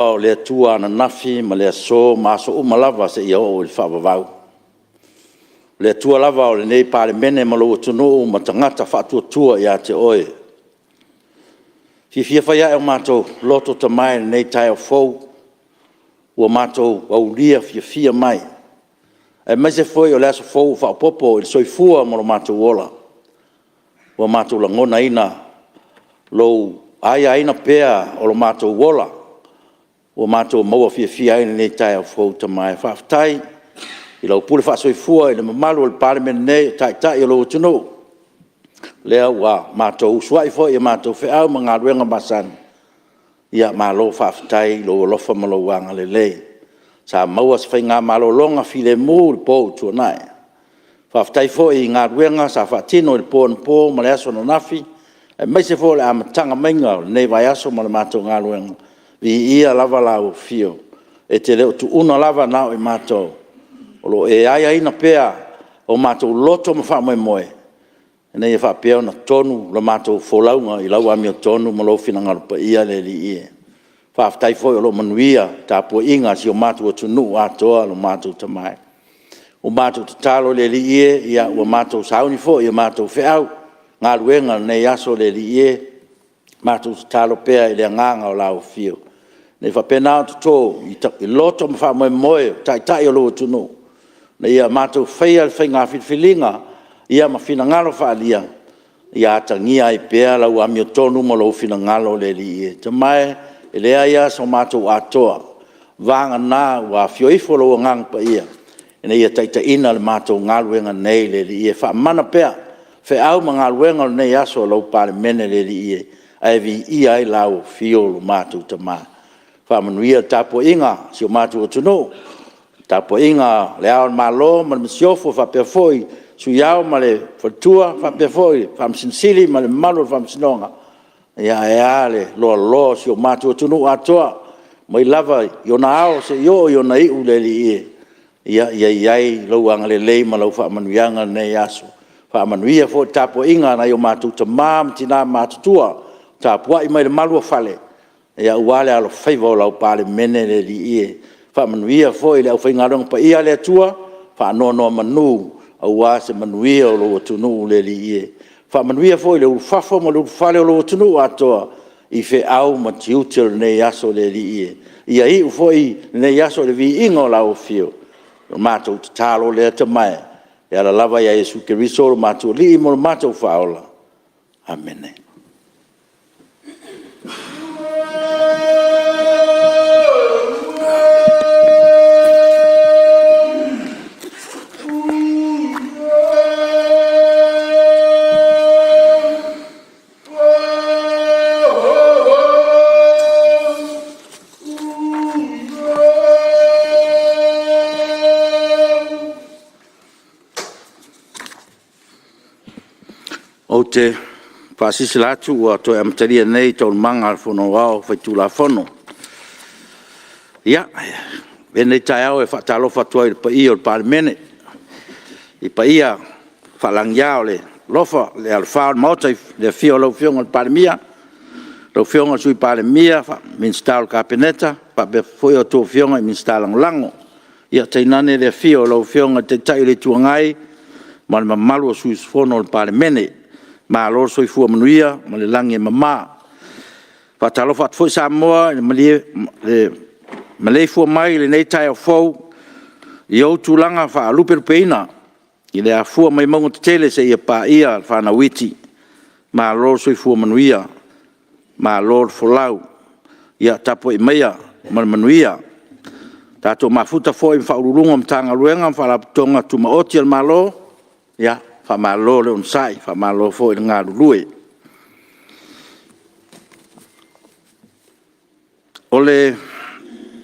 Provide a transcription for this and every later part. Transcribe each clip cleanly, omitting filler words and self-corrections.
O le Atua ananafi ma le aso ma aso uma lava seia oo i le faavavau. O le Atua lava o lenei Palemene ma lou atunuu ma tagata faatuatua ia te oe. E fiafia foi lava i o matou loto Tama i lenei taeao fou ua matou aulia fiafia mai, aemaise foi o le aso fou ua faaopoopo i le soifua ma lo matou ola. Ua matou lagonaina lou aiaina pea o lo matou ola ua matou maua fiafia ai i lenei taeao fou Tama e. Faafetai i lau pule faasoifua i le mamalu o le Palemene nei o Taitai o lou atunuu, lea ua matou usuai foi i a matou feau ma galuega masani, ia malo faafetai i lou alofa ma lou agalelei. Sa maua se faigamalologa filemu i le po ua tuanai. Faafetai foi i galuega sa faatino i le po anapo ma le aso ananafi, aemaise foi o le amataga mai o lenei vaiaso ma le matou galuega, viia lava lau Afio. E te le o tuua lava na o i matou, o lo o e aiaina pea o matou loto ma faamoemoe, ina ia faapea ona tonu la matou folauga i lau amiotonu ma lou finagalo paia le Alii e. Faafetai foi o lo o manuia le tapuaiga a si o matou atunuu atoa lo matou Tama e. Ua matou tatalo i le Alii e, ia ua matou sauni foi i a matou feau ma galuega o lenei aso le Alii e, matou tatalo pea i le agaga o lau Afio, ina ia faapena ona toto i loto ma faamoemoe o Taitai o lou atunuu, ina ia matou faia le faiga filifiliga ma finagalo faaalia, ia atagia ai pea lau amiotonu ma lou finagalo le Alii e. Tama e, e leai lava so matou atoa, vagana ua afio ifo lou Agaga Paia ina ia taitaiina le matou galuega nei le Alii e. Faamana pea feau ma galuega o lenei aso lau Palemene le Alii e, ae viia ai lau Afio lo matou Tama. Faamanuia le tapuaiga a si o matou atunuu, le tapuaiga a Le Ao o le Malo ma le Masiofo, faapea foi le Sui Ao ma le Faletua, faapea foi le Faamasino Sili ma le mamalu o le Faamasinoga, ae a le loaloa o si o matou atunuu atoa, mai lava i ona ao seia oo i ona iu le Alii e. Ia i ai lou agalelei ma lau faamanuiaga i lenei aso. Faamanuia foi i le tapuaiga a nai o matou tama ma tina matutua o tapuai mai i le malu o fale aua le alofaiva o lau Palemene le Alii e. Faamanuia foi i le aufaigaluega paia a le Atua, faanonomanu aua se manuia o lou atunuu le Alii e. Faamanuia foi i le ulufafo ma le ulufale o lou atunuu atoa i feau ma tiute o lenei aso le Alii e. Ia iu foi lenei aso i le viiga o lau Afio. O le matou tatalo lea Tama e, e ala lava ia Iesu Keriso o lo matou Alii ma lo matou Faaola. Amene. Ou te faasilasila atu ua toe amatalia nei Taualumaga a le Fono Aoao Faitulafono. Ia, avea lenei taeao e faatalofa atu ai i le paia o le Palemene, i paia faalagia o le alofa o le alofā o le Maota i le afio o lau Afioga i le Palemia, lau Afioga i le Sui Palemia, Minisita o le Kapeneta, faapea foi a outou Afioga i Minisita Lagolago. Ia, tainane le afio o lau Afioga i le Taitai o le Itu Agai ma le mamalu o sui usufono o le Palemene. Malo le soifua manuia ma le lagi e mama. E faatalofa atu foi Samoa i le maleifua mai i lenei taeao fou i ou tulaga faalupelupeina i le afua mai mauga tetele seia paia fanau iti. Malo le soifua manuia, malo le folau. Ia tapuai maia ma le manuia. Tatou mafuta foi ma Ofisa Sili o Pulega o Matagaluega ma Faalapotopotoga Tumaoti a le Malo, ia faamalo le onosai, faamalo foi le galulue. O le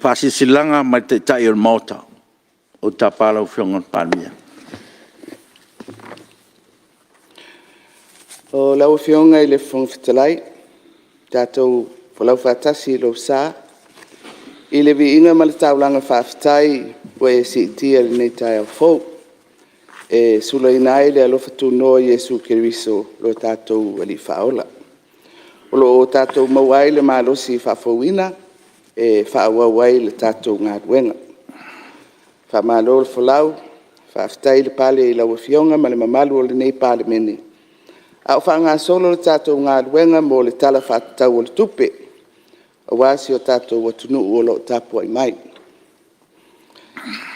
faasilasilaga mai le Taitai o le Maota. Ou te tapa lau Afioga i le Palemia. Lau Afioga i le Fofoga Fetalai, tatou folau faatasi i lou sa i le viiga ma le taulaga faafetai ua e siitia i lenei taeao fou e sulaina ai le alofa tunoa o Iesu Keriso lo tatou Alii Faaola, o lo o tatou maua ai le malosi faafouina e faaauau ai le tatou galuega. Faamalo le folau, faafetai le pale i lau Afioga ma le mamalu o lenei Palemene, a o faagasolo le tatou galuega mo le Tala Faatatau o le Tupe aua si o tatou atunuu o lo o tapuai mai.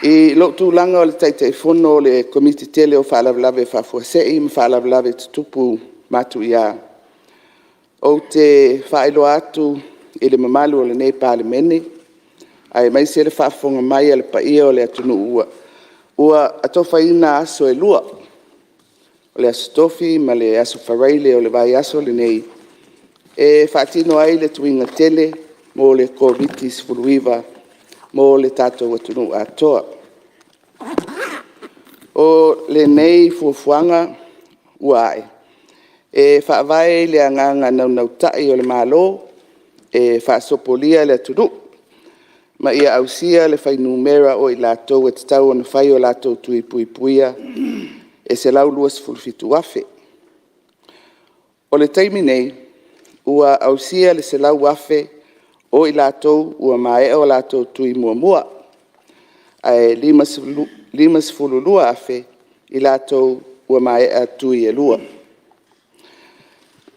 I lou tulaga o le Taitaifono o le Komiti tele o Faalavelave Faafuasei ma Faalavelave Tutupu Matuia, ou te faailoa atu i le mamalu o lenei Palemene aemaise le faafofoga mai a le paia o le atunuu, ua atofaina aso e lua, o le Aso Tofi ma le Aso Faraile o le vaiaso lenei e faatino ai le tuiga tele mo le Koviti-19 mo le tatou atunuu atoa. O lenei fuafuaga ua ae, e faavae i le agaga naunautai o le Malo e faasopolia le atunuu ma ia ausia le fuainumera o i latou e tatau ona fai o latou tui puipuia e 127,000. O le taimi nei, ua ausia le 100,000 o i latou ua maea o latou tui muamua, ae 52,000 i latou ua maea tui e lua.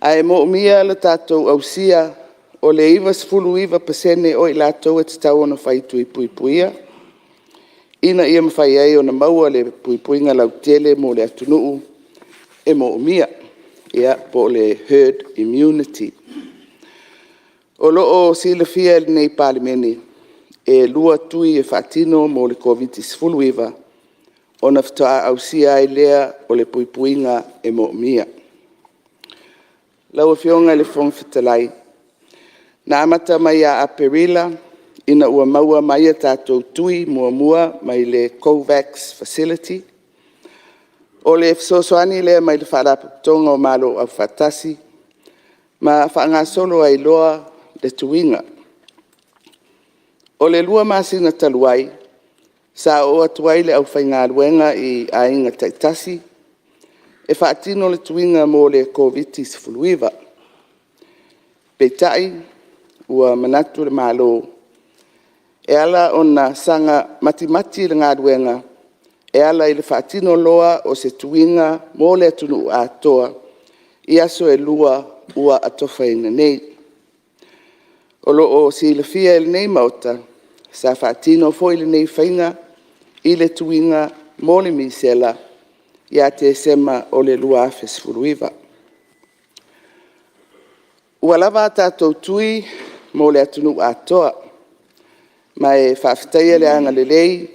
Ae moomia le tatou ausia o le 99% o i latou e tatau ona fai tui puipuia, ina ia mafai ai ona maua le puipuiga lautele mo le atunuu e moomia, po o le herd immunity. O lo o silafia e lenei Palemene, e 2 tui e faatino mo le Koviti-19 ona faatoa ausia ai lea o le puipuiga e moomia. Lau Afioga i le Fofoga Fetalai, na amata mai ia Aperila ina ua maua mai a tatou tui muamua mai le COVAX Facility. O le fesoasoani lea mai le Faalapotopotoga o Malo Afaatasi ma faagasolo ai loa le tuiga. O le 2 masina talu ai, sa oo atu ai le aufaigaluega i aiga taitasi e faatino le tuiga mo le Koviti-19. Peitai ua manatu le Malo, e ala ona saga matimati le galuega e ala i le faatino loa o se tuiga mo le atunuu atoa i aso e 2 ua atofaina nei. O lo o silafia e lenei Maota, sa faatino foi lenei faiga i le tuiga mo le misela ia Tesema o le 2019. Ua lava a tatou tui mo le atunuu atoa, ma e faafetaia le agalelei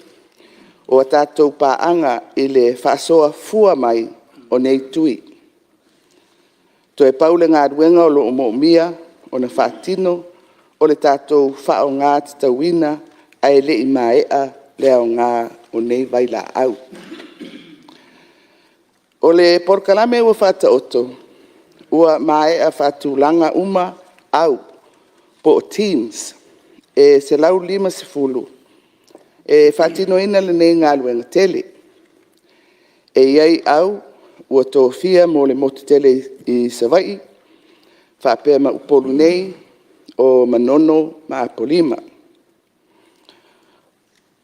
o a tatou paaga i le faasoa fua mai o nei tui. Toe pau le galuega o lo o moomia ona faatino, o le tatou faaaoga tatauina ae le i maea le aoga o nei vailaau. O le polokalame ua faataoto, ua maea faatulaga uma au po o teams e 150 e faatinoina lenei galuega tele. E i ai au ua tofia mo le motu tele i Savaii faapea ma Upolu nei, o Manono ma Apolima.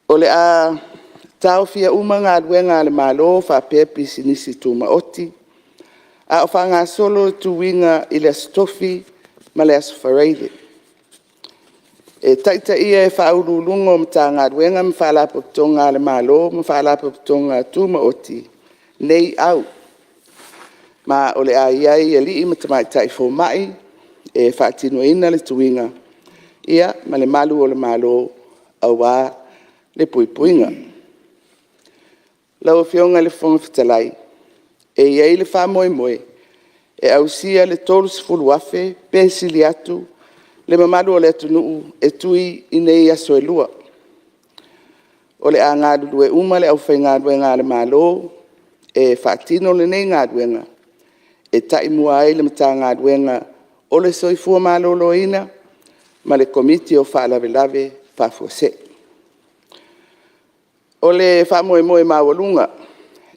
O le a taofia uma galuega a le Malo faapea Pisinisi Tumaoti a o faagasolo le tuiga i le Aso Tofi ma le Aso Faraile. E taitaia e Faauluuluga o Matagaluega ma Faalapotopotoga a le Malo ma Faalapotopotoga Tumaoti nei au, ma o le a i ai alii ma tamaitai fomai e faatinoina le tuiga ma le malu o le Malo aua le puipuiga. Lau Afioga i le Fofoga Fetalai, e i ai le faamoemoe e ausia le 30,000 pe sili atu le mamalu o le atunuu e tui i nei aso e 2. O le a galulue uma le aufaigaluega a le Malo e faatino lenei galuega, e taimua ai le Matagaluega o le Soifua Maloloina ma le Komiti o Faalavelave Faafuasei. O le faamoemoe maualuga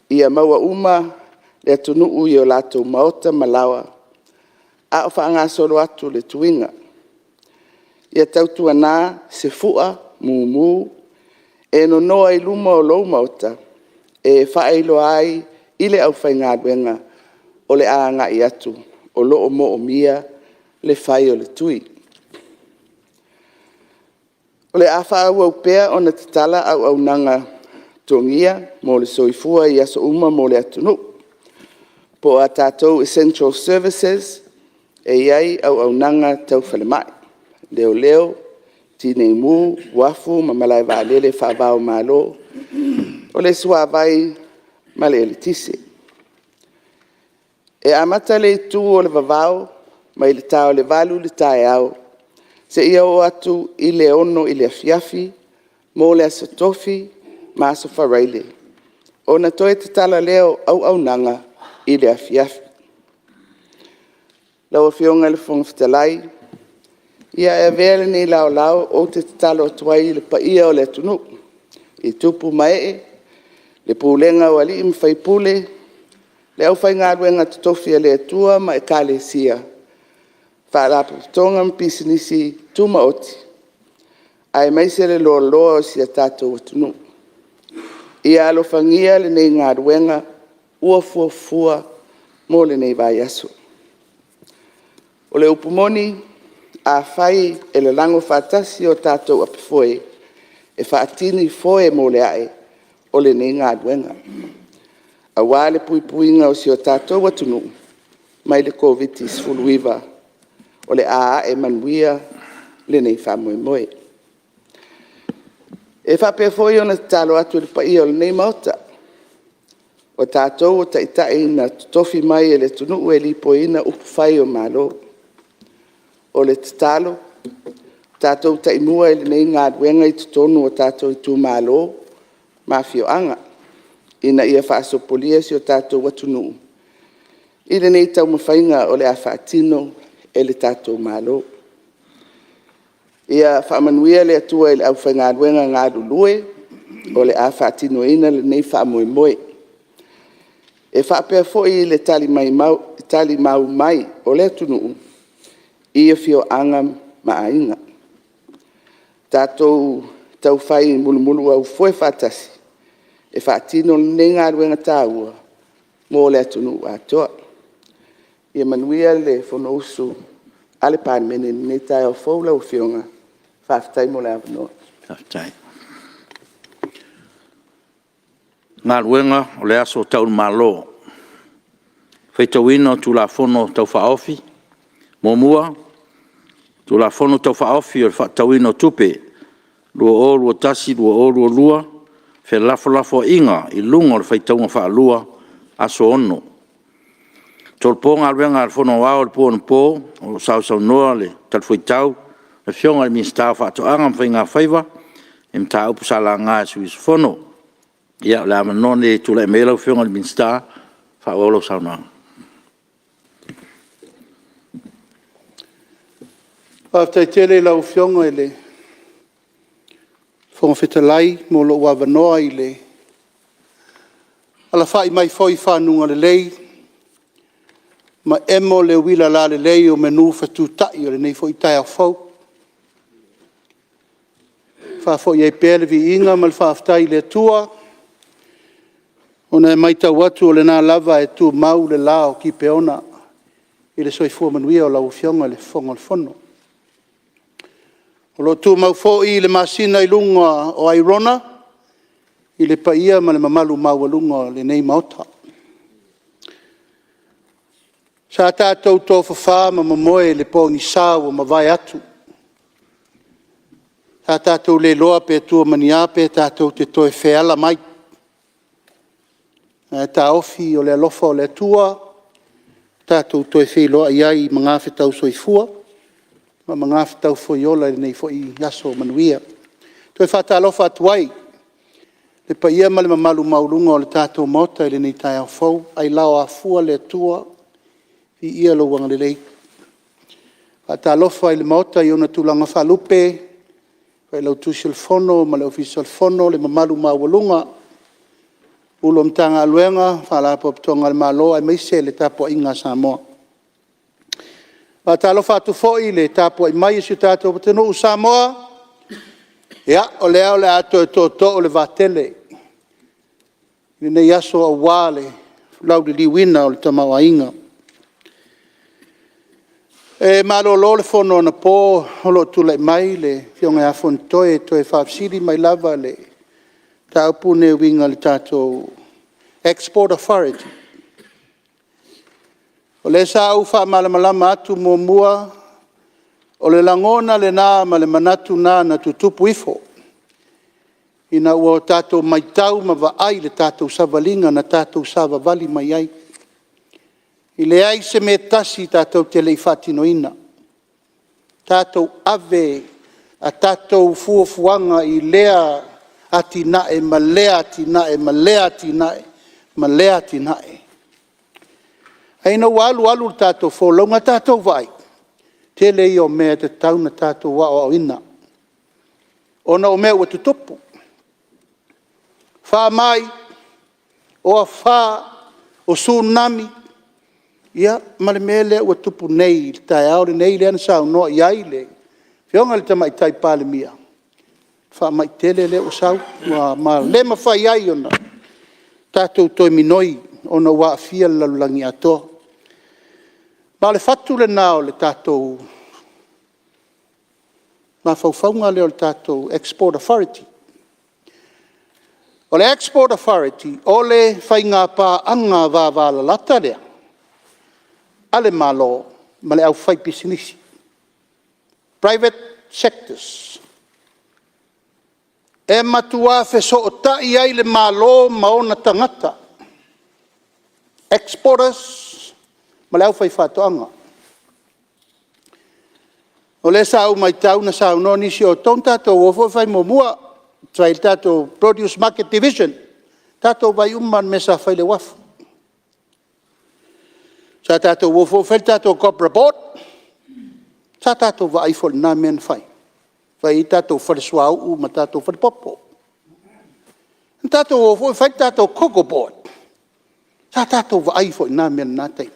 ia maua uma le atunuu i o latou maota ma laoa a o faagasolo atu le tuiga. Ia tautuana se fua mumu e nonoa i luma o lou maota e faailoa ai i le aufaigaluega o le a agai atu o lo o moomia le fai o le tui. O le a faaauau pea ona tatala auaunaga togia mo le soifua i aso uma mo le atunuu, po o a tatou essential services e i ai auaunaga tau falemai, leoleo, tineimu, uafu ma malaevaalele faava-o-Malo, o le suavai ma le eletise. E amata le itu o le vavao mai le ta o le 8:00 i le taeao seia oo atu i le 6:00 i le afiafi mo le Aso Tofi ma Aso Faraile, ona toe tatala lea o auaunaga i le afiafi. Lau Afioga i le Fofoga Fetalai, ia e avea lenei laolao ou te tatalo atu ai i le paia o le atunuu i tupu ma ee, le pulega o alii ma faipule, le aufaigaluega totofi a le Atua ma Ekalesia, Faalapotopotoga ma Pisinisi Tumaoti, aemaise le loaloa o si o tatou atunuu. Ia alofagia lenei galuega ua fuafua mo lenei vaiaso. O le upu moni, afai e lalago faatasi o tatou apafoe e faatini foe mo le ae o lenei galuega, aua le puipuiga o si o tatou atunuu mai le Koviti-19, o le a ae manuia lenei faamoemoe. E faapea foi ona tatalo atu i le paia o lenei Maota, o tatou o Taitai na totofi mai e le atunuu e lipoiina upufai o Malo. O le tatalo, tatou taimua i lenei galuega i totonu o tatou itumalo ma afioaga, ina ia faasopolia si o tatou atunuu i lenei taumafaiga o le a faatino e le tatou Malo. Ia faamanuia le Atua i le aufaigaluega galulue o le a faatinoina lenei faamoemoe. E faapea foi i le talimau mai o le atunuu i afioaga ma aiga. Tatou taufai mulumuluaufoe faatasi e faatino lenei galuega taua mo le atunuu atoa. Ia manuia le Fonousu a le Palemene i lenei taeao fou lau Afioga, faafetai mo le avanoa. Faafetai. Galuega o le Aso Tau i le Malo. Faitauina o Tulafono Tau Faaofi. 1. Tulafono Tau Faaofi o le Faatatauina o Tupe 2021/2022, felafolafoaiga i luga o le faitauga faalua – Aso 6. E tolopo Galuega a le Fono Aoao i le po anapo o lo o sausaunoa le talifuaitau le Afioga i le Minisita o Faatoaga ma Faigafaiva i mataupu sa laga e sui usufono. Ia, o le avanoa lenei e tulai mai ai lau Afioga i le Minisita e faaauau lau saunoaga. Faafetai tele i lau Afioga i le Fofoga Fetalai mo lou avanoa i le alafai mai foi i fanuga lelei ma emo le uila lalelei o manu fetutai o lenei foi taeao fou. E faafoi ai pea le viiga ma le faafetai i le Atua ona e matau atu o lena lava e tumau le la o Kipeona i le soifua manuia o lau Afioga i le Fofoga o le Fono. O lo o tumau foi le masina i luga o Airona i le paia ma le mamalu maualuga o lenei Maota. Sa tatou tofafa ma momoe i le pogisa ua mavae atu, sa tatou le iloa pe tua ma ni a pe tatou te toe feala mai, ae taofi o le alofa o le Atua tatou toe feiloai ai i magafetau soifua ma magafetau ola i lenei foi aso manuia. E toe faatalofa atu ai i le paia ma le mamalu maualuga o le tatou Maota i lenei taeao fou, ailao ua afua le Atua, viia Lou agalelei. E faatalofa i le Maota i ona tulaga faalupe, Failautusi o le Fono ma le Ofisa o le Fono, le mamalu maualuga i Ofisa Sili o Pulega o Matagaluega ma Faalapotopotoga a le Malo aemaise le tapuaiga a Samoa. Faatalofa atu foi i le tapuai mai a si o tatou atunuu Samoa, ia o lea o le a toe tootoo le vaatele i lenei aso aua le lauliliuina o le tamaoaiga. E malolo le Fono anapo o lo o tulai mai le afioga ia Fonotoe e toe faafesili mai lava le mataupu lenei e uiga i le tatou Export Authority. O lea sa ou faamalamalama atu muamua, o le lagona lena ma le manatu lena na tutupu ifo, ina ua o tatou matau ma vaai i le tatou savaliga na tatou savavali mai ai. E leai se mea e tasi e tatou te le i faatinoina. Tatou ave a tatou fuafuaga i lea atinae ma lea atinae ma lea atinae ma lea atinae. Ae ina ua alu alu le tatou folauga tatou vaai, o le tele ia o mea e tatau ona o tatou aoaoina, ona o mea ua tutupu, faamai, o afa, o Tsunami, ia ma le mea lea ua tupu nei i le taeao lenei lea na saunoa i ai le afioga i le Tamaitai Palemia, faamai tele lea ua sau ma le mafai ai ona tatou toe minoi ona ua aafia le lalolagi atoa. Ma o le fatu lena o le tatou mafaufauga lea o le tatou Export Authority. O le Export Authority, o le faigapaaga vavalalata lea a le Malo ma le aufaipisinisi, private sectors. E matua fesootai ai le Malo ma ona tagata, exporters ma le aufaifaatoaga. O lea sa ou matau na saunoa nisi o outou na tatou o foi fai muamua, fai ai le tatou Produce Market Division. Na tatou vaai uma lava i le mea sa fai i le uafu. Sa tatou o foi fai le tatou copra board, sa tatou vaai foi i lena mea na fai, fai ai tatou fale suauu ma tatou falepopo. Na tatou o foi fai le tatou Cocoa Board, sa tatou vaai foi i lena mea i lena taimi.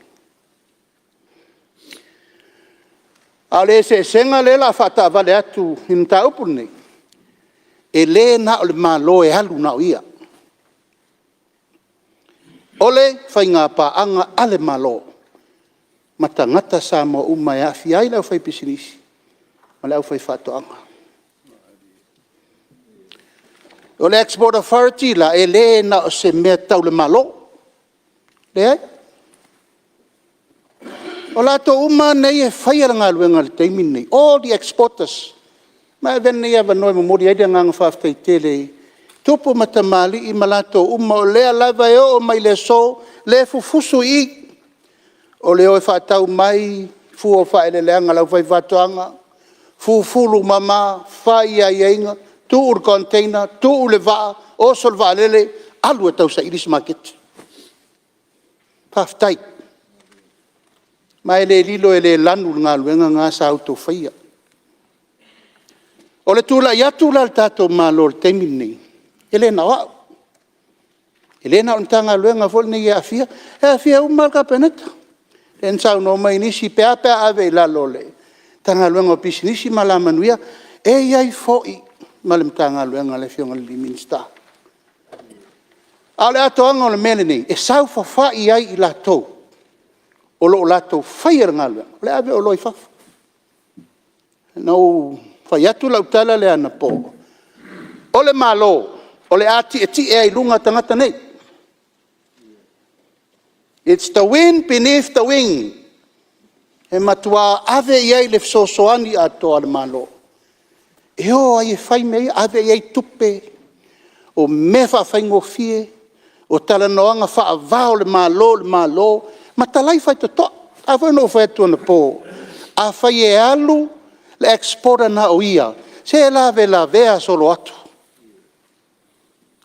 A o le eseesega lea o le a faataavale atu i le mataupu lenei, e le na o le Malo e alu na o ia. O le faigapaaga a le Malo ma tagata Samoa uma e aafia ai le aufaipisinisi ma le aufaifaatoaga. O le Export Authority la, e le na o se mea tau le Malo, leai. O latou uma lava nei e faia le galuega i le taimi lenei, all the exporters. Ma e avea lenei avanoa e momoli ai le agaga faafetai tele i tupu ma tamalii ma latou uma o lea lava e oo mai i le aso lea e fufusu i i, o le o e faatau mai fua o faaeleeleaga a le aufaifaatoaga, fufulu mama, fai aiaiga, tuu i le container, tuu i le vaa, oso i le vaalele, alu e tausaili se maketi. Faafetai. Ma e le lilo e le lanu le galuega lena sa outou faia. O le tulai atu la o le tatou Malo i le taimi lenei, e le na o au, e le na o le Matagaluega foi lenei e aafia, e aafia uma lava le Kapeneta. Lea na saunoa mai nisi, pe a pe a ave i lalo o le Matagaluega o Pisinisi ma Alamanuia. E i ai foi ma le Matagaluega a le Afioga i le Minisita. A o le atoaga o le mea lenei, e saofafai ai i latou o lo o latou faia le galuega, o le ave o oloa i fafo. Na ou fai atu lau tala lea anapo, o le Malo o le a tietie ai i luga tagata nei. It's the wind beneath the wing, e matua ave i ai le fesoasoani atoa a le Malo e o ai e fai mea ia, ave i ai tupe, o mea faafaigofie, o talanoaga faava o le Malo i le Malo, ma talai faitotoa. A foi na ou fai atu anapo, afai e alu le exporter na o ia, se e lavelavea solo atu.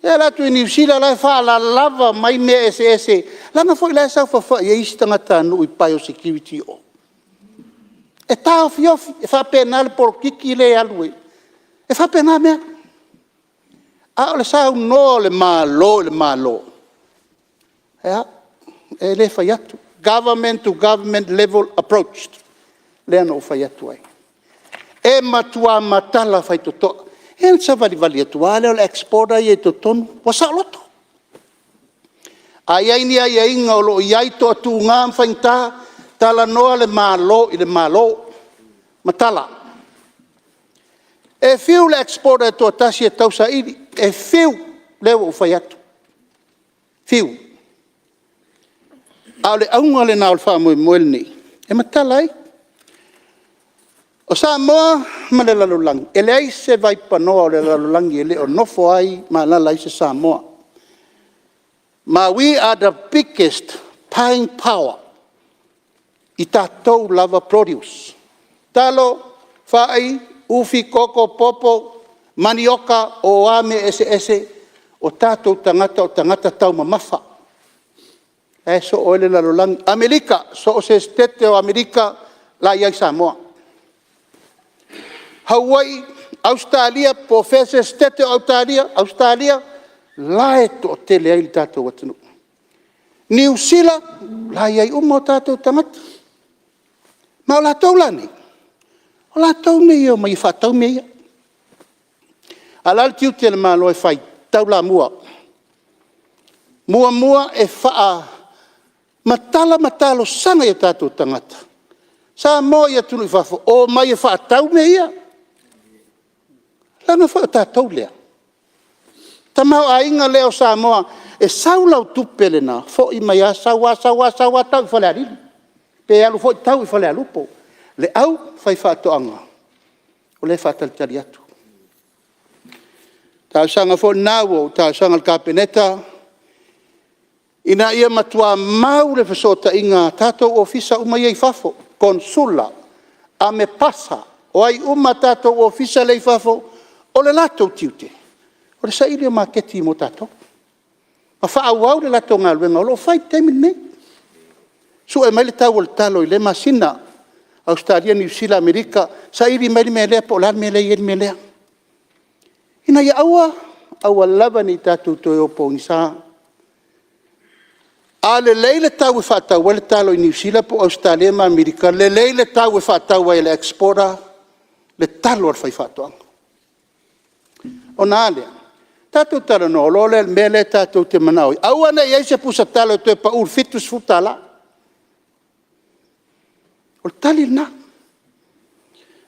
E alu atu i Niu Sila o la e faalalava mai mea eseese, leaga foi o la e saofafai ai isi tagatanuu i biosecurity i o. E taofiofi, e faapena le polokiki lea e alu e faapena mea. A o le saunoa o le Malo i le Malo, ia, e le fai atu, Government to Government level approach. Lea na ou fai atu ai, e matua matala faitotoa. Ia ona savalivali atu lava lea o le exporter ia i totonu, ua saoloto. A i ai ni aiaiga o lo o i ai toatuga ma faigata, talanoa le Malo i le Malo, matala. E fiu le exporter e toatasi e tausaili, e fiu, lea ua ou fai atu, fiu. A o le auga lena o le faamoemoe lenei, e matala ai. O Samoa ma le lalolagi, e leai se vaipanoa o le lalolagi e le o nofo ai ma alaala ai se Samoa. Ma we are the biggest buying power i tatou lava produce, talo, fai, ufi, koko, popo, manioka, o a mea eseese, o tatou tagata o tagata taumamafa, la e soo ai le lalolagi. Amerika, so o se Setete o Amerika, o la e i ai Samoa. Hawaii, Ausetalia po o fea se Setete o Ausetalia, la e toatele ai le tatou atunuu. Niu Sila, o la e i ai uma o tatou tagata. Ma o latou la nei, o latou nei e omai e faatau mea ia. A o le a le tiute o le Malo e fai? Taulamua, muamua e faamatala ma talosaga i o tatou tagata Samoa i atunuu i fafo, omai e faatau mea ia. Leaga foi o tatou lea, tamaoaiga lea o Samoa, e sau lau tupe lena, foi mai lava sau lava sau lava tau i Falealili, pe alu foi tau i Falealupo. Le aufaifaatoaga, o lea e faatalitali atu. O le talosaga foi lena ua ou talosaga i le Kapeneta, ina ia matua mau le fesootaiga a tatou Ofisa uma ia i fafo, Konesula, Amepasa, o ai uma tatou ofisa la e i fafo, o le latou tiute, o le saili o maketi mo tatou, ma faaauau le latou galuega o lo o fai i le taimi lenei. Sue mai le tau o le talo i lea masina, Ausetalia, Niu Sila, Amerika, saili mai le mea lea po o le a le mea lea e i ai le mea lea, ina ia aua, aua lava ne i tatou toe o pogisa. A lelei le tau e faatau ai le talo i Niu Sila po o Ausetalia ma Amerika, lelei le tau e faatau ai e le exporter le talo a le faifaatoaga. Ona a lea? Tatou talanoa loa lea i le mea lea tatou te manao ai, aua ne i i ai se pusa talo e toe pau i le $70. O le tali lena.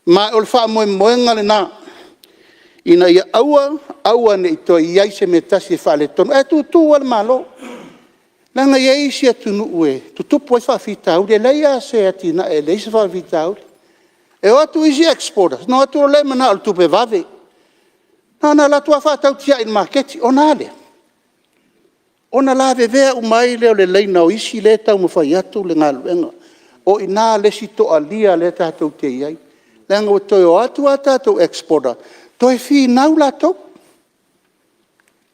Ma o le faamoemoega lena, ina ia aua aua ne i toe i ai se mea e tasi e faaletonu. Ae tutu lava le Malo, leaga e i ai isi atunuu e tutupu ai faafitauli, e leai lava se atinae e leai se faafitauli. E o atu isi exporters ona o atu loa lea manao i le tupe vave. Na ona alu atu lava faatau tiai i le maketi, ona a lea? Ona lavevea uma ai lea o le laina o isi lea e taumafai atu le galuega. O i ina le isi toalia lea tatou te i ai, leaga ua toe o atu a tatou exporter toe finau latou.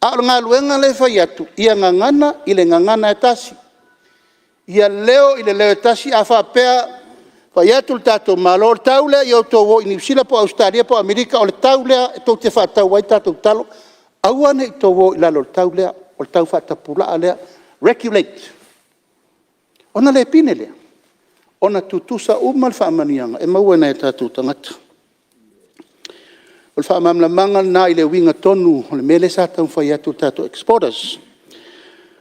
A o le galuega lea e fai atu, ia gagana i le gagana e tasi, ia leo i le leo e tasi. A faapea e fai atu le tatou Malo, o le tau lea, ia outou o i Niu Sila po o Ausetalia po o Amerika, o le tau lea tou te faatau ai tatou talo, aua ne i outou o i lalo o le tau lea, o le tau faatapulaa lea, regulate. Ona le pine lea, ona tutusa uma faamanuiaga e maua e nai o tatou tagata. O le faamalamalamaga lena i le uiga tonu o le mea lea sa taumafai atu i tatou exporters.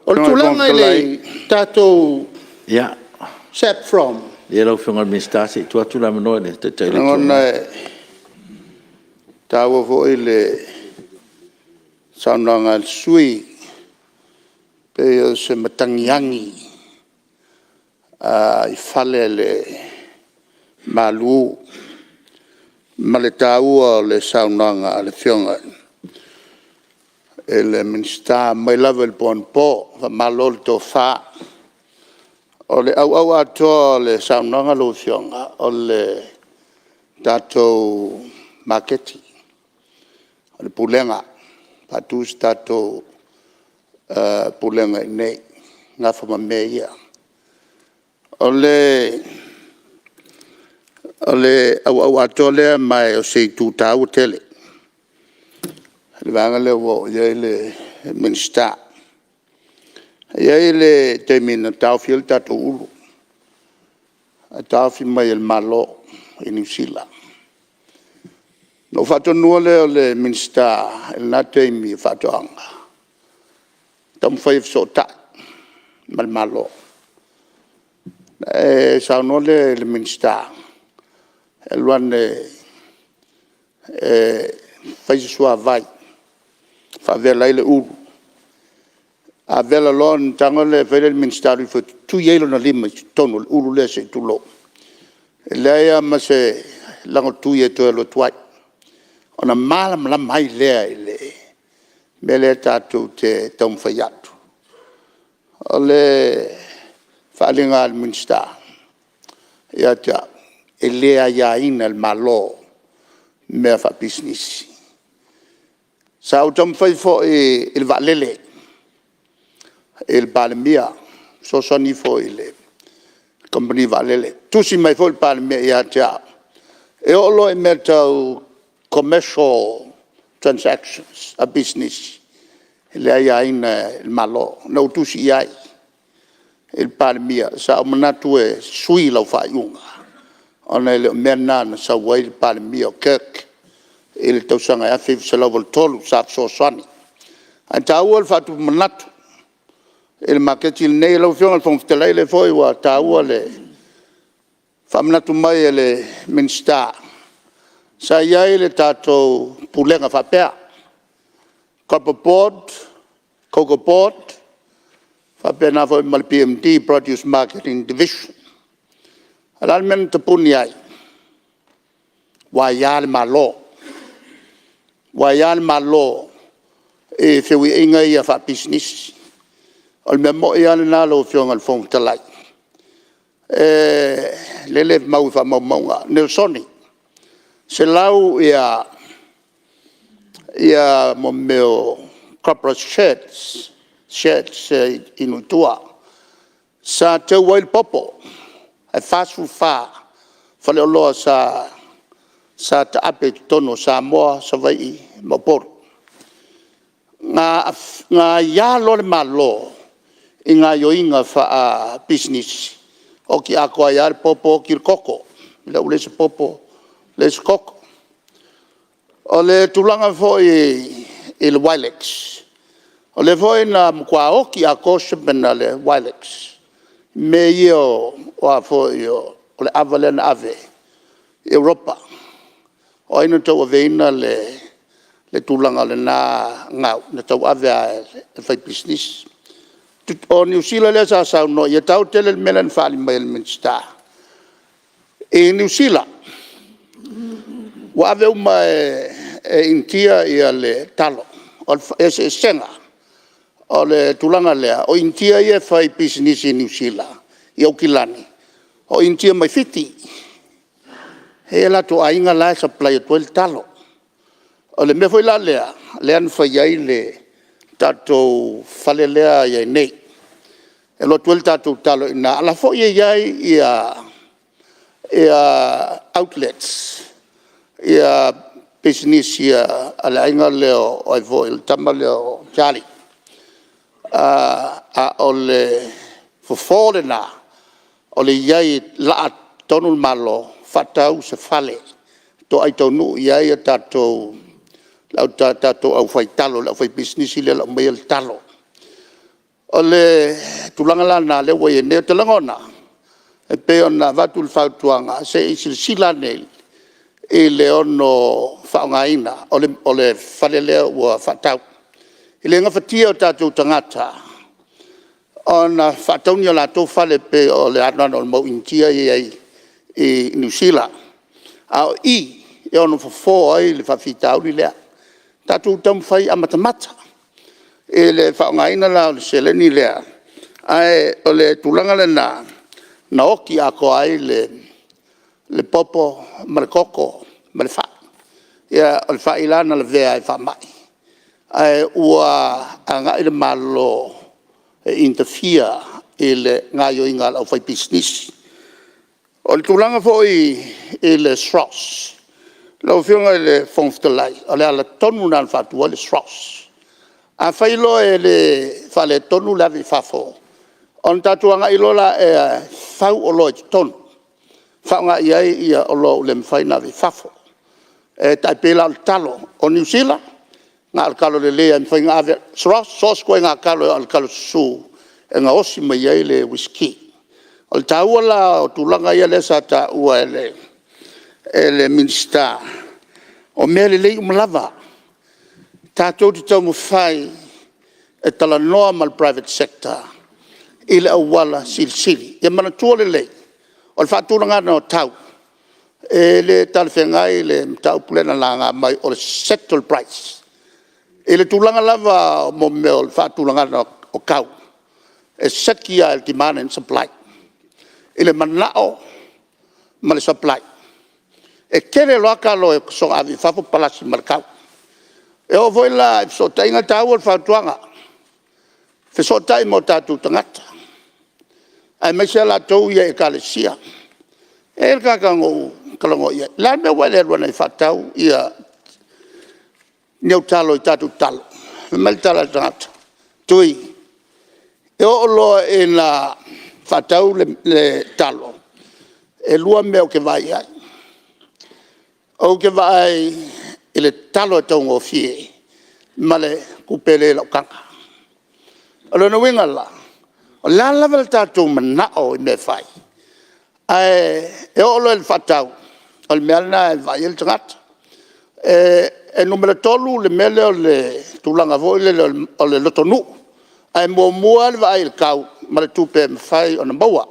O le tulaga i le tatou SAFPROM… Malie lau Afioga i le Minisita se i tuu atu le avanoa i le Taitai o le Itu Agai. E lagona e taua foi le saunoaga a le sui usufono, e pei o se matagi agi i fale le malu ma le taua o le saunoaga a le Afioga i le Minisita mai lava i le po anapo. Faamalo le tofa. O le auau atoa o le saunoaga lau Afioga, o le tatou maketi, o le pulega, faatu se tatou Pulega i inei e nafa ma mea ia. O le auau atoa lea, ma o se itu taua tele le vaega lea ua oo i ai le Minisita. E i ai le taimi na taofi ai le tatou ulu, ae taofi mai e le Malo. i Niu Sila. Ona ou faatonuina lea o le Minisita i lena taimi o Faatoaga, taumafai e fesootai ma le Malo. Ona e saunoa lea i le Minisita, e alu ane e fai se suavai e faavela ai le ulu. A vela loa ona tago lea fai lea e le Minisita e alu ifo e tutui ai lona lima i totonu o le ulu lea se i tulou, e leai lava ma se lagotui e toe alu atu ai, ona malamalama ai lea i le mea lea tatou te taumafai atu. O le faaaliga a le Minisita ia te au, e le aiaina e le Malo mea faapisinisi. Sa ou taumafai foi i le vaalele i le Palemia, e fesoasoani ifo i le Kamupani Vaalele. Tusi mai foi le Palemia ia te au, e oo loa i mea tau commercial transactions a pisinisi, e le aiaina e le Malo. Na ou tusi i ai i le Palemia, sa ou manatu e sui lau faaiuga, ona e le o mea na na sau ai le Palemia o Kirk i le tausaga e 1983 sa fesoasoani. Ae taua le faatupu manatu i le maketi lenei. Lau Afioga i le Fofoga Fetalai, o lea foi ua taua le faamanatu mai e le Minisita, sa i ai le tatou Pulega faapea, Copper Board, Cocoa Board faapena foi ma le PMD Produce Marketing Division. A o le a le mea na tapuni ai? Ua aia le Malo, ua aia le Malo i feuiaiga ia faapisinisi. O le mea moi lava lena lau Afioga i le Fofoga Fetalai, lele e mau i faamaumauga. Neosoni, 100 mea o copra sheds i nuu i tua, sa teu ai le popo, ae 44 faleoloa sa taape i totonu o Samoa, Savaii ma Upolu. Na aia loa le Malo i gaoioiga faapisinisi, oti atoa ai lava le popo oti le koko. O lea ua leai se popo leai se koko. O le tulaga foi i le Wilex, o lea foi na matua oti atoa shipment a le Wilex i mea ia o le ava lea na ave i Europa. O ai na tauaveina le tulaga o lena gau? Na tauave lava e le faipisinisi. O Niu Sila lea sa saunoa i ai, e taua tele le mea lea na faaali mai e le Minisita. I Niu Sila, ua ave uma e Initia le talo. O le eseesega o le tulaga lea, o Initia ia e faipisinisi i Niu Sila i Aukilani, o Initia mai Fiti. E i ai o latou aiga la e supply atu ai le talo. O le mea foi la lea, lea na fai ai le tatou fale lea e i ai nei, e alu atu ai le tatou talo i ina, a o la e foi e i ai outlets pisinisi a le aiga lea o ai foi o le tama lea o Charlie. A o le fofo lena, o le i ai e laa tonu le Malo faatau se fale e toai taunuu i ai tatou aufaitalo le aufaipisinisi lea e lau maia le talo. O le tulaga la lena o lea ua i ai nei. Ou te lagona, e pei ona avatu le fautuaga, se i silasila ane i le ono faaaogaina o le fale lea ua faatau. E le gafatia e o tatou tagata ona faatau ni o latou fale pei o le anoano o le mau Initia lea e i ai i Niu Sila, a o i e ono fofo ai le faafitauli lea. Tatou taumafai e amatamata i le faaaogaina la o le seleni lea, ae o le tulaga lena, na oti atoa ai le popo ma le koko ma le fai. Ia, o le fai la na lavea ai i faamai, ae ua agai le Malo e interfere i le gaoioiga a le aufaipisinisi. O le tulaga foi i le SROS, lau Afioga i le Fofoga Fetalai, o le ala tonu lena na faatu ai le SROS. A fai loa e faaletonu le ave i fafo, ona tatou agai loa lea e fau oloa i totonu. faaaoga i ai oloa ua le mafai ona ave i fafo. E tai pei la o le talo. O Niu Sila, na o le talo lelei lava e mafai ona ave, so o se ituaiga talo e oo lava i le talo susu e gaosi mai ai le uisiki. O le taua la o tulaga ia sa taua e le Minisita, o mea lelei uma lava. Tatou te taumafai e talanoa ma le private sector i le auala silisili. Ia manatua lelei, o le faatulagaga o tau, e le talafeagai le mataupu lea na laga mai o le settle price. I le tulaga lava o mea o le faatulagaga o tau, e seki lava e le demand and supply, i le manao ma le supply. E tele loa talo e soona ave i fafo palasi ma le tau. E oo foi la i fesootaiga, e taua le fautuaga, fesootai ma o tatou tagata, aemaise lava latou ia i Ekalesia. E i ai le tagata na ou talanoa i ai, o le a le mea ua e le alu ai e faatau ni au talo i tatou talo? Fai mai le tala a le tagata, Tui, e oo loa ina faatau le talo, e 2 mea ou te vaai i ai. Ou te vaai i le talo e taugofie ma le tupe lea e i lau taga. O lona uiga la, o le a lava le tatou manao i mea e fai, ae oo loa i le faatau, o le mea lava lena e vaai i ai le tagata. E numera 3 le mea lea o le tulaga foi lele o le lotonuu, ae muamua lava le vaai i le tau ma le tupe e mafai ona maua.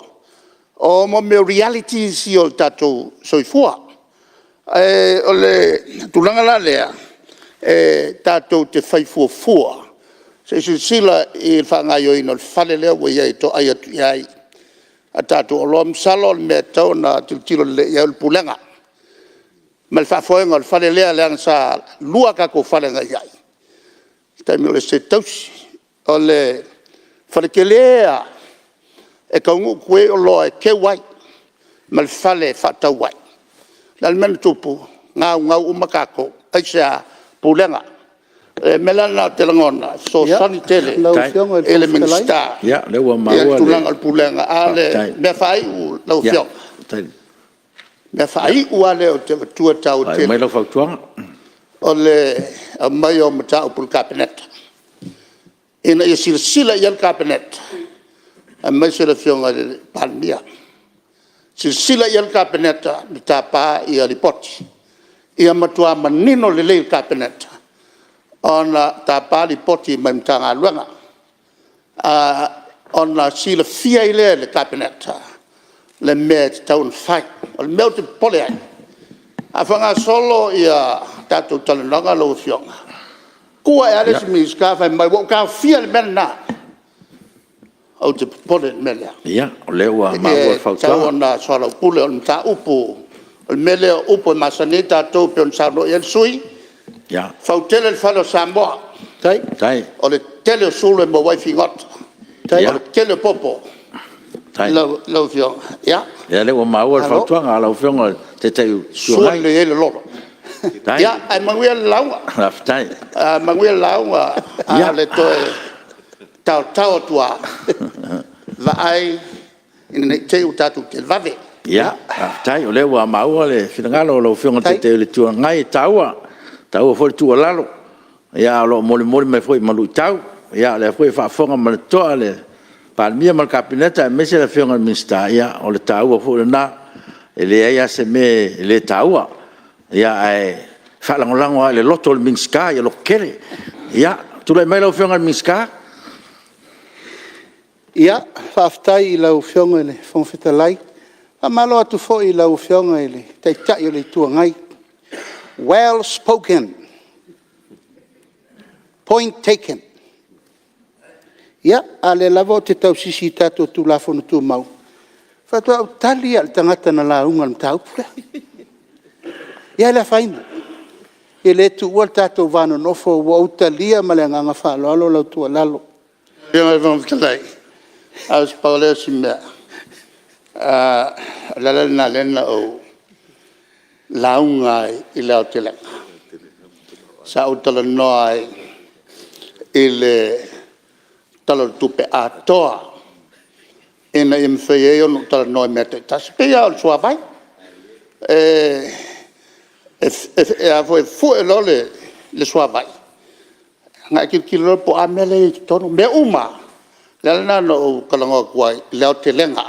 O mea o realities ia o le tatou soifua. O le tulaga la lea e tatou te fai fuafua, se i silasila i le faagaoioiga o le fale lea ua i ai e toai atu i ai a tatou oloa. Masalo o le mea e tatau ona tilotilo lelei i ai o le Pulega ma le faafoega o le fale lea, leaga sa 2 a tatou fale na i ai i le taimi o le Esetete Tausi. O le fale tele lava e taunuu atu i ai oloa e teu ai ma le fale e faatau ai. O le a le mea na tupu? Gaugau uma tatou. Aisea? Pulega. O le mea la lena ou te lagona e fesoasoani tele Lau Afioga i i le le Fofoga Fetalai... Minisita Ia, o lea ua le maua le... tulaga o le pulega. A o le mea faaiu lau Afioga, o le mea faaiu lava lea ou te avatua e taua Faaiu tele, mai lau fautuaga. o le aumai o au mataupu i le Kapeneta, ina ia silasila i ai le Kapeneta, aemaise le Afioga i le Palemia. Silasila i ai le Kapeneta ma tapa Lipoti, ia matua manino lelei le Kapeneta ona tapa Lipoti mai Matagaluega, ona silafia ai lea e le Kapeneta le mea e tatau ona fai. O le mea ou te popole ai, a faagasolo a tatou talanoaga lau Afioga, tu ae lava le isi Minisita fai mai, ua ou taofia le mea lena. Ou te popole i le mea lea. Ia, o lea ua maua le E tatau fautuaga. ona soalaupule. O le mataupu, o le mea lea o upu e masani ai tatou pei ona saunoa i ai le sui usufono, fau tele le fale o Samoa, Faafetai. o le tele o sulu e maua ai figota. O le tele o popo lau Afioga, ia, Ia, o lea ua maua le malo. fautuaga a lau Afioga i le Taitai o le Itu Sua Agai. lelei ai le lolo. Ia, ae manuia le lauga. Faafetai. Manuia le lauga, a o le toe taotao atu lava, vaai ina ne i te i ua tatou televave. Ia, faafetai o lea ua maua le finagalo o lau Afioga i le Taitai o le Itu Agai, e taua, e taua foi le tuualalo, ae o lo o molimoli mai foi ma luitau. A o lea foi e faafofoga ma le totoa le Palemia ma le Kapeneta aemaise le Afioga i le Minisita, ia o le taua foi lena. E leai lava se mea e le taua, ae faalagolago lava i le loto o le Minisita ia lototele. Ia, tulai mai lau Afioga i le Minisita. Ia, faafetai i lau Afioga i le Fofoga Fetalai. Faamalo atu foi i lau Afioga i le Taitai o le Itu Agai. Well spoken, point taken. Ia, a o lea lava ou te tausisi i tatou Tulafono Tumau, faatoa ou tali lava i le tagata na lauga i le mataupu lea. Ia ae le afaina, e le tuua le tatou va nonofo, ua ou talia ma le agaga faaaloalo lau tuualalo. Lau Afioga i le Fofoga Fetalai, na pau lea o si mea, o le ala lena o lea na ou lauga ai i le aotelega. Sa ou talanoa ai i le Tala o le Tupe atoa ina ia mafai ai ona ou talanoa i mea taitasi. E pei lava o le suavai. Fue loa le suavai, ona e tilotilo loa lea po o a mea la e i totonu, mea uma lava. O le ala lena na ou talanoa atu ai i le aotelega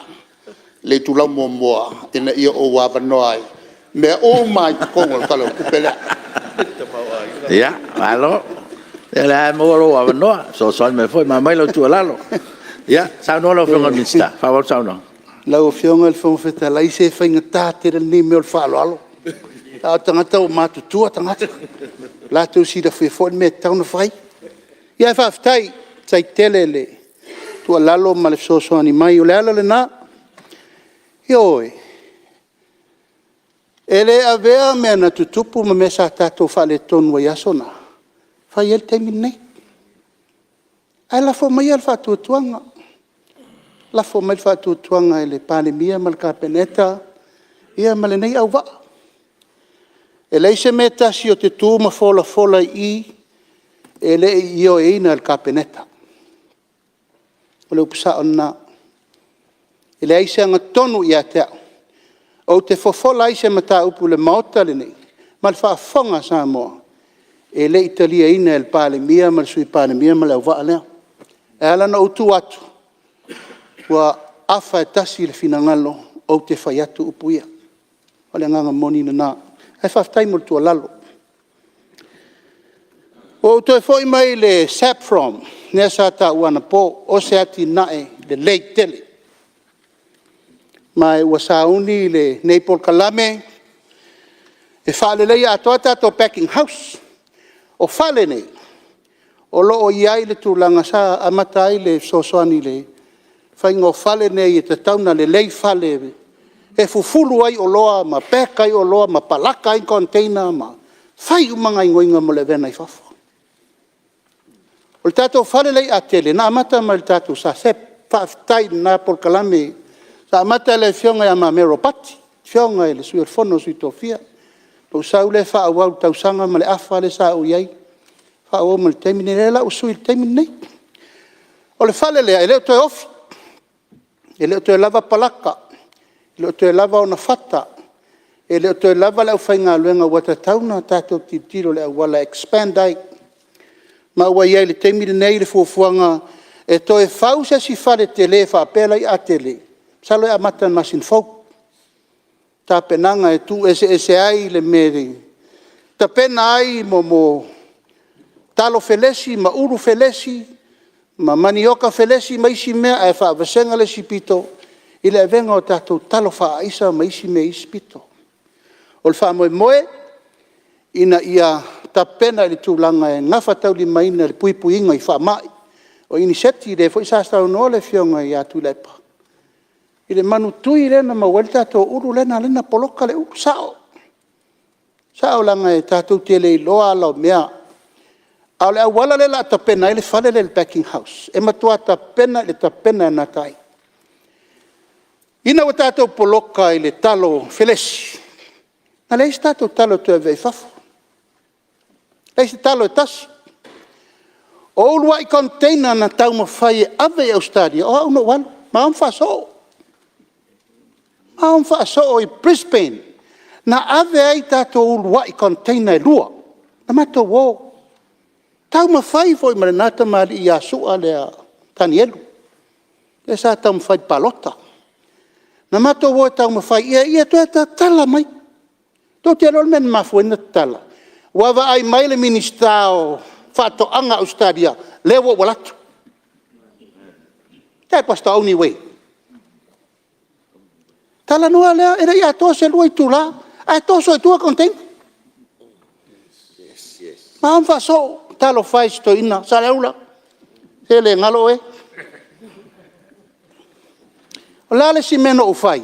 i le itulau muamua, ina ia ou avanoa ai, mea uma lava i totonu o le Tala o le Tupe lea. Ia, malo. Ia o lea lava e maua lou avanoa e fesoasoani mai foi ma aumai lau tuualalo. Ia, saunoa lau Afioga i le Minisita e faaauau le saunoaga. Lau Afioga i le Fofoga Fetalai, se e faigata tele lenei mea o le faaaloalo, a o tagata ua matutua tagata, ua latou silafia foi le mea e tatau ona fai. Ae faafetai, faafetai tele le tuualalo ma le fesoasoani mai. O le ala lena, ioe, e le avea mea na tutupu ma mea sa tatou faaletonu ai i aso na fai ai le taimi lenei. Ae lafo maia le faatuatuaga, lafo mai le faatuatuaga i le Palemia ma le Kapeneta ia ma lenei auvaa. E leai se mea e tasi ou te tu ma folafola i i e le i ioeina e le Kapeneta. O le upu sao lena. E leai se agatonu ia te au ou te fofola ai se mataupu i le Maota lenei ma le faafofoga a Samoa, e le i taliaina e le Palemia ma le Sui Palemia ma le auvaa lea. E ala ona ou tu atu, ua afa e tasi le finagalo ou te fai atu upu ia. O le agaga moni lena, ae faafetai mo le tuualalo. Ua ou toe foi mai i le SAFPROM, lea sa taua anapo, o se atinae lelei tele. Ma ua sauni lenei polokalame e faaleleia atoa tatou packing house. O fale nei, o lo o i ai le tulaga sa amata ai le fesoasoani i le faiga o fale nei e tatau ona lelei fale e fufulu ai oloa ma pack ai oloa ma palaka ai container ma fai uma gaoioiga mo le avega i fafo. O le tatou fale lea i Atele, na amata mai i le tatou SACEP, faafetai i lena polokalame sa amata e le Afioga ia Le Mamea Ropati, le Afioga i le Sui o le Fono a Sui Tofia, ona ou sau lea faaauau i le tausaga ma le afa lea sa ou i ai, faaauau mai i le taimi lenei. O lea la ua sui i le taimi lenei. O le fale lea, e le o toe ofi, e le o toe lava palaka, e le o toe lava ona fata, e le o toe lava le aufaigaluega ua tatau ona tatou tilotilo i le auala e expand ai. Ma ua i ai i le taimi lenei le fuafuaga e toe fau se isi fale tele faapea la e i Atele, masalo e amata i le masina fou tapenaga e tuueseese ai le mea e tapena ai talo felesi ma ulu felesi ma manioka felesi ma isi mea, ae faavasega le isi pito i le avega o tatou talo faaaisa ma isi mea i isi pito. O le faamoemoe, ina ia tapena i le tulaga e gafataulimaina le puipuiga i faamai. O inisieti, lea foi sa saunoa le Afioga ia Tuilaepa i le manutui lea na maua ai le tatou ulu lea na ala ai ona poloka le ulu. E sao, e sao leaga tatou te le iloa ala o mea. A o le auala lea o le a tapena ai le fale lea o le packing house, e matua tapena i le tapena e gata ai. Ina ua tatou poloka i le talo felesi, na leai se tatou talo e toe avea i fafo, leai se talo e tasi. O uluai container na taumafai e ave i Ausetalia, o au na ou alu, ma o ma faasoo, ma o ma faasoo i Brisbane, na ave ai tatou uluai container e 2, na matou o, taumafai foi ma lena tamalii ia Sua Tanielu, lea sa taumafai i le palota. Na matou o e taumafai ina ia toe tatala mai. Tou te iloa le mea na mafua ai ona tatala? Ua vaai mai le Minisita o Faatoaga a Ausetalia, lea ua ou alu atu. That was the only way. Talanoa lea, e le i atoa se 2 itula ae toso i tua container. Ma o ma faasoo. Talofa e i si toeaina, Saleaula, se le galo oe. O le a le isi mea na ou fai?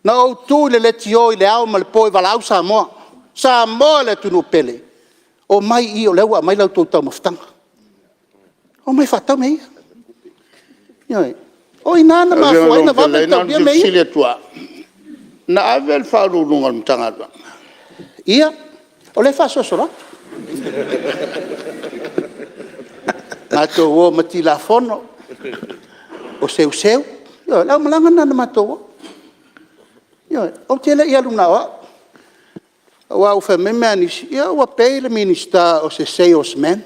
Na ou tu i le leitio i le ao ma le po e valaau Samoa, Samoa le atunuu pele, omai i i o lea ua aumai la outou taumafataga. Omai e faatau mea ia. Ioe. O i ina na mafua ai ona vave ona taulia mea ia. Lau Afioga i le Fofoga Fetalai, na ona fia fesili atu lava, na ave le Faauluuluga a le Matagaluega? Ia, o lea e faasolosolo atu. Matou o ma tilafono, o Seuseu, ioe, o le aumalaga lena na matou o. Ioe. Ou te le i alu na o au, Aua ua fai mai mea a nisi, ia ua pay le Minisita o se salesman,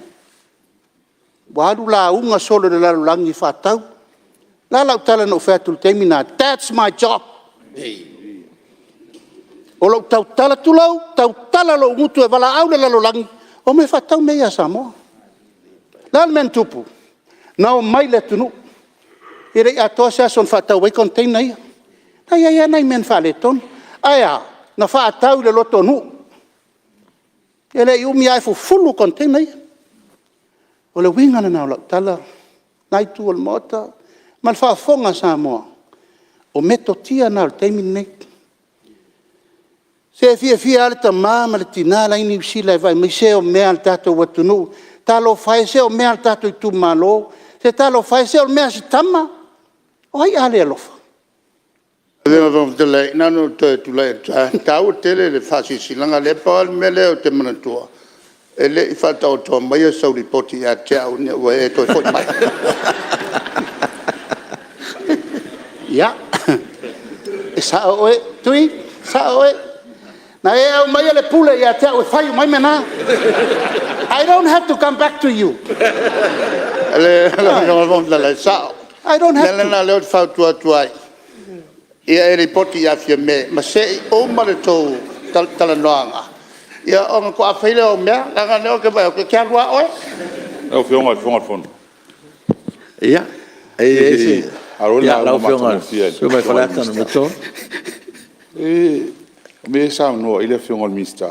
ua alu lauga solo i le lalolagi e faatau. O le a lau tala na ou fai atu i le taimi lena, that's my job. O lou tautala, tulou, tautala lou gutu e valaau le lalolagi, omai e faatau mea ia a Samoa. O le a le mea na tupu? Na omai le atunuu, e le i atoa se aso na faatau ai container ia. Na i ai lava nai mea na faaletonu. Ae a? Na faatau i le lotonuu. E le i umi ae fufulu container ia. O le uiga lena o lau tala lena itu o le Maota ma le faafofoga a Samoa, o metotia na o le taimi lenei. Se e fiafia lava le tama ma le tina la e i Niu Sila e vaai mai, se o mea a le tatou atunuu. Talofa e, se o mea a le tatou itumalo, se talofa e, se o mea a si tama. O ai a le alofa? Lau Afioga i le Fofoga Fetalai, na ona ou toe tulai atu lava, e taua tele le faasilasilaga lea. Pau lava le mea lea ou te manatua, e le i faataoto maia sau lipoti ia te au ina ua e toe foi mai. Ia, e sao oe Tui, e sao oe. Na e aumaia le pule ia te au e fai uma ai mea na. I don't have to come back to you. Lau Afioga i le Fofoga Fetalai, e sao. I don't O le have mea to. lena o lea ou te fautua atu ai, ia e lipoti ia Fiame ma se i uma le tou talatalanoaga, ona faatoa fai lea o au mea. Leaga o lea ou te vaai atu e te alu lava oe. Lau Afioga i le Fofoga o le Fono... Ia, Malo le lau lauga Afioga i le matagofie sui usufono mai a le Faleata Minisita. 3. O mea ia e saunoa i ai le Afioga i le Minisita,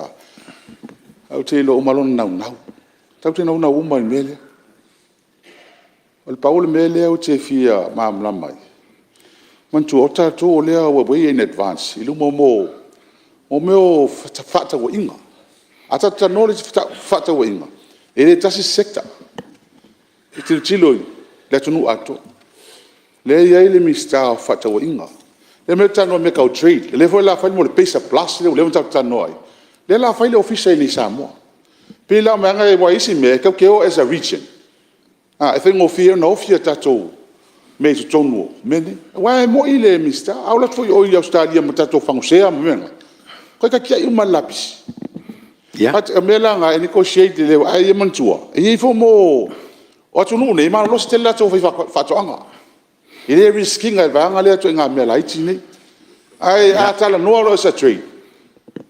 ou te iloa uma lava lona naunau. Tatou te naunau uma lava i le mea lea. Na pau o le mea lea ou te fia malamalama ai, manatua o tatou lea ua way in advance i luma o mea o fefaatauaiga. A tatou talanoa la i fefaatauaiga, e le tasi se sector, e tilotilo i le atunuu atoa. O lea e i ai le Minisita o Fefaatauaiga, lea e talanoa i mea tau trade, o lea foi o le a fai le PACER Plus lea ua leva ona tatou talanoa ai, o lea o le a fai le Ofisa i inei i Samoa. E pei la o mea na ia aua o isi mea, tatou te o as a region e faigofie ai ona ofi a tatou mea i totonu o mea nei. Aua e moni le Minisita, a ou alu atu foi i o i Ausetalia ma tatou fagu sea ma mea na, e ta tiai uma lava i le lapisi. O mea la na e negotiate lelei, ae ia manatua, e i ai foi ma... O atunuu nei, e malolosi tele latou faifaatoaga, e le risk ina e le vaega lea ituaiga mea laiti nei. Ae a talanoa loa as a trade,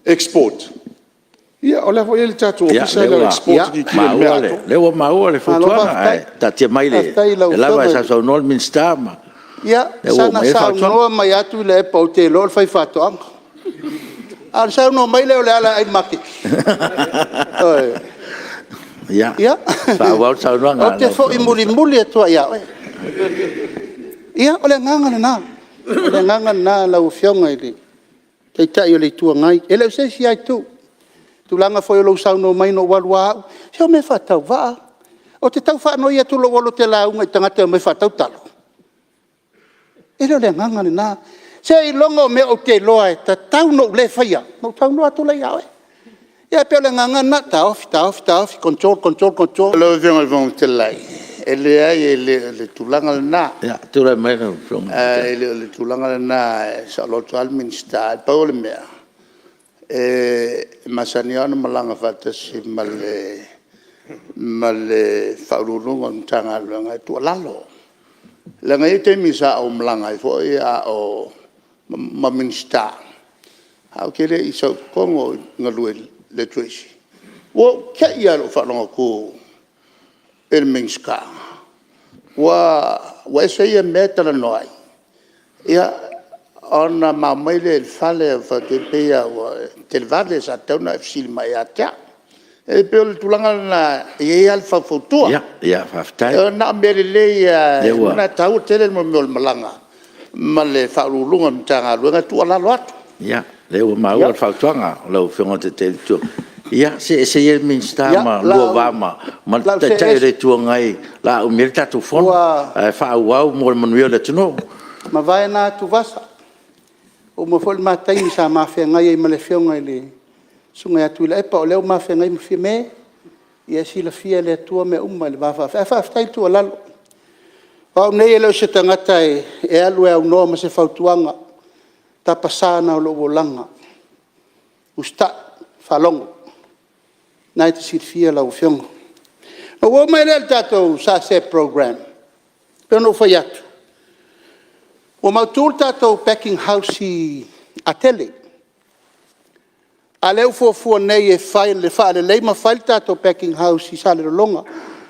export, ia o la e foi e i ai le tatou Ofisa lea o le Export i le mea atoa. O lea ua maua le fautuaga, ae taatia mai o lea lava e sausaunoa le Minisita ma... Ia, lea ua saga oo mai i ai le fautuaga. saunoa mai lava Tuilaepa ou te iloa o le faifaatoaga. A o le saunoa mai lea o Leala e ai le maketi. Ioe. Ia, faaauau le saunoaga a Ou lau te foi Afioga i le Minisita. mulimuli atu lava ia oe. Ia, o le agaga lena, o le agaga lena lau Afioga i le Taitai o le Itu Agai. E le o se isi lava itu, o le tulaga foi o lou saunoa mai na ou alu lava au, se o mea faatau vaa. Ou te tau faanoi atu i lou alu ou te lauga i tagata e omai e faatau talo? E le o le agaga lena. Seiloga o mea ou te iloa e tatau ona ou le faia, ona ou saunoa atu lea ia oe. Ia pei o le agaga lena, taofi, taofi, taofi, control, control, control. Lau Afioga i le Fofoga Fetalai, e leai e le o le tulaga lena. Ia, tulai mai lau Afioga i le Taitai. E le o le tulaga lena, e saoloto lava le Minisita. E pau o le mea, e masani lava ona malaga faatasi ma le Ofisa Sili o Pulega o le Matagaluega e tuualalo. Leaga e i ai taimi sa ou malaga ai foi a o ma Minisita, ae ou te le i sau i totonu o galue i le 2AC, ua ou te i lava i lou faalogo atu i le Minisita ua ese ia mea e talanoa ai, ia, ona ma omai lea i le fale ou fai atu ai, pei lava ua televave, sa tatau ona e fesili mai ia te au. E pei o le tulaga lena, e i ai lava le faufautua. Ia faafetai. Na o mea lelei O lea lava, e taua tele le mea o le malaga ma le Ofisa Sili o Pulega o le Matagaluega e tuualalo atu. Ia, o lea ua maua le fautuaga a lau Afioga i le Taitai o le Itu Agai. Ia, see ese ia le Minisita ma le lua va ma le O le a ou see Taitai o ese. le Itu Agai o le a umi ai le tatou Fono, Ua ae faaauau mo le manuia o le atunuu. mavae na atuvasa, ua uma foi le ma taimi sa ma feagai ai ma le Afioga i le Susuga ia Tuilaepa, o lea ua ma feagai ma Fiame. Ia e silafia e le Atua mea uma i le va faafeagai. Ae faafetai le tuualalo. O au nei e le o se tagata e alu e aunoa ma se fautuaga, o le tapasa lena o lou olaga, usitai, faalogo. O lena e te silafia lau Afioga. Ona ou oo mai lea i le tatou SACEP Programme, e pei ona ou fai atu, ua mautu le tatou packing house i Atele, a o lea ua fuafua nei e faalelei ma fai le tatou packing house i Salelologa.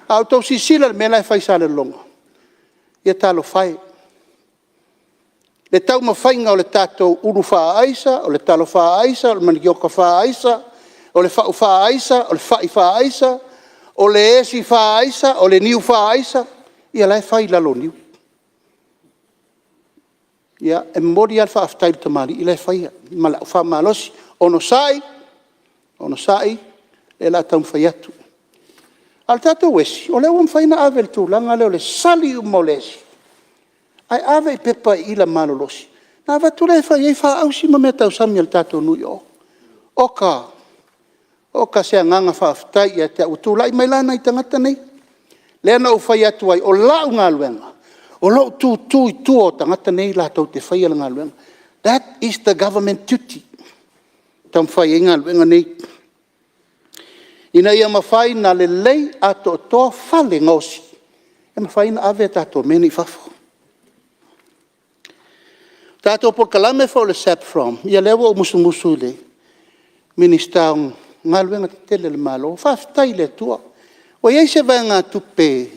A outou silasila i le mea la e fai i Salelologa, ia talofa e, i le taumafaiga o le tatou ulu faaaisa, o le talo faaaisa, o le manioka faaaisa, o le fau faaaisa, o le fai faaaisa, o le esi faaaisa, o le niu faaaisa, ia o la e fai i lalo o niu. Ia, e momoli lava le faafetai i le tamalii la e faia ma lau faamalosi. Onosai, onosai, o lea o le a taumafai atu. A o le tatou esi, o lea ua mafai ona ave i le tulaga lea o le sali uma o le esi, ae ave i pepa i ila malolosi ona avatu lea e fai ai faausi ma meatausami a le tatou nuu i o. Oka, oka se agaga faafetai ia te au, ua tulai mai la nai tagata nei, lea na ou fai atu ai, o lau galuega, o lou tutu i tua o tagata nei latou te faia le galuega. That is the government duty e taumafai ai galuega nei, ina ia mafai ona lelei atoatoa fale gaosi e mafai ona ave a tatou mea nei i fafo. Le tatou polokalame foi o le SAFPROM, ia o lea ua ou musumusu i le Minisita o Galuega Tetele a le Malo, faafetai i le Atua ua i ai se vaegatupe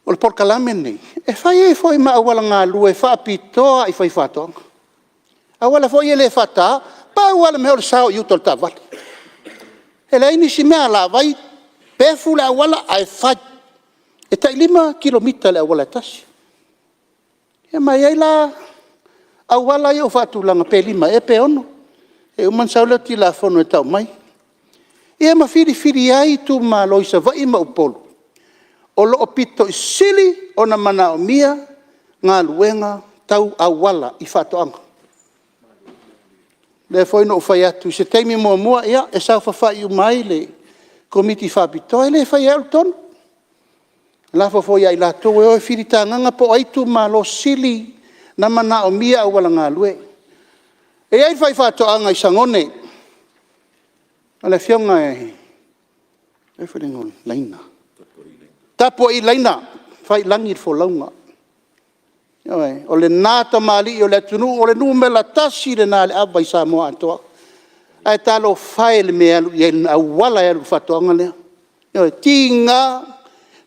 o le polokalame lenei e fai ai foi ma auala galue faapitoa lava i faifaatoaga, auala foi ia e le faataina, pau lava le mea o le sao i uta o le taavale. E leai nisi mea, alavai, pefu le auala ae fai. E tai 5 kilomita i le auala e tasi. Ia ma e i ai la auala ia ua faatulaga pe 5 ea pe 6, e uma ona sau le Tulafono e tau mai. Ia ma filifili ai itumalo i Savaii ma Upolu o lo o pito i sili ona manaomia galuega tau auala i faatoaga. O lea foi na ou fai atu, i se taimi muamua e saofafai uma ai le Komiti Faapitoa, e le faia e au le tonu, lafo foi ia i latou e o e filitagaga po o ai itumalo e sili ona manaomia auala galue. E i ai le faifaatoaga i Sagone, o le Afioga ia Faiilagi Laina, Faiilagi le folauga. Ioe. O lena tamalii o le atunuu, o le numera 1 lena i le ava i Samoa atoa. Ae talofa e i le mea e alu i ai i le auala e alu i le faatoaga lea. Ioe. E tiga,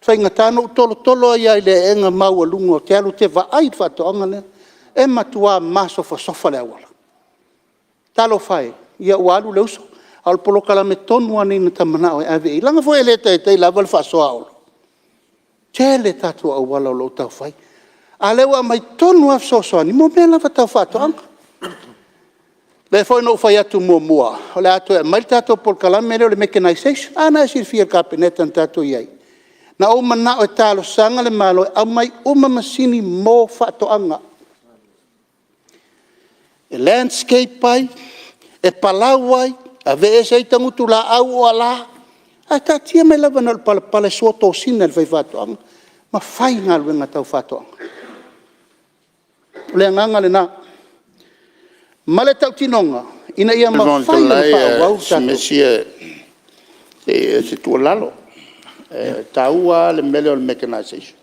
faigata ona ou tolotolo ai lava i le aega maualuga ou te alu ou te vaai i le faatoaga lea, e matua masofasofa le auala. Talofa e, ia ua alu le uso, a o le polokalame tonu lava lenei na ta manao e ave i ai, leaga foi e le taitai lava le faasoa a Olo. Tele tatou auala o lo o tau fai, a o lea ua aumai tonu lava fesoasoani mo mea lava tau faatoaga. O lea foi na ou fai atu muamua, o le a toe aumai le tatou polokalame lea o le mechanization. A lena e silafia e le Kapeneta na tatou i ai, na ou manao e talosaga le Malo e aumai uma masini mo faatoaga, e landscape ai, e palau ai, aveese ai tagutulaau o ala, ae taatia mai lava na o le palapala e suotosina e le faifaatoaga ma fai galuega tau faatoaga. O le agaga lena, ma le tautinoga, ina ia mafai ona faaauau Lau Afioga i le Fofoga Fetalai, o se tuualalo, e taua lava le mea lea o le mechanization,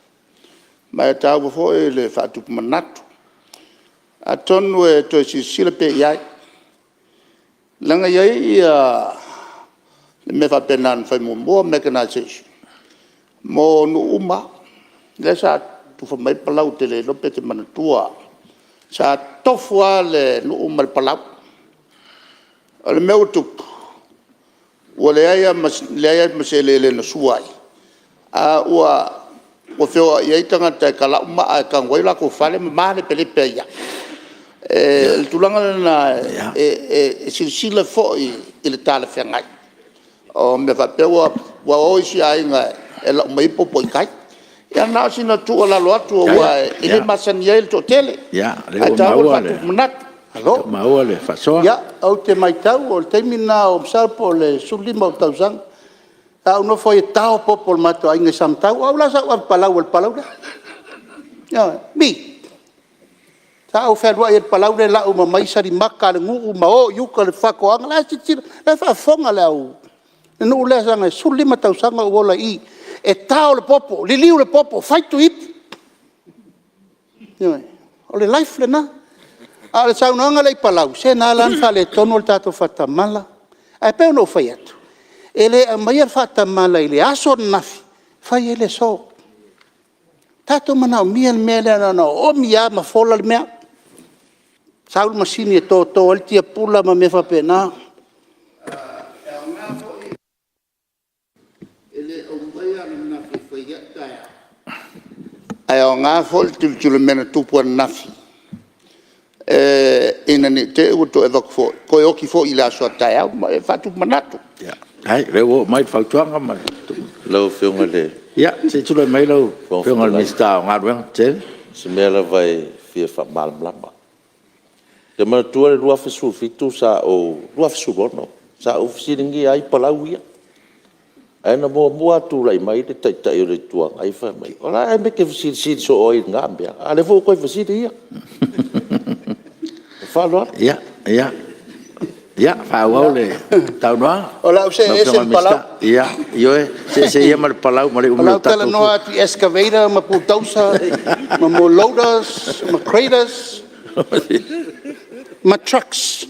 ma e taua foi le faatupu manatu. Atonu e toe silasila pea i ai, leaga e i ai le mea faapena na fai muamua mechanization mo nuu uma lava. Lea sa tufa mai ai palau, ou te le iloa pe te manatua. Sa tofu lava le nuu ma le palau. O le mea ua tupu, ua leai lava ma se eleele na sua ai, a ua feoai ai tagata e talau maa e tanu ai o latou fale ma malepelepe ai lava. O le tulaga lena e silasila foi i le talafeagai o mea faapea ua o isi aiga e lau mai ai popo i tai. Ia na o sina tuualalo atu aua e le masani ai le toatele, ae taua le faatupu manatu. Malo. Ia, o lea ua maua le faasoa. Ia, ou te matau o le taimi lena masalo po o le 15 ou tausaga, sa ou nofo ai e tao popo a le matou aiga i samatau. O au la sa ou avepalau i le palau lea. Ioe. Me. Sa ou fealuai ai i le palau lea e lau uma mai salimata a le nuu ma o i uta i le fatoaga, la e silasila, la e faafofoga le nuu lea leaga e 15 tausaga o ou ola i i. E tao le popo, liliu le popo, fai Tuiipu, ioe o le life lena. A o le saunoaga lea i palau, se na ala ona faaletonu o le tatou faatamala. Ae pei ona ou fai atu, e le aumaia le faatamala i le aso ananafi, fai ai le aso. Tatou manaomia le mea lea na ona oomi lava ma fola le mea. Sau le masini e toto ai le tiapula ma mea faapena. Ae aoga foi le tilotilo i mea na tupu ananafi, ina ne i te i ua toe avatu foi, toe oti foi i le aso a taeao ma e faatupu manatu. Faafetai o lea ua oo mai le fautuaga ma le... Lau Afioga i le Ia se i tulai mai lau Fofoga Afioga i le Fetalai, Minisita o Galuega Tetele. O se mea lava e fia faamalamalama. Ou te manatua le 2017 sa ou... 2016 sa ou fesiligia ai palau ia. Ae na muamua lava tulai mai le Taitai o le Itu Agai fai mai, o le a ea le mea e te fesilisili soo ai i lena mea, a o lea foi ua toe fesili ia. Ma le faaaloalo. Ia, faaauau le saunoaga. O le a ou see ese ma palau. Ia, ioe, see ese ia ma le palau ma le umi O o le a le ou tatou... talanoa atu i excavator ma bulldozer ma loaders ma graders ma trucks.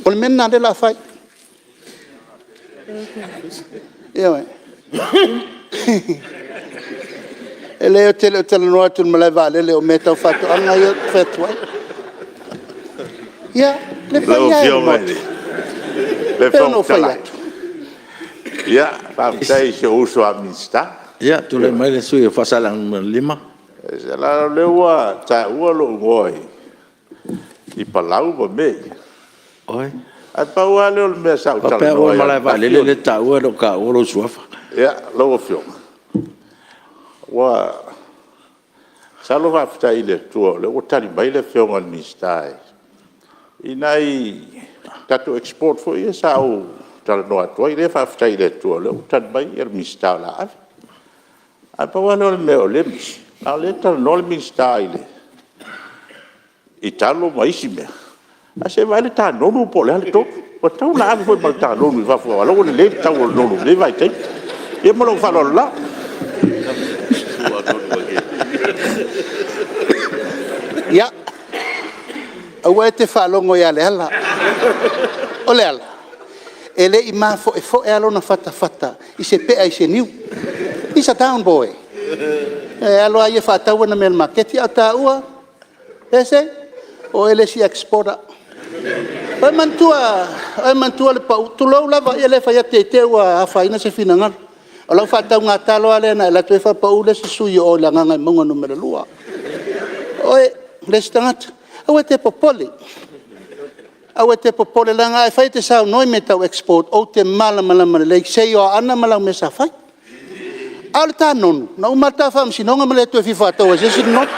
O le mea lena o lea o le a fai. Ioe. E leai ou te le o talanoa atu i le malaevaalele o mea tau faatoaga ia ou te fai atu ai. Ia, le paia e o le Maota, e pei ona ou fai atu... Ia, faafetai i si ou uso a Minisita. Ia, tulai mai le sui usufono mo Faasaleleaga 5. Leaga o lea ua taua lou igoa i palau ma mea ia, Oi. ae pau lava lea o le mea sa ou talanoa Faapea au o le ai malaevaalele lea e taua e le o taua lou suafa. Ia, lau Afioga, masalo faafetai i le Atua o lea ua tali mai le Afioga i le Minisita i nai tatou export foi ia sa ou talanoa atu ai. O lea faafetai i le Atua o lea ua tali mai le Minisita o le a ave. Ae pau lava lea o le mea o lea e misi, a o lea e talanoa le Minisita i talo ma isi mea, ae se i vaai le ta nonu po o le a le tonu? Ua tatau ona ave foi ma le ta nonu i fafo aua o la ua lelei le tau o le nonu i lenei vaitaimi. Ia ma lou faaaloalo lava. Ia, aua e te faalogo ia Leala. O Leala, e le i mafoefoe lava lona fatafata i se pea i se niu. He is a town boy. E alu lava ia faatau ana mea i le maketi, a o taua Pese, o oe le isi exporter. O e manatua le pau, tulou lava, e le fai atu ne i te i ua afaina se finagalo. O lau faatauga talo lava lea na e alu atu ai faapau le isi sui usufono o i le Gagaemauga Nu.2. O oe le isi tagata. Aua e te popole, aua e te popole leaga afai e te saunoa i mea tau export, ou te malamalama lelei, sei o Aana ma lau mea sa fai. A o le ta nonu, na uma lava le ta faamasinoga ma le toe fia faataua e se isi le nonu.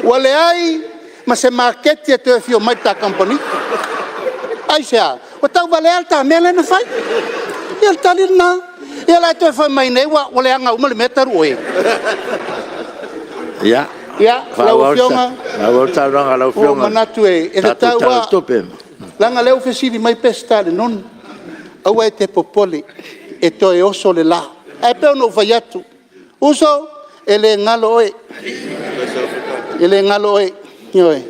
Ua leai ma se maketi e toe afio mai i le ta kamupani. Aisea? Ua tauvalea le ta mea lea na fai. Ia o le tali lena. Ia o le a e toe fai mai nei ua leaga uma le mea talu oe? Ia, Ia, lau faaauau Afioga, le saunoaga a lau ua ou Afioga i manatu e le tatou tatau Tala o le lava, Tupe. leaga o lea ua fesili mai Peseta i le nonu. Aua e te popole, e toe oso le la. Ae pei ona ou fai atu, uso, e le galo oe, e le galo oe, ioe.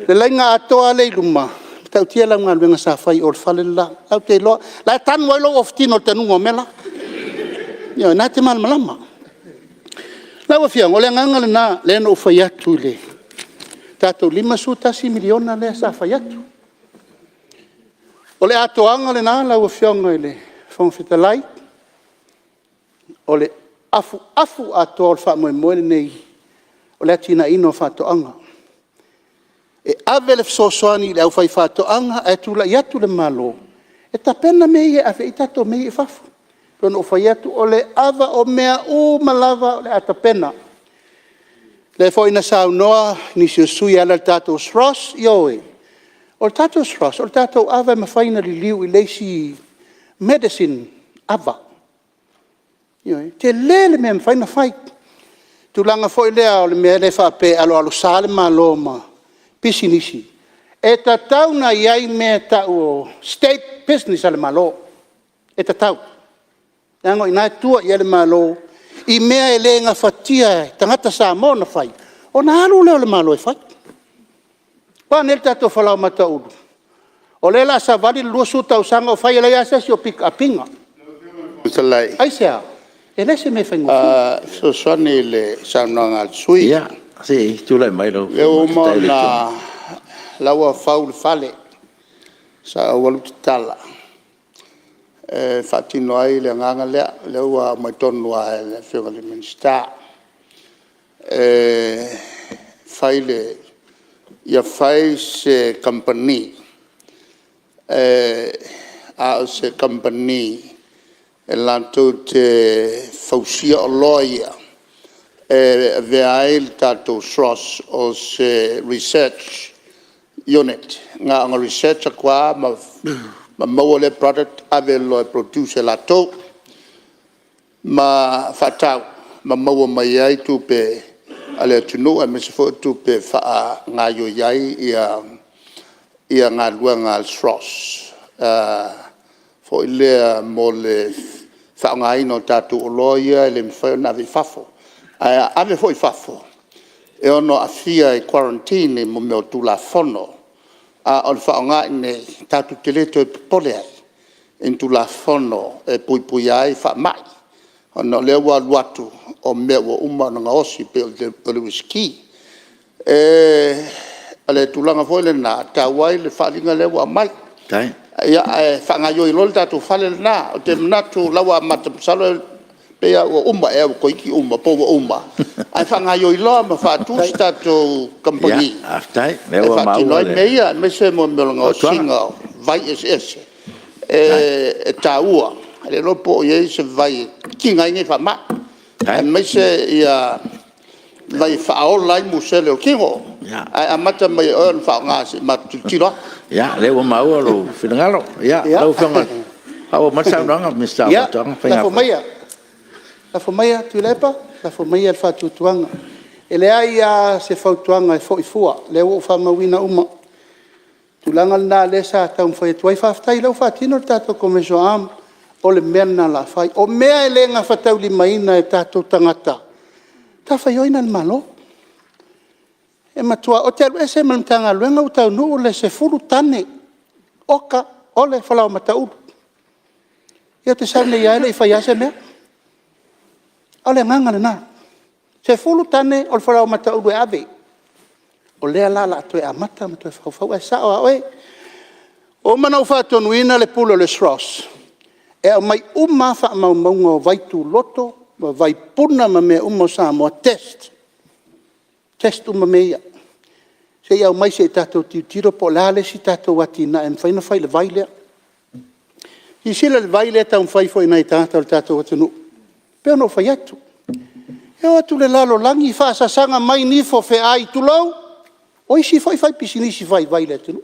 Le laina atoa lava lea e i luma, e matautia lau galuega sa fai i o i le fale le la. O la ou te iloa, o la e tanu ai lou ofutino i le tanuga o mea la. Ioe, o lena e te malamalama. Lau Afioga, o le agaga lena lea na ou fai atu i le tatou $51 miliona lea sa fai atu. O le atoaga lena lau Afioga i le Fofoga Fetalai, o le afuafu atoa o le faamoemoe lenei o le atinaeina o faatoaga. E ave le fesoasoani i le aufaifaatoaga ae tulai atu le Malo e tapena mea ia e ave i ai tatou mea ia i fafo. E pei ona ou fai atu, o le ava o mea uma lava o le a tapena. O lea foi na saunoa nisi o sui usufono e ala i le tatou SROS, ioe, o le tatou SROS, o le tatou ava e mafai ona liliu i le isi medicine ava. Ioe. E tele le mea e mafai ona fai. tulaga foi lea o le mea lea faapea e aloalosa le Malo ma pisinisi, e tatau ona i ai mea e tau o state business a le Malo, e tatau. Leaga o i ina e tua i ai le Malo i mea e le gafatia e tagata Samoa ona fai, ona alu lea o le Malo e fai. O a nei le tatou falaoamata ulu? O lea o le a savali le 20 tausaga o fai e leai lava se isi o pick up ina. Aisea? E le o se mea faigofie. E fesoasoani i le saunoaga a le sui usufono. Ia, se i tulai mai lau Afioga i le Taitai o le Itu Agai. O la ua fau le fale, sa ou alu tatala e faatino ai le agaga lea, o lea ua aumai tonu lava e le Afioga i le Minisita, ia fai se kamupani, a o se kamupani e latou te fausia oloa ia e avea ai le tatou SROS o se Research Unit, na ona research atu lava ma maua lea product ave loa e produce e latou ma faatau ma maua mai ai tupe a le atunuu aemaise foi o tupe e faagaoioi ai galuega a le SROS foi lea mo le faaaogaina o tatou oloa ia e le mafai ona ave i fafo. Ae a ave foi i fafo, e ono aafia i quarantine i mea o Tulafono, a o le faaaoga i inei, tatou te le toe popole ai i ni Tulafono e puipuia ai faamai, ona o lea ua alu atu o mea ua uma ona gaosi e pei o le uisiki. O le tulaga foi lena e taua ai le faaaliga lea ua aumai, ae faagaoioi loa le tatou fale lena. Ou te manatu o la e ua amata, masalo pei lava ua uma ea toeitiiti uma po ua uma, ae faagaoioi loa ma faatu se tatou kamupani e faatino ai mea ia, aemaise mo mea o le gaosiga o vai eseese e taua. E le iloa po o i ai se vai e tiga ai nei faamai, aemaise vai e faaola ai musele o le tino. Ae amata mai e oe ona faaaoga se i matou tilotilo atu. Ia, o lea ua maua lou finagalo. Lau Afioga, faaauau mai le saunoaga a le Minisita o Faatoaga ma Faiga Faiva. Ia, lafo maia Tuilaepa, lafo maia le faatuatuaga. E leai lava se fautuaga e foi fua, o lea ua ou faamauina uma. O le tulaga lena o lea sa taumafai atu ai. Faafetai o lea ua faatino le tatou commercial arm, o le mea lena o le a fai. O mea e le gafataulimaina e tatou tagata, o le matafaioi lena a le Malo. Ou te alu ese ma le Matagaluega ua taunuu le 10 tane oka o le falaoamata ulu. Ia ou te sau nei lava e le i faia lava se mea. A o le agaga lena, 10 tane o le falaoamata ulu e ave. O lea la o le a toe amata ona toe faufau, ae sao lava oe. Ua uma ona ou faatonuina le Pule o le SROS e aumai uma lava faamaumauga o vaituloto ma vaipuna ma mea uma o Samoa, test, test uma mea ia. Se i aumai se i tatou tilotilo po o le a le isi tatou atinae e mafai ona fai i le vai lea. Silasila i le vai lea e taumafai ifo e tagata o le tatou atunuu. E pei ona ou fai atu, e o atu i le lalolagi, faasasaga mai nifo feai, tulou, o isi foi faipisinisi vaivai i le atunuu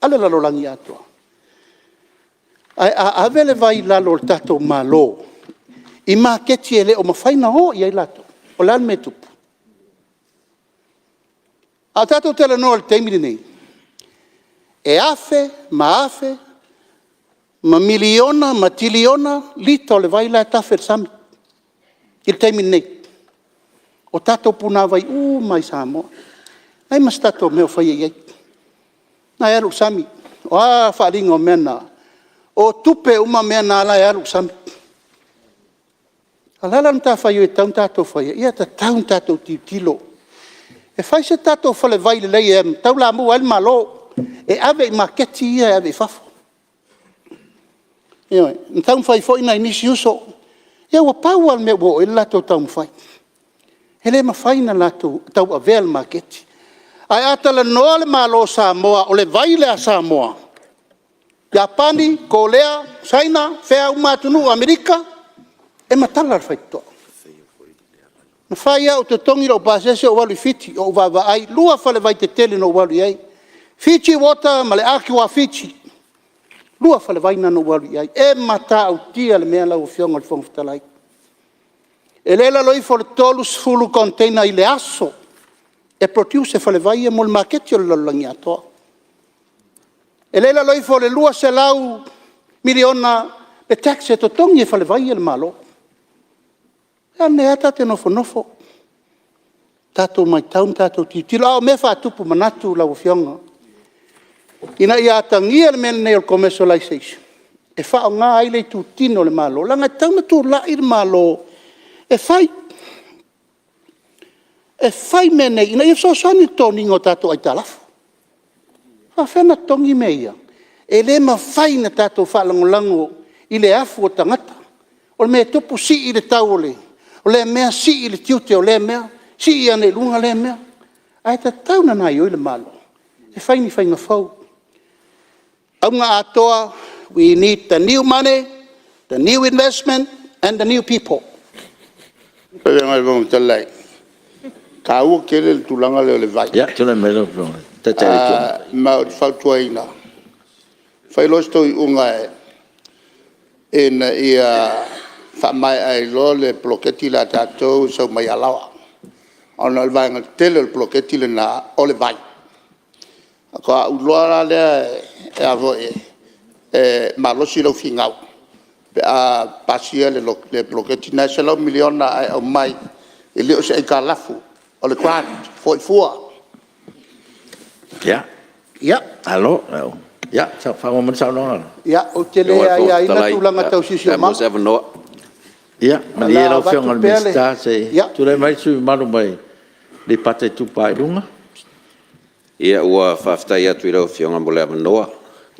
a le lalolagi atoa. Ae a ave le vai i lalo o le tatou Malo i maketi e le o mafai ona o i ai latou, o le a le mea e tupu? A tatou talanoa i le taimi lenei, e afe ma afe ma miliona ma piliona lita o le vai la e tafe i le sami i le taimi lenei. O tatou punavai uma lava i Samoa. E leai ma se tatou mea o faia i ai. O lena e alu i le sami. O a faaaliga o mea na? O tupe uma mea na o la e alu i le sami. A o le a la le matafaioi e tatau ona tatou faia? Ia tatau ona tatou tilotilo e fai se tatou falevai lelei e taulamua ai le Malo, e ave i maketi ia e ave i fafo. Ioe. Na taumafai foi nai nisi uso, ia ua pau lava le mea ua oo i ai le latou taumafai, e le mafai ona latou tauavea le maketi. Ae a talanoa le Malo o Samoa o le vai lea a Samoa, Iapani, Korea, Saina, fea uma atunuu, Amerika, e matala le faitotoa. Na fai lava ou totogi lou pasese ou alu i Fiti ou vaavaai, e 2 falevai tetele na ou alu i ai, Fiti Water ma le Aqoa Fiji. E 2 falevai na na ou alu i ai. E matautia le mea lau Afioga i le Fofoga Fetalai. E le i lalo ifo o le 30 container i le aso e produce e Falevai ia mo le maketi o le lalolagi atoa. E le i lalo ifo o le $200 miliona le tax e totogi e Falevai ia i le Malo. A mea e tatou te nofonofo, tatou matau ma tatou tilotilo. A o mea faatupu manatu lau Afioga, ina ia atagia le mea lenei o le commercialization, e faaaoga ai le itutino o le Malo, leaga e tatau ona tulai le Malo e fai, e fai mea nei ina ia fesoasoani i le totogiina o tatou aitalafu. E faapefea ona totogi mea ia? E le mafai ona tatou faalagolago i le afu o tagata. O le mea e tupu, sii le tau o lea mea, sii le tiute o lea mea, sii ane i luga lea mea. Ae tatau ona gaoioi le Malo e fai ni faiga fou. O le auga atoa, we need the new money, the new investment and the new people. Lau Afioga i le Fofoga Fetalai, e taua tele le tulaga lea o le vai. Ma ou te fautuaina, fai loa si outou iuga ina ia faamaea ai loa le poloketi lea a tatou e sau mai Alaoa, ona o le vaega tele o le poloketi lena o le vai. Faatoa ou iloa la lea e malosi lau finau pe a pasia le poloketi lena. E $100 miliona ae aumai, e le o se aitalafu, o le grant, foi fua. Ia, malo. Faaauau mai le saunoaga. Ia, ou te le aiaina tulaga tau siosiomaga. Ia, malie lau Afioga i le Minisita se i tulai mai le sui usufono mamalu mai Aleipata Itupa i Luga. Ia, ua faafetai atu i lau Afioga mo le avanoa.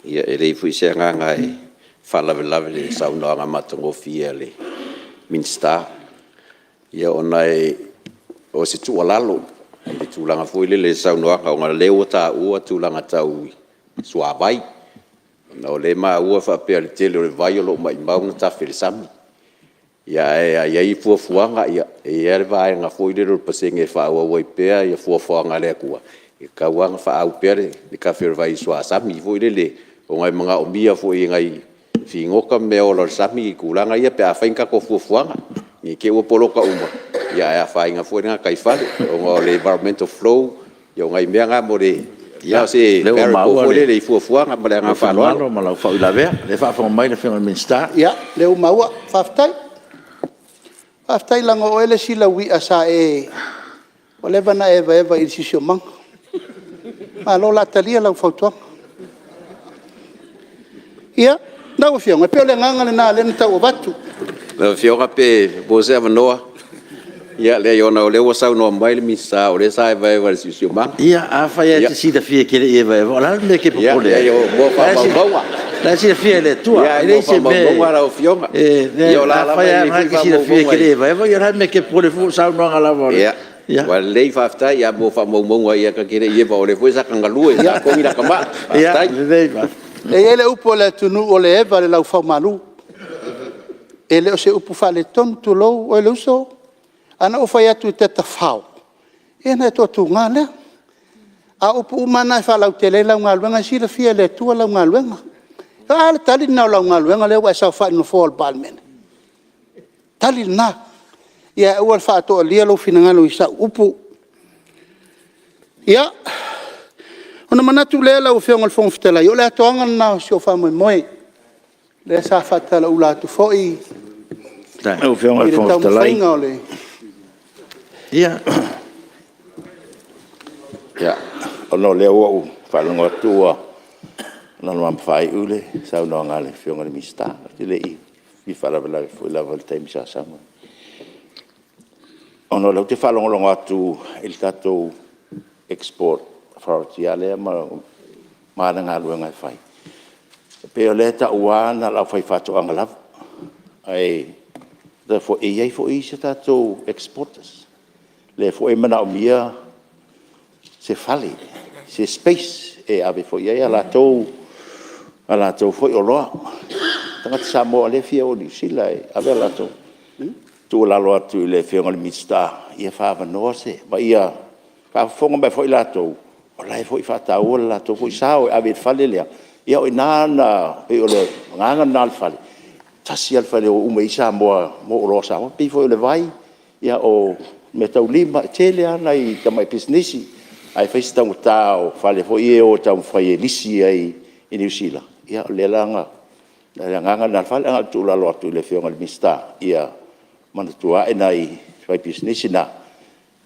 E leai foi se agaga e faalavelave i le saunoaga matagofie a le Minisita. Ia ona o se tuualalo i le tulaga foi lele i le saunoaga ona o lea ua taua tulaga tau suavai, ona o lea e maua e faapea o le tele o le vai o lo o maumau ona tafe i le sami. Ae a i ai fuafuaga, e i ai lava le vaega foi lele o le pasene e faaauau ai pea fuafuaga a le Atua, e tatau lava ona faaau pea le tafe o le vai i le suasami foi lele, ona e manaomia foi e nai figota ma meaola o le sami tulaga ia pe a fai ni tatou fuafuaga, ne i te i ua poloka uma, ae afaina foi le gataifale ona o le environmental flow, o nai mea na mo le… Na o se variable foi lele i fuafuaga. Ma le agaga faaaloalo. Ia, o lea ua maua lou finagalo ma lau faauilavea, o lea e faafofoga mai le Afioga i le Minisita. Ia, o lea ua maua. Faafetai. Faafetai leaga o oe le isi lauia sa e… ua leva ona e evaeva i le siosiomaga. Malo o le a talia lau fautuaga. Ia, lau Afioga, e pei o le agaga lena o lea na tau avatu. Lau Afioga pe maua se avanoa? Ia leai ona o lea ua saunoa mai le Minisita o lea sa evaeva i le siosiomaga. Ia, afai lava e te silafia e te le i evaevaina, o le a le mea e te popole ai? Ia leai mo faamaumauga. O la e silafia e le Atua. Ia mo faamaumauga lau Afioga. Afai lava o lena e te silafia e te le i evaeva, ia o le a le mea e te popole ai fua, o saunoaga lava a le… Ia, ua lelei faafetai mo faamaumauga ta te le i eva o lea foi sa ta galue sa togi lata maa. Faafetai. Ia lelei. E i ai le upu a le atunuu o le eva i le laufaumalu. E le o se upu faaletonu, tulou oe le uso. Ana ou fai atu e te tafao, ia ona e toatuga lea. A o upu uma lava na e faalautele ai lau galuega, e silafia e le Atua lau galuega. A le tali lena o lau galuega lea ua e saofai i le Nofoa o le Palemene? O le tali lena. Ia ae aua le faatoalia lou finagalo i sau upu. Ia, ona manatu lea lau Afioga i le Fofoga Fetalai, o le atoaga lena o si ou faamoemoe, lea sa faatalaula atu foi i le taumafaiga o le... Ia, Ona o lea ua ou faalogo atu ua lalalama faaiu le saunoaga a le Afioga i le Minisita. Ou te le i fia faalavelave foi lava i le taimi sa sau ai. Ona o lea ou te faalogologo atu i le tatou Export Authority lava lea ma ana galuega e fai, e pei o lea e tau lava na o le aufaifaatoaga lava. Ae i ai foi isi a tatou exporters, lea foi e manaomia se fale, se space e ave foi i ai a latou foi oloa. O tagata Samoa o lea e fia o i Niu Sila e ave a latou… E tuualalo atu i le Afioga i le Minisita, ia faaavanoa se… ma ia faafofoga mai foi latou, o la e foi e faataua le latou foi sao e ave i le fale lea. Ia o i ina na… e pei o le agaga lena o le fale, e tasi lava le fale e o uma i ai Samoa mo oloa a Samoa. E pei foi o le vai, O meataulima, e tele lava nai tamai pisinisi, ae fai si taugata o fale foi ia e o e taumafai e lisi ai i Niu Sila. Ia o le agaga lena o le fale. Ae na o le tuualalo atu i le Afioga i le Minisita, ia manatua ae nai faipisinisi na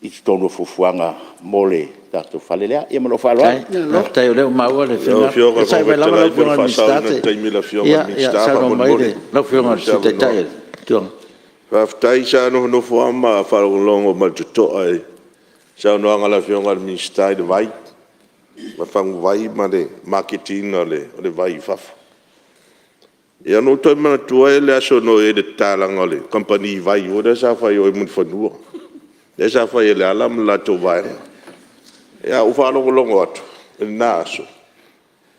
i totonu o fuafuaga mo le tatou fale lea. Ia ma lou faaaloalo. Faafetai o lea ua maua le finagalo. Saunoa mai lau Afioga i le Sui Taitai o le Itu Agai. Faafetai. Sa nofonofo lava ma faalogologo ma le totoa i le saunoaga a le Afioga i le Minisita i le vai, le faguvai ma le maketiina o le vai i fafo. Ia ona ou toe manatua lea o le aso na oo i ai le tatalaga o le kamupani vai foi lea sa fai i o i Mulifanua, lea sa fai e Leala ma le latou vaega. Ae ou faalogologo atu i lena aso,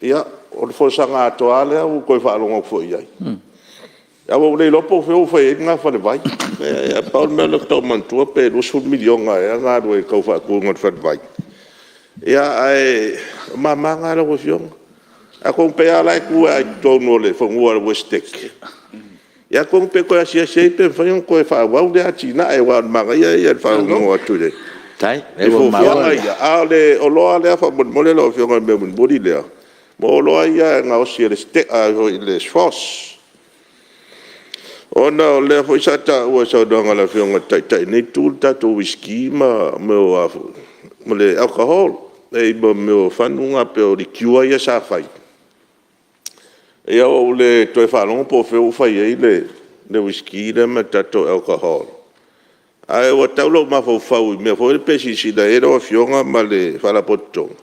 ia, o le folasaga atoa lava lea ua ou toe faalogo atu foi i ai. Ae ua ou le iloa po o fea ua fai i ai lena falevai. Ae pau le mea lea faatoa ou manatua pe $20 miliona ea na alu ai i le tau faatuina o le falevai. Ia, ae o mama na lau Afioga. Atonu pei lava o la e tu lava i totonu o le fanua o le Esetete, ia atonu pe toe asiasi i ai pe mafai ona toe faaauau lea atinae, aua o le manaia ia i le faalogologo atu i fuafuaga ia. A o le oloa lea faamolemole lau Afioga i le mea mulimuli lea, mo oloa ia e gaosi e le SROS. Ona o lea foi sa taua i le saunoaga a le Afioga i le Taitai o lenei Itu le tatou uisiki ma le alcohol, ma mea o fagu na pei o liqueur ia sa fai. Ia ua ou le toe faalogo po o fea ua fai i ai le uisiki lea ma le tatou alcohol, ae ua tau lou mafaufau i mea foi ia pe silasila i ai lau Afioga ma le Faalapotopotoga,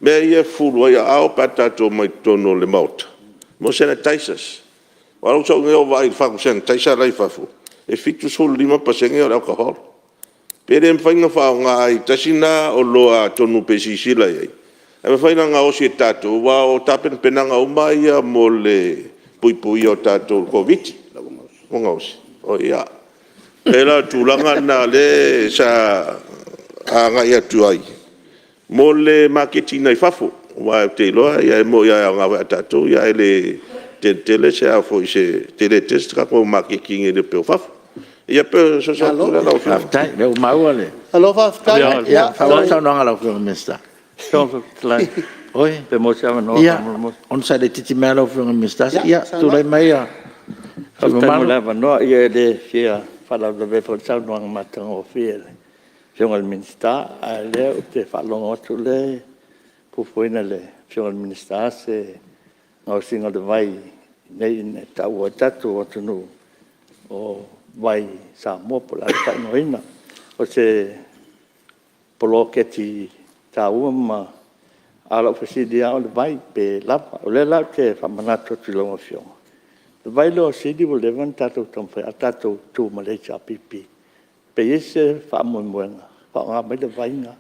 mea ia e fufulu ai aao pe a tatou omai i totonu o le Maota, mo sanitizers. Aua na ou sau nei ou vaai i le fagu sanitizer la e i fafo, e 75% o le alcohol. Pe le mafai ona faaaoga ai, tasi lena oloa atonu pe silasila i ai, ae mafai ona gaosi e tatou, aua o tapenapenaga uma lava ia mo le puipuia o tatou i le Koviti-19. Ua gaosi? Ia, pei la o le tulaga lena o lea sa agai atu ai mo le maketiina i fafo. Aua ou te iloa e moni lava e aoga foi ia tatou, ae le tele tele se tele tele se tatou maketi i le pei o fafo. Ia pei o le fesoasoani atu lea lau Afioga. Faafetai o lea ua maua le... Malo faafetai. Ia faaauau le saunoaga a lau Afioga i le Minisita. Ia, onosai laitiiti mai lava lau Afioga i le Minisita. Ia, tulai mai le sui usufono mamalu. Faafetai mo le avanoa. Ia e le fia faalavelavea foi i le saunoaga matagofie a le Afioga i le Minisita, a o lea ou te faalogo atu o lea e fuafuaina e le Afioga i le Minisita se gaosiga o le vai i inei e tau ai le tatou atunuu o Vai Samoa po o le a le faaigoaina. O se poloketi taua ma... A o lau fesili lava o le vai, pe lava. O lea la ou te faamanatu atu i lau Afioga, o le vai lea o Sili ua leva ona tatou taumafai, a o tatou tu ma le HRPP, pe i ai se faamoemoega e faaaoga mai le vai lena.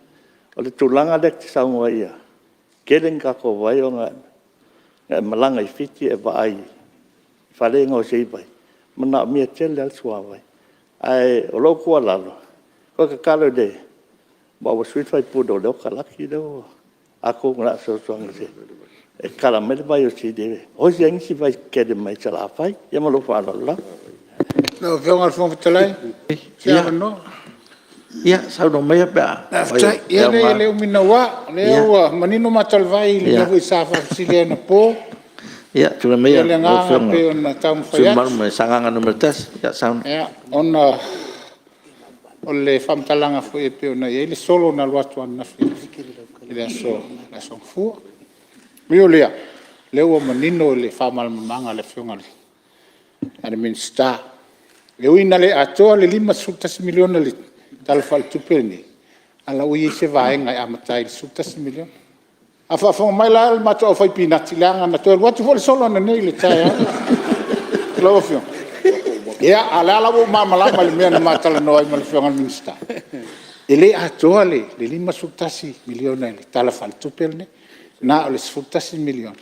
O le tulaga lea e te saunoa ai e tele ni tatou vai ona e malaga i Fiti e vaai i fale ia e gaosi ai vai, e manaomia tele lava le suavai. Ae o lau tuualalo, toe tatalo aua ua sui le sui usufono o lea ua talaki lea ua... atonu o le a fesoasoani e tatala mai le vai o Sili e gaosi ai nisi vai tetele mai Salafai. Ia ma lou faaaloalo lava. Lau Afioga i le Fofoga Fetalai, pe maua se avanoa? Ia, saunoa maia pe a... Faafetai. Ia leai e le umi naua, o lea ua manino mata o le vai i le mea foi sa faafesili ai anapo. Ia, tulai maia Le lau agaga Afioga pei i ona le sui taumafai usufono atu. mamalu mai Sagaga 1. Ona o le faamatalaga foi e pei ona i ai le solo na alu atu ananafi i le aso Gafua. Ui o lea, o lea ua manino le faamalamalamaga a le Afioga i le Minisita. E ui ina le atoa le $51 miliona i le Tala Faaletupe lenei, a o la e ua i ai se vaega e amata ai i le $11 miliona. A o faafofoga mai la le matou aufaipinati, leaga na toe alu atu foi le solo ananei i le taeao lau Afioga, a o lea la ua ou malamalama i le mea na ma talanoa ai ma le Afioga i le Minisita, e le atoa le $51 miliona i le Tala Faaletupe lenei, na o le $11 miliona.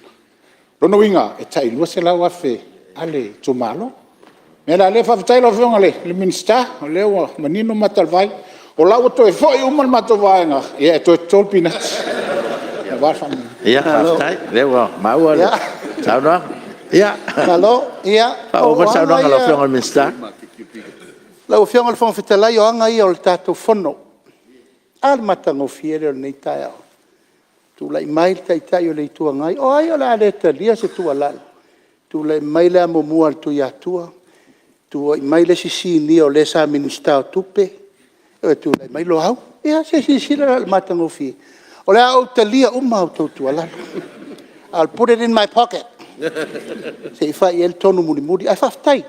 O lona uiga, e tai $200,000 a le itumalo. O le mea la lea, faafetai i lau Afioga i le Minisita o lea ua manino mata o le vai, o la ua toe foi uma le matou vaega e toe toto le pinati aua le faamoemoe. Faafetai o lea ua maua le saunoaga. Ia, Malo. Ia, faaauau mai le o saunoaga a aga lau Afioga i le Minisita. Lau Afioga i le Fofoga Fetalai, o aga ia o le tatou Fono. A le matagofie lea o lenei taeao. Tulai mai le Taitai o le Itu Agai, o ai o le a le talia se tuualalo? Tulai mai le amomua a le Tuiatua, tulai mai le isi Sinia o le sa Minisita o Tupe, tulai mai Loau. Ia se i silasila la i le matagofie? O le a ou talia uma a outou tuualalo. I will put it in my pocket se i fai i ai le tonu mulimuli. Ae faafetai,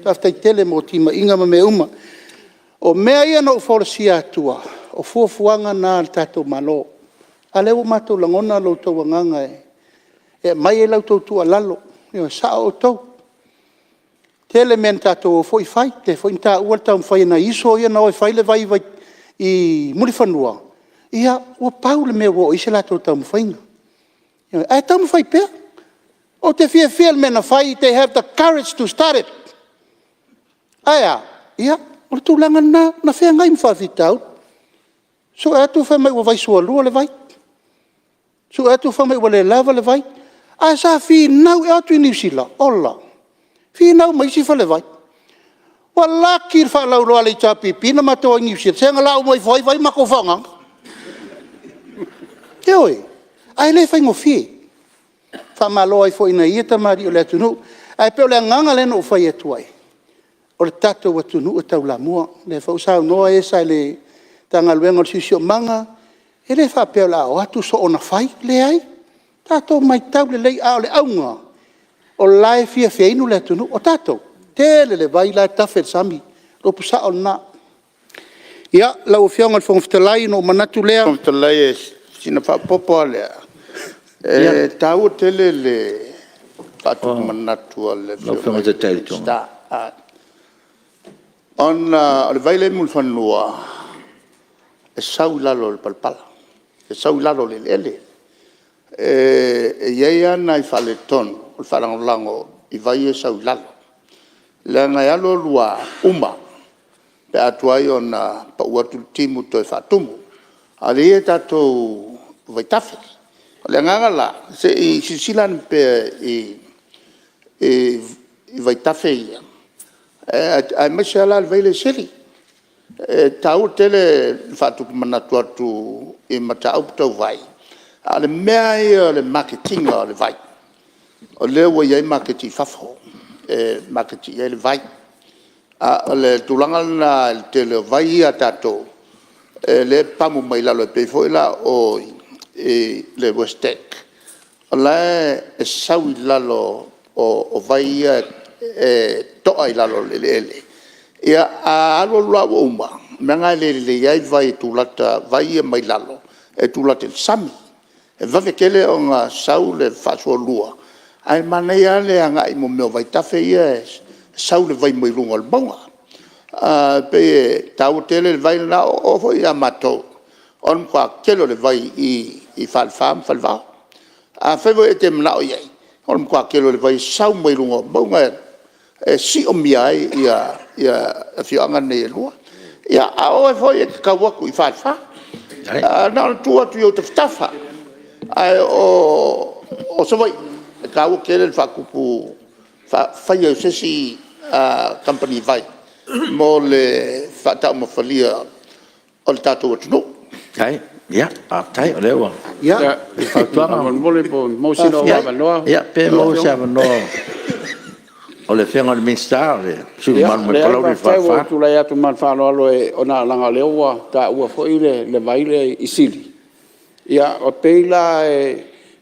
faafetai tele mo timaiga ma mea uma. O mea ia na ou folasia atua, o fuafuaga na a le tatou Malo. A o lea ua matou lagona lo outou agaga e aumai ai la outou tuualalo. E sao outou. E tele mea na tatou o foi fai, lea foi na taua le taumafai e nai uso ia na o e fai le vai i Mulifanua, ia ua pau le mea ua oo i ai se latou taumafaiga. Ae taumafai pea. Ou te fiafia i le mea na fai, they have the courage to start it. Ae a? Ia, o le tulaga lena na feagai ma faafitauli. Sue atu fai mai ua vaisualua le vai, sue atu fai mai ua le lava le vai. Ae sa finau, e o atu i Niu Sila, ola, finau ma isi falevai. Ua laki le faalauiloa a le HRPP na matou o ai i Niu Sila, se na lau mai ifo ai vai matou faaaogaina. Ioe, ae le faigofie. Faamalo ai foi i nai ia tamalii o le atunuu. Ae pei o le agaga lea na ou fai atu ai, o le tatou atunuu e taulamua. O lea foi ua saunoa e sa i le Matagaluega o le Siosiomaga, e le faapea o le a o atu soona fai, leai. Tatou matau lelei, a o le auga, o la e fia feinu le atunuu. O tatou, e tele le vai la e tafe i le sami, o le upu sao lena. Ia, lau Afioga i le Fofoga Fetalai, ona ou manatu lea... Lau Afioga i le Fofoga Fetalai, sina faaopoopo lava lea. E taua tele le faatupu manatu a le Afioga i le Minisita, ona o le vai lea e i Mulifanua, e sau i lalo o le palapala, e sau i lalo o le eleele. E i ai lava nai faaletonu o le faalagolago i vai ia e sau i lalo, leaga e alu alu lava uma pe a tuai ona pau atu le timu toe faatumu. A o lea e i ai tatou vaitafe. O le agaga la, se i silasila ane pea i vaitafe ia, aemaise lava la le vai lea i Sili. E taua tele le faatupu manatu atu i mataupu tau vai, a o le mea lava ia o le maketiina o le vai, o lea ua i ai maketi i fafo e maketi i ai le vai. A o le tulaga lena i le tele o vai ia a tatou, lea e pamu mai lalo e pei foi la o o i le Esetete, o la e sau i lalo o vai ia e toa i lalo o le eleele. Ia, a alu alu lava ua uma, o le mea lena e le lelei ai vai e tulata, vai ia mai lalo e tulata i le sami. E vave tele ona sau le faasualua, ae manaia lava le agai i mea o vaitafe ia e sau le vai mai luga o le mauga. E pei e taua tele le vai lena. O o foi ia matou, o le matua tele o le vai i i Falefa ma Falevao. Afai foi e te manao i ai, o le matua tele o le vai e sau mai luga o mauga e siomia ai afioaga nei e lua. Ia, a o oe foi e te tau atu i Falefa. Na ona tuu atu i ou tafatafa, ae o Savaii, e taua tele le faatupu, fai ai o se isi kamupani vai mo le faataumafalia o le tatou atunuu. Faafetai, o lea ua... Faamolemole pe maua sina ou avanoa. Ia, pe maua se avanoa o le Afioga i le Minisita o le sui usufono mamalu mai Palauli le Faafetai ua Falefa. ou tulai atu ma le faaaloalo ona leaga o lea ua taua foi le vai lea i Sili. E pei la o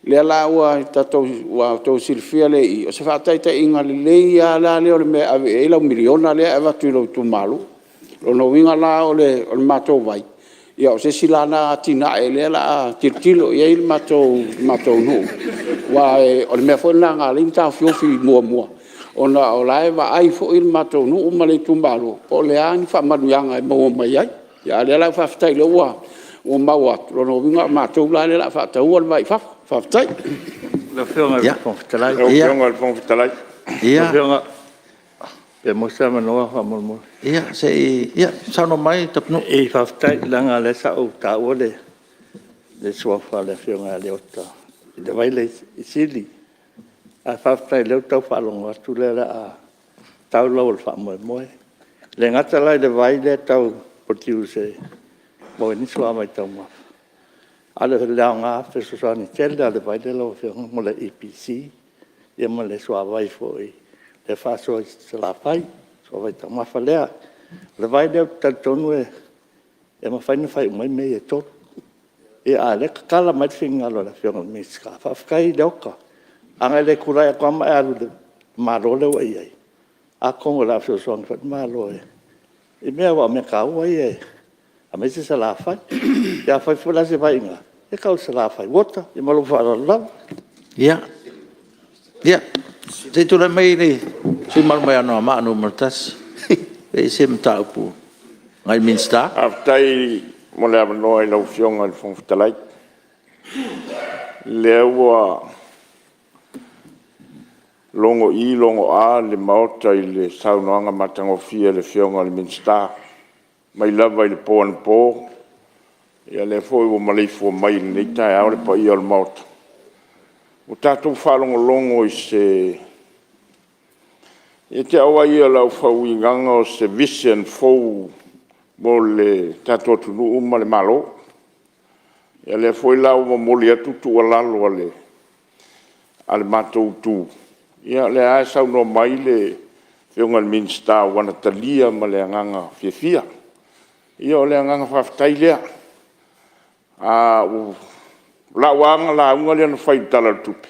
lea la ua outou silafia lea i i, o se faataitaiga lelei lava lea o le mea e ave i ai lau miliona lea e avatu i lou itumalo. O lona uiga la o le matou vai, o se isi la lena atinae o lea o le a tilotilo i ai le matou nuu, aua o le mea foi lena na ala ai ona taofiofi muamua, ona o la e vaai foi le matou nuu ma le itumalo po o a ni faamanuiaga e maua mai ai. A o lea la faafetai o lea ua maua atu, o lona uiga o matou la lea o le a faataua le vai i fafo. Faafetai. Ia, Pe maua se avanoa faamolemole. Ia, se i saunoa mai Tapunuu. Faafetai, leaga o lea sa ou taua le suafa o le Afioga ia Leota i le vai lea i Sili. Ae faafetai o lea ua tau faalogo atu o lea o le a tau lau o le faamoemoe. le gata la i le vai lea e tau produce e maua ai ni suavai taumafa, a o le aoga fesoasoani tele lava o le vai lea lau Afioga mo le EPC ma le suavai foi lea e faasoa i Salafai, le suavai taumafa lea. O le vai lea ou te talitonu e mafai ona fai uma ai mea ia e 3. A o lea e tatala mai le finagalo o le Afioga i le Minisita. Faafetai Leota, a na e le tulai atu lava ma e alu i le Malo lea ua e i ai, atonu o le a fesoasoani foi le Malo i mea, aua o mea taua ia aemaise Salafai. Ia afai foi la o se vai i ina, ia tau i le Salafai Water. Ma lou faaaloalo lava. Ia, se i tulai mai le sui usufono mamalu mai Anoamaa 1, pe i ai se mataupu agai i le Minisita. Faafetai mo le avanoa i lau Afioga i le Fofoga Fetalai. O lea ua logo i logo a le Maota i le saunoaga matagofie a le Afioga i le Minisita, mai lava i le po anapo, ia lea foi ua maleifua mai i lenei taeao le paia o le Maota. Ua tatou faalogologo i se… Ia te au lava ia o lau faauigaga o se vision fou mo le tatou atunuu ma le Malo. Ia lea foi la ua momoli atu le tuualalo a le matou Itu, ia o lea lava e saunoa mai le Afioga i le Minisita ua na talia ma le agaga fiafia. Ia o le agaga faafetai lea. O lau lava lauga lea na fai i le Tala o le Tupe,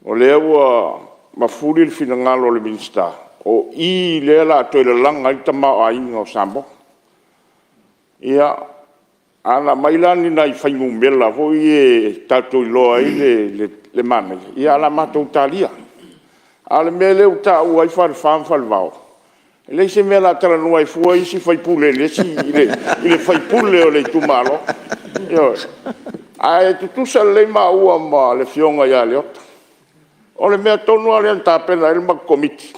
o lea ua mafuli le finagalo o le Minisita, o i lea o le a toe lalaga ai le tamaoaiga o Samoa. Ia, ana aumai la ni nai fuainumera foi ia tatou te iloa ai le manaia, ia o le a matou talia. A o le mea lea ua taua ai Falefa ma Falevao, e leai se mea o le a talanoa ai fua isi sui usufono i le sui usufono o le itumalo. Ioe. Ae tutusa lelei maua ma le Afioga ia Leota. O le mea tonu lava lea na tapena ai le matou Komiti,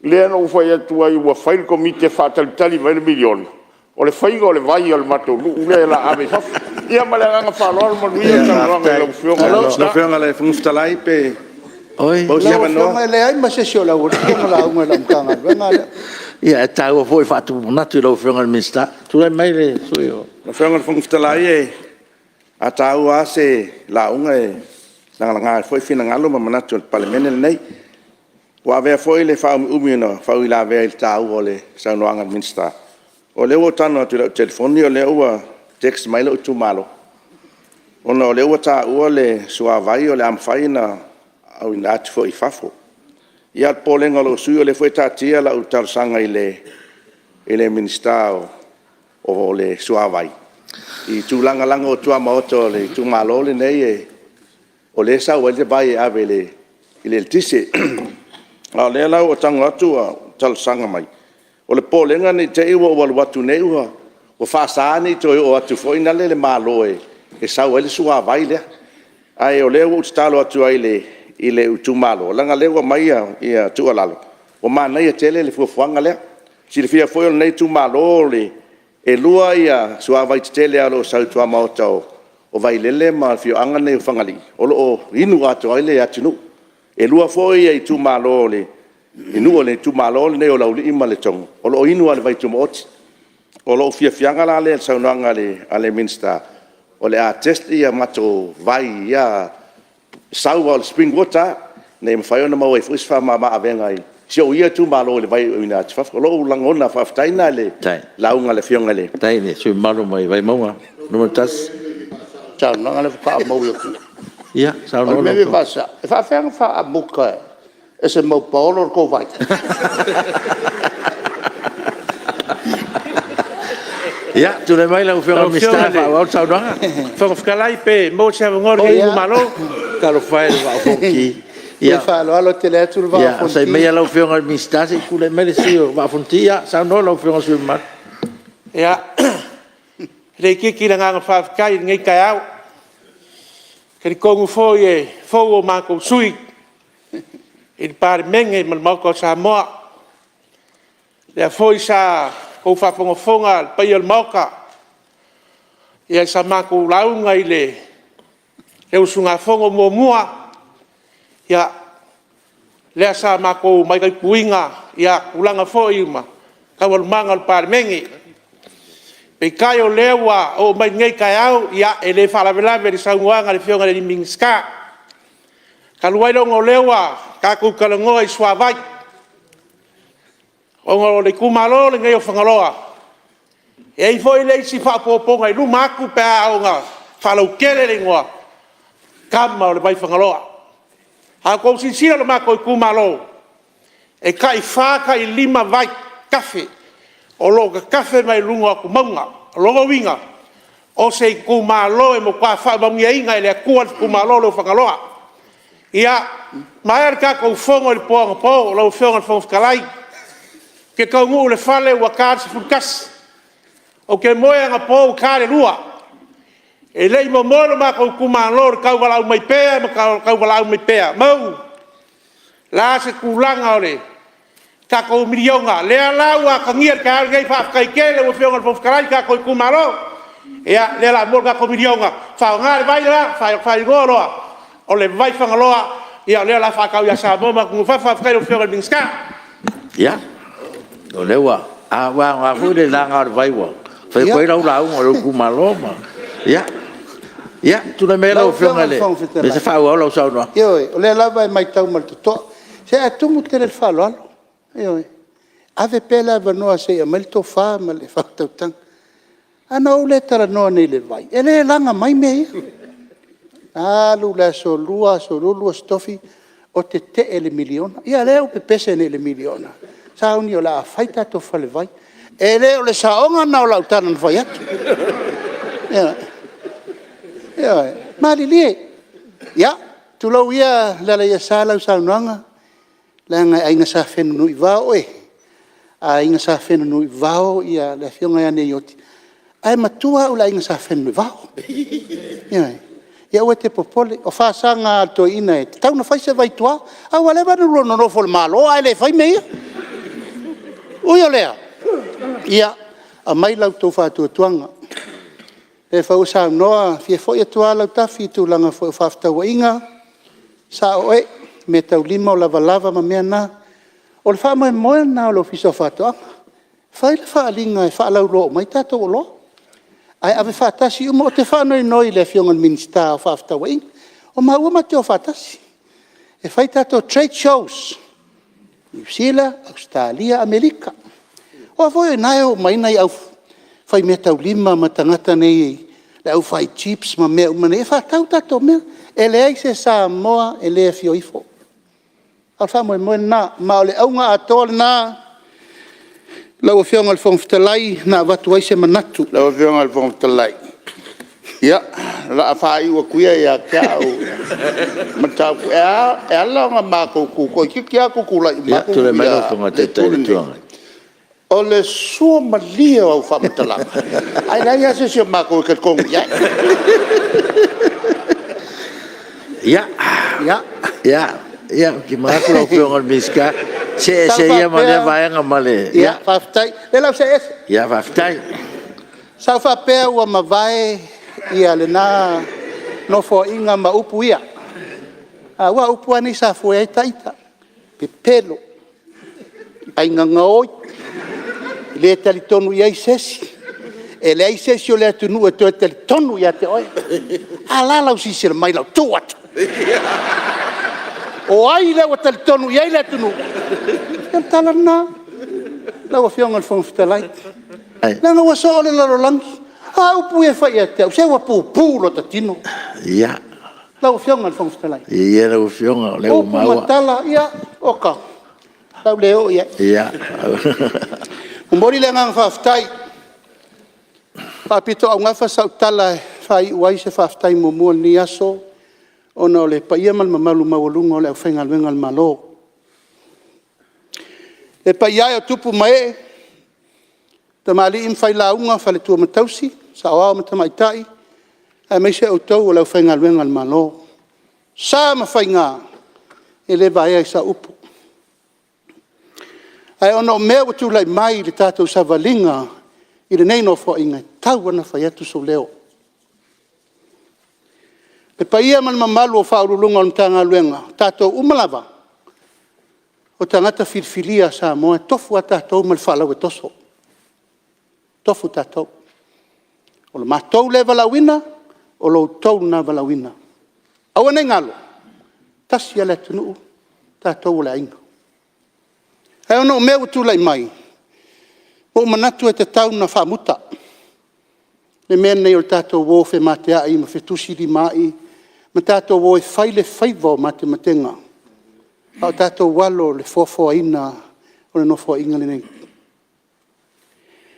lea na ou fai atu ai ua fai le Komiti e faatalitali mai le $1 miliona, o le faiga o le vai a le matou nuu lea o le a ave i fafo. Ia ma le agaga faaaloalo, manuia le saunoaga a lau Afioga i le Lau Afioga i le Fofoga Fetalai pe maua se Lau avanoa? Afioga e leai ma se isi o le aualii ia na lauga i lau Matagaluega lea. Ia, ae taua foi le faatupu manatu i lau Afioga i le Minisita. Tulai mai le sui usufono. Lau Afioga i le Fofoga Fetalai, a taua lava se lauga e lagalaga ai foi finagalo ma manatu o le Palemene lenei. Ua avea foi le faaumiumi na faauilavea i le taua o le saunoaga a le Minisita, o lea ua ou tago atu i lau telefoni o lea ua text mai lou itumalo, ona o lea ua taua le suavai o le a mafai ona auina atu foi i fafo. Ia a o le popolega o lou sui usufono o lea foi e taatia lau talosaga i le Minisita o le Suavai i tulaga leaga o tuamaota o le itumalo lenei o lea e sau ai le vai e ave i le eletise. A o lea la ua ou tago atu ua talosaga mai, o le popolega ne i te i ua ou alu atu nei ua faasa ne i toe oo atu foi lea le Malo e sau ai le suavai lea. Ae o lea ua ou tatalo atu ai i lou itumalo, leaga o lea ua aumai tuualalo, ua manaia tele le fuafuaga lea. E silafia foi o lenei itumalo e 2 suavai tetele lava o lo o sau i tuamaota o Vailele ma afioaga nei o Fagalii, o lo o inu atoa ai le atunuu. E 2 foi itumalo o le nuu o le itumalo lenei o Laulii ma Letogo, o lo o inu lava i le vai tumaoti. O lou fiafiaga la lea i le saunoaga a le Minisita, o le a test a matou vai i ia… sau lava o le spring water lava, ina ia mafai ona maua ai foi si faamama avega i si ou ia itumalo i le vai auina atu i fafo. O lou lagona faafetai lena i le lauga a le Afioga i le… Faafetai i le sui usufono mamalu mai Vaimauga 1. Saunoaga lea faatoa ou maua atu nei. Ia O le mea e fia faasao, e faapefea ona faaamuta e se mau paolo le tou vai? Ia, tulai mai lau Afioga i le Minisita e faaauau le saunoaga. Fofoga Fetalai pe maua se avanoa o lenei itumalo? Talofa e i le Vaa o Fonoti. Ma le faaaloalo tele atu le Vaa o Ia, Fonoti. onosai maia lau Afioga i le Minisita se i tulai mai le sui usufono mo le Vaa o Fonoti. Ia saunoa lau Afioga i le sui usufono mamalu. Ia, e le itiiti le agaga faafetai i lenei taeao. E talitonu foi e fou o matou sui usufono i le Palemene ma le Maota o Samoa. O lea foi sa outou faafogafoga le paia o le Maota i sa matou lauga i le usugafono muamua, lea sa matou mataituina tulaga foi ma taualumaga o le Palemene. Peitai o lea ua oo mai lenei taeao, ia, e le faalavelave i le saunoaga a le Afioga i le Minisita. Talu ai ona o lea ua tatou talanoa i suavai, ona o le itumalo lenei o Fagaloa, e i ai foi le isi faaopoopoga i luma atu pe a oo ina faalautele le igoa, Tama a le Vaifagaloa. A outou silasila i lo matou itumalo, e tai 4 tai 5 vai tafe o lo o tatafe mai luga o atu mauga. O lona uiga, o se itumalo e matua faamanuiaina e le Atua le itumalo lea o Fagaloa. Ia, maea le tatou fono i le po anapo lau Afioga i le Fofoga Fetalai, ou te taunuu i le fale ua ta le 11:00. Ou te moe anapo ua ta le 2:00. E le i momoe lo matou itumalo i le tauvalaau mai pea ma tauvalaau mai pea, Mauu, o le a se tulaga o le tatou $1 miliona? Lea la ua atagia i le taeao lenei, faafetai tele i lau Afioga i le Fofoga Fetalai i le tatou itumalo, lea o le a maua le tatou $1 miliona e faaaoga le vai lela, faaigoa loa o le Vaifagaloa. Ia o lea o le a faatau ia Samoa ma atunuu i fafo. Faafetai i lau Afioga i le Minisita. Ia, o lea ua... Ua aoga foi le laga o le vai ua fai atu ai lau lauga i lou itumalo ma... Ia, tulai mai lau Afioga se i faaauau lau saunoaga. Ioe, o lea lava e matau ma le totoa, se ae tumu tele i le faaaloalo. Ioe. Ave pea le avanoa se i aumai le tofa ma le faautautaga. Ana ou le talanoa nei i le vai, e le laga mai mea ia. Alu le aso Lua, aso Lulu, aso Tofi o tetee i le $1miliona. Ia o lea ua pepese nei i le $1 miliona, sauni o le a fai le tatou falevai. E le o le saoga lena o lau tala na fai atu. Ioe, malilie, ia tulou ia Lealaiasa lau saunoaga, leaga e Aiga Sa Fenunuivao oe, Aiga Sa Fenunuivao le Afioga ia Neioti, ae matua au i le Aiga Sa Fenunuivao. Ioe. Ia aua e te popole, o fasaga lava a le toeaina e tatau ona fai se vai i tua, ae ua leva ona oulua nonofo i le Malo ae le fai mea ia. Ui o lea, ia aumai la outou faatuatuaga, o lea foi ua saunoa, e fia foi atu lava Lautafi i tulaga foi o fefaatauaiga, e sao oe, meataulima o lavalava ma mea na. O le faamoemoe lena o le Ofisa o Faatoaga, fai le faaaliga e faalauiloa uma ai tatou oloa, ae ave faatasi uma. Ou te faanoinoi i le Afioga i le Minisita o Fefaatauaiga, o maua ma te o faatasi e fai tatou trade shows i Niu Sila, Ausetalia, Amerika. Aua foi o i ina e o uma i ai le aufaimeataulima ma tagata nei le aufai chips ma mea uma nei e faatau tatou mea. E leai se Samoa e le afio ifo. O le faamoemoe lena, ma o le auga atoa lena lau Afioga i le Fofoga Fetalai na avatu ai se manatu. Lau Afioga i le Fofoga Fetalai, ia, o le a faaiu atu ia ia te au mataupu. E ala ona matou tu toeitiiti lava tutulai uma atu le Itu lenei, o le suamalie o au faamatalaga, ae leai lava se isi o matou e talitonu i ai. Ia, ou te manatu lau Afioga i le Minisita, see ese ia ma lea vaega ma le... Ia, faafetai. O lea o le a ou see ese. Ia faafetai. Sa ou faapea ua mavae lena Nofoaiga ma upu ia, aua o upu lava nei sa foe ai ita, pepelo, aiga gaoi, le talitonu i ai se isi, e leai se isi o le atunuu e toe talitonu ia te oe. A o le a lau silasila mai i lau tu atu? O ai lea ua talitonu i ai le atunuu? Ia o le tala lena lau Afioga i le Fofoga Fetalai, leaga ua soo le lalolagi. O a upu ia e fai ia te au? Se ua pupu lota tino. Lau Afioga i le Fofoga Fetalai, Malie ia lau Afioga o lea ua maua. O upu ma tala, ia, oka, o le a ou le oo i ai. E momoli le agaga faafetai. E faapitoaugafa sau tala e faaiu ai se faafetai muamua i lenei aso, ona o le paia ma le mamalu maualuga o le aufaigaluega a le Malo. Le paia e o tupu ma ee, tamalii ma failauga, faletua ma tausi, saoao ma tamaitai, aemaise outou o le aufaigaluega a le Malo. O sa ma faiga, e le vaea i sau upu. Ae ona o mea ua tulai mai i le tatou savaliga i lenei Nofoaiga, e tatau lava ona fai atu sou leo. Le paia ma le mamalu o Ofisa Sili o Pulega o Matagaluega, o tatou uma lava, O tagata filifilia a Samoa, e tofu lava tatou ma le faalau e toso. E tofu tatou. O le matou lea valaauina, o lo outou lena valaauina. Aua ne i galo, e tasi lava le atunuu, o tatou o le aiga. Ae ona o mea ua tulai mai, ua ou manatu e tatau ona faamuta le mea lenei o le tatou o femateai ma fetusilimaai ma tatou o e fai le faiva o matematega, a o tatou alo i le foafoaina o le Nofoaiga lenei.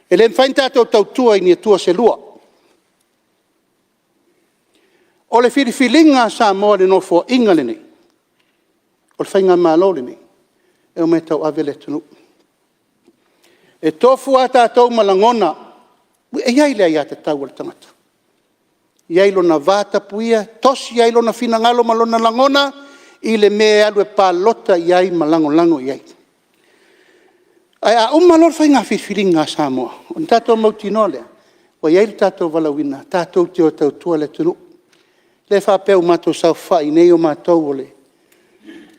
E le mafai ona tatou tautua i ni Atua se lua. O le filifiliga a Samoa i le Nofoaiga lenei, o le Faigamalo lenei, e omai e tauave le atunuu. E tofu lava tatou ma lagona, e i ai le aiatatau a le tagata, e i ai lona vatapuia, e tosi ai lona finagalo ma lona lagona i le mea e alu e palota i ai ma lagolago i ai. Ae a uma loa le faiga filifiliga a Samoa, ona tatou mautinoa lea, ua i ai lo tatou valaauina tatou te o e tautua le atunuu. E le faapea ua matou saofafai i inei o matou o le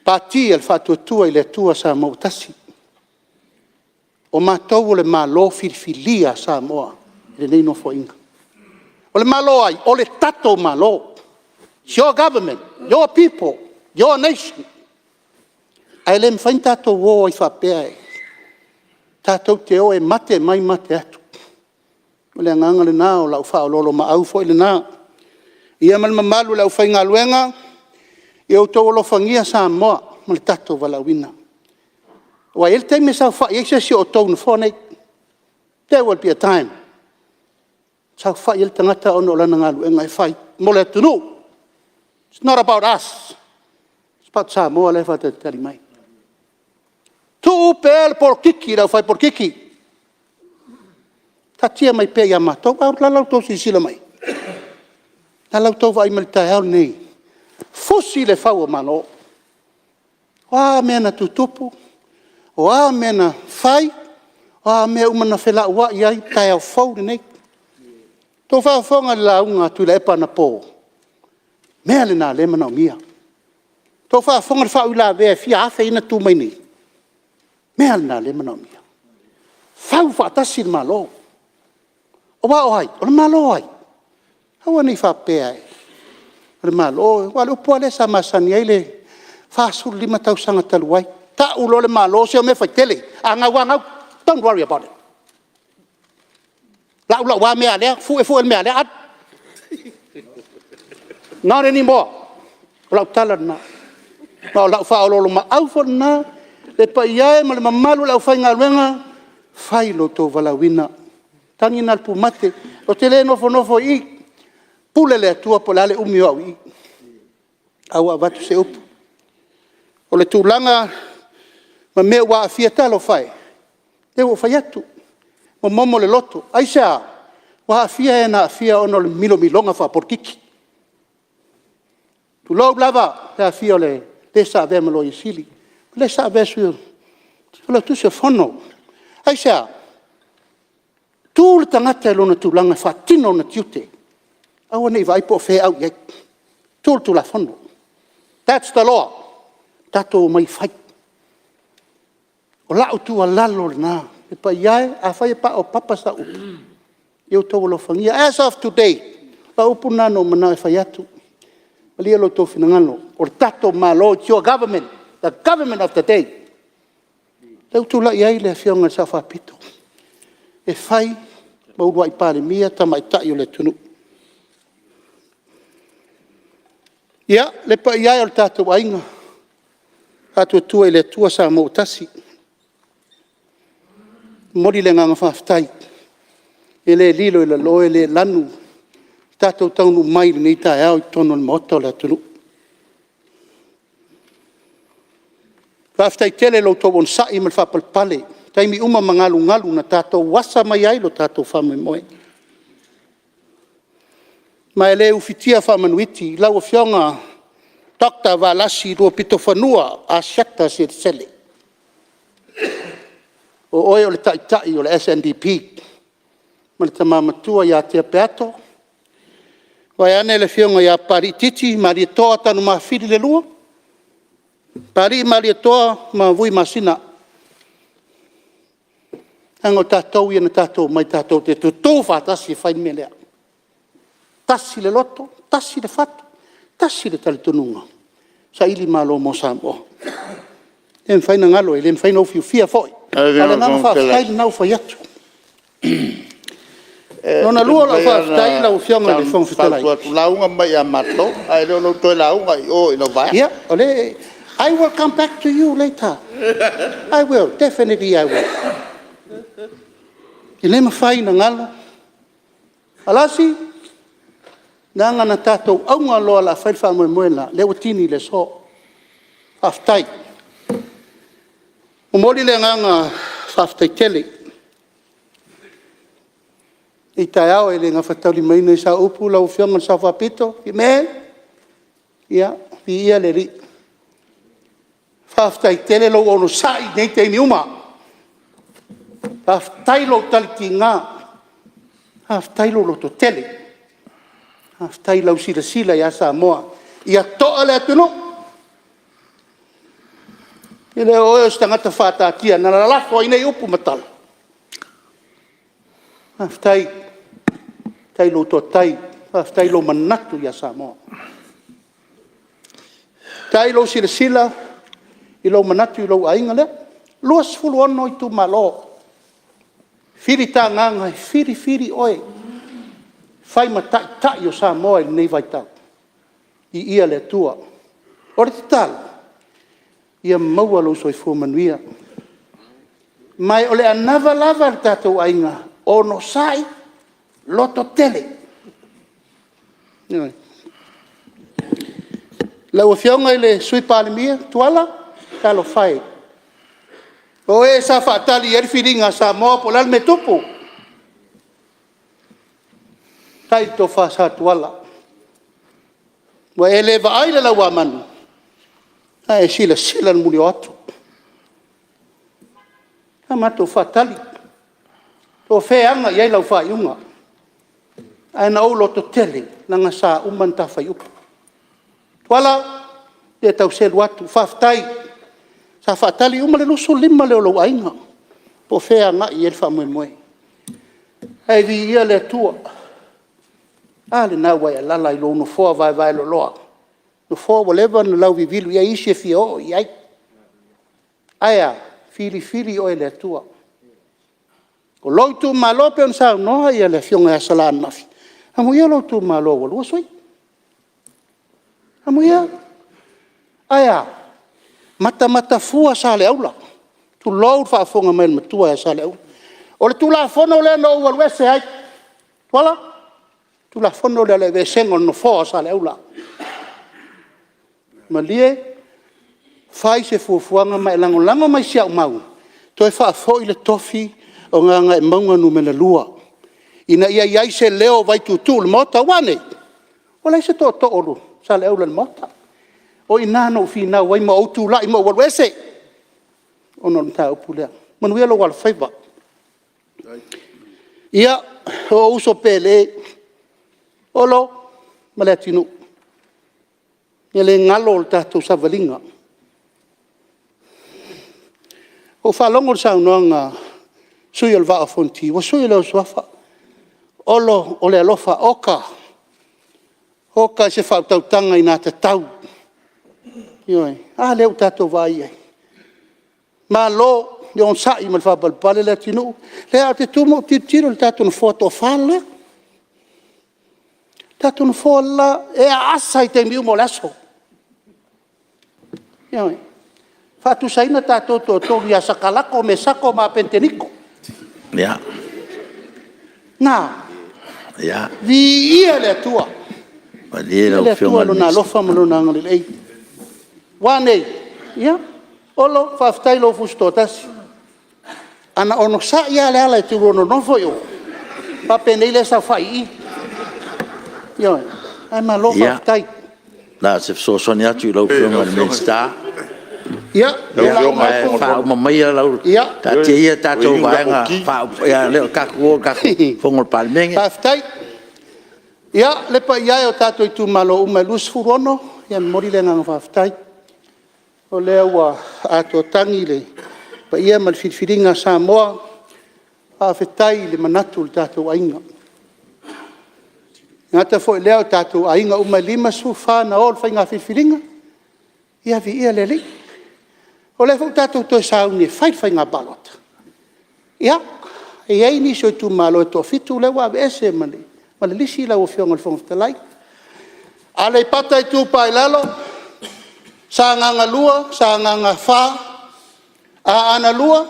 Pati a le Faatuatua i le Atua Samoa ua Tasi. O matou o le Malo filifilia a Samoa i lenei Nofoaiga. O le Malo o ai? O le tatou Malo. It's your government, your people, your nation. Ae le mafai ona tatou o ai faapea tatou te o e mate mai mate atu. O le agaga lena, o lau faaoloolomaau foi lena. Ia ma le mamalu o le aufaigaluega, ia outou alofagia Samoa ma le tatou valaauina. Aua e i ai le taimi e saofai ai se isi o outou i nofoa nei. There will be a time, saofai ai le tagata ona o lana galuega e fai mo le atunuu. It's not about us, it's about Samoa la e faatalitali mai. Tuu pea le polokiki i le aufai polokiki, taatia mai pea ia matou. A o le a la outou silasila mai i ai? O le a la outou vaai mai i le taeao lenei? Fusi le fau o Malo. O a mea na tutupu, o a mea na fai, o a mea uma na felauai ai, taeao fou lenei. Ua outou faafofoga i le lauga a Tuilaepa anapo? O le mea lena o lea e manaomia. Ua outou faafofoga i le faauilavea e fia afe ia na tu mai nei? O le mea lena o lea e manaomia. Fau faatasi le Malo. Aua o ai? O le Malo o ai? Aua ne i faapea o le Malo, aua o le upu lava lea sa masani ai le 45 tausaga talu ai, tau loa le Malo, se o mea faitele, a gau lava gau, don't worry about it. Lau lau lava mea a lea, fue fue le mea a lea, alu. Not anymore. O lau tala lena, ma o lau faaoloolomaau foi lena le paia e ma le mamalu o le aufaigaluega, fai lo outou valaauina. O le tagi lena a le pumate, ou te le nofonofo i i, pule le Atua po o le a le umi o au i i, ae ua avatu se upu. O le tulaga ma mea ua aafia, talofa e, lea ua ou fai atu, momomo le loto. Aisea? Ua aafia e na aafia ona o le milomiloga faapolokiki. Tulou lava le aafia o le sa avea ma Loia Sili, le sa avea ma Failautusi o le Fono. Aisea? Tu le tagata i lona tulaga e faatino ona tiute, aua ne i vaai po o fea e au i ai, tuu i le Tulafono. That's the law. Tatou omai e fai. O lau tuualalo lena, le paia e, afai e paopapa sau upu, ia outou alofagia. As of today, o lau upu lena na ou manao e fai atu, malie lo outou finagalo, o le tatou Malo, it's your government, the government of the day. O lea ua tulai ai le Afioga i le Sao Faapito e fai ma uluai Palemia tamaitai o le atunuu. Ia, le paia e o le tatou aiga Faatuatua i le Atua Samoa ua Tasi, e momoli le agaga faafetai, e le lilo i lalo e le lanu le tatou taunuu mai i lenei taeao i totonu o le Maota o le atunuu. Faafetai tele i lo outou onosai ma le faapalepale i taimi uma ma galugalu na tatou asa mai ai lo tatou faamoemoe. Ma e le ufitia faamanuiti lau Afioga Dr. Valasi Luapitofanua Asiata Selesele, o oe o le Taitai o le SNBP ma le tama matua ia Tea Peato, vaeane le afioga ia Papalii Titi Malietoa Tanumafili Papalii Malietoa ma Vui Masina, leaga o tatou ia na tatou omai tatou te tutu faatasi e fai le mea lea. E tasi le loto, tasi le fatu, tasi le talitonuga, sailimalo mo Samoa. E le mafai ona galo, e le mafai ona ufiufia foi. A o le agaga faafetai lena ua fai atu. Lona lua o lau faafetai lau Afioga i le Fofoga Fetalai… Lauga mai ia matou, ae le o lou toe lauga i o i lau vaega. Ia, I will come back to you later. I will, definitely I will. E le mafai ona galo. Valasi, leaga na tatou auga loa o le a fai le faamoemoe lena, lea ua tini i le aso. Faafetai. E momoli le agaga faafetai tele i lenei taeao, e le gafataulimaina i sau upu lau Afioga i le Sao Faapito, Fiame, ia viia le Alii. Faafetai tele lou onosai i nei taimi uma. Faafetai lou talitiga, faafetai lou lototele, faafetai i lau silasila ia Samoa ia toa le atunuu. E le o oe o se tagata faatatia na lalafo ai nei upu ma tala. Faafetai, faafetai i lou toatai, faafetai i lou manatu ia Samoa. Faafetai i lou silasila i lou manatu i lou aiga lea. E 26 itumalo filitagaga e filifili oe e fai ma taitai o Samoa i lenei vaitau. Viia le Atua. O le tatalo, ia maua lou soifua manuia. Ma o le anava lava a le tatou aiga, onosai, lototele. Ioe. Lau Afioga i le Sui Palemia, Tuala, talofa e, o e sa faatali i ai le filiga a Samoa po o le a le mea e tupu. Faafetai i le tofa Sa Tuala, ua e le vaai i le lauamanu, ae e silasila i le mulioatu. Sa matou faatali po o fea e aga i ai lau faaiuga, ae na ou lototele leaga sa uma ona ta fai upu. Tuala, e le tau selu atu, faafetai. Sa faatali uma le 25 lea o lou aiga po o fea e agai i ai le faamoemoe. Ae viia le Atua, a lena ua e alaala i lou nofoa vaevaeloloa, nofoa ua leva ona lauivilu i ai isi e fia oo i ai. Ae a? Filifili oe e le Atua. O lou itumalo pei ona saunoa le Afioga ia Sala ananafi, amuia lou itumalo ua 2 sui usufono. Amuia. Ae a? Matamatafua Saleaula, tulou le faafofoga mai a le matua ia Saleaula. O le Tulafono lea na ou alu ese ai, Tuala, o le Tulafono lea o le aveeseina o le nofoa o Saleaula. Malie, fai se fuafuaga ma e lagolago mai i si au mau, toe faafoi le tofi o Gagaemauga 2, ina ia i ai se leo o Vaituutuu i le Maota. Ua a nei? Ua leai se tootoo o Saleaula i le Maota. O i ina na ou finau ai ma ou tulai ma ou alu ese ona o le mataupu lea. Manuia lou alofaiva. Ia, o ou uso pele, Olo ma Leatinuu, e le galo le tatou savaliga. Ua ou faalogo i le saunoaga a le sui usufono o le Vaa o Fonoti, ua sui lou suafa Olo o le alofa, oka, oka i se faautautaga ina tatau. Ioe. A lea ua tatou vaai i ai? Malo le onosai ma le faapalepale Leatinuu. O lea ou te tu ma ou tilotilo i le tatou nofoa toa-fa le la. Le tatou nofoa le la e aasa i taimi uma o le aso. Ioe. E faatusaina tatou toatolu ia Sakalako, Mesako ma Apeteniko. Na. Viia le Atua. Malie Viia lau le Atua Afioga i Lona alofa ma Lona agalelei. Ua a nei? Ia, Olo faafetai i lou fusi toatasi. A na onosai lava Leala e te lua nonofo i o, faapenei o lea e saofai i i. Ioe. Ae malo faafetai. Ia, na o se fesoasoani atu i lau Afioga i le Minisita. Ae faauma maia lau… taatia ia tatou Vaega Faaupufai, tatou o i le tatou Fono a le Palemene. Faafetai. Ia, le paia e o tatou itumalo uma e 26, e momoli le agaga faafetai. O lea ua atoa tagi le paia ma le filifiliga a Samoa, faafetai i le manatu o le tatou aiga. E le gata foi i lea o tatou aiga uma e 54 na o i le faiga filifiliga, ia viia le Alii. O lea foi ua tatou toe sauni e fai le faiga palota. Ia, e i ai nisi o itumalo e toafitu lea ua aveese ma le lisi lau Afioga i le Fofoga Fetalai. Aleipata Itupa i Lalo, Sagaga 2, Sagaga 4, Aana 2,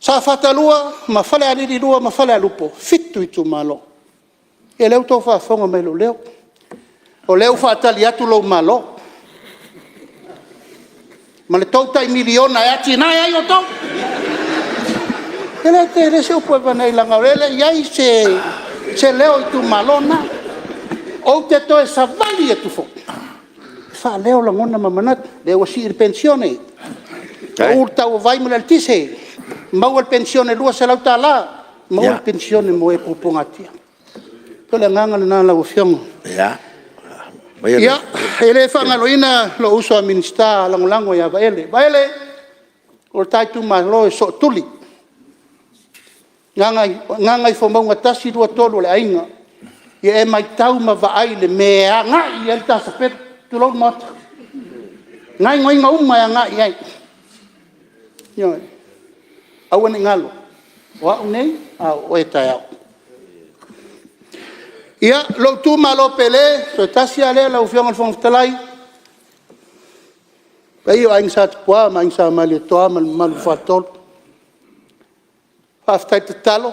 Safata 2 ma Falealili 2 ma Falealupo, e 7 itumalo. Ia o lea ua outou faafofoga mai i lou leo, o lea ua faatali atu lou malo ma le tou tai $1 miliona e atiae ai outou. E le tele se upu e avane ai leaga o lea e le i i ai se leo o itumalo na. Ou te toe savali atu foi e faaleo lagona ma manatu. O lea ua sii le penisione, pau le tau o le vai ma le eletise, maua le penisione e $200, maua le penisione mo e puapuagatia. O le agaga lena lau Afioga. Ia, e le faagaloina lou uso a Minisita Lagolago ia Vaele. Vaele, o le ta itumalo e sootuli, Gagaifomauga 1, 2, 3, o le aiga. Ia e matau ma vaai i le mea e agai i ai le ta sapelu, tulou le Maota. Gaoioiga uma e agai i ai, ioe. Aua ne i galo, o au nei, a o oe taeao. Ia, lou itumalo pele, toe tasi lava lea lau Afioga i le Fofoga Fetalai, le paia o Aiga Sa Tupua ma Aiga Sa Malietoa ma le mamalu i le Faletolu. Faafetai tatalo,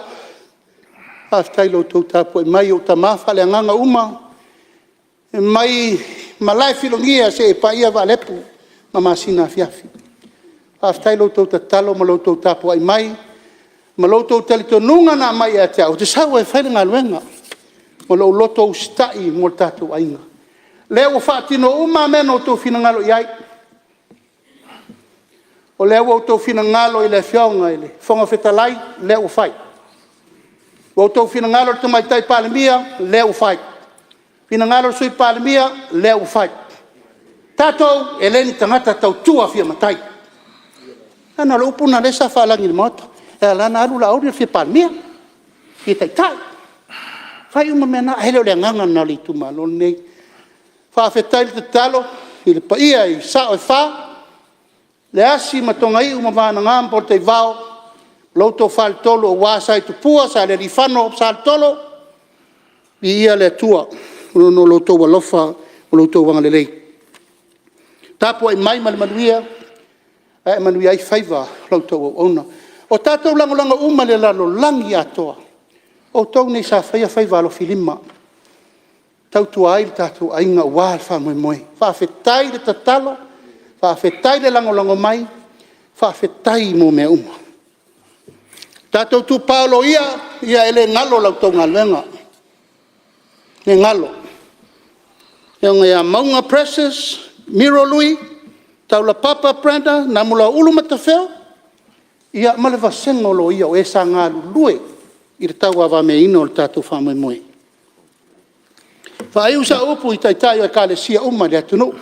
faafetai i lo outou tapuai mai, o ou tama faaleagaga uma mai malaefilogia seia paia Vaalepu ma Masina afiafi. Faafetai i lo outou tatalo ma lo outou tapuai mai ma lo outou talitonuga na aumai ia te au, ou te sau ai e fai le galuega ma lou loto usitai mo le tatou aiga. O lea ua faatino uma lava mea na outou finagalo i ai. O lea ua outou finagalo i le Afioga i le Fofoga Fetalai, o lea ua fai. Ua outou finagalo i le Tamaitai Palemia, o lea ua fai. Finagalo le Sui Palemia, o lea ua fai. O tatou e le ni tagata tautua fia matai. Leaga o le upu lena o lea sa faalagi i le Maota, e ala ona alu Laauli o le fia Palemia, fia taitai, fai uma mea na, ae le o le agaga lena o le itumalo lenei. Faafetai le tatalo i le paia i sao e fa, Leasi ma Toga-iu ma Vanaga ma Polataivao, lo outou faletolu aua Sa Tupua, Salealiifano, Saletolo, viia le Atua ona o lo outou alofa ma lo outou agalelei. Tapuai mai ma le manuia ae manuia ai faiva o la outou auauna. O tatou lagolago uma i le lalolagi atoa, o outou nei sa faia faiva alofilima e tautua ai lo tatou aiga aua le faamoemoe. Faafetai le tatalo, faafetai le lagolago mai, faafetai mo mea uma. Le tatou itupa o loia, ia e le galo la outou galuega, e le galo. Le afioga ia Mauga Precious, Miro Lui, Taulapapa Brenda, Namulauulu Matafeo, ia ma le vasega o loia o e sa galulue i le tauavameaina o le tatou faamoemoe. Faaiu sau upu i Taitai o Ekalesia uma i le atunuu,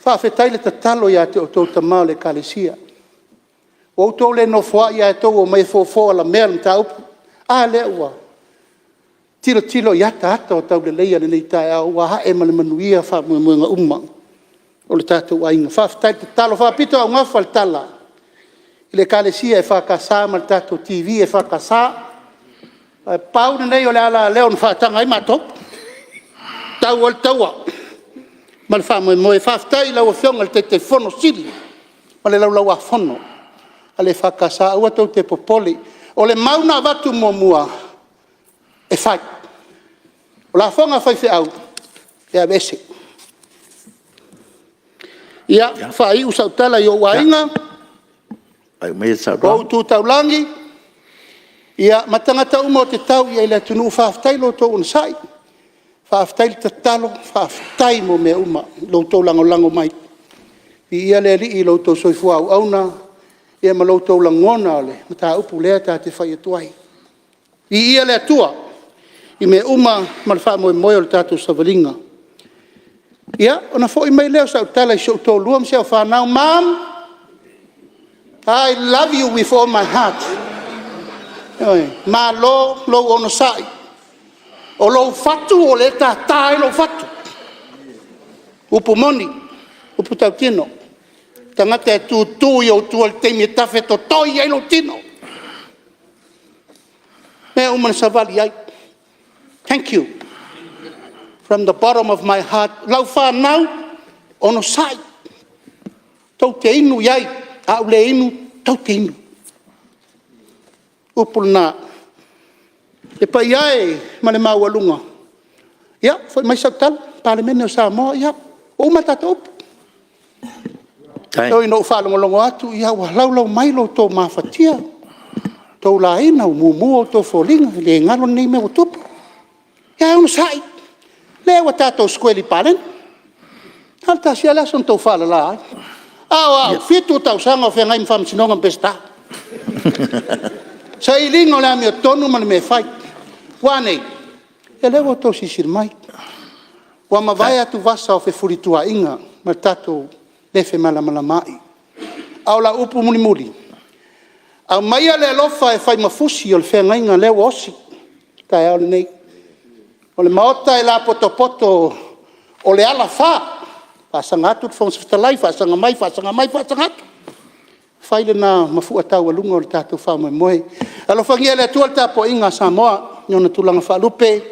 faafetai le tatalo ia te outou o tama o le Ekalesia. Ua outou le nofoai ae outou omai e fofo alamea le mataupu. A lea ua tilotilo i ataata o tauleleia i lenei taeao ua ae ma le manuia faamoemoega uma o le tatou aiga. Faafetai tatalo. E faapitoaugafa le tala i le Ekalesia EFKS ma le tatou TV EFKS, ae pau lenei o le alaleo na faataga ai matou, tau ai le taua ma le faamoemoe. Faafetai i lau Afioga i le Taitaifono Sili ma le Laulau-a-Fono a le EFKS, aua tou te popole, o le mau na avatu muamua, e fai. O lafoga a faifeau, e aveese. Ia, faaiu sau tala i ou aiga, o ou tu taulagi ma tagata uma ou te tau i ai i le atunuu, faafetai i lo outou onosai, faafetai le tatalo, faafetai mo mea uma i lo outou lagolago mai. Viia le Alii i lo outou soifua auauna ma lo outou lagona o le mataupu lea ta te fai atu ai. Viia le Atua i mea uma ma le faamoemoe o le tatou savaliga. Ia, ona foi mai lea o sau tala i si ou toalua ma si au fanau, Mom, I love you with all my heart. Ioe. Malo lou onosai, o lou fatu o lea e tata ai lou fatu. O upu moni, upu tautino. O le tagata e tutu i ou tua i le taimi e tafetotoi ai lou tino, mea uma na savali ai. Thank you from the bottom of my heart. Lau fanau, onosai, tou te inu i ai, a ou le inu, tou te inu. O upu na. Le paia e ma le maualuga, ia foi mai sau tala, Palemene o Samoa, ia ua uma a tatou upu. E ui ina ou faalogologo atu ua laulau mai lo outou mafatia, ua outou laina ua mumu outou foliga, e le galo lenei mea ua tupu. Ae onosai, o lea ua tatou square i le paleni. E na o le tasi lava le aso na tou faalala ai. A o au, e 7 tausaga o feagai ma faamasinoga ma Peseta. Sailiga o le amiotonu ma le mea e fai. Ua a nei? Ia o lea ua outou silasila mai, ua mavae atuvasa o fefulituaaiga ma le tatou le femalamalamaai. A o lau upu mulimuli, aumaia le alofa e fai ma fusi o le feagaiga lea ua osi i le taeao lenei. O le Maota e lapotopoto o le alafa, faasaga atu le Fofoga Fetalai, faasaga mai, faasaga mai, faasaga atu. Fai lena ma fua taualuga o le tatou faamoemoe. Alofagia e le Atua le tapuaiga a Samoa i ona tulaga faalupe,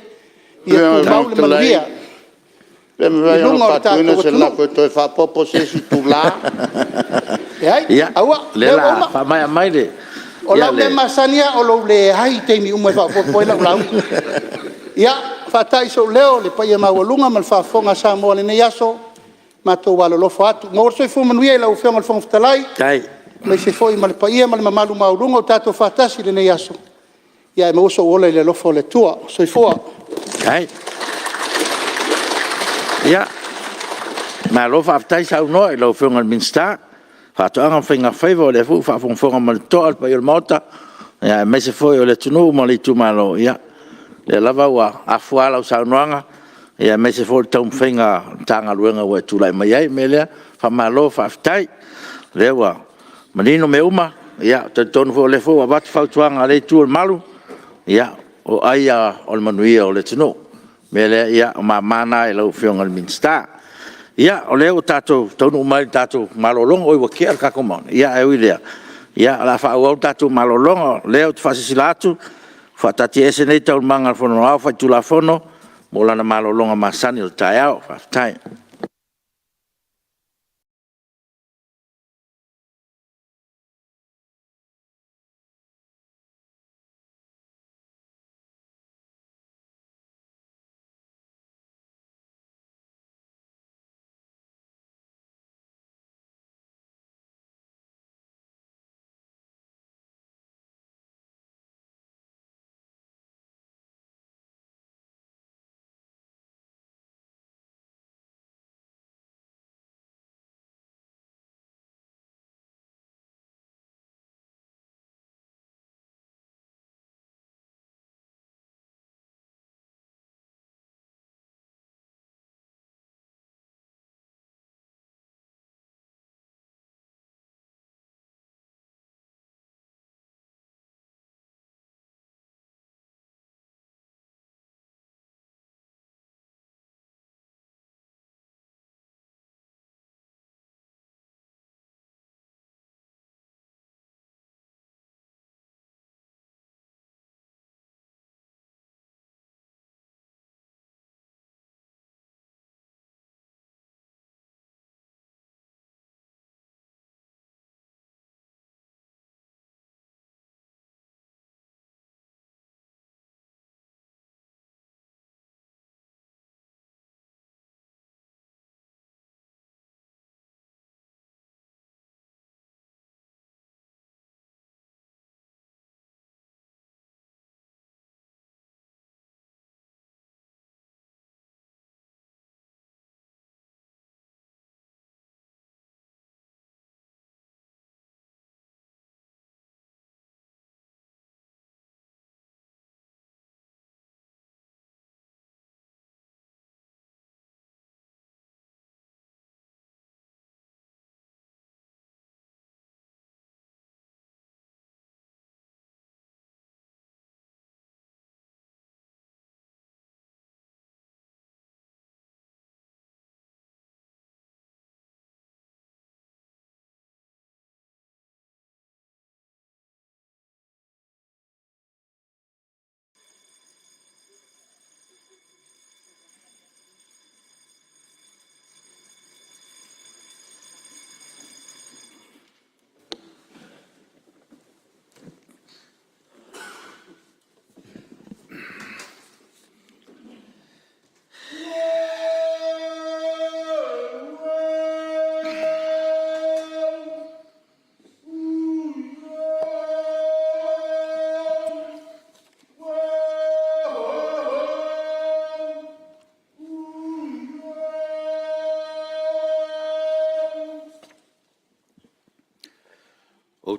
ia tumau le manuia Pe i mafai luga ona o le tatou faatuina se atunuu. lafo e toe faaopoopo se isi itula? Leai, aua, O lea o o lea le ua a uma. faamaea mai le... O lau mea masani lava o lou leai i taimi uma e faaopoopo ai lau lauga. Ia, faatai sou leo i le paia maualuga ma le faafofoga a Samoa i lenei aso, matou alolofa atu. Maua le soifua manuia i lau Afioga i le Fofoga Fetalai, aemaise foi ma le paia ma le mamalu maualuga ua tatou faatasi i lenei aso, ae maua sou ola i le alofa o le Atua. Soifua. Faafetai. Ia, malo faafetai saunoa i lau Afioga i le Minisita o Faatoaga ma Faiga Faiva, o lea foi ua faafogafoga ma le totoa le paia o le Maota, aemaise foi o le atunuu ma le itumalo. Ia, o lea lava ua afa lau saunoaga, aemaise foi o le taumafaiga a le Matagaluega ua e tulai mai ai. O le mea lea, faamalo faafetai. O lea ua manino mea uma, e talitonu foi o lea ua avatu fautuaga a lea Itu o le Malu, ia, o ai lava o le manuia o le atunuu. O le mea lea, o mama na i lau Afioga i le Minisita. Ia, o lea ua tatou taunuu mai i le tatou malologa. Oi, ua tea le tatou malologa. Ae ui i lea, o le a faaauau le tatou malologa. O lea ou te faasilasila atu, ua faataatiaese nei Taualumaga a le Fono Aoao Faitulafono mo lana malologa masani o le taeao. Faafetai.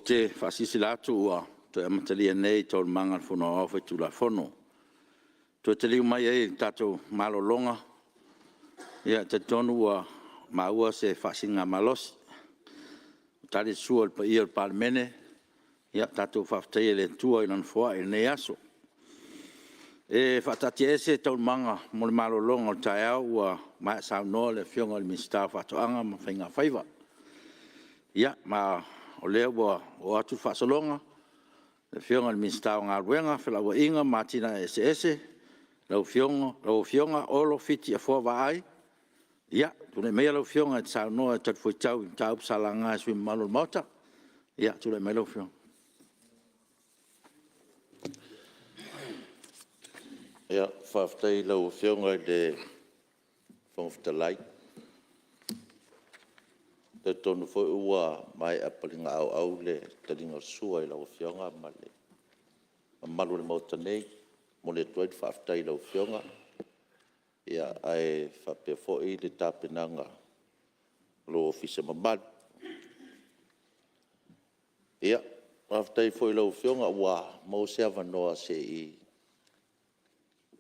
te faasilasila atu ua toe amatalia nei Taualumaga a le Fono Aoao Faitulafono. Toe taliu mai ai i le tatou malologa, e talitonu ua maua se faasiligamalosi, ua tali le sua a le paia o le Palemene, ia tatou faafetaia i le Atua i Lana foai i lenei aso. E faataatiaese Taualumaga mo le malologa o le taeao ua maea saunoa le Afioga i le Minisita o Faatoaga ma Faiga Faiva. Ia, ma o lea ua oo atu le faasologa i le Afioga i le Minisita o Galuega, Felauaiga ma Atinae Eseese, lau Afioga Olo Fiti Afoa Vaai. Ia, tulai maia lau Afioga e te saunoa e talifuaitau i mataupu sa laga e sui usufono mamalu o le Maota. Ia, tulai mai lau Afioga. Faafetai i lau Afioga i le Fofoga Fetalai. E talitonu foi ua maea palegaauau le taliga o le sua i lau Afioga ma le mamalu o le Maota nei. E momoli atu ai le faafetai i lau Afioga, ae faapea foi le tapenaga a lou ofisa mamalu. Faafetai foi i lau Afioga ua maua se avanoa se i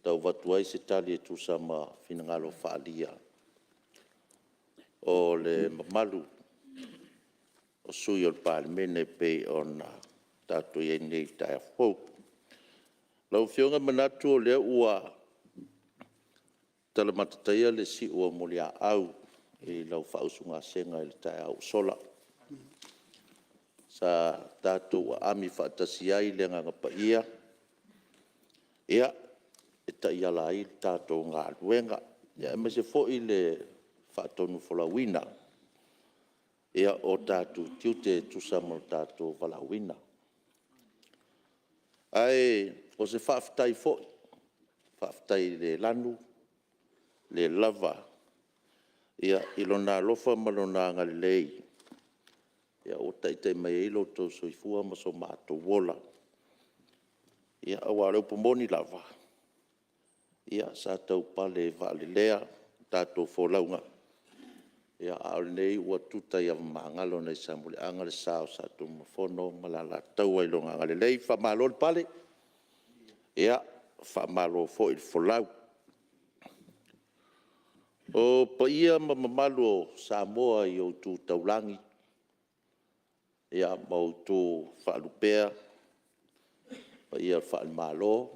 tau avatu ai se tali e tusa ma finagalo faaalia o le mamalu o sui usufono o le Palemene e pei ona tatou i ai nei i le taeao fou. Lau Afioga e manatu o lea ua talamata le siu o muliaau i lau faausugasega i le taeao ua sola, sa tatou aami faatasi ai i le Agaga Paia e taiala ai le tatou galuega, aemaise foi le faatonufolauina o tatou tiute e tusa ma lo tatou valaauina. Ae o se faafetai foi, faafetai le lanu le lava i Lona alofa ma Lona agalelei ua taitai mai ai lo outou soifua ma so matou ola. Aua o le upu moni lava, sa taupale i vaalelea le tatou folauga, a o lenei ua tuta i avamagalo nai Salemuliaga le sa o Satunumafono ma le Alataua i lona agalelei. Faamalo le pale, faamalo foi le folau. O paia ma mamalu o Samoa i ona tu taulagi ma ona tu faalupea, paia faale-Malo,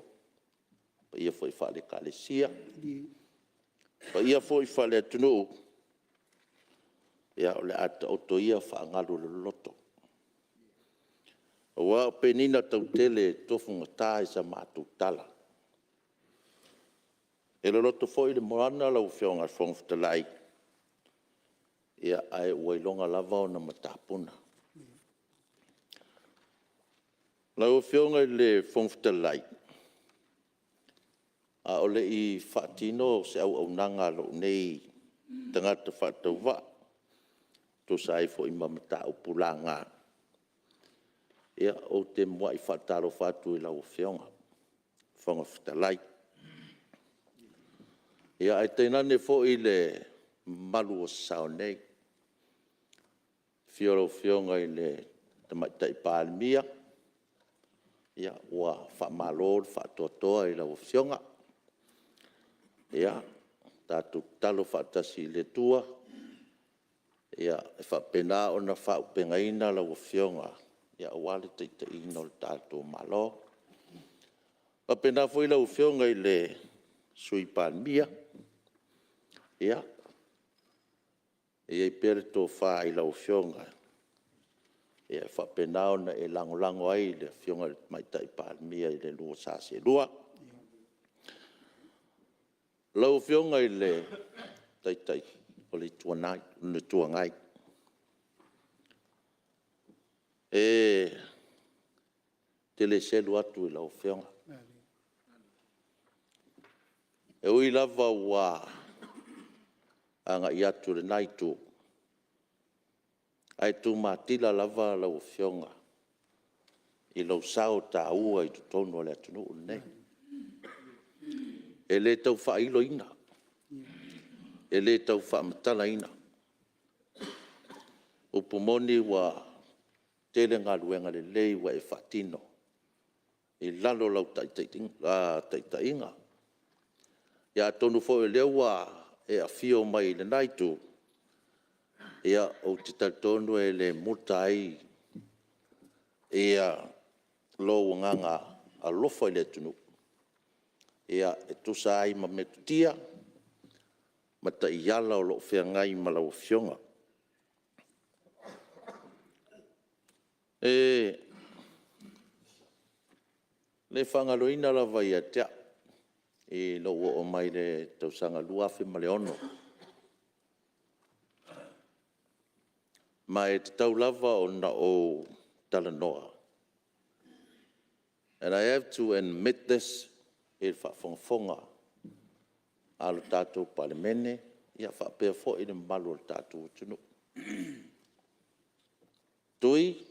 paia foi faale-Ekalesia, paia foi faale-atunuu, ia o le a taoto ia faagalu o le loloto, aua o penina tautele e tofugata i sa matou tala. E loloto foi le moana lau Afioga i le Fofoga Fetalai, ae ua iloga lava ona matapuna. Lau Afioga i le Fofoga Fetalai, a o le i faatino se auaunaga a lou nei tagata faatauvaa e tusa ai foi ma mataupu laga, ou te muai faatalofa atu i lau Afioga i le Fofoga Fetalai, ae tainane foi le mamalu ua sasao nei, i le afio o lau Afioga i le Tamaitai Palemia, ua faamalo le faatoatoa i lau Afioga. Ia tatou tatalo faatasi i le Atua e faapena ona faaauupegaina lau Afioga aua le taitaiina o le tatou Malo. E faapena foi lau Afioga i le Sui Palemia, ia i ai pea le tofa i lau Afioga e faapena ona e lagolago ai i le Afioga i le Tamaitai Palemia i le lua sa seelua. Lau Afioga i le Taitai o le Itu Agai, ou te le selu atu i lau Afioga, e ui lava ua agai atu i lena Itu, ae tumatila lava lau Afioga i lou sao taua i totonu o le atunuu lenei. E le tau faailoina, e le tau faamatalaina. O le upu moni, ua Tele galuega lelei ua e faatino i lalo o lau taitaiga. Ia atonu foi o lea ua e afio mai i lena Itu, ia ou te talitonu e le muta ai lou agaga alofa i le atunuu, ia e tusa ai ma metotia ma taiala o lo o feagai ma lau Afioga. E le faagaloina lava ia te au i lou oo mai i le tausaga 2006, ma e tatau lava ona ou talanoa, and I have to admit this i le faafogafoga a le tatou Palemene faapea foi le mamalu o le tatou atunuu. Tui,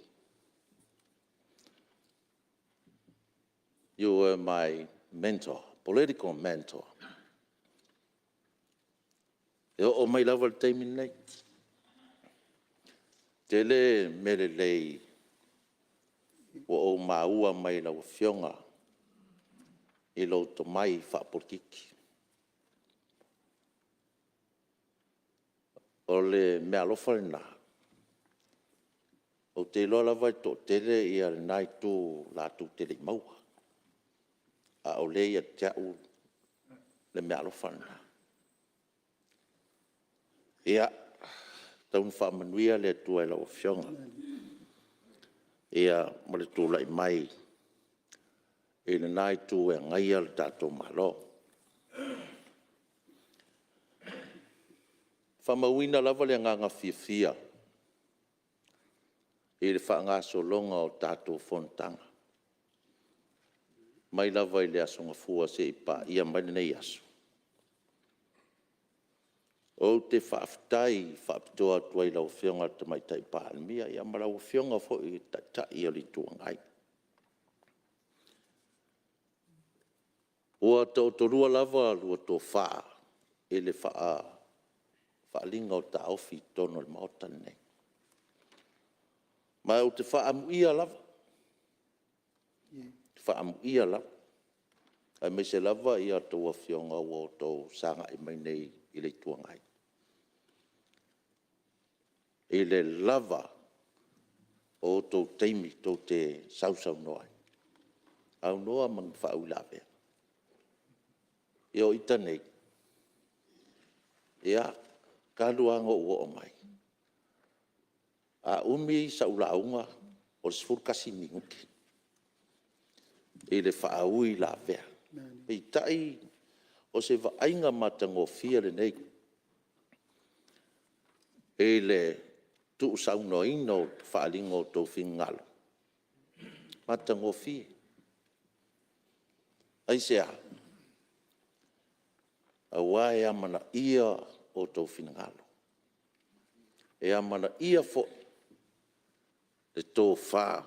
you were my mentor, political mentor. E oo mai lava i le taimi lenei, e tele mea lelei ua ou maua mai lau Afioga i lou tomai faapolokiki. O le meaalofa lena, ou te iloa lava e toatele lena Itu latou te le i maua, a o lea e ia te au le meaalofa lena. Ia, tau ina faamanuia le Atua i lau Afioga ma le tulai mai i lena Itu e agaia le tatou Malo. E faamauina lava le agaga fiafia i le faagasologa o tatou fonotaga, mai lava i le Aso Gafua seia paia mai lenei aso. Ou te faafetai faapitoa atu ai i lau Afioga i le Tamaitai Palemia ma lau Afioga foi i le Taitai o le Itu Agai. Ua taotolua lava a oulua tofa i le faaaliga o taofi i totonu o le Maota lenei. Ma ou te faaamuia lava, faaamuia lava, aemaise lava a outou Afioga ua outou sagai mai nei i le Itu Agai, i le lava o outou taimi tou te sausaunoa ai, aunoa ma ni faauilavea. Ia o ita nei, talu lava ona ou oo mai, a umi sau lauga, o le 11 minute i le faauilavea. Peitai, o se vaaiga matagofie lenei i le tuusaunoaina o le faaaliga o outou finagalo, matagofie. Aisea? Aua e amanaia outou finagalo, e amanaia foi le tofa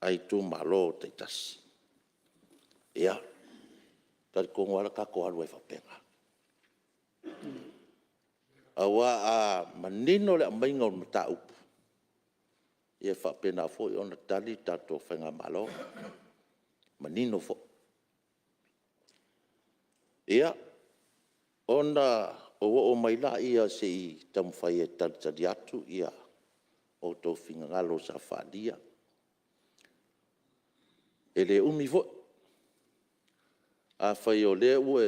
a itumalo taitasi. Ia, e talitonu lava o le a tatou alu ai faapena. Aua a manino le aumaiga o le mataupu, ia e faapena foi ona tali le tatou faigamalo, manino foi. Ia, ona ou oo mai lea se i taumafai e talitali atu outou finagalo sa faaalia. E le umi foi. Afai o lea ua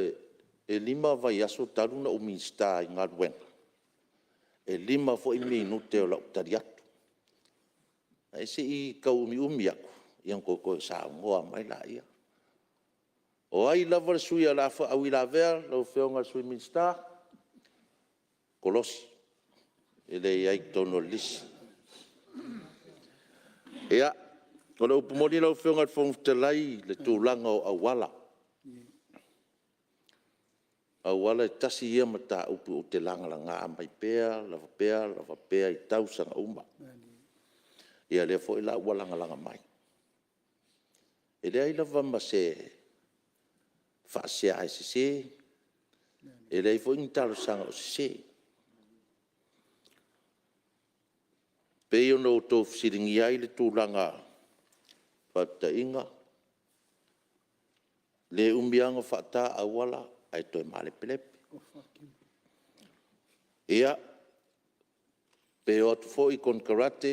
e 5 vaiaso talu ona ou Minisita i galuega, e 5 foi minute o lau tali atu. Ae se i tau umiumi atu, ia ona toe saunoa mai lea. O ai lava le sui usufono o le a faauilavea, lau Afioga i le Sui Minisita, kolosi, e le i ai i totonu o le lisi. Ia, o le upu moni lau Afioga i le Fofoga Fetalai i le tulaga o auala, o auala e tasi ia mataupu ou te lagalaga mai pea lava pea i tausaga uma. Ia lea foi la ua lagalaga mai. E leai lava ma se faasea e sese, e leai foi ni talosaga o sese. Pei ona outou fesiligia ai le tulaga, faataitaiga, le umi lava ona faata auala ae toe malepelepe. Ia, pe o atu foi konekarate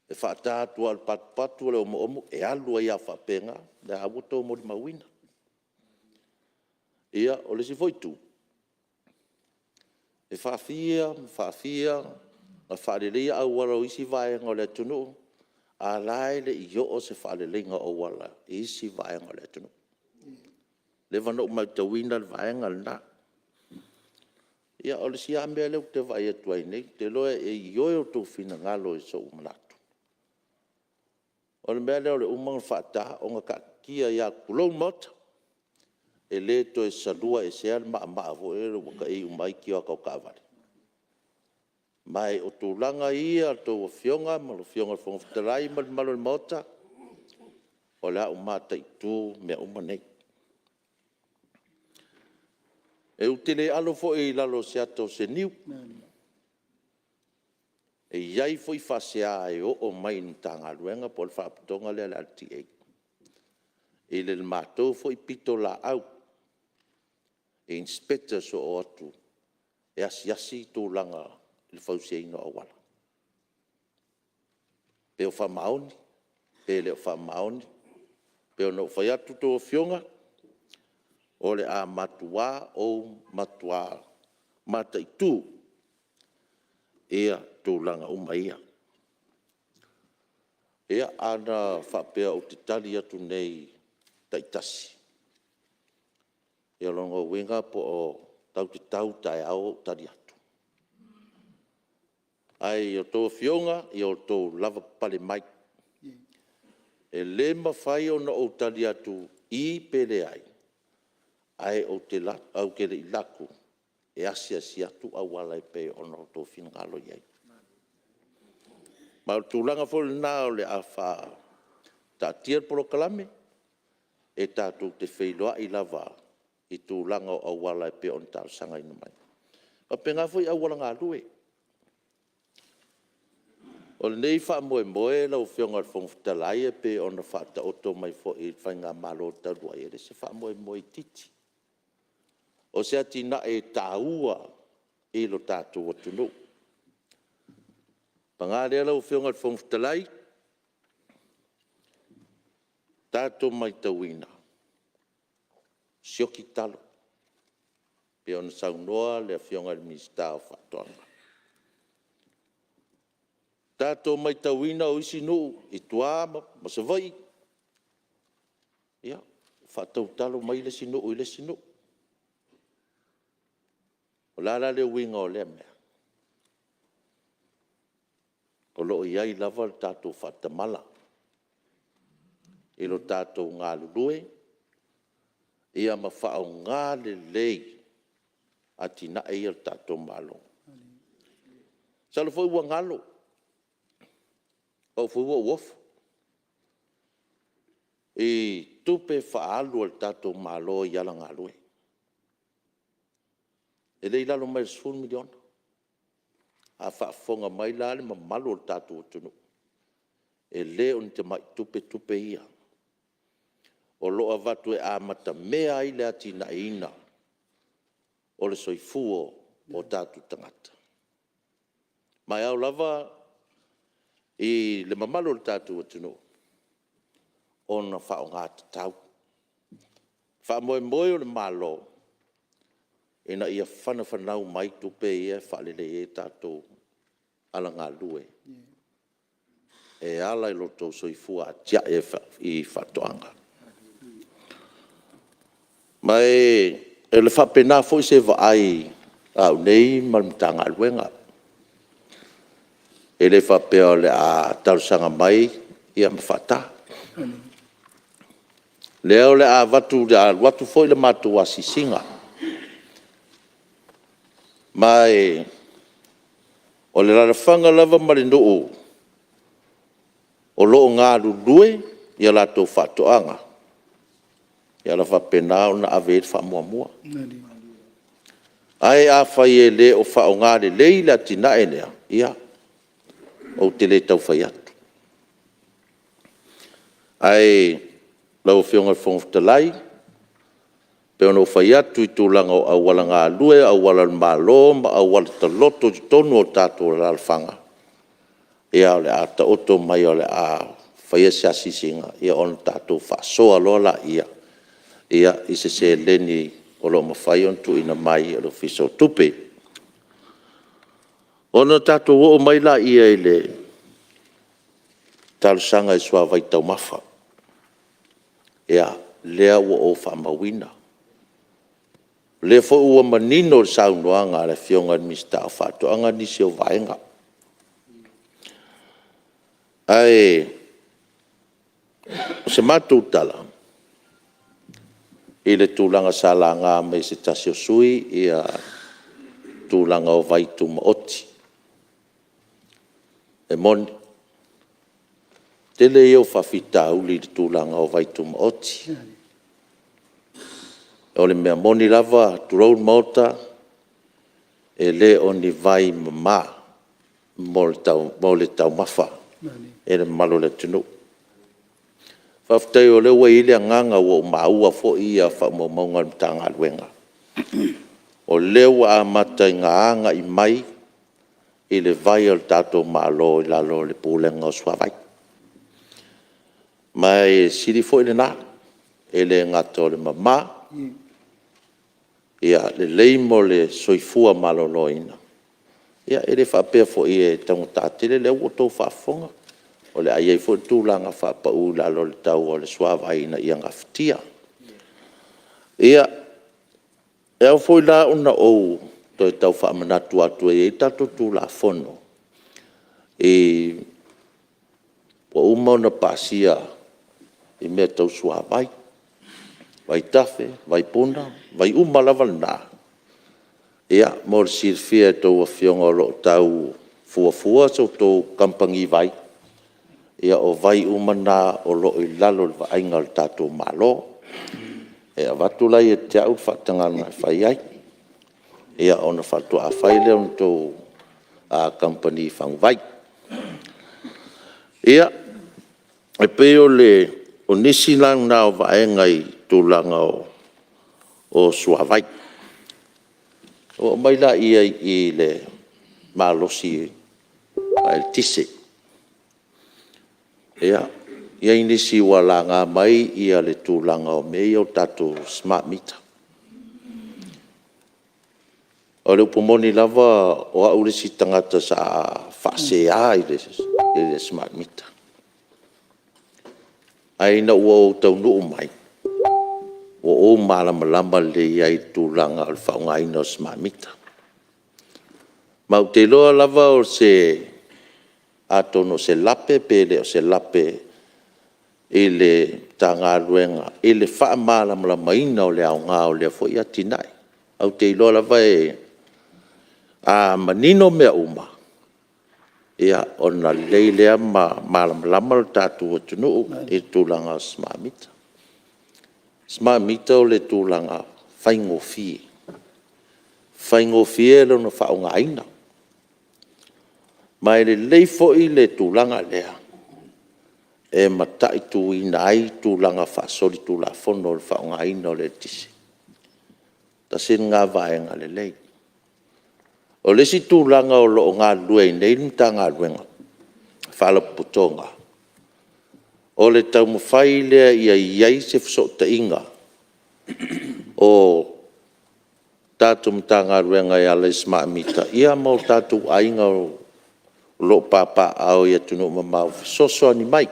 e faata atu lava o le patupatu o le omoomo, e alu ai lava faapena. O lea ua outou molimauina. Ia, o le isi foi itu, e faafia ma faafia ona faaleleia auala o isi vaega o le atunuu, a o la e le i oo se faaleleiga o auala i isi vaega o le atunuu. Ua leva ona ou matauina le vaega lena. Ia o le isi lava mea lea ou te vaai atu ai nei, ou te iloa e ioe outou finagalo i sou manatu, o le mea lea o le uma ona faata ona taatitia ai lava tulou le Maota, e le toe salua esea le maamaa foi lele ua tai uma ai tioata o taavale. Ma o tulaga ia a outou Afioga ma lau Afioga i le Fofoga Fetalai ma le mamalu o le Maota, o le a ou mataitu mea uma nei. Ou te le alo foi i lalo o se ata o se niu, e i ai foi faasea e oo mai i le Matagaluega po o le Faalapotopotoga lea o le LTA i le matou foi pitolaau i inspectors o o atu e asiasi tulaga i le fausiaina o auala, pe o faamaoni pe le o faamaoni. E pei ona ou fai atu a outou Afioga, o le a matua ou matua mataitu tulaga uma ia. Ia, ana faapea ou te tali atu nei taitasi, ia o lona uiga tatou te tau taeao o ou tali atu. Ae ia outou Afioga, ia outou lavapapale mai. E le mafai ona ou tali atu i pe leai, ae ou te le i alu atu e asiasi atu auala e pei ona outou finagalo i ai. Ma o le tulaga foi lena o le a faataatia le polokalame, e tatou te feiloai lava i tulaga o auala e pei ona talosagaina mai. E faapena foi i auala galue. O lenei faamoemoe lau Afioga i le Fofoga Fetalai e pei ona faataoto mai foi e le faigamalo talu ai, e le o se faamoemoe itiiti. O se atinae e taua i lo tatou atunuu. Paga lea lau Afioga i le Fofoga Fetalai, tatou matauina, sioki talo, e pei ona saunoa le Afioga i le Minisita o Faatoaga. Tatou matauina o isi nuu i tua ma Savaii, ia, faatau talo mai le isi nuu i le isi nuu. O le a la le uiga o lea mea? O lo o i ai lava le tatou faatamala i lo tatou galulue ma faaaoga lelei atinae ia a le tatou Malo. Masalo foi ua galo, o au foi ua ou ofu i tupe faaalu a le tatou Malo i auala galue, e le i lalo mai le $10 miliona. A faafofoga mai la le mamalu o le tatou atunuu, e le o ni tamai tupe tupe ia, o lo o avatu e amatamea ai le atinaeina o le soifua o tatou tagata. Ma e ao lava i le mamalu o le tatou atunuu ona faaaoga tatau. Faamoemoe o le Malo, ina ia fanafanau mai tupe ia e faalelei ai tatou auala galue e ala i lo outou soifua atiae i faatoaga. Ma e faapena foi se vaai a au nei ma le Matagaluega. E le faapea o le a talosaga mai ma faata. O lea o le a alu atu foi le matou asiasiga, ma o le alaalafaga lava ma le nuu o lo o galulue ia latou faatoaga, o le a faapena ona ave i ai le faamuamua. Ae afai e le o faaaoga lelei le atinae lea, ia, Ou te le tau fai atu. Ae lau Afioga i le Fofoga Fetalai, e pei ona ou fai atu i tulaga o auala galue, o auala o le Malo ma auala taloto i totonu o tatou alaalafaga, ia o le a taoto mai o le a faia se asiasiga ona tatou faasoa loa lea i se seleni o lo o mafai ona tuuina mai e le Ofisa o Tupe. Ona tatou oo mai lea i le talosaga i suavai taumafa. Ia, lea ua ou faamauina. O lea foi ua manino le saunoaga a le Afioga i le Minisita o Faatoaga nisi o vaega. Ae o se matou tala, i le tulaga sa laga mai e se tasi o sui usufono tulaga o vaitumaoti. E moni, o le tele ia o faafitauli i le tulaga o vaitumaoti. O le mea moni lava tulou le Maota, e le o ni vai mama mo le taumafa e le mamalu o le atunuu. Faafetai o lea ua i ai le agaga ua ou maua foi faamaumauga a le Matagaluega, o lea ua amata ina agai mai i le vai a le tatou Malo i lalo o le Pulega o Suavai. Ma e sili foi lena, e le gata o le mama, lelei mo le soifua maloloina, e le faapea foi e taugata tele, o lea ua outou faafofoga, o le a i ai foi le tulaga faapau i lalo o le tau o le suavai ina ia gafatia. Ia, e ao foi la ona ou toe tau faamanatu atu, e i ai le tatou Tulafono ua uma ona pasia i mea tau suavai, vaitafe, vaipuna, o vai uma lava na. Ia, mo le silafia e a outou afioga o lo o tau fuafua se tou kamupani vai, ia o vai uma na o lo o i lalo o le vaaiga a le tatou Malo. E avatu la ia te au le faatagaga e fai ai, ia ona faatoa fai lea o le tou kamupani faguvai. Ia, e pei o nisi la na o vaega i tulaga o suavai. Ona ou oo mai lea i le malosi faaeletise. Ia, e i ai nisi ua laga mai le tulaga o mea ia o tatou smart meter. O le upu moni lava o au le isi tagata sa faasea i le smart meter. Ae ina ua ou taunuu mai, ua ou malamalama lelei ai i le tulaga o le faaaogaina o le smart meter. Ma ou te iloa lava atonu o se lape pe le o se lape i le Matagaluega i le faamalamalamaina o le aoga o lea foi atinae. Ae ou te iloa lava a manino mea uma, ia ona lelei lea ma malamalama le tatou atunuu i le tulaga o le smart meter. Smart meter o le tulaga faigofie, faigofie lona faaaogaina. Ma e lelei foi le tulaga lea e mataituina ai tulaga faasolitulafono o le faaaogaina o le eletise. Tasi lena vaega lelei. O le isi tulaga o lo o galulue ai nei le Matagaluega, Faalapotopotoga, o le taumafai lea ia i ai se fesootaiga o tatou Matagaluega e ala i smart meter ma o tatou aiga o lo o papaaao i atunuu mamao e fesoasoani mai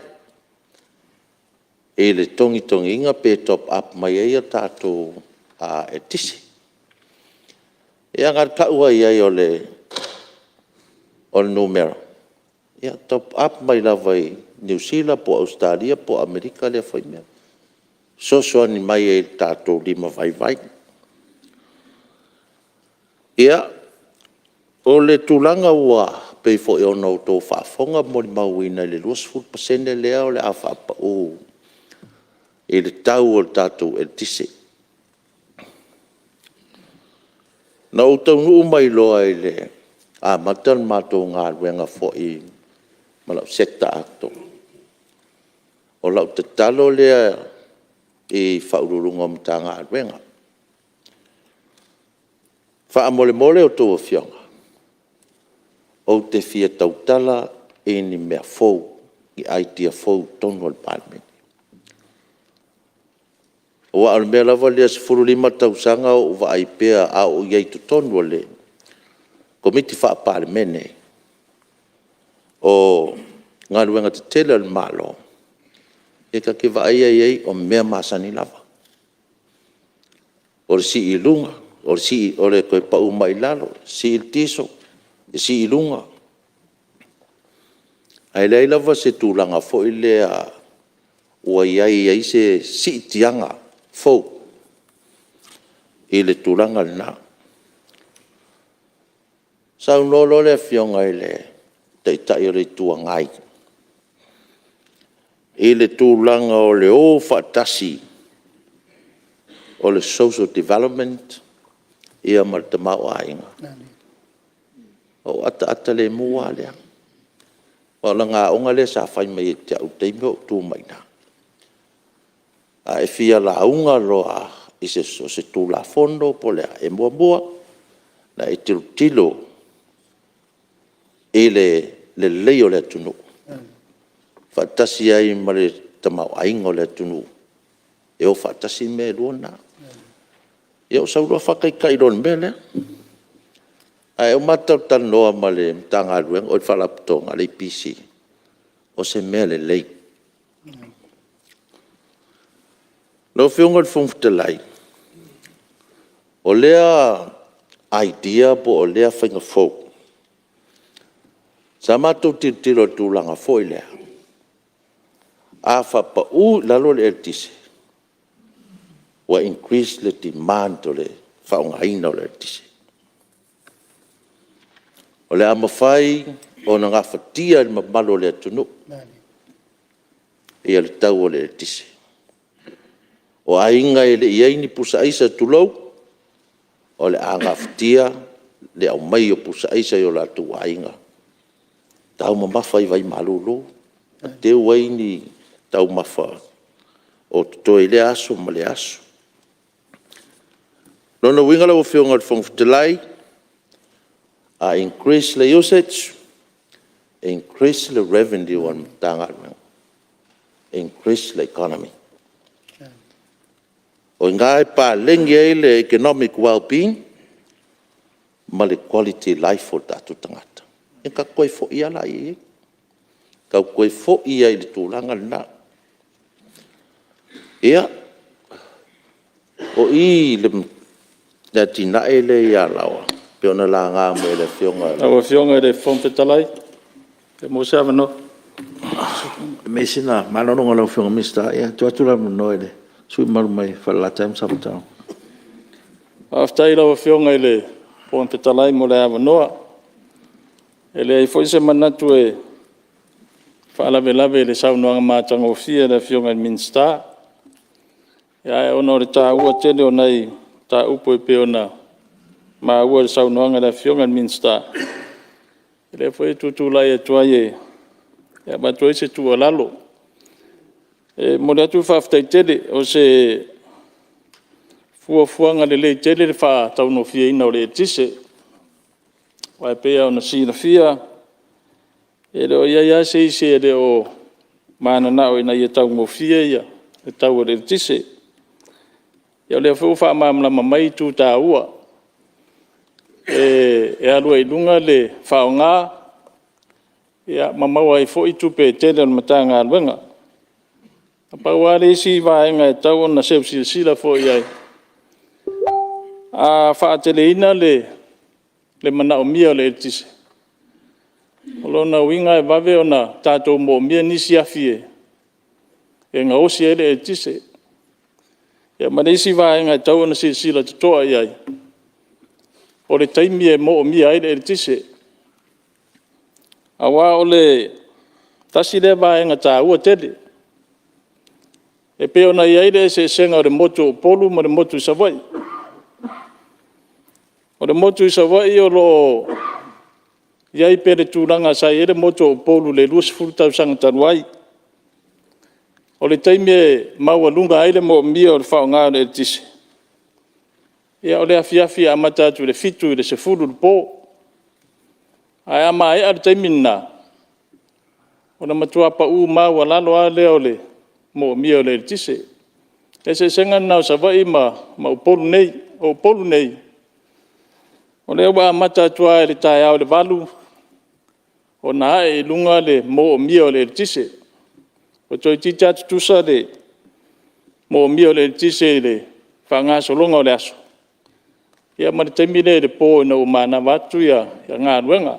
i le togitogiina pe top up mai ai a tatou eletise. Ia na o le tau lava i ai o le numera, ia top up mai lava i Niu Sila po o Ausetalia po o Amerika lea foi mea, fesoasoani mai ai i le tatou limavaivai. Ia, o le tulaga e pei foi ona outou faafofoga ma molimauina i le 20% lea o le a faapau i le tau o le tatou eletise. Na ou taunuu mai loa e amata le matou galuega foi ma lau Sector atoa. O lau tatalo lea i Ofisa Sili o Pulega o Matagaluega, faamolemole a outou afioga, ou te fia tautala i ni mea fou, ni idea fou i totonu o le Palemene. Aua o le mea lava lea e 15 tausaga o ou vaai pea a o ou i ai i totonu o le Komiti Faa-Palemene o Galuega Tetele a le Malo, e ta te vaai lava i ai o mea masani lava. O le sii i luga, o le toe pau mai i lalo, sii le kiso, sii i luga. Ae leai lava se tulaga foi lea ua i ai se siitiaga fou i le tulaga lena. Saunoa loa le Afioga i le Taitai o le Itu Agai i le tulaga o le o faatasi o le social development ma le tamaoaiga. Ona ou ataata lemu lava lea, aua o lana aoga lea sa fai mai ia te au i le taimi a o ou tu mai i ina. A e fia lauga loa i so o se Tulafono po o le a, e muamua ona e tilotilo i le lelei o le atunuu faatasi ai ma le tamaoaiga o le atunuu, e o faatasi mea e lua na. Ia ou sau loa faataitai loa i le mea lea. Ae uma talatalanoa ma le Faalapotopotoga o le EPC, o se mea lelei. Lau Afioga i le Fofoga Fetalai, o lea idea po o lea faiga fou, sa matou tilotilo i le tulaga foi lea, a faapau i lalo le eletise, ua increase le demand o le faaaogaina o le eletise. O le a mafai ona gafatia e le mamalu o le atunuu ia le tau o le eletise. O aiga e le i i ai ni pusa aisa tulou, o le a gafatia le aumai o pusa aisa i o latou aiga, taumamafa i vai malulu, teu ai ni taumafa o totoe i lea aso ma lea aso. O lona uiga lau Afioga i le Fofoga Fetalai, a increase le usage, increase le revenue a le Matagaluega, increase le economy. O i ina e paleni ai le economic well-being ma le quality life o tatou tagata. Ia ona tatou toe foi lava lea i ai, tatou toe foi lava i le tulaga lena. Ia, o i i le atinae lea i Alaoa pei ona laga mai e le Afioga. Lau Afioga i le Fofoga Fetalai, pe maua se avanoa. Fai sina malologa a lau Afioga i le Minisita, e tuu atu le avanoa i le sui usufono mamalu mai Falelatai ma Samatau. Faafetai i lau Afioga i le Fofoga Fetalai mo le avanoa. E leai foi se manatu e faalavelave i le saunoaga matagofie a le Afioga i le Minisita. Ae ona o le taua tele o nai mataupu e pei ona maua i le saunoaga a le Afioga i le Minisita, o lea foi e tutulai atu ai e avatu ai se tuualalo. E momoli atu le faafetai tele, o se fuafuaga lelei tele le faataugofieina o le eletise. Aua e pei lava ona silafia, e le o i ai lava se isi e le o mananao ina ia taugofie le tau o le eletise. Ia o lea foi ua faamalamalama mai itu taua, e alu ai i luga le faaaoga ma maua ai foi tupe tele a le Matagaluega. Na pau lava le isi vaega e tatau ona seu silasila foi i ai, a faateleina le manaomia o le eletise, o lona uiga e vave ona tatou moomia nisi afi e gaosi ai le eletise. Ia ma le isi vaega e tatau ona silasila totoa i ai, o le taimi e moomia ai le eletise. Aua o le tasi lea vaega taua tele. E pei ona i ai le eseesega o le motu o Upolu ma le motu i Savaii. O le motu i Savaii o lo o i ai pea i le tulaga sa i ai le motu o Upolu i le 20 tausaga talu ai. O le taimi e maualuga ai le manaomia o le faaaoga o le eletise, o le afiafi e amata atu i le 7:00 i le 10:00 i le po. Ae a maea le taimi lena, ona matua pau maualalo lava lea o le manaomia o le eletise. O le eseesega lena o Savaii ma Upolu nei. O Upolu nei, o lea ua amata atu lava i le taeao i le 8:00 ona ae i luga le manaomia o le eletise. Ua toeitiiti lava tutusa le manaomia o le eletise i le faagasologa o le aso, ia ma le taimi lea i le po ina ua manava atu galuega.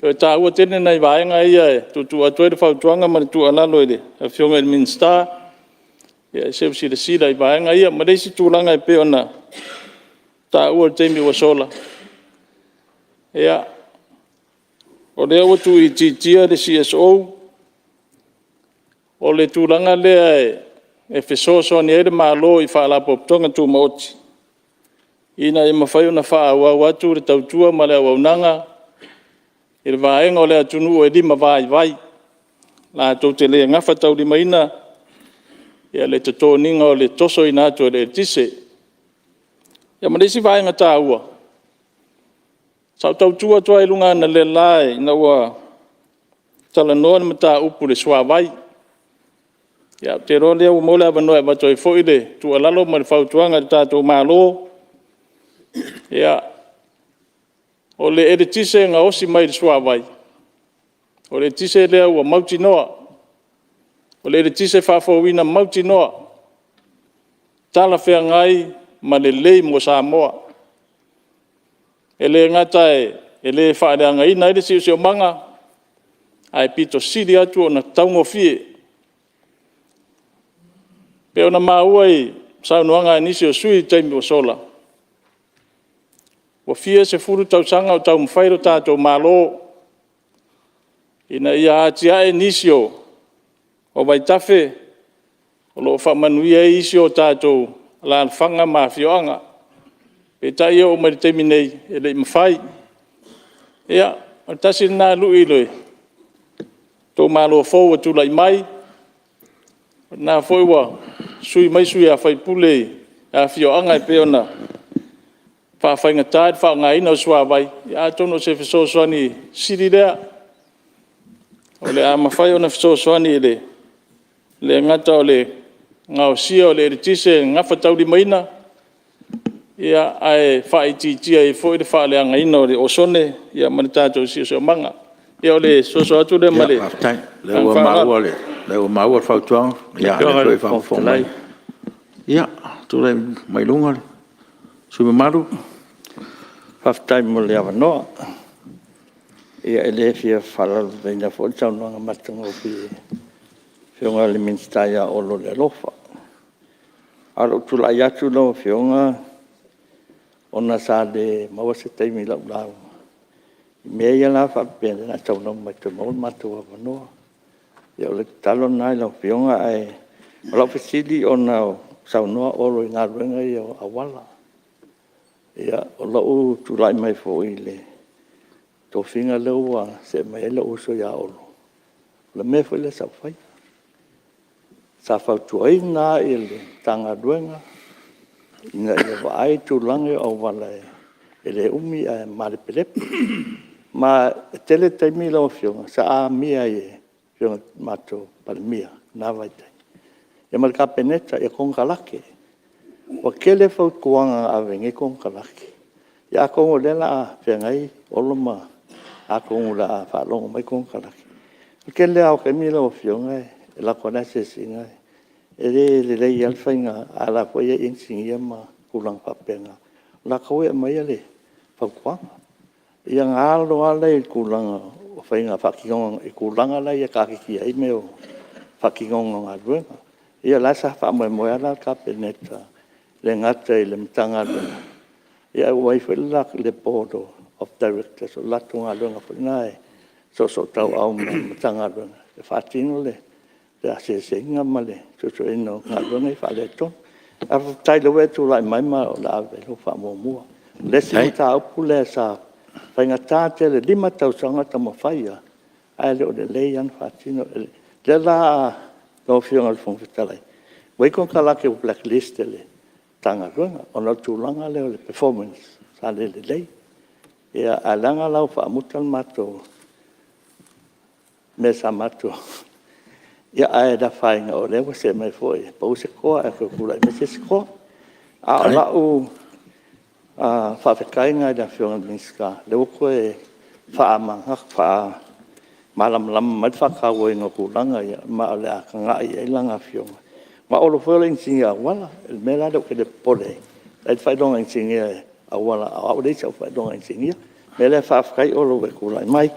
E taua tele nai vaega ia e tuutuu atu ai le fautuaga ma le tuualalo i le Afioga i le Minisita, se i silasila i vaega ia. Ma le isi tulaga e pei ona taua i le taimi ua sola, o lea ua tuuitiitia le CSO. O le tulaga lea e fesoasoani ai le Malo i Faalapotopotoga Tumaoti, ina ia mafai ona faaauau atu le tautua ma le auaunaga i le vaega o le atunuu e limavaivai, latou te le gafataulimaina le totogiina o le tosoina atu o le eletise. Ia ma le isi vaega taua, sa ou tautu atu lava i luga analeila ina ua talanoa le mataupu i le suavai. Ou te iloa o lea ua maua le avanoa e avatu ai foi le tuualalo ma le fautuaga i le tatou Malo. O le eletise e gaosi mai i le suavai, o le eletise lea ua mautinoa, o le eletise faafouina mautinoa, talafeagai ma lelei mo Samoa. E le gata e le faaleagaina ai le siosiomaga, ae pito sili atu ona taugofie. E pei ona maua i saunoaga a nisi o sui usufono i le taimi ua sola, ua fia sefulu tausaga o taumafai lo tatou Malo ina ia atiae nisi o vaitafe o lo o faamanuia ai isi o tatou alaalafaga ma afioaga. Peitai e oo mai i le taimi nei, e le i mafai. Ia, o le tasi lena lui i lo outou Malo fou ua tulai mai, o lena foi ua sui mai sui usufono i afioaga e pei ona faafaigata le faaaogaina o le suavai, ia atonu o se fesoasoani sili lea o le a mafai ona fesoasoani e le gata o le gaosia o le eletise gafataulimaina, ae faaitiitia ai foi le faaleagaina o le osone ma le tatou siosiomaga. Ia o le soso atu lea ma le agaga faaaloalo. Faafetai. O lea ua maua le fautuaga, o lea foi e faafofoga mai. Ia, tulai mai le sui usufono mamalu. Faafetai mo le avanoa. Ia e le fia faalavelaveina foi le saunoaga matagofie a le Afioga i le Minisita ia Olo le alofa. Ae o lou tulai atu lau Afioga, ona sa le maua se taimi i lau lauga i mea ia la faapea o le a taunuu mai toe maua lo matou avanoa. Ia o le tatalo lena i lau Afioga. Ae o lau fesili ona o saunoa Olo i galuega ia o auala. Ia, o lou tulai mai foi i le tofiga lea ua see mai ai lou uso ia Olo, o le mea foi lea sa ou faia. Sa fautuaina lava le Matagaluega ina ia vaai tulaga ia o auala e le umi ae malepelepe. Ma e tele taimi lau Afioga sa amia ai e le Afioga i le matou Palemia i lena vaitaimi ia ma le Kapeneta ia konekarate. Ua tele fautuaga na ave i nei konekarate, ia atonu o lea o le a feagai Olo ma… atonu o le a faalogo mai konekarate. O le tele lava o taimi lau Afioga e alu atu lava le asiasiga, e le lelei lava le faiga, a o la e foi e i ai inisinia ma tulaga faapena, o latou e aumaia le fautuaga. Ia ona alu lava lea i le tulaga o faiga faatinoga i tulaga la e taofifia ai mea o faatinoga o galuega. Ia o la e sa faamoemoe lava la le Kapeneta, e le gata i le Matagaluega, ae ua i ai foi le Board of Directors, o le latou galuega foi lena e soosootauau ma le Matagaluega e faatino le asiasiga ma le suesueina o galuega ia faaletonu. Ae faafetai o lea ua e tulai mai ma o le a ave i ai lau faamuamua. O le isi mataupu lea sa Faigata tele, e 5 tausaga o taumafai lava, ae le o lelei lava ona faatino. O lea la lau Afioga i le Fofoga Fetalai, ua i ai konekarate ua blacklist e le Matagaluega ona o le tulaga lea o le performance sa le lelei. Ae leaga la ua faamuta le matou mea sa matou… Ae le afaina o lea ua see mai foi, e pau se toa ae toe tulai mai se isi toa. A o lau faafetai lena i le Afioga i le Minisita, o lea ua toe faamalamalama mai le faatauaina o tulaga ia, ma o le a tagai i ai lana afioga. Aua o Olo foi o le inisinia auala. O le mea la lea ou te le popole ai, o la e i ai faailoga inisinia auala, a o au e leai sou faailoga inisinia. O le mea lea faafetai Olo ua e tulai mai.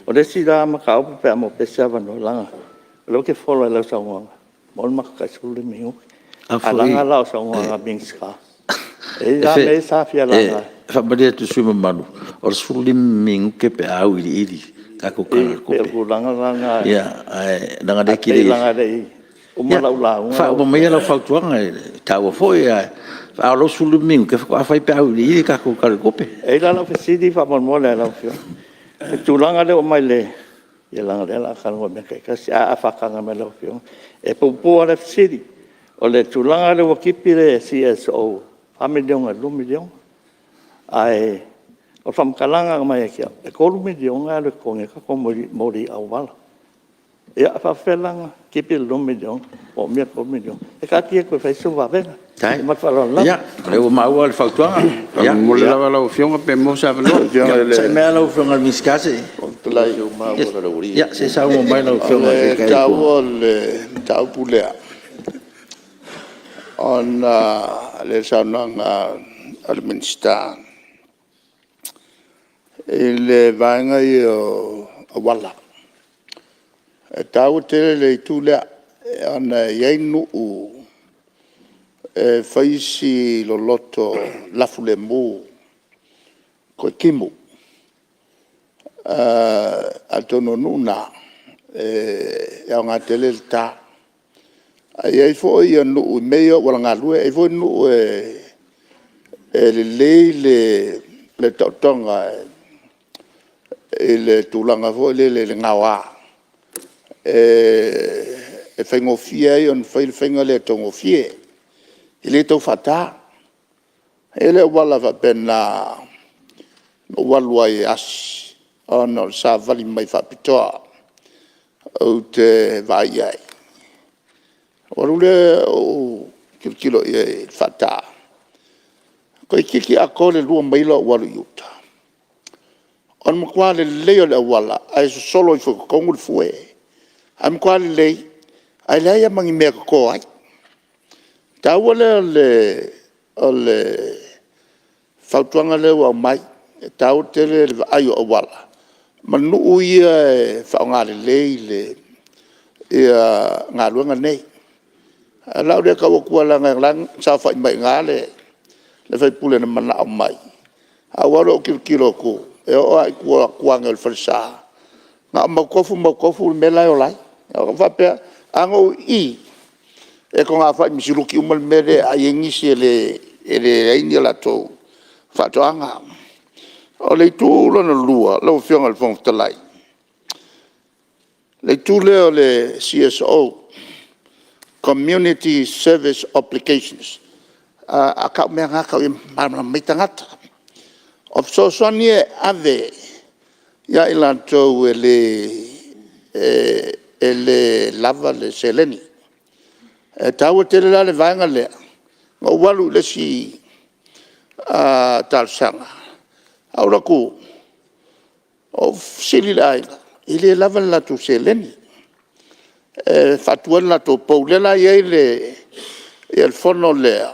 O le isi la mataupu pe a maua pea se avanoa, leaga o lea ou te fola i lau saunoaga, ua uma ona matou tai 15 minute. Ae leaga la o saunoaga a Minisita, e i ai lava mea ia sa fia laga. E faamalie atu i le sui usufono mamalu, o le 15 minute pe a auiliili le tatou Tala o le Tupe. E pei o le tulaga la lena, Ae leaga o lea e ae pei leaga e le i uma lau lauga. Faauma maia lau fautuaga e taua foi. A o lou 15 minute, faatoa fai pe a auiliili le tatou Tala o le Tupe. E i ai la lau fesili faamolemole lau Afioga, i le tulaga lea ua aumai le… ia leaga o lea o le a talanoa i mea taitasi, ae a faataga mai e lau Afioga. E puupuu lava lau fesili. O le tulaga lea ua tipi le CSO le $4 miliona i le $2 miliona, ae o le faamatalaga na aumai ia te au, e $3 miliona e alu e totogi ai tatou moli auala. Ia, e faapefea la ona tipi le $2 miliona, moomia le $3 miliona? Ae taatia toe fai se vavega. Ma le faaaloalo lava. Faafetai. Ia, o lea ua maua le fautuaga. Faamolemole lava lau Afioga pe maua se avanoa. Onosai mai lau Afioga i le Minisita se i saunoa mai lau Afioga i le O le taua o le mataupu lea, ona o le saunoaga a le Minisita i le vaega lea o auala. E taua tele le itu lea, ona e i ai nuu e fai si loloto lafulemu toe timu. Atonu o nuu na, e aoga tele le ta. Ae i ai foi nuu i mea ia o auala galue, e i ai foi nuu e lelei le taotoga i le tulaga foi lele i le gaoa, e faigofie ai ona fai le faiga lea e taugofie, e le tau faata. E i ai le auala faapena na ou alu ai e asi ona o le savali mai faapitoa ou te vaai i ai. Ou alu lea ou tilotilo i ai i le faata, toeitiiti atoa le 2 maila o ou alu i uta, o le matua lelei o le auala ae sosolo ifo i totonu le fue, ae matua lelei, ae leai lava ma ni mea e toto ai. O le taua lea o le fautuaga lea ua aumai, e taua tele le vaai o auala ma nuu ia e faaaoga lelei galuega nei. Ae o le a ou le tau atua leaga o la e saofai mai i ina le sui usufono na manao mai, ae ou alu ae ou tilotilo atu, e oo lava i tua ane o le falesa, na o mautofu mautofu le mea la e ola ai. Ona ou faapea, ana ou i i, e togafai ma siluki uma le mea lea e aai ai nisi e leai ni a latou faatoaga. O le itu lona lua lau Afioga i le Fofoga Fetalai, o le itu lea o le CSO, Community Service Obligations. A tau mea na e tau ina malamalama ai tagata. O fesoasoani ia e ave ia i latou e le lava le seleni. E taua tele la le vaega lea, na ou alu i le isi talosaga, ae ou alu atu ou fesili i le aiga, e le lava le latou seleni e faatu ai le latou pou. O lea la e i ai le fono lea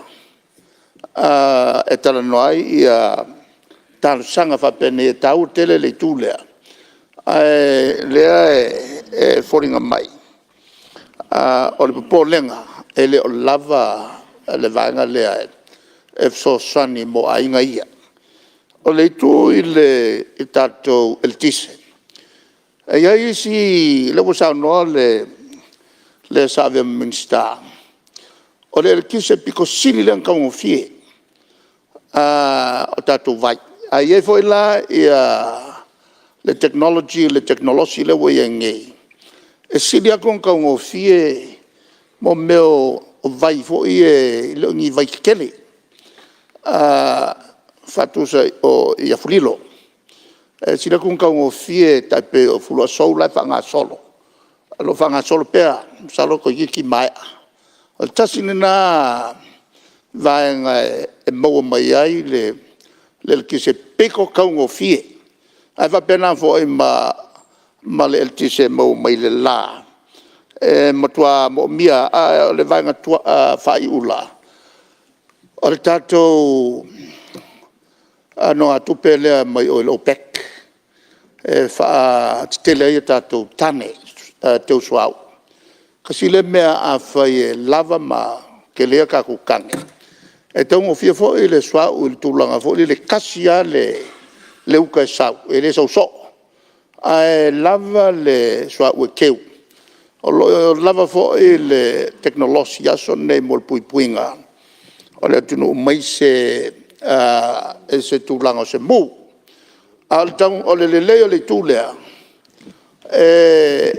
e talanoa ai talosaga faapenei e taua tele le itu lea, ae o lea e foliga mai o le popolega, e le o lava le vaega lea e fesoasoani mo aiga ia. O le itu i le tatou eletise, e i ai isi, o lea ua saunoa le sa avea ma Minisita, o le eletise aupito sili lea ona taugofie o tatou vai. Ae i ai foi la le technology le tekonolosi lea ua i ai nei, e sili atu ona taugofie mea o vai foi ia e le o ni vai tetele, faatusa i afulilo. E sili atu ona taugofie e tai pei o Fuluasou la e faagasolo, o lo o faagasolo pea, masalo toeitiiti maea. O le tasi lena vaega e maua mai ai le eletise pito taugofie. Ae faapena foi ma le eletise e maua mai le la, e matua moomia lava. Ae o le vaega faaiu la, o le tatou nonogatupe lea mai o i le OPEC e faatetele ai a tatou tane teu suauu. Tasi lea mea afai e lava ma tele a tatou tane, e taugofie foi le suauu i le tulaga foi lele e tasi lava le uta e sau, e le sau soo, ae lava le suauu e teu. O lo o lava foi le tekonolosi i aso nei mo le puipuiga o le atunuu mai se tulaga o se mu. A o le lelei o le itu lea, e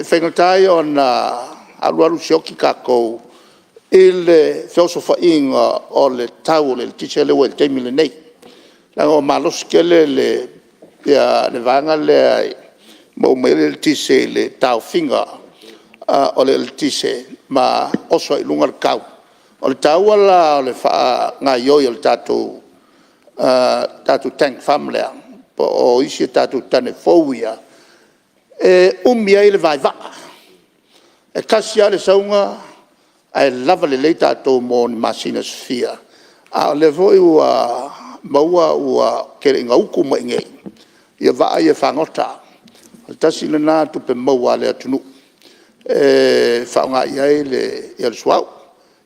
faigata ia ona alu alu sioki tatou i le feosofaiga o le tau o le eletise lea ua i ai i le taimi lenei, leaga ua malosi tele le vaega lea e maua mai ai le eletise i le taofiga o le eletise ma oso ai i luga le tau. O le taua la o le faagaoioi o le tatou tank farm lea po o isi a tatou tane fou ia, e umi ai le vaivaa. E tasi lava le sauga ae lava lelei tatou mo ni masina se fia, a o lea foi ua maua ua tele ina utu mai i inei vaa ia fagota. O le tasi lena tupe maua a le atunuu e faaaoga i ai le suauu.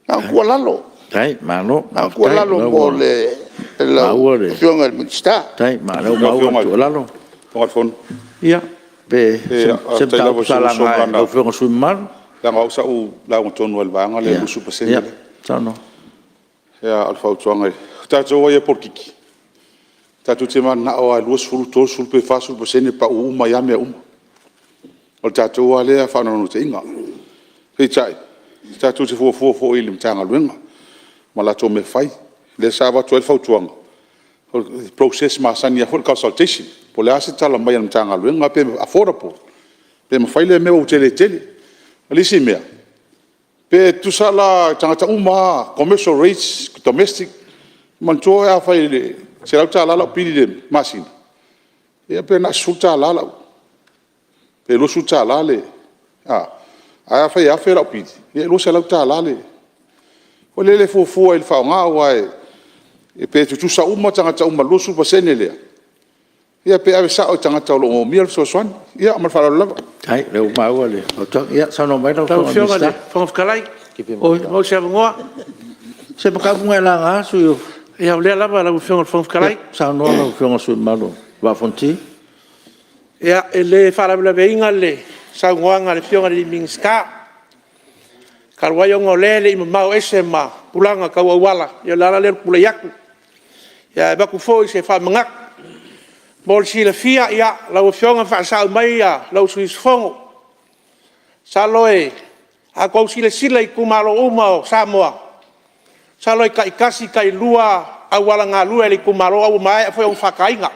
Na o le tuualalo, na o le tuualalo mo lau Afioga i le Minisita. Ia, pe o se mataupu sa laga e lau Afioga i le sui usufono mamalu? Leaga o au sa ou lauga tonu lava i le vaega lea i le 20% lea. Ia, o le fautuaga, o tatou lava ia polokiki, tatou te mananao lava e 20, 30 pe 40% e pau uma ai lava mea uma. O le tatou lava lea faanaunautaiga. Peitai, tatou te fuafua foi i le Matagaluega ma latou mea fai. Lea sa avatu ai le fautuaga, o le process masani lava foi o le consultation. Po o le a se tala mai a le Matagaluega pe affordable, pe mafai lea mea aua ua tele tele. O le isi mea, pe tutusa la tagata uma lava, commercial rates, domestic. Manatua oe afai e $100 lau pili i le masina, ia pe na o le $10 lau, pe $20 a, ae afai e $1,000 lau pili, ia e $200 le… Foi lele e fuafua i le faaaoga, aua pe tutusa uma tagata uma i le 20% lea, ia pe ave sao i tagata o lo o manaomia le fesoasoani. Ia ma le faaaloalo lava. Faafetai o lea ua maua le fautuaga. Ia saunoa mai lau Afioga i le Minisita. Lau Afioga i le Fofoga Fetalai, pe maua se avanoa? O se mataupu na e laga le sui usufono? Ia o lea lava lau Afioga i le Fofoga Fetalai. Ia saunoa lau Afioga i le sui usufono mamalu mo le Vaa o Fonoti. Ia, e le faalavelaveina le saunoaga a le Afioga i le Minisita, talu ai ona o lea e le i mamao ese ma tulaga tau auala, ia o le ala lea o le tulai atu. Ae avatu foi se faamanatu. Mo le silafia lau Afioga faasao mai lou sui usufono, masalo a outou silasila i itumalo uma o Samoa, masalo e taitasi, tailua auala galue a le itumalo ae ua maea foi ona faataina.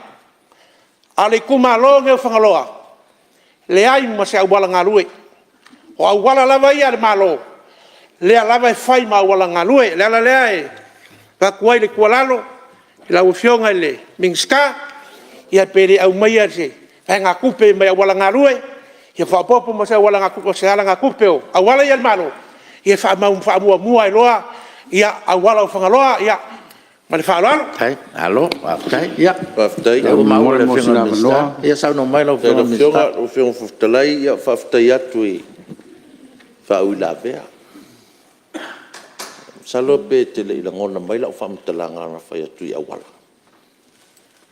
A o le itumalo lenei o Fagaloa, leai ma se auala galue. O auala lava ia a le Malo, lea lava e fai ma auala galue. O le ala lea e avatu ai le tuualalo i lau Afioga i le Minisita, ia pe le aumaia se vaegatupe mai auala galue faaopoopo ma se alagatupe o auala ia a le Malo e faamuamua ai loa auala o Fagaloa. Ma le faaaloalo. Malo faafetai. Ia, Faafetai. O lea ua maua le Afioga i le Minisita. Ia saunoa mai lau Afioga i le Minisita. Lau Afioga i le Fofoga Fetalai, faafetai atu i faauilavea. Masalo pe te le i lagona mai lau faamatalaga na fai atu i auala.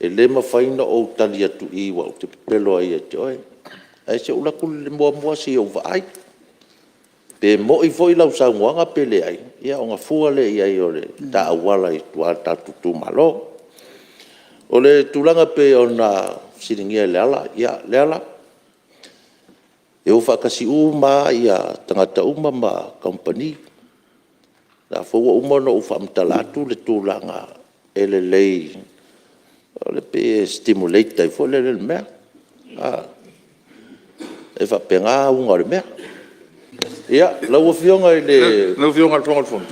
E le mafai ona ou tali atu i i aua ou te pepelo ai ia te oe. Ae se i ou alu atu muamua se i ou vaai. Pe moni foi lau saunoaga pe leai, ia ona fua lea i ai o le ta auala i tua i le tatou itumalo. O le tulaga e pei ona fesiligia e Leala, ia Leala, e o faatasi uma lava tagata uma ma kamupani. O la foi ua uma ona ou faamatala atu le tulaga e lelei, pei e stimulate ai foi lea le mea. E faapena uiga o le mea. Ia, lau Afioga i le... Lau Afioga i le Fofoga o le Fono,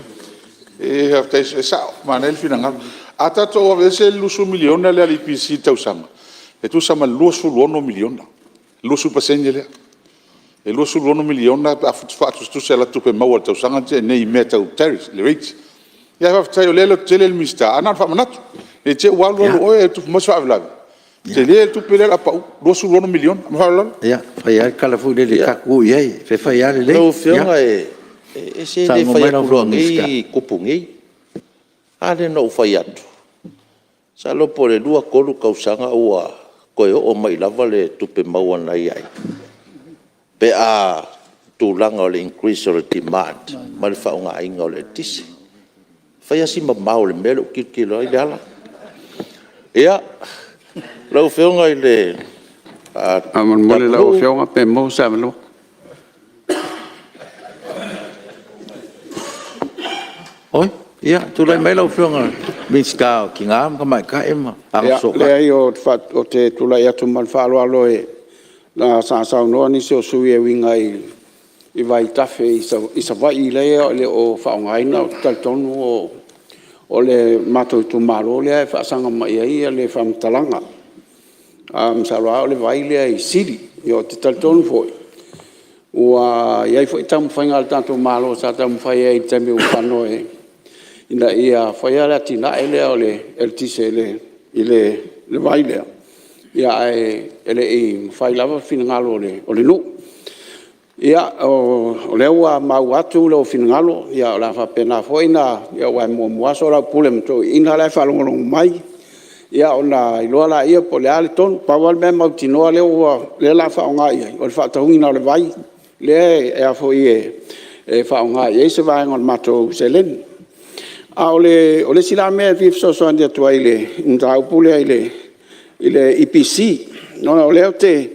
faafetai, e sao, manaia le finagalo. A tatou aveese le $20 miliona lea a le EPC i le tausaga, e tusa ma le $26 miliona, le 20% lea. E $26 miliona pe a faatusatusa i a latou tupe maua i le tausaga na tea nei i mea tau tariffs le rate. Ae faafetai o lea e lototele le Minisita, ae na ona faamanatu, ne i te i ua alu alu oe ae tupu mai se faalavelave, tele le tupe lea o le a pau, $26 miliona. Ma le faaaloalo. Ia, e fai lava le tala foi lele, tatou o i ai e fai lava lelei. Lau Afioga se e le fai atu loa nei tupu nei. A lea na ou fai atu, masalo po o le 2 3 tausaga ua toe oo mai lava le tupe maua nai ai, pe a tulaga o le increase o le demand ma le faaaogaina o le eletise. E fai lava si mamao o le mea lea ou te tilotilo ai Leala. Ia, lau Afioga i le Faamolemole lau Afioga pe maua se avanoa. Oi, ia, tulai mai lau Afioga i le Minisita o Tina ma Tamaitai ma Agafesootai. Leai, ou te tulai atu ma le faaaloalo leaga sa saunoa nisi o sui usufono e uiga i vaitafe i Savaii lea e le o faaaogaina. Ou te talitonu o le matou itumalo lea e faasaga mai i ai le faamatalaga. Masalo lava o le vai lea i Sili. Ou te talitonu foi, ua i ai foi taumafaiga a le tatou Malo sa taumafai ai i le taimi ua fano ina ia faia le atinae lea o le eletise i le vai lea, ae le i mafai lava finagalo o le nuu. Ia, o lea ua maua atu lou finagalo, o le a faapena foi ona… aua e muamua lava soalaupule ma toeaiina la e faalogologo mai, ona iloa lea po o le a le tonu. Pau lava le mea mautinoa lea o le a faaaoga i ai, o le faatauina o le vai lea e faaaoga i ai se vaega o le matou seleni. A o le isi la mea e fia fesoasoani atu ai i le mataupu lea i le EPC, ona o lea ou te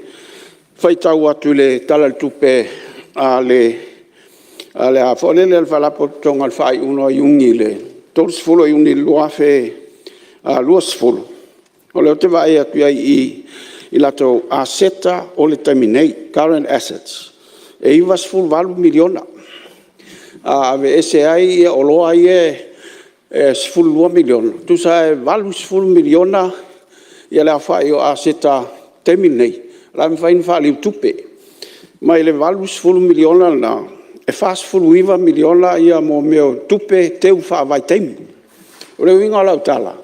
faitau atu i le Tala o le Tupe a le Faalapotopotoga i le faaiuga o Iuni 30 o Iuni 2020, o lea ou te vaai atu i ai i i i latou aseta o le taimi nei, current assets, e $98 miliona. A aveese ai oloa ia e $12 miliona, tusa e $80 miliona le aofai o aseta i le taimi lenei o la e mafai ona faaliu tupe. Mai le $80 miliona lena, e $49 miliona mea o tupe teu faavaitaimi. O le uiga o lau tala,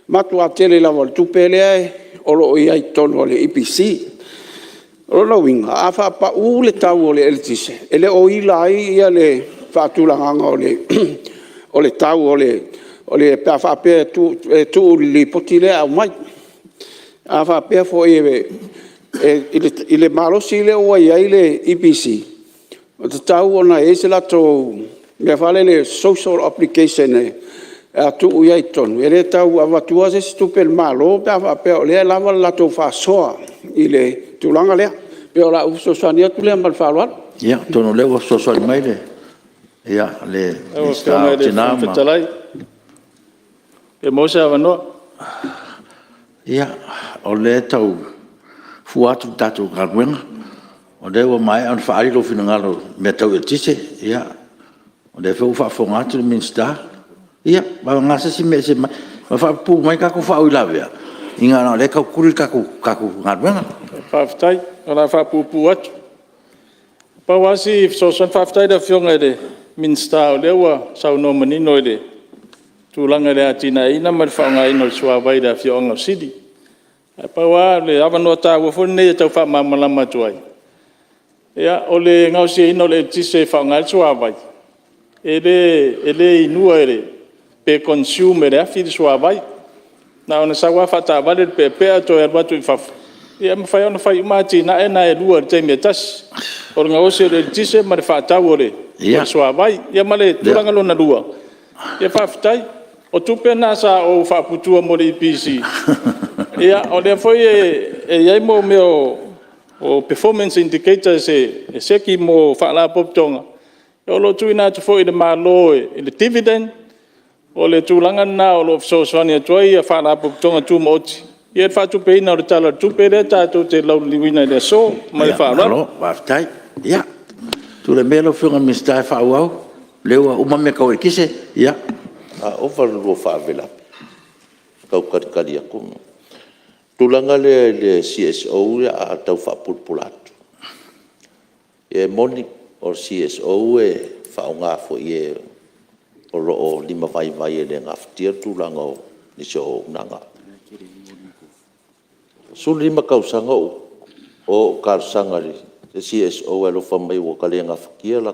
matua tele lava o le tupe lea o lo o i ai i totonu o le EPC. O lona uiga, a faapau le tau o le eletise, e le o ila ai le faatulagaga o le tau pe a faapea e tuu i le lipoti lea e aumai. A faapea foi i le malosi lea ua i ai le EPC, e tatau ona i ai se latou mea foi lele social obligation e tuu i ai i totonu, e le tau avatua se isi tupe i le Malo pe a faapea o lea e lava le latou faasoa i le tulaga lea. E pei o lau fesoasoani atu lea ma le faaaloalo. Ia, atonu o lea ua fesoasoani mai le Minisita o Tina ma Tamaitai. Lau Afioga i le Fofoga Fetalai, pe maua se avanoa? Ia, o lea e tau fua atu i le tatou galuega, o lea ua maea ona faaali lou finagalo i mea tau eletise, o lea foi ua faafofoga atu le Minisita. Ia, vagana se isi mea e ese mai. Na faapupuu mai tatou faauilavea, ona o lea e tau tuli le tatou galuega. Faafetai. O le a faapuupuu atu. Pau lava si fesoasoani, faafetai i le Afioga i le Minisita o lea ua saunoa manino i le tulaga i le atiaeina ma le faaaogaina o le suavai i le afioaga o Sili. Ae pau lava le avanoa taua foi lenei e tau faamalamalama atu ai, ia, o le gaosiaina o le eletise e faaaoga ai le suavai, e le inua pe consume e le afi le suavai. Na ona sau lava faataavale le peapea toe alu atu i fafo, ia e mafai lava ona fai uma atinae na e lua i le taimi e tasi, o le gaosi o le eletise ma le faatau o le suavai. Ia ma le tulaga lona lua, faafetai. O tupe na sa ou faaputua mo le EPC Ia, o lea foi e i ai mea o performance indicators e seki mo faalapotopotoga, o lo o tuuina atu foi i le Malo i le dividend. O le tulaga lena o lo o fesoasoani atu ai Faalapotopotoga Tumaoti i le faatupeina o le Tala o le Tupe lea tatou te lauliliuina i le aso. Ma le faaaloalo. Malo faafetai. Ia, tulai maia lau Afioga i le Minisita e faaauau, o lea ua uma mea tau eletise. Ia. A ova i le lua faalavelave i le tau talitali atu ma… O le tulaga lea i le CSO o le a tau faapulapula atu. E moni o le CSO e faaaoga foi e o lo o limavaivai e le gafatia le tulaga o nisi o auaunaga. E 15 tausaga o ou talosaga i le CSO e alofa mai ua ta le gafatia le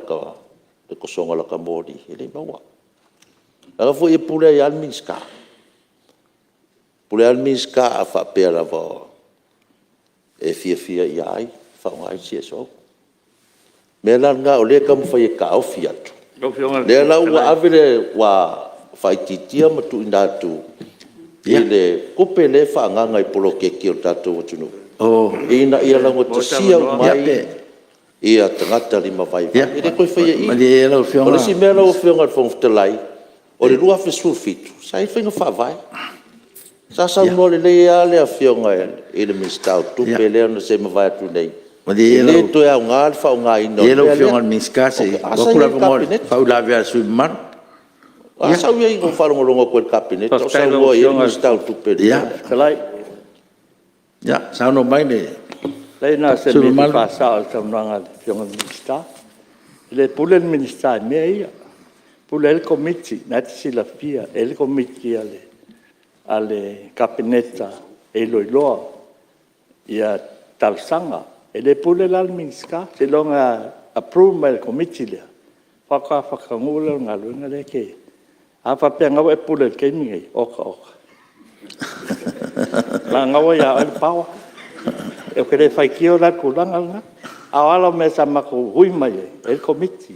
tosoga o lata moli, e le i maua. Leaga foi e pule ai lava le Minisita, e pule lava le Minisita a faapea lava e fiafia ia ai e faaaoga ai le CSO. O le mea la lena o lea e taumafai e taofi atu, o lea la ua ave le… ua faaitiitia ma tuuina atu i le tupe lea e faaagaaga i poloketi a le tatou atunuu, ina ia laugatasia uma ai tagata limavaivai. E le toe faia i i. O le isi mea lau Afioga i le Fofoga Fetalai, o le 2017, sa i ai faiga faavae, sa saunoa lelei ai lava le Afioga i le Minisita o Tupe lea na se i mavae atu nei, e le toe aoga le faaaogaina o le Malie mea lea. lau Afioga i le Minisita se i tuu atu le avanoa i le faauilavea a le sui usufono mamalu. A sa ou i ai na ou faalogologo atu ai i le Kapeneta o saunoa i ai le Minisita o Tupe i le mea lea. Ia, saunoa mai le Leai na o se sui mea e usufono fia mamalu. faasao i le saunoaga a le Afioga i le Minisita. E le pule le Minisita i mea ia, e pule ai le Komiti. O lena e te silafia, e i ai le Komiti a le Kapeneta e iloiloa talosaga. E le pule la le Minisita, seiloga e approve mai e le Komiti lea faatoa faataunuu lea o le galuega lea e te… A faapea o lena ua e pule i le taimi lenei, oka oka. Leaga o lena ua ia oe le power. Ou te le faitio la i le tulaga lena. A o ala o mea sa matou ui mai ai, e i ai le Komiti,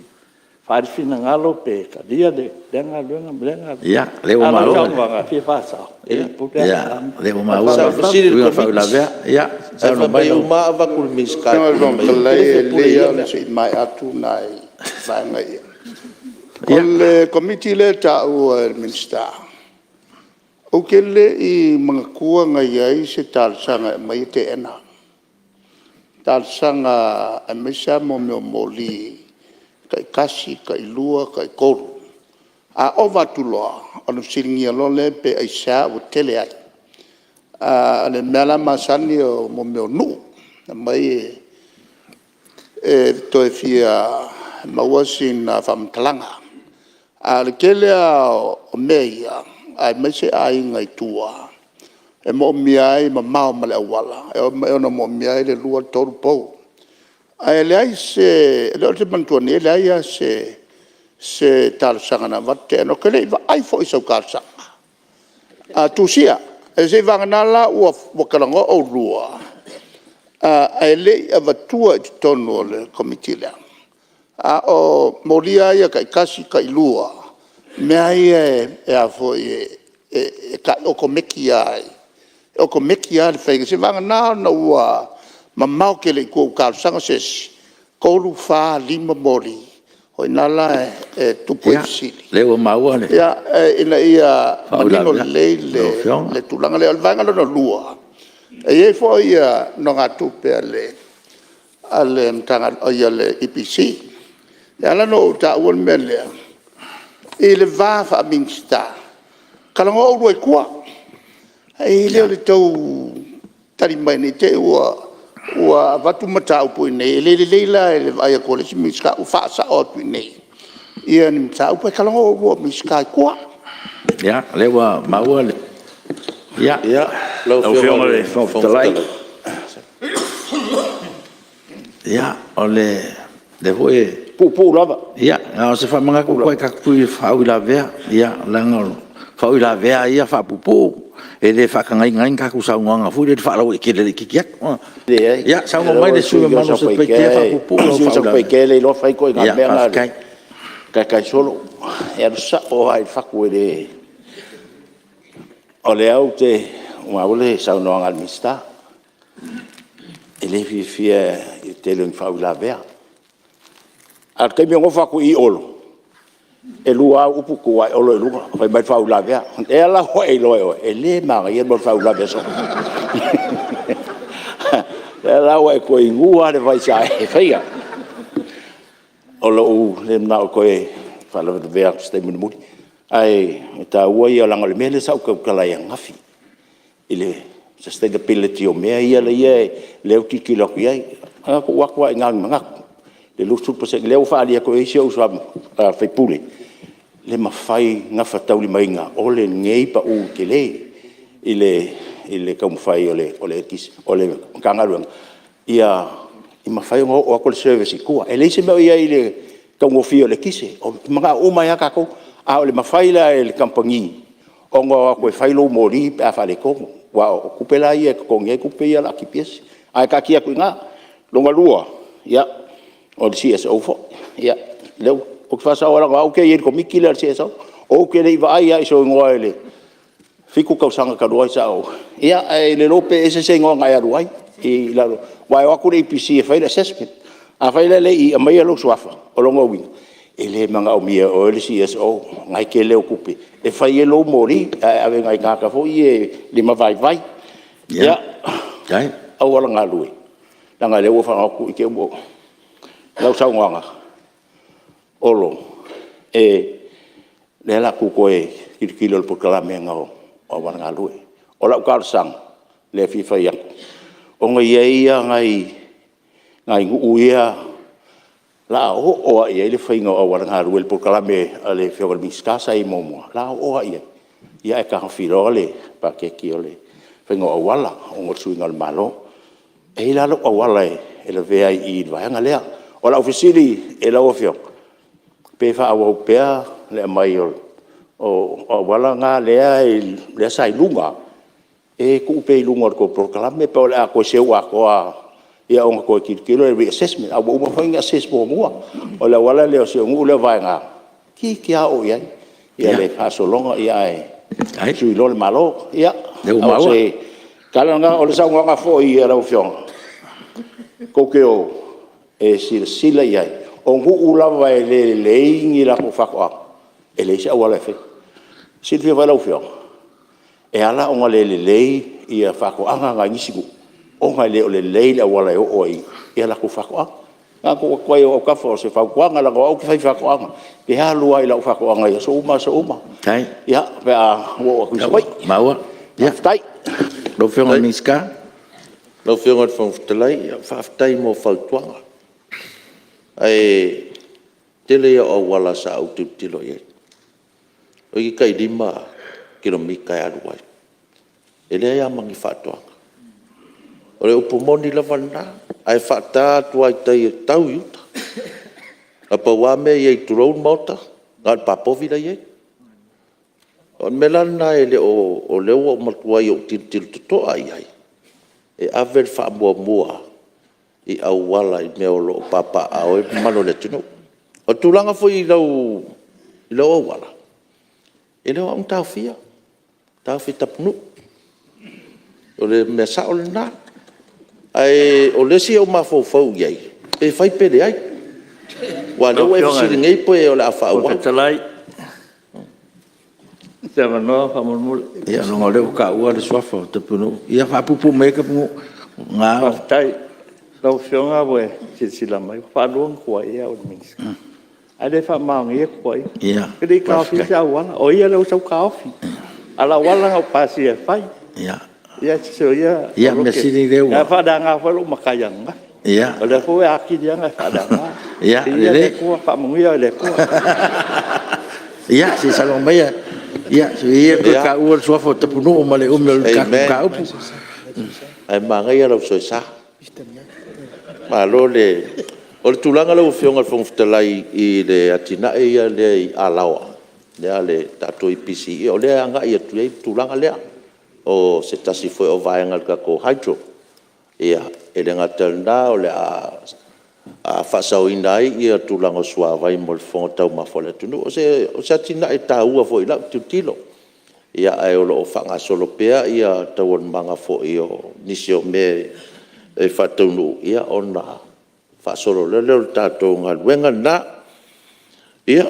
faaali finagalo pe talia lea galuega ma lea galuega. A o lau saunoaga e fia faasao, e le pule lava Ia, o lea ua maua Laauli ma le Sa ou fesili i le uiga o le Komiti, faauilavea. Ia ae saunoa fai mai mai e lau uma lava avatu i le Minisita Lau e Afioga i le pule Fofoga uma ai. Ou Fetalai, te le e fia pule i lelei ia lava mea. ona se i maea atu nai vaega ia. O le Komiti lea e taua e le Minisita, ou te le i manatua na i ai se talosaga e aumai e teena, talosaga aemaise lava mea o moli taitasi, tailua, taitolu. A ova atu loa, ona fesiligia loa lea pe aisea ua tele ai. O le mea la masani o mea o nuu, e aumai e toe fia maua sina faamatalaga. A o le tele lava o mea ia, aemaise aiga i tua, e moomia ai e mamao ma le auala, e ono moomia ai le lua, tolu pou. Ae leai se… o lea ou te manatua nei e leai lava se talosaga na avatu teena. Ou te le i vaai foi i sau talosaga tusia. Seiavagana la ua talanoa oulua ae le i avatua i totonu o le Komiti lea. A o moli lava ia tai-1, tai-2, mea lava ia e okometi lava le faiga, seiavagana ona ua mamao tele i tua ua talosaga se isi, 3, 4, 5 moli, o i ina la e tupu ai fesili, Ia, o lea ua maua le ina ia manino faauilavea lelei a lau Afioga. le tulaga lea. O le vaega lona lua, e i ai foi nogatupe a le EPC. E ala ona ou taua le mea lea, i le va faa-Minisita, talanoa oulua i tua, ae le o le tou tali mai ne i te i ua avatu mataupu i inei, e le lelei la i le vaai atu a le isi Minisita ua faasao atu i inei ni mataupu, ae talanoa oulua o Minisita i tua. Ia, o lea ua maua le… Lau Afioga i le Fofoga Fetalai… Ia, o lea foi e… E puupuu lava. Ia, na o se faamanatu atu lava i tatou faauilavea, leaga o faauilavea lava ia faapuupuu, e le faatagaina ai ni tatou saunoaga foi lele faalauaitele laitiiti atu. Leai. Ia saunoa mai le sui usufono mamalu mo Satupaitea e faapuupuu O lau le sui usufono o faauilavea. Satupaitea e le iloa fai ituaiga mea na a le taitai solo. E alu sao lava i le fatu e le… O lea ou te maua le saunoaga a le Minisita, e le fiafia i le tele o ni faauilavea. A o le taimi e nofo atu i i Olo, e lua lava au upu tuu lava e Olo i luga fai mai le faauilavea. O lea la ua e iloa e oe, e le manaia le mea o le faauilavea soo. O lea la ua e toe inua lava le vai sa e faia. O lou le manao e toe faalavelavea atu i se taimi mulimuli, ae taua ia leaga o le mea lea sa ou tautala ai ananafi i le sustainability o mea ia lea ou te tilotilo atu i ai. Na ona tuu atu lava i ina o ni manatu i le 20% lea ua faaalia atu e isi ou uso a sui usufono, le mafai gafataulimaina o lenei pau tele i le taumafai o le Matagaluega ia mafai ona oo atu le service i tua. E leai se mea o i ai i le taugofie o le eletise, e mananao uma ai lava tatou. A o le mafai la e le kamupani ona o atu e fai lou moli pe a faaletonu, aua o tupe la ia e totogi ai tupe ia o le a tipi ese, ae taatia atu i ina. Lona lua, o le CSO foi. Ia, lea ou te faasaoa leaga o au ou te i ai i le Komiti lea o le CSO. Ou te le i vaai lava i sou igoa i le 7 tausaga talu ai sa ou… ia ae le iloa pe ese se igoa na e alu ai i lalo, aua e o atu le EPC e fai le assessment. Afai la e le i aumaia lou suafa, o lona uiga, e le manaomia e oe le CSO, o lena e tele au tupe e fai ai lou moli ae ave i nai tagata foi ia e limavaivai. Ia, auala galue, leaga o lea ua ou faalogo atu i te i ua… lau saunoaga, Olo, o lea o le a tou toe tilotilo i le polokalame o auala galue. O lau talosaga lea e fia fai atu, ona e i ai nai nuu ia o le a oo lava i ai le faiga o auala galue i le polokalame a le Afioga i le Minisita sa i ai muamua, o le a oo lava i ai, ae taofi loa le paketi o le faiga o auala ona o le suiga o le Malo. E i ai la lou auala e lavea ai i i i le vaega lea. O lau fesili i lau Afioga, pe faaauau pea le aumai o auala na lea sa i luga, pe tuu pea i luga o le tou polokalame pe o le a toe seu atoa lava ia ona toe tilotilo lea i le re-assessment, a ua uma foi ona assess muamua. O le auala lea o si ou nuu lea o Vaega, toeitiiti lava oo i ai le faasologa, ae sui loa le Malo. Ia, o se tala lena. O le saunoaga foi a lau Afioga, tou te o e silasila i ai, o nuu lava e le lelei ni latou faatoaga, e leai se auala e faia. E silafia foi e lau Afioga, e ala ona le lelei faatoaga a nai isi nuu, ona e le o lelei le auala e oo ai i a latou faatoaga. Na ona tuu atu ai i ou autafa o se fautuaga, leaga o au ou te faifaatoaga, ou te alu lava i lau faatoaga i aso uma aso uma pe a ou oo atu i Savaii. Faafetai. Lau Afioga i le Minisita. Lau Afioga i le Fofoga Fetalai, faafetai mo fautuaga. Ae tele ia o auala sa ou tilotilo i ai, toeitiiti tai 5 kilomita e alu ai, e leai lava ma ni faatoaga. O le upu moni lava lena, ae faata atu lava i tai e tau i uta. Na pau lava le mea e i ai tulou le Maota, na o le pa povi la e i ai. O le mea la lena e le o… o lea ua matuai ou tilotilo totoa i ai, e ave le faamuamua i auala i mea o lo o papaaao ai le mamalu o le atunuu. O le tulaga foi i lou auala, e le o au na taofia, na taofi e Tapunuu. O le mea sao lena. Ae o le isi e mafaufau i ai, pe fai pe leai. Aua o lea ua e fesili nei pe o le a faaauau. Se avanoa faamolemole. Ia leaga o lea ua taua le suafa o Tapunuu. Ia faapuupuu maia Tapunuu. Faafetai. Lau Afioga ua e silasila mai, ua faalua ona tuuaia au e le Minisita, ae le faamaonia tuuaiga. E le i taofia se auala, o ia lea ua sau taofi. A o le auala na ou pasia e fai. Ia sa faaleaga foi lou matai ananafi, o lea foi ua atili ai ona e faaleaga. Viia le Atua, faamanuia oe e le Atua. Ia, se i saunoa maia, soia ia le toe taua o le suafa o Tapunuu ma le umi o le tatou mataupu. Ae manaia lou soesa. Malo le… O le tulaga lau Afioga i le Fofoga Fetalai i le atinae lea i Alaoa lea a le tatou EPC, ia o lea e agai atu i ai le tulaga lea. O se tasi foi o vaega o le tatou hydro. E le gata i lena o le a faasaoina ai le tulaga o le suavai mo le fofoga taumafa o le atunuu. O se atinae taua foi i lau tilotilo. Ae o lo o faagasolo pea taualumaga foi o nisi o mea e faataunuu, ona faasolo loa lea o le tatou galuega lena. Ia,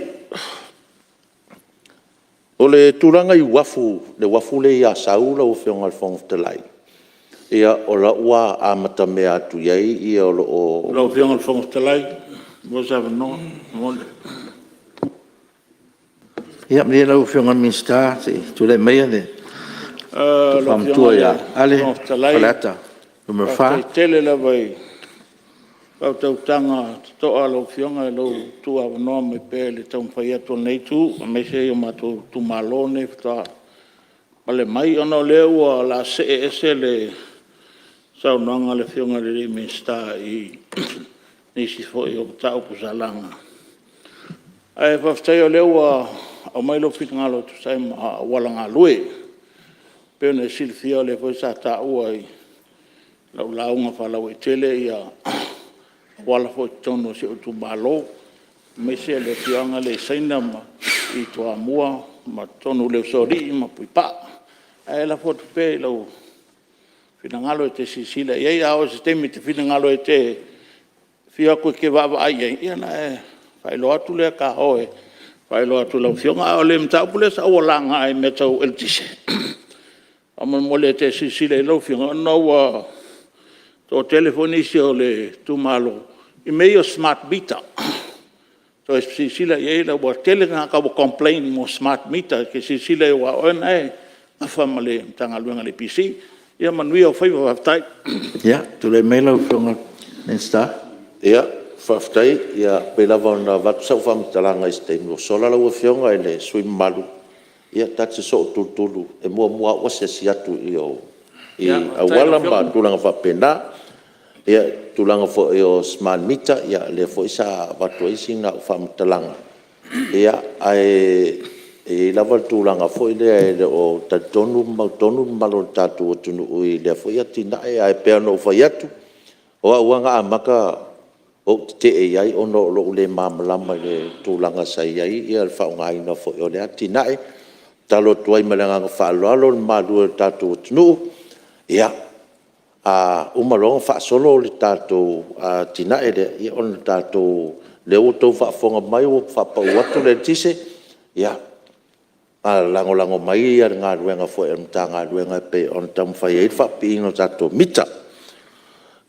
o le tulaga i uafu, le uafu lea i Asau lau Afioga i le Fofoga Fetalai, o la ua amatamea atu i ai, o lo o... Lau Afioga i le Fofoga Fetalai, pe maua se avanoa. Ia malie lau Afioga i le Minisita se i tulai maia le Tofa Matua ia Ale Faleata 4. Faafetai tele lava i le faautautaga totoa a lau Afioga i lou tuuavanoa mai pea i le taumafai atu o lenei Itu aemaise o matou itumalo nei faatoa pale mai. Ona o lea o le a see ese le saunoaga a le Afioga i le Minisita i nisi foi o mataupu sa laga, ae faafetai o lea ua aumai lou finagalo e tusa ai ma auala galue. E pei ona e silafia o lea foi sa taua i lau lauga faalauaitele auala foi i totonu o si ou itumalo, aemaise le afioaga lea i Saina ma i Toamua ma totonu i Leusoalii ma Puipaa. Ae lafo atu pea i lou finagalo e te silasila i ai. A oo i se taimi e te finagalo e te afio atu e te vaavaai i ai, ia ona e faailoa atu lea, ta o e faailoa atu i lau Afioga. A o le mataupu lea sa ua laga i mea tau eletise, faamolemole e te silasila i ai lau Afioga, ona ua toatele foi nisi o le itumalo i mea ia o smart meter. Toe silasila i ai, ua tele tagata ua complain mo smart meter. E te silasila i ai aua o oe lena e nafa ma le Matagaluega a le EPC. Ia manuia ou faiva. Faafetai. Ia, tulai mai lau Afioga i le Minisita. Faafetai. E pei lava ona avatu sau faamatalaga i se taimi ua sola lau Afioga i le sui usufono mamalu, ia ta te sootutulu e muamua lava ou asiasi atu i o i auala ma tulaga faapena. Ia, tulaga foi o smart meter, o lea foi sa avatu ai sina au faamatalaga, ae i ai lava le tulaga foi lea e le o talitonu ma mautonu le mamalu o le tatou atunuu i lea foi atinae. Ae pei lava ona ou fai atu, o au lava na amata ou tetee i ai ona o lou le malamalama i le tulaga sa i ai le faaaogaina foi o lea atinae. E tatalo atu ai ma le agaga faaaloalo le mamalu e o le tatou atunuu, ia, a uma loa ona faasolo le tatou atinae lea, ia ona tatou… lea ua outou faafofoga mai ua faapau atu le eletise, ia lagolago mai le galuega foi a le Matagaluega e pei ona taumafai ai le faapipiina o tatou mita.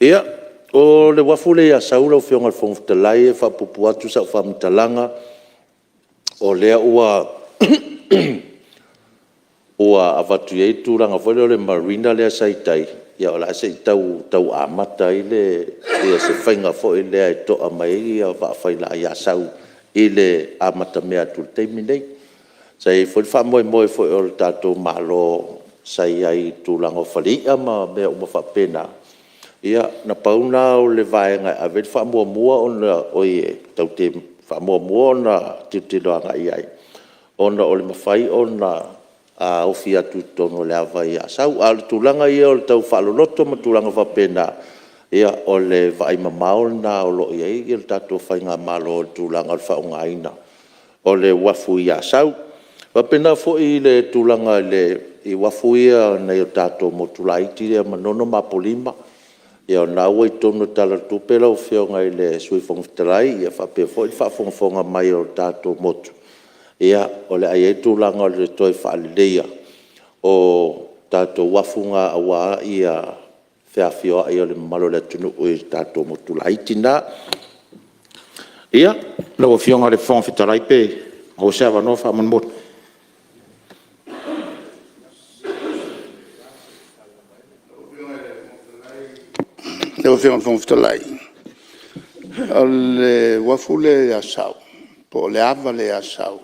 Ia, o le uafu lea i Asau lau Afioga i le Fofoga Fetalai e faapuupuu atu sau faamatalaga, o lea ua avatu i ai le tulaga foi lea o le marina lea sa i tai, o le a se i tau amata ai se faiga foi lea e toa mai ai vaa faila i Asau i le amatamea atu i le taimi lenei. Sa i ai foi le faamoemoe foi o le tatou Malo sa i ai i le tulaga o fale i'a ma mea uma faapena, ia na pau lena o le vaega e ave i ai le faamuamua oi e tatou te faamuamua ona tilotilo agai i ai, ona o le mafai ona ofi atu i totonu o le ava i Asau. A o le tulaga ia o le tau faaloloto ma tulaga faapena, ia o le vaaimamao lena o lo o i ai le tatou faigamalo i le tulaga o le faaaogaina o le uafu i Asau. E faapena foi i le tulaga i uafu ia i nai o tatou motu laiti ia o Manono ma Apolima, ia o lena ua i totonu o le Tala o le Tupe lau Afioga i le Sui Fofoga Fetalai, faapea foi le faafogafoga mai o le tatou motu, o le a i ai le tulaga o le toe faaleleia o tatou uafu na aua le feafioai o le mamalu o le atunuu i tatou motu laiti na. Ia. Lau Afioga i le Fofoga Fetalai pe maua se avanoa faamolemole. Lau Afioga i le Fofoga Fetalai, o le uafu lea i Asau, po o le ava lea i Asau,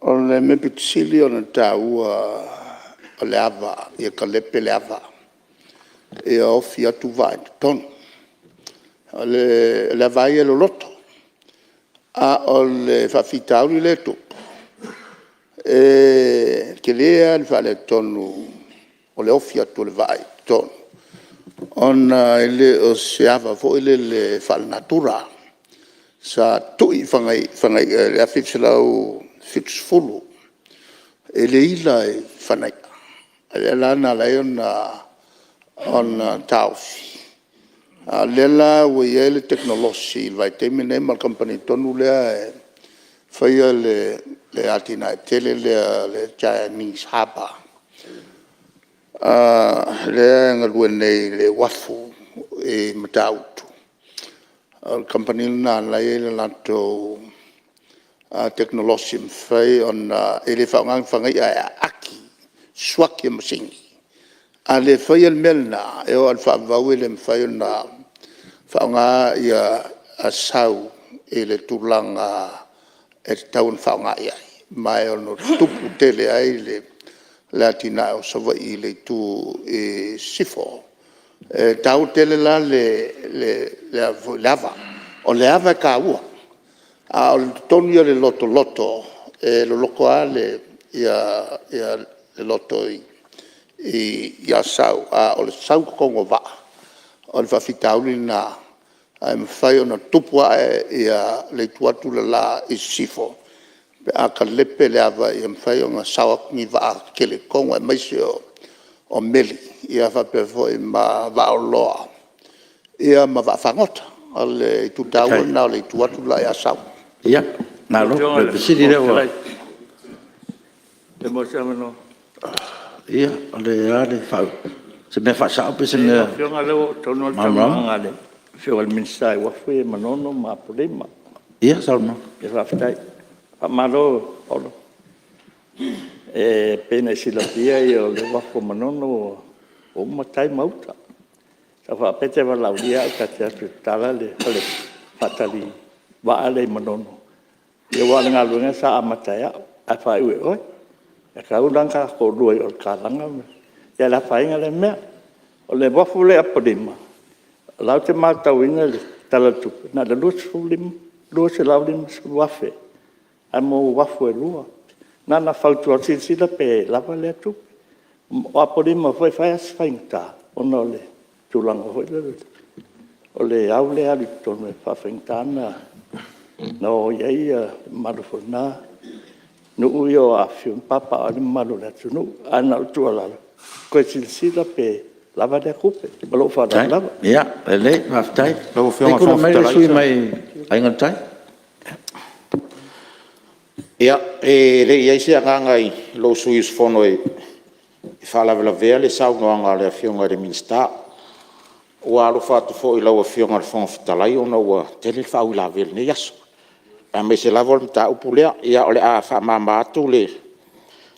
o le mea pito sili ona taua o le ava, ia talepe le ava, ia ofi atu vaa i totonu. O le ava lava ia e loloto. A o le faafitauli lea e tupu, e tele lava le faaletonu o le ofi atu o le vaa i totonu, ona e le o se ava foi lele faale-natura. Sa tui i fanaia i le 1970. E le ila i fanaia, o lea la na ala ai ona taofi, a o lea la ua i ai le tekonolosi i le vaitaimi lenei ma le kamupani tonu lea e faia le atinae tele lea o le Chinese Harbour, lea e galue nei i le uafu i Matautu. O le kamupani lena o la e i ai le latou tekonolosi e mafai ona… e le faaaogaina ni fanaia e aati, suaki e masini. A le faia le mea lena, e oo lava i le faavavau e le mafai ona faaaoga Asau i le tulaga e tatau ona faaaoga i ai, ma e ono tupu tele ai le atinae o Savaii i le itu i sisifo. E taua tele la le ava. O le ava e taua, a o totonu ia o le lotoloto, e loloto lava le loto i Asau, a o le sau i totonu o vaa, o le faafitauli lena. Ae mafai ona tupu ae le itu atu le la i sisifo pe a talepe le ava ina ia mafai ona sao atu ni vaa tetele i totonu aemaise o meli faapea foi ma vaa oloa ma vaafagota. O le itu taua lena o le itu atu le la i Asau. Ia, malo. O le fesili lea ua… Ia, o le a le… O se mea faasao pe o se mea e Lau Afioga o lea ua oo tonu lava le saunoaga a le Afioga i le Minisita i uafu ia i Manono ma Apolima. Ia saunoa. Faafetai. Faamalo Olo. E pei ona e silafia o le uafu o Manono ua uma tai ma uta. Sa ou faapea e te valaaulia au ta te o atu e tatala le fale faatali vaa lea i Manono, aua o le galuega sa amata e au ae faaiu e oe. E tatau la ona ta toalua i o i le tatalaina, ae le afaina lea mea. O le uafu lea i Apolima, o la ou te matauina i le Tala o le Tupe, na o le $250,000 ae mo uafu e 2. Na ona fautua atu, silasila pe lava lea tupe. O Apolima foi e fai lava si faigata ona o le tulaga foi lele o le au lea e alu i totonu e faafaigata ona o i ai le mamalu foi o lena nuu ia o Afifiu ma Papaaao ai le mamalu o le atunuu. Ae na o le tuualalo, toe silasila pe lava lea tupe. Ma lou faaaloalo lava. Ia, lelei faafetai. Se i tulai mai le sui usufono mai Aiga i le Tai. Ia, e le i i ai se agaga i lou sui usufono e faalavelavea le saunoaga a le Afioga i le Minisita. Ua alofa atu foi i lau Afioga i le Fofoga Fetalai ona ua tele le faauilavea i lenei aso, aemaise lava o le mataupu lea. Ia o le a faamama atu le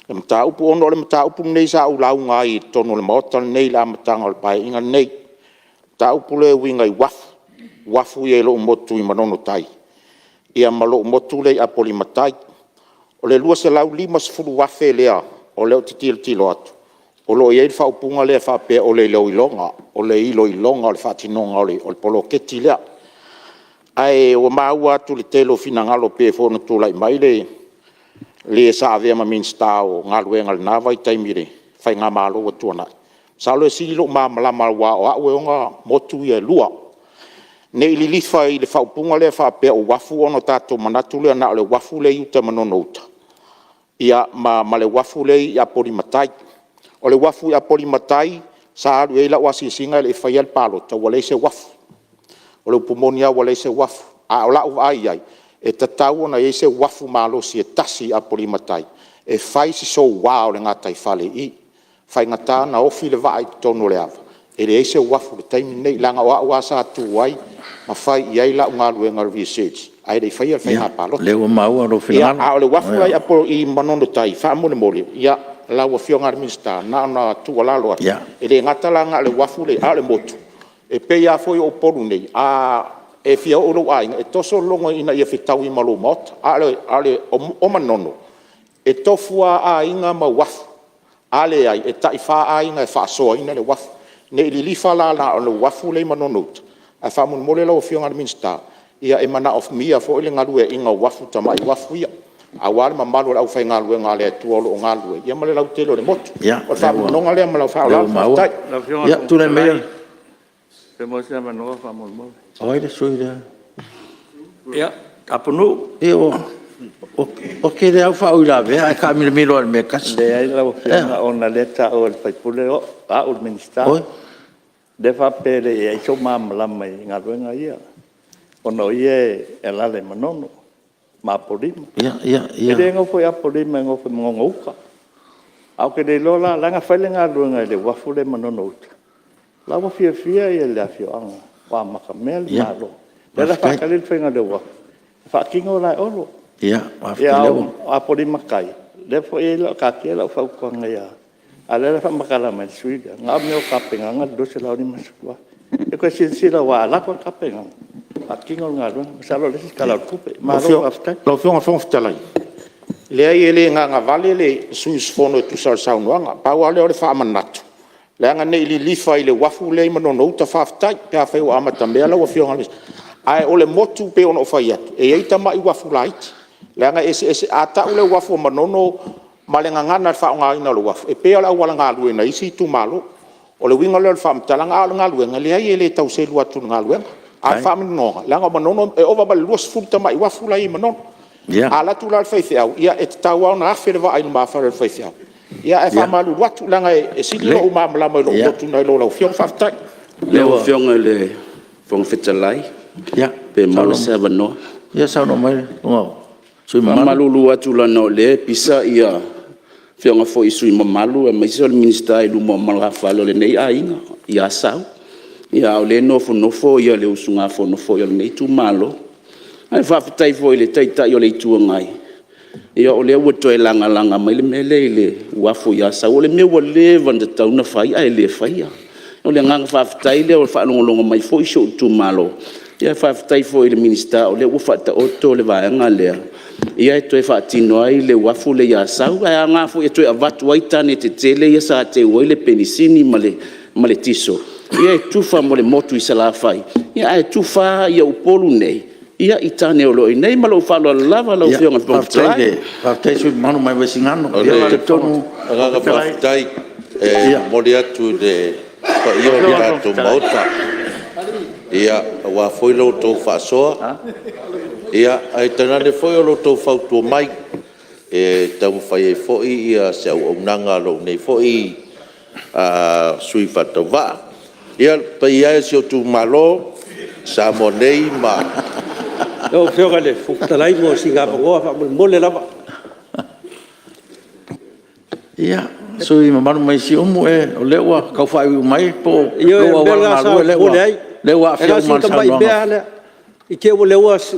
mataupu, ona o le mataupu lenei sa ou lauga ai i totonu o le Maota lenei i le amataga o le Paeaiga lenei, le mataupu lea e uiga i uafu, uafu ia i lou motu i Manono Tai ma lou motu lea i Apolima Tai. O le $250,000 lea o lea ou te tilotilo atu o lo o i ai le faaupuga lea e faapea o le iloiloga o le faatinoga o le poloketi lea. Ae ua maua atu i le tele o finagalo pei foi ona tulai mai le sa avea ma Minisita o Galuega i lena vaitaimi i le faigamalo ua tuanai, masalo e sili lou malamalama aua o au e ona motu ia e lua. Ne i lilifa i le faaupuga lea faapea o uafu ona tatou manatu lea na o le uafu lea e i uta i Manono Uta ma le uafu lea i Apolima Tai. O le uafu i Apolima Tai sa alu i ai lau asiasiga a o le i faia le palota, ua leai se uafu. O le upu moni lava ua leai se uafu. A o lau vaai i ai, e tatau ona i ai se uafu malosi e tasi i Apolima Tai e fai si soua o le gataifale i i. E faigata ona ofi le vaa i totonu o le ava, e leai se uafu i le taimi lenei, leaga o au lava sa tu ai ma fai i ai lau galuega o le research ae le i faia le faiga palota. Ia, o lea ua maua lou finagalo. A o le uafu la i Manono Tai, faamolemole, lau Afioga i le Minisita, na ona tuualalo atu, e le gata la na o le uafu lea e i ai, a o le motu, e pei lava foi o Upolu nei, a e fia oo i lou aiga, e toso le logo ina ia fetaui ma lou maota. A o Manono, e tofu lava aiga ma uafu. A leai, e tai fa aiga e faasoaina le uafu. Ne i lilifa la na o le uafu lea i Manono Uta, ae faamolemole lau Afioga i le Minisita, e manaomia foi le galueaiina o uafu, tamai uafu ia, aua le mamalu o le aufaigaluega a le Atua o lo o galulue, ia ma le lautele o le motu. O le faamaninoga lea ma lau faaaloalo faafetai. Ia, tulai maia. Pe maua se avanoa faamolemole. O ai le sui usufono lea? Ia, Tapunuu. Oke lea lava ua faauilavea ae taamilomilo lava i le mea e tasi. Leai lau Afioga ona o lea e taua e le sui usufono o au le Minisita. Lea e faapea e le i i ai sou malamalama i galuega ia, ona o ia e alaala i Manono ma Apolima. E le nofo i Apolima, e nofo i Manono Uta. Ae ou te le iloa la, leaga e fai le galuega i le uafu lea i Manono Uta, o la e ua fiafia le afioaga ua amatamea le Malo. O lea la e faatali le faiga o le uafu, e faatino la e Olo. A o Apolima Tai, lea foi e i ai, taatia lau fautuaga ia... a o lea la e faamatala mai e le sui usufono lea, na o mea o tapenaga le $250,000. Ia toe silasila aua a lata le tapenaga, faatino le galuega. Masalo o le isi Tala o le Tupe. Malo faafetai. Lau Afioga i le Fofoga Fetalai, leai e le gagavale le sui usufono e tusa o le saunoaga. Pau lava lea o le faamanatu, leaga ne i lilifa i le uafu lea i Manono Uta, faafetai pe afai ua amatamea lau Afioga i le Minisita, ae o le motu e pei ona ou fai atu, e i ai tamai uafu laiti. Leaga e eseese, a tau le uafu a Manono ma le gagana i le faaaogaina o le uafu, e pei lava o le auala galue nai isi itumalo. O le uiga lea o le faamatalaga, a o le galuega, e leai e le tau selu atu i le galuega. A o le faamaninoga, leaga o Manono e ova ma le 20 tamai uafu la e i ai i Manono. A alu atu la le faifeau, ia e tatau lava ona afe le vaa i lumafale o le faifeau. Ae faamalulu atu, leaga e sili lou malamalama i lou motu nai lo lau Afioga. Faafetai. Lau Afioga i le Fofoga Fetalai, pe maua se avanoa. Ia saunoa mai le sui usufono mamalu. E faamalulu atu leaga o lea e pisa afioga foi i sui usufono mamalu aemaise o le Minisita i luma o magafa o lenei aiga i Asau, a o lea e nofonofo le usugafono foi a lenei itumalo. Ae faafetai foi i le Taitai o le Itu Agai, o lea ua toe lagalaga mai le mea lea i le uafu i Asau. O le mea ua leva ona tatau ona fai ae le faia. O le agaga faafetai lea ua faalogologo mai foi si ou itumalo, ae faafetai foi i le Minisita o lea ua faataoto le vaega lea, e toe faatino ai le uafu lea i Asau. Ae aoga foi e toe avatu ai tane tetele ia sa teu ai le penisini ma le tiso, ia e tufa mo le motu i Salafai, ae tufa lava Upolu nei i tane o lo o i ai nei. Ma lou faaaloalo lava lau Afioga i le Fofoga Fetalai. Faafetai i le sui usufono mamalu mai Vaisigano. O le agaga faafetai e momoli atu i le paia o le tatou Maota, aua foi la outou faasoa, ae tainane foi o lo outou fautua mai e taumafai ai foi se auaunaga a lou nei foi sui faatauvaa. Ia, le paia e o si ou itumalo Samoa nei ma... Lau Afioga i le Fofoga Fetalai mo sina avanoa faamolemole lava. Ia, le sui usufono mamalu mai Siumu, o lea ua tau faaiuiu mai po o Ioe, lou o le mea auala lena sa ou galue popole ai, lea ua e na aafia o uma si lava i le tamai saunoaga. mea lava lea, i te i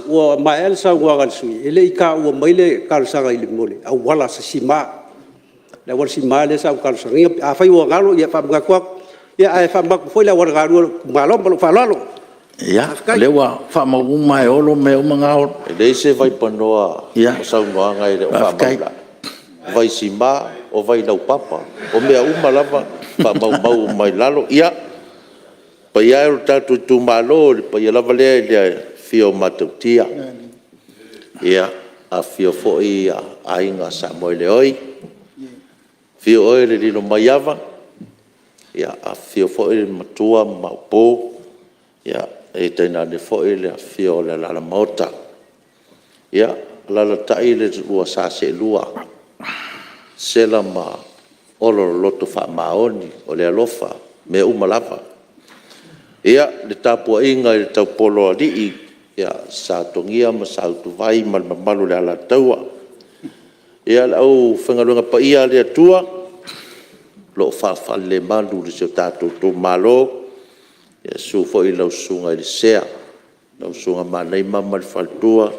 ua maea le saunoaga a le sui usufono e le i taua mai le talosaga i le mea o le auala sima, le auala sima lea sa ou talosagaina. Afai ua galo, ia faamanatu atu, ae faamanatu foi le auala galue o lou itumalo. Ma lou faaaloalo. Ia, o lea ua faamau uma lava e Olo mea uma na Olo. E leai se vaipanoa o saunoaga e le o faamau i lalo. O vaisima, o vailaupapa, o mea uma lava e faamaumau uma i lalo. Ia, le paia e o le tatou itumalo, o le paia lava lea i le afio o Matautia, afifio foi Aiga Samoeleoi, afio oe le Lilomaiava, afifio foi le Matua ma Maopu, ae tainane foi le afifio o Alaalamaota. Ia, alaalatai le lua Sa Seelua, Sela ma Olo o le loto faamaoni, o le alofa, o mea uma lava. Ia, le tapuaiga i le taupolo a alii, Sa Togia ma Sa Utuvai ma le mamalu i le Alataua. Ia, le aufaigaluega paia a le Atua o lo o faafalelemalu i si o tatou itumalo, susu foi lau Susuga i le Sea, lau Susuga Manaima ma le faletua,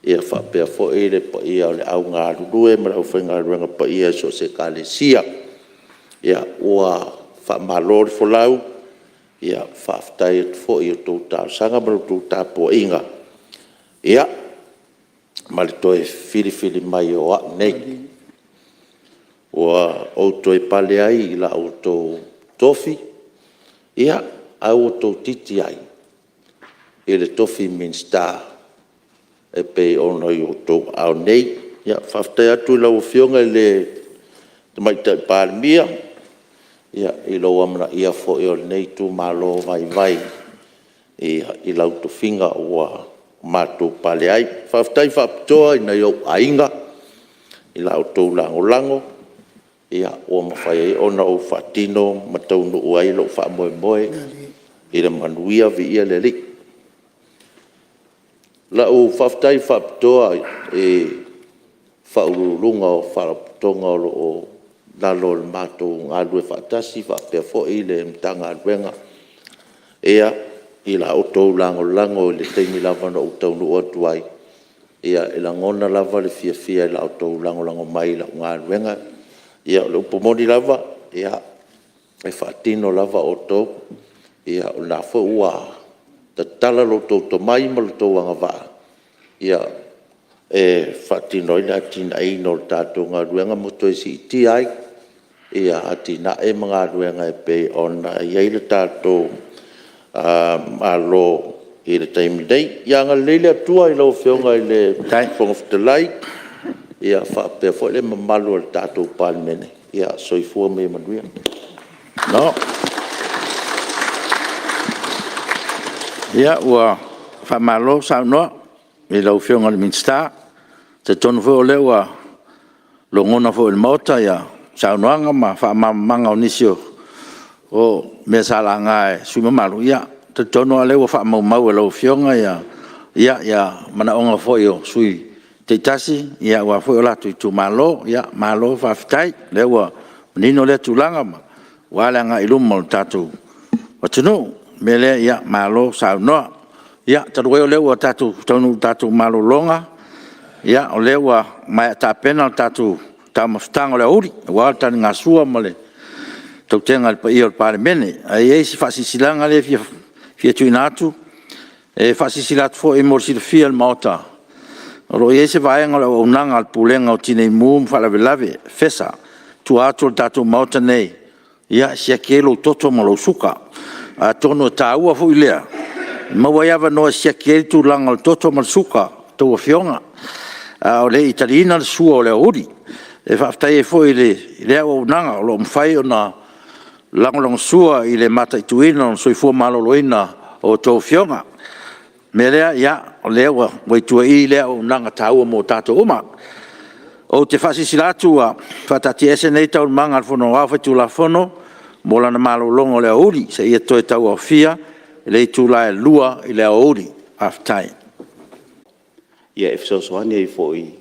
faapea foi le paia o le au galulue ma le aufaigaluega paia i so o se Ekalesia. Ua faamalo le folau, faafetai atu foi i a outou talosaga ma la outou tapuaiga, ma le toe filifili mai o au nei, ua ou toe pale ai i la outou tofi, ae ua outou titi ai i le tofi Minisita e pei ona i outou aao nei. Ia, faafetai atu i lau Afioga i le Tamaitai Palemia i lou amanaia foi o lenei itumalo vaivai i lau tofiga ua matou pale ai. Faafetai faapitoa i nai ou aiga i la outou lagolago ua mafai ai ona ou faatino ma taunuu ai lou faamoemoe i le manuia. Viia le Alii. Lau faafetai faapitoa i Ofisa Sili o Pulega o Faalapotopotoga o lo o i lalo o le matou galulue faatasi faapea foi le Matagaluega i la outou lagolago i le taimi lava na ou taunuu atu ai. E lagona lava le fiafia i la outou lagolago mai i lau galuega. O le upu moni lava, e faatino lava outou, o lena foi ua tatala lo outou tomai ma lo outou agavaa e faatino ai le atinaeina o le tatou galuega ma toe siitia ai atinae ma galuega e pei ona i ai le tatou Malo i le taimi nei. Ia agalelei le Atua i lau Afioga i le Fofoga Fetalai faapea foi le mamalu o le tatou Palemene. Soifua ma ia manuia. Ia, ua faamalo saunoa i lau Afioga i le Minisita. E talitonu foi o lea ua logona foi e le Maota saunoaga ma faamalamalamaga o nisi o mea sa laga e sui usufono mamalu. Ia, e talitonu lava o lea ua faamaumau e lau Afioga manaoga foi o sui usufono taitasi aua foi o latou itumalo. Malo faafetai o lea ua manino lea tulaga aua le agai i luma o le tatou atunuu. O le mea lea, malo saunoa. Ia, talu ai o lea ua tatou taunuu i le tatou malologa, o lea ua maea tapena le tatou taumafataga o le aoauli aua le taligasua ma le tautega i le paia o le Palemene. Ae i ai si faasilasilaga lea e fia tuuina atu. E faasilasila atu foi mo le silafia e le Maota, o lo o i ai se vaega o le auaunaga a le Pulega o Tinei Mu ma Faalavelave FESA i tua atu o le tatou Maota nei e siaki ai lou toto ma lou suka. Atonu e taua foi lea, e maua ai avanoa e siaki ai le tulaga o le toto ma le suka o a outou afioga, a o le i taliina le sua o le aoauli. E faafetai ai foi i lea auaunaga o lo o mafai ona lagolagosua i le mataituina o le soifua maloloina o a outou afioga. O le mea lea, o lea ua i tua i i lea auaunaga taua mo tatou uma. Ou te faasilasila atu ua faataatiaese nei Taualumaga a le Fono Aoao Faitulafono mo lana malologa o le aoauli seia toe tauaofia i le itula e 2:00 i le aoauli. Faafetai. E fesoasoani ai foi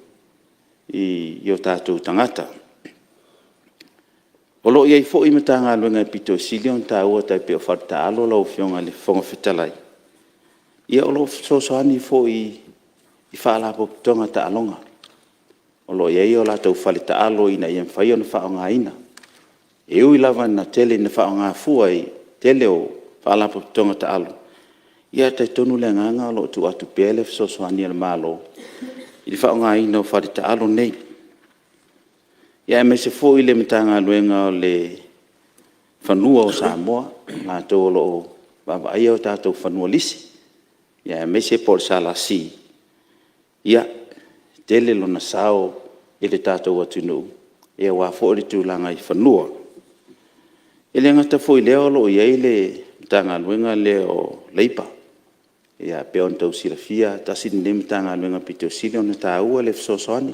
i o tatou tagata. O lo o i ai foi Matagaluega e aupito sili ona taua e pei o faletaalo lau Afioga i le Fofoga Fetalai, o lo o fesoasoani foi i faalapotopotoga taaloga. O lo o i ai o latou faletaalo ina ia mafai ona faaaogaina. E ui lava ina tele ina faaaoga fua i le tele o faalapotopotoga taalo, ae talitonu le agaga o lo o tuu atu pea le fesoasoani a le Malo i le faaaogaina o faletaalo nei. Aemaise foi le Matagaluega o le Fanua o Samoa, i latou o lo o vaavaaia o tatou fanua lisi, aemaise po o le SLC, e tele lona sao i le tatou atunuu aua foi le tulaga i fanua. E le gata foi i lea o lo o i ai le Matagaluega lea o Leipa. E pei ona outou silafia tasi lenei Matagaluega aupito sili ona taua le fesoasoani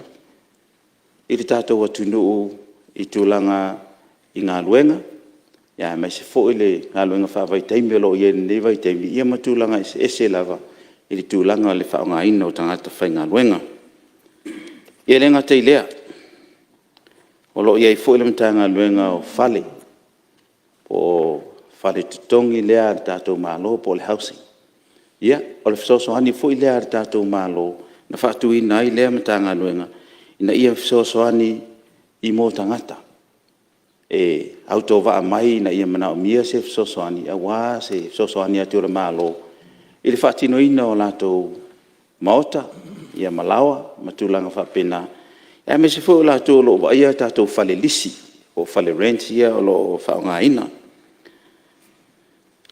i le tatou atunuu i tulaga i galuega, aemaise foi le galuega faavaitaimi o lo o i ai i lenei vaitaimi, ia ma tulaga eseese lava i le tulaga o le faaaogaina o tagata faigaluega. E le gata i lea, o lo o i ai foi le Matagaluega o Fale, po o fale totogi lea a le tatou Malo po o le Housing. Ia, o le fesoasoani foi lea a le tatou Malo na faatuina ai lea Matagaluega, ina ia fesoasoani mo tagata e autovaa mai ina ia manaomia se fesoasoani aua se fesoasoani atu a le Malo i le faatinoina o latou maota, ma laoa ma tulaga faapena, aemaise foi o i latou o lo o vaaia tatou fale lisi po o fale rent ia o lo o faaaogaina.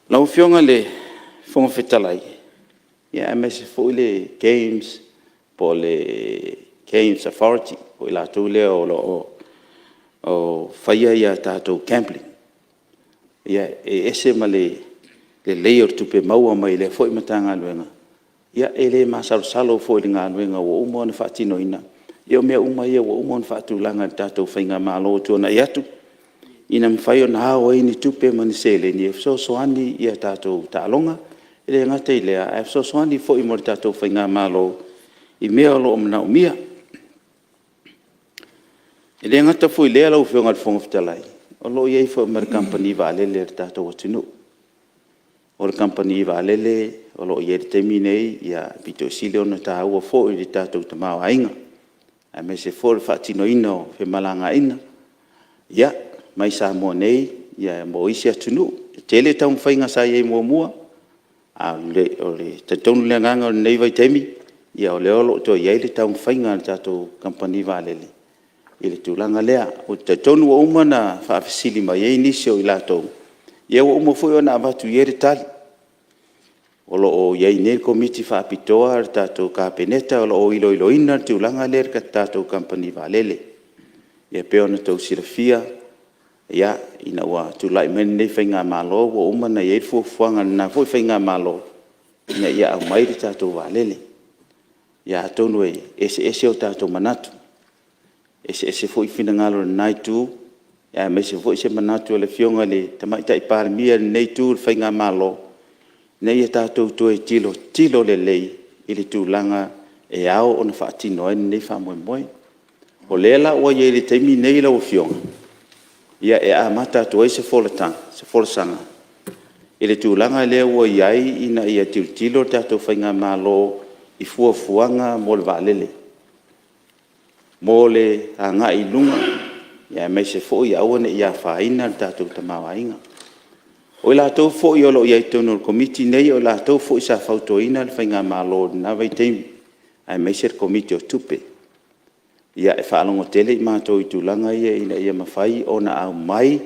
Lau Afioga i le Fofoga Fetalai, aemaise foi le GAMES po o le Games Authority, o i latou ia o lo o faia tatou gambling. E ese ma le lelei o le tupe maua mai lea foi Matagaluega Ia, e le masalosalo foi i le galuega ua uma ona faatinoina. Ia o mea uma ia ua uma ona faatulaga e le tatou faigamalo ua tuanai atu, ina ia mafai ona ao ai ni tupe ma ni seleni e fesoasoani i a tatou taaloga. E le gata i lea, ae fesoasoani foi mo le tatou faigamalo i mea o lo o manaomia. E le gata foi i lea lau Afioga i le Fofoga Fetalai, o lo o i ai foi ma le kamupani vaalele a le tatou atunuu. O le kamupani vaalele o lo o i ai i le taimi lenei, e aupito sili ona taua foi i le tatou tamaoaiga, aemaise foi o le faatinoina o femalagaaiga mai Samoa nei mo isi atunuu. E tele taumafaiga sa i ai muamua, ae talitonu le agaga o lenei vaitaimi, o lea o lo o toe i ai le taumafaiga a le tatou kamupani vaalele i le tulaga lea. Ou te talitonu ua uma ona faafesili mai ai nisi o i latou, ia ua uma foi ona avatu i ai le tali. O lo o i ai nei le Komiti Faapitoa a le tatou Kapeneta o lo o iloiloina le tulaga lea i le tatou kamupani vaalele. E pei ona outou silafia, ina ua tulai mai lenei faigamalo ua uma ona i ai le fuafuaga a lena foi faigamalo ina ia aumai le tatou vaalele. Ia atonu e eseese o tatou manatu, e eseese foi finagalo o lena Itu, aemaise foi se manatu o le Afioga i le Tamaitai Palemia i lenei Itu o le faigamalo, ina ia tatou toe tilotilo lelei i le tulaga e ao ona faatino ai lenei faamoemoe. O lea la ua i ai i le taimi lenei lau Afioga, e amata atu ai se folasaga i le tulaga lea ua i ai ina ia tilotilo le tatou faigamalo i fuafuaga mo le vaalele, mo le agai i luma, aemaise foi ia aua ne i afaina le tatou tamaoaiga. O i latou foi o lo o i ai i totonu o le Komiti lenei, o i latou foi sa fautuaina le faigamalo i lena vaitaimi, aemaise le Komiti o Tupe. Ia, e faalogo tele i matou i tulaga ia ina ia mafai ona aumai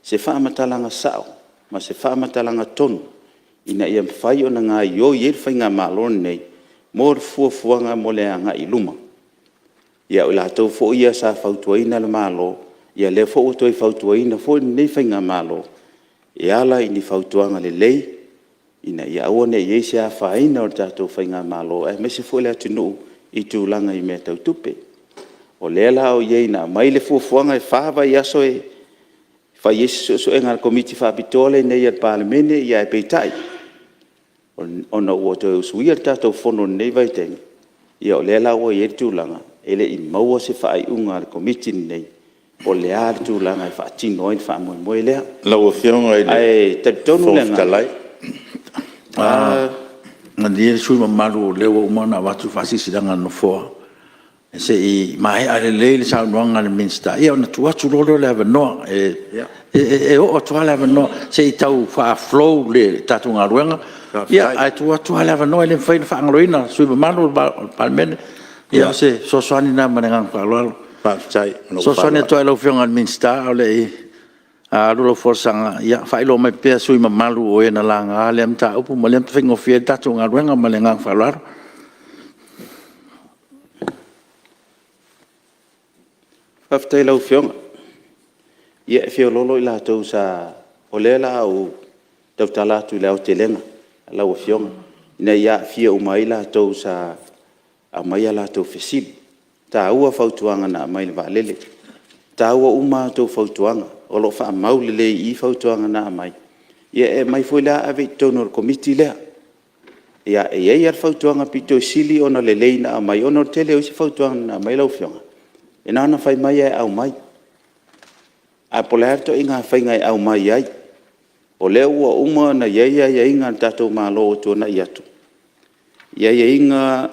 se faamatalaga sao ma se faamatalaga tonu ina ia mafai ona gaoioi ai le faigamalo lenei mo le fuafuaga mo le agai i luma. Ia o i latou foi ia sa fautuaina le Malo, ia lea foi ua toe fautuaina foi lenei faigamalo e ala i ni fautuaga lelei ina ia aua ne i i ai se afaina o le tatou faigamalo, aemaise foi le atunuu i tulaga i mea tau tupe. O lea la ua i ai ina aumai le fuafuaga e 4 vaiaso e fai ai se suesuega a le Komiti Faapitoa lenei a le Palemene, ae peitai, ona ua toe usuia le tatou Fono i lenei vaitaimi, ia o lea la ua i ai le tulaga e le i maua se faaiuga a le Komiti lenei po o le a le tulaga e faatino ai le faamoemoe lea. Lau Afioga i le Ae talitonu Fofoga le agaga… Fetalai... Malie le sui usufono mamalu o lea ua uma ona avatu le faasilasilaga a le Nofoa, se i maea lelei le saunoaga a le Minisita ona tuu atu loa lea o le avanoa. E oo atu lava le avanoa, se i tau faa-flow le tatou galuega, ae tuu atu lava le avanoa, e le mafai ona faagaloina sui usufono mamalu o le Palemene. Ia o se fesoasoani lena ma le agaga faaaloalo. Faafetai. E fesoasoani atu lava i lau Afioga i le Minisita a o le i alu lau folasaga, ia faailoa mai pea sui usufono mamalu o e na laga lea mataupu ma lea e faigofie ai le tatou galuega. Ma le agaga faaaloalo. Faafetai i lau Afioga. Ia e feoloolo i latou sa... O lea o le a ou tautala atu i le aotelega lau Afioga, ina ia aafia uma ai i latou sa aumai a latou fesili. E taua fautuaga na aumai i le vaalele, e taua uma a outou fautuaga, o lo o faamau lelei i i fautuaga na aumai, e aumai foi la ave i totonu o le Komiti lea. E i ai lava le fautuaga aupito sili ona lelei na aumai, ona o le tele o isi fautuaga na aumai lau Afioga, e na ona fai mai lava e aumai, ae po o le a le ituaiga faiga e aumai ai. O lea ua uma ona i ai aiaiga a le tatou Malo ua tuanai atu, i aiaiga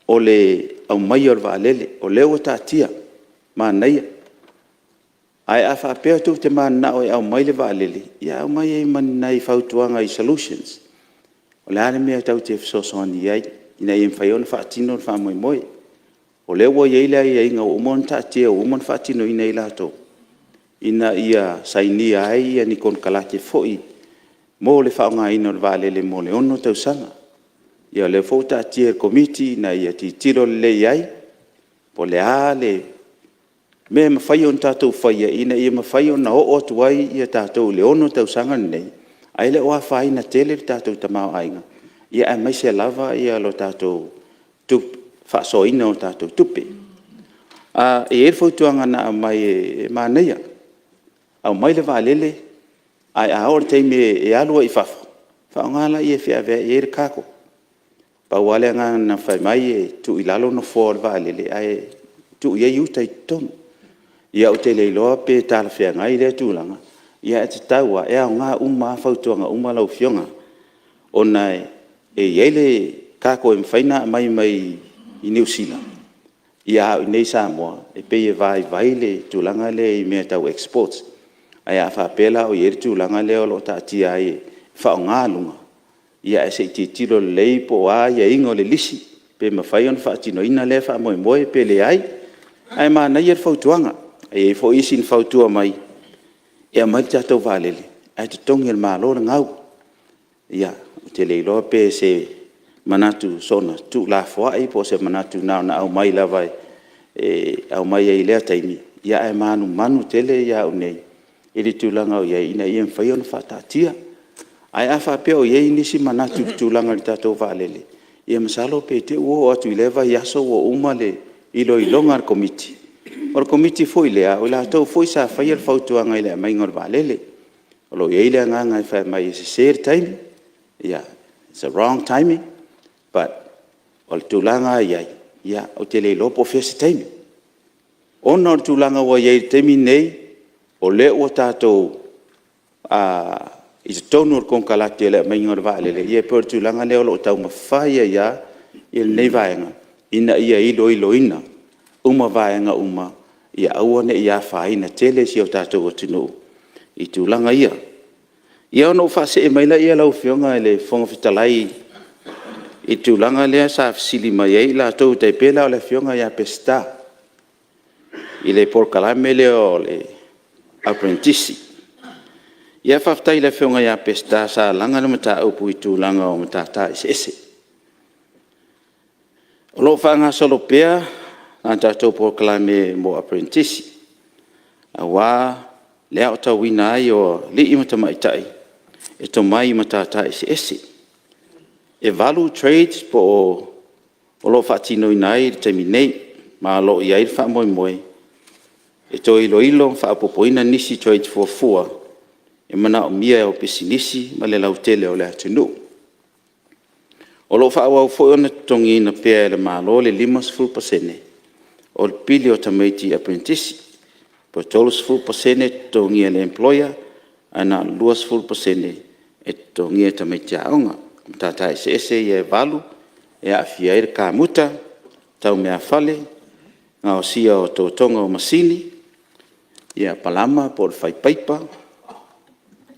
o le aumaia o le vaalele, o lea ua taatia, manaia. Ae a faapea tou te mananao e aumai le vaalele, ia aumai ai ma ni nai fautuaga i solutions. O le a le mea tatou te fesoasoani ai ina ia mafai ona faatino le faamoemoe. O lea ua i ai le aiaiga ua uma ona taatia ua uma ona faatinoina e i latou, ina ia sainia ai ni konekarate foi mo le faaaogaina o le vaalele mo le 6 tausaga. Ia o lea foi ua taatia i le Komiti ina ia tilotilo lelei i ai, po o le a le mea e mafai ona tatou faia ina ia mafai ona oo atu ai tatou i le 6 tausaga lenei, ae le o afaina tele le tatou tamaoaiga, aemaise lava le tatou faasoaina o tatou tupe. E i ai le fautuaga na aumai e manaia, aumai le vaalele, ae a oo i le taimi e alu ai i fafo, faaaoga lea e feaveai ai le cargo. Pau lava le agaga na fai mai e tuu i lalo nofoa o le vaalele ae tuu i ai uta i totonu. Ia ou te le iloa pe talafeagai lea tulaga, ae tatau lava, e aoga uma lava fautuaga uma lau Afioga, ona e i ai le cargo e mafai ona aumai mai Niu Sila, a o i inei i Samoa, e pei e vaivai le tulaga lea i mea tau exports. Ae a faapea la o i ai le tulaga lea o lo o taatia ai e faaaoga luga, ae se i tilotilo lelei po o a aiaiga o le lisi, pe mafai ona faatinoina lea faamoemoe pe leai. Ae manaia le fautuaga. E i ai foi isi na fautua mai, e aumai le tatou vaalele ae totogi e le Malo le gau. Ia, ou te le iloa pe o se manatu soona tuulafoai po o se manatu na ona aumai lava e aumai ai i lea taimi, ae manumanu tele au nei i le tulaga o i ai ina ia mafai ona faataatia. Ae a faapea o i ai nisi manatu i le tulaga o le tatou vaalele, ia masalo pe te i ua oo atu i lea vaiaso ua uma le iloiloga a le Komiti. O le Komiti foi lea, o i latou foi sa faia le fautuaga i le aumaiga o le vaalele. O lo o i ai le agaga e fai mai e sese le taimi, it's a wrong timing, but o le tulaga lava e i ai, ou te le iloa po o fea se taimi. Ona o le tulaga ua i ai i le taimi lenei, o lea ua tatou i totonu o le konekarate o le aumaiga o le vaalele, ia pei o le tulaga lea o lo o taumafai ai lava lenei vaega ina ia iloiloina uma vaega uma ia aua ne i afaina tele si o tatou atunuu i tulaga ia. Ia ona ou faasee mai lea lau Afioga i le Fofoga Fetalai i le tulaga lea sa fesili mai ai i latou e tai pei la o le Afioga ia Peseta i le polokalame lea o le Aperenitisi. Ia faafetai i le Afioga ia Peseta sa laga le mataupu i le tulaga o Matata Eseese. O lo o faagasolo pea a tatou polokalame mo Aperenitisi, aua le aotauina ai o alii ma tamaitai e tomai i matata eseese. E 8 trades o lo o faatinoina ai i le taimi nei, ma o lo o i ai le faamoemoe e toe iloilo ma faaopoopoina nisi trades fuafua e manaomia e pisinisi ma le lautele o le atunuu. O lo o faaauau foi ona totogiina pea e le Malo le 50% o le pili o tamaiti aperenitisi, po o le 30% e totogia e le employer ae na o le 20% e totogia e tamaiti aoga. O matata eseese ia e 8 e aofia ai le kamuta, tau meafale, gaosia o totoga o masini, palama po o le fai paipa,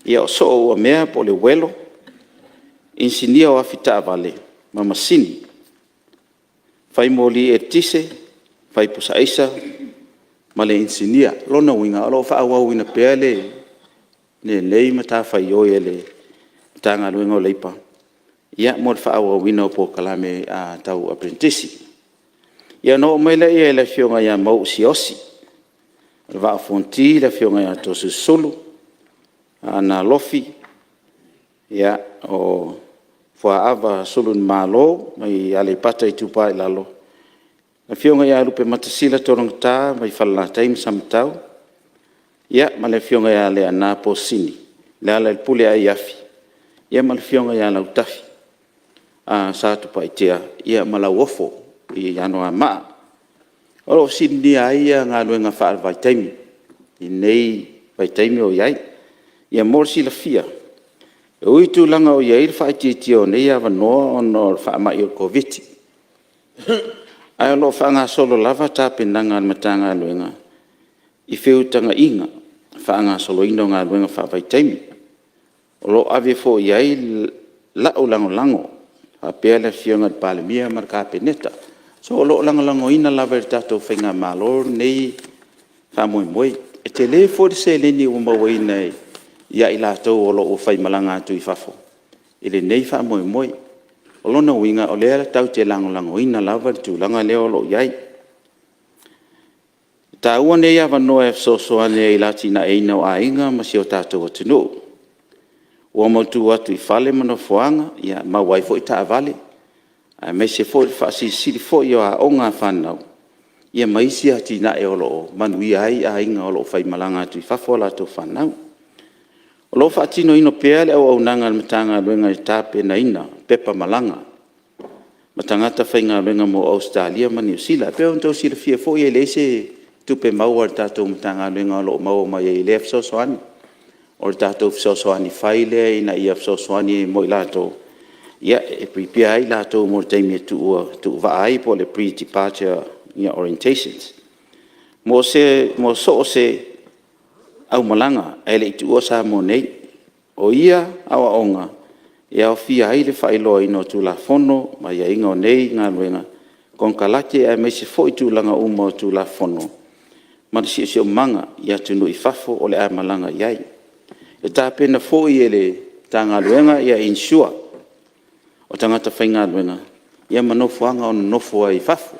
o soo uamea po o le uelo, inisinia o afi taavale ma masini, fai moli eletise, fai pusa aisa ma le inisinia. O lona uiga, o lo o faaauauina pea lenei matafaioi a le Matagaluega o Leipa mo le faaauauina o polokalame tau aperenitisi. Ia ona oo mai lea i le Afioga ia Mauu Siaosi o le Vaa o Fonoti, le Afioga ia Toeolesulusulu, Aana Alofi, o Fuaava Suluimalo mai Aleipata Itupa i Lalo, le Afioga ia Lupematasila Tologata mai Falelatai ma Samatau, ma le Afioga ia Leaana Pausini, Lealailepule Aiafi ma le Afioga ia Lautafi Satupaitea ma Lauofo i Anoamaa. O lo o fesiligia ai galuega faavaitaimi i lenei vaitaimi o i ai. Mo le silafia, e ui i tulaga o i ai le faaitiitia o nei avanoa ona o le faamai o le Koviti-19, ae o lo o faagasolo lava tapenaga a le Matagaluega i feutagaiga i le faagasoloina o galuega faavaitaimi. O lo o ave foi i ai lau lagolago faapea le Afioga i le Palemia ma le Kapeneta. So o lo o lagolagoina lava e le tatou faigamalo lenei faamoemoe. E tele foi le seleni ua mauaina ia i latou o lo o faimalaga atu i fafo i lenei faamoemoe. O lona uiga, o lea tatou te lagolagoina lava le tulaga lea o lo o i ai. E taua nei avanoa e fesoasoani ai i le atinaeina o aiga ma si o tatou atunuu. Ua matuu atu i fale ma nofoaga, maua ai foi taavale, aemaise foi le faasilisili foi o aoga a fanau, ia ma isi atinae o lo o manuia ai aiga o lo o faimalaga atu i fafo a latou fanau. O lo o faatinoina pea le auaunaga a le Matagaluega i le tapenaina o pepa malaga ma tagata faigaluega mo Ausetalia ma Niu Sila. E pei ona outou silafia foi e leai se tupe maua a le tatou Matagaluega o lo o maua mai ai i lea fesoasoani. O le tatou fesoasoani fai lea ina ia fesoasoani mo i latou e prepare ai i latou mo le taimi e tuuvaa ai po o le pre-departure orientation. Mo so o se aumalaga e le i tuua Samoa nei. O ia aoaoga, e aofia ai le faailoaina o Tulafono ma aiaiga o nei galuega, konekarate aemaise foi tulaga uma o Tulafono ma le siosiomaga i atunuu i fafo o le a malaga i ai. E tapena foi e le Matagaluega ia insure o tagata faigaluega ma nofoaga o nonofo ai i fafo.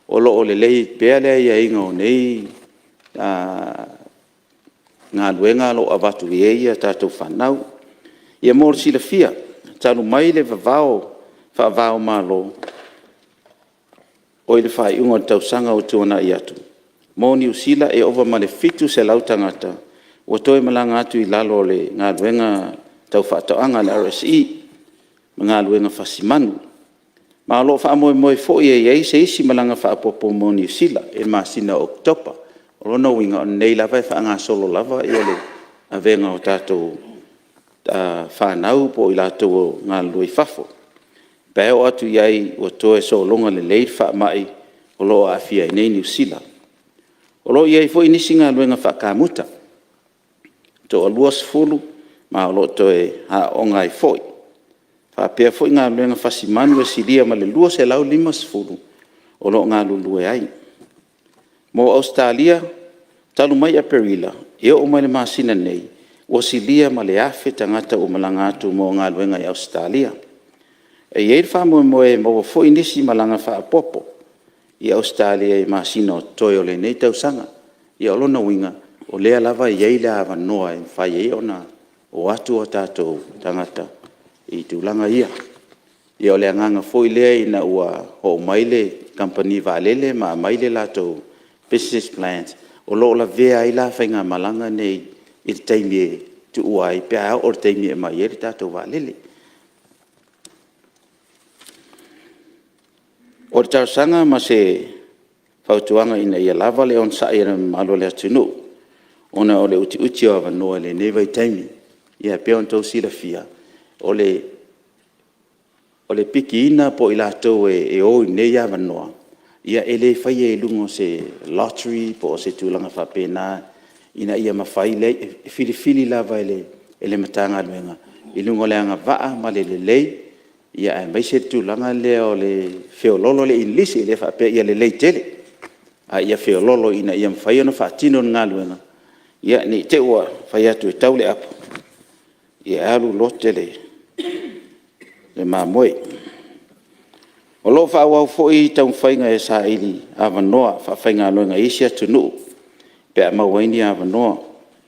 O lo o lelei pea le aiaiga o nei galuega o lo o avatu i ai a tatou fanau. Ia mo le silafia, talu mai le vavao faava-o-Malo i le faaiuga o le tausaga ua tuanai atu, mo Niu Sila e ova ma le 700 tagata ua toe malaga atu i lalo o le galuega tau faatoaga a le RSE ma galuega fasimanu. Ma o lo o faamoemoe foi e i ai se isi malaga faaopoopo mo Niu Sila i le masina o Oketopa. O lona uiga, o lenei lava e faagasolo lava le avega o tatou fanau po o i latou o lo o galulue i fafo, pe a oo atu i ai ua toe sologa lelei le faamai o lo o aafia ai nei Niu Sila. O lo o i ai foi nisi galuega faa-kamuta e toa-20 ma o lo o toe aooga ai foi. E faapea foi galuega fasimanu e silia ma le 250 o lo o galulue ai. Mo Ausetalia, talu mai Aperila e oo mai i le masina nei, ua silia ma le 1,000 tagata ua malaga atu mo galuega i Ausetalia. E i ai le faamoemoe e maua foi nisi malaga faaopoopo i Ausetalia i masina o totoe o lenei tausaga. Ia o lona uiga, o lea lava e i ai le avanoa e mafai ai ona o atu o tatou tagata i tulaga ia. Ia o le agaga foi lea ina ua oo mai le kamupani vaalele ma aumai le latou business plan, o lo o lavea ai la faigamalaga nei i le taimi e tuua ai pe a oo i le taimi e aumai ai le tatou vaalele. O le talosaga ma se fautuaga ina ia lava le onosai a le mamalu o le atunuu ona o le utiuti o avanoa i lenei vaitaimi. Ia e pei ona outou silafia, o le pikiina po o i latou e o i nei avanoa, e le faia i luga o se lottery po o se tulaga faapena ina ia mafai, e leai, e filifili lava e le Matagaluega i luga o le agavaa ma le lelei, aemaise le tulaga lea o le feoloolo o le inilisI, e le faapea ia lelei tele, a ia feoloolo ina ia mafai ona faatino le galuega, ne i te i ua fai atu e tau le apu, ae alu lote le mamoe. O lo o faaauau foi taumafaiga e saili avanoa faafaigaluega i isi atunuu pe a maua ai ni avanoa,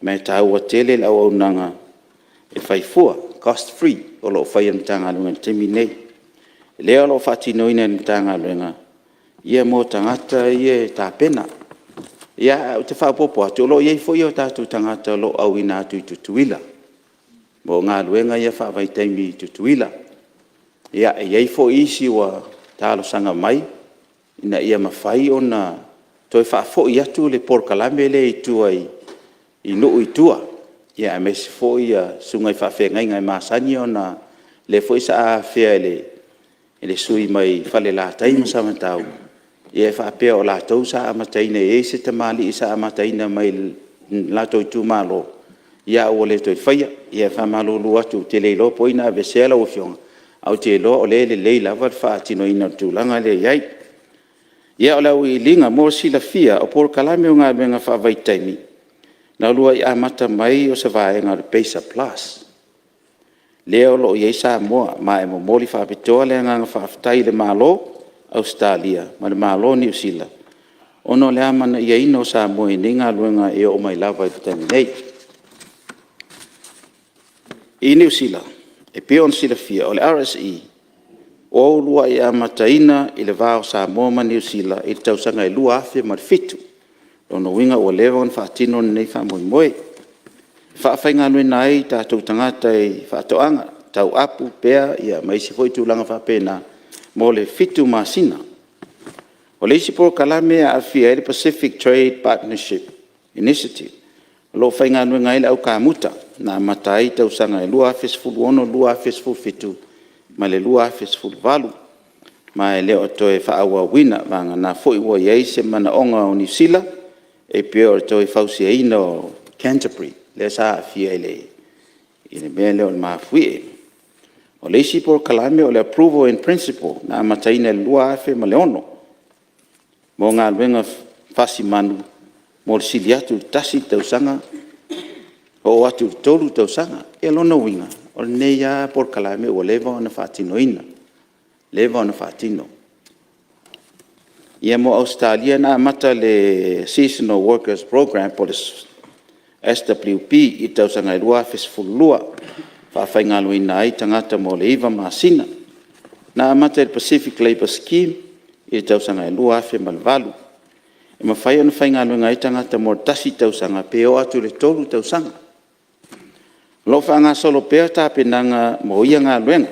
ma e taua tele le auaunaga e fai fua, cost free, o lo o faia e le Matagaluega i le taimi lenei. O lea o lo o faatinoina e le Matagaluega mo tagata ia e tapena. Ae ou te faaopoopo atu, o lo o i ai foi o tatou tagata o lo o auina atu i Tutuila mo galuega ia faavaitaimi i Tutuila. E i ai foi isi ua talosaga mai ina ia mafai ona toe faafoi atu le polokalame lea i tua i nuu i tua, aemaise foi susuga i faafeagaiga e masani ona... lea foi sa afea e le sui usufono mai Falelatai ma Samatau, e faapea o latou sa amataina, e i ai se tamalii sa amataina mai le latou itumalo, ae ua le toe faia. Ia e faamalulu atu ou te le iloa po o ai na aveesea lau Afioga, ae ou te iloa o lea e lelei lava le faatinoina o le tulaga lea e i ai. Ia, o le auiliiliga. Mo le silafia, o polokalame o galuega faavaitaimi, na uluai amata mai o se vaega o le PACER Plus, lea o lo o i ai Samoa. Ma e momoli faapitoa le agaga faafetai i le Malo o Ausetalia ma le Malo o Niu Sila ona o le amanaiaina o Samoa i nei galuega e oo mai lava i le taimi nei. I Niu Sila, e pei ona silafia, o le RSE, ua uluai amataina i le va o Samoa ma Niu Sila i le tausaga e 2007. O lona uiga ua leva ona faatino lenei faamoemoe. E faafaigaluega ai tatou tagata i faatoaga, tauapu pea ma isi foi tulaga faapena mo le 7 masina. O le isi polokalame e aafia ai le Pacific Trade Partnership Initiative, o lo o faigaluega ai le au kamuta, na amata ai i tausaga e 2016, 2017 ma le 2018, ma e le o toe faaauauina, vagana foi ua i ai se manaoga o Niu Sila e pei o le toe fausiaina o Canterbury lea sa aafia i le mea lea o le mafuie. O le isi polokalame o le Approval in Principle na amataina i le 2006 mo galuega fasimanu mo le sili atu i le tasi le tausaga oo atu i le 3 tausaga. O lona uiga, o lenei lava polokalame ua leva ona faatinoina, leva ona faatino. Ia mo Ausetalia na amata i le Seasonal Workers Programme po o le SWP i le tausaga e 2012, e faafaigaluegaina ai tagata mo le 9 masina. Na amata i le Pacific Labour Scheme i le tausaga e 2008. E mafai ona faigaluega ai tagata mo le tasi tausaga pe oo atu i le 3 tausaga. O lo o faagasolo pea tapenaga mo ia galuega,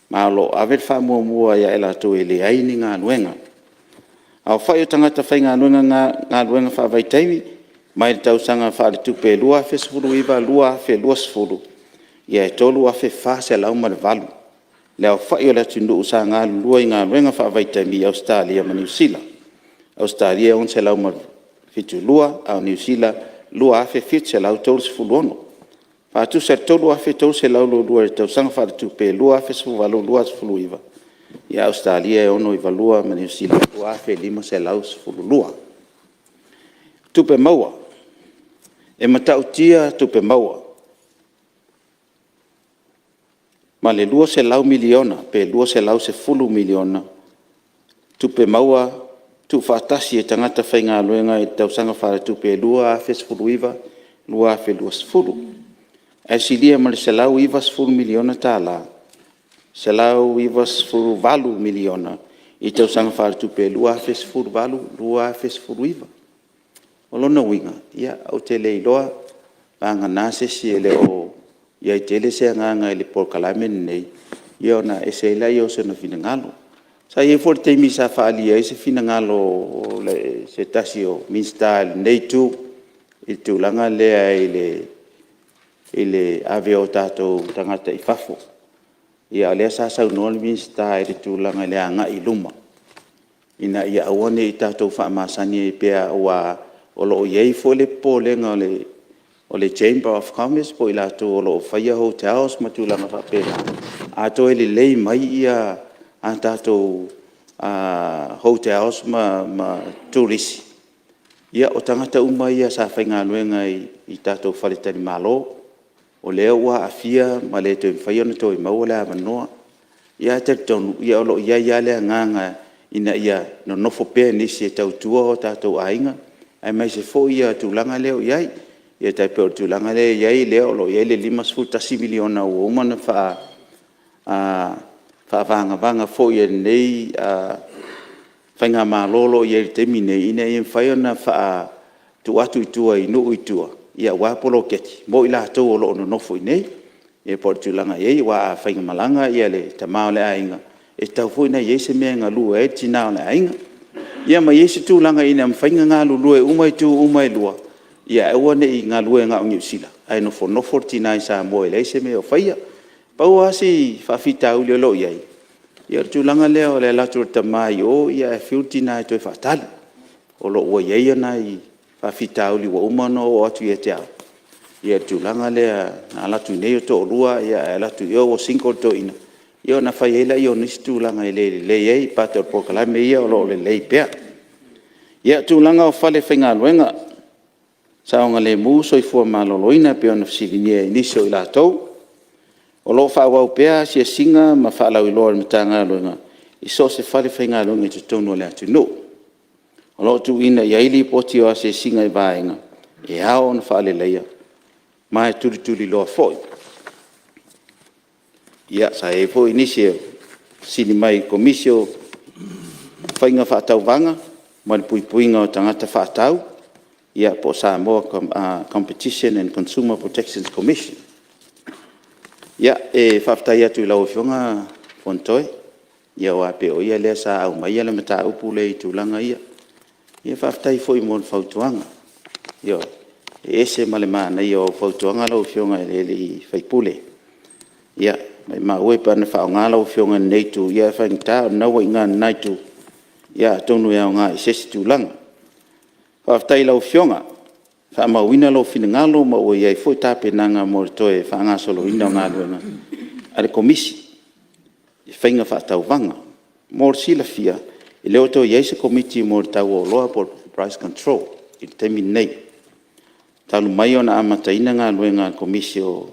ma o lo o ave le faamuamua ia i latou e leai ni galuega. Aofai o tagata faigaluega galuega faavaitaimi mai le tausaga faaletupe 2019/2020, e 3,408 le aofai o le atunuu sa galulue i galuega faavaitaimi i Ausetalia ma Niu Sila. O Ausetalia e 672, a o Niu Sila e 2,736. E faatusa i le 3,322 i le tausaga faaletupe 2018/2019, Ausetalia e 692 ma Niu Sila e 2,512. Tupe maua. E matautia tupe maua ma le $200 miliona pe $210 miliona tupe maua tuufaatasi e tagata faigaluega i le tausaga faaletupe 2019/2020, ae silia ma le $190 miliona, $198 miliona i le tausaga faaletupe 2018/2019. O lona uiga, ia ou te le iloa, vagana se isi e le o i ai tele se agaga i le polokalame lenei, ia ona ese ai lea o sona finagalo. Sa i ai foi le taimi sa faaalia ai se finagalo o se tasi o Minisita i lenei Itu i le tulaga lea i le ave o tatou tagata i fafo. A o lea sa saunoa le Minisita i le tulaga i le agai i luma, ina ia aua ne i tatou faamasani ai pea, aua o lo o i ai foi le popolega o le Chamber of Commerce po o i latou o lo o faia hotels ma tulaga faapena, a toe lelei mai a tatou hotels ma turisi, ia o tagata uma ia sa faigaluega i tatou faletalimalo, o lea ua aafia ma le toe mafai ona toe maua le avanoa. Ae talitonu o lo o i ai lava le agaga ina ia nonofo pea nisi e tautua o tatou aiga, aemaise foi le tulaga lea ua i ai. E tai pei o le tulaga lea e i ai lea o lo o i ai le $51 miliona ua uma ona faavagavaga foi e lenei faigamalo o lo o i ai i le taimi lenei, ina ia mafai ona faatu atu i tua i nuu i tua aua poloketi mo i latou o lo o nonofo i inei. Ia po o le tulaga e i ai, aua a faimalaga le tama o le aiga, e tatau foi ona i ai se mea e galue ai le tina o le aiga. Ia ma i ai se tulaga ina ia mafai ona galulue uma itu uma e lua, ae aua ne i galue na o Niu Sila ae nofonofo le tina i Samoa e leai se mea o faia. Pau lava si faafitauli o lo o i ai, o le tulaga lea o le alu atu o le tama i o ae fiu le tina e toe faatali. O lo o ua i ai nai faafitauli ua uma ona oo atu ia te au i le tulaga lea na alu atu i inei o toalua ae alu atu i o ua single le toeaina, ia ona fai ai lea o nisi tulaga e le lelei ai, but o le polokalame ia o lo o lelei pea. Ia, tulaga o falefaigaluega, saogalemu, soifua maloloina e pei ona fesiligia e nisi o i latou. O lo o faaauau pea asiasiga ma faalauiloa a le Matagaluega i so o se falefaigaluega i totonu o le atunuu. O lo o tuuina i ai lipoti o asiasiga i vaega e ao ona faaleleia ma e tulituliloa foi. Sa i ai foi nisi e fesili mai i le Komisi o Faiga Faatauvaga ma le Puipuiga o Tagata Faatau, po o Samoa Competition and Consumer Protection Commission. E faafetai atu i lau Afioga Fonotoe, aua e pei o ia lea sa aumaia le mataupu lea i tulaga ia. Ia faafetai foi mo le fautuaga. Ioe, e ese ma le manaia o au fautuaga lau Afioga i le sui usufono. Ia maumau e pe ana faaaoga lau Afioga i lenei itu, ae faigata o lena ua i ina i lena itu, ia atonu e aoga i se isi tulaga. Faafetai i lau Afioga, ua faamauina lou finagalo ma ua i ai foi tapenaga mo le toe faagasoloina o galuega a le Komisi i faiga faatauvaga. Mo le silafia, e le o toe i ai se Komiti mo le Tau o Oloa po o le Price Control i le taimi lenei, talu mai ona amataina galuega a le Komisi o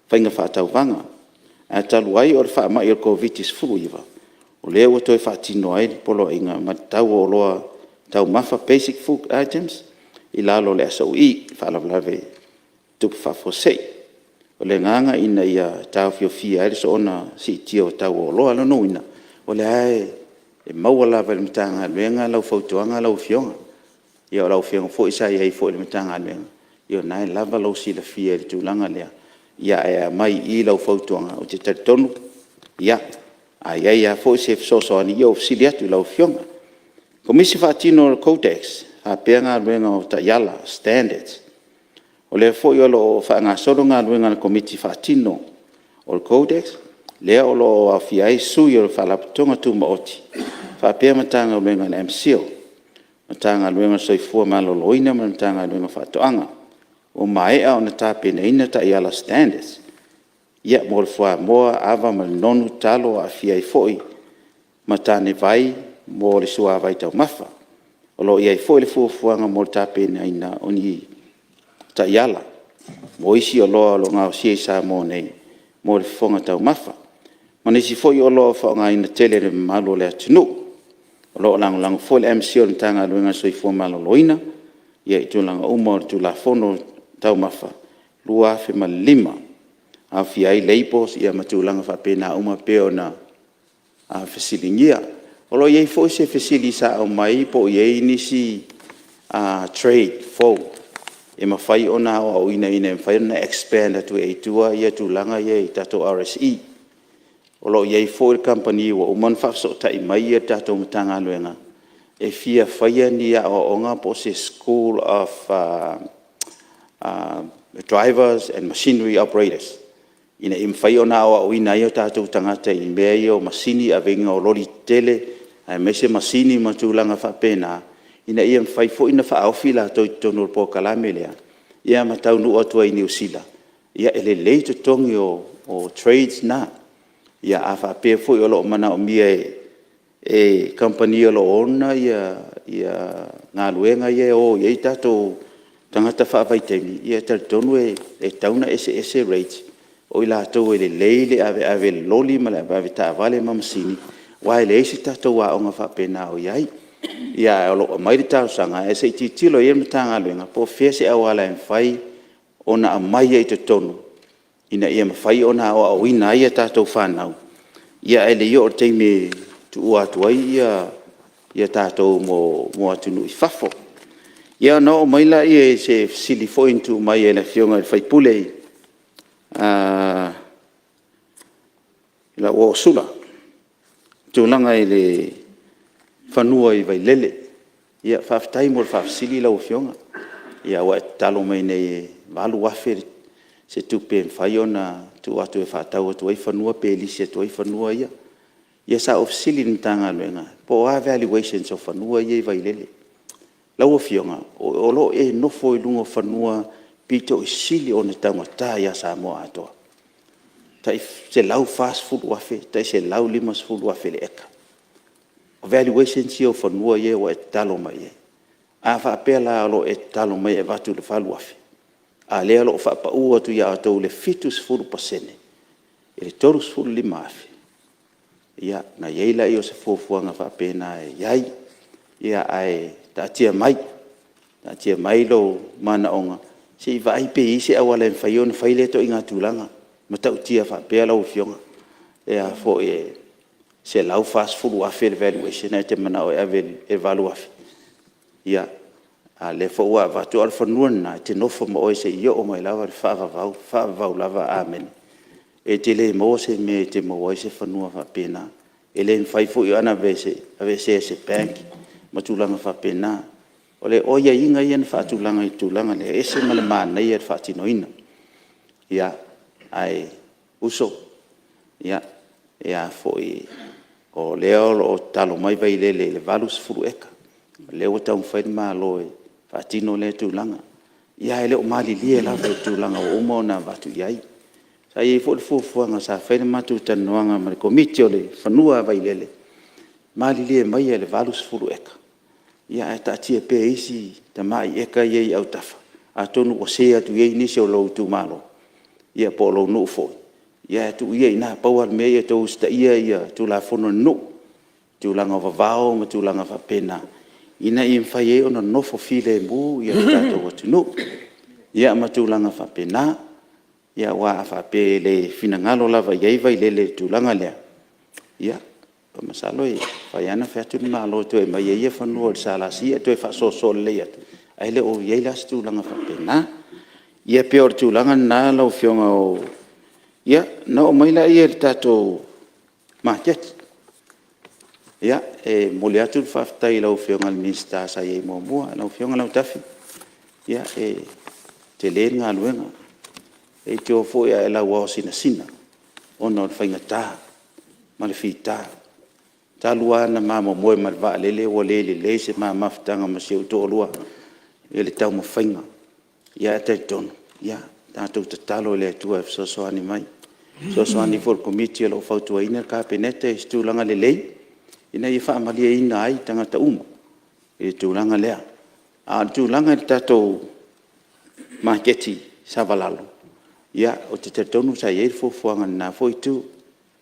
Faiga Faatauvaga. Ae talu ai o le faamai o le Koviti-19, o lea ua toe faatino ai le Poloaiga mo Tau o Oloa Taumafa basic food items i lalo o le SOE, Faalavelave Tutupu Faafuasei. O le agaga ina ia taofiofia ai le soona siitia o tau o oloa. O lona uiga, o lea lava e maua lava e le Matagaluega lau fautuaga lau Afioga. Ia o lau Afioga foi sa i ai foi i le Matagaluega, ia o lena e lava lou silafia i le tulaga lea, ae aumai i i lau fautuaga, ou te talitonu a i ai lava foi se fesoasoani, ia ua fesili atu i lau Afioga. Komisi faatino o le CODEX faapea galuega o taiala, standards. O lea foi o lo o faagasolo galuega a le Komiti faatino o le CODEX, lea o lo o aofia ai sui o Faalapotopotoga Tumaoti faapea Matagaluega a le MCIL, Matagaluega o le Soifua Maloloina ma le Matagaluega o Faatoaga. Ua maea ona tapenaina taiala standards mo le fuamoa, ava ma le nonu, talo, aafia ai foi ma tanevai mo le suavai taumafa. O lo o i ai foi le fuafuaga mo le tapenaina o ni taiala mo isi oloa o lo o gaosia i Samoa nei mo le fofoga taumafa, ma nisi foi oloa o faaaogaina tele e le mamalu o le atunuu. O lo o lagolago foi le MCIL i le Matagaluega o le Soifua Maloloina i tulaga uma o le Tulafono o Taumafa 2005, aofia ai labels ma tulaga faapena uma e pei ona fesiligia. O lo o i ai foi se fesili sa aumai po o i ai nisi trade fou e mafai ona aoaoina ina ia mafai ona expand atu ai i tua ia tulaga ia i tatou RSE. O lo o i ai foi le kamupani ua uma ona faafesootai mai le tatou Matagaluega e fia faia ni aoaoga po o se School of Drivers and Machinery Operators ina ia mafai ona aoaoina ai o tatou tagata i mea ia o masini, avega o loli tetele aemaise masini ma tulaga faapena, ina ia mafai foi ona faaofi latou i totonu o le polokalame lea, ia ma taunuu atu ai i Niu Sila, e lelei totogi o trades na. Ia a faapea foi o lo o manaomia e kamupani o lo o ona galuega ia e o i ai tatou tagata faavaitaimi, ia e talitonu e tatau ona eseese rates o i latou e lelei le aveave i le loli ma le aveave taavale ma masini, aua e leai se tatou aoga faapena o i ai. Ae o lo o aumai le talosaga ae se i tilotilo i ai le Matagaluega po o fea se auala e mafai ona aumai ai i totonu ina ia mafai ona aoaoina ai a tatou fanau, ae le i oo i le taimi e tuua atu ai tatou mo atunuu i fafo. Ia ona oo mai lea i se fesili foi na tuu mai e le Afioga i le sui usufono le uo a Sula i le tulaga i le fanua i Vailele. Faafetai mo le faafesili lau Afioga, ua e tatalo mai nei e $8,000 se tupe e mafai ona tuu atu e faatau atu ai fanua pe lisi atu ai fanua ia. Ia sa ou fesili i le Matagaluega po o a valuations o fanua ia e i Vailele. Lau Afioga, o lo o e nofo i luga o fanua pito i sili ona taugata ia Samoa atoa, tai $140,000, tai $150,000 i le eka. O valuations ia o fanua ia ua e tatalo mai i ai. A faapea la o lo o e tatalo mai e avatu i le $8,000, a o lea o lo o faapau atu ia outou i le 70% i le $35,000, ia, ona i ai lea o se fuafuaga faapena e i ai. Ae taatia mai, taatia mai lou manaoga se i vaai pe i ai se auala e mafai ona fai lea ituaiga tulaga matautia faapea lau Afioga. $140,000 le valuation ae e te manao e ave i le $8,000, ia, a o lea foi ua avatu. A o le fanua lena, e te nofo ma oe seia oo mai lava i le faavavau, faavavau lava. Amene. E te le maua se mea e te maua ai se fanua faapena. E le mafai foi ona aveesea e se bank ma tulaga faapena. O aiaiga ia na faatulaga i le tulaga lea, e ese ma le manaia o le faatinoina. Ae uso, o lea o lo o tatalo mai Vailele i le 80 eka, o lea ua taumafai le Malo e faatino lea tulaga, ae le o malilie lava i tulaga ua uma ona avatu i ai. Sa i ai foi le fuafuaga sa fai le matou talanoaga ma le Komiti o le Fanua a Vailele, malilie maia i le 80 eka, ae taatia pea isi tamai eka ia i autafa, atonu ua share atu i ai nisi o lou itumalo ia po o lou nuu foi, ae tuu ia i ina. Pau lava o le mea ia outou usitaia tulafono a le nuu i tulaga o vavao ma tulaga faapena, ina ia mafai ai ona nofo filemu le tatou atunuu, ia ma tulaga faapena. Aua a faapea e le finagalo lava i ai Vailele i le tulaga lea, ia, masalo e mafai lava ona fai atu le Malo e toe aumai ai ia fanua i le SLC ae toe faasoasoa lelei atu, ae le o i ai la se tulaga faapena. Ia pei o le tulaga lena lau Afioga. Ia, ona oo mai lea i le tatou maketi. Ia, e momoli atu le faafetai i lau Afioga i le Minisita sa i ai muamua lau Afioga Lautafi, e tele le galuega. E te o foi a e lauao sinasina ona o le faigata ma le fita. Talu lava ona ma momoe ma le vaalele ua le lelei se ma mafutaga ma si ou toalua i le taumafaiga. Ae talitonu, tatou tatalo i le Atua e fesoasoani mai, fesoasoani foi i le Komiti o lo o fautuaina le Kapeneta i se tulaga lelei ina ia faamalieina ai tagata uma i le tulaga lea. A o le tulaga i le tatou maketi i Savalalo, ia, ou te talitonu sa i ai le fuafuaga i lena foi itu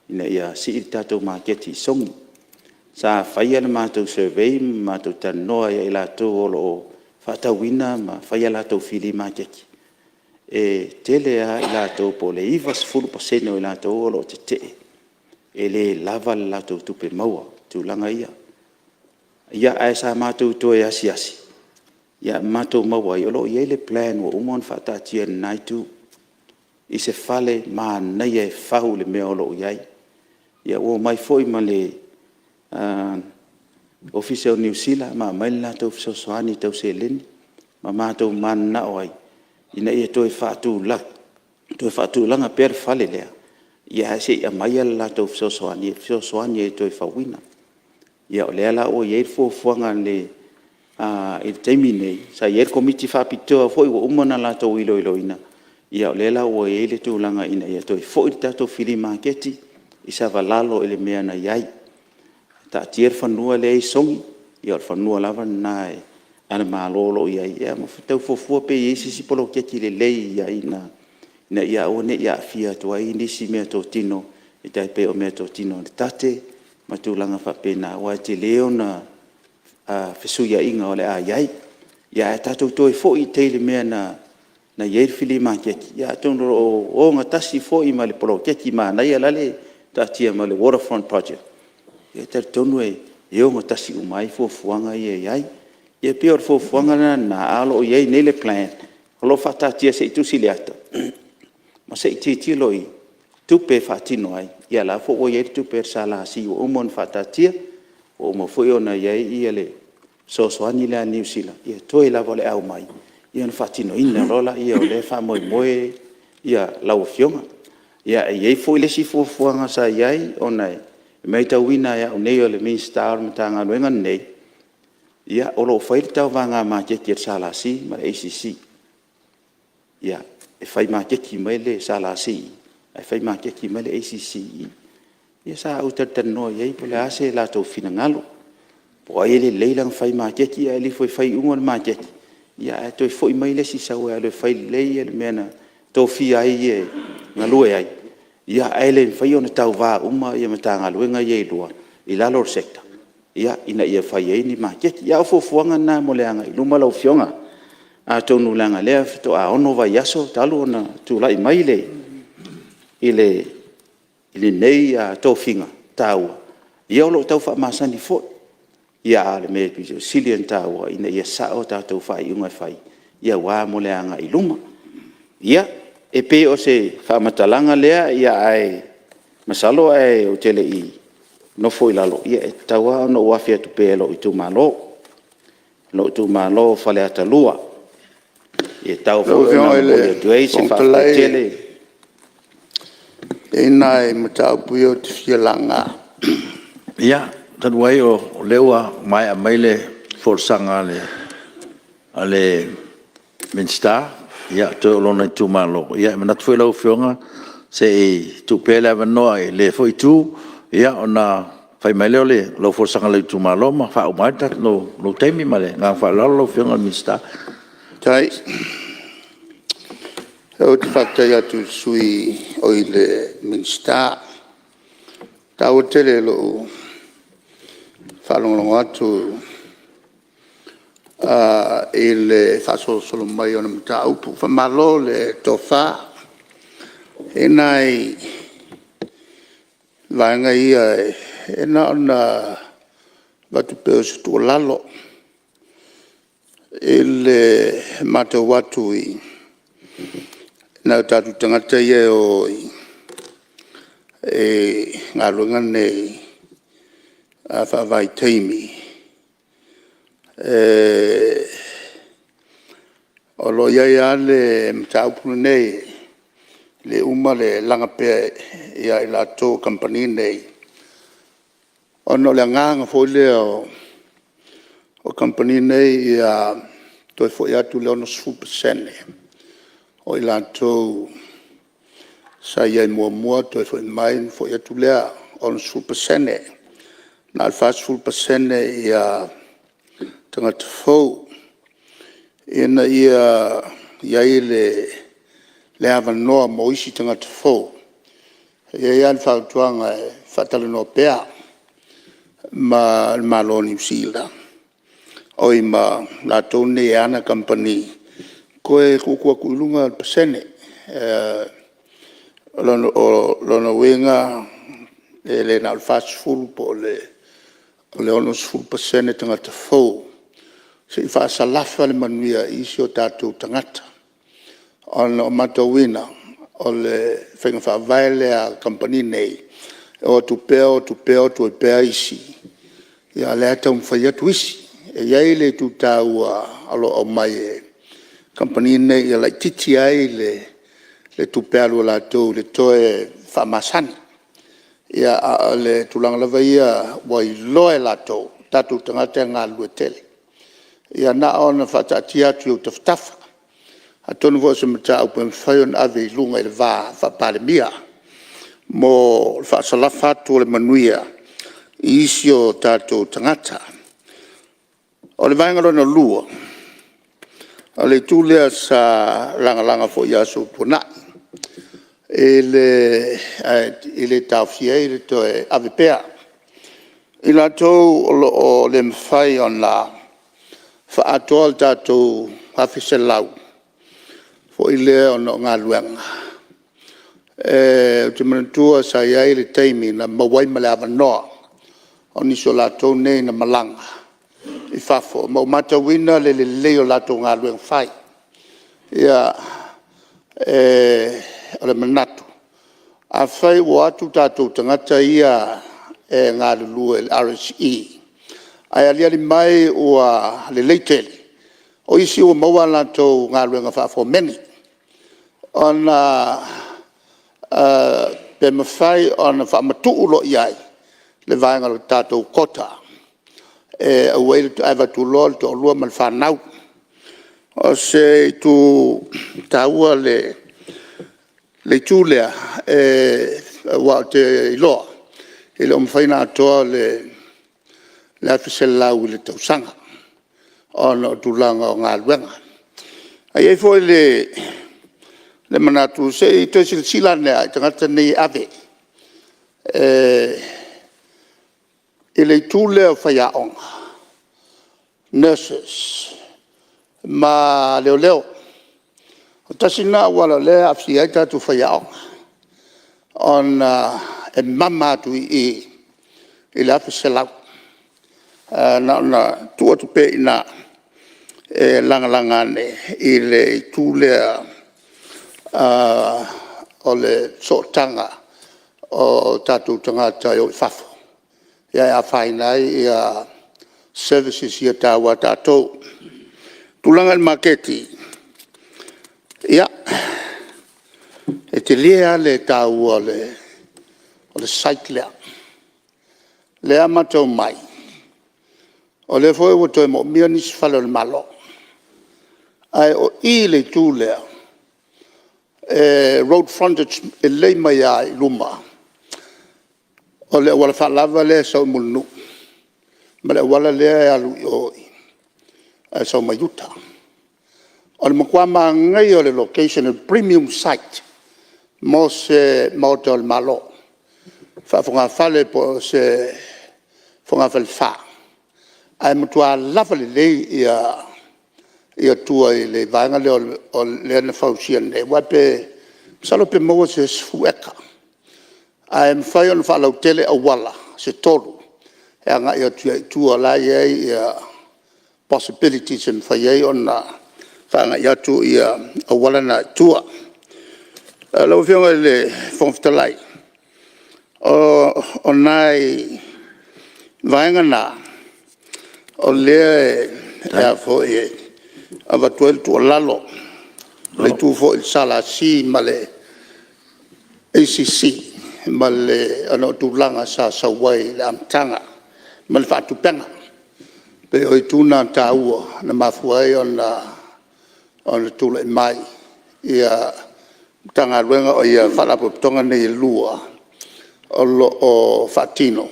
ina ia sii le tatou maketi i Sogi. Sa fai le matou survey ma matou talanoa ia i latou o lo o faatauina ma fai a latou fili maketi, e tele lava i latou po o le 90% o i latou o lo o tetee, e le lava le latou tupe maua i tulaga ia. Ae sa matou toe asiasi ma matou maua ai, o lo o i ai le plan ua uma ona faataatia i lena itu i se fale manaia e fau i le mea o lo o i ai. Ia ua omai foi ma le Ofisa o Niu Sila ma aumai le latou fesoasoani tau seleni ma matou mananao ai ina ia toe faatulaga pea le fale lea, ae se i aumai le latou fesoasoani e fesoasoani ai i le toe fauina. Ia o lea la ua i ai le fuafuaga i le taimi lenei, sa i ai le Komiti Faapitoa foi ua uma ona latou iloiloina, o lea la ua i ai le tulaga ina ia toe foi le tatou fili maketi i Savalalo i le mea na i ai. Taatia le fanua lea i Sogi, ia o le fanua lava lena a le Malo o lo o i ai, ia ma tau fuafua pe i ai se isi poloketi lelei i ai i ina, ina ia aua ne i aafia atu ai nisi meatotino e tai pei o meatotino a le TATTE ma tulaga faapena, aua e tele ona fesuiaiga o le a i ai. Ae tatou toe foi i tai i le mea na i ai le filii maketi, ia atonu o lo o ogatasi foi ma le poloketi manaia lale e taatia mai o le Waterfront Project, e talitonu e ogatasi uma ai fuafuaga ia e i ai. Ia pei o le fuafuaga la lena, ae o lo o i ai nei le plan o lo o faataatia se i tusi le ata ma se i tilotilo i tupe e faatino ai. Ia o la e foi ua i ai le tupe a le SLC ua uma ona faataatia, ua uma foi ona i ai le fesoasoani lea a Niu Sila, ia toe lava o le aumai ona faatinoina loa lea o lea faamoemoe lau Afioga. Ia, e i ai foi le isi fuafuaga sa i ai ona e matauina e au nei o le Minisita o le Matagaluega lenei, o lo o fai le tauvaga maketi a le SLC ma le ACC. Ia, e fai maketi mai le SLC i i, ae fai maketi mai le ACC i i. Ia sa ou talatalanoa i ai po o le a se latou finagalo, po o ai e lelei lana fai maketi ae alu ifo e fai uma le maketi, ae toe foi mai le isi sau e alu e fai lelei le mea na tofia ai ia e galue ai, ae le mafai ona tauva uma Matagaluega ia e lua i lalo o le Sector ina ia fai ai ni maketi. A o fuafuaga na mo le agai i luma lau Afioga. Atonu leaga o lea faatoa 6 vaiaso talu ona tulai mai i le lenei tofiga taua, ia o lo o tau faamasani foi. A o le mea e pito sili ona taua, ina ia sao tatou faaiuga fai aua mo le agai i luma. Ia, e pei o se faamatalaga lea, ae masalo ae ou te le i nofo i lalo, e tatau lava ona ou afe atu pea i lou itumalo, lou itumalo o Faleata 2. E tatau foi Lau ona Afioga i le momoli atu ai se Fofoga faafetai Fetalai, tele. e i ai nai mataupu ia ou te fia laga. Ia, talu ai o lea ua maea mai le folasaga a le Minisita, toe o lona itumalo, e manatu foi lau Afioga, se i tuu pea le avanoa i lea foi Itu ona fai mai lea o lau folasaga i lou itumalo ma faauma ai lou taimi. Ma le agaga faaaloalo lau Afioga i le Minisita. Faafetai. Ou te faafetai atu i le Minisita. E taua tele i lou faalogologo atu i le faasolosolo mai o le mataupu. Faamalo le tofa. E i ai nai vaega ia e na ona avatu pea o se tuualalo i le matau atu i nai o tatou tagata ia e o i galuega nei faavaitaimi, o lo o i ai lava le mataupu lenei, e le uma le laga pea ia i latou o kamupani nei, ona o le agaga foi lea o kamupani nei ia toe foi atu le 60% o i latou sa i ai muamua toe foi mai ona foi atu lea 60%. Na o le 40% tagata fou, ina ia i ai le avanoa mo isi tagata fou. E i ai lava le fautuaga e faatalanoa pea ma le Malo o Niu Sila, oi ma latou nei e ana kamupani, toe tuutuu atu i luga le pasene. O lona uiga, e le na o le 40 po o le 60% tagata fou, se i faasalafa le manuia i isi o tatou tagata, ona ua matauina, o le faiga faavae lea a kamupani nei, e o atu pea o atu pea o atu ai pea isi, a o lea lava e taumafai atu isi. E i ai le itu taua o lo o aumai e kamupani nei ia laitiiti ai le tupe alu a latou i le toe faamasani. Ia, a o le tulaga lava ia ua iloa e latou o tatou tagata e galulue tele. Ia na ona faataatia atu i ou tafatafa, atonu foi o se mataupu e mafai ona ave i luga i le va faa-Palemia mo le faasalafa atu o le manuia i isi o tatou tagata. O le vaega lona lua, o le itu lea sa lagalaga foi i aso ua tuanai i le taofia ai le toe ave pea. I latou o lo o le mafai ona faaatoa le tatou 1,100 foi lea ona o galuega, ou te manatua sa i ai le taimi na maua ai ma le avanoa o nisi o latou nei na malaga i fafo, ma ua matauina le lelei o latou galuega fai. O le manatu, afai ua o atu tatou tagata ia e galulue i le RSE ae aliali mai ua lelei tele, o isi ua maua a latou galuega faa-fomeni, ona pe mafai ona faamatuu loa i ai le vaega o le tatou quota e aua ai ne i toe avatu loa le toalua ma le fanau. O se itu taua le itu lea, aua ou te iloa, e le o mafai ona atoa le 1,100 i le tausaga ona o tulaga o galuega. Ae i ai foi le manatu se i toe silasila ane lava i tagata nei e ave i le itu lea o faiaoga, nurses ma leoleo. O le tasi lena auala o lea e aafia ai tatou faiaoga, ona E mama atu i i i le 1,100. Ae na ona tuu atu pea i ina e lagalaga ane i le itu lea o le sootaga o tatou tagata e o i fafo, e afaina ai services ia taua a tatou. O le tulaga i le maketi, ia, e tele lava le taua o le site lea. O lea e matau mai, o lea foi ua toe moomia nisi fale o le Malo, ae o i i le itu lea, e road frontage lelei mai lava i luma o le auala faalava lea e sau i Mulinuu ma le auala lea e alu i o e sau mai uta. O le matua manaia o le location o le premium site mo se Maota o le Malo, faa-fogafale po o se fogafalefa, ae matua lava lelei tua i le vaega lea na fausia nei, aua pe masalo pe maua se 10 eka, ae mafai ona faalautele auala se tolu e agai atu ai i tua o la e i ai possibilities e mafai ai ona faaagai atu auala na i tua. Lau Afioga i le Fofoga Fetalai, o nai vaega na o lea e avatu ai le tuualalo, o le itu foi i le SLC ma le ACC, ona o tulaga sa sau ai i le amataga ma le faatupega. E pei o itu na taua na mafua ai ona tulai mai Faalapotopotoga nei e lua o lo o faatino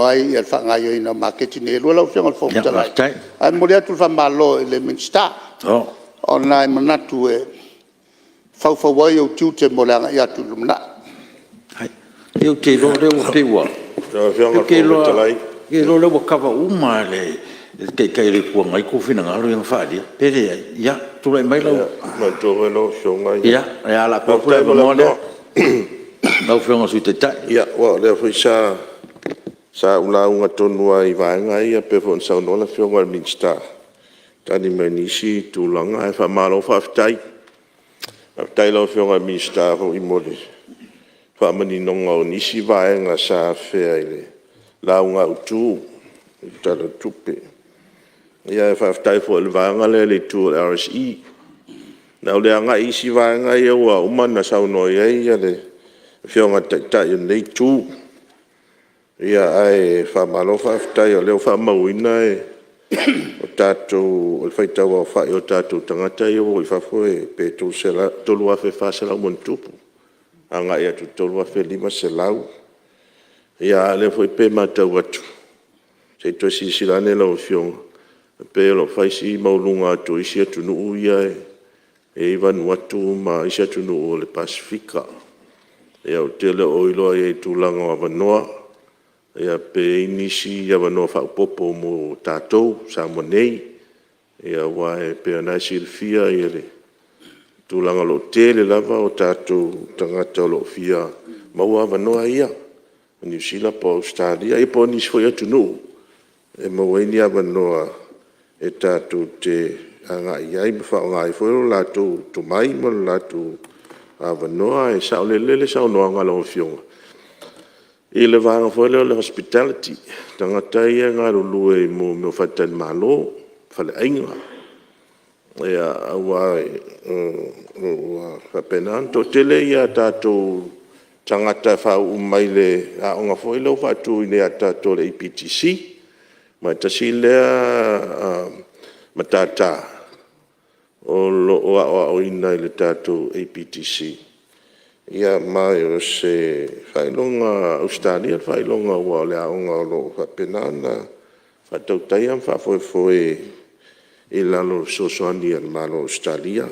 ai le faagaoioiga o maketi nei e lua. Lau Afioga i le Fofoga Fetalai, ae momoli atu le faamalo i le Minisita, ona e manatu e faufau ai ou tiute mo le agai atu i le lumanai. Ia, ou te iloa o lea ua cover uma lava e le Taitai o le Itu Agai outou finagalo ia na faaalia, pe leai? Ia, tulai mai lau… Ia, o le a tuu atu le avanoa lea i lau Afioga i le Sui Taitai. Ia, aua o lea foi sa ou lauga tonu lava i vaega ia pei foi ona saunoa le Afioga i le Minisita e tali mai i nisi tulaga, ae faamalo faafetai. Faafetai i lau Afioga i le Minisita foi mo le faamaninoga o nisi vaega sa afea i le lauga autu o le Tala o le Tupe. Ae faafetai foi i le vaega lea i le itu o le RSE. O le a ou le agai i isi vaega ia ua uma ona saunoa i ai le Afioga i le Taitai o lenei Itu. Ae faamalo faafetai o lea ua faamauina o tatou o le faitau aofai o tatou tagata ia ua o i fafo pe 3,400+ agai atu i le 3,500. A o lea foi e pei e matau atu, se i toe silasila ane lau Afioga, e pei o lo o fai si maualuga atu o isi atunuu ia e i ai Vanuatu ma isi atunuu o le Pasefika. Ou te le o iloa i ai i tulaga o avanoa, pe i ai nisi avanoa faaopoopo mo tatou i Samoa nei. Aua e pei o lena e silafia le tulaga o lo o toatele lava o tatou tagata o lo o fia maua avanoa ia i Niu Sila po o Ausetalia ia po o nisi foi atunuu e maua ai ni avanoa e tatou te agai i ai ma faaaoga ai foi lo latou tomai ma lo latou avanoa. E saolele le saunoaga a lau Afioga i le vaega foi lea o le hospitality, tagata ia e galulue i mea o faletalimalo, faleaiga. Aua ua faapena ona toatele tatou tagata e faauu mai le aoga foi lea ua faatu i inei ia tatou le APTC. Ma e tasi lea matata o lo o aoaoina i le tatou APTC, ma o se faailoga Ausetalia le faailoga, aua o le aoga o lo o faapena ona faatautaia ma faafoefoe i lalo o le fesoasoani a le Malo o Ausetalia.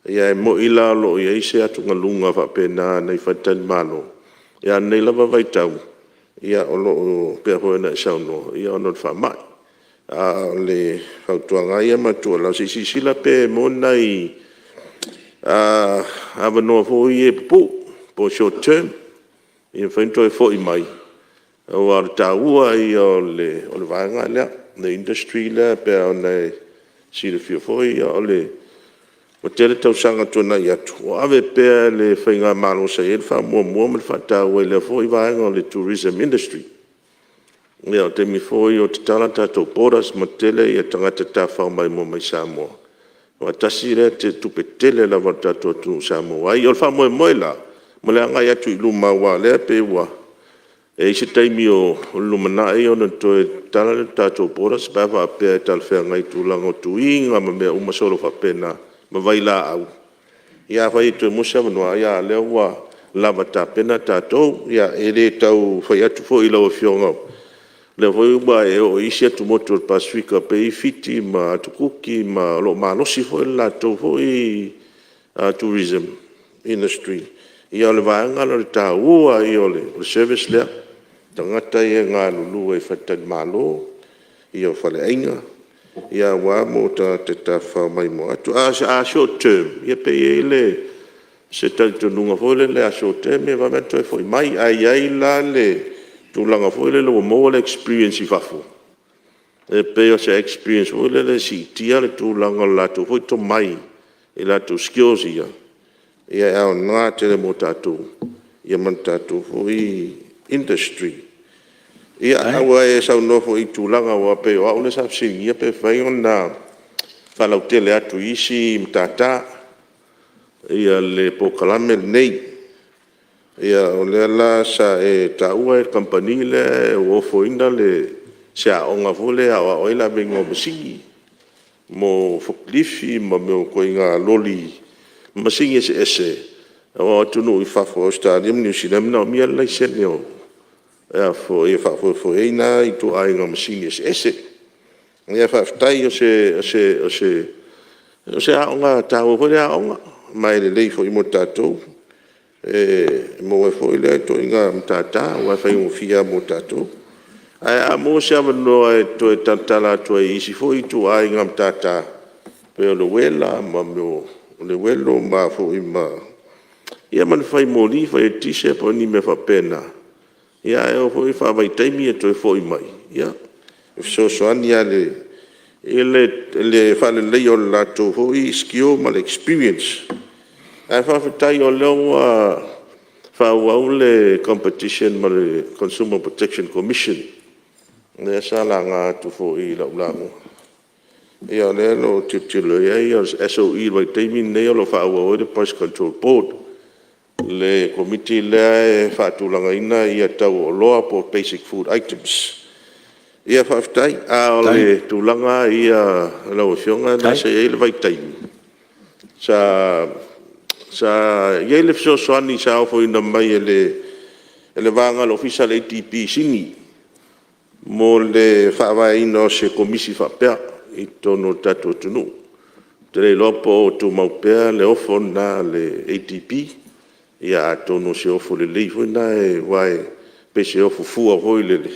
Ia e moni la o lo o i ai se atugaluga faapena i nai faletalimalo, a o lenei lava vaitau, o lo o pei foi ona e saunoa, ona o le faamai. A o le fautuaga lava ia ma le tuualalo, se i silasila pe maua ni nai avanoa foi ia pupuu po o short term. Ia mafai ona toe foi mai, aua o le taua ia o le vaega lea, le industry lea e pei ona e silafia foi, ua tele tausaga na tuanai atu o ave pea e le Faigamalo sa i ai le faamuamua ma le faataua i lea foi vaega o le tourism industry. O le taimi foi o tatala tatou borders ma toatele tagata tafafao maimoa mai Samoa, aua tasi lea tupe tele lava a le tatou atunuu sa maua ai. O le faamoemoe la mo le agai atu i luma, aua o lea e pei ua i ai se taimi o lumanai ona toe tatala lea o tatou borders pe a faapea e talafeagai i tulaga o tuiga ma mea uma solo faapena ma vailaau. Ia afai e toe maua se avanoa, a o lea ua lava tapena tatou. Ia, e le tau fai atu foi i lau Afioga, o lea foi ua e oo i isi atumotu o le Pasefika e pei Fiti ma Atu Kuki, ma o lo o malosi foi le latou foi tourism industry. Ia o le vaega lea o le taua ia o le service lea, tagata ia e galulue i faletalimalo, o faleaiga, aua tagata e tafafao maimoa atu. A short term, ia pe i ai se talitonuga foi lele a short term e vave ona toe foi mai. Ae i ai la le tulaga foi lele ua maua le experience i fafo, e pei o se experience foi lele e siitia le tulaga o le latou foi tomai i latou skills ia, e aoga tele mo tatou ma le tatou foi industry. Ia, ae ua e saunoa foi i tulaga aua pei o au lea sa fesiligia pe mafai ona faalautele atu i isi matata le polokalame lenei. Ia, o lea la sa e taua le kamupani lea ua ofoina se aoga foi lea e aoao ai le aveina o masini mo fokilifi ma mea o ituaiga loli, masini eseese, aua o atunuu i fafo o Ausetalia ma Niu Sila, e manaomia le laisene e faafoefoe ai na ituaiga masini eseese. Ia faafetai o se aoga taua foi lea aoga, ma e lelei foi mo tatou, e maua ai foi lea ituaiga matata aua e faigofie lava mo tatou. Ae a maua se avanoa e toe talatala atu ai i isi foi ituaiga matata pei o le uela ma le fai moli, fai eletise po o ni mea faapena, ae oo foi faavaitaimi e toe foi mai, e fesoasoani lava i le faaleleia o le latou foi skill ma le experience. Ae faafetai o lea ua faaauau le competition ma le Consumer Projection Commission, lea sa laga atu foi i lau lauga. Ia o lea o lo o tilotilo i ai le SOE i le vaitaimi lenei o lo o faaauau ai le Price Control Board, le Komiti lea e faatulagaina tau o oloa po o basic food items. Ia faafetai. A o le tulaga lava ia lau Afioga lea sa i ai le vaitaimi sa i ai le fesoasoani sa ofoina mai e le vaega a le Ofisa o le ADB i Sini mo le faavaeina o se Komisi faapea i totonu o le tatou atunuu. Ou te le iloa po o tumau pea le ofo lena a le ADB. Ia atonu o se ofo lelei foi lena aua e pei se ofo fua foi lele,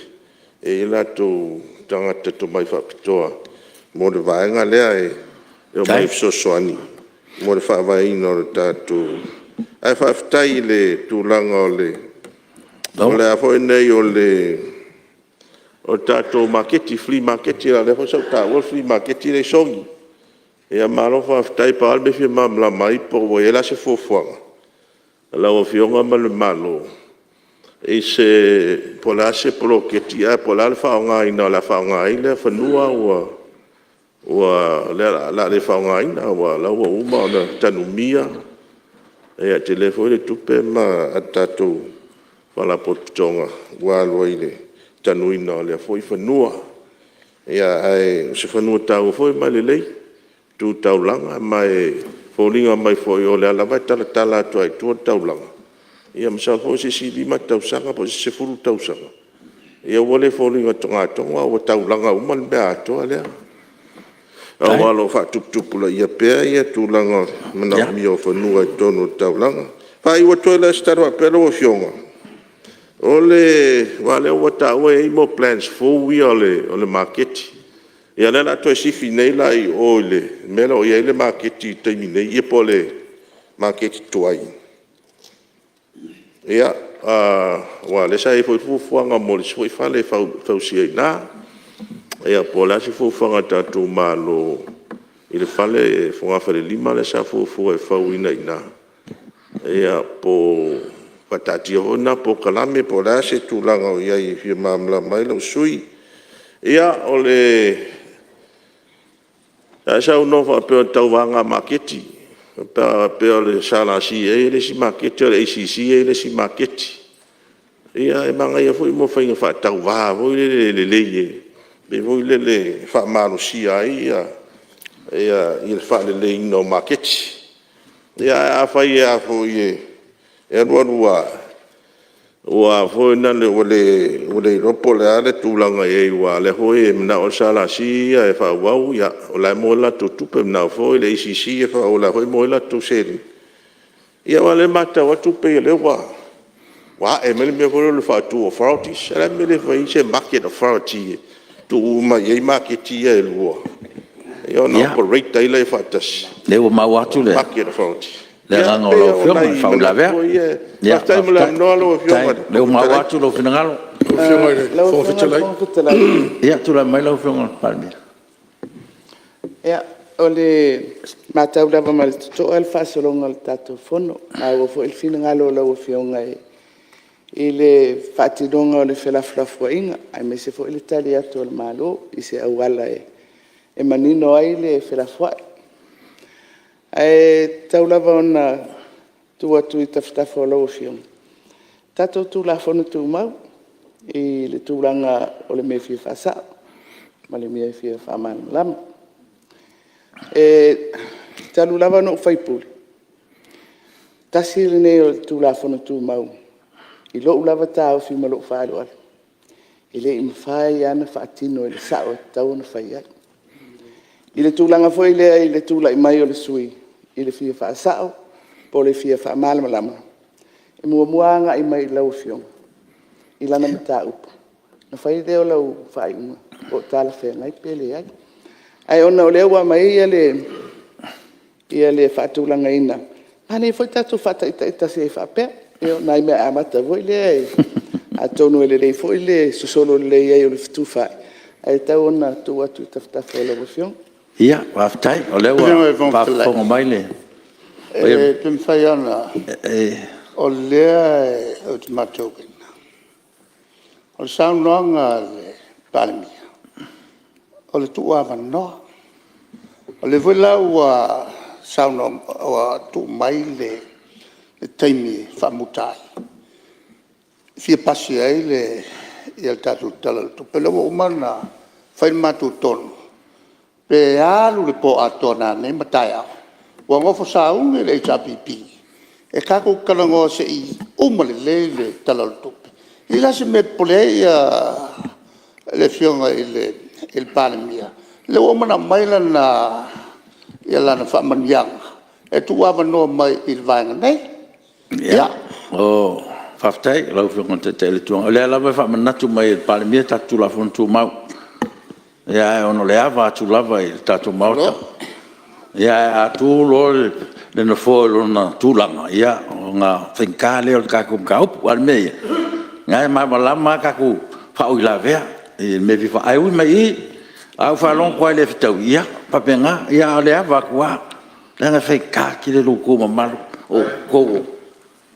e i ai o latou tagata tomai faapitoa mo le vaega lea e omai e fesoasoani mo le faavaeina o le tatou... Ae faafetai i le tulaga o le a foi nei o le tatou maketi, flea maketi, aua o lea foi sa ou taua le flea maketi lea i Sogi. Ia malo faafetai. Pau lava le mea e fia malamalama ai po ua i ai la se fuafuaga a lau Afioga ma le Malo i se, po o le a se poloketi ae po o le a le faaaogaina o le a faaaoga ai lea fanua o le a le faaaogaina aua o la ua uma ona tanumia, e tele foi le tupe a le tatou Faalapotopotoga ua alu ai i le tanuina o lea foi fanua. Ae o se fanua taua foi ma e lelei, tu taulaga ma e foliga mai foi o lea lava e talatala atu lava i tua le taulaga. Ia masalo foi o se isi 5 tausaga po o se isi 10 tausaga, ia ua le foliga togatogo a ua taulaga uma le mea atoa lea, aua o lo o faatuputupulaia pea tulaga manaomia o fanua i totonu o le taulaga. Ona faaiu atu ai lea o se tala faapea lau Afioga, aua o lea ua taua e i ai mea o plans fou ia o le maketi, ia o lea o le a toe sifi nei la i o i le mea lea o i ai le maketi i le taimi nei, ia po o le maketi tuai. Aua o lea sa i ai foi fuafuaga mo le isi foi fale e fausia i ina. Ia po o le a se fuafuaga a le tatou Malo i le fale fogafalelima lea sa fuafua e fauina i ina, ia po o faataatia foi lena polokalame po o le a se tulaga o i ai e fia malamalama ai lou sui usufono. Ia, sa e saunoa faapea o le tauvaga maketi, faapea o le SLC ea e i ai le isi maketi a o le ACC e i ai le isi maketi. Ia e manaia foi le faiga faatauva foi lele e lelei e mea foi lele e faamalosia ai le faaleleiina o maketi. Ia, ae afai lava foi e alu alu lava ua le iloa po o le a le tulaga i ai aua o lea foi e manao le SLC ia e faaauau, o la e maua ai le latou tupe, manao foi le ACC e faaauau o la e foi e maua ai latou seleni. Ia aua o lea e matau atu pei o lea ua ae mai le mea foi lea o le faatu o authorities. A o le a le mea e le fai ai se market authority e tuu uma i ai maketi ia e lua ona operate ai lea faatasi? Ia, o lea ua maua atu le Market Authority. agaga o lau Afioga i le faauilavea. Ia faafetai mo le avanoa lau Afioga i le Faafetai o lea ua maua atu lou finagalo. Lau Afioga i le Fofoga Fetalai… Ia, tulai mai lau Afioga i le Palemia. Ia, o le matau lava ma le totoa le faasologa o le tatou Fono, maua foi le finagalo o lau Afioga i le faatinoga o le felafolafoaiga, aemaise foi le tali atu a le Malo i se auala e manino ai le felafoai. Ae tau lava ina tuu atu i tafatafa o lau Afioga, tatou Tulafono Tumau i le tulaga o le mea e fia faasao ma le mea e fia faamalamalama. E talu lava ona ou sui usufono, tasi lenei o Tulafono Tumau i lou lava taofi ma lou faaaloalo, e le i mafai lava ona faatino i le sao e tatau ona fai ai. I le tulaga foi lea i le tulai mai o le sui usufono i le fia faasao po o le fia faamalamalama, e muamua agai mai i lau Afioga i lana mataupu, ona fai lea o lau faaiuga po o talafeagai pe leai. Ae ona o lea ua aumai le faatulagaina, manaia foi le tatou faataitai tasi ai faapea. Ia o nai mea amata foi lea, atonu e lelei foi le sosolo lelei ai o le fetufaai, ae tau ina tuu atu i tafatafa o lau Afioga. Ia, faafetai o lea ua faafofoga mai le paia o le… Pe mafai lava ona… O lea ou te matauina, o le saunoaga a le Palemia, o le tuuavanoa. O lea foi la ua tuu mai le taimi e faamuta ai, e fia pasi ai le tatou Tala o le Tupe. O lea ua uma ona fai le matou tonu, pe alu le po atoa nanei ma taeao, ua nofo sauni le HRPP e tatou te talanoa se i uma lelei le Tala o le Tupe. E leai la se mea e popole ai le Afioga i le Palemia, o lea ua uma ona aumai lana faamanuiaga e tuuavanoa mai i le Vaega nei. Ia. Faafetai i lau Afioga i le Taitai o le Itu Agai. O lea lava e faamanatu mai e le Palemia tatou Tulafono Tumau, ae ona o le ava atu lava i le tatou Maota. Ae a tu loa le Nofoa i lona tulaga, ia ona faigata lea o le tatou mataupu. A o le mea ia, o lena e malamalama lava tatou faauilavea i le mea e fia faa… Ae ui mai i i, a ou faalogo atu lava e le fetaui, ia, e faapena. A o le ava atu lava, leaga e faigata tele lo outou mamalu o outou o…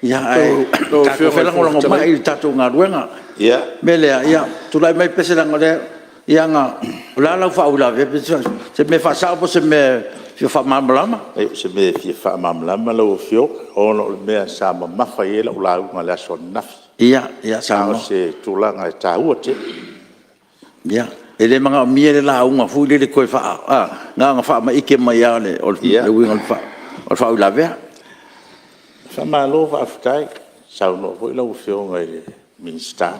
Ae tatou felagolagomai i le tatou galuega. O le mea lea, ia tulai mai Pese leaga o lea… O le a lau faauilavea Pese? O se mea e faasao po o se mea e fia faamalamalama? O se mea e fia faamalamalama lau Afioga, ona o le mea sa mamafa i ai lau lauga i le aso ananafi. Ia saunoa. A o se tulaga e taua tele. Ia, e le manaomia le lauga foi lele toe faa… na ona faamaite mai lava o le uiga o le faauilavea. Faamalo faafetai, saunoa foi lau Afioga i le Minisita,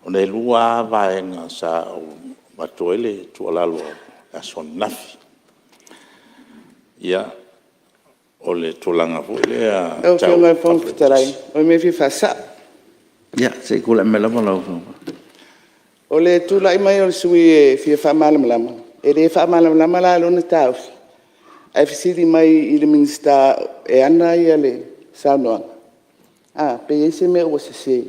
ona e lua lava vaega sa ou avatu ai le tuualalo i le aso ananafi. Ia, o le tulaga foi lea Lau tau… Afioga i le Fofoga Fetalai, o le mea e fia faasao. Ia, se i tulai mai lava lau Afioga. O le tulai mai o le sui usufono e fia faamalamalama, e le faamalamalama la lona taofi, ae fesili mai i le Minisita e ana le saunoaga? Pe i ai se mea ua sese,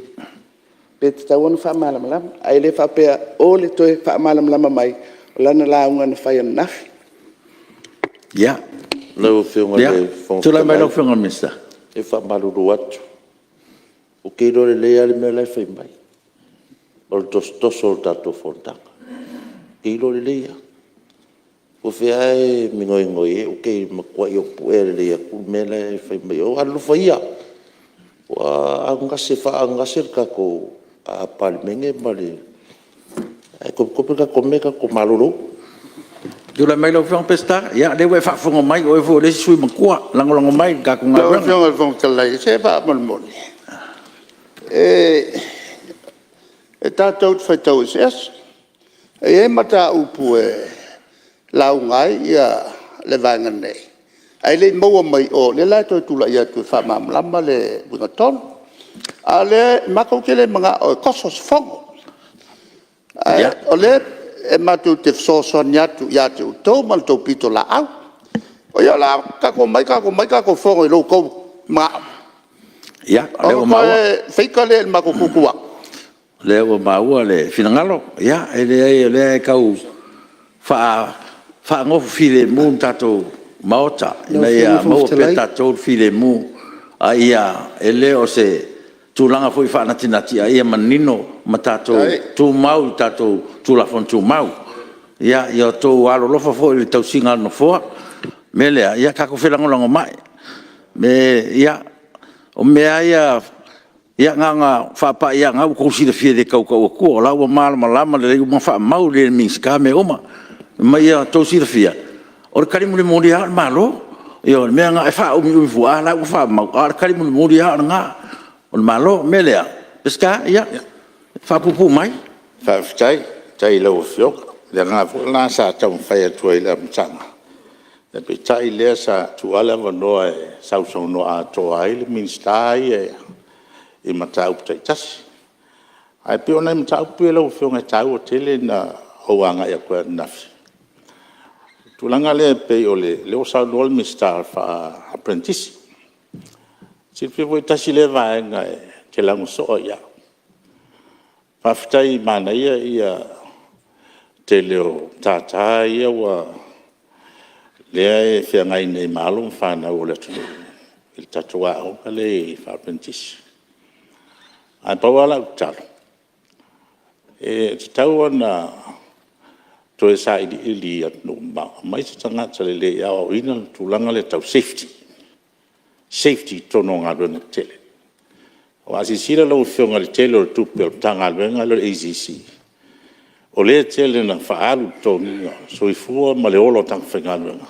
pe tatau ona faamalamalama. Ae le faapea o le toe faamalamalama mai o lana lauga na fai ananafi. Lau Afioga i le Fofoga Tulai mai lau Afioga i le Minisita. E faamalulu atu, ou te iloa lelei lava le mea la e fai mai, o le tosotoso o le tatou Fonotaga. Ou te iloa lelei lava. O fea lava e migoi ai, ou te matuai puea lelei atu le mea la e fai mai ai. Alolofa ia, ua faaaugase le tatou Palemene ma le... Ae topetope tatou mea tatou malolo. Tulai mai lau Afioga Peseta, o lea ua e faafofoga mai, o oe foi o le isi sui usufono matua, lagolago mai i le tatou Lau galuega. Afioga i le Fofoga Fetalai, se faamolemole, e tatou te faitau eseese. E i ai mataupu e lauga ai le vaega nei, ae le i maua mai o, o lea la e toe tulai atu e faamalamalama le uiga tonu. A o lea matou te le manao e toso se Fono, ae o lea matou te fesoasoani atu ia te outou ma la outou pitolaau. Ia o le a tatou omai tatou fono i lo outou manao, ona toe faita lea i le matou tutu atu. O lea ua maua le finagalo, e leai o lea e tau faagofo filemu le tatou Maota, ina ia maua pea e tatou le filemu. Ae ia, e le o se tulaga foi faanatinati, a ia manino ma tatou tumau i tatou Tulafono Tumau. Ia outou alolofa foi i le tausiga a le Nofoa. O le mea lea, ia tatou felagolagomai. O mea lava ia, na ona faapai lava o lena ua outou silafia e le tau tau atua, o la ua malamalama lelei uma ona faamau lelei e le Minisita mea uma. Ma ia outou silafia, o le tali mulimuli lava o le Malo. O le mea lena, e faaumiumi fua, a o la ua faamau, a o le tali mulimuli lava o lena, o le Malo. O le mea lea, Peseta, ia faapuupuu mai. Faafetai i lau Afioga. O le agaga foi lena sa taumafai atu ai i le amataga, ae peitai o lea sa tuu lava le avanoa e sausaunoa atoa ai le Minisita ia i mataupu taitasi. Ae pei o nai mataupu ia lau Afioga e taua tele na ou agai atu ai ananafi, i le tulaga lea pei o lea ua saunoa le Minisita faa-Aperenitisi. Silafia foi tasi lea vaega ou te lauga soo ai i ai. Faafetai manaia le tele o matata lea e feagai nei ma alo ma fanau a le atunuu i le tatou aoga lea faa-Aperenitisi. Ae pau lava lau tatalo, e tatau ona toe sailiili i atunuu mamao, aumai se tagata lelei e aoaoina le tulaga lea tau safety, safety i totonu o galuega tetele. Aua a silasila lau Afioga i le tele o le tupe a le Matagaluega lea o le ACC, o lea e tele ina faaalu i le totogiina o le soifua ma le ola o tagata faigaluega,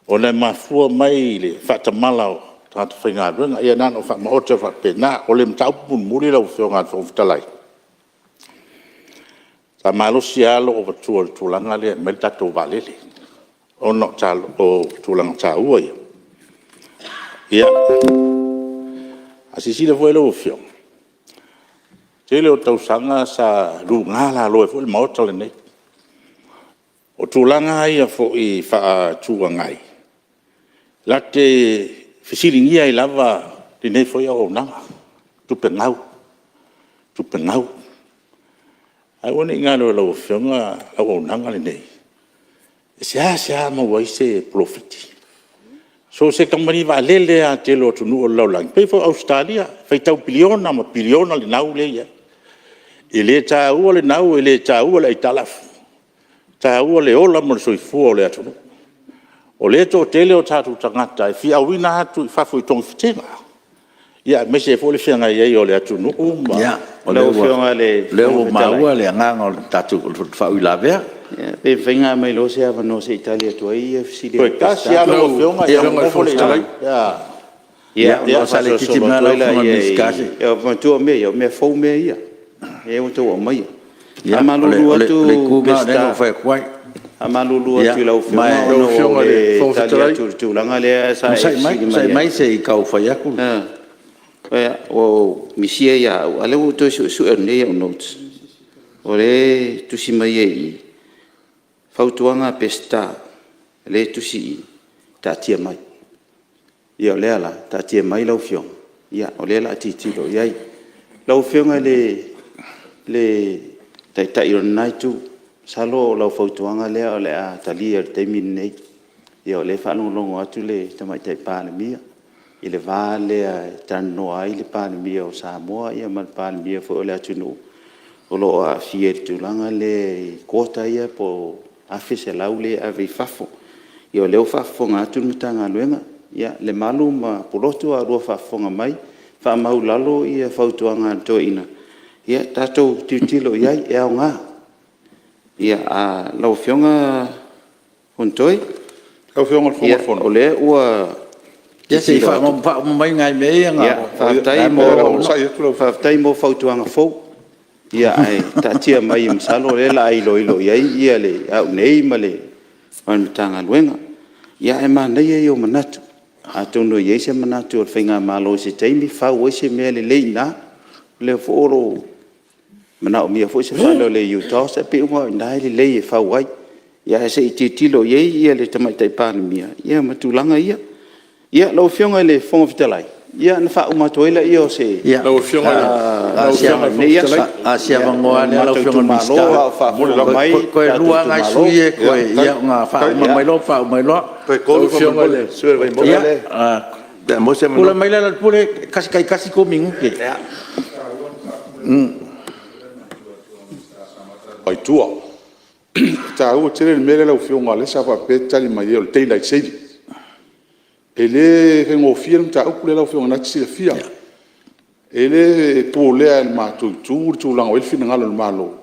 ona e mafua mai i le faatamala o tagata faigaluega. Ia na ona ou faamaoti atu faapena. O le mataupu mulimuli lau Afioga i le Fofoga Fetalai, sa malosi lava lou avatua i le tulaga lea e aumai le tatou vaalele, ona o tulaga taua ia. Ia, a silasila foi lau Afioga, o le tele o tausaga sa luga lalo ai foi le Maota lenei. O tulaga lava ia foi faa-Itu Agai, latou te fesiligia ai lava lenei foi auaunaga, tupe gau, tupe gau. Ae aua ne i galo i lau Afioga le auaunaga lenei, e seasea maua ai se polofiti. So o se kamupani vaalele lava i le tele o atunuu o le lalolagi, e pei foi o Ausetalia, e faitau piliona ma piliona le gau lea e i ai. E le taua le gau e le taua le aitalafu, e taua le ola ma le soifua o le atunuu. O lea e toatele o tatou tagata e fia auina atu i fafo i togafitiga, aemaise ai foi o le feagai ai o le atunuu ma... Lau Afioga i le O lea Fofoga ua Fetalai... maua le agaga o le tatou faauilavea. Pe mafai ona aumai loa se avanoa se i tali atu ai fesili a Toe tasi lava lau Afioga ona ou nofo lea i lalo. Ia, Onosai laitiiti mai lau Afioga i le Minisita se i... Manatua mea ia, o mea fou mea ia lea ua outou aumaia. O le itu lena lea na ou fai atu ai. Faamalulu atu i lau Afioga ona ua ou le tali atu i le tulaga lea sa e fesili mai ai. Onosai mai se i tau fai atu le... Ua ou misia ia au, a o lea ua ou toe suesue atu nei au notes, o lea e tusi mai ai i i, fautuaga a Peseta, lea e tusi i i, taatia mai. Ia o lea la, taatia mai lau Afioga, O lea o le a tilotilo i ai. Lau Afioga i le Taitai o lena Itu, masalo o lau fautuaga lea o le a talia i le taimi lenei. O lea e faalogologo atu le Tamaitai Palemia i le va lea e talanoa ai le Palemia o Samoa ma le Palemia foi o le atunuu o lo o aafia i le tulaga lea i quota ia po o le 1,100 lea e ave i fafo. Ia o lea ua faafofoga atu le Matagaluega, ia Lemalu ma Pulotu a oulua faafofoga mai, faamau i lalo fautuaga a le toeaina, ia tatou tilotilo i ai, e aoga. Lau Afioga Fonotoe, Lau Afioga i le Fofoga o le Fono. o lea ua... Ia se i faauma mai nai mea ia na... Faafetai mo fautuaga fou, ae taatia mai masalo o lea o le a iloilo i ai au nei ma le Matagaluega. Ae manaia ia o manatu, atonu e i ai se manatu o le faigamalo i se taimi fau ai se mea lelei i ina. O lea foi o lo o manaomia foi se fale o le UTOS, e pei uma lava o i ina e lelei e fau ai. Ae se i tilotilo i ai le Tamaitai Palemia ma tulaga ia. Lau Afioga i le Fofoga Fetalai, ona faauma atu ai lea o se A o si avanoa lava lea lau Afioga i le Minisita. Toe lua lava nai sui usufono ia e totoe ona faauma mai loa faauma ai loa. Tulai mai Lealailepule, e tasi tou minute. Mai tua. E taua tele le mea lea lau Afioga lea sa faapea e tali mai ai o le daylight saving. E le faigofie le mataupu lea lau Afioga o lena e te silafia. E le pulea e le matou itu le tulaga ua i ai le finagalo o le Malo.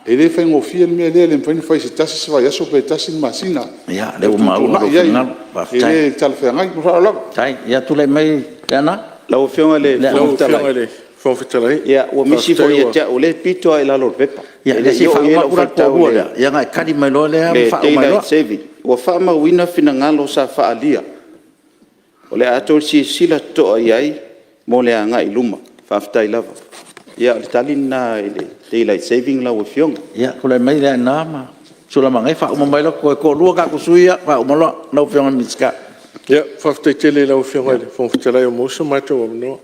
E le faigofie le mea lea, e le mafai ona fai i se tasi se vaiaso pe tasi le masina Ia, o lea ua maua lou e fetuutuunai finagalo. i ai, e le talafeagai. Ma le faaaloalo lava. Faafetai. Ia tulai mai Leaana. Lau Afioga i le Fofoga Fetalai, ua misi foi ia te au, o lea e pito lava i lalo o le pepa. Ia E se le i i oo i faauma ai lau atu la le faitau toalua lea, ona e tali mai loa lea i ma le faauma ai loa. daylight saving. Ua faamauina finagalo sa faaalia, o le a outou silasila totoa i ai mo le agai i luma. Faafetai lava. Ia o le tali lena i le daylight saving lau Afioga. Ia, tulai mai Leaana ma Sulamanaia, faauma mai loa, toe toalua tatou sui usufono ia faauma loa. Lau Afioga i le Minisita. Faafetai tele i lau Afioga i le Fofoga Fetalai ua maua so matou avanoa.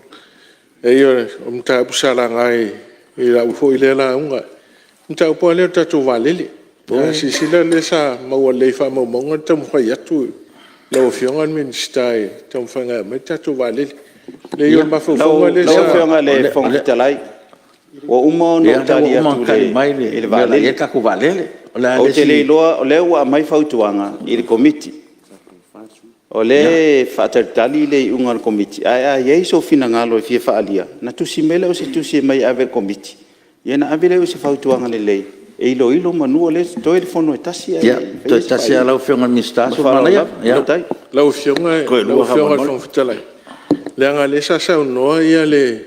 Leai o mataupu sa laga i lau foi lea lauga, o le mataupu lava lea o le tatou vaalele. A silasila o lea sa maua lelei i faamaumauga le taumafai atu o lau Afioga i le Minisita i le taumafaiga e aumai le tatou vaalele. Leai o le mafaufauga lea Lau sa... Afioga i le Fofoga Fetalai, ua uma ona Ia ou lea ua tali uma atu ona tali mai le i le mea o le a i ai vaalele. le tatou vaalele. O le a Ou le te isi... le iloa, o lea ua aumai fautuaga i le Komiti, o lea e faatalitali le iuga a le Komiti, ae a i ai sou finagalo e fia faaalia, ona tusi mai lea o se tusi e aumai e ave i le Komiti, ia ona ave lea o se fautuaga lelei e iloilo manu o lea e totoe le Fono e tasi ae Ia, fai toe se tasi lava faaiuga. lau Afioga i le Minisita Ma le faaaloalo Sulamanaia. lava. Lau Afioga i le Fofoga Fetalai, leaga o lea sa saunoa le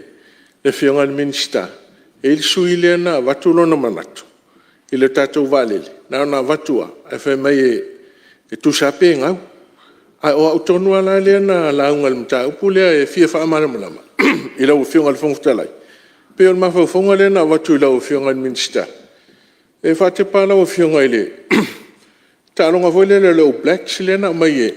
Afioga i le Minisita, e i ai le sui usufono lea na avatu lona manatu i le tatou vaalele, na ona avatu lava ae fai mai e tusa lava pe gau. A o au tonu lava la lea na lauga i le mataupu lea e fia faamalamalama i lau Afioga i le Fofoga Fetalai, e pei o le mafaufauga lea na avatu i lau Afioga i le Minisita. E faatepa lava lau Afioga i le taaloga foi lea o le All Blacks lea na aumai e le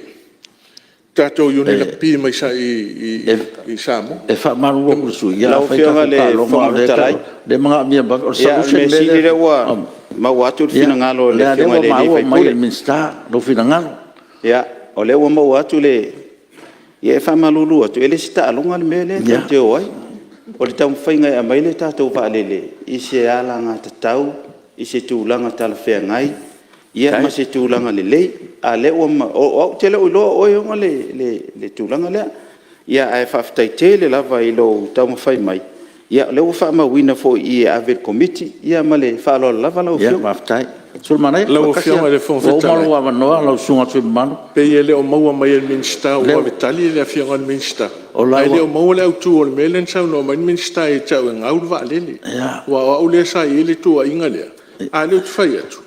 tatou Iuni Lakapi mai i Samoa. E faamalulu atu i le sui usufono, Lau a fai a Afioga tatou i le taaloga, Fofoga o Fetalai, lea e manaomia vave. O le ia o le solution mea le mea sili o lea... lea ua maua atu le finagalo o le O lea Afioga ua i le maua sui mai e le usufono. Minisita lou finagalo. Ia, o lea ua maua atu le... Ia e faamalulu atu, e le o se taaloga le mea lea tatou te o ai. O le taumafaiga e aumai le tatou vaalele i se alagatatau, i se tulaga talafeagai ma se tulaga lelei. A o lea ua... O au ou te le o iloa o oe e ona le tulaga lea. Ae faafetai tele lava i lou taumafai mai, o lea ua faamauina foi i i e ave i le Komiti. Ia ma le faaaloalo lava lau Afioga. Faafetai. Sulamanaia, Lau Afioga i le ua Fofoga uma Fetalai, lou avanoa lau susuga i le sui usufono mamalu. e pei e le o maua mai e le Minisita ua vave tali le Afioga i le Minisita, ae le o maua le autu o le mea lea na saunoa mai ai le Minisita ia te au e gau le vaalele. Aua o au lea sa i ai le tuuaiga lea, a o lea ou te fai atu,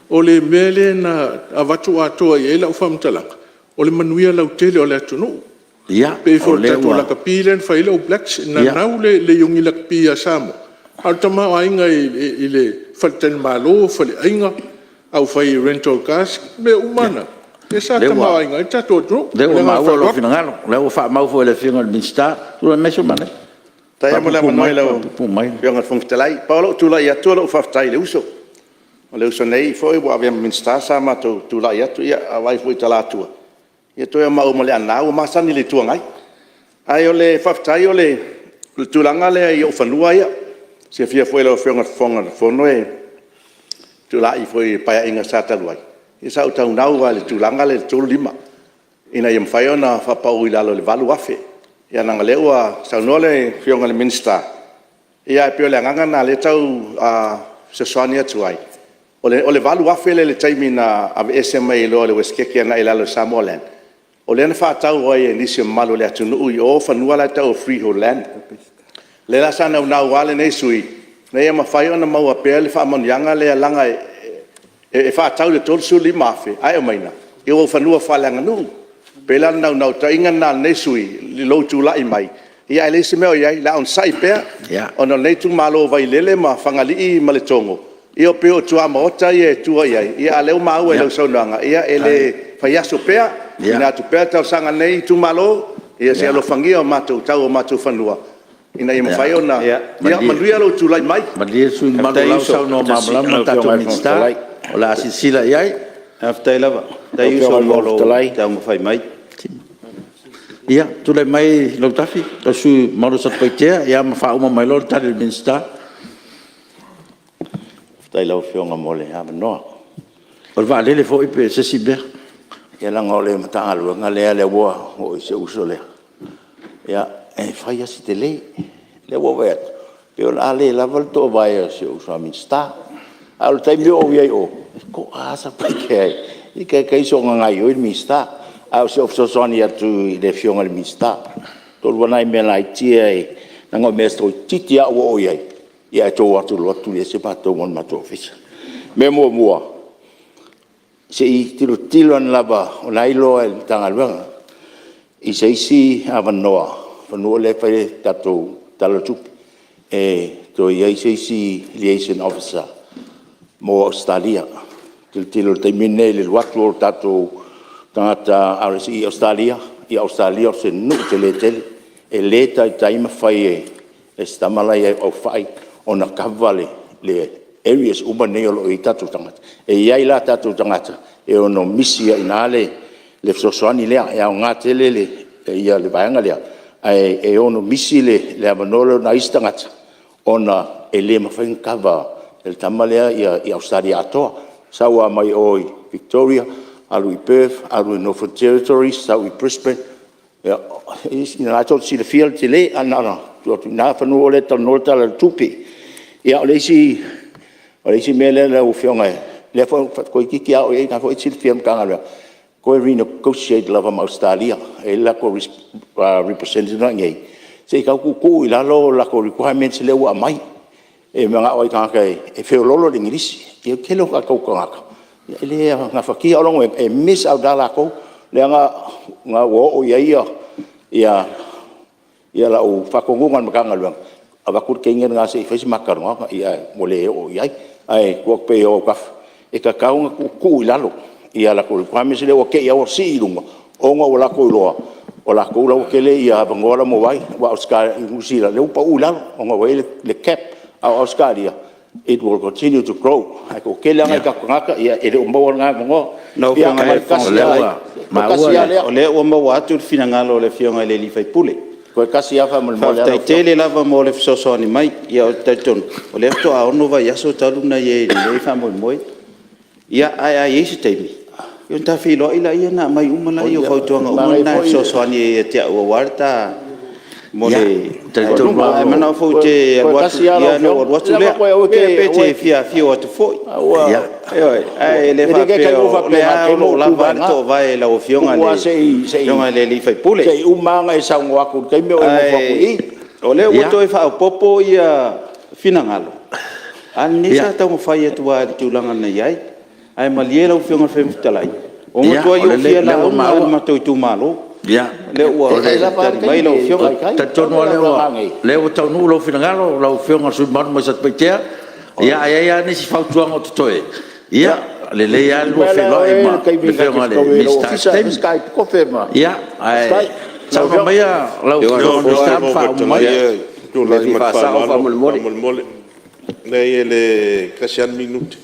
o le mea lea na avatu atoa i ai lau faamatalaga, o le manuia lautele o le atunuu. E pei foi o le tatou lakapi lea na fai ai le All Blacks, na gau le Iuni Lakapi a Samoa, a o le tamaoaiga i le faletalimalo, o faleaiga, aufai rental cars, o mea uma na, Lea sa tamaoaiga ai le tatou atunuu. O lea ua maua lou finagalo, o lea ua faamau foi e le Afioga i le Minisita. Tulai mai le sui usufono mamalu. Faafetai lava mo le avanoa i lau Afioga i le Fofoga Fetalai. Pau lou tulai atu o lou faafetai i le uso. O le uso nei foi ua avea ma Minisita sa matou tulai atu, a vaai foi i talaatu, ia toe o maua ma Leaana ua masani i le Itu Agai. Ae o le faafetai o le tulaga lea i ou fanua ia. E silafia foi e lau Afioga i le Fofoga Fetalai, na tulai foi i le Paeaiga sa talu ai, sa ou taunau lava i le tulaga lea i le 35 ina ia mafai ona faapau i lalo i le $8,000. Ia leaga o lea ua saunoa le Afioga i le Minisita, ae pei o le agaga lena o lea e tau fesoasoani atu ai, o le $8,000 lea i le taimi na aveese mai ai loa e le Uesetete agai i lalo i le Samoa Land, o lea na faatau ai e nisi o le mamalu o le atunuu i o fanua la e tau o freehold land. O lea la sa naunau lava lenei sui usufono ina ia mafai ona maua pea le faamanuiaga lea leaga e faatau i le $35,000 ae aumaiga o fanua faaleaganuu. E pei la o le naunautaiga lena o lenei sui usufono i lou tulai mai, ae leai se mea o i ai, o le a onosai pea ona o lenei itumalo o Vailele ma Fagalii ma Letogo, ia pei o tuamaota ia e tua i ai, a o lea ua maua i lau saunoaga, ia e le fai aso pea. Tuuina atu pea le talosaga a lenei itumalo, ia se i alofagia i tau o matou fanua ina ia mafai ona… Ia manuia lou tulai mai. Malie le sui usufono mamalu o la e ua saunoa malamalama le tatou Minisita, o le a silasila i ai. Faafetai lava. Faafetai uso mo lou taumafai mai. Ia, tulai mai Lautafi le sui usufono mamalu o Satupaitea ia ma faauma mai loa le tali a le Minisita. Faafetai i lau Afioga mo le avanoa. O le vaalele foi pe o se isi mea? Ia leaga o le Matagaluega lea ua oo i ai si ou uso lea, e fai lava si tele. O lea ua ou vaai atu, e pei o le a le lava le toovae o si ou uso a Minisita. A o le taimi o ou i ai i o, e toa lava Satupaitea, e le taitai soona gaoioi le Minisita. A o si au fesoasoani atu i le Afioga i le Minisita. Pau lava nai mea laiti ia, leaga o mea toeitiiti lava ou oo i ai, ae outou o atu loa tuli ese matou ma le matou ofisa. O le mea muamua, se i tilotilo ane lava o la e iloa e le Matagaluega i se isi avanoa, semeamanu o lea e fai le tatou Tala o le Tupe, e toe i ai se isi Liaison Officer mo Ausetalia. Tilotilo i le taimi lenei i le alu atu o tatou tagata RSE i Ausetalia, ia o Ausetalia o se atunuu tele tele. E le taitai ona fai e si tama la e i ai ona kava le areas uma nei o lo o i ai tatou tagata. E i ai la tatou tagata e ono misi ai i ina le fesoasoani lea. E aoga tele le vaega lea, ae e ono misi le avanoa lea o nai isi tagata, ona e le mafai ona kava e le tama lea ia Ausetalia atoa. Sau lava mai o i Victoria, alu i Perth, alu i Northern Territory, sau i Brisbane, ia o lena tou te silafia le tele, ae na ona tuu atu i ina semeamanu o lea e talanoa le Tala o le Tupe. Ia o le isi mea lea lau Afioga, lea foi toeitiiti lava oo i ai o lena foi e te silafia e le Matagaluega, toe renegotiate lava ma Ausetalia e i ai le latou representative la e i inei, se i tau tuutuu i lalo latou requirements lea ua aumai. E manao lava i tagata e feoloolo le igilisi. O le tele o tatou tagata e le gafatia. O lona uiga, e miss out lava latou lea na ua oo i ai lau faatonuga i le Matagaluega, avatu le teine lena se i fai se ma talanoaga, ae ua le oo i ai. Ae tuu atu pea i ou autafa, e tatau ona tuutuu i lalo latou requirements lea ua te i lava ua sii i luga, ona ua latou iloa, o latou la ua tele avanoa la e maua ai. Aua o Niu Sila, o lea ua pau i lalo ona ua i ai le cap, a o Ausetalia, it will continue to grow. Ae toatele lava nai o tatou tagata e le o maua lena avanoa. Lau Afioga i le Fofoga Fetalai, Toe tasi lava lea. O lea ua maua atu le finagalo o le Afioga i le sui usufono. Toe tasi lava faamolemole. Faafetai tele lava mo le fesoasoani mai. Ou te talitonu, o lea faatoa 6 vaiaso talu ona i ai i lenei faamoemoe. Ia, ae a i ai se taimi, ona ta feiloai lea ona aumai uma lea o fautuaga uma na e fesoasoani ai ia te au aua le ta... mo le... Ae manao foi ou te alu atu ona ou alu atu lea. Ia pe te fia afio atu foi. Ioe. Ae le faapea o lea o lo o lava le toovae i lau Afioga i le sui usufono. Se i uma lava ona e saunoa atu i le taimi a o e nofo atu i i. O lea ua toe faaopoopo finagalo, a o lenei sa taumafai atu lava i le tulaga na i ai. Ae malie lau Afioga i le Fofoga Fetalai, ua matuai ou fia lauga lava i le matou itumalo. O lea ua tali mai lau Afioga. E talitonu lava o lea ua taunuu lou finagalo lau Afioga i le sui usufono mamalu mai Satupaitea. Ia, a i ai lava nisi fautuaga o totoe, ia, o Lelei lava le lua feiloai ma le Afioga i le Minisita i se taimi. Ae saunoa maia lau Afioga i le Minisita ma faauma maia. Tulai ma le faaaloalo, leai e tasi lava le minute,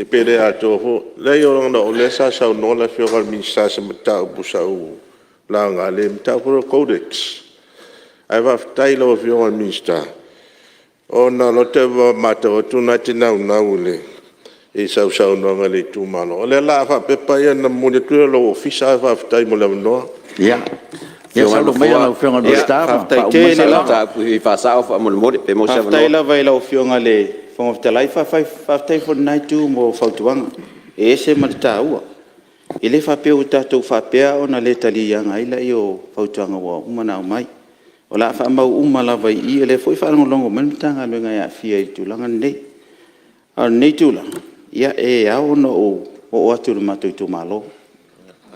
pe le atoa foi. Leai ona o lea sa saunoa le Afioga i le Minisita i se mataupu sa ou laga, le mataupu lea o le CODEX. Ae faafetai i lau Afioga i le Minisita, ona o lea ou te matau atu o lena e te naunau i sau saunoaga i le itumalo. O lea o le a faapepa ia ona momoli atu lea i lou ofisa, ae faafetai mo le avanoa. Ia saunoa maia lau Afioga i le Minisita ma faauma mai le saunoaga. Faafetai lava i lau Afioga i le Fofoga Fetalai, faafetai foi i lena Itu mo fautuaga, e ese ma le taua. E le faapea ua tatou faapea ona le taliaina ai lea o fautuaga ua uma ona aumai. O le a faamau uma lava i i, o lea foi e faalogologo mai le Matagaluega e aafia i le tulaga lenei. A o lenei tulaga, e ao ona ou oo atu i le matou itumalo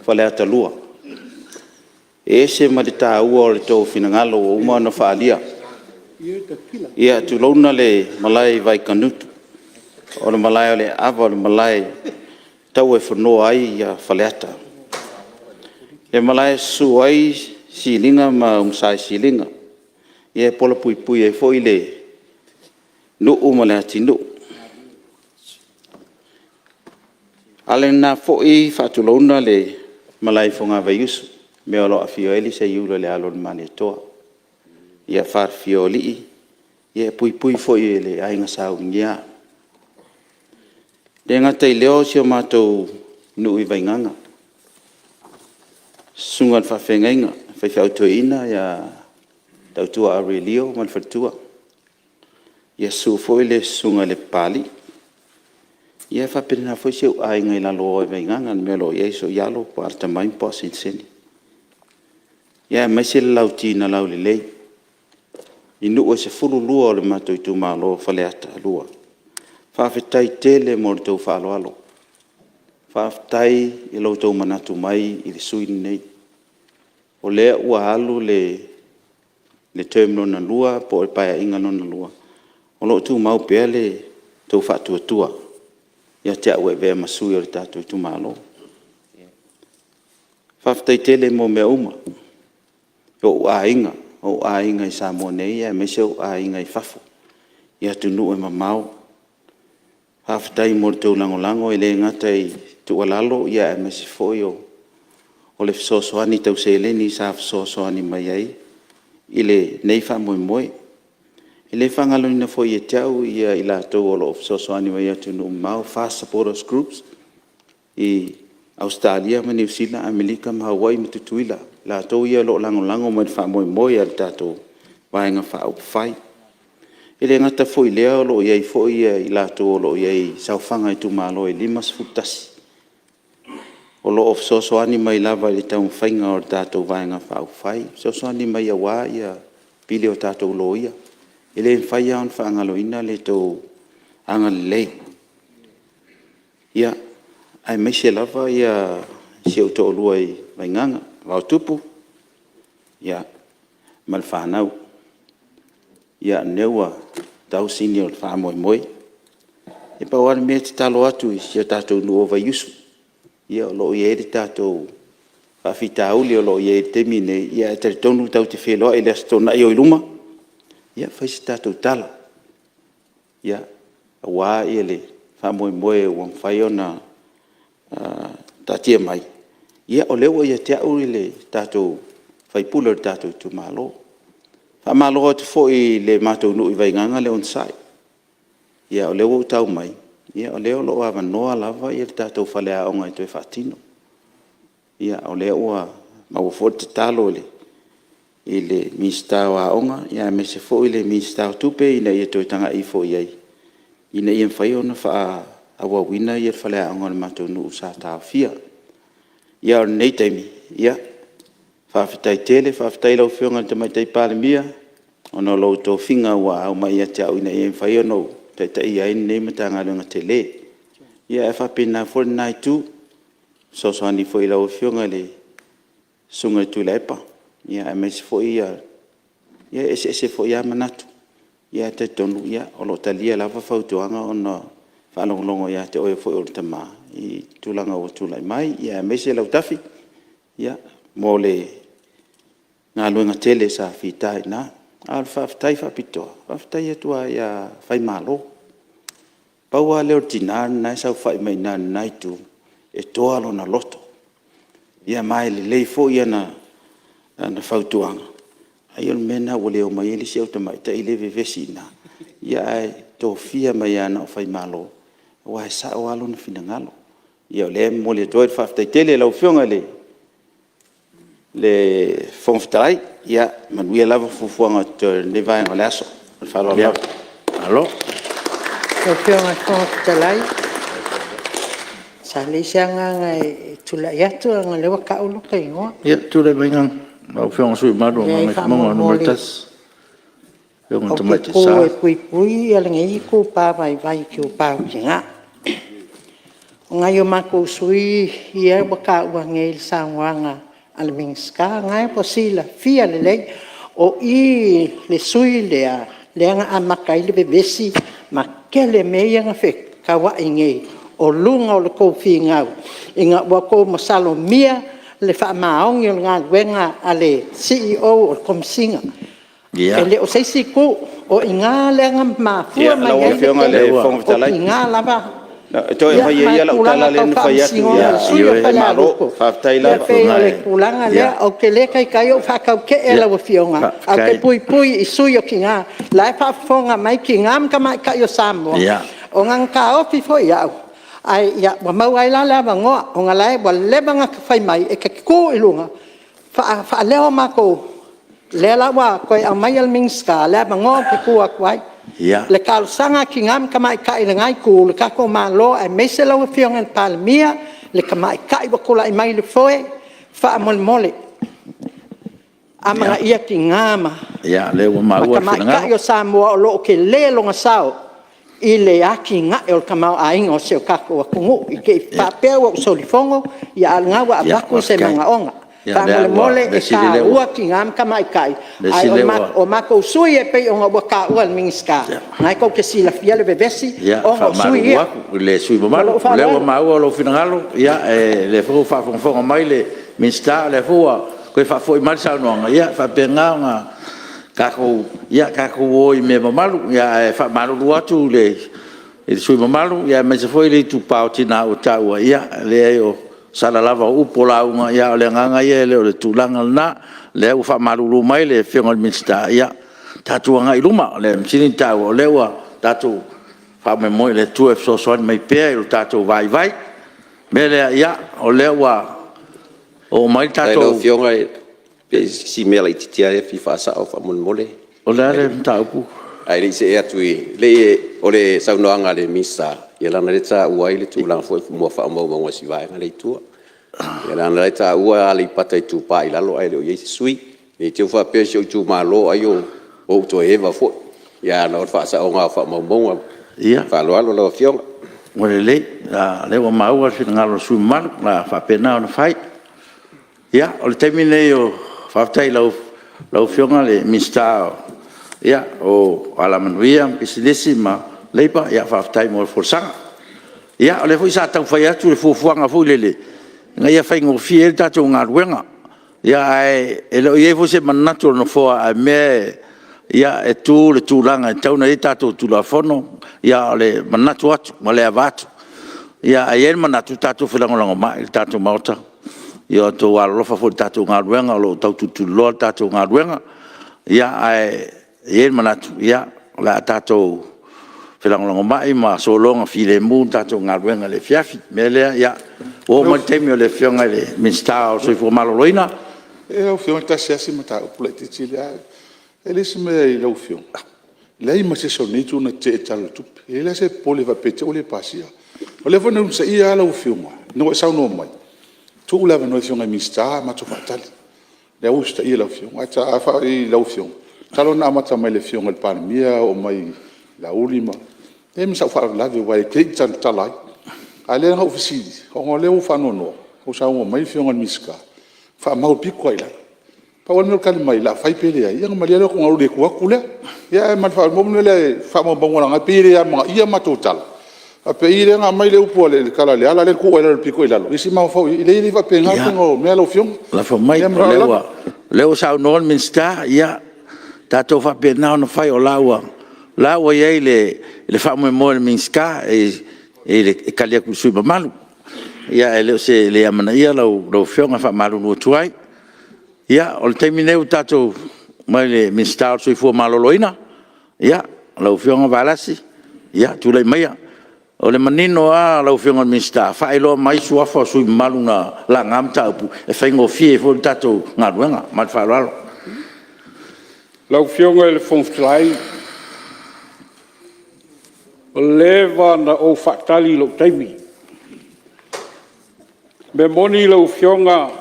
Faleata 2. E ese ma le taua o lo outou finagalo ua uma ona faaalia. Ia tulouna le malae i Vaikanutu, o le malae o le aava, o le malae e tauaefonoa ai Faleata. Le malae e susu ai Siliga ma Ulusaesiliga, e polapuipui ai foi le nuu ma le atinuu. A lena foi faatulouna le malae i Fogavaiusu, le mea o lo o afio ai le Seiuli o le Alo o le Malietoa, le falefiafia o Alii, e puipui foi e le Aiga Sa Ulugia. E le gata i lea o si o matou nuu i Vaigaga, susuga i le faafeagaiga, le faifeau toeaina ia Tautua Aurelio ma le faletua. Ia susu foi le susuga i le Papalii, e faapena foi si ou aiga i Laloa i Vaigaga, le mea o lo o i ai Sooialo poa Atamai ma Poaseniseni. Ia aemaise le Lauti na Laulelei i nuu e 12 o le matou itumalo o Faleata 2, faafetai tele mo le tou faaaloalo, faafetai i lo outou manatu mai i le sui usufono lenei. O lea ua alu le term lona lua po o le Paeaiga lona lua, o lo o tumau pea lo outou faatuatua ia te au e avea ma sui o le tatou itumalo. Faafetai tele mo mea uma, ou aiga, ou aiga i Samoa nei aemaise ou aiga i fafo i atunuu e mamao. Faafetai mo le tou lagolago, e le gata i tuualalo aemaise foi o le fesoasoani tau seleni sa fesoasoani mai ai i lenei faamoemoe. E le faagaloina foi ia te au i latou o lo o fesoasoani mai i atunuu mamao, FAST Supporters Group i Ausetalia ma Niu Sila, Amerika ma Hawaii ma Tutuila, i latou ia o lo o lagolago mai i le faamoemoe a le tatou Vaega Faaupufai. E le gata foi i lea o lo o i ai foi i latou o lo o i ai i saofaga a itumalo e 51, o lo o fesoasoani mai lava i le taumafaiga o le tatou Vaega Faaupufai, fesoasoani mai aua pili o tatou loia. E le mafai lava ona faagaloina lo outou agalelei, aemaise lava si ou toalua i Vaigaga, Vaotupu ma le fanau. Ia o lea ua tau sini o le faamoemoe. E pau lava le mea e tatalo atu i si o tatou nuu o Vaiusu, o lo o i ai le tatou faafitauli o lo o i ai i le taimi lenei, ae talitonu tatou te feiloai i le Aso Toonai o i luma, fai se tatou tala, aua le faamoemoe ua mafai ona taatia mai. Ia o lea ua ia te au le tatou sui usufono o le tatou itumalo. Faamalo atu foi i le matou nuu i Vaigaga le onosai. O lea ua ou tau mai, o lea o lo o avanoa lava le tatou faleaoga e toe faatino. O lea ua maua foi le tatalo i le Minisita o Aoga, aemaise foi le Minisita o Tupe ina ia toe tagai ifo i ai, ina ia mafai ona faaauauina le faleaoga o le matou nuu sa taofia. Ia a o lenei taimi, faafetai tele. Faafetai i lau Afioga i le Tamaitai Palemia ona o lou tofiga ua aumai ia te au ina ia mafai ona ou taitaia ai lenei Matagaluega tele. Ia ae faapena foi lena Itu, e fesoasoani foi i lau Afioga i le Susuga ia Tuilaepa, aemaise foi ia... e eseese foi lava manatu, ae talitonu o lo o talia lava fautuaga ona faalogologo ia te oe foi o le tama i tulaga ua tulai mai, aemaise Lautafi mo le galuega tele sa fita i ina. A o le faafetai faapitoa, faafetai atu lava ia Faimalo. Pau lava lea o le tina lena e saofai mai i ina i lena itu, e toa lona loto, ma e lelei foi ana fautuaga. Ai o le mea lena ua le omai ai le isi au tamaitai lea e vevesi i ina, ae tofia mai lava na o Faimalo, aua e sao lava lona finagalo. Ia o lea e momoli atu ai le faafetai tele i lau Afioga i le Fofoga Fetalai. Ia manuia lava fuafuaga o totoe o lenei vaega o le aso. Ma le faaaloalo lava. Malo. Lau Afioga i le Fofoga Fetalai, sa leai se agaga e tulai atu ona o lea ua tau lo ta igoa. Ia tulai mai lau Afioga i le sui usufono mamalu mo Gagaifomauga 1. Ou te tu e puipui lenei itupa vaivai itupa o tina. O nai o matou sui usufono ia ua taua nei i le saunoaga a le Minisita, o lena ua silafia lelei, o i le sui usufono lea na amata ai le vevesi ma tele mea ia na fetauai nei o luga o le tou finau ina ua outou masalomia le faamaoni o le galuega a le CEO o le Komesina. E le o se isi itu, o i ina lea na mafua mai Lau ai le Afioga i le tele Fofoga o Fetalai, tina lava. Toe Ma aumaia ia le lau tala tulaga lea tau na fai atu faamasinoga o le sui usufono o Faimalo, Falealupo. faafetai Ia lava. pei o le tulaga lea. Ou te le taitai ou faatautee lau Afioga, ae ou te puipui i sui usufono o tina. O la e faafofoga mai tina ma tamaitai o Samoa, ona na taofi foi au, ae ua maua ai la le avanoa, ona ua leva ona fai mai e te tu i luga faaleo a matou... O lea la ua toe aumai e le Minisita le avanoa ou te tu atu ai. O le talosaga a tina ma tamaitai i lena itu o le tatou Malo aemaise lau Afioga i le Palemia, le tamaitai ua tulai mai i le foe, faamolemole, amanaia tina ma tamaitai o Samoa o lo o tele lona sao i le atinae o le tamaoaiga o si o tatou atunuu. I te i faapea ua ou solifono, a o lena ua avatu se manaoga. Faamolemole e taua tina ma tamaitai, ae o matou sui usufono e pei ona ua taua e le Minisita, o lena tou te silafia le vevesi ona o sui usufono ia. Ia, e faamalulu atu i le sui usufono Ma mamalu, lou o lea ua faaaloalo. maua lou finagalo, o lea foi ua faafogafoga mai le Minisita, o lea foi ua toe faafoi mai le saunoaga. Ia e faapena ona tatou o i mea mamalu. Ae faamalulu atu i le sui usufono mamalu aemaise foi le itupa o tina ua taua, ia leai o sala lava o upu o lauga, a o le agaga ia e le o le tulaga lena. O lea ua faamalulu mai le Afioga i le Minisita, ia tatou agai i luma. O le mea sili ona taua, o lea ua tatou faamoemoe i le Atua e fesoasoani mai pea i lo tatou vaivai. O le mea lea, o lea ua oo mai le tatou... Lau Afioga pe i ai si mea laitiiti lava lea e fia faasao faamolemole. O le a le mataupu? Ae le i see atu i... leai o le saunoaga a le Minisita, leaga o lea e taua ai le tulaga foi mo faamaumauga a si vaega lea i tua. Ia leaga o lea e taua Aleipata Itupa i Lalo ae le o i ai se sui usufono. Ne i te i ua faapea o si ou itumalo ai ua ou toe eva foi. Ia ae o le faasaoga lava o faamaumauga. Ma le faaaloalo lau Afioga. Ua lelei, o lea ua maua le finagalo o le sui usufono mamalu, o le a faapena ona fai. Ia, o le taimi lenei, faafetai i lau Afioga i le Minisita o Alamanuia, Pisinisi ma Leipa, faafetai mo le folasaga. Ia o lea foi sa taumafai atu le fuafuaga foi lele ina ia faigofie ai le tatou galuega. Ae le o i ai foi se manatu o le Nofoa a mea e tu le tulaga e tatau ona i ai tatou Tulafono, a o le manatu atu ma le avatu. Ae i ai le manatu tatou felagolagomai i le tatou Maota. Ia outou alolofa foi i le tatou galuega o lo o tau tulituliloa le tatou galuega. Ae i ai le manatu, o le a tatou felagolagomai ma sologa filemu le tatou galuega i le afiafi. O le mea lea, ua oo mai le taimi o le Afioga i le Minisita o le Soifua Maloloina. Lau Afioga e tasi lava si mataupu laitiiti lea. E le o se mea i lau Afioga, e leai ma se isi o lenei Itu na tetee i le Tala o le Tupe. E leai la se popole faapea e te i ua le pasia. O lea foi na onosaia lava lau Afioga ina ua e saunoa mai, tuu le avanoa i Afioga i Minisita matou faatali. O lea ua usitaia e lau Afioga. Ae i lau Afioga, talu ona amata mai i le Afioga i le Palemia oo mai ia Laauli ma… e leai ma sau faalavelave aua e te le i talatala ai. A o lea na ou fesili, ona o lea ua ou faanoanoa ua saunoa mai le Afioga i le Minisita, faamau i le pito lava i lalo. Pau lava le mea o le tali mai, o le a fai pe leai, ia ona malie lea ona ou le tu atu lea. Ia ma le faaaloalo. O le mea lea mo faamaumauga leaga e pei e le amanaia a matou tala, Faapea i lea na aumai le upu a le tala a Leala lea na tuu ai i le pito i lalo, ia se i mafaufau i ai. E leai e le faapena le faiga o mea lau Afioga. Lafo mai, o lea ua saunoa le Minisita, ia tatou faapena ona fai o la ua i ai le faamoemoe o le Minisita e tali atu i le sui usufono mamalu. Ae le o se le amanaia lau Afioga, e faamalulu atu ai. Ia, o le taimi lenei ua tatou oo mai i le Minisita o le Soifua Maloloina. Ia, lau Afioga Valasi, tulai maia. O le manino lava lau Afioga i le Minisita, faailoa mai suafa o sui usufono mamalu na laga mataupu, e faigofie ai foi le tatou galuega. Ma le faaaloalo. Lau Afioga i le Fofoga Fetalai, ua leva ona ou faatali i lou taimi. O le mea moni lau Afioga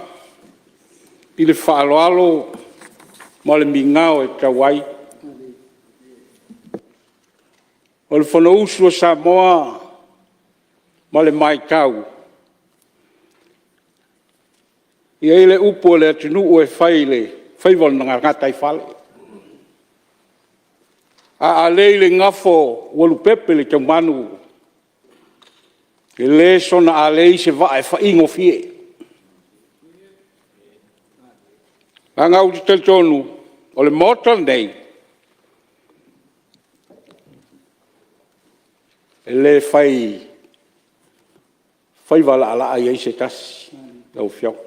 i le faaaloalo ma le migao e tatau ai. O le Fonousu a Samoa ma le matau, e i ai le upu a le atunuu e fai i le faiva o le gataifale, a alei le igafo ua lupepe le taumanu, e le soona alei se vaa e faigofie. Leaga ou te talitonu, o le Maota lenei, e le fai faiva laalaa i ai se tasi lau Afioga. O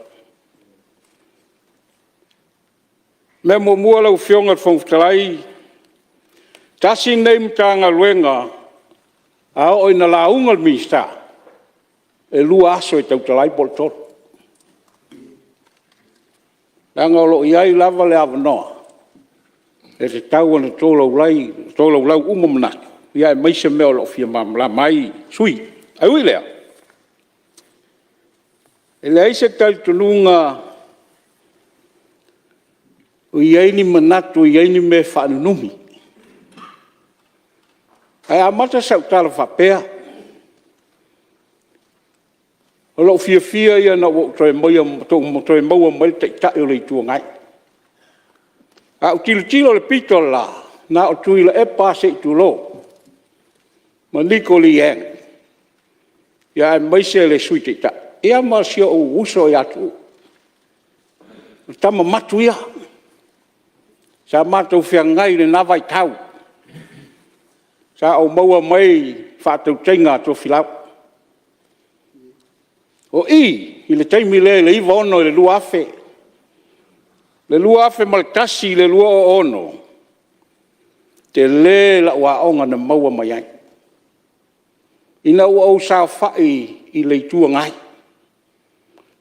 le mea muamua lau Afioga i le Fofoga Fetalai, tasi lenei Matagaluega a oo ina lauga le Minisita, e 2 aso e tautala ai po o le 3, leaga o lo o i ai lava le avanoa e tatau ona tolaulau uma manatu, aemaise mea o lo o fia malamalama ai sui usufono. Ae ui i lea, e leai se talitonuga o i ai ni manatu o i ai ni mea e faanunumi. Ae amata sau tala faapea, o lou fiafia ia ina ua ou toe maua mai le Taitai o le Itu Agai. A ou tilotilo i le pito o le la, na o Tuilaepa lava se i tulou, ma Niko Lee Hang, aemaise le Sui Taitai, ia ma si ou uso ia Tuuu. O tama matu ia, sa matou feagai i lena vaitau, sa ou maua mai faatautaiga a Tofilau. O i i le taimi lea i le 1996 i le 2000, le 2001 i le 2006, tele lau aoga na maua mai ai, ina ua ou saofai i le Itu Agai,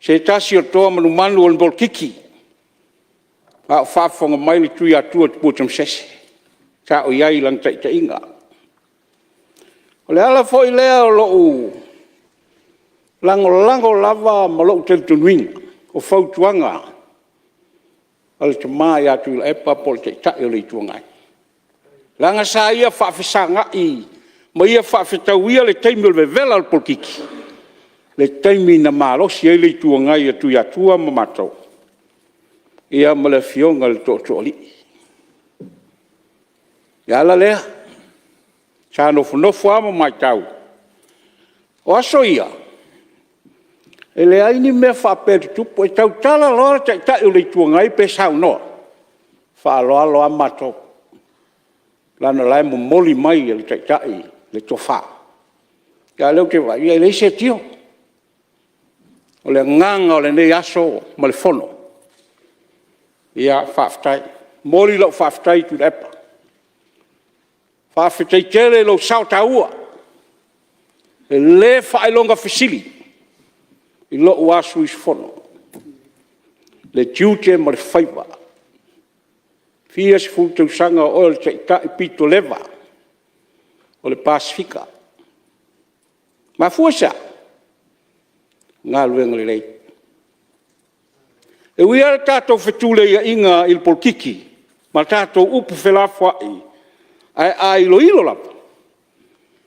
se tasi o toa manumanu o le polokiki, a o faafofoga mai le Tuiatua Tamasese, sa ou i ai i lana taitaiga. O le ala foi lea o lou lagolago lava ma lou talitonuina o fautuaga a le tama ia Tuilaepa po o le Taitai o le Itu Agai, leaga sa ia faafesagai ma ia faafetauia le taimi o le vevela o le polokiki, le taimi na malosi ai le Itu Agai a Tuiatua ma matou, ia ma le Afioga i le Tootooalii. O le ala lea, sa nofonofo lava ma matau. O aso ia, e leai ni mea faapea e tutupu, e tautala loa le Taitai o le Itu Agai pe saunoa, e faaaloalo lava matou, leaga o la e momoli mai e le Taitai le tofa. A o lea ou te vaai, e leai se seetia. O le agaga o lenei aso ma le Fono, ia faafetai. E momoli lau faafetai Tuilaepa, faafetai tele i lou sao taua, e le faailoga fesili i lou lava sui usufono le tiute ma le faiva. E fia sefulu tausaga o oe o le Taitai pito leva o le Pasefika. E mafua i se a? Galuega lelei. E ui lava i o tatou fetuleiaiga i le polokiki ma tatou upu felafoai, ae a iloilo lava,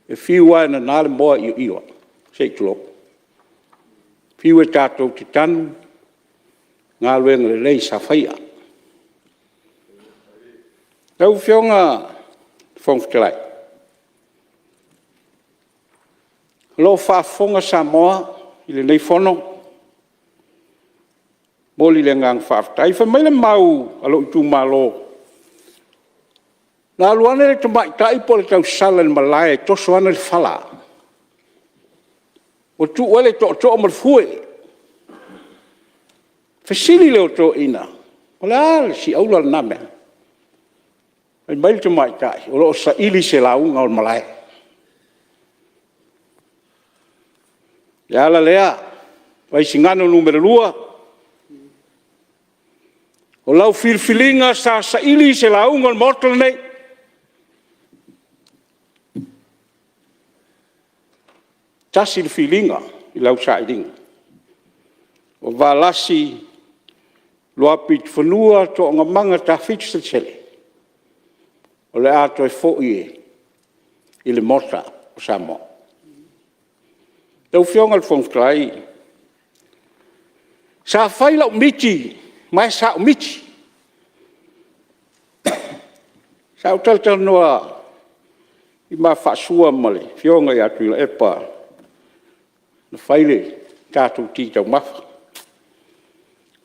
e fiu lava e nana le moa i ioio, se i tulou. Fiu e tatou te tanu galuega lelei sa faia. Lau Afioga i le Fofoga Fetalai, O lo o faafofoga Samoa i lenei Fono, e momoli le agaga faafetai. Fai mai le mau a lou itumalo, na alu ane le tamaitai po o le tausala i le malae e toso ane le fala, ua tuu ai le tootoo ma le fue. Fesili le toeaina, o le a le siaula lena mea? Fai mai le tamaitai, o lo o saili se lauga o le malae. O le ala lea Vaisigano Nu.2, o lau filifiliga sa saili se lauga o le Maota lenei, tasi le filiga i lau sailiga, o Valasi Luapitofanua Toogamaga Tafito Selesele, o le a toe foi i le Maota o Samoa. Lau Afioga i le Fofoga Fetalai, sa fai lau miti ma sa ou miti. Sa ou talatalanoa i le ma faasua ma le Afioga ia Tuilaepa na fai le tatou ti taumafa. Ou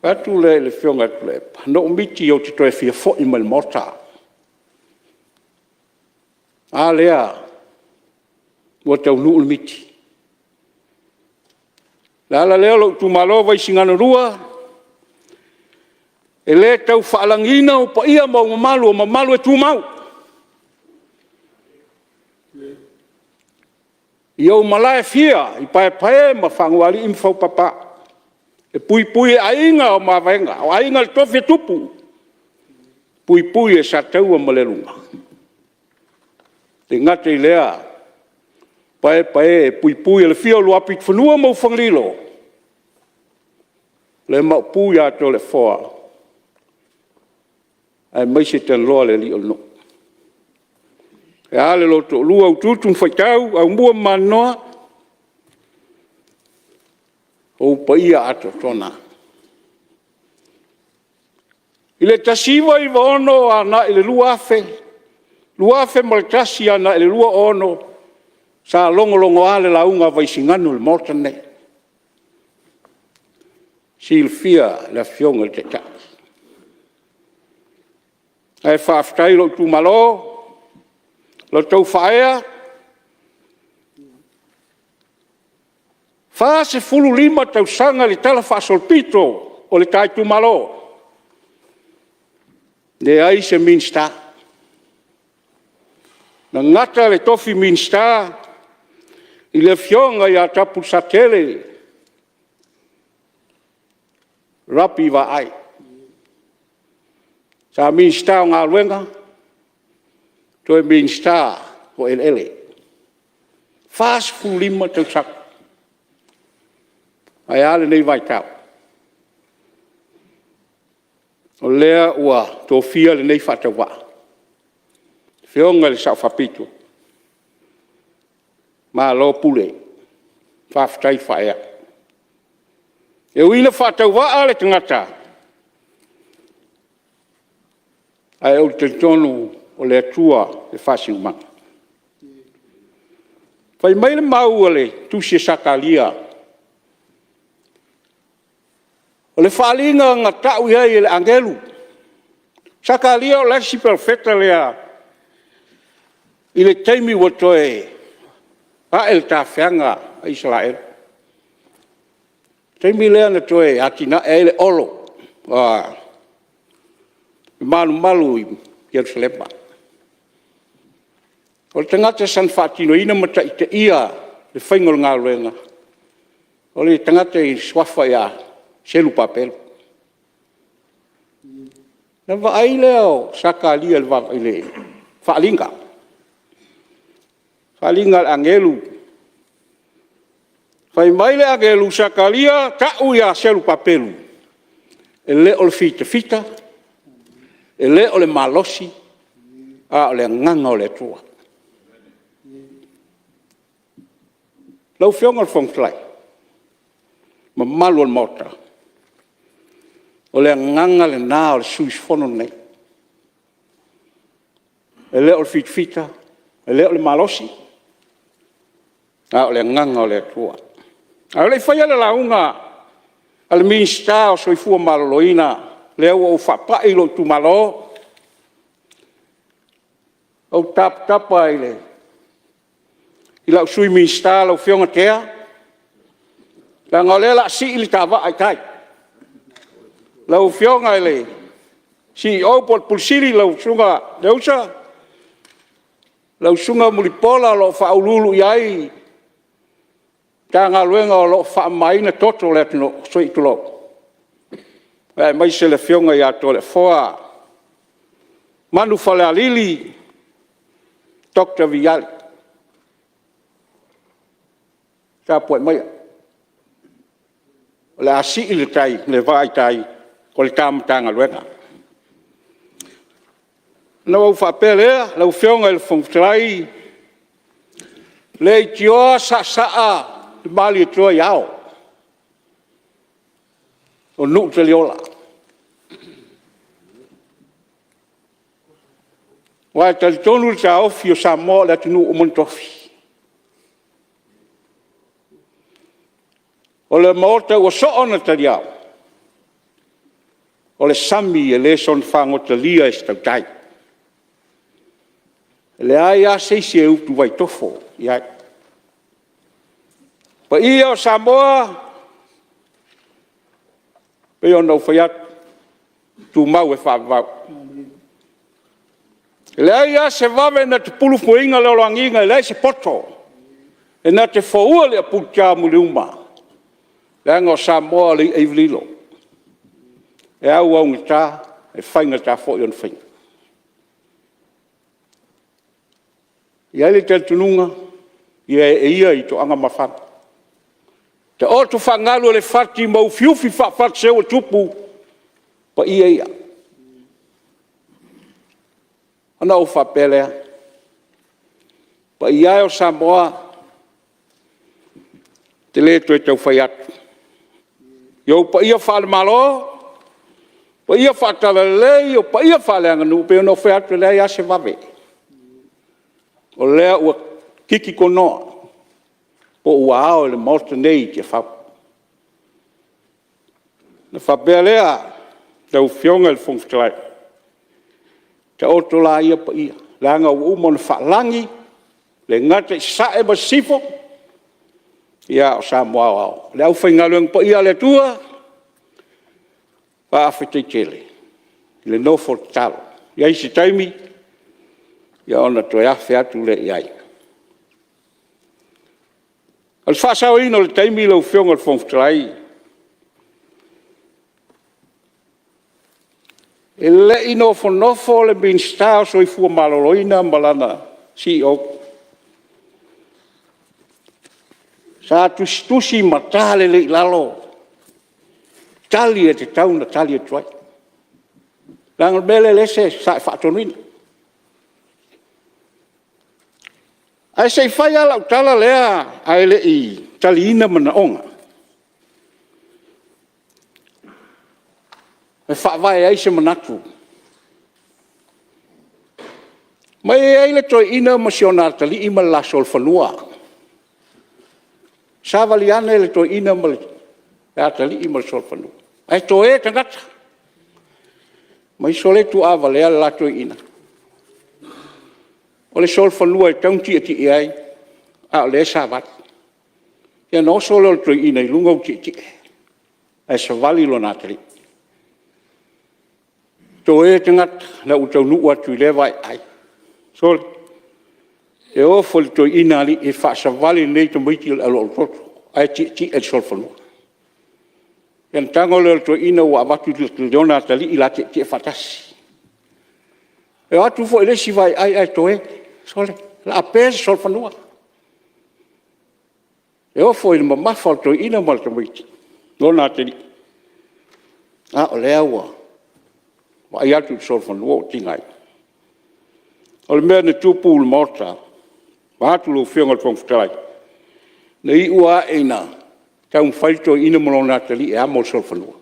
fai atu lea i le Afioga ia Tuilaepa, na ou miti ou te toe fia foi mai i le Maota. A lea ua taunuu le miti. O le ala lea lou itumalo Vaisigano 2, e le tau faalagiina ou paia ma ou mamalu, o mamalu e tumau. I ou malae e fia i Paepae ma Faguaalii ma Faupapa, e puipui e aiga o Mavaega, o aiga o le tofi a Tupu, puipui e Sataua ma Lealuga. E le gata i lea o Paepae e puipui e le afio o Luapitofanua ma Ufagalilo, le Maopu ia Toleafoa aemaise Taliloa le alii o le nuu. Ae a le lo toalua Utuutu ma Faitau, Aumua ma Maninoa, o ou paia atoatoa na. I le 1996 agai i le 2000, 2001 agai i le 2006, sa logologoa le lauga a Vaisigano i le Maota lenei. E silafia e le Afioga i le Taitai. Ae faafetai i lou itumalo, la outou faaea, e 45 tausaga i le talafaasolopito o le ta itumalo, leai se Minisita. Na gata le tofi Minisita i le Afioga ia Tapulesatele Ravy Vaai. Sa Minisita o Galuega, toe Minisita o Eleele. E 45 tausaga. Ae a lenei vaitau? O lea ua tofia lenei faatauvaa, le Afioga i le Sao Faapito, malo pule, faafetai faaeaea. E ui ina faatauvaa le tagata, ae ou te talitonu o le Atua e faasinomaga. Fai mai le mau a le tusi a Sakaria, o le faaaliga na tau i ai e le agelu, o Sakaria o le isi perofeta lea i le taimi ua toe ae le tafeaga a Isaraelu. O le taimi lea na toe atinae ai le olo malumalu i Jerusalema. O le tagata sa ia faatinoina ma taitaia le faiga o le galuega, o le tagata e suafa ia Selupapelo. Ona vaai lea o Sakaria i le faaaliga, faaaliga a le agelu. Fai mai le agelu, Sakaria tau ia Selupapelu, e le o le fitafita, e le o le malosi, a o le Agaga o le Atua. Lau Afioga i le Fofoga Fetalai, mamalu o le Maota, o le agaga lena o le sui usufono lenei. E le o le fitafita, e le o le malosi, A o le agaga o le Atua. A o le i faia le lauga a le Minisita o le Soifua Maloloina, lea ua ou faapai i lou itumalo, ou te tapatapa i lau Sui Minisita lau Afioga Tea, leaga o lea o le a sii le ta vaa i tai. Lau Afioga i le Ofisa Sili po o le Ofisa Sili lau Susuga Leausa, lau Susuga Mulipola o lo o faauluulu i ai le Matagaluega o lo o faamamaina toto o le atunuu, se i tulou, aemaise le Afioga ia Toleafoa Manufalealili Dr. Viali. Tapuai maia, o le a sii le vaa i tai o le ta Matagaluega. Ona ou faapea lea, lau Afioga i le Fofoga Fetalai, leitioa saasaa le Malietoa i ao, o nuu taliola. Aua e talitonu le taofi o Samoa o le atunuu ua uma ona tofi. O le Maota ua soo ona talia, o le sami e le soona fagotalia e se tautai. E leai lava se isi e utuvai tofo i ai. O paia o Samoa, e pei ona ou fai atu, e tumau e faavavau. E leai lava se vave na te pulufuaina le oloagiga, e leai se poto e na te foua le apulutamuliauma, leaga o Samoa o le i'a ivi lililo, e auaugata, e faigata foi ona faiga. E i ai le talitonuga, ia ee ia i toaga ma fala, taoto faagalu e le fati ma ufiufi faafatiseu o tupu paia ia. Ona ou faapea lea, le paia e o Samoa, ou te le toe tau fai atu, i ou paia faale-Malo, paia faale-Talalelei, o paia faaleaganuu, e pei ona ou fai atu, e leai lava se vave, o lea ua titi tonoa po ua ao i le Maota nei i Tiafau. Ona faapea lea, lau Afioga i le Fofoga Fetalai, taoto laia paia, leaga ua uma ona faalagi, e le gata i Sasae ma Sisifo, a o Samoa aoao. Le aufaigaluega paia a le Atua, faafetai tele le nofo tatalo. E i ai se taimi ona toe afe atu lea i ai. O le faasaoina o le taimi lau Afioga i le Fofoga Fetalai, e le i nofonofo le Minisita o le Soifua Maloloina ma lana CEO, sa tusitusi ma ta lelei i lalo tali e tatau ona tali atu ai. Leaga o le mea lea sa e faatonuina. Ae se i fai lava lau tala lea ae le i taliina manaoga e faavae ai se manatu. Ma e i ai le toeaina ma si ona atalii ma le la solofanua, savali ane le toeaina ma le atalii ma le solofanua, ae toe tagata. Fai mai, sole tuua valea le la toeaina, o le solofanua e tatau ona tietie ai, a o lea e savali. Ia ona oso lea o le toeaina i luga ua tietie, ae savali lona atalii. Toe tagata ina ua taunuu atu i lea vaiai, sole, e ofo i le toeaina alii e faasavali lenei tamaiti o le aulotu ae tietie i le solofanua. Ia ona tago lea o le toeaina ua avatu i lona atalii o le a tietie faatasi. E o atu foi i le isi vaaiai ae toe, sole, o le a pe se solofanua. E ofo i le mamafa o le toeaina ma le tamaitiiti, lona atalii, a o lea ua vaai atu i le solofanua ua tigaina. O le mea na tupu i le Maota, vaeatu lau Afioga i le Fofoga Fetalai, na iu lava ina taumafai le toeaina ma lona atalii e amo le solofanua. O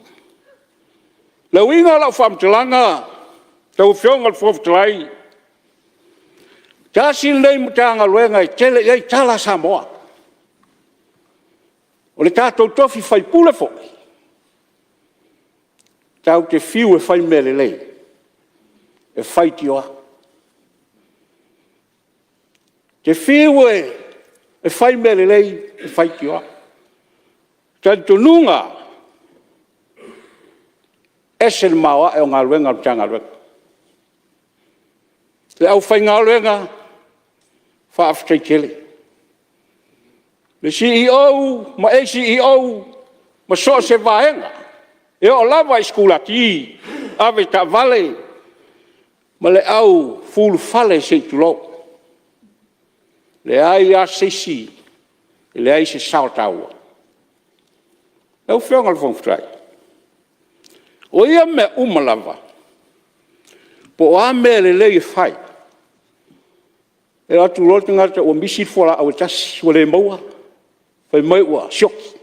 le uiga o lau faamatalaga lau Afioga i le Fofoga Fetalai, tasi lenei Matagaluega e tele i ai tala a Samoa. O le tatou tofi faipule foi, tatou te fiu e fai mea lelei, e faitioa. E te fiu e fai mea lelei, e faitioa. Talitonuga, e ese le maoae o galuega a le Matagaluega. Le aufaigaluega, faafetai tele. Le Ofisa Sili ma ACEO ma so o se vaega, e oo lava i sikulati, avetaavale ma le au ulufale se i tulou. E leai lava se isi e leai se sao taua. Lau Afioga i le Fofoga Fetalai, o ia mea uma lava, po o a mea lelei e fai, e o atu loa le tagata ua misi le fualaau e tasi ua le maua, fai mai ua sioki.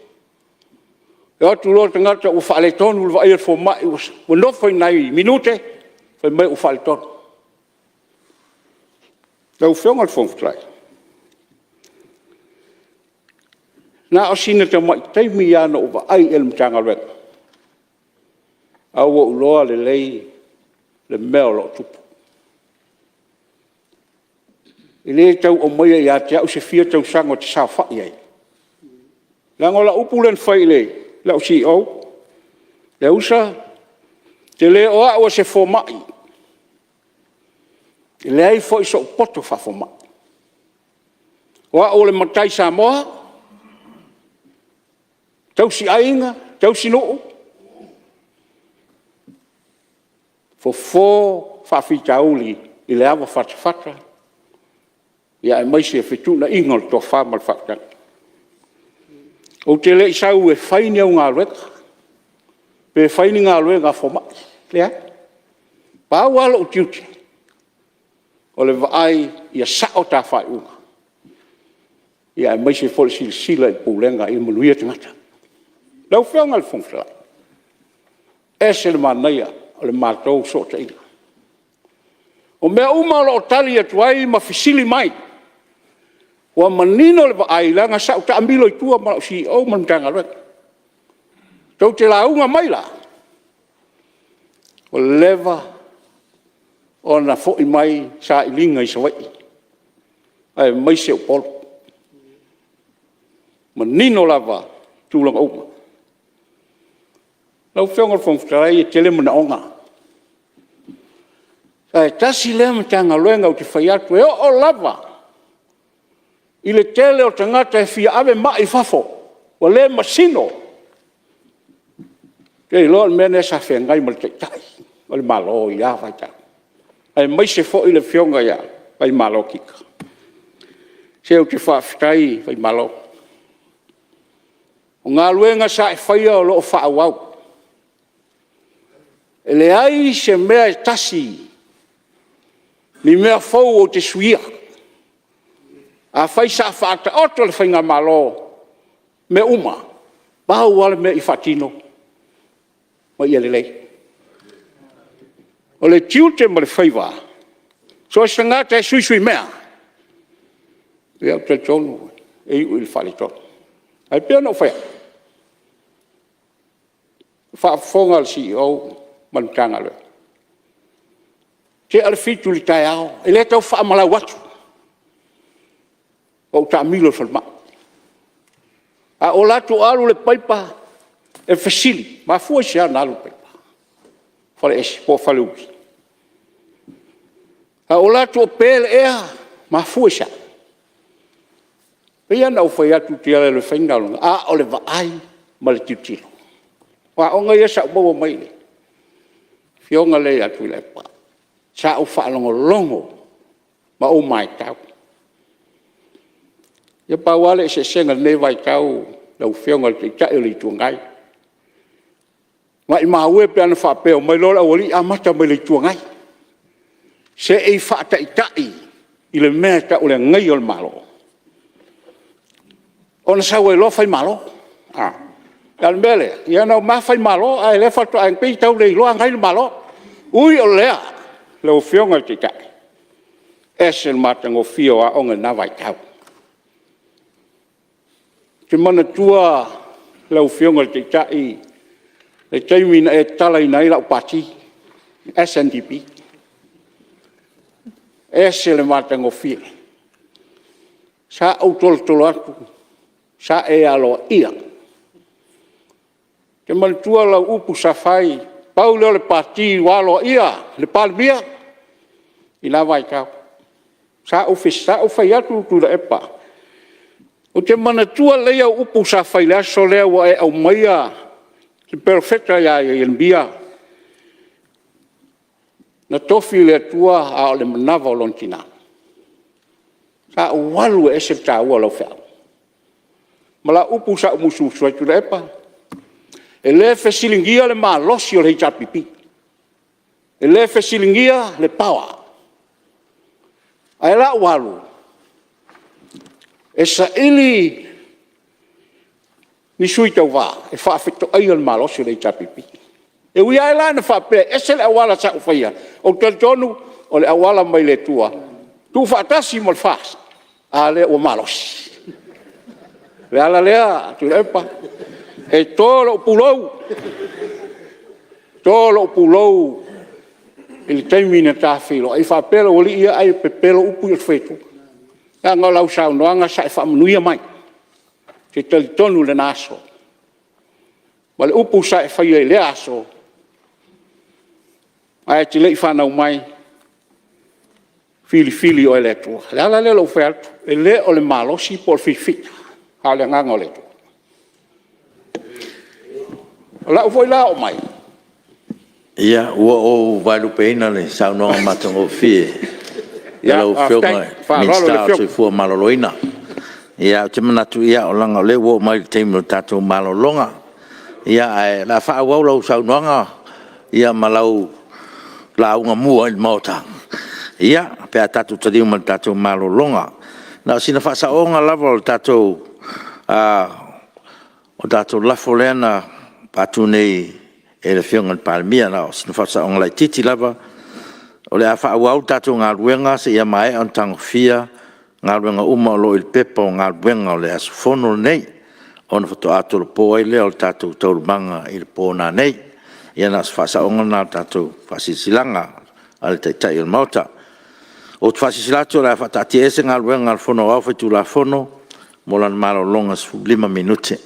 E o atu loa le tagata ua faaletonu le vaai a le fomai ua nofo nai minute fai mai ua faaletonu. Lau Afioga i le Fofoga Fetalai, na o sina tamai taimi lava na ou vaai i ai i le Matagaluega, ae ua ou iloa lelei le mea o lo o tupu. E le tau aumaia ia te au se fia tausaga ou te saofai ai, leaga o lau upu lea na fai i lau CEO, Leausa, ou te le o au o se fomai, e leai foi sou poto faafomai, o au o le matai Samoa, tausiaiga, tausinuu, fofo faafitauli i le avafatafata aemaise fetuunaiga o le tofa ma le faautaga. Ou te le i sau e fai ni au galuega, pe fai ni galuega a fomai, e leai. Pau lava lou tiute, o le vaai ia sao ta faaiuga, aemaise foi o le silasila i le pulega ia manuia tagata. Lau Afioga i le Fofoga Fetalai, e ese le manaia o le matou fesootaiga. O mea uma o lo o tali atu ai ma fesili mai, ua manino le vaai, leaga sa ou taamilo i tua ma lau CEO ma le Matagaluega. Tou te lauga mai la, ua leva ona foi mai sailiga i Savaii, aemaise Upolu. E manino lava tulaga uma. Lau Afioga i le Fofoga Fetalai, e tele manaoga, ae tasi lea Matagaluega ou te fai atu, e oo lava i le tele o tagata e fia ave mai i fafo ua le masino, ou te iloa o le mea lea sa feagai ma le Taitai o le Malo i ia vaitau, aemaise foi le Afioga ia Faimalo Kika. Se ou te faafetai Faimalo. O galuega sa e faia o lo o faaauau. E leai se mea e tasi, ni mea fou ou te suia. Afai sa faataoto e le faigamalo mea uma, pau lava le mea ia faatino ma ia lelei. O le tiute ma le faiva, so o se tagata e suisui mea, ia ou te talitonu e iu ina faaletonu. Ae pei ona ou fai atu, ua faafofoga le Ofisa Sili ma le Matagaluega, tea le 7:00 i le taeao, e le tau faamalau atu, ua ou taamilo i le falemai. Ae ou alu atu alu le paipa e fesili, mafua i se a ona alu le paipa i Faleula? Ae ou alu atu o pe le ea, mafua i se a? E pei lava ona ou fai atu ou te alu alu e fai ni galuega, a o le vaai ma le tilotilo. O aoga ia sa ou maua mai le afioga lea ia Tuilaepa. Sa ou faalogologo ma ou matau. Ia pau lava le eseesega i lenei vaitau lau Afioga i le Taitai o le Itu Agai, maumau e pe ana faapea e omai loa le aualii amata mai le Itu Agai, se i faataitai i le mea e tau o le agaia o le Malo, ona sau ai loa fai Malo. A o le mea lea, ia na oma fai Malo, a o lea faatoa pei e tau le iloa agai le Malo. Ui o lea lau Afioga i le Taitai, e ese le matagofie o aoga i na vaitau. Ou te manatua lau Afioga i le Taitai le taimi na e tatalaina ai lau Pati SNDP. E ese le matagofie. Sa ou tolotolo atu, sa e aloaia. Ou te manatua lau upu sa fai, pau lea o le Pati ua aloaia le Palemia i na vaitau. Sa ou fai atu Tuilaepa, ou te manatua lelei au upu sa fai i le aso lea ua e aumaia le Perofeta ia Ieremia na tofi e le Atua a o le manava o lona tina. Sa ou alu e ese le taua o lau feau ma lau upu sa ou musumusu ai, Tuilaepa, e le fesiligia le malosi o le HRPP, e le fesiligia le power. Ae o lau alu e saili ni sui tauva e faafetoaia le malosi o le HRPP. E ui lava la ina faapea e ese le auala sa ou faia, ou te talitonu o le auala mai le Atua tuufaatasi ma le FAST, a lea ua malosi. O le ala lea Tuilaepa, e to lou pulou, to lou pulou i le taimi na ta feiloai ai faapea lou alii ia ai e pepelo upu ia ou te fai atua. Leaga o lau saunoaga sa e faamanuia mai. Ou te talitonu i lena aso ma le upu sa e faia i lea aso, ae e te le i fanau mai, filifili oe e le Atua. O le ala lea o lou fai atu, e le o le malosi po o le filifiliga, a o le Agaga o le Atua. O lau foi la oo mai… Ia, ua ou vaelupeina le saunoaga matagofie a lau Afioga i le Minisita o le Soifua Maloloina. Ou te manatu, leaga o lea ua oo mai i le taimi o le tatou malologa. Ae o le a faaauau lau saunoaga ma lau lauga mua i le Maota pe a tatou taliu mai i le tatou malologa. Na o sina faasaoga lava o le tatou lafo lea na faatu nei e le Afioga i le Palemia. Na o sina faasaoga laitiiti lava. O le a faaauau le tatou galuega seia maea ona tagofia Galuega uma o lo o i le Pepa o Galuega o le aso Fono lenei, ona faatoa tolopo ai lea o tatou taualumaga i le po nanei. Ia na o se faasaoga lena o le tatou faasilasilaga a le Taitai o le Maota. Ou te faasilasila atu o le a faataatiaese Galuega a le Fono Aoao Faitulafono mo lana malologa e 15 minute.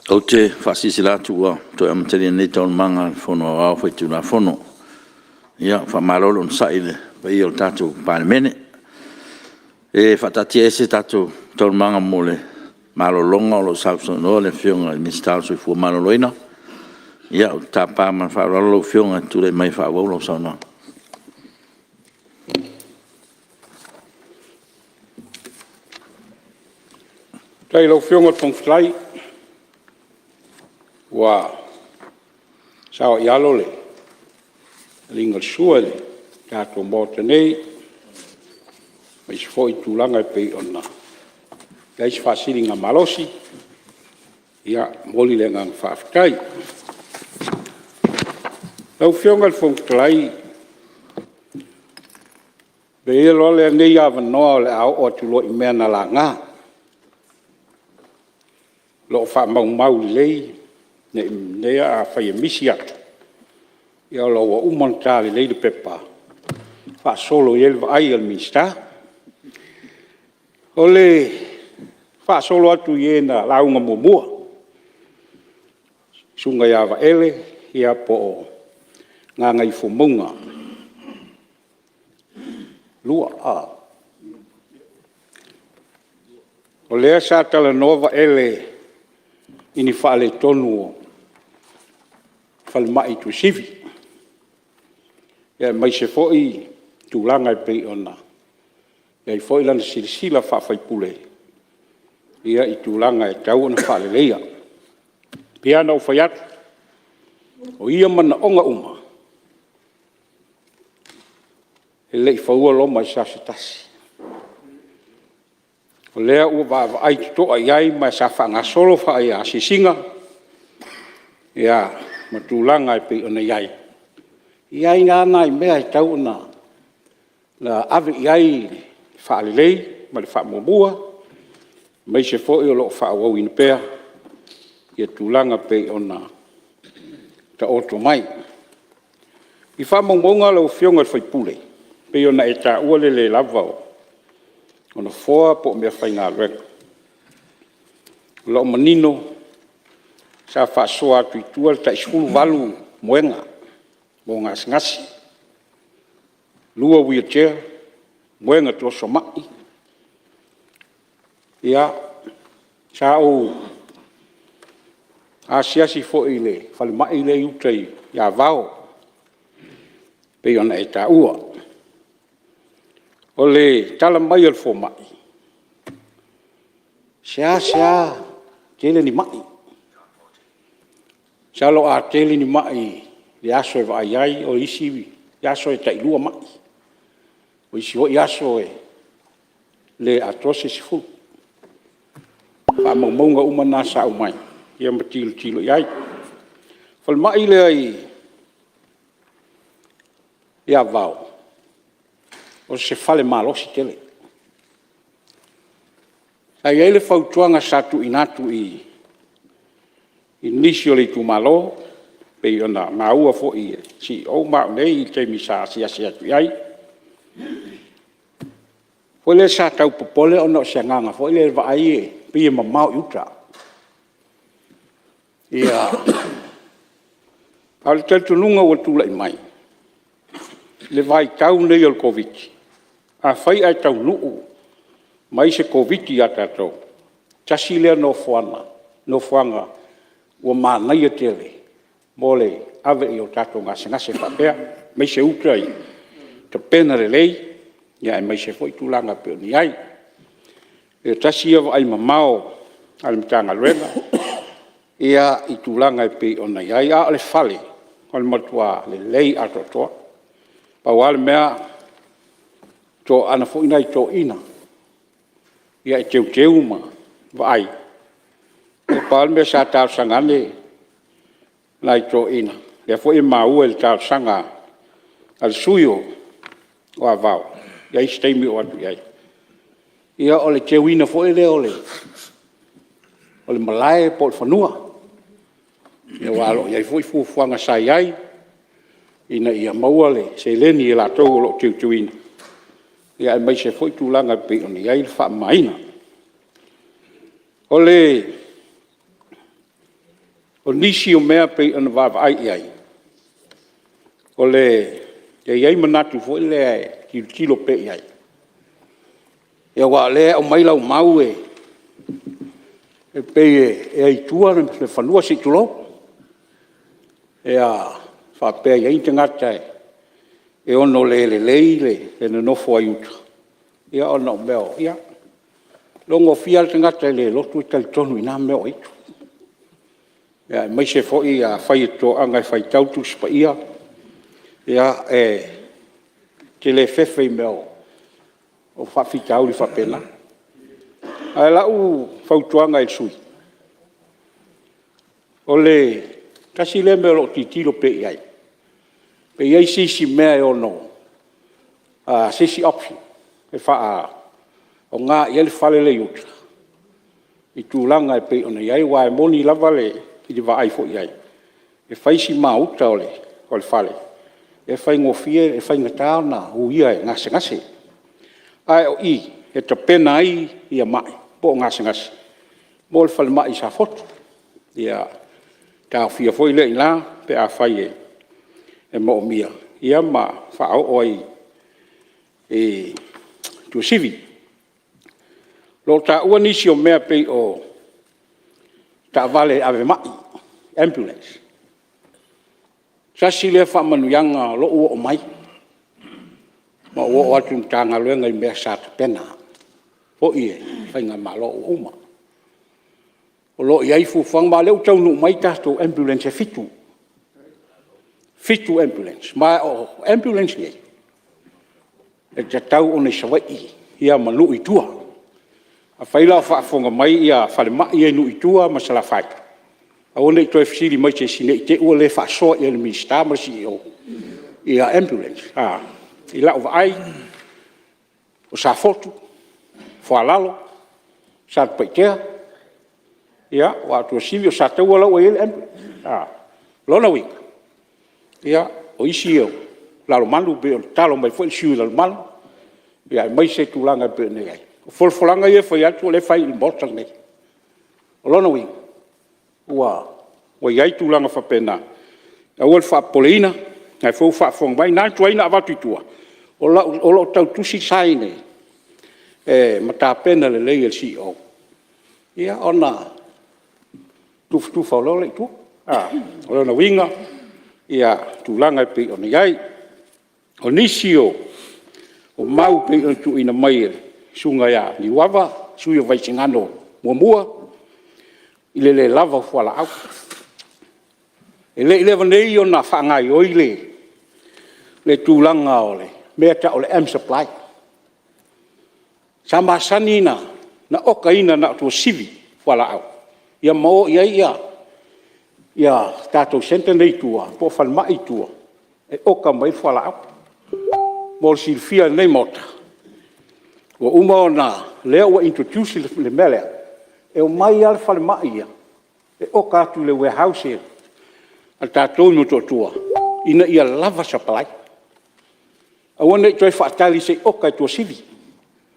Ou te faasilasila atu ua toe amatalia nei Taualumaga a le Fono Aoao Faitulafono. Ia, faamalo le onosai i le paia o le tatou Palemene. E faataatiaese tatou Taualumaga mo le malologa o lo o sausaunoa le Afioga i le Minisita o le Soifua Maloloina. Ia, ou te tapa ma le faaaloalo lau Afioga e te tulai mai e faaauau lau saunoaga. Faafetai i lau Afioga i le Fofoga Fetalai, ua saoialo le taliga o le sua i le tatou Maota nei, aemaise foi tulaga e pei ona i ai se faasiligamalosi. Ia, e momoli le agaga faafetai. Lau Afioga i le Fofoga Fetalai, avea ia loa lenei avanoa o le a oo atu loa i mea na laga, o lo o faamaumau lelei ne i meaane afai e misi atu, ia o lo o ua uma ona ta lelei le pepa e faasolo i ai le vaai a le Minisita. O le faasolo atu i e na lauga muamua, le Susuga ia Vaele po o Gagaifomauga 2. O lea sa talanoa Vaele i ni faaletonu o le falemai i Tuasivi, aemaise foi tulaga e pei ona i ai foi lana silasila faa-sui usufono i tulaga e tatau ona faaleleia. E pei lava ona ou fai atu, o ia manaoga uma, e le i faua Roma i se aso se tasi. O lea ua vaavaai totoa i ai ma sa faagasolo asiasiga ma tulaga e pei ona i ai. E i ai lava nai mea e tatau ona ave i ai le faalelei ma le faamuamua, aemaise foi o lo o faaauauina pea tulaga e pei ona taoto mai. I faamaumauga lau Afioga i le sui usufono, e pei ona e taua le le lava o nofoa po o meafaigaluega. O lo o manino sa faasoa atu i tua le tai 18 moega mo gasegase, 2 wheelchair, moega toso mai. Ia, sa ou asiasi foi i le falemai lea i uta i Avao e pei ona e taua. O le tala mai a le fomai, e seasea tele ni mai. Masalo a tele ni mai i le aso e vaai ai, o isi aso e tai 2 mai, o isi foi aso e le atoa se 10. O faamaumauga uma na sa aumai ma tilotilo i ai. O le falemai lea i Avao, o se fale malosi tele. Sa i ai le fautuaga sa tuuina atu i nisi o le itumalo, pei ona maua foi e le CEO ma au nei i le taimi sa asiasi atu i ai, foi lea sa tau popole ona o se agaga foi lea e vaai e pei e mamao i uta. A o le talitonuga ua tulai mai i le vaitau lenei o le Koviti-19, afai ae taunuu mai se Koviti-19 ia tatou, tasi lea nofoaga ua manaia tele mo le ave i ai o tatou gasegase faapea, aemaise uta i tapena lelei, aemaise foi tulaga e pei ona i ai. E tasi ia vaai mamao a le Matagaluega i tulaga e pei ona i ai, a o le fale, o le matua lelei atoatoa. Pau lava le mea, e toaaga foi nai toeaiina e teuteu ma vaai. Na pau lava le mea sa talosaga ane nai toeaiina, lea foi e maua i le talosaga a le sui usufono o Avao, e i ai se taimi oo atu i ai. Ia o le teuina foi lea o le malae po o le fanua, aua o lo o i ai foi fuafuaga sa i ai ina ia maua le seleni e latou o lo o teuteuina, aemaise foi tulaga e pei ona i ai le faamamaina. O nisi o mea e pei ona vaavaai i ai, e i ai manatu foi lea e tilotilo pea i ai, aua o lea e aumai lau mau e pei e ai i tua le fanua se i tulou, e faapea e i ai ni tagata e ono le lelei le nonofo ai uta, ona o mea o… ia, e iloagofie lava le tagata e le lotu e talitonu i na mea o aitu, aemaise foi afai e te toaga e faitau le Tusi Paia, e te le fefe i mea o faafitauli faapena. Ae o lau fautuaga i le sui usufono, o le tasi lea mea o lo o tilotilo pea i ai, pe i ai se isi mea e ono, se isi option e faaaoga i ai le fale lea i uta i tulaga e pei ona i ai. Aua e moni lava i le vaai foi i ai, e fai si maota o le fale, e faigofie, e faigata ona uia e gasegase. Ae o i e tapena ai mai po o gasegase mo le falemai i Safotu. Ia taofia foi lea i ina pe afai e moomia, ia ma faaoo ai i Tuasivi. O lo o taua nisi o mea e pei o taavale ave mai, ambulance. Tasi lea faamanuiaga o lou oo mai ma ou oo atu i le Matagaluega i mea sa tapena foi e faigamalo ua uma. O lo o i ai fuafuaga, ma o lea ua taunuu mai tatou ambulance e 7, 7 ambulance. Ma o ambulance nei, e tatau ona i Savaii ma nuu i tua. Afai la o faafofoga mai falemai ia i nuu i tua ma Salafai, aua ne i toe fesili mai i se isi ne i te i ua le faasoa i ai i le Minisita ma le CEO ambulance. I lau vaai, o Safotu, Foalalo, Satupaitea, aua o Tuasivi o Sataua la e ua i ai le ambulance. O lona uiga, o isi ia, o Lalomanu pei ona tatalo mai foi le sui usufono o Lalomanu, aemaise tulaga e pei ona i ai. O folafolaga ia e fai atu o lea e fai i le Maota lenei. O lona uiga, ua i ai tulaga faapena, aua le faapopoleina, o lena foi ua faafofoga mai. O lena na tuai ona avatu i tua, o lo o tau tusi sign ma tapena lelei e le CEO ona tufatufa loa lea i tua. O lona uiga, o tulaga e pei ona i ai. O nisi o mau e pei ona tuuina mai e le Susuga ia Niuava, le sui usufono mo Vaisigano 1 i le le lava o fualaau. E le i leva nei ona faagaoioi le tulaga o le mea e tau o le m-supply. Sa masani ona okaina na o Tuasivi fualaau ma o i ai tatou centre nei i tua po o falemai i tua e oka mai ai fualaau. Mo le silafia e lenei Maota, ua uma ona… o lea ua introduce le mea lea, e omai lava le falemai ia e oka atu i le warehouse a tatou i Motootua ina ia lava supply. Aua ne i toe faatali se i oka i Tuasivi,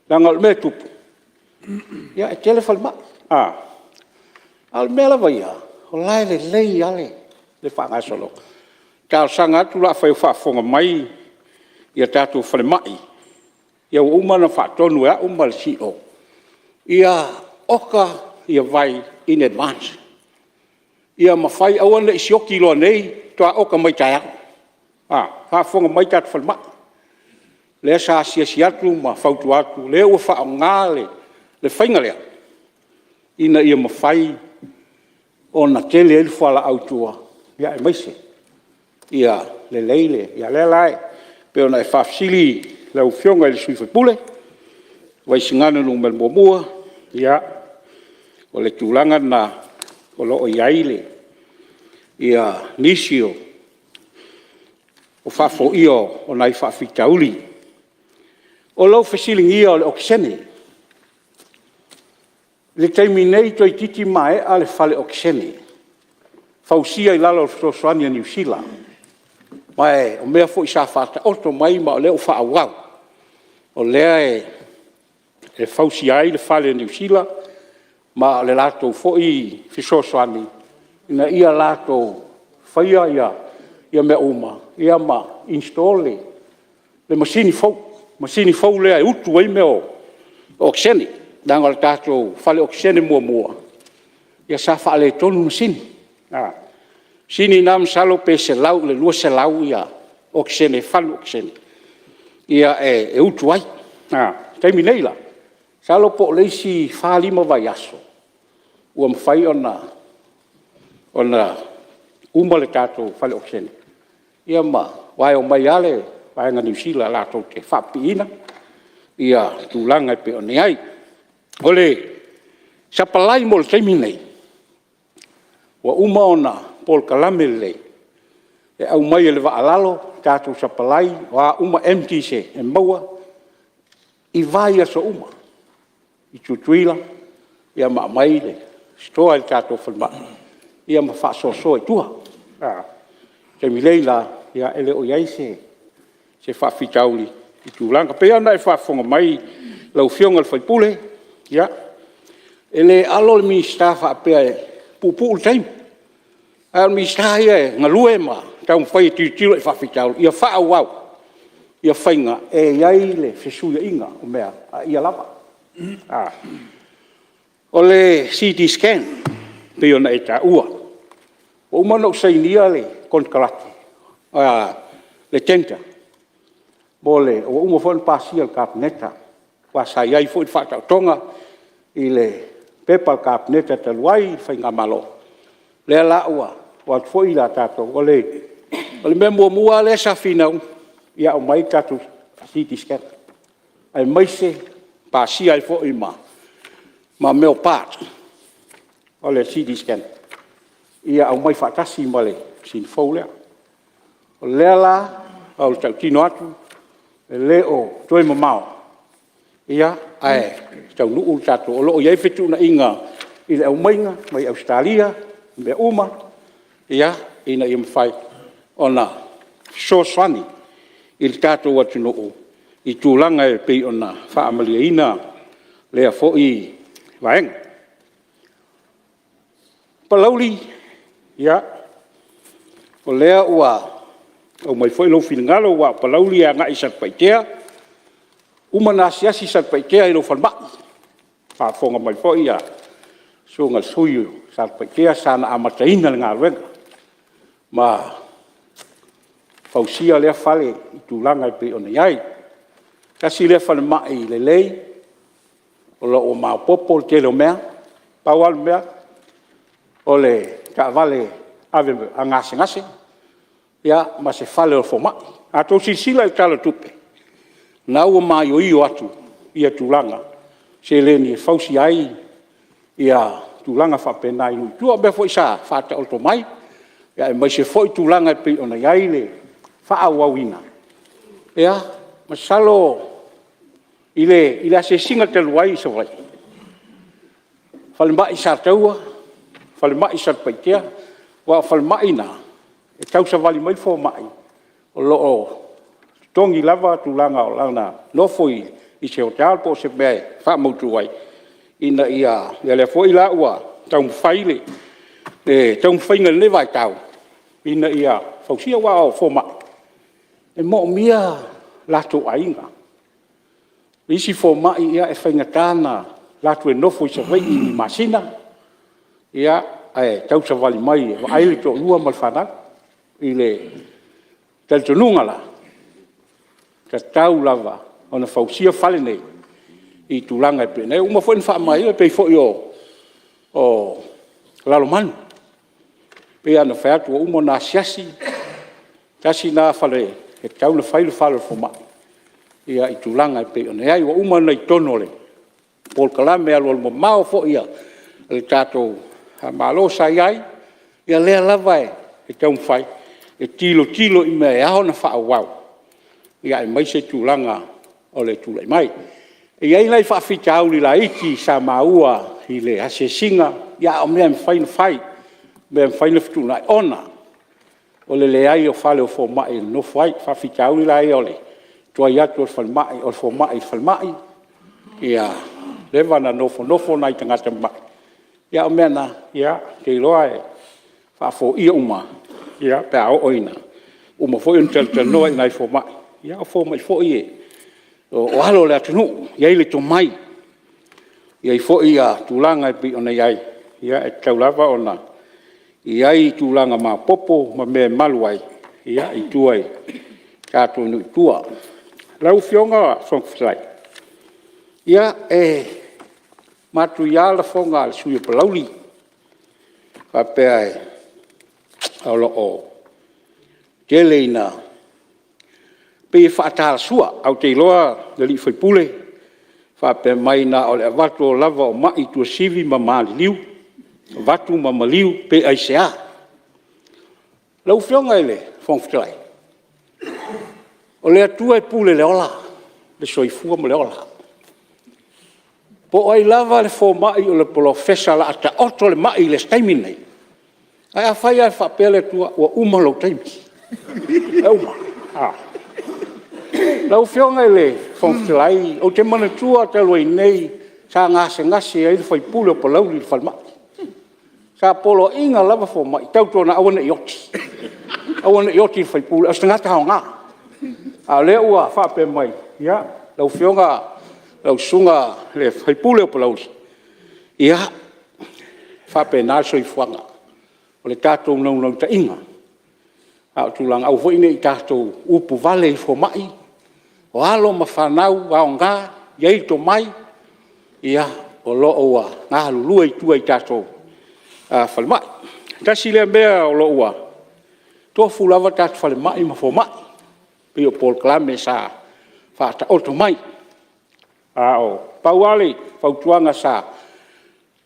leaga o le mea e tupu, e tele falemai, a o le mea lava ia, o la e lelei lava le faagasologa. E talosaga atu la afai o faafofoga mai tatou falemai, ia ua uma ona faatonu e au ma le CEO, ia oka vai in advance, ia mafai, aua ne i sioki loa nei faatoa oka mai taeao. A faafofoga mai tatou falemai, lea sa asiasi atu ma fautua atu, o lea ua faaaoga le faiga lea, ina ia mafai ona tele ai le fualaau i tua, aemaise ia lelei le… Ia o lea la e pei ona e faafesili lau Afioga i le sui usufono mo Vaisigano 1, ia, o le tulaga lena o lo o i ai nisi o faafoia o nai faafitauli. O lou fesiligia o le okesene. I le taimi nei toeitiiti maea le fale okesene, fausia i lalo o le fesoasoani a Niu Sila. Ma o mea foi sa faataoto mai ma o lea ua faaauau, o lea e fausia ai le fale a Niu Sila, ma o le latou foi fesoasoani ina ia latou faia mea uma ma install le masini fou, masini fou lea e utu ai mea o okesene. Leaga o le tatou fale okesene muamua, sa faaletonu masini. O le masini lena masalo pe 100 i le 200 okesene, falu okesene e utu ai. O le taimi nei la, masalo po o le isi 4, 5 vaiaso ua mafai ona uma le tatou fale okesene, aua e omai lava le vaega Niu Sila latou te faapipiina tulaga e pei ona i ai. O le sapalai mo le taimi lenei, ua uma ona polokalame lelei, e aumai e le vaa a lalo tatou sapalai, o a uma energies e maua i vaiaso uma i Tutuila ma aumai store i le tatou falemai ma faasoasoa i tua. O le taimi nei la, e le o i ai se faafitauli i tulaga. E pei ona e faafofoga mai lau Afioga i le sui usufono, ia, e le alo le Minisita faapea e puupuu le taimi, a o le Minisita lava ia e galue ma taumafai e tilotilo i faafitauli ia faaauau faiga e i ai le fesuiaiga o mea a ia lava. O le CT Scan pei ona e taua, ua uma ona ou sainia le konekarate, le tender, ua uma foi ona pasia e le Kapeneta, aua sa i ai foi le faataotoga i le pepa a le Kapeneta talu ai le faigamalo, lea la ua o atu foi tatou… O le mea muamua lava lea sa finau, ia aumai le tatou CT Scanner, aemaise pasia ai foi ma mea o parts o le CT Scanner, ia aumai faatasi ma le masini fou lea. O lea la ou te tautino atu, e le o toe mamao ae taunuu le tatou… O lo o i ai fetuunaiga i le aumaiga mai Ausetalia ma mea uma ina ia mafai ona fesoasoani i le tatou atunuu i tulaga e pei ona faamalieina lea foi vaega. Palauli, ia, o lea ua aumai foi lou finagalo aua o Palauli e agai i Satupaitea. Ua uma ona asiasi Satupaitea i lou falemai, faafofoga mai foi le susuga i le sui usufono o Satupaitea sa ia amataina le galuega ma fausia lea fale i tulaga e pei ona i ai. Tasi lea falemai lelei o lo o maopoopo le tele o mea, pau lava le mea o le taavale ave gasegase ma se fale o le fomai. A outou silasila i le Tala o le Tupe, o lena ua maioio atu tulaga o seleni e fausia ai tulaga faapena i nuu i tua. O mea foi sa faataoto mai, aemaise foi tulaga e pei ona i ai le faaauauina. Ia, masalo i le asiasiga talu ai i Savaii, falemai i Sataua, falemai i Satupaitea, aua o falemai na, e tausavali mai fomai, o lo o totogi lava tulaga o lana nofo i se hotel po o se mea e faamautu ai, ina ia… Ia lea foi la ua taumafai le taumafaiga i lenei vaitau ina ia fausia. Aua o fomai, e moomia latou aiga. O isi fomai, e faigata ona alu atu e nofo i Savaii i ni masina, ae tausavali mai e vaai le toalua ma le fanau. I le talitonuga la, e tatau lava ona fausia fale nei i tulaga e pei ona i ai. Ua uma foi ona faamaioio, e pei foi o Lalomanu, e pei lava ona fai atu ua uma ona asiasi, tasi lena fale e tatau ona fai le fale o le fomai i tulaga e pei ona i ai. Ua uma ona i totonu o le polokalame alualumamao foi a le tatou Malo sa i ai, ia lea lava e taumafai e tilotilo i mea e ao ona faaauau, aemaise tulaga o le tulai mai. E i ai nai faafitauli laiti sa maua i le asiasiga, a o mea e mafai ona fai, mea e mafai ona fetuunai, ona o le leai o fale o fomai e nonofo ai. O faafitauli la ia o le tuai atu o le fomai i le falemai, ua leva ona nofonofo nai tagata mamai, a o mea na, ou te iloa e faafoia uma pe a oo ina uma foi ona talatalanoa i nai fomai, a o fomai foi o alo o le atunuu, e i ai le tomai, e i ai foi tulaga e pei ona i ai, e tatau lava ona i ai tulaga maopoopo ma mea e malu ai i tua i tatou nuu i tua. Lau Afioga i le Fofoga Fetalai, ia, e matuia lafoga a le sui usufono o Palauli e faapea o lo o tele ina… pei e faatalasua, ae ou te iloa le sui usufono faapea mai na o le avatu lava o mai i Tuasivi ma maliliu, avatu ma maliu pe aisea? Lau Afioga i le Fofoga Fetalai, o le Atua e pule i le ola, le soifua ma le ola. Po o ai lava le fomai o le polofesa o le a taoto le mai i le taimi lenei, ae afai lava e faapea le Atua ua uma lou taimi, e uma. Lau Afioga i le Fofoga Fetalai, ou te manatua talu ai nei sa gasegase ai le sui usufono o Palauli i le falemai. Sa poloaiina lava fomai, tautuana aua ne i oti, aua ne i oti i le sui usufono, o se tagata aoga. A o lea ua faapea mai, ia, lau Afioga lau Susuga i le sui usufono o Palauli, ia, e faapena le soifuaga. O le tatou naunautaiga, a o tulaga, aua foi ne i tatou upuvale i fomai, o alo ma fanau aoga, e i ai le tomai, o lo o ua galulue i tua i tatou falemai. Tasi lea mea o lo o ua tofu lava tatou falemai ma fomai, pei o polokalame sa faataoto mai. Ae pau lava le fautuaga sa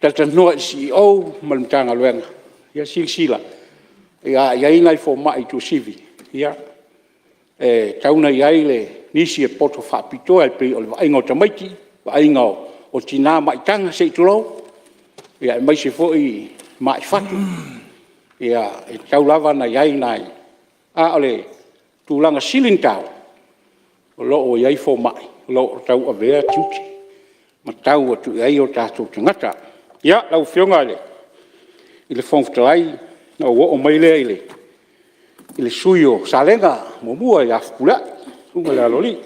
talatalanoa i le Ofisa Sili o Pulega ma le Matagaluega, ia silasila, a i ai nai fomai i Tuasivi, e tatau ona i ai nisi e poto faapitoa e pei o le vaaiga o tamaiti, vaaiga o tina maitaga se i tulou, aemaise foi mai fatu, e tatau lava ona i ai nai… A o le tulaga sili ona taua, o lo o i ai fomai o lo o tauavea tiute ma tau atu i ai o tatou tagata. Ia, lau Afioga i le Fofoga Fetalai, ona ou oo mai lea i le sui usufono mo Salega 1 ia Fepuleai, le susuga i le Aloalii.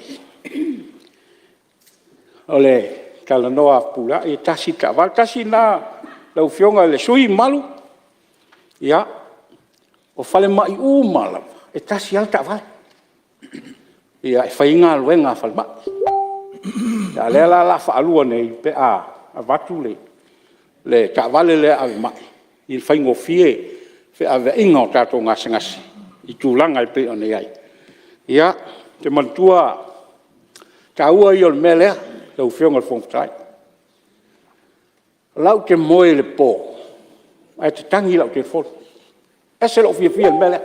O le talanoa a Fepuleai e tasi le taavale. Tasi lena lau Afioga i le sui usufono mamalu, ia, o falemai uma lava, e tasi lava le taavale e fai ai galuega a falemai. A o lea la o le a faalua nei pe a avatu le taavale lea ave mai, ia faigofie le feaveaiga o tatou gasegase i tulaga e pei ona i ai. Ia, ou te manatua, o le taua ia o le mea lea lau Afioga i le Fofoga Fetalai. O la ou te moe i le po ae tatagi lau telefoni. E ese lou fiafia i le mea lea.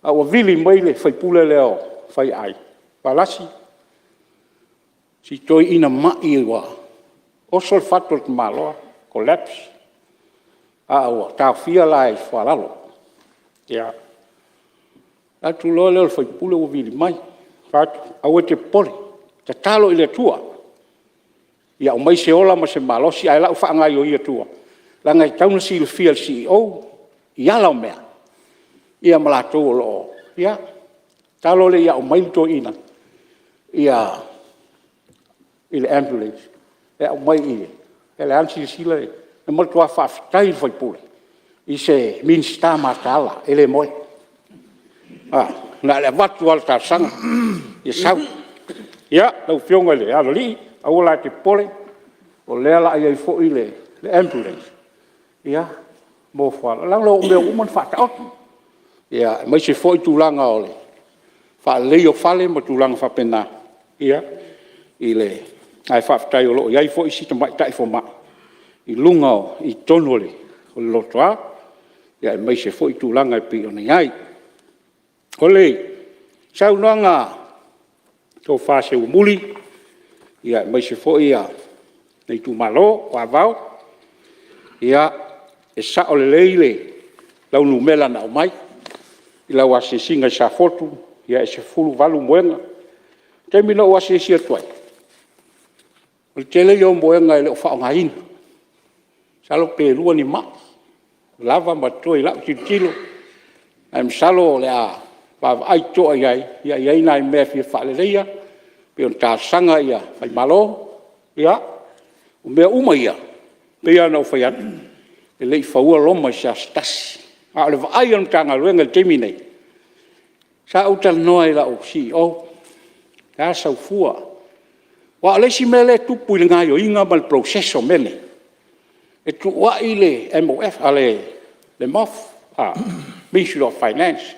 Ae ua vili mai le sui usufono lea o Faiaai, Valasi, si toeaina mai ua oso le fatu o le tamaloa, collapse a ua taofia la i Foalalo. Ona alu atu loa lea o le sui usufono ua vili mai, fai atu, aua e te popole, tatalo i le Atua ia aumai se ola ma se malosi ae o le a ou faagaoioi atua, leaga e tatau ona silafia e le Ofisa Sili o Pulega i ala o mea ma latou o lo o… Ia, tatalo lea ia aumai le toeaina i le ambulance e aumai i i. O lea lava na silasila, na matua faafetai le sui usufono i se Minisita mataala e le moe. Na o le avatu lava o le talosaga ia sau. Ia, lau Afioga i le Aloalii, aua la e te popole, o lea o le a i ai foi le ambulance mo Foalalo, leaga o mea ua uma ona faataoto, aemaise foi tulaga o le faaleleia o fale ma tulaga faapena, ae faafetai o lo o i ai foi si tamaitai fomai i luga i totonu o le Lotoa, aemaise foi tulaga e pei ona i ai. O le saunoaga a le Tofa a Seuamuli aemaise foi le itumalo o Avao. Ia, e sao lelei lau numera na aumai i lau asiasiga i Safotu, e 18 moega. O le taimi na ou asiasi atu ai, o le tele ia o moega e le o faaaogaina, masalo pe 2 ni mai o lava ma totoe i lau tilotilo, ae masalo o le a vaavaai totoa i ai, e i ai nai mea e fia faaleleia pei ona talosaga Faimalo. Ia, o mea uma ia, e pei lava ona ou fai atu, e le i faua Roma i se aso se tasi. A o le vaai a le Matagaluega i le taimi lenei, sa ou talanoa i lau Ofisa Sili o Pulega, e a sau fua? Aua o le isi mea lea e tupu i le gaoioiga ma le process o mea nei, e tuuai le MOF, Ministry of Finance,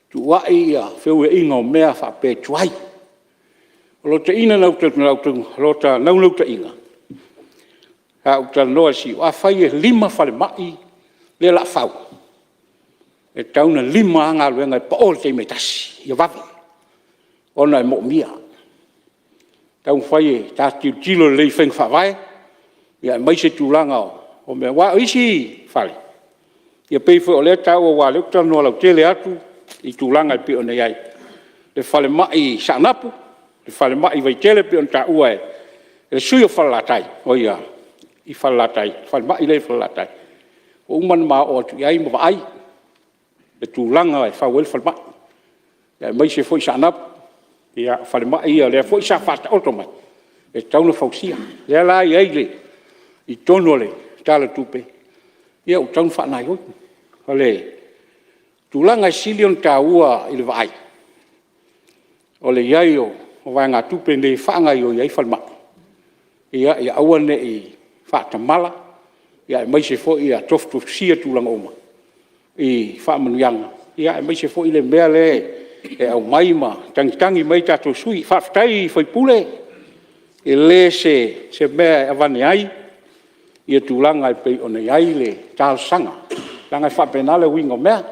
tuuai feuiaiga o mea faapea e tuai. O lota naunautaiga, sa ou talanoa i le CEO, afai e 5 falemai lea o le a fau, e tatau ona 5 lava galuega e pao i le taimi e tasi ia vave, ona e moomia. Taumafai e ta te tilotilo lelei i faiga faavae aemaise tulaga o mea… Aua o isi fale, e pei foi o lea e taua aua o lea ou te talanoa lautele atu i tulaga e pei ona i ai le falemai i Saanapu, le falemai i Vaitele pei ona taua e le sui usufono o Falelatai, le falemai lea i Falelatai, ua uma ona ma oo atu i ai ma vaai le tulaga e fau ai le falemai, aemaise foi Saanapu, o falemai ia o lea foi sa faataoto mai e tatau ona fausia. O lea la e i ai i totonu o le Tala o le Tupe, ua tatau ona faagaoioi. O le tulaga e sili ona taua i le vaai, o le i ai o vaegatupe nei e faagaoioi ai falemai, ia aua ne i faatamala, aemaise foi ia tofutofusia tulaga uma i faamanuiaga, aemaise foi le mea lea e aumai ma tagitagi mai tatou sui usufono. Faafetai i sui usufono, e le o se mea e aveane ai tulaga e pei ona i ai le talosaga, leaga e faapena le uiga o mea,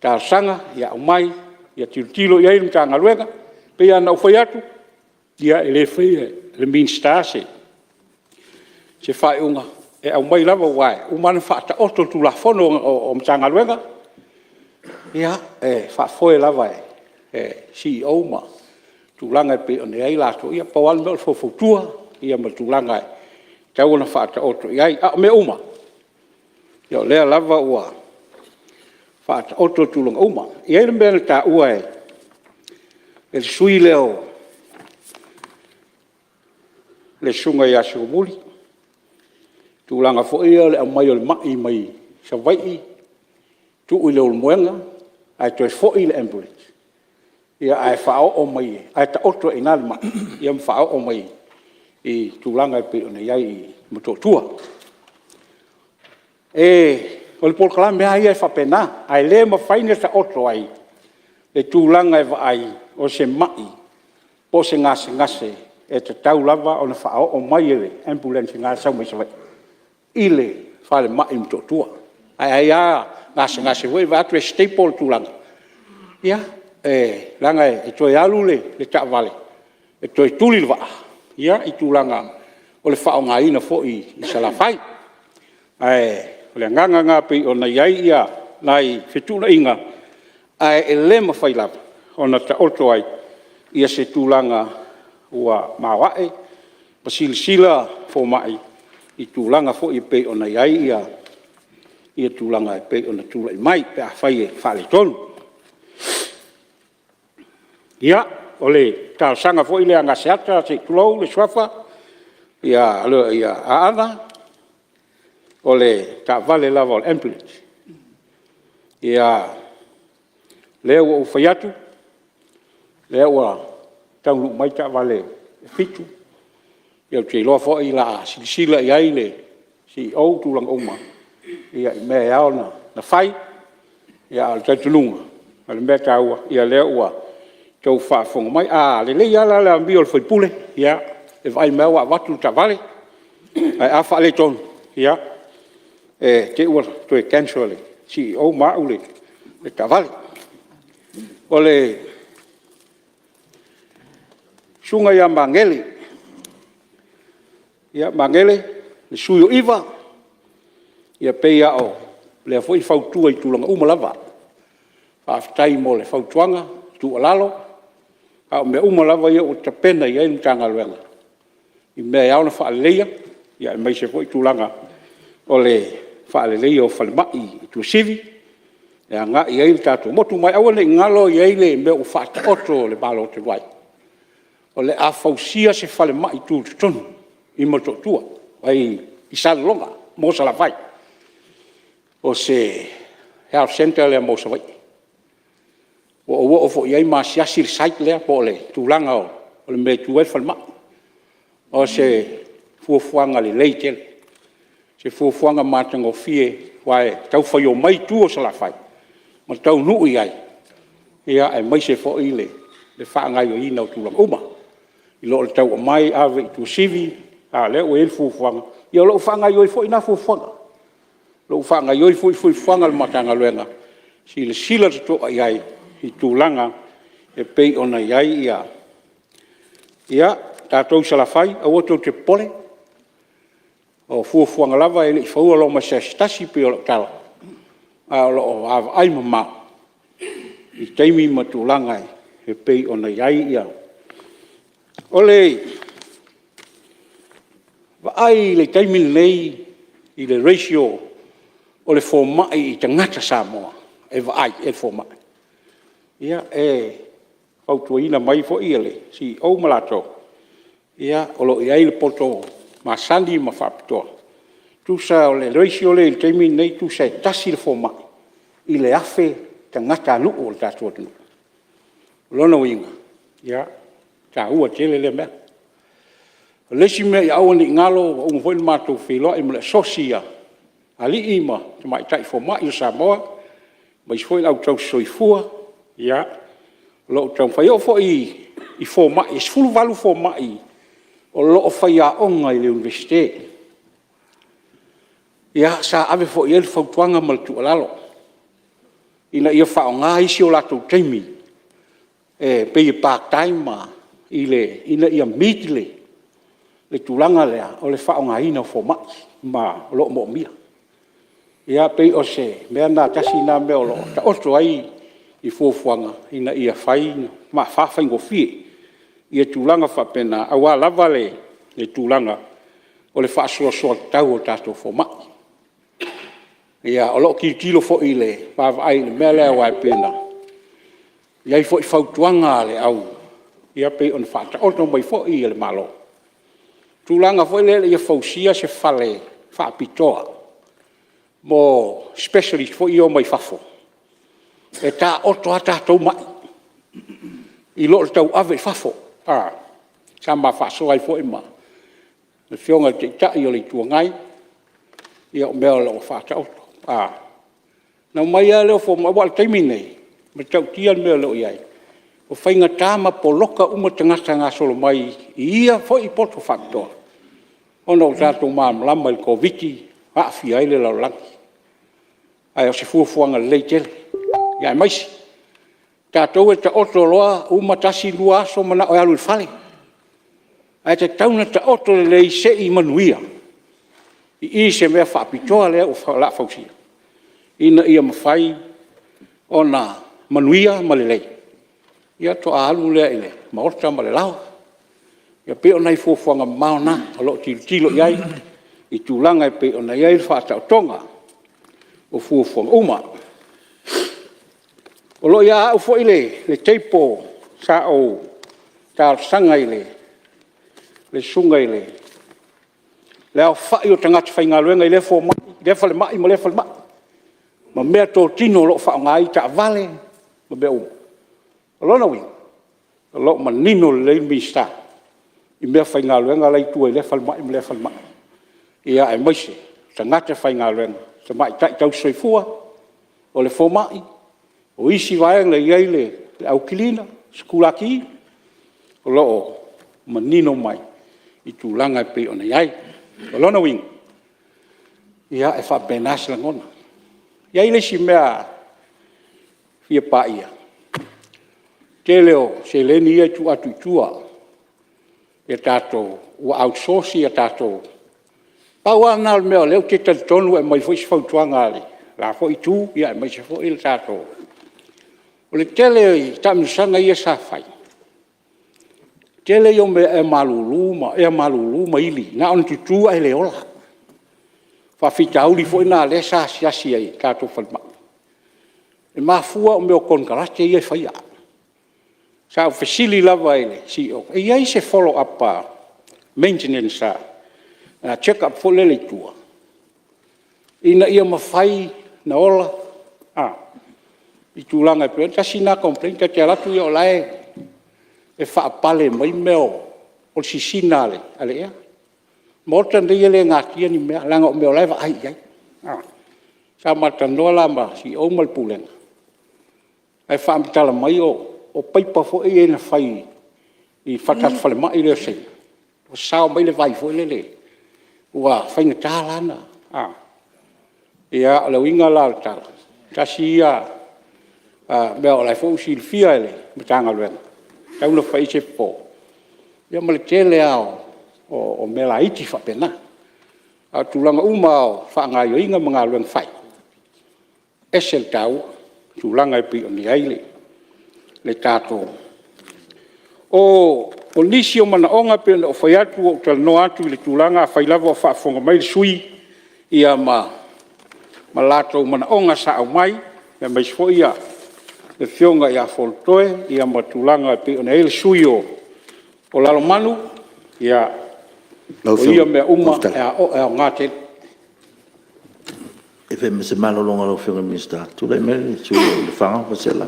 talosaga ia aumai, ia tilotilo i ai le Matagaluega. E pei lava ona ou fai atu, e le faia e le Minisita se faaiuga, e aumai lava aua e uma ona faataoto i le Tulafono o Matagaluega, e faafoe lava e Ofisa Sili ma tulaga e pei ona i ai latou. Ia pau lava le mea o le faufautua ma le tulaga e tatau ona faataoto i ai. A o mea uma, ia o lea lava ua faataoto tulaga uma. E i ai le mea na taua e le sui usufono lea le Susuga ia Seuamuli, le tulaga foi lea o le aumai o le mai mai Savaii tuu i Leulumoega ae toe foi le ambulance ae faaoo mai, ae taoto ai i ina le mai ma faaoo mai i tulaga e pei ona i ai i Motootua. O le polokalame lava ia e faapena, ae le mafai ona taoto ai le tulaga e vaai o se mai po o se gasegase e tatau lava ona faaoo mai e le ambulance e sau mai Savaii i le falemai i Motootua. Ae ai lava gasegase foi ia vaeatu e stable le tulaga, ia, e leaga e toe alu le taavale e toe tuli le vaa i tulaga o le faaaogaina foi i Salafai. Ae o le agaga lena e pei ona i ai nai fetuunaiga, ae le mafai lava ona taoto ai se tulaga ua maoae ma silasila fomai i tulaga foi e pei ona i ai tulaga e pei ona tulai mai pe afai e faaletonu. Ia, o le talosaga foi lea a Gaseata se i tulou le suafa ia Aana, o le taavale lava o le ambulance. Ia, o lea ua ou fai atu, o lea ua taunuu mai taavale e 7, ou te iloa foi o le a silasila i ai le Ofisa Sili o Pulega ma tulaga uma i mea e ao ona fai. A o le talitonuga, o le mea taua, o lea ua outou faafofoga mai. A lelei lava la le amio a le sui usufono, ia e vaai mai lava ua avatu le taavale, ae a faaletonu, ia, e te i ua toe cancel e le Ofisa Sili o Pulega ma au le taavale. O le Susuga ia Magele Ia Magele, le sui usufono o Iva, ia e pei lava o lea foi e fautua i tulaga uma lava. Faafetai mo le fautuaga, tuualalo, a o mea uma lava ia ua tapena i ai le Matagaluega i mea e ao ona faaleleia, aemaise foi tulaga o le faaleleia o falemai i Tuasivi e agai i ai le tatou motu. Ma aua ne i galo e i ai le mea ua faataoto e le Malo talu ai, o le a fausia se falemai tutotonu i Motootua, i Salelologa mo Salafai. O se health centre lea mo Savaii. Ua ou oo foi i ai ma asiasi le site lea po o le tulaga o le mea e tu ai le falemai. O se fuafuaga lelei tele, se fuafuaga matagofie aua e tau fai omai tua o Salafai ma taunuu i ai, aemaise foi le faagaoioiga o tulaga uma, i lo le tau aumai ave i Tuasivi, a o lea ua i ai le fuafuaga. Ia o lo o faagaoioi foi na fuafuaga, o lo o faagaoioi foi fuafuaga a le Matagaluega, silasila totoa i ai i tulaga e pei ona i ai. Ia, tatou i Salafai, aua tou te popole, o fuafuaga lava e le i faua Roma i se aso se tasi pei o lau tala, ae o lo o vaavaai mamao i taimi ma tulaga e pei ona i ai. O le vaai i le taimi lenei i le ratio o le fomai i tagata Samoa e vaai e le fomai, ia, e fautuaina mai foi le Ofisa Sili o Pulega ma latou, o lo o i ai le poto masani ma faapitoa. Tusa o le ratio lea i le taimi lenei, tusa e 1 le fomai i le 1,000 tagatanuu o le tatou atunuu. O lona uiga, e taua tele lea mea. O le isi mea ia aua ne i galo, ua uma foi ona matou feiloai ma le asosi a alii ma tamaitai fomai o Samoa, aemaise foi le au tausisoifua, ia, o lo o taumafai. E oo foi i fomai, e 18 fomai o lo o faiaoga i le Iunivesite. Ia, sa ave foi i ai le fautuaga ma le tuualalo ina ia faaaoga isi o latou taimi e pei e part time ina ia meet le tulaga lea o le faaaogaina o fomai, ma o lo o moomia. Ia pei o se mea lena, tasi lena mea o lo o taoto ai fuafuaga ina ia fai ma faafaigofie tulaga faapena, aua lava le tulaga o le faasoasoa tatau o tatou fomai. Ia, o lo o tilotilo foi ma vaavaai i le mea lea, aua e pei ona i ai foi fautuaga a le… pei ona faataoto mai foi e le Malo, tulaga foi lele ia fausia se fale faapitoa mo specialist foi ia e omai fafo, e taooto lava tatou mai i lo le tauave i fafo. Sa ma faasoa ai foi ma le Afioga i le Taitai o le Itu Agai, ia o mea o lo o faataoto. Ona omai lava lea o fomai, aua o le taimi lenei, e matautia le mea o lo o i ai, ua faigata ma poloka uma tagata e gasolo mai i ia foi poto faapitoa, ona ua tatou malamalama i le Koviti-19 ua aafia ai le lalolagi. Ae o se fuafuaga lelei tele, aemaise o tatou e taoto loa uma tasi lua aso mananao e alu i le fale, ae tatau ona taoto lelei se i manuia i se mea faapitoa lea o le a fausia, ina ia mafai ona manuia ma lelei, ia faatoa alu lea i le maota ma le laoa. E pei o nai fuafuaga mamao na o lo o tilotilo i ai i tulaga e pei ona i ai le faataotoga o fuafuaga uma. O lo o ia au foi le table sa ou talosaga i le susuga i le aofai o tagata faigaluega i lea falemai ma lea falemai, ma meatotino o lo o faaaoga ai taavale ma mea uma. O lona uiga, o lo o manino lelei le Minisita i meafaigaluega la e i tua i lea falemai ma lea falemai, aemaise o tagata faigaluega, tamaitai tausisoifua, o le fomai, o isi vaega e i ai le au kiliina, sikulaki, o lo o manino mai i tulaga e pei ona i ai. O lona uiga, ia e faapena se lagona. E i ai le isi mea e fia paia, tele o seleni ia e tuu atu i tua tatou, ua outsource tatou… Pau lava lena o le mea o lea ou te talitonu e aumai foi se fautuaga a le la foi itu aemaise foi le tatou… O le tele i taamilosaga ia sa fai, o le tele ia o mea o ea malulu ma ili na ona tutu ae le ola. O faafitauli foi na o lea sa asiasi ai i tatou falemai. E mafua o mea o konekarate ia e faia. Sa ou fesili lava i le Ofisa Sili, e i ai se follow up maintenance check up foi lele i tua ina ia mafai ona ola i tulaga e pei ona i ai. Tasi lena complaint, ta te alu atu o la e faapale mai mea o le sisina a le ea. O le Maota lenei e le natia ni mea, leaga o mea o la e vaai i ai. Sa ma talanoa la ma le Ofisa Sili ma le Pulega, ae faamatala mai o paipa foi ia na fai i tatou falemai lea o Saina, ua sao mai le vai foi lele, ua faigata la ona… Ia, o le uiga la o le tala, tasi ia mea o la e foi ua silafia e le Matagaluega, e tatau ona fai i ai se fofo, ia ma le tele lava o mea laiti faapena. A o tulaga uma lava o faagaoioiga ma galuega fai, e ese le taua o tulaga e pei ona i ai le tatou… O nisi o manaoga pei ona ou fai atu ua ou talanoa atu i le tulaga, afai lava o faafofoga mai le sui usufono ma latou manaoga sa aumai, aemaise foi le Afioga ia Fonotoe ma tulaga e pei ona i ai le sui usufono o Lalomanu, ia, o ia mea uma e aoga tele. Se i fai ma se malologa a lau Afioga i le Minisita. Tulai mai le sui usufono mo Lefaga ma Faleaseela.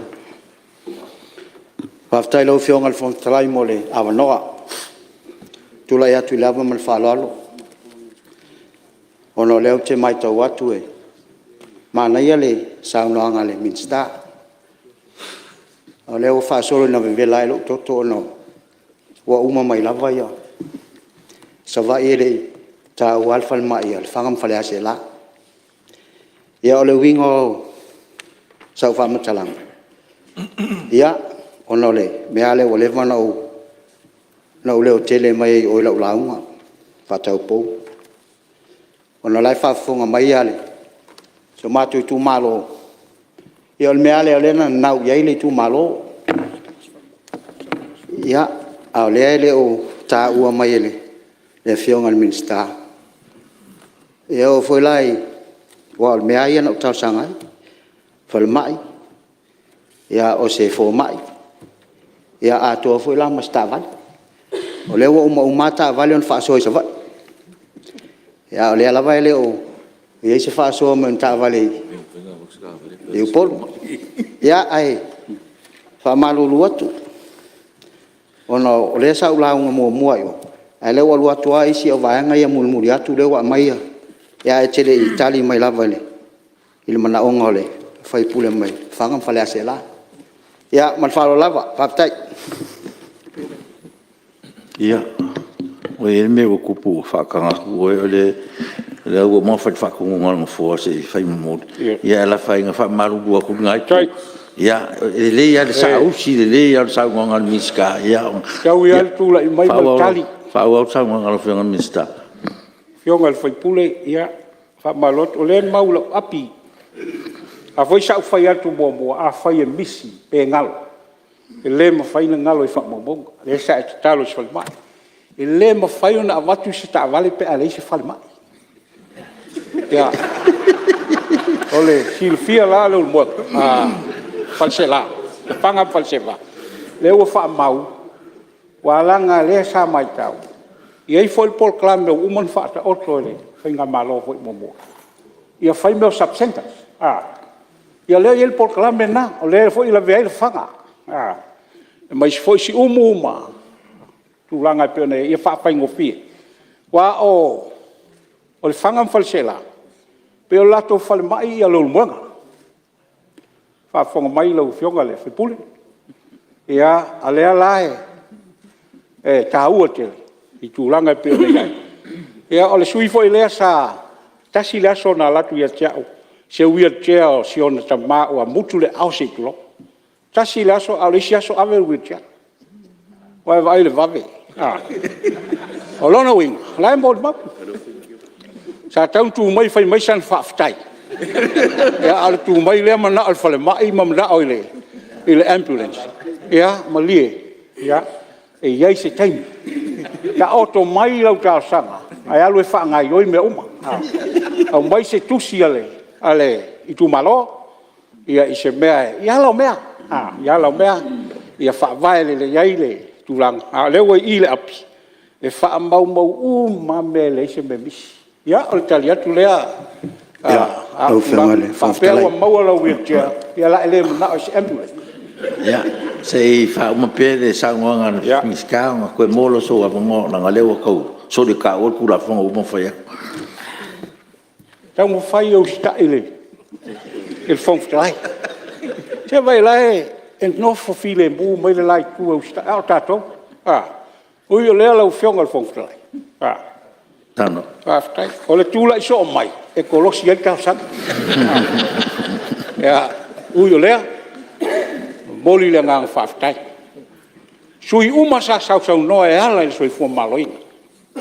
Faafetai i lau Afioga i le Fofoga Fetalai mo le avanoa. Ou te tulai atu i le ava ma le faaaloalo, ona o lea ou te matau atu e manaia le saunoaga a le Minisita, a o lea ua faasolo ina vevela ai lou toto ona ua uma mai lava Savaii e le i taua lava le falemai a Lefaga ma Faleaseela. Ia o le uiga o sau faamatalaga, ia, ona o le mea lava lea ua leva ona ou leotele mai ai i o i lau lauga faataupou, ona o la e faafofoga mai si o matou itumalo, ia o le mea lava lea o lea na nanau i ai le itumalo, a o lea e le o taua mai e le Afioga i le Minisita. E oo foi la i… aua o le mea lava ia na ou talosaga ai, falemai, o se fomai, atoa foi la ma se taavale. O lea ua uma uma lava taavale ona faasoa i Savaii, a o lea lava e le o i ai se faasoa mai o ni taavale i Upolu. Ia, ae faamalulu atu, ona o lea sa ou lauga muamua i o, a o lea ua alu atu lava isi vaega ia mulimuli atu lea ua aumai ae e te le i tali mai lava i le manaoga o le sui usufono mai Lefaga ma Faleaseela. Ia ma le faaaloalo lava. Faafetai. Ia, ua i ai le mea ua tupu ua faataga atu oe, o lea ua uma ona fai le faatonuga a le Nofoa se i fai mulimuli, ae lafo faamalulu atu i lena Itu, e lelei lava le saausi lelei lava o le saunoaga a le Minisita. Fetaui lava le tulai mai ma le tali. Faaauau le saunoaga a lau Afioga i le Minisita. Lau Afioga i le sui usufono, ia, e faamalulu atu, o lea e mau i lau api. Aua foi sa ou fai atu muamua, afai e misi pe galo, e le mafai ona galo i faamaumauga, lea sa e tatalo i se falemai. E le mafai ona avatu se taavale pe a leai se falemai. Ia, mo le silafia la Leulumoega, Faleaseela, Lefaga ma Faleaseela, o lea ua faamau, aua leaga o lea sa matau, e i ai foi le polokalame ua uma ona faataoto e le faigamalo foi muamua, ia fai mea o sub centres. Ia o lea e i ai le polokalame lena, o lea foi e lavea ai Lefaga, aemaise foi Siumu ma tulaga e pei ona i ai, ia faafaigofie. Aua o Lefaga ma Faleaseela, pei o le latou falemai o Leulumoega. Faafofoga mai lau Afioga i le sui usufono, ia a o lea la e taua tele i tulaga e pei ona i ai. Ia o le sui usufono foi lea sa tasi le aso na alu atu ia te au i se wheelchair o si ona tama ua mutu le aao se i tulou. Tasi le aso a o le isi aso ave le wheelchair. Ua e vaai i le vave. O lona uiga, o la e molimau. Sa tatau ona tu mai fai mai sana faafetai, a o le tu mai lea manao i le falemai ma manao i le ambulance. Ia malie, e i ai se taimi. Taoto mai lau talosaga ae alu e faagaoioi mea uma. Aumai se tusi a le itumalo i se mea, i ala o mea, i ala o mea ia faavae lelei ai le tulaga, a o lea ua i i le api, e faamaumau uma lava mea e leai se mea e misi. Ia, o le tali atu lea. A faapea ua maua lau wheelchair, ia o le a e le manao i se ambulance. Ia, se i faauma pea le saunoaga a le Minisita ona toe maua lea o sou avanoa, leaga o lea ua tau solitaua le Tulafono ua uma ona fai atu. Taumafai e usitai i le Fofoga Fetalai. Se vaai o la e nofo filemu mai le la Itu e usitai, a o tatou, a. Ui o lea lau Afioga i le Fofoga Fetalai, faafetai. O le tulai soo mai e kolosi ai le talosaga. Ui o lea, e momoli le agaga faafetai. O sui usufono uma sa sausaunoa e ala i le soifua maloloina, o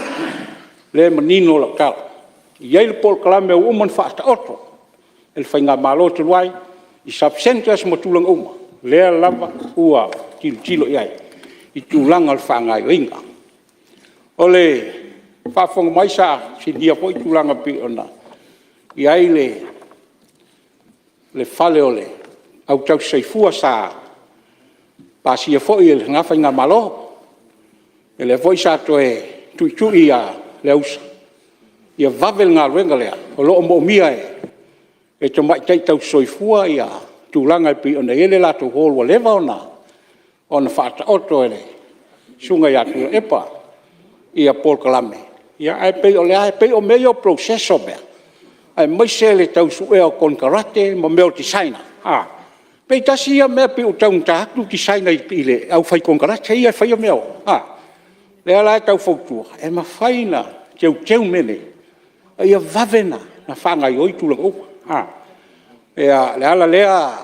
lea e manino lau tala, e i ai le polokalame ua uma ona faataoto e le faigamalo talu ai i sub centres ma tulaga uma, o lea lava ua tilotilo i ai i tulaga o le faagaoioiga. O le faafofoga mai sa fesiligia foi tulaga e pei ona i ai le fale o le au tausisoifua sa pasia foi e lena faigamalo, lea foi sa toe tuitui ia Leausa ia vave le galuega lea, o lo o moomia e tamaitai tausisoifua tulaga e pei ona i ai le latou hall ua leva ona faataoto e le Susuga ia Tuilaepa polokalame, ae pei o mea ia o process o mea, aemaise le tau suea o konekarate ma mea o designer, pei tasi ia mea pei ua taugata atu designer i le aufai konekarate ia e faia mea. O lea la e tau fautua, e mafai ona teuteu mea nei, ina ia vave ona faagaoioi tulaga uma. O le ala lea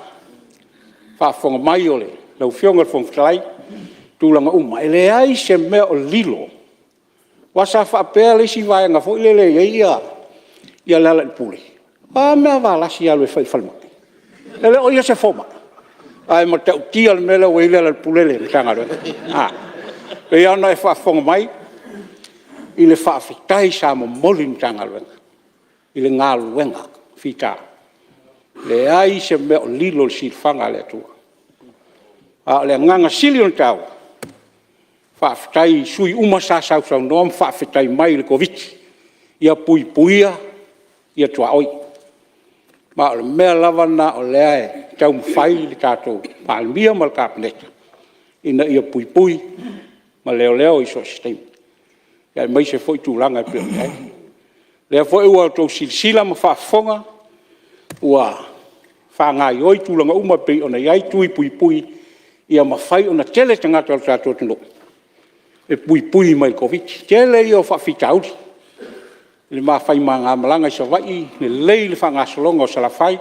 faafofoga mai lau Afioga i le Fofoga Fetalai, i tulaga uma, e leai se mea o lilo. Aua sa faapea le isi vaega foi lele e i ai Lealailepule, o a mea a Valasi e alu e fai i le falemai? E le o ia se fomai? Ae matautia le mea lea ua i ai Lealailepule i le Matagaluega. E pei lava ona e faafofoga mai i le faafetai sa momoli i le Matagaluega i le galuega fita. E leai se mea o lilo i le silafaga a le Atua. A o le agaga sili ona taua, faafetai i sui usufono uma sa sausaunoa ma faafetai mai i le Koviti-19, ia puipuia tuaoi. Ma o le mea lava lena o lea e taumafai le tatou Palemia ma le Kapeneta ina ia puipui ma leoleo i so o se taimi, aemaise foi tulaga e pei ona i ai. O lea foi ua outou silasila ma faafofoga ua faagaoioi tulaga uma e pei ona i ai tui puipui ia mafai ona toatele tagata o le tatou atunuu e puipui mai le Koviti-19. O le tele ia o faafitauli i le ma faimalaga i Savaii, lelei le faagasologa o Salafai,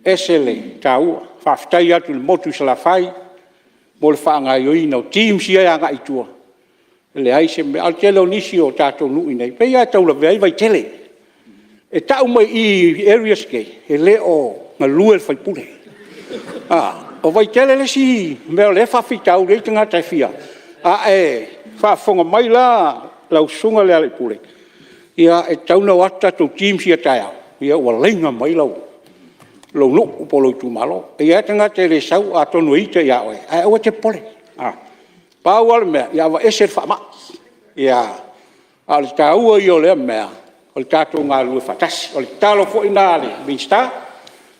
e ese le taua. Faafetai atu i le motu i Salafai mo le faagaoioiga o teams ia e agai i tua, e leai se mea. A o le tele o nisi o tatou nuu i inei, e pei lava e taulavea ai Vaitele. E tau mai i i areas nei, e le o galue le sui usufono. O Vaitele le isi mea o lea e faafitauli ai tagata e fia… A e faafofoga mai la lau Susuga Lealailepule, ia e tatau ona o atu tatou teams ia taeao, ua laina mai lou nuu po o lou itumalo. E i ai lava tagata e le sau, atonu e ita ia oe, ae aua e te popole. Pau lava le mea, ia aveese le faamai. A o le taua ia o lea mea, o le tatou galulue faatasi. O le tatalo foi lena a le Minisita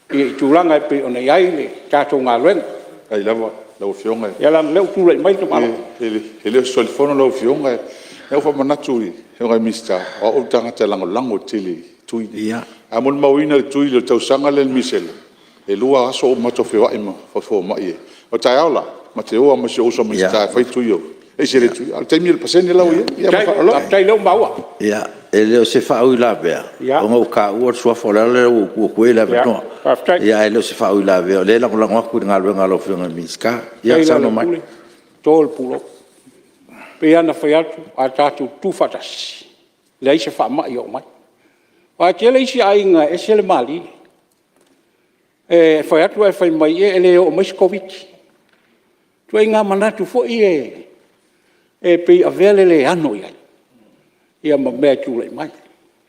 i tulaga e pei ona i ai le tatou galuega. Faafetai lava i lau Afioga. Ia leaga o lea ua tulai mai le tamaloa. E le o se solifono lau Afioga, na ou faamanatu i le Afioga i le Minisita, o au o le tagata e lagolago tele i tui ia. A molimauina i le tui i le tausaga lea o le misela, e 2 aso o matou feoai ma fomai. O taeao la, ma te o lava ma si ou uso a Minisita e fai tui e ese le tui, a o le taimi o le pasene la ua i ai. Ma le faaaloalo. Faafetai o lea ua maua. E le o se faauilavea, ona ua taua le suafa, o le ala lea ua ou tuu atu ai le avanoa. Ae le o se faauilavea o lea e lagolago atu i le galuega a lau Afioga i le Minisita. Ia saunoa mai. pei lava ona fai atu, a tatou tutu faatasi, e leai se faamai e oo mai. Aua e tele isi aiga e ese le malie, e fai atu ae fai mai, ia e le oo mai se Koviti-19. Ituaiga manatu foi ia e pei e avea le le ano i ai ma mea e tulai mai,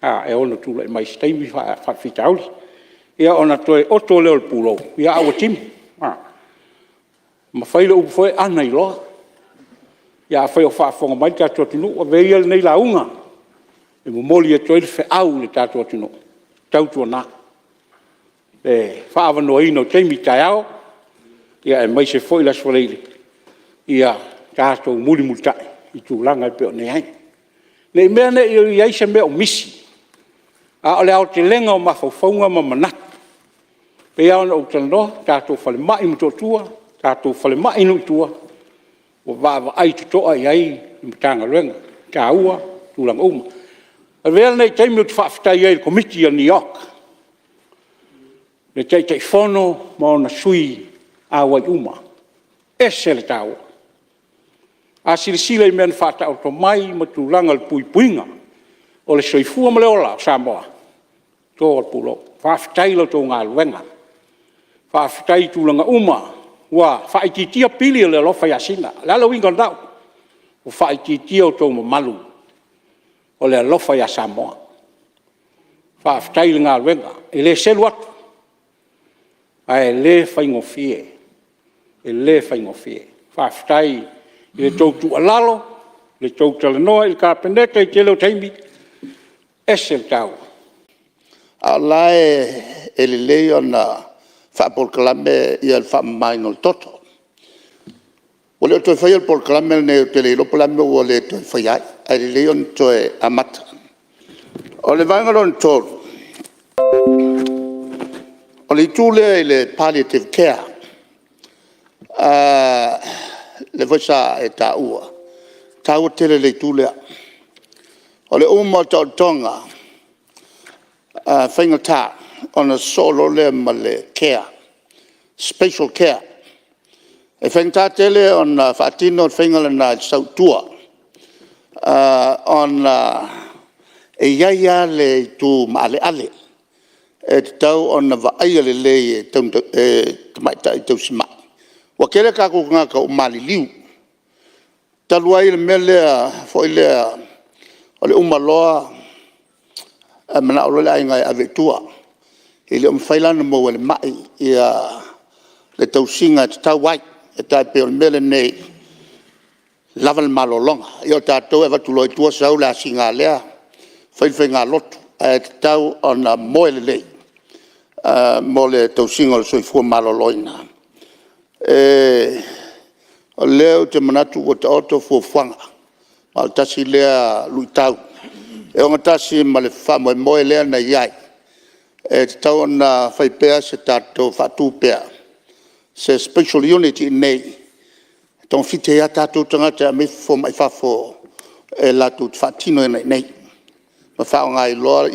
e ono tulai mai i se taimi faafitauli. Ia ona toe oto lea o le pulou, a ua timu. Ma fai le upu foi lea, ana iloa. Ia afai o faafofoga mai le tatou atunuu, avea ia lenei lauga e momoli atu ai le feau i le tatou atunuu, tautuana, le faaavanoaina o taimi taeao, aemaise foi le Aso Faraile, ia tatou mulimulitai i tulaga e pei ona i ai. Ne i mea ane i ai se mea o misi, a o le aotelega o mafaufauga ma manatu, e pei lava ona ou talanoa, le tatou falemai i Motootua, tatou falemai i nuu i tua, ua vaavaai totoa i ai le Matagaluega, e taua tulaga uma. Avea lenei taimi ou te faafetai ai i le Komiti a le NEOC, le Taitaifono ma ona sui auai uma, e ese le taua. A silasila i mea na faataoto mai ma tulaga o le puipuiga o le soifua ma le ola o Samoa, e to lava le pulou. Faafetai i la outou galuega, faafetai i tulaga uma ua faaitiitia pili o le alofa ia Sina. O le a le uiga o lena upu? Ua faaitiitia outou mamalu o le alofa ia Samoa. Faafetai i le galuega, e le selu atu, ae le faigofie, e le faigofie. Faafetai i la outou tuualalo, le tou talanoa i le Kapeneta i le tele o taimi, e ese le taua. A o la e lelei ona faapolokalame le faamamaina o le toto. Ua le o toe faia le polokalame lenei ou te le iloa po o le a le mea ua le toe faia ai, ae lelei ona toe amata. O le vaega lona tolu, o le itu lea i le palliative care, lea foi sa e taua, e taua tele le itu lea. O le uma o le taotoga faigata, ona sosoo loa lea ma le care, special care. E faigata tele ona faatino le faiga lena i le sau i tua, ona e i ai lava le itu maaleale e tatau ona vaaia lelei e tamaitai tausimai. Ua toatele tatou tagata ua maliliu, talu ai le mea lea foi lea o le uma loa ae manao loa le aiga e ave i tua. E le o mafai la ona maua e le mai le tausiga e tatau ai. E tai pei o le mea lenei, lava le malologa. Ia o tatou e avatu loa i tua sau le asiga a lea fai le faigalotu, ae tatau ona moe lelei mo le tausiga o le soifua maloloina. O lea ou te manatu ua taoto fuafuaga, ma o le tasi lea luitau e ogatasi ma le faamoemoe lea na i ai, e tatau ona fai pea se tatou, faatu pea se special unit i inei e togafiti ai lava tatou tagata e aumai fofo mai fafo e latou te faatinoina i inei ma faaaoga ai loa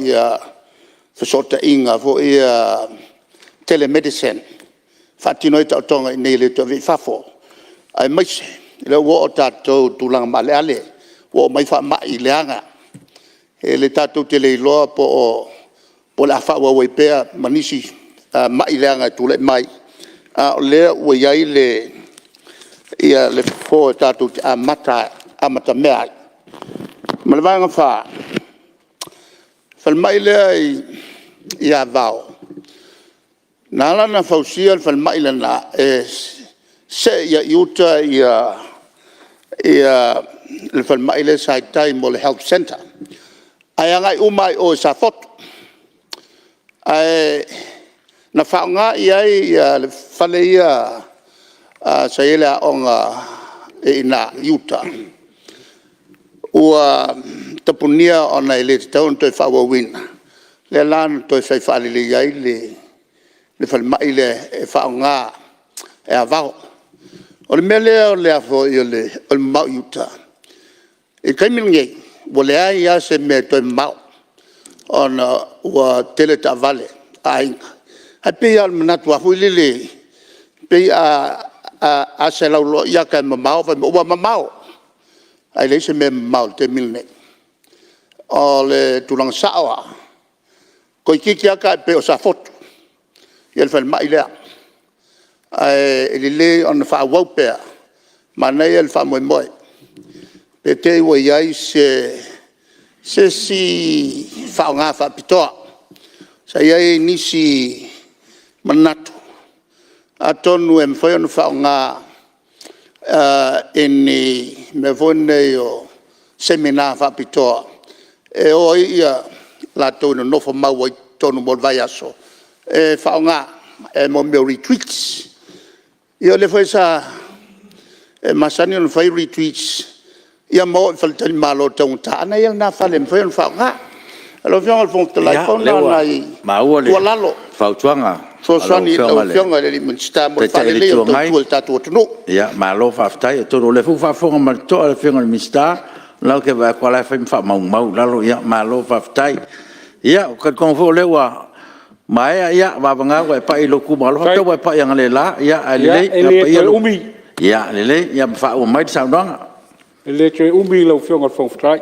fesootaiga foi ia telemedicine e faatino ai taotoga i inei e le toe avea i fafo, aemaise o lea ua oo tatou i tulaga maaleale, ua oo mai faamai leaga tatou te le iloa po o le a faaauau ai pea ma nisi mai leaga e tulai mai, a o lea ua i ai le fofo tatou te amatamea ai. Ma le vaega fa, o le falemai lea i Avao, na ala ona fausia le falemai lena, e see ai i uta le falemai lea sa i tai mo le health centre, ae agai uma lava i o i Safotu. Ae na faaaoga i ai le fale ia sa i ai le aoga i ina i uta, ua tapunia ona e le tatau ona toe faaauauina, lea la na toe fai faalelei ai le falemai lea e faaaoga e Avao. O le mea lea o le mamao i uta, i le taimi lenei, ua leai lava se mea e toe mamao ona ua tele taavale a aiga. Ae pei lava o le manatu foi lele, pei a selau loa ata e mamao, fai mai ua mamao. Ae leai se mea e mamao i le taimi lenei. O le tulaga sao lava, toeitiiti lava tai pei o Safotu le falemai lea. Ae lelei ona faaauau pea, manaia le faamoemoe, pe tei ua i ai se isi faaaoga faapitoa. Sa i ai nisi manatu, atonu e mafai ona faaaoga i ni mea foi nei o semina faapitoa e o ai latou e nonofo mau ai i totonu mo le vaiaso, e faaaoga mo mea o retreats. Ia o lea foi sa e masani ona fai retreats ma o i faletalimalo i le taugata, a na i ai lena fale e mafai ona faaaoga. Lau Afioga i le Fofoga Fetalai, pau Ia, na o o lea ua nai maua le tuualalo fautuaga e a lau fesoasoani i lau Afioga i le Afioga i le Minisita mo le Taitai o le faaleleia Itu o le Agai. tautua i le tatou atunuu. Ia, malo faafetai. Atonu o lea foi ua faafofoga ma le totoa le Afioga i le Minisita, o la e ou te vaai atu o la e fai ma faamaumau i lalo. Malo faafetai. Ia, ou te talitonu foi o lea ua maea, ia, vavana ua e pai i lou itumalo, faapea ua e pai analeila, ae lelei. Ia, e le toe umi. Ia lelei, ma faauma mai le saunoaga. E le toe umi lau Afioga i le Fofoga Fetalai.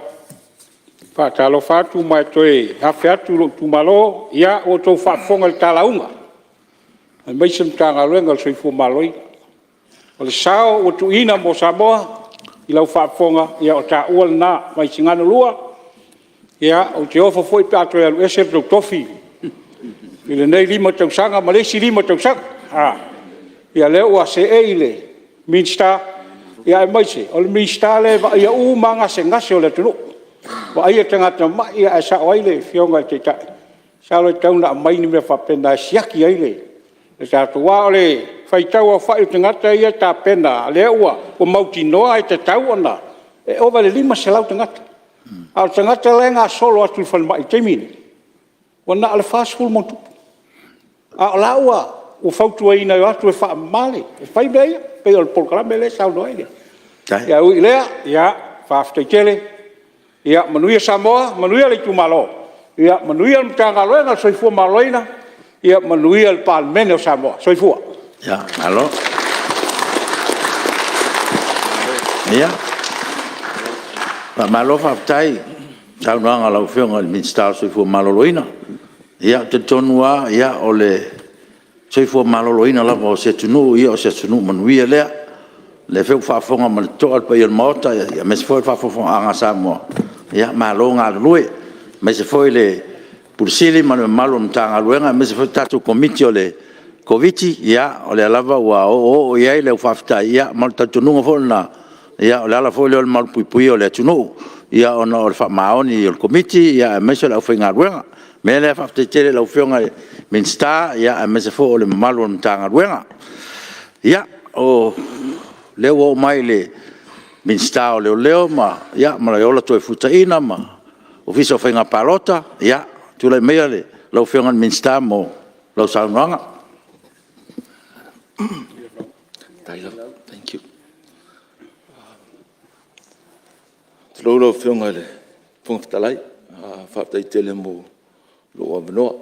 E faatalofa atu ma e toe afe atu lou itumalo, ia ua outou faafofoga i le ta lauga, aemaise le Matagaluega o le Soifua Maloloina. O le sao ua tuuina mo Samoa i lau faafofoga, ia o taua lena. Vaisigano 2, ia ou te ofo foi pe a toe alu ese le tou tofi i lenei 5 tausaga ma le isi 5 tausaga. Ia lea ua seei le Minisita, aemaise o le Minisita lea e vaaia uma lava gasegase o le atunuu, vaaia tagata mai, ae sao ai le Afioga i le Taitai, masalo e tatau ona aumai ni mea faapena e siaki ai le tatou… Aua o le faitau aofai o tagata ia e tapena, lea ua mautinoa e tatau ona… e ova i le 500 tagata, a o tagata la e gasolo atu i le falemai i le taimi lenei, ua na o le 40+. A o la e ua fautuaina e o atu e faamama, e fai mea ia, e pei o le polokalame lea e saunoa ai. Ae ui i lea, faafetai tele. Ia manuia Samoa, manuia le itumalo, manuia le Matagaluega o le Soifua Maloloina, manuia le Palemene o Samoa. Soifua. Malo. Ia, faamalo faafetai i le saunoaga a lau Afioga i le Minisita o le Soifua Maloloina. Ia, ou te talitonu lava o le soifua maloloina lava o se atunuu, o se atunuu manuia lea. O lea foi ua faafofoga ma le totoa le paia o le Maota, aemaise foi o le faafofogaaga a Samoa, malo galulue, aemaise foi le Ofisa Sili o Pulega ma le mamalu o le Matagaluega, aemaise foi o le tatou Komiti o le Koviti-19, o lea lava ua oooo i ai lau faafetai, ma o le talitonuga foi lena, o le ala foi lea o le malupuipuia o le atunuu, ona o le faamaoni o le Komiti aemaise o le aufaigaluega. O le mea lea, faafetai tele i lau Afioga i le Minisita aemaise foi o le mamalu o le Matagaluega. Ia, o lea ua oo mai i le Minisita o Leoleo ma le Ola Toefuataina ma le Ofisa o Faiga Palota. Ia, tulai maia lau Afioga i le Minisita mo lau saunoaga. Tulou lau Afioga i le Fofoga Fetalai, faafetai tele mo lou avanoa.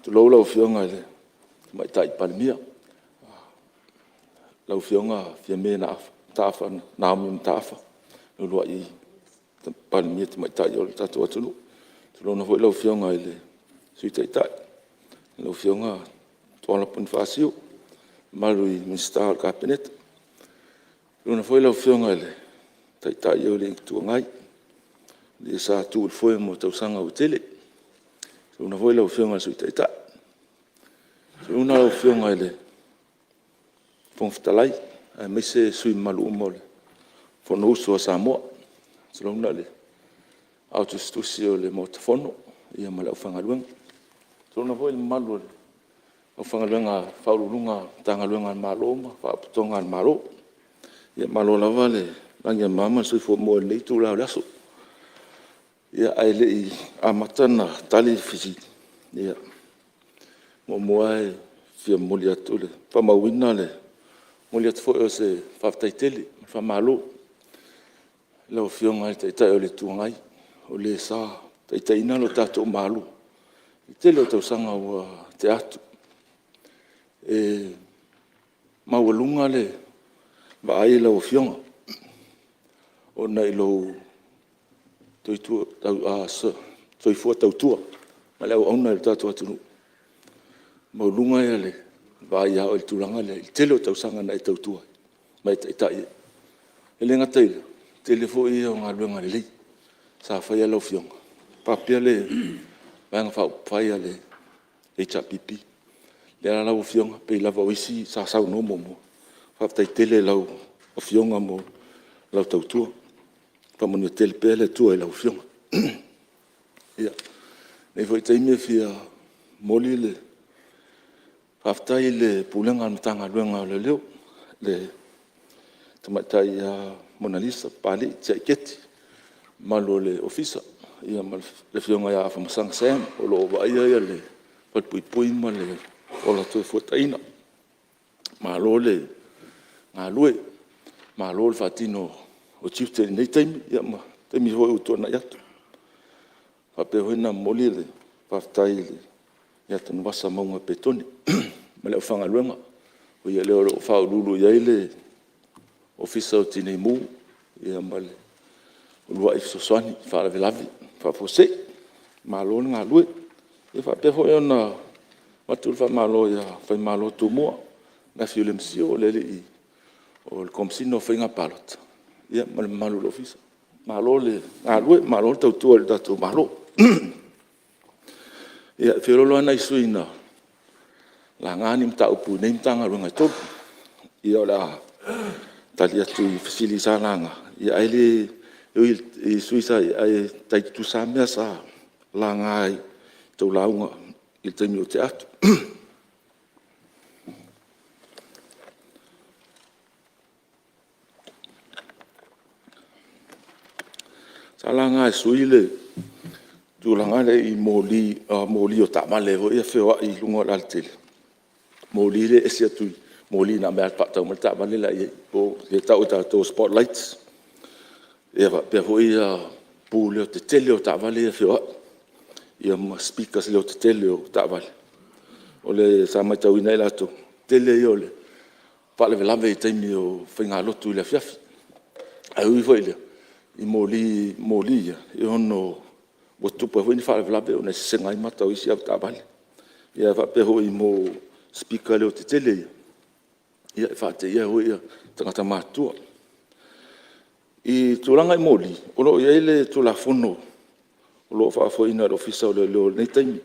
Tulou lau Afioga i le Tamaitai Palemia, lau Afioga Fiame Naomi Mataafa, le uluai Palemia Tamaitai o le tatou atunuu. Tulouna foi lau Afioga i le Sui Taitai, lau Afioga Tuala Ponifasio, le mamalu i Minisita o le Kapeneta. Tulouna foi lau Afioga i le Taitai o le Itu Agai, o le sa tu i le foe mo tausaga ua tele. Tulouna foi lau Afioga i le Sui Taitai. Tulouna lau Afioga i le Fofoga Fetalai aemaise sui usufono mamalu uma o le Fonousu a Samoa. Tulouna le aotusitusi o le Maota Fono ma le aufaigaluega. Tulouna foi le mamalu o le aufaigaluega a Ofisa Sili o Pulega o Matagaluega a le Malo ma Faalapotopotoga a le Malo. Ia malo lava le lagi e mama ma le soifua maua i lenei itula o le aso. Ia, ae le i amata ona tali le fesili, ia, muamua lava e fia momoli atu, faamauina le momoli atu foi o se faafetai tele ma le faamalo i lau Afioga i le Taitai o le Itu Agai, o le sa taitaiina le tatou Malo i le tele o tausaga ua tea atu. E maualuga le vaai i lau Afioga. ona i lou soifua tautua ma le auauna i le tatou atunuu. E maualuga le vaai ia oe i le tulaga lea i le tele o tausaga na e tautua ai ma e taitai ai. E le gata i lea, o le tele foi ia o galuega lelei sa faia e lau Afioga faapea le Vaega Faaupufai a le HRPP. O lea la lau Afioga, pei lava o isi sa saunoa muamua, faafetai tele i lau Afioga mo lau tautua. Faamanuia tele pea le Atua i lau Afioga. Ia, o lenei foi taimi e fia momoli le faafetai i le Pulega a le Matagaluega o Leoleo, le Tamaitai ia Monalisa Papalii Tiai Keti ma le mamalu o le Ofisa, ma le Afioga ia Afamasaga Sam o lo o vaaia le falepuipui ma le Ola Toefuataina. Malo le galulue, malo le faatino o tiute i lenei taimi ma taimi foi ua tuanai atu. E faapea foi ona momoli le faafetai ia Tanuvasa Mauga Petone ma le aufaigaluega, o ia lea o lo o faauluulu i ai le Ofisa o le Tinei Mu ma le uluai fesoasoani i faalavelave faafuasei. Malo le galulue. E faapea foi ona avatu le faamalo ia Faimalo Tumua Mathew Lemisio o le Komesina o Faiga Palota ma le mamalu o le Ofisa. Malo le galulue, malo le tautua i le tatou Malo. Ia, e feoloolo lava nai sui usufono na laga ni mataupu i nei Matagaluega e 3. Ia o le a tali atu i fesili sa laga, ae ui i sui usufono sa i ai, ae tai tutusa lava mea sa laga i a outou lauga i le taimi ua tea atu. Sa laga e sui usufono le tulaga lea i moli o taavale foi ia e feoai i luga o le alatetele, moli ia e ese atu i moli na o le faatau mai le taavale la e i ai, lea e tau e tatou o spot lights. Ia faapea foi pu leotetele o taavale ia feoai, ia ma speakers leotetele o taavale. Sa matauina e latou, o le tele ia o faalavelave i taimi o faigalotu i le afiafi. Ae ui foi i lea, i moli ia, ua tutupu ai foi ni faalavelave ona e sesega ai mata o isi avetaavale. Ae faapea foi i speaker leotetele ia, e faateia ai foi tagata matutua. I tulaga i moli, o lo o i ai le Tulafono o lo o faafoeina e le Ofisa o Leoleo i lenei taimi,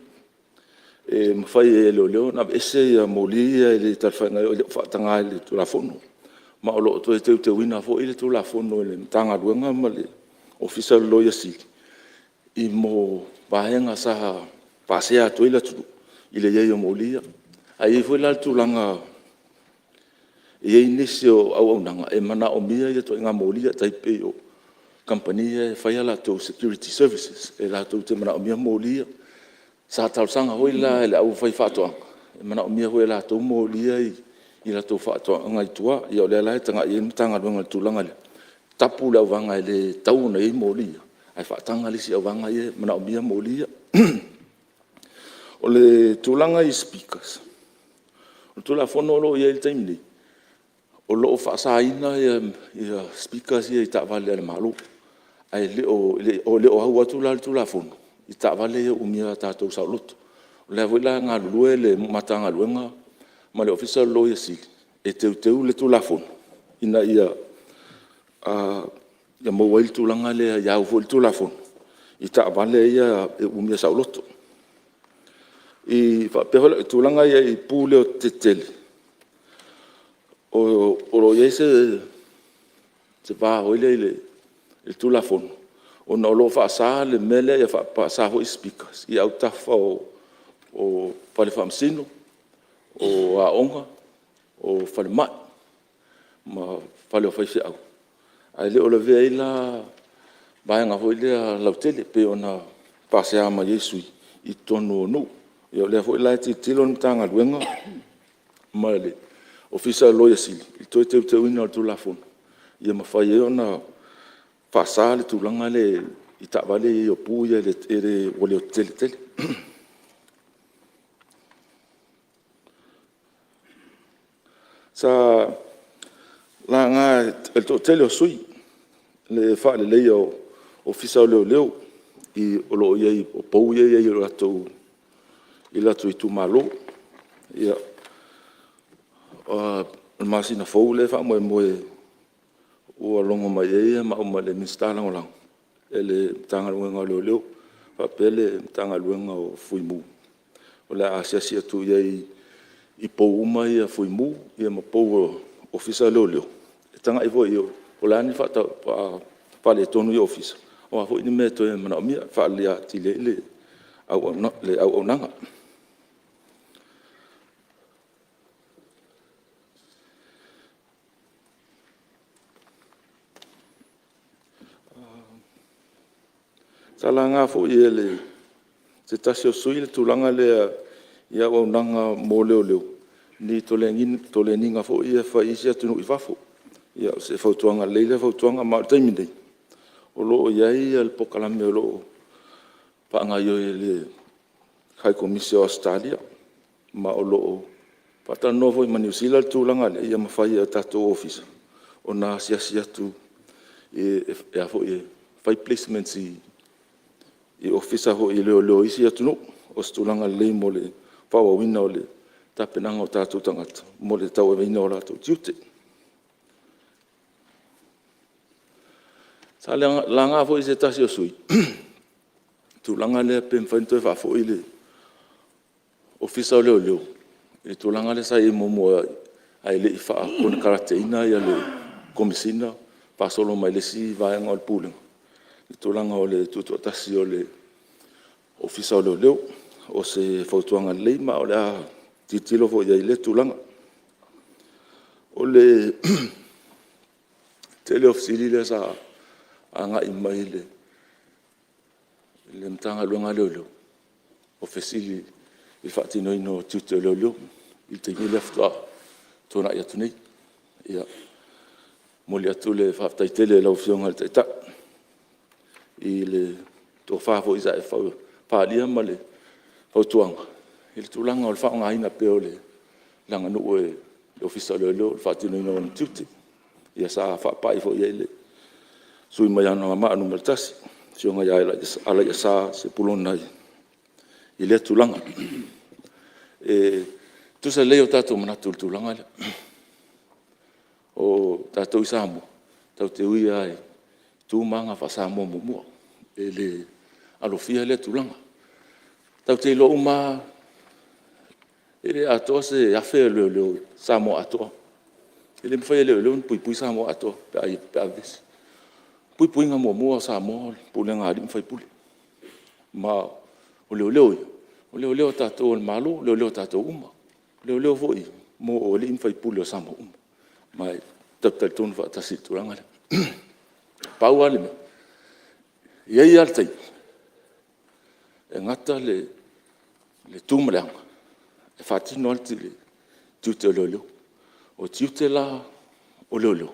e mafai ai e leoleo ona aveese moli ia e le talafeagai e le o faataga i le Tulafono. Ma o lo o toe teuteuina foi le Tulafono e le Matagaluega ma le Ofisa o le Loia Sili i vaega sa pasia atu ai le atunuu i le i ai o moli ia. Ae i ai foi la le tulaga e i ai nisi o auaunaga e manaomia ituaiga moli ia, e tai pei o kamupani ia e fai a latou security services, e latou te manaomia moli ia. Sa talosaga foi la e le aufaifaatoaga, e manaomia foi e latou moli ia i latou faatoaga i tua. Ia o lea la e tagai i ai le Matagaluega i le tulaga lea, tapu le auvaega e le tatau ona i ai moli ia, ae faataga le isi auvaega ia e manaomia moli ia. O le tulaga i speakers, o le Tulafono o lo o i ai i le taimi nei, o lo o faasaina speakers ia i taavale a le Malo, ae le o auau atu la le Tulafono i taavale ia umia a tatou saoloto. O lea foi la e galulue le Matagaluega ma le Ofisa o le Loia Sili e teuteu le Tulafono ina ia maua ai le tulaga lea ia au foi le Tulafono i taavale ia e umia saoloto. E faapea foi le tulaga ia i pu leotetele, o lo o i ai se va foi lea i le Tulafono, ona o lo o faasa le mea lea, ia faasa foi speakers i autafa o fale faamasino, o aoga, o falemai ma fale o faifeau, ae le o lavea ai la vaega foi lea lautele pei ona faasea mai ai sui usufono i totonu o nuu. Ia o lea foi la e tilotilo le Matagaluega ma le Ofisa o le Loia Sili i le toe teuteuina o le Tulafono ia mafai ai ona faasa le tulaga lea i taavale ia o pu ia ua leotetele tele. Sa laga e le toatele o sui usufono le faaleleia o Ofisa o Leoleo o lo o i ai, o pou ia e i ai i latou itumalo. Ia, o le masina fou lea e faamoemoe ua logo mai ai maua ma le Minisita Lagolago e le Matagaluega o Leoleo faapea le Matagaluega o Fuimu, o le a asiasi atu i ai i pou uma ia Fuimu ma pou o Ofisa o Leoleo, e tagai foi po o le a ni faaletonu i Ofisa, o a foi ni mea e toe manaomia e faaleleia atili ai le auaunaga. Sa laga foi e se tasi o sui usufono le tulaga lea i auaunaga mo leoleo i ni toleniga foi ia e fai i isi atunuu i fafo. Ia o se fautuaga lelei lea fautuaga, ma o le taimi nei, o lo o i ai le polokalame o lo o faagaoioi e le High Komisi o Ausetalia, ma o lo o faatalanoa foi ma Niu Sila le tulaga lea, ia mafai e tatou Ofisa ona asiasi atu e fai placements i Ofisa foi o Leoleo i isi atunuu. O se tulaga lelei mo le faaauauina o le tapenaga o tatou tagata mo le tauaveina o latou tiute. Sa laga foi e se tasi o sui usufono le tulaga lea pe mafai ona toe faafoi le Ofisa o Leoleo i le tulaga lea sa i ai muamua ae le i faakonekarateina le Komesina faasolo mai le isi vaega o le Pulega i le tulaga o le tutoatasi o le Ofisa o Leoleo. O se fautuaga lelei ma o le a tilotilo foi i ai i lea tulaga. O le tele o fesili lea sa agai mai i le Matagaluega a Leoleo, o fesili i le faatinoina o tiute o leoleo i le taimi lea faatoa tuanai atu nei. Ia, e momoli atu le faafetai tele i lau Afioga i le Taitai i le tofa foi sa e faaalia ma le fautuaga i le tulaga o le faaaogaina pea o le aganuu e le Ofisa o Leoleo i le faatinoina o ona tiute. Ia sa faapai foi i ai le sui usufono mai Anoamaa 1, le Afioga ia Alaiasa Sepulona i lea tulaga. E tutusa lelei o tatou manatu i le tulaga lea. O tatou i Samoa, e tatou te ui lava i tu ma aga faa-Samoa muamua, e le alofia lea tulaga. E tatou te iloa uma lava e le atoa se 1,000 o leoleo i Samoa atoa. E le mafai e leoleo ona puipui Samoa atoa pe a vevesi. O le puipuiga muamua o Samoa o le pulega a alii ma faipule. Ma o leoleo ia, o leoleo a tatou o le Malo, o leoleo a tatou uma. O leoleo foi ia mo alii ma faipule o Samoa uma. Ma e tatou te talitonu faatasi i le tulaga lea. Pau lava le mea, e i ai lava le taimi e gata le tu ma le aga e faatino ai le tiute o leoleo. O tiute la o leoleo,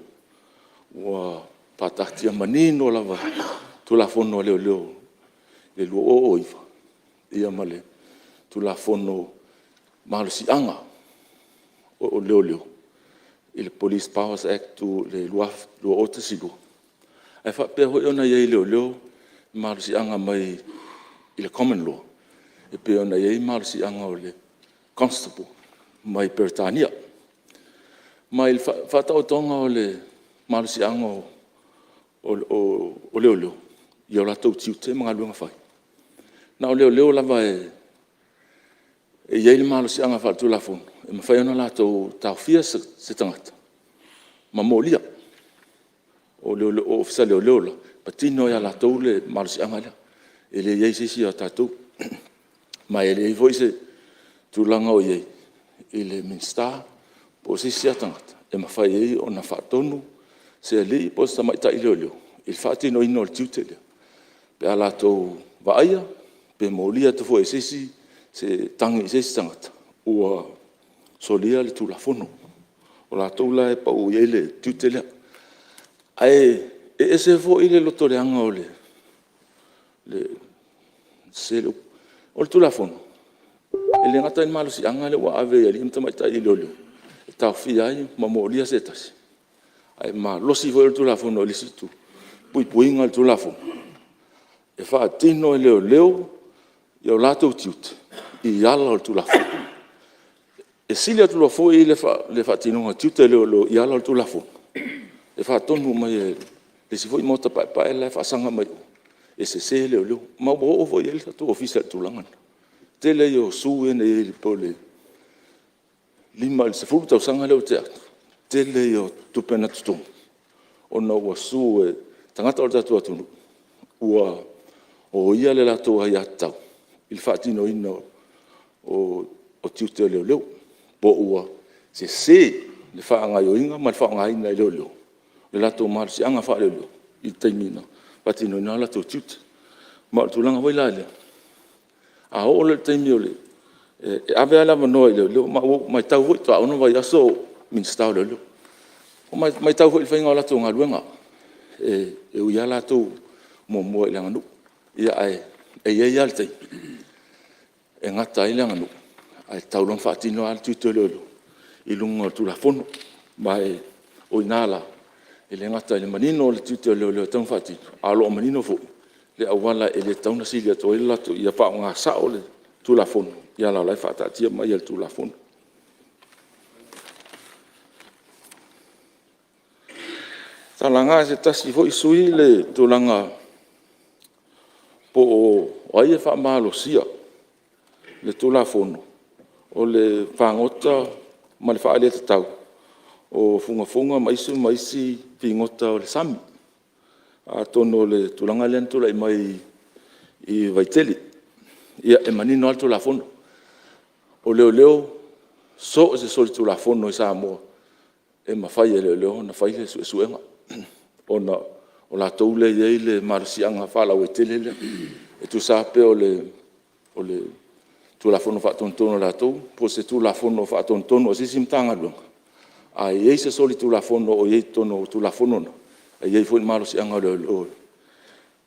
ua faataatia manino lava e le Tulafono a Leoleo 2009 ma le Tulafono o Malosiaga o Leoleo i le Police Powers Act 2012, ae faapea foi ona i ai i leoleo malosiaga mai le Common Law, e pei ona i ai malosiaga o le Constable mai Peretania. Ma i le faataotoga o le malosiaga o leoleo i o latou tiute ma galuega fai, na o leoleo lava e i ai le malosiaga faale-Tulafono e mafai ona latou taofia se tagata ma molia. O le Ofisa o Leoleo la, e patino lava ia latou le malosiaga lea, e leai se isi o tatou. Ma e leai foi se tulaga o i ai i le Minisita po o se isi lava tagata e mafai ai ona faatonu se alii po o se tamaitai leoleo i le faatinoina o le tiute lea pe a latou vaaia pe molia atu foi e se isi se tagi i se isi tagata ua solia le Tulafono. O latou la e pau i ai le tiute lea. Ae ese foi le lotoleaga o le… sese le upu. O le Tulafono, e le gata i le malosiaga lea ua ave i alii ma tamaitai leoleo e taofia ai ma molia se tasi, ae malosi foi le Tulafono i le isi itu, puipuiga i le Tulafono, e faatino e leoleo o latou tiute i ala o le Tulafono. E sili atu loa foi le faatinoga o tiute a leoleo i ala o le Tulafono, e faatonu mai e le isi foi maota paepae la e faasaga mai o e sese leoleo. Ma ua oo foi i ai le tatou Ofisa i le tulaga lena. O le tele ia o sue na i ai po o le 5 i le 10 tausaga lea ua tea atu, tele ia o tupe na totogi ona ua sue e tagata o le tatou atunuu ua oia le latou aiatatau i le faatinoina o tiute o leoleo, po ua sese le faagaoioiga ma le faaaogaina e leoleo o le latou malosiaga faaleoleo i le taimi na faatinoina ai o latou tiute. Ma o le tulaga foi la lea, a oo loa i le taimi e ave lava le avanoa i leoleo, ma ua ou matau foi faatoa 6 vaiaso o ou Minisita o Leoleo. Ua matau foi i le faiga o le latou galuega, e ui lava latou muamua i le aganuu, ae i ai lava le taimi e gata ai le aganuu ae tatau loa ona faatino lava le tiute o leoleo i luga o le Tulafono. Ma o i ina la, e le gata ina manino le tiute o leoleo e tatau ona faatino, ae o lo o manino foi le auala e le tatau ona sili atu ai le latou... ia faaaoga sao le Tulafono i ala o la e faataatia mai e le Tulafono. Sa laga e se tasi foi sui usufono le tulaga po o ai e faamalosia le Tulafono o le fagota ma le faaleatatau o fugafuga ma isi figota o le sami. Atonu o le tulaga lea na tulai mai i Vaitele. Ia, e manino lava le Tulafono, o leoleo, so o se solitulafono i Samoa, e mafai e leoleo ona fai le suesuega ona o latou lea e i ai le malosiaga faalauaitele lea. E tusa lava pe o le Tulafono Faatonutonu a latou po o se Tulafono Faatonutonu a se isi Matagaluega, a i ai se solitulafono o i ai i totonu o Tulafono na, e i ai foi le malosiaga o leoleo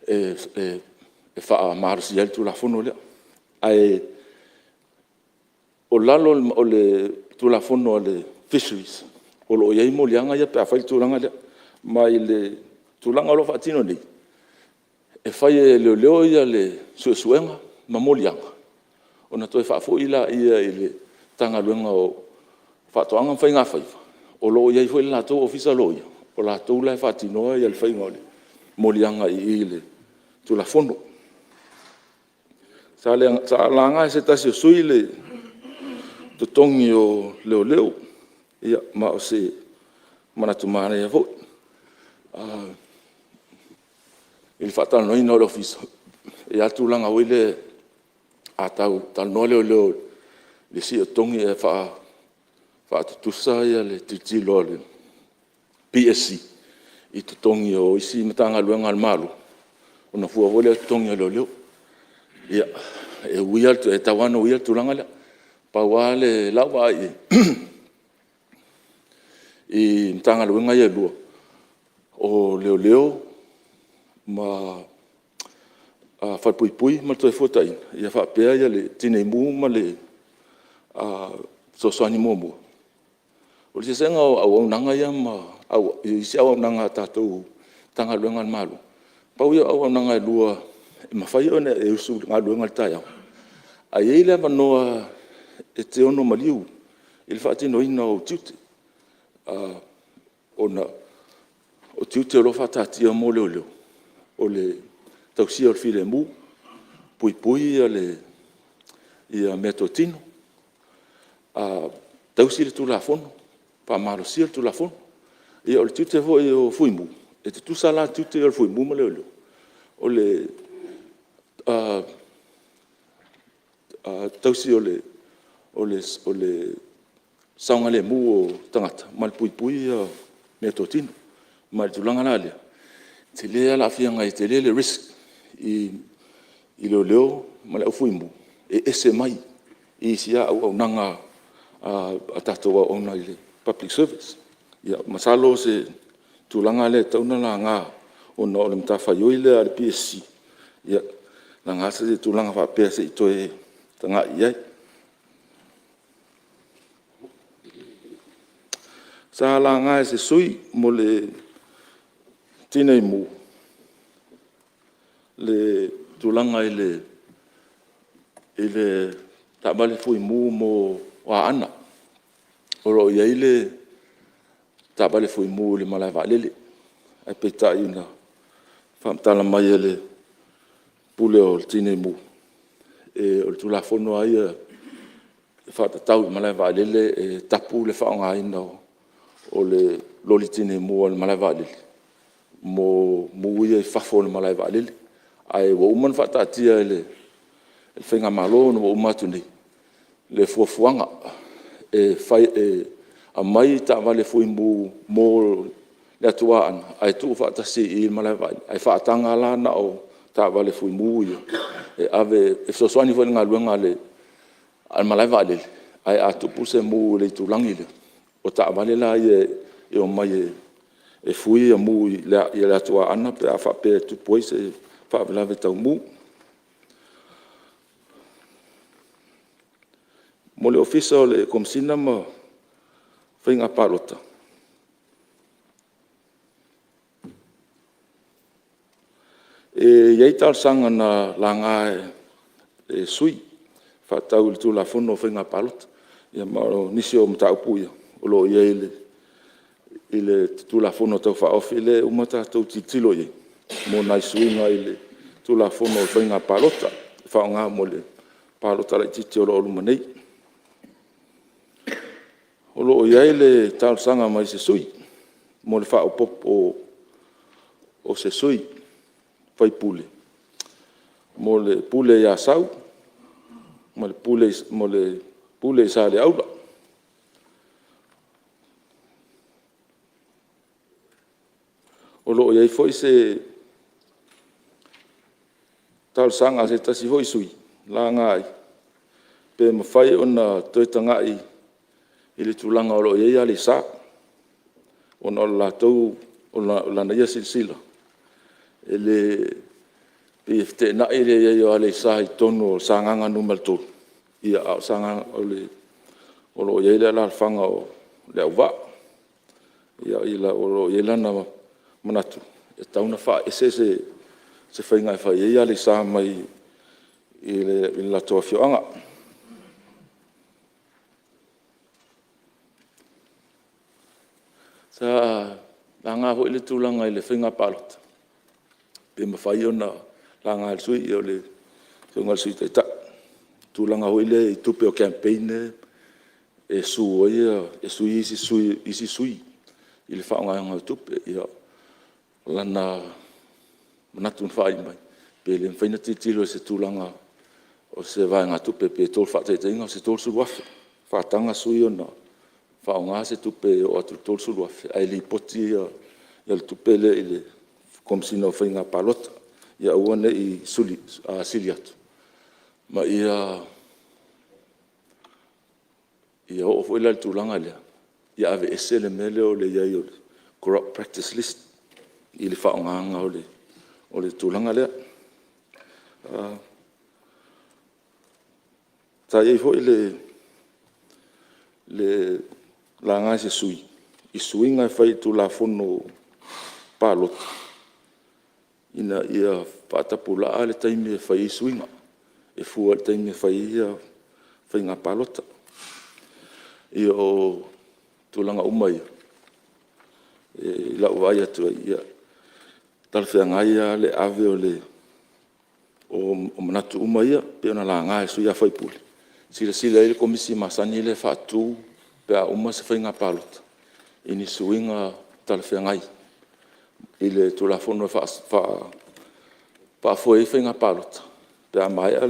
e faamalosia ai le Tulafono lea. Ae o lalo o le Tulafono a le Fisheries, o lo o i ai moliaga ia pe a fai le tulaga lea. Ma i le tulaga o lo o faatino nei, e fai e leoleo le suesuega ma moliaga, ona toe faafoi lea i le Matagaluega o Faatoaga ma Faigafaiva, o lo o i ai foi le latou Ofisa Loia, o latou la e faatinoa le faiga o moliaga i i i le Tulafono. Sa laga e se tasi o sui usufono le totogi o leoleo. Ia ma o se manatu manaia foi. I le faatalanoaina o le Ofisa, e i ai lava le tulaga foi lea a talanoa leoleo i le sii o totogi ae faatutusa le tilotilo a le PSC i totogi o isi Matagaluega a le Malo, ona fua foi lea o totogi o leoleo. Ia, e tatau lava ona uia le tulaga lea. Pau lava lau vaai i ai i Matagaluega ia e lua, o Leoleo ma Falepuipui ma le Toefuataiga, ia faapea le Tinei Mu ma le Fesoasoani Muamua. O le eseesega o auaunaga ia ma isi auaunaga a tatou Matagaluega a le Malo, pau ia o auaunaga e lua e mafai ona e usu i le galuega i le taeao, ae i ai le avanoa e te ono maliu i le faatinoina o ou tiute, ona o tiute o lo o faataatia mo leoleo, o le tausia o le filemu, puipui meatotino, tausi le Tulafono, faamalosia le Tulafono. Ia o le tiute foi o Fui Mu, e tutusa la tiute ia o le Fui Mu ma leoleo, o le tausi o le saogalemu o tagata ma le puipui meatotino. Ma o le tulaga la lea, e tele lava le aafiaga, e tele le risk i leoleo ma le au Fui Mu e ese mai i isi auaunaga a tatou auauna i le public service. Ia masalo o se tulaga lea e tatau ona laga ona o le matafaioi lea a le PSC, ia laga se tulaga faapea se i toe tagai i ai. Sa laga e se sui usufono mo le Tinei Mu le tulaga i le taavale fuimu mo Aana. O lo o i ai le taavale fuimu i le malae vaalele, ae peitai na faamatala mai e le Pule o le Tinei Mu, o le Tulafono lava ia e faatatau i le malae vaalele e tapu le faaaogaina o le loli tinei mu a le malae vaalele mo mu ia i fafo o le malae vaalele. Ae ua uma ona faataatia e le faigamalo ina ua uma atu nei le fuafuaga e fai e aumai taavale fuimu mo le atu Aana ae tuufaatasi i le malae vaalele, ae faataga la na o taavale fuimu ia e ave e fesoasoani foi i le galuega a le malae vaalele. Ae a tupu se mu i le itulagi lea, o taavale la ia e omai e fui mu i le atu Aana pe a faapea e tupu ai se faalavelave tau mu. Mo le Ofisa o le Komesina ma Faiga Palota, e i ai talosaga na laga e sui usufono e faatatau i le Tulafono o Faiga Palota. Ia ma o nisi o mataupu ia o lo o i ai i le Tulafono Tau Faaofi lea e uma tatou tilotilo i ai mo nai suiga i le Tulafono o Faiga Palota e faaaoga mo le palota laitiiti o lo o loma nei. O lo o i ai le talosaga mai se sui usufono mo le faaopoopo o se sui usufono mo le pule i Asau ma le pule i Saleaula. O lo o i ai foi se talosaga a se tasi foi sui usufono na laga ai, pe mafai ona toe tagai i le tulaga o lo o i ai Aleisa, ona o lana ia silasila, e pei e feteenai le i ai o Aleisa i totonu o Sagaga 3, a o Sagaga o lo o i ai le alaalafaga o Leauvaa. O lo o i ai lona manatu, e tatau ona faaese se faiga e fai ai Aleisa mai le latou afioaga. Sa laga foi le tulaga i le faiga palota, pe mafai ona laga e le sui usufono, o le Afioga i le Sui Taitai, i le tulaga foi lea i tupe o campaign lea e sui ai isi sui i le faaaogaina o tupe. Ia, o lona manatu na faaali mai, pe le mafai ona tilotilo i se tulaga o se vaegatupe, pe faataitaiga o se $30,000, faataga sui usufono ona faaaoga se tupe e oo atu i le $30,000 ae lipoti le tupe lea i le Komesina o Faiga Palota, ia aua ne i sili atu ma ia oo foi la i le tulaga lea, ia aveese le mea lea o le i ai o le Corrupt Practice List i le faaaogaina o le tulaga lea. Sa i ai foi le laga e se sui usufono i suiga e fai i le Tulafono o Palota ina ia faatapulaa le taimi e fai ai suiga, e fua i le taimi e fai ai faiga palota. Ia o tulaga uma ia i lau vaai atu i ai, e talafeagai lava le ave o manatu uma ia pei ona laga e sui usufono, e silasila i ai le Komisi masani lea e faatu pe a uma se faiga palota i ni suiga talafeagai i le Tulafono e faafoe ai faiga palota pe a maea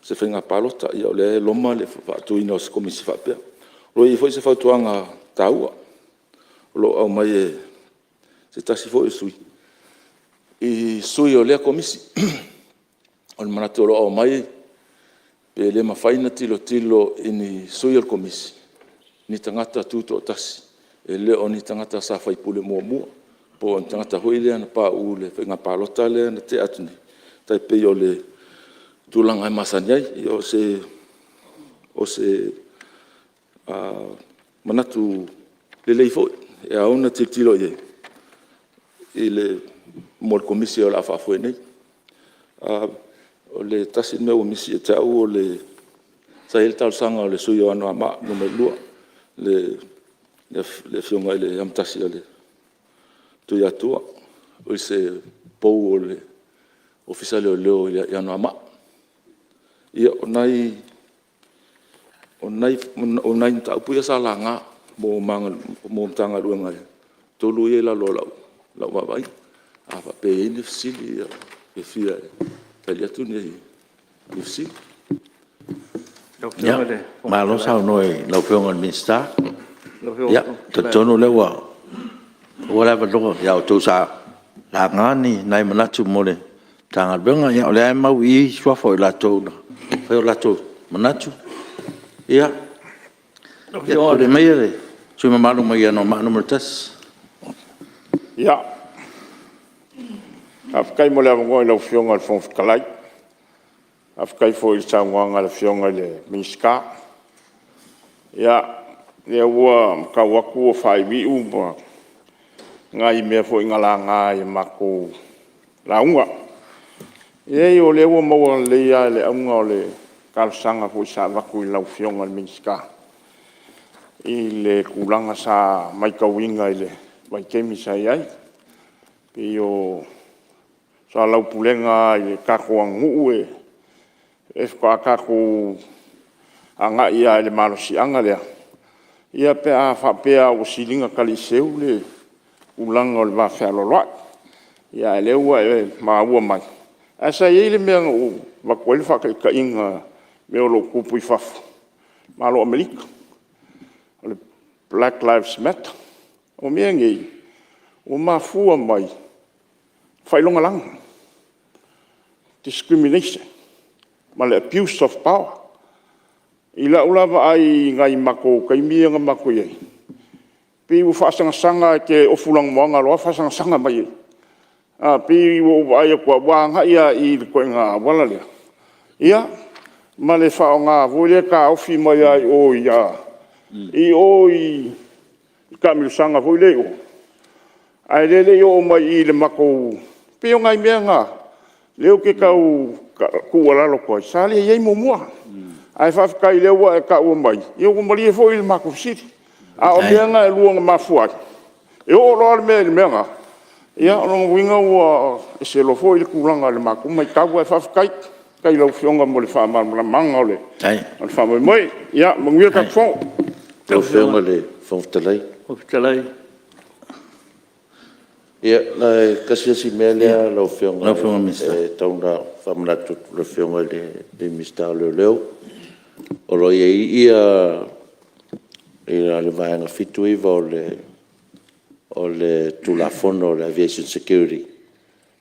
se faiga palota. Ia o lea e loma le faatuina o se Komisi faapea. O lo o i ai foi se fautuaga taua o lo o aumai e se tasi foi o sui usufono i sui o lea Komisi. O le manatu o lo o aumai, pe le mafai ona tilotilo i ni sui o le Komisi, ni tagata tutoatasi, e le o ni tagata sa faipule muamua, po o ni tagata foi lea na pauu i le faiga palota lea na tea atu nei, e tai pei o le tulaga e masani ai. Ia o se manatu lelei foi e ao ona tilotilo i ai mo le Komisi o le a faafoe nei. O le tasi mea ua misi ia te au sa i ai le talosaga a le sui usufono o Anoamaa 2, le Afioga i le Amotasi a le Tuiatua i se pou o le Ofisa o Leoleo i Anoamaa. Ia, o nai mataupu ia sa laga mo Matagaluega e 3 ia e i lalo o lau vaavaaiga. A faapea e i ai ni fesili, e fiafia e tali atu ni fesili. Ia, malo saunoa i lau Afioga i le Minisita. Ia, e talitonu o lea ua maua le avanoa ia outou sa laga nai manatu mo le Matagaluega. Ia o lea lava e mau i i suafa o i latou na fai o latou manatu. Ia, tulai maia le sui usufono mamalu mai Anoamaa 1. Ia, faafetai mo le avanoa i lau Afioga i le Fofoga Fetalai. Faafetai foi i le saunoaga a le Afioga i le Minisita. Ia, o lea ua matau atu ua faaiuiu nai mea foi na laga i a matou lauga. Leai o lea ua maua lelei lava le auga o le talosaga foi sa avatu i lau Afioga i le Minisita i le tulaga sa matauina i le vaitaimi sa i ai. E pei o le soalaupulega lava i le tatou aganuu e faatoa tatou agai lava i le malosiaga lea pe a faapea lava ua siliga taliseu le tulaga o le vafealoaloai. A o lea ua e maua mai, ae sa i ai le mea na ou avatu ai le faataitaiga i mea o lo o tutupu i fafo, Malo o Amerika, o le Black Lives Matter. O mea nei, ua mafua mai i faailogalanu, discrimination ma le abuse of power. I lau la vaai i nai matou taimi ia na matou i ai, pei ua faasaga lava e te ofu lanumoana loa faasaga mai. E pei ua ou vaai atu lava ua agai lava i le ituaiga auala lea, ia ma le faaaoga foi lea e taofi mai lava i o i le taamilosaga foi lea i o, a o lea e le i oo mai i le matou… E pei o nai mea na o lea ou te tau tuualalo atu ai, sa le i ai muamua. Ae faafetai o lea ua e taua mai, ia ua malie foi le matou fesili. A o mea na e lua na mafua ai, e oo loa le mea i le mea lena, ia o lona uiga ua ese loa foi le tulaga i le matou matau. Ae faafetai i lau Afioga mo le faamalamalamaga o le faamoemoe. Ia manuia le tatou Fono. Lau Afioga i le Fofoga Fetalai. Ia e tasi lava si mea lea lau Afioga e tau ina faamanatu atu i le Afioga i le Minisita o Leoleo. O lo o i ai le Vaega 79 o le Tulafono o le Aviation Security,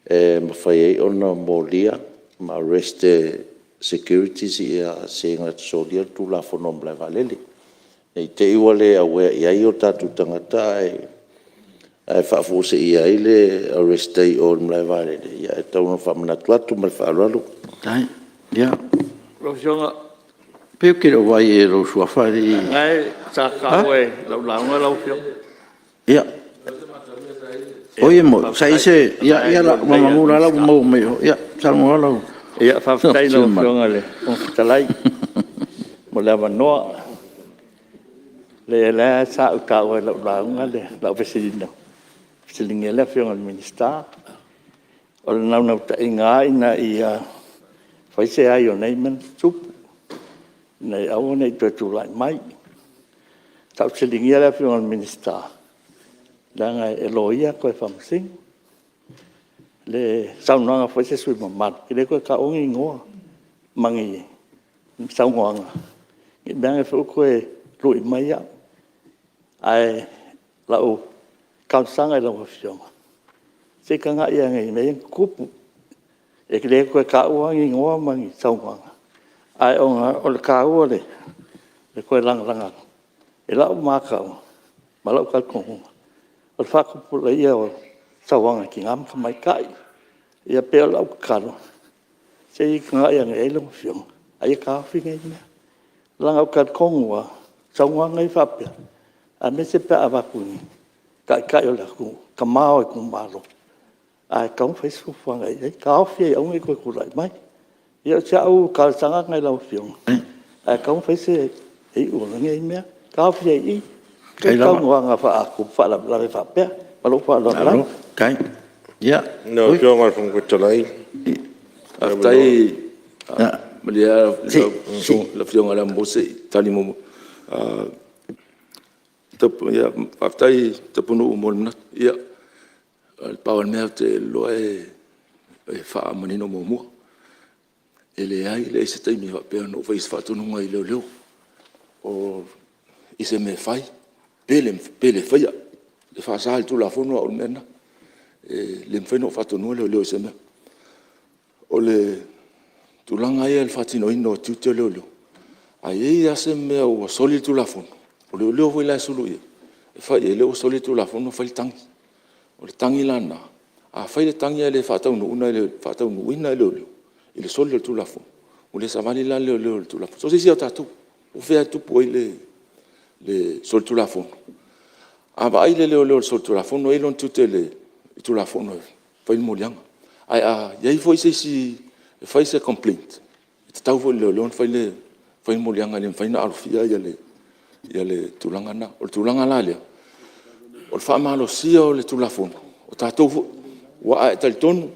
e mafai ai ona molia ma arrest e securities se na te solia le tulafono o le malae vaalele. Ne i te i ua le aware i ai o tatou tagata ae faafuaseia ai le arrest i o i le malae vaalele, ia e tau ina faamanatu atu ma le faaaloalo. Lau Pei ou te le o vaai i ai i lou suafa e le i… Sa taua i lau lauga lau Afioga. Ia, e moni sa i ai se… Ia meamanu o la ua maua mai e oe. Ia saunoa lau Ia, faafetai i lau Afioga i le Fofoga Fetalai mo le avanoa. Leai o lea sa ou taua i lau lauga lau fesiliga na fesiligia ai le Afioga i le Minisita. O le naunautaiga lava ina ia fai se ai o nei mea na tutupu, ina ia aua ne i toe tulai mai. Sa ou fesiligia le Afioga i le Minisita, leaga e loia toe faamasino. I le saunoaga foi a se sui usufono mamalu, ou te le toe taua ni igoa ma ni saunoaga, ne i meaane foi ua toe lui mai au. Ae o lau talosaga i lau Afioga, se i tagai ane i mea ia na tutupu. E le toe taua lava ni igoa ma ni saunoaga, ae ona o le taua o le toe lagalaga atu. I lau matau ma lou talitonuga, o le faatupulaia o sauaga i tina ma tamaitai. Ia pei o lau tatalo, se i tagai ane i ai lau Afioga, a ia taofi nei mea. Leaga ou te talitonu lava o saunoaga ia faapea, aemaise pe a avatu i taitai o le atunuu, tama o itumalo. Ae tatau ona fai se fuafuaga i ai, taofi ai e aua ne i toe tulai mai. Ia o si au talosaga lena i lau Afioga, ae tatau ona fai se iu o lenei mea, taofi ai i i saunoaga faatupu faalavelave faapea. Ma lou faaaloalo lava. Lau Afioga i le Fofoga Fetalai… Faafetai. Malie lava lau Afioga i le Amomua se i tali muamua. Faafetai Tapunuu mo le manatu. Ia, pau lava le mea ou te iloa e faamanino muamua, e leai leai se taimi faapea na ou faia ai se faatonuga i leoleo i se mea e fai pe le faia. E faasa i le Tulafono au o le mea lena. E le mafai ona ou faatonuina leoleo i se mea. O le tulaga lava ia i le faatinoina o tiute o leoleo, a i ai lava se mea ua soli le Tulafono, o leoleo foi la e sulu i ai, e fai i ai o lea ua soli le Tulafono fai le tagi. O le tagi la lena, a fai le tagi ae le faataunuuina e leoleo i le soli o le Tulafono, ua le savali la leoleo i le Tulafono. So o se isi lava o tatou, po o fea lava e tupu ai le solitulafono, a vaai le leoleo i le solitulafono e i ai lona tiute i le Tulafono e fai le moliaga. Ae a i ai foi se isi e fai se complaint, e tatau foi i le leoleo ona fai le moliaga, e le mafai ona alofia le tulaga lena. O le tulaga la lea, o le faamalosia o le Tulafono, o tatou foi. Aua a e talitonu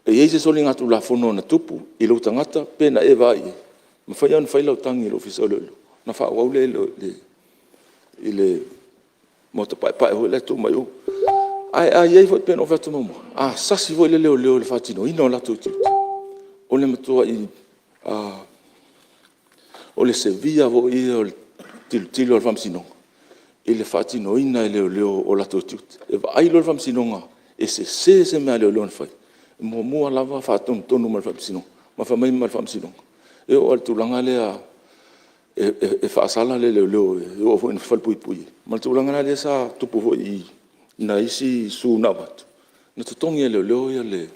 e i ai se soligatulafono na tupu i lou tagata pe na e vaai i ai, e mafai lava ona fai lau tagi i le Ofisa o Leoleo ona faaauau lea i le maota paepae foi la e tuu mai o. Ae a i ai foi pei ona ou fai atu muamua, a sasi foi le leoleo i le faatinoina o latou tiute, o le matuai severe foi ia o le tilotilo a le Faamasinoga i le faatinoina e leoleo o latou tiute. E vaai loa le Faamasinoga e sese se mea a leoleo na fai, e muamua lava faatonutonu mai e le Faamasinoga ma fai mai le Faamasinoga, e oo lava i le tulaga lea e faasala le leoleo e oo foi ina falepuipui. Ma le tulaga la lea sa tupu foi i nai isi sue na avatu, na totogi e leoleo le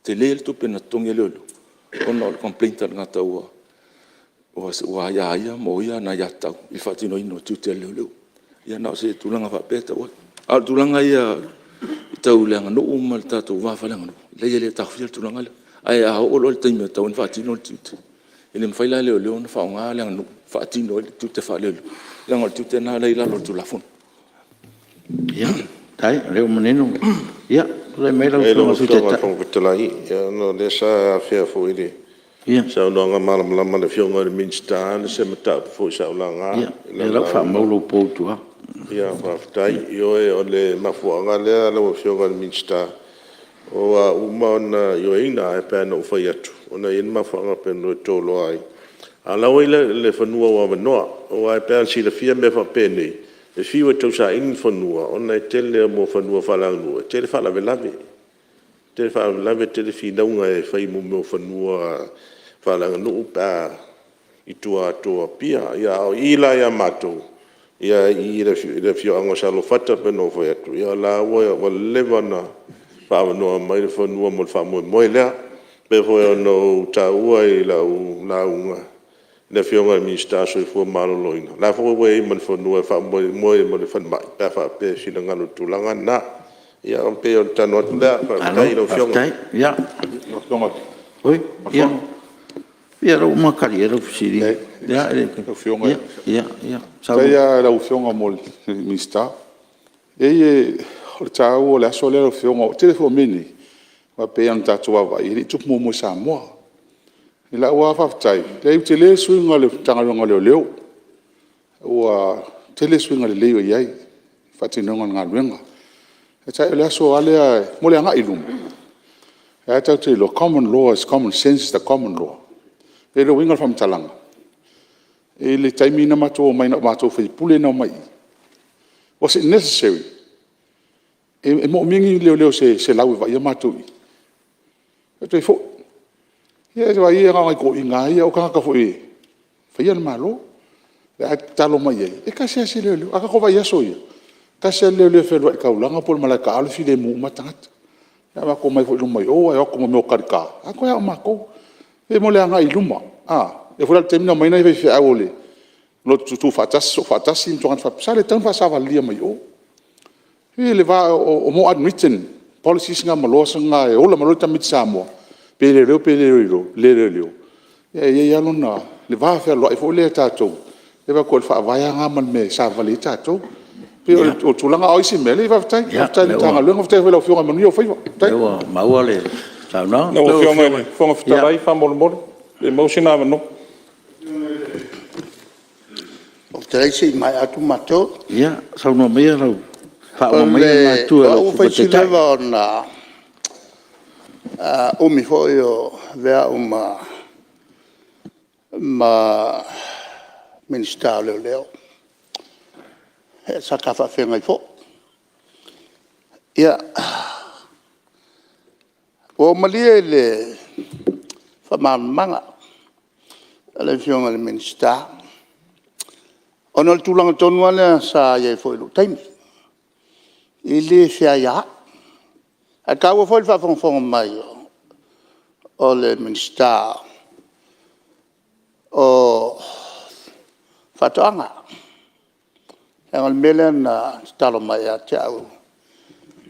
tele le tupe na totogi e leoleo ona o le complaint a le tagata ua aiaia ma oia ana aiatatau i le faatinoina o tiute o leoleo. Ia na o se tulaga faapea e tau atu. A o le tulaga ia tau le aganuu ma le tatou va faaleaganuu, leai e le taofia le tulaga lea. Ae a oo loa i le taimi e tatau ona faatino le tiute, e le mafai la e leoleo ona faaaoga le aganuu e faatino ai le tiute faaleoleo, leaga o le tiute lena lea e i lalo o le Tulafono. Faafetai o lea ua manino. Ia, tulai mai lau Afioga i le Sui Taitai. Lau Afioga i le Fofoga Fetalai, ona o lea sa afea foi i le saunoaga malamalama a le Afioga i le Minisita se mataupu foi sa ou laga. Ia, o lea ua faamau lou pou i tua. Faafetai. Ioe, o le mafuaaga lea lau Afioga i le Minisita ua uma ona ioeina, ae pei lava ona ou fai atu, ona e i ai le mafuaaga pei ona e toloa ai, a o la e ua i ai le fanua ua avanoa. Aua e pei lava ona silafia mea faapenei, e fiu e tausaili le fanua, ona e tele o mea o fanua faaleaganuu, e tele faalavelave. E tele faalavelave tele finauga e fai i mea o fanua faaleaganuu pe a i tua atu o Apia. A o i la ia matou i le afioaga o Saluafata pei ona ou fai atu, o la ua leva ona faaavanoa mai le fanua mo le faamoemoe lea. E pei foi ona ou taua i lau lauga i le Afioga i le Minisita o le Soifua Maloloina, o la e foi ua i ai ma le fanua e faamoemoe ai mo le falemai pe a faapea e finagalo i le tulaga lena. Ia e pei o le talanoa atu lea. Faafetai i lau Afioga. Malo faafetai. Ia, o lea ua uma ona tali i ai lau fesili. Ia, Faafetai lava i lau Afioga i le Minisita. Leai o le taua o le aso lea lau Afioga, o le tele foi o mea nei, aua pei lava ona tatou vaavaai, e le i tupu muamua i Samoa. I lau lava faafetai, leai ua tele le suiga o le Matagaluega o Leoleo, ua tele suiga lelei ua i ai i le faatinoina o le galuega. Peitai o le aso lava lea mo le agai i luma, o lea lava tatou te iloa, common law is common sense is the common law. O le uiga o le faamatalaga, i le taimi na matou omai na o matou o faipule na omai i i, was it necessary? E manaomia ni leoleo se 100 e vaaia matou i i? Ae toe foi. Ia vaai ia na o nai toeaiina lava ia o tagata foi e faia le Malo. Ae tatalo mai i ai, e tasi lava si leoleo. A tatou vaai i aso ia, e tasi lava le leoleo e fealuai i le taulaga po o le malae taaalo e filemu uma lava tagata. A matou omai foi i luma i o ae o atu ma mea o talita, toe lava o matou. E mo le agai i luma, e oo foi la i le taimi na omai ai nai faifeau loto tutu faatasi, soo faatasi ma tulaga faapena, sa le tatau ona faasavalilia mai o. I le va o more unwritten policies na ma laws na e ola mai loa le tamaitiiti Samoa, pe leoleo pe le leoleo, e i ai lava le va fealoai foi lea o tatou, e vaai atu o le Faavae lava lena ma le mea e savavali ai tatou. E pei o le tulaga lena. A o isi mea, faafetai. Faafetai i le Matagaluega, faafetai foi i lau Afioga. Manuia ou faiva. Faafetai. Ia, lea ua maua le saunoaga. Lau Afioga i le Fofoga Fetalai faamolemole pe maua sina avanoa. Fetalai se i maea atu matou. Ia, saunoa maia, faauma maia lena itu O au ua fai si leva ona umi foi o avea au ma Minisita o Leoleo, sa ta faafeagai foi. Ia, ua ou malie i le faamalamalamaga a le Afioga i le Minisita, ona o le tulaga tonu lava lea sa i ai foi i lou taimi, e le feaiaai. Ae taua foi le faafogafoga mai o le Minisita o Faatoaga, leaga o le mea lea na tatalo mai ia te au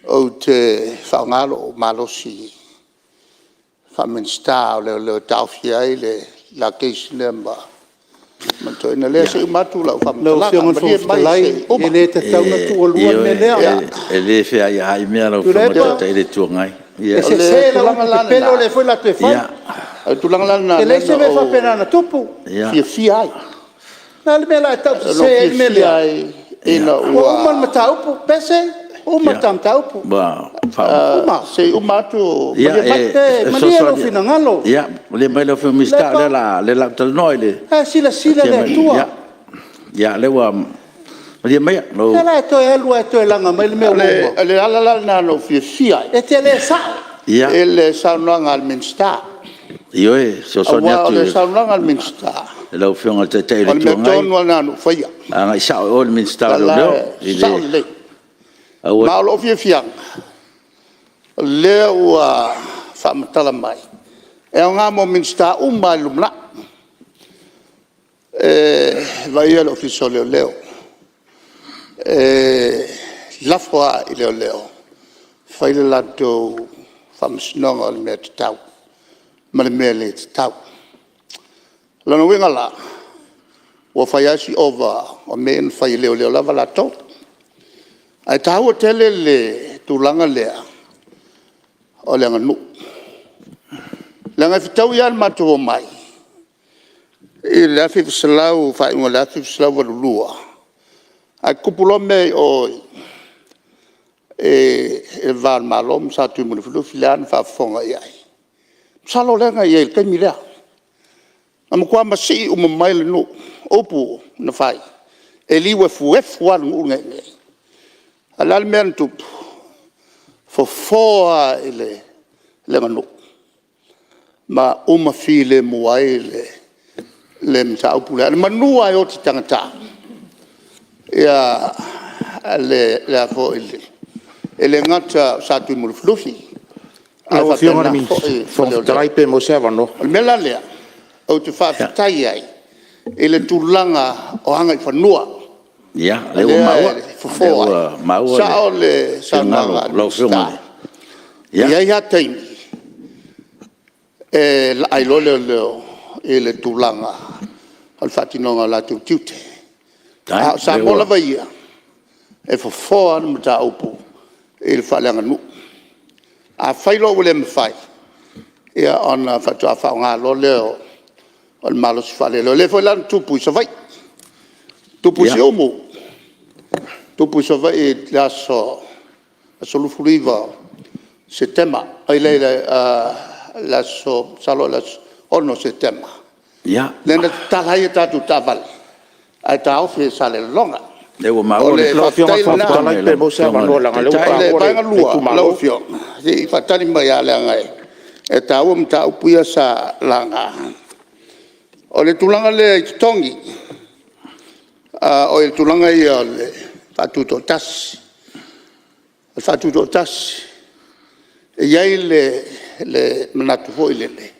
ou te faaaoga lou malosi faa-Minisita o Leoleo e taofi ai le la case lea ma le toeaina lea. Se i uma atu lau Lau faamatalaga. Afioga i le Malie Fofoga mai Fetalai, se i uma. e le tatau ona tuualua le mea lea. Ioe, e le feaiaai mea lau Afioga i le Tuilaepa, Taitai o le Itu Agai. e sese lau upu pepelo o lea foi o le a toe fai. O le tulaga la lena E lea leai se na mea ou faapena na tupu. fiafia ai. O le a le mea o le a e tausese Na ou ai le mea fiafia lea? ai ina Ua uma le ua... mataupu Pese, uma le ta mataupu. Ua uma. Se i uma atu... Ia, Malie mai. e Malie lou fesoasoani... finagalo. Ia, malie mai lau Afioga i le Minisita, o lea o le a ou talanoa i le... O la e silasila le Atua. Ia, o lea ua... Malie maia. O lea o le a e toe alu lava e toe laga mai le mea ua uma. O le ala la lena na ou fiafia ai E te le sao. i le saunoaga a le Minisita. Ioe, e fesoasoani Aua o atu le saunoaga a le Minisita, i lau Afioga i le Taitai o o le le Itu mea Agai, tonu lava lena na ou faia. agai sao i o i le Minisita O o le Leoleo. ala e sao lelei. Aua... Ma o lou fiafiaga, o lea ua faamatala mai, e aoga mo Minisita uma lava i le lumanai, e vaaia le Ofisa o Leoleo. E lafo lava i leoleo e fai le latou faamasinoga o le mea tatau ma le mea le tatau. O lona uiga la, ua fai lava si ova o mea ia na fai e leoleo lava latou. Ae taua tele le tulaga lea o le aganuu. Leaga e fetaui lava le matou omai i le faaiuga o le 1982, ae tutupu loa mea i o i le va o le Malo ma Satuimalufilufi lea na faafofoga i ai. Masalo o lea na i ai i le taimi lea. Na matua masii uma mai le nuu, o upu na fai, e liu efuefu lava le nuu lenei i inei. A o le a le mea na tupu? Fofo lava i le aganuu ma uma filemu ai le mataupu lea. Manu lava e oti tagata e le gata o Satuimalufilufi ae Lau Afioga faapena i le foi ma Fofoga leoleo. Fetalai pe maua se avanoa. O le mea la lea ou te faafetai ai i le tulaga o agaifanua, Ia, o lea lea e fofo ua ai. maua E sao le le finagalo saunoaga a o le lau Afioga. Minisita, e i ai lava taimi e laa ai loa leoleo i le tulaga o le faatinoga o latou tiute. A o Samoa lava ia, e fofo lava le mataupu i le faaleaganuu. Afai loa ua le mafai, ia ona faatoa faaaoga loa lea o le malosi faaleoleo. O lea foi la na tupu i Savaii, tupu i Siumu, tupu i Savaii i le aso 29 o Setema masalo o le aso 6 o Setema, lea na tatala ai a tatou taavale ae taofi ai e Salelologa. O lea ua maua O le Lau Afioga i le faafetai Fofoga lena. Fetalai pe maua se avanoa leaga o lea ua O le taua vaega le lua itumalo. lau Afioga, se i faatali mai lava leaga e taua mataupu ia sa laga. O le tulaga lea i totogi, oi le tulaga lea o le faatutoatasi. O le faatutoatasi, e i ai le manatu foi lele,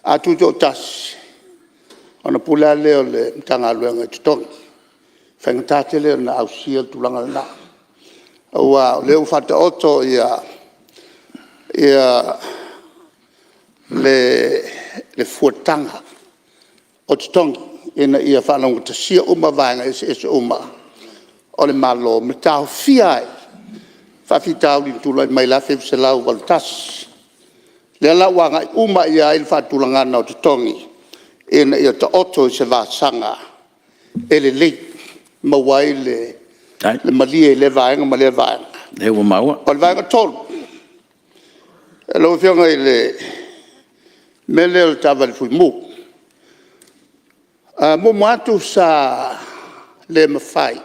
a tutoatasi, ona pule lava lea o le Matagaluega i totogi. E faigata tele ona ausia le tulaga lena. Aua o lea ua faataoto le fuataga o totogi ina ia faalaugatasia uma vaega eseese uma o le Malo ma taofia ai faafitauli na tulai mai i le 1981. O lea la ua agai uma i ai le faatulagaga o totogi ina ia taoto i se vasaga e lelei, maua ai le malie i lea vaega ma lea vaega. Faafetai. O lea ua maua. O le vaega 3 lau Afioga i le mea lea o le taavale fui mu. Muamua atu sa le mafai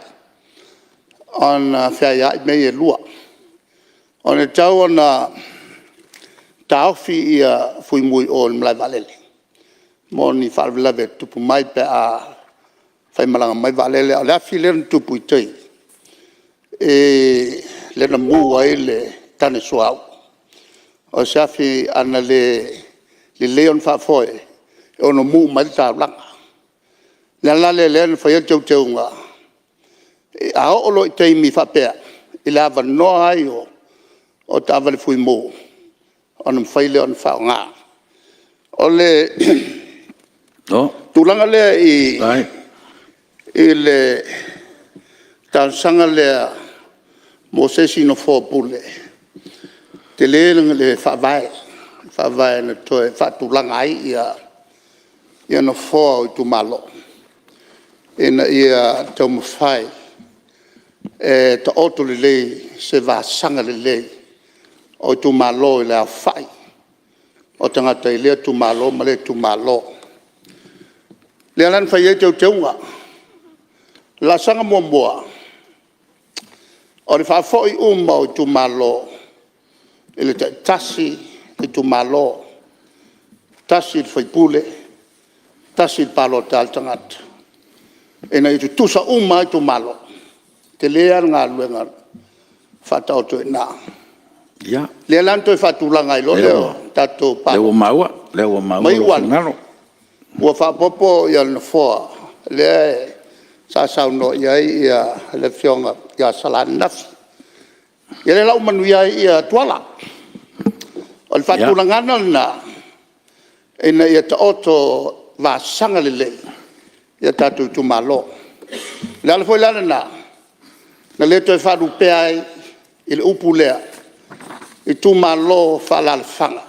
ona feaiaai mea ia e lua, ona e tatau ona taofi fui mu i o i le malae vaalele mo ni faalavelave e tutupu mai pe a faimalaga mai vaalele. A o le afi lea na tupu i tai lea na mu ai le tane suauu, o se afi ana le lelei ona faafoe, e ono mu uma ai le taulaga. O le ala la lea na fai ai le teuteuga, a oo loa i taimi faapea i le avanoa ai o taavale fui mu, ona mafai lea ona faaaoga. O le tulaga lea i le talosaga lea mo se isi nofoa o Pule, e tele le faavae, faavae na toe faatulaga ai nofoa o itumalo, ina ia taumafai e taoto lelei se vasaga lelei o itumalo i le aofai o tagata i lea itumalo ma lea itumalo. O lea la na fai ai teuteuga. O le laasaga muamua, o le faafoi uma o itumalo i le tai-tasi itumalo, tasi le sui usufono, tasi le palota a le tagata, ina ia tutusa uma lava itumalo. E tele lava le galuega na faataoto i ina. Ia. Lea la na toe faatulaga ai loa lea o tatou palota, Lea ua maua ma lou iu finagalo. ane ua faaopoopo le nofoa lea sa saunoa i ai le Afioga ia Sala ananafi. Ia lea la ua manuia ai Tuala. O le faatulagaga lena ina ia taoto vasaga lelei tatou itumalo. O le ala foi la lena na le toe faalupea ai i le upu lea itumalo faaalaalafaga,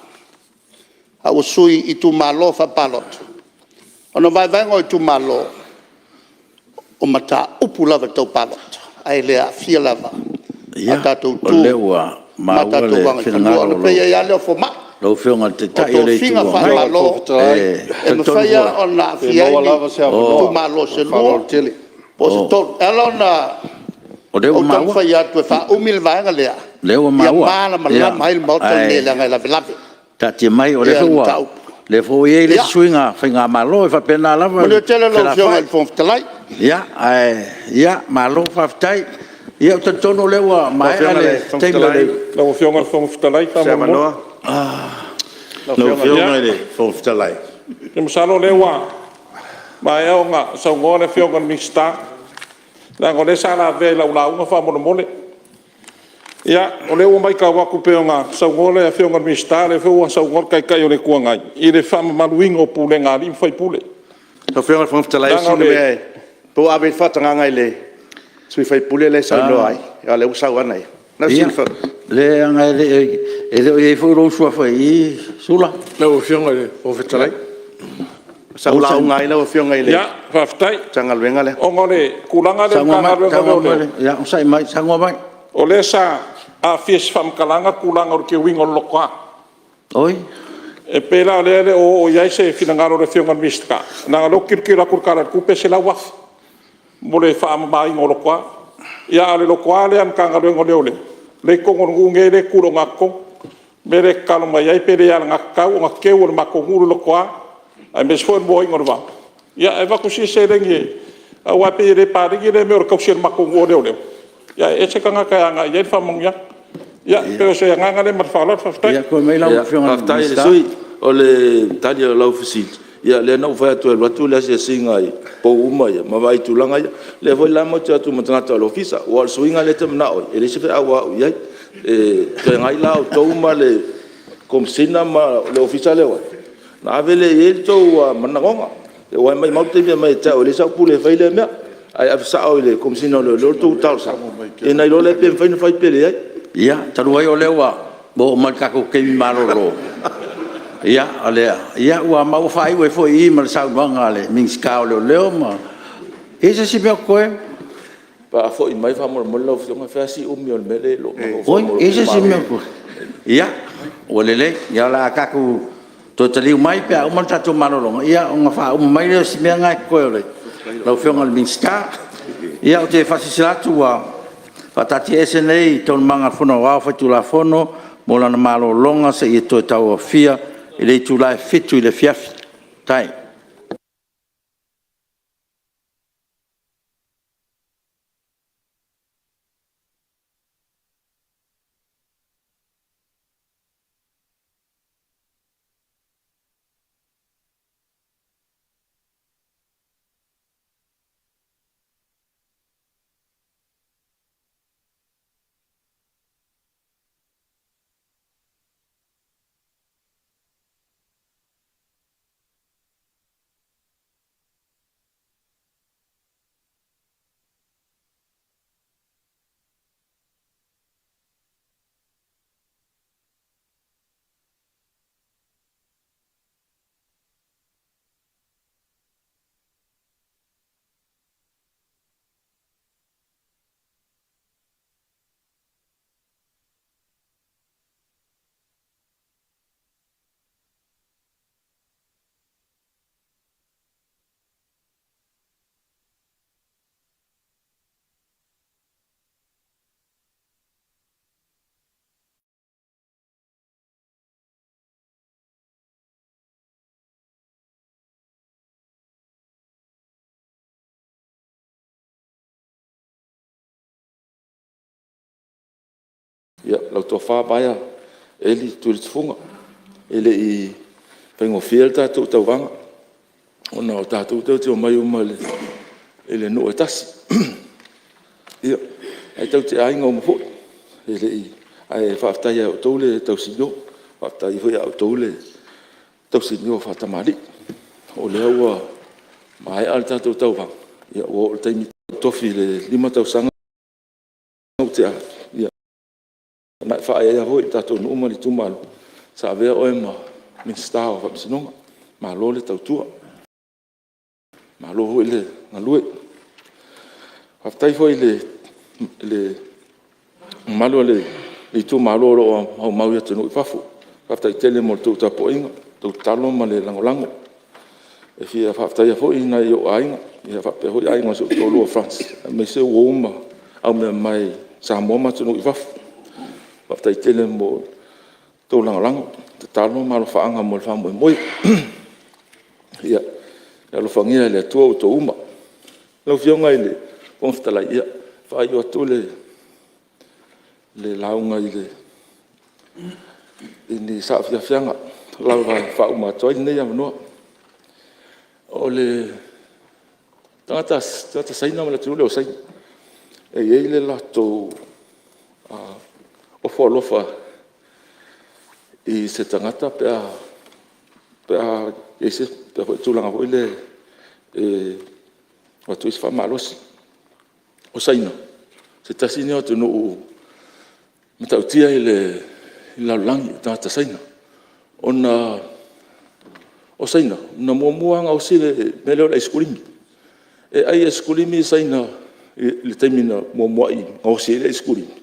a ua sui i itumalo faapalota, ona o vaevaega o itumalo, o mataupu lava tau palota, ae le aafia lava a tatou Ia, tu o lea ua ma maua tatou le agaifanua. finagalo Ona pei ai lava lea o fomai. o lau Afioga i le O Taitai o le Itu tofiga Agai. faale-Malo, E e talitonu mafai foi… lava ona aafia ai ni itumalo se lua po o se tolu. E ala ona O lea ua ou maua. taumafai atu e faaumi le vaega lea, O lea ua ia maua. malamalama ai le Maota lenei, Ae leaga e lavelave taatia mai o lea le mataupu. foi ua i ai le isi Ia, suiga faigamalo, e faapena lava le manuia tele lau Afioga i felafoai. le Fofoga Fetalai. Ia, malo faafetai. Ia ou te talitonu o lea ua Lau maea Afioga i le le Fofoga taimi o le... Fetalai, Lau Afioga i le Fofoga Fetalai se faamolemole. avanoa. Lau Afioga i le Fofoga Fetalai… Ia masalo o lea ua maea ona saunoa le Afioga i le Minisita, leaga o lea sa lavea i lau lauga faamolemole. Ia, o lea ua matau atu pei ona saunoa le Afioga i le Minisita o lea foi ua saunoa le Taitai o le Itu Agai i le faamamaluina o pulega a alii ma faipule. Lau Afioga i le Fofoga Fetalai, Leaga o le… po ua ave i ai le faatagaga i le sui usufono lea e saunoa ai, aua o lea ua sau lana ia. Ia, leaga e le o i ai foi lou suafa i i Sula. Lau Afioga i le Fofoga Fetalai… Sa ou lauga ai lau Afioga i le Ia, faafetai. Matagaluega lea. Ona o le tulaga lea i le Matagaluega o Leoleo, Ia onosai mai, saunoa mai. o lea sa aafia i se faamatalaga le tulaga o le teuina o le lotoa. Oi? E pei la o lea e le o oo i ai se finagalo o le Afioga i le Minisita, leaga o lea ou te tilotilo atu i le Tala o le Tupe e $100,000 mo le faamamaina o lotoa. Ia a o le lotoa lea a le Matagaluega o Leoleo lea e i totonu o le nuu lenei lea e tu i le ogatotonu. O le mea lea e tatalo mai ai pe le alagatatau ona teu e le matou nuu le lotoa aemaise foi o le moaina o le vao, ae avatu sina seleni aua e pei e le paleni lea mea o le tausi e le matou nuu e leoleo, ae ese tagata e agai i ai le faamanuiaga. Ia pei o se agaga lea ma le faaaloalo faafetai. Ia, tulai mai lau Afioga i le Faafetai i le Minisita. sui usufono. O le tali o lau fesili, Ia lea na ou fai atu e alu atu le asiasiga i pou uma ia ma vaai i tulaga ia. O lea foi la matou te o atu ma tagata o le ofisa, aua o le suiga lea e te manao ai, e leai se feau a au i ai. E feagai la outou ma le Komesina ma le Ofisa lea o ai, ona ave lea i ai o outou manaoga. Aua maumau le taimi e aumai ia te au e leai sau pule e fai ai lea mea, ae ave sao i le Komesina o Leoleo le tou talosaga ona iloa lea pe mafai ona fai pe leai. Ia, talu ai o lea ua oo mai i le tatou taimi malolo, ma ua faaiu ai foi i i ma le saunoaga a le Minisita o Leoleo ma… E i ai se isi mea o totoe? Pe a foi mai faamolemole lau Afioga e fai lava si umi o le mea lea i lou Oi, e i ai se isi mea o totoe? Ia, ua lelei. Ia o le a tatou toe taliu mai pe a uma le tatou malologa ona faauma mai lea o si mea lena e totoe o lau Afioga i le Minisita. Ia ou te faasilasila atu ua faataatiaese nei Taualumaga a le Fono Aoao Faitulafono mo lana malologa seia toe tauaofia i le itula e 7:00 i le afiafi. Faafetai. Ia, lau Tofa Vaea Eli Tuiletufuga. E le i faigofie le tatou tauvaga ona o tatou tatou te omai uma i le nuu e tasi, ae tatou te aiga uma foi. Ae faafetai ia te outou le tausinio, faafetai foi ia outou le tausinio faatamalii. O lea ua maea le tatou tauvaga, ua oo i le taimi tofi i le 5 tausaga ua tea atu, ia na e faaeaea foi i le tatou nuu ma le itumalo sa avea oe ma Minisita o Faamasinoga. Malo le tautua, malo foi le galue. Faafetai foi i le mamalu o le itumalo o lo o aumau i atunuu i fafo, faafetai tele mo le tou tapuaiga, tou tatalo ma le lagolago. E fia faafetaia foi nai ou aiga faapea foi aiga o si ou toalua o Francis aemaise o uo ma aumeamamae i Samoa ma atunuu i fafo. Faafetai tele mo le tou lagolago, tatalo ma alofaaga mo le faamoemoe. Ia alofagia e le Atua outou uma. Lau Afioga i le Fofoga Fetalai, e faaiu atu le lauga i ni saafiafiaga lava e faauma atu ai lenei avanoa. O le tagata Saina ma le atunuu lea o Saina, e i ai le latou ofo alofa i se tagata pe a i ai se tulaga foi lea e avatu ai se faamalosi. O Saina, o se tasi lenei o atunuu e matautia i le lalolagi tagata Saina, ona o Saina na muamua lava gaosi le mea lea o le aisikulimi. E ai aisikulimi Saina i le taimi na muamuai gaosi ai le aisikulimi,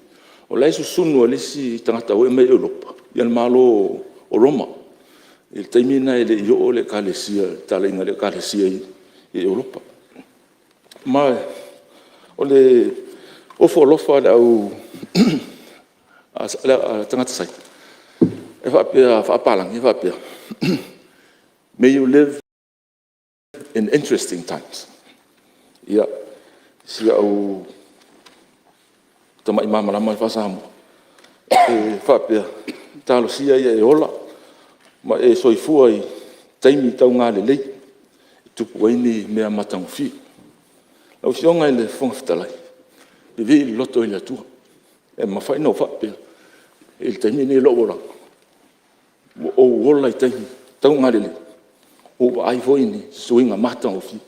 o la e susunu e le isi tagata mai Europa le Malo o Roma i le taimi lena e le i oo le talaiga a le Ekalesia i Europa. Ma o le ofo alofa a tagata Saina, e faapea faapapalagi e faapea, may you live in interesting times. Ia, si au tamai malamalama faa-Samoa, e faapea, talosia ia e ola ma e soifua i taimi taugalelei e tupu ai ni mea matagofie. Lau Afioga i le Fofoga Fetalai, vivii le loto i le Atua. E mafai ona ou faapea i le taimi lenei o lou olaga, ua ou ola i taimi taugalelei, ua ou vaai foi i ni suiga matagofie.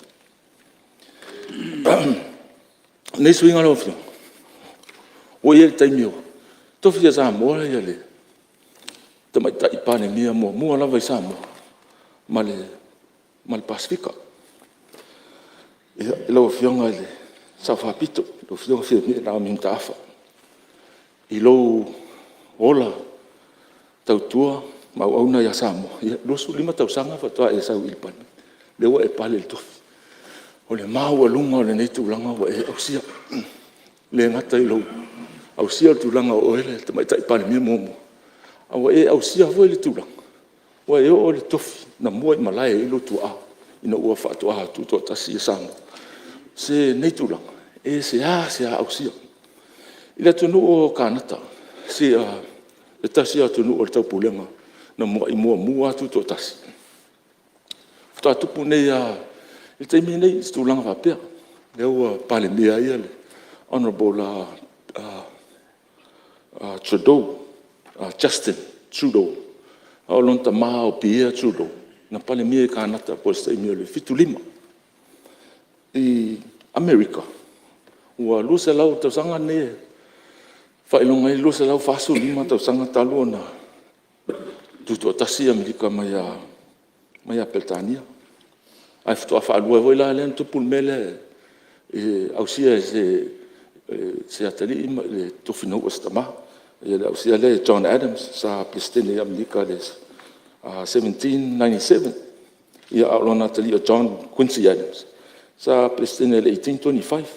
O nei suiga lau Afioga, ua i ai le taimi ua tofi e Samoa le Tamaitai Palemia muamua lava i Samoa ma le Pasefika, lau Afioga i le Sao Faapito, lau Afioga Fiame Naomi Mataafa. I lou ola tautua ma auauna ia Samoa, ia e 25 tausaga faatoa e sau i le Palemene, lea ua e pale i le tofi. O le maualuga o lenei tulaga ua e ausia, e le gata i lou ausia o le tulaga o oe o le Tamaitai Palemia muamua, a ua e ausia foi le tulaga ua e oo i le tofi na muaimalae ai lou tuaa ina ua faatoa tutoatasi Samoa. O lenei tulaga, e seasea ausia. I le atunuu o Kanata, se tasi o atunuu o le Taupulega na muai muamua lava tutoatasi, faatoa tupu nei lava i le taimi lenei se tulaga faapea, lea ua Palemia ai le Honourable Trudeau, Justin Trudeau, a o lona tama o Pierre Trudeau na Palemia i Kanata i se taimi o le 1975. I Amerika, ua 200, o le tausaga lenei e faailoga ai le 245 tausaga talu ona tutoatasi Amerika mai ia Peretania. Ae faatoa faalua ai foi la lea ona tupu le mea lea e ausia e se atalii le tofi na uu e se tama, le ausia lea e John Adams sa Peresetene o Amerika i le 1797, a o lona atalii o John Quincy Adams, sa Peresetene i le 1825.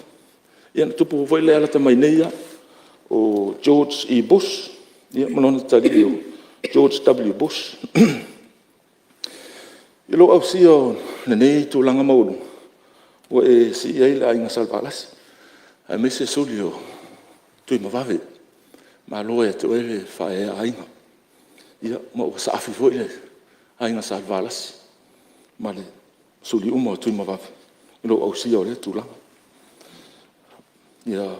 Ia na tupu foi lea lata mai nei lava, o George E. Bush ma lona atalii o George W. Bush. I lou ausia o lenei tulaga maualuga, ua e sii ai le Aiga Salevalasi aemaise suli o Tuimavave, malo ia te oe le faaeaea aiga, ia ma ua saafi foi le Aiga Salevalasi ma suli uma o Tuimavave i lou ausia o lea tulaga. Ia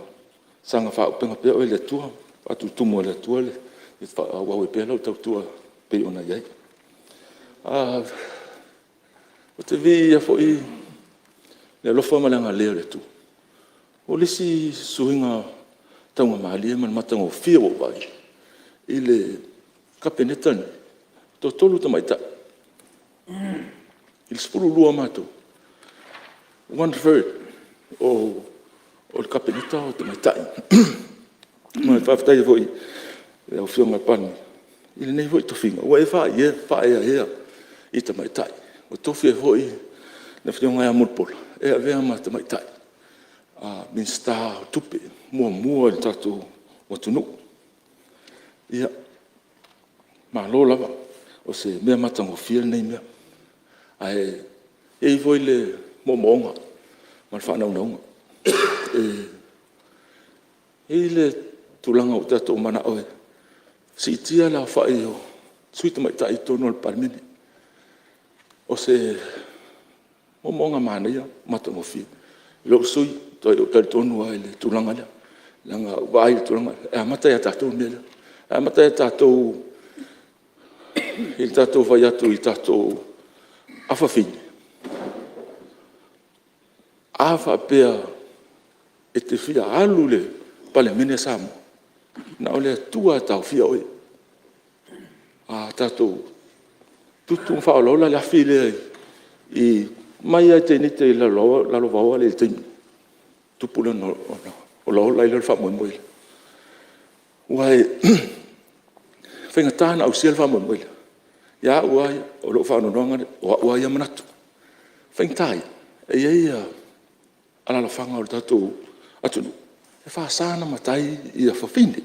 saga faaauupega pea oe e le Atua, faatutumu e le Atua ia faaauau ai pea lau tautua e pei ona i ai. Ou te viia foi le alofa ma le agalelei o le Atua. O le isi suiga taugamalie ma le matagofie ua ou vaai i ai i le Kapeneta lenei, e toatolu tamaitai. I le 12 o matou, one third o le Kapeneta o tamaitai. Ma e faafetai ai foi i lau Afioga i le Palemia i lenei foi tofiga ua e faaeaea i tamaitai. Ua tofi ai foi le Afioga ia Mulipola e avea ma Tamaitai Minisita o Tupe muamua i le tatou atunuu. Ia, malo lava. O se mea matagofie lenei mea. Ae i ai foi le moomooga ma le faanaunauga. E i ai le tulaga ua tatou mananao e siitia le aofai o sui usufono tamaitai i totonu o le Palemene. O se moomooga manaia ma matagofie. I lou sui usufono, e matuai ou talitonu lava i le tulaga lea, leaga na ou vaai i le tulaga lea, e amata ia tatou le mea lea. E amata ia tatou i le tatou fai atu i tatou afafine, a faapea e te fia alu i le Palemene a Samoa, na o le Atua lava e taofia oe. A tatou tutu ma faaolaola le afi lea mai lava i Teinite i Lalovaoa lea i le taimi ona tupu lea ona olaola ai lea o le faamoemoe lea. Aua e faigata ona ausia le faamoemoe lea, ia au lava ia, o lou faanoanoaga lea, o au lava ia manatu. O le faigata ia, e i ai alaalafaga o le tatou atunuu e faasa ona matai fafine.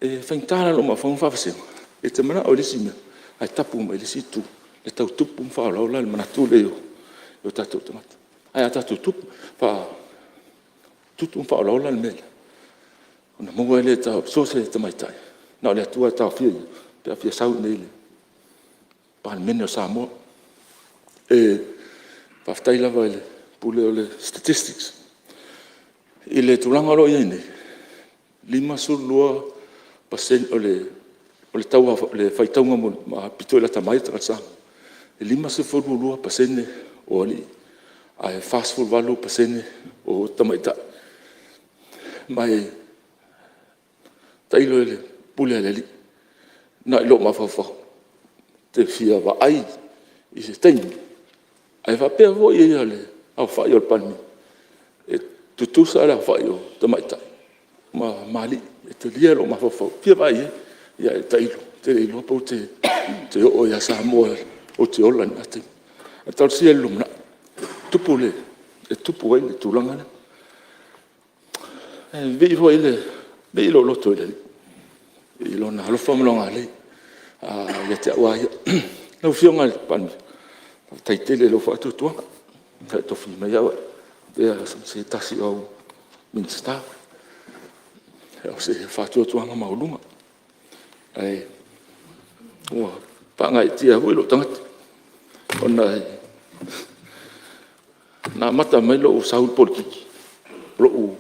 E faigata la i lou mafaufau ona faavasega e te manao i le isi mea ae tapu mai le isi itu e tau tupu ma faaolaola le manatu lea i o tatou tagata. Ae a tatou tutu ma faaolaola le mea lea, ona maua ai lea e so o se tamaitai, na o le Atua lava e taofia ia pe a fia sau i inei i le Palemene o Samoa. E faafetai lava i le Pule o le Statistics. I le tulaga o lo o i ai nei, e 52% o le faitauga aupito lata mai tagata Samoa, e 52% o alii ae 48% o tamaitai. Ma e tailo i le pule a le Alii, na i lou mafaufau, ou te fia vaai i se taimi, ae faapea foi le aofai o le Palemene, e tutusa le aofai o tamaitai ma alii. E talia lou mafaufau, e fia vaai i ai. Ae tailo, ou te le iloa pe ou te oo ia Samoa ou te ola i lena taimi. Ae talosia i le lumanai e tupu ai le tulaga lea. E vivii lou loto i le Alii i Lona alofa ma Lona agalelei ia te au lava ia. Lau Afioga i le Palemia, faafetai tele i lou faatuatuaga na e tofia mai ai au e avea ma se tasi o au Minisita. O se faatuatuaga maualuga, ae ua faagaeetia ai foi lou tagata ona na amata mai lou sau i le polokiki, o lou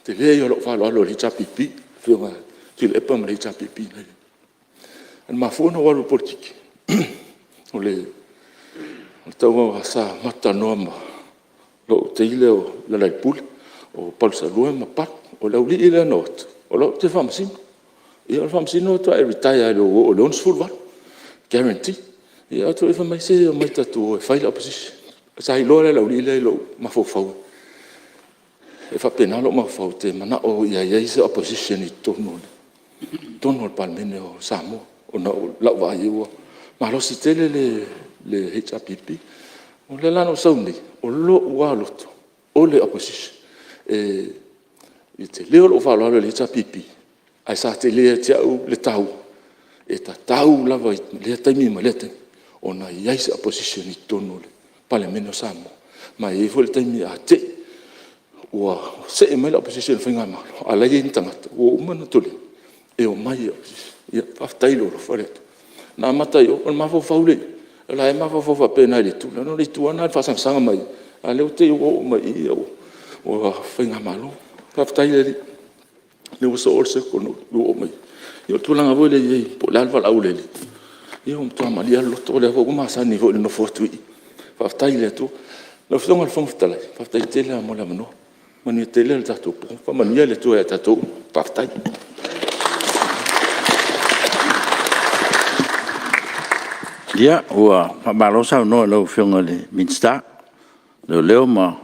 tele ia o lou faaaloalo i le HRPP, le Afioga ia Tuilaepa ma le HRPP. Na mafua ona ou alu i le polokiki, o le taua sa matou talanoa ma lou teine lea o Lealailepule, o Palusalua ma Palu. O le aualii lea na o atu, o la ou te faamasino. Ia o le faamasino faatoa e retire lava i lou oo i le 68, guarantee. Ia o atu ai fai mai, se omai tatou o e fai le opposition. Sa iloa la e le aualii lea i lou mafaufau, e faapena lou mafaufau, ou te manao ia i ai se opposition i totonu o le Palemene o Samoa, ona o lau vaai i ai ua malosi tele le HRPP. O lea la na ou sau nei, o lou lava loto, o le opposition. E tele lou faaaloalo i le HRPP, ae sa tele ia te au le taua, e tatau lava i lea taimi ma lea taimi ona i ai se opposition i totonu o le Palemene o Samoa. Ma e i ai foi le taimi a te i ua see mai le opposition i le faigamalo, a o la e i ai ni tagata ua uma ona tulei e omai e opposition. Ia faafetai i lou alofa le Atua. Na amata i o, o le mafaufau lea i i, o la e mafaufau faapena i le Itu la, ona o le Itu lava lena i le faasaga mai i i, a o lea ua te i ua oo mai i i ua faigamalo. Faafetai i le Alii o lea ua soo le circle na ou oo mai ai. Ia o le tulaga foi lea e i ai po o le a le valaau a le Alii, ia ua matua malie lava le loto, o lea foi ua masani foi i le nofo atu i i. Faafetai i le Atua. Lau Afioga i le Fofoga Fetalai, faafetai tele lava mo le avanoa. Manuia tele le tatou po. Faamanuia le Atua ia i tatou uma. Faafetai. Ia, ua faamalo saunoa i lau Afioga i le Minisita o Leoleo ma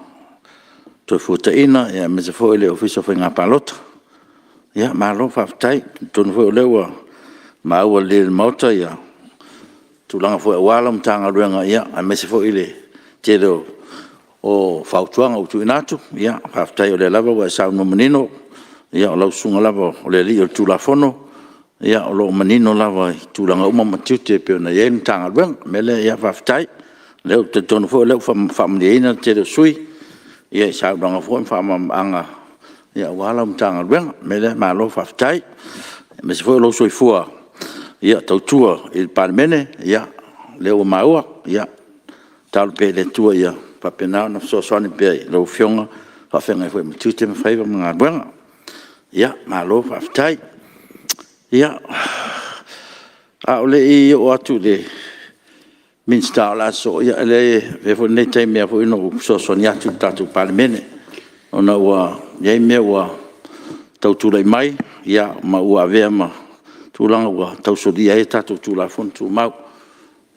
Toefuataiga aemaise foi le Ofisa o Faiga Palota. Malo faafetai. E talitonu foi o lea ua maua lelei e le Maota tulaga foi aua lau Matagaluega, aemaise foi le tele o fautuaga ua tuuina atu. Faafetai o lea lava ua e saunoa manino, o lau susuga lava o le alii o le Tulafono, o lo o manino lava i tulaga uma ma tiute e pei ona i ai le Matagaluega. O le mea lea, faafetai. Ou te talitonu foi o lea ua faamalieina le tele o sui usufono i saunoaga foi ma faamalamalamaga aua lau Matagaluega. O le mea lea, malo faafetai, aemaise foi o lou soifua tautua i le Palemene, o lea ua maua. Ia tatalo pea i le Atua ia faapena ona fesoasoani pea i lau Afioga faafeagai ai ma tiute ma faiva ma galuega. Malo faafetai. Ia, a o le i oo atu i le Minisita o le a sosoo, e leai e avea foi lenei taimi e fesoasoani atu i le tatou Palemene, ona ua i ai mea ua tau tulai mai ma ua avea ma tulaga ua tau solia ai a tatou Tulafono Tumau.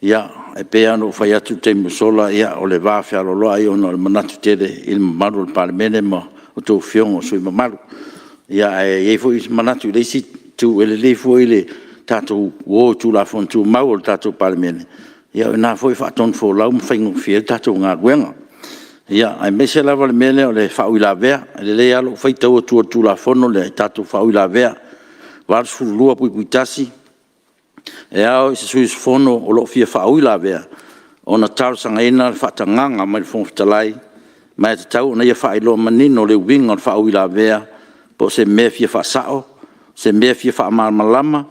E pei lava ona ou fai atu i le taimi ua sola, o le vafealoaloai ona o le manatu tele i le mamalu o le Palemene ma a outou Afioga o sui usufono mamalu. Ae i ai foi manatu i le isi itu, e lelei foi le tatou o i Tulafono Tumau a le tatou Palemene, o i ina foi e faatonufolau ma faigofie ai le tatou galuega. Aemaise lava le mea lea o le faauilavea. E lelei lava lou faitau atu o le Tulafono lea i tatou faauilavea. 82(1), e ao i se sui usufono o lo o fia faauilavea, ona talosagaina le faatagaga mai le Fofoga Fetalai, ma e tatau ona ia faailoa manino le uiga o le faauilavea, po o se mea e fia faasao, se mea e fia faamalamalama,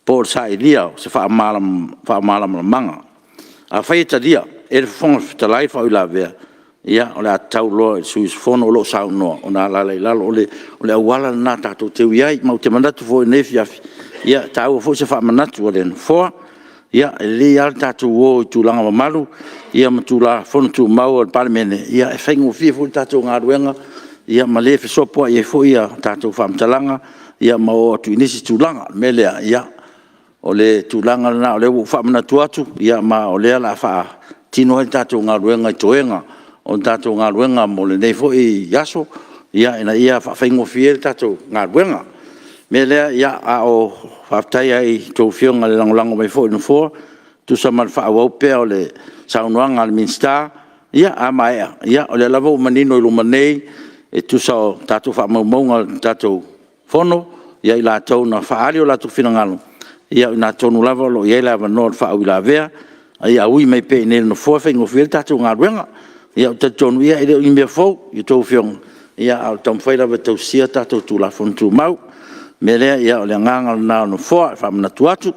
po o le sailia o se faamalamalamaga. Afai e talia e le Fofoga Fetalai le faauilavea, ia, o le a tatau loa i le sui usufono o lo o saunoa ona alaala i lalo. O le auala lena tatou te ui ai. Ma ou te manatu foi i lenei afiafi, e taua foi se faamanatu a le Nofoa. Ia, e lelei lava le tatou o i tulaga mamalu ma Tulafono Tumau a le Palemene, e faigofie foi le tatou galuega ma le fesopoai ai foi a tatou faamatalaga ma oo atu i nisi tulaga. O le mea lea, ia, o le tulaga lena o lea ua ou faamanatu atu, ma o lea o le a faatino ai le tatou galuega i toega o le tatou galuega mo lenei foi aso, ina ia faafaigofie ai le tatou galuega. O le mea lea, faafetai lava i a outou Afioga i le lagolago mai foi i le Nofoa e tusa ma le faaauau pea o le saunoaga a le Minisita. Ia, a maea, o lea lava ua manino i luma nei e tusa o tatou faamaumauga o le tatou Fono i latou na faaali o latou finagalo, ia o i ina tonu lava o lo o i ai le avanoa o le faauilavea, a ia ui mai pea i inei i le Nofoa e faigofie ai le tatou galuega. Ia, ou te talitonu e le o ni mea fou ia outou Afioga, a o le taumafai lava e tausisia tatou Tulafono Tumau. O le mea lea, o le agaga lena o le Nofoa e faamanatu atu.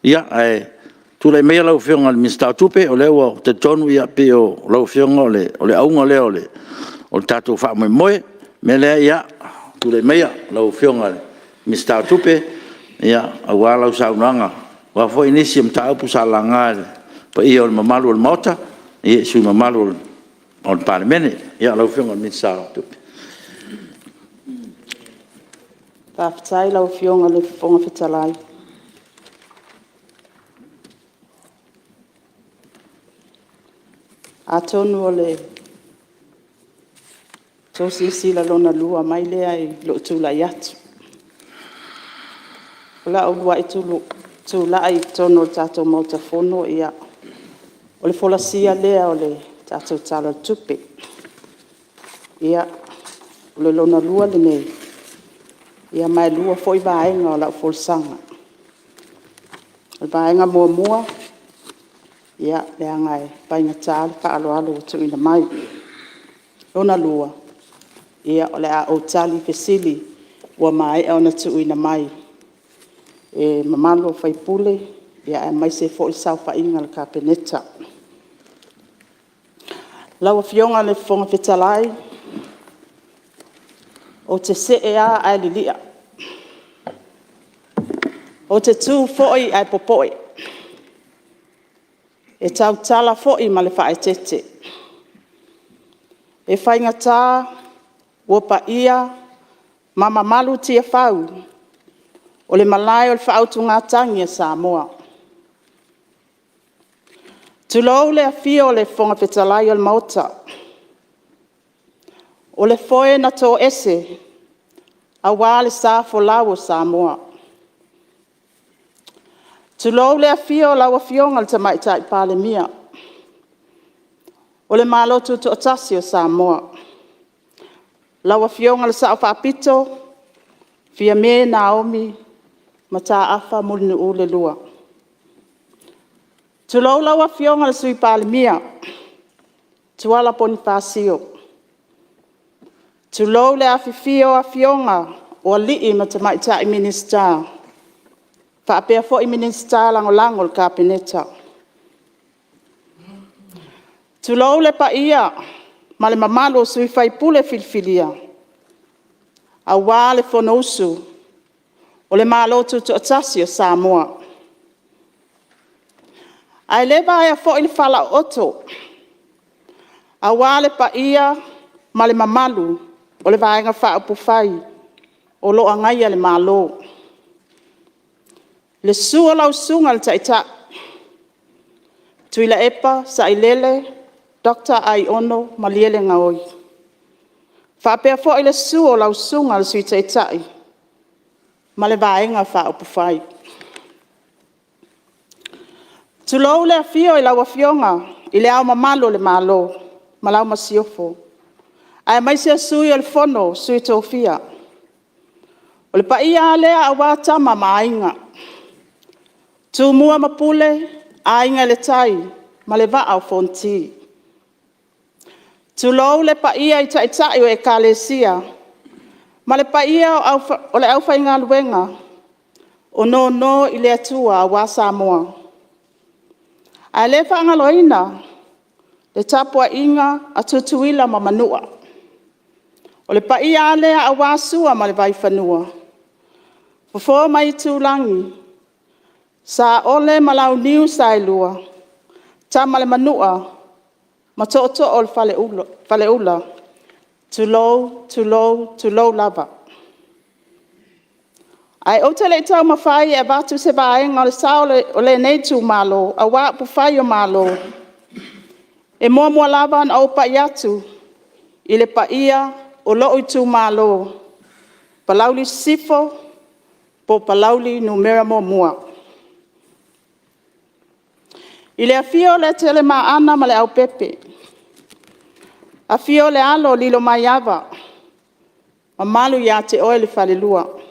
Ia, ae tulai maia lau Afioga i le Minisita o Tupe, o lea ou te talitonu e pei o lau Afioga o le auga lea o le tatou faamoemoe. O le mea lea, tulai maia lau Afioga i le Minisita o Tupe aua lau saunoaga, aua foi nisi o mataupu sa laga e le paia o le mamalu o le Maota i sui usufono mamalu o le Palemene. Ia, lau Afioga i le Minisita o Tupe. Faafetai i lau Afioga i le Fofoga Fetalai. Atonu o le tou silasila lona lua mai lea i lou tulai atu. O lau uluai tulai i totonu o le tatou Maota Fono, o le folasia lea o le tatou Tala o le Tupe. Ia, o le lona lua lenei, ma e lua foi vaega o lau folasaga. O le vaega muamua, leaga e faigata le faaaloalo ua tuuina mai. Lona lua, o le a ou tali i fesili ua maea ona tuuina mai e mamalu o sui usufono aemaise foi le saofaiga a le Kapeneta. Lau Afioga i le Fofoga Fetalai, ou te see lava ae lilia, ou te tu foi ae popoe, e tautala foi ma le faaeteete. E faigata ua paia ma mamalu Tiafau o le Malae o le faautugatagi a Samoa. Tulou le afio o le Fofoga Fetalai o le Maota, o le foe na toese aua le sa folau o Samoa. Tulou le afio o lau Afioga i le Tamaitai Palemia o le Malo Tutoatasi o Samoa, lau Afioga i le Sao Faapito, Fiame Naomi Mataafa Mulinuu II. Tulou lau Afioga i le Sui Palemia, Tuala Ponifasio. Tulou le afifio o Afioga o alii ma tamaitai Minisita faapea foi Minisita Lagolago o le Kapeneta. Tulou le paia ma le mamalu o sui usufono filifilia aua le Fonousu o le Malo Tutoatasi o Samoa. Ae le vaea foi le falaooto aua le paia ma le mamalu o le Vaega Faaupufai o lo o agaia le Malo. Le susu o lau Susuga i le Taitai Tuilaepa Sailele Dr. Aiono Malielegaoi. E faapea foi le susu o lau Susuga i le Sui Taitai ma le Vaega Faaupufai. Tulou le afio i lau Afioga i Le Ao Mamalu o le Malo ma lau Masiofo, aemaise le Sui o le Fono a Sui Tofia. O le paia lava lea aua Tama ma Aiga, Tumua ma Pule, Aiga i le Tai ma le Vaa o Fonoti. Tulou le paia i Taitai o Ekalesia ma le paia o le aufaigaluega o nono i le Atua aua Samoa. Ae le faagaloina le tapuaiga a Tutuila ma Manua. O le paia lava lea aua Sua ma le Vaifanua, Fofo ma Aitulagi, Saole ma le Launiu Saelua, Tama a le Manua ma Tootoo o le Faleula, tulou, tulou, tulou lava. Ae ou te le i taumafai e avatu se vaega o le sao o lenei itumalo aua upufai o Malo, e muamua lava ona ou pai atu i le paia o lou itumalo Palauli Sisifo po o Palauli 1. I le afio o Letelemaana ma Leaupepe, afio le Alo o Lilomaiava, mamalu ia te oe le falelua.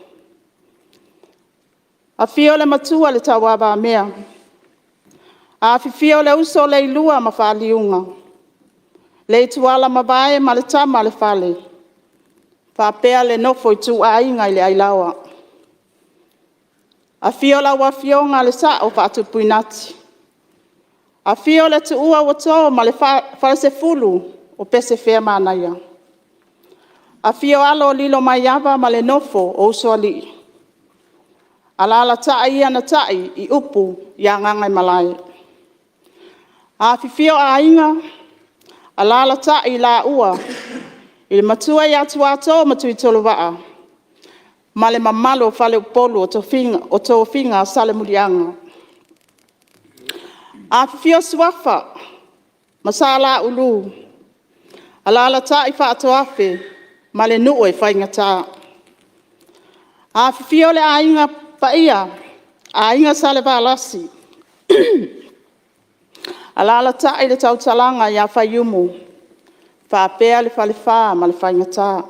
Afio le Matua ia Tauavamea, afifio le uso o Leilua ma Faliuga, Leitualamavae ma le Tama a le Fale, faapea le nofo a ituaiga i le Ailaoa. Afio lau Afioga i le Sao Faatupuinati, afio le Tuua ua to ma le Falesefulu o Pesefeamanaia. Afio alo o Lilomaiava ma le nofo o Usoalii, alaalatai ia na tai i upu ia Gagaemalae. Afifio Aiga, alaalatai laua le Matua ia Tuato ma Tuitolovaa ma le mamalu o faleupolu o tofiga a Salemuliaga. Afifio Suafa ma Sa Laulu, alaalatai Faatoafe ma le nuu e faigata. Afifio le Aiga paia, Aiga Salevalasi, alaalatai le tautalaga ia Faiumu faapea le Falefa ma le Faigata.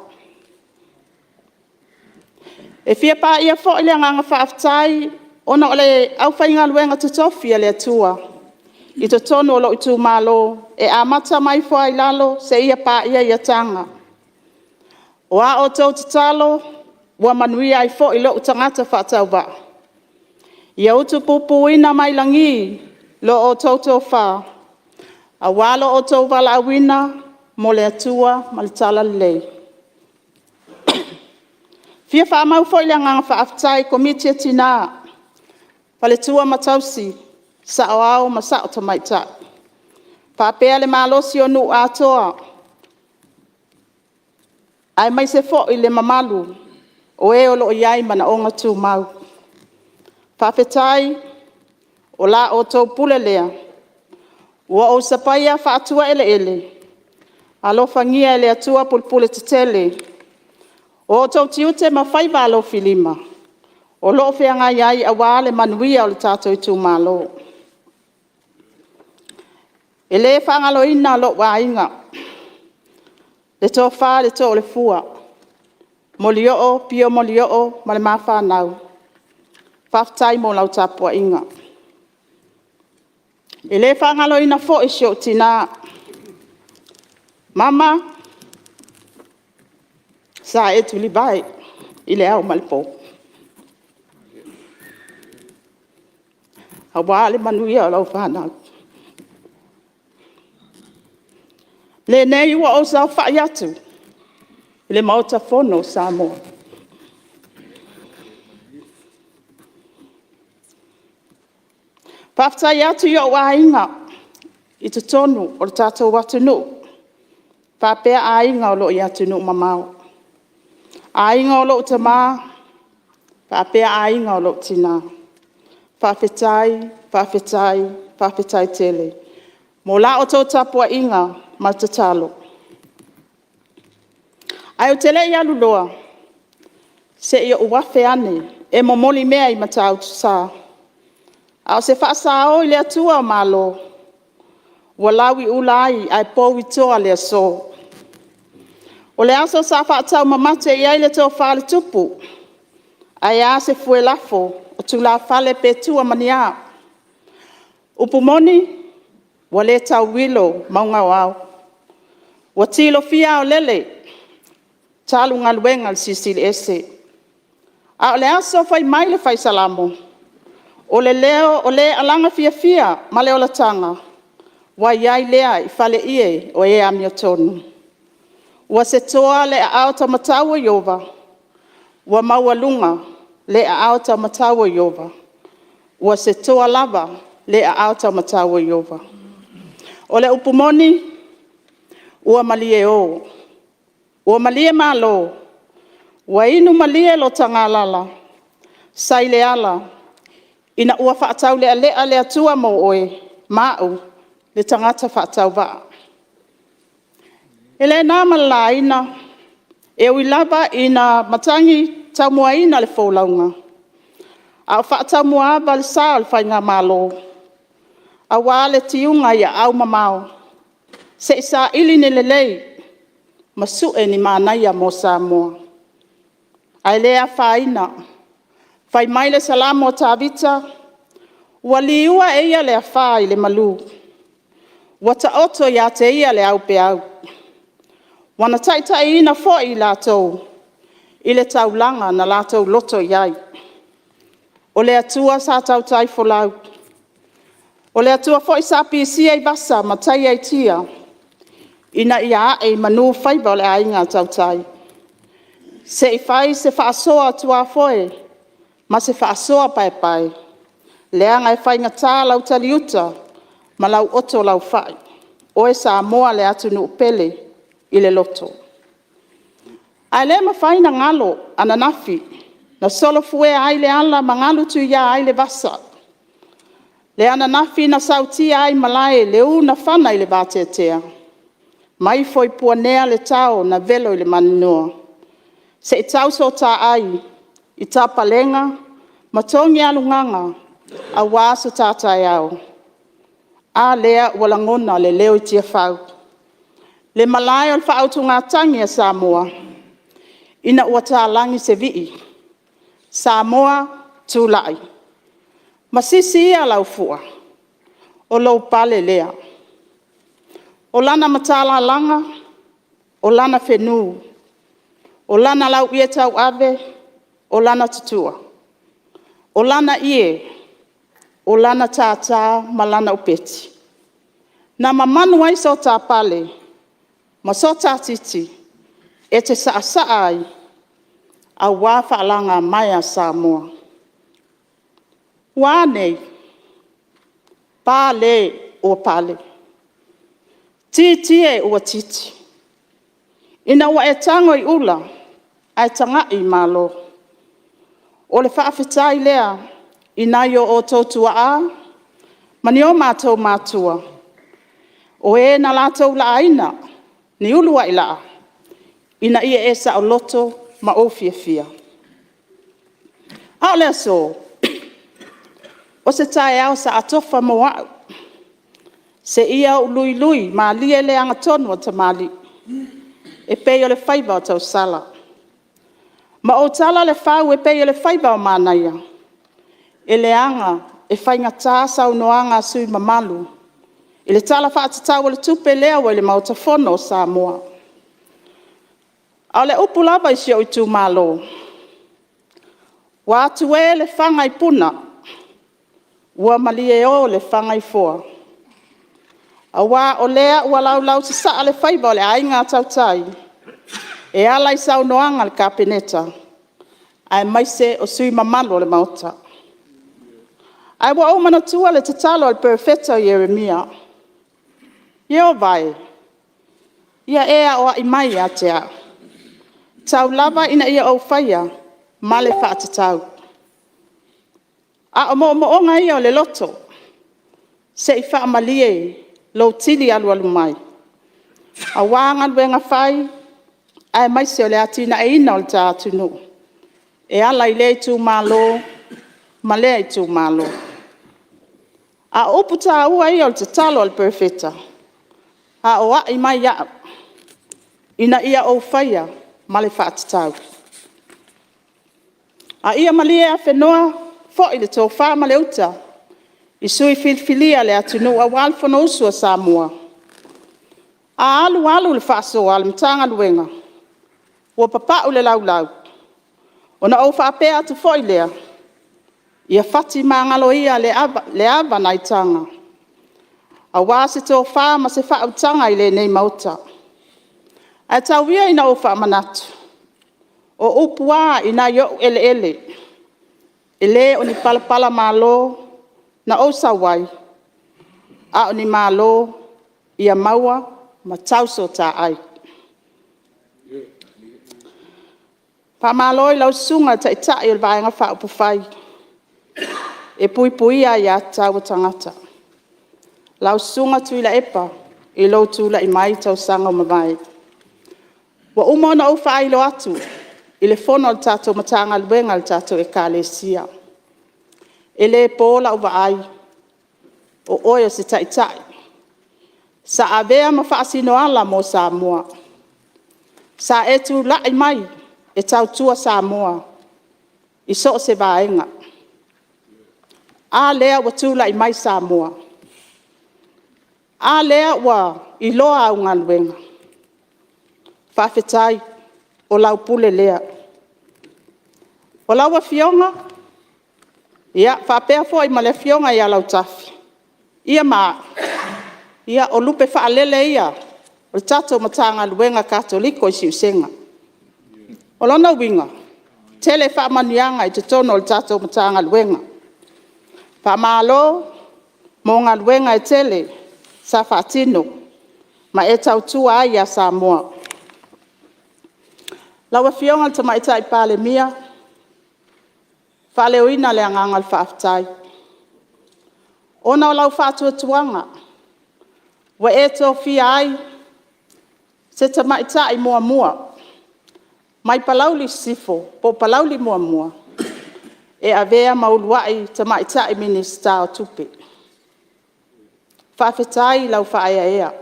E fia paia foi le agaga faafetai ona o le aufaigaluega totofi a le Atua i totonu o lou itumalo e amata mai i Foailalo seia paia Ataga. O a outou tatalo ua manuia ai foi lou tagata faatauvaa. Ia utupupuina mai lagi la outou tofa aua lo outou valaauina mo le Atua ma le Talalelei. E fia faamau foi le agaga faafetai i Komiti a Tina, Faletua ma Tausi, Saoao ma Sao Tamaitai, faapea le malosi o nuu atoa aemaise foi le mamalu o e o lo o i ai manaoga tumau. Faafetai o la outou pule lea ua ou sapaia faatuaeleele, alofagia e le Atua pulepuletetele o outou tiute ma faiva alofilima o lo o feagai ai aua le manuia o le tatou itumalo. E le faagaloina lou aiga, le Tofa i le Toolefua, Molioo Pio Molioo ma le ma fanau, faafetai mo lau tapuaiga. E le faagaloina foi si ou tina, mama sa e tulivae i le ao ma le po, aua le manuia o lau fanau. Lenei ua ou saofai atu i le Maota Fono o Samoa, faafetai atu i ou aiga i totonu o le tatou atunuu faapea aiga o lo o i atunuu mamao. Aiga o lou tama faapea aiga o lou tina, faafetai, faafetai, faafetai tele mo la outou tapuaiga ma le tatalo. Ae ou te le i alu loa, se i ou afe ane e momoli mea i Matautusa a o se faasao i le Atua o Malo, ua lau i ula ai ae pou i toa le aso. O le aso sa faataumamate i ai le tofa a le Tupu, ae a se fue lafo o tulafale pe tua ma ni a. Upu moni, ua le tauilo mauga o ao, ua tilofia aolele talu galuega a le Silisili Ese. A o le aso fai mai le fai Salamo, O le leo o le alaga fiafia ma le olataga, ua i ai lea i faleie o e amiotonu. Ua setoa le aao taumatau o Ieova, ua maualuga le aao taumatau o Ieova, ua setoa lava le aao taumatau o Ieova. O le upu moni, ua malie o, ua malie Malo, ua inu malie lo ta galala sa i le ala, ina ua faataulealea le Atua mo oe ma au, le tagata faatauvaa. E le na ma le laina, e ui lava ina matagi taumuaina le folauga, a o faataumuaava le sa o le Faigamalo, aua le tiuga i aau mamao, se i saili ni lelei ma sue ni manaia mo Samoa. Ae le afaina, fai mai le Salamo o Tavita, “Ua liua e ia le afa i le malu, ua taoto ia te ia le aupeau, ua na taitaiina foi i latou i le taulaga na latou loto i ai.” O le Atua sa tautai folau, o le Atua foi sa pisia i vasa ma taia i tia, ina ia ae i manu faiva o le aiga tautai, se i fai se faasoa tuafoe ma se faasoa paepae, leaga e faigata lau taliuta ma lau oto laufai, oe Samoa le atunuu pele i le loto. Ae le mafai ona galo ananafi na solofuea ai le ala ma galutuia ai le vasa, le ananafi na sautia ai malae le ū na fana i le vateatea, ma ifo i puanea le tao na velo i le maninoa, se i tau sotaai i tapalega ma togialugaga aua so ta taeao. A lea ua lagona le leo i Tiafau, le malae o le faautugatagi a Samoa, ina ua talagi se vii, Samoa tulai, masisi ia lau fua, o lou pale lea. O lana matalalaga o lana fenu, o lana lauie tauave, o lana tutua. O lana ie, o lana tata ma lana upeti. Na mamanu ai so ta pale ma so ta titi e te saasaa ai aua faalagamaea a Samoa. Ua a nei? Pale ua pale, Tietie ua titi, ina ua e tago i ula ae tagai i Malo. O le faafetai lea i nai o outou tuaa ma ni o matou matua, o e na latou laaina ni uluai laa ina ia e saoloto ma ou fiafia. A o le aso, o se taeao sa atofa mo au, seia ou luilui malie le agatonu a tamalii, e pei o le faiva o tausala. Ma ou tala le fau e pei o le faiva o manaia, e leaga e faigata saunoaga a sui usufono mamalu i le Tala Faatatau o le Tupe lea ua i le Maota Fono o Samoa. A o le upu lava i si ou itumalo, “Ua atu e le fana i Puna, ua malieo le fana i Foa, aua o lea ua laulausasaa le faiva o le Aiga Tautai e ala i saunoaga a le Kapeneta aemaise o sui usufono mamalu o le Maota. Ae ua ou manatua le tatalo a le Perofeta o Ieremia, “Ieova e, ia e aoai mai ia te au, tau lava ina ia ou faia ma le faatatau.” A o moomooga ia o le loto, se i faamalie lou tili alualu mai, aua galuega fai aemaise o le atinaeina o le ta atunuu e ala i lea itumalo ma lea itumalo. A o upu taua ia o le tatalo a le Perofeta, “Aoai mai au, ina ia ou faia ma le faatatau.” A ia malie afenoa foi le tofa ma le uta i sui usufono filifilia a le atunuu aua le Fonousu a Samoa. A alu alu le faasoa a le Matagaluega ua papau le laulau, ona ou faapea atu foi lea, Ia fatimagalo ia le ava nai taga, aua se tofa ma se faautaga i lenei Maota. Ae tau ia ina ou faamanatu, o upu lava i nai ou eleele, e le o ni palapalamalo na ou sau ai, a o ni malo ia maua ma tausootaaai. Faamalo i lau Susuga i le Taitai o le Vaega Faaupufai e Puipuia Aia Tatau a Tagata, lau Susuga Tuilaepa i lou tulai mai i tausaga ua mavae. Ua uma ona ou faailoa atu i le fono a le tatou Matagaluega a le tatou Ekalesia, e le po lau vaai, o oe o se Taitai sa avea ma faasinoala mo Samoa. Sa e tulai mai e tautua Samoa i so o se vaega. A lea ua tulai mai Samoa? A lea ua iloa au galuega? Faafetai o lau pule lea. O lau Afioga faapea foi ma le Afioga ia Lautafi ma au, ia o lupe faalele ia o le tatou Matagaluega Katoliko i Siusega. O lona uiga, e tele faamanuiaga i totonu o le tatou Matagaluega. Faamalo mo galuega e tele sa faatino ma e tautua ai ia Samoa. Lau Afioga i le Tamaitai Palemia, e faaleoina le agaga o le faafetai, ona o lau faatuatuaga ua e tofia ai se Tamaitai muamua mai Palauli Sisifo po o Palauli 1 e avea ma uluai Tamaitai Minisita o Tupe. Faafetai i lau faaeaea.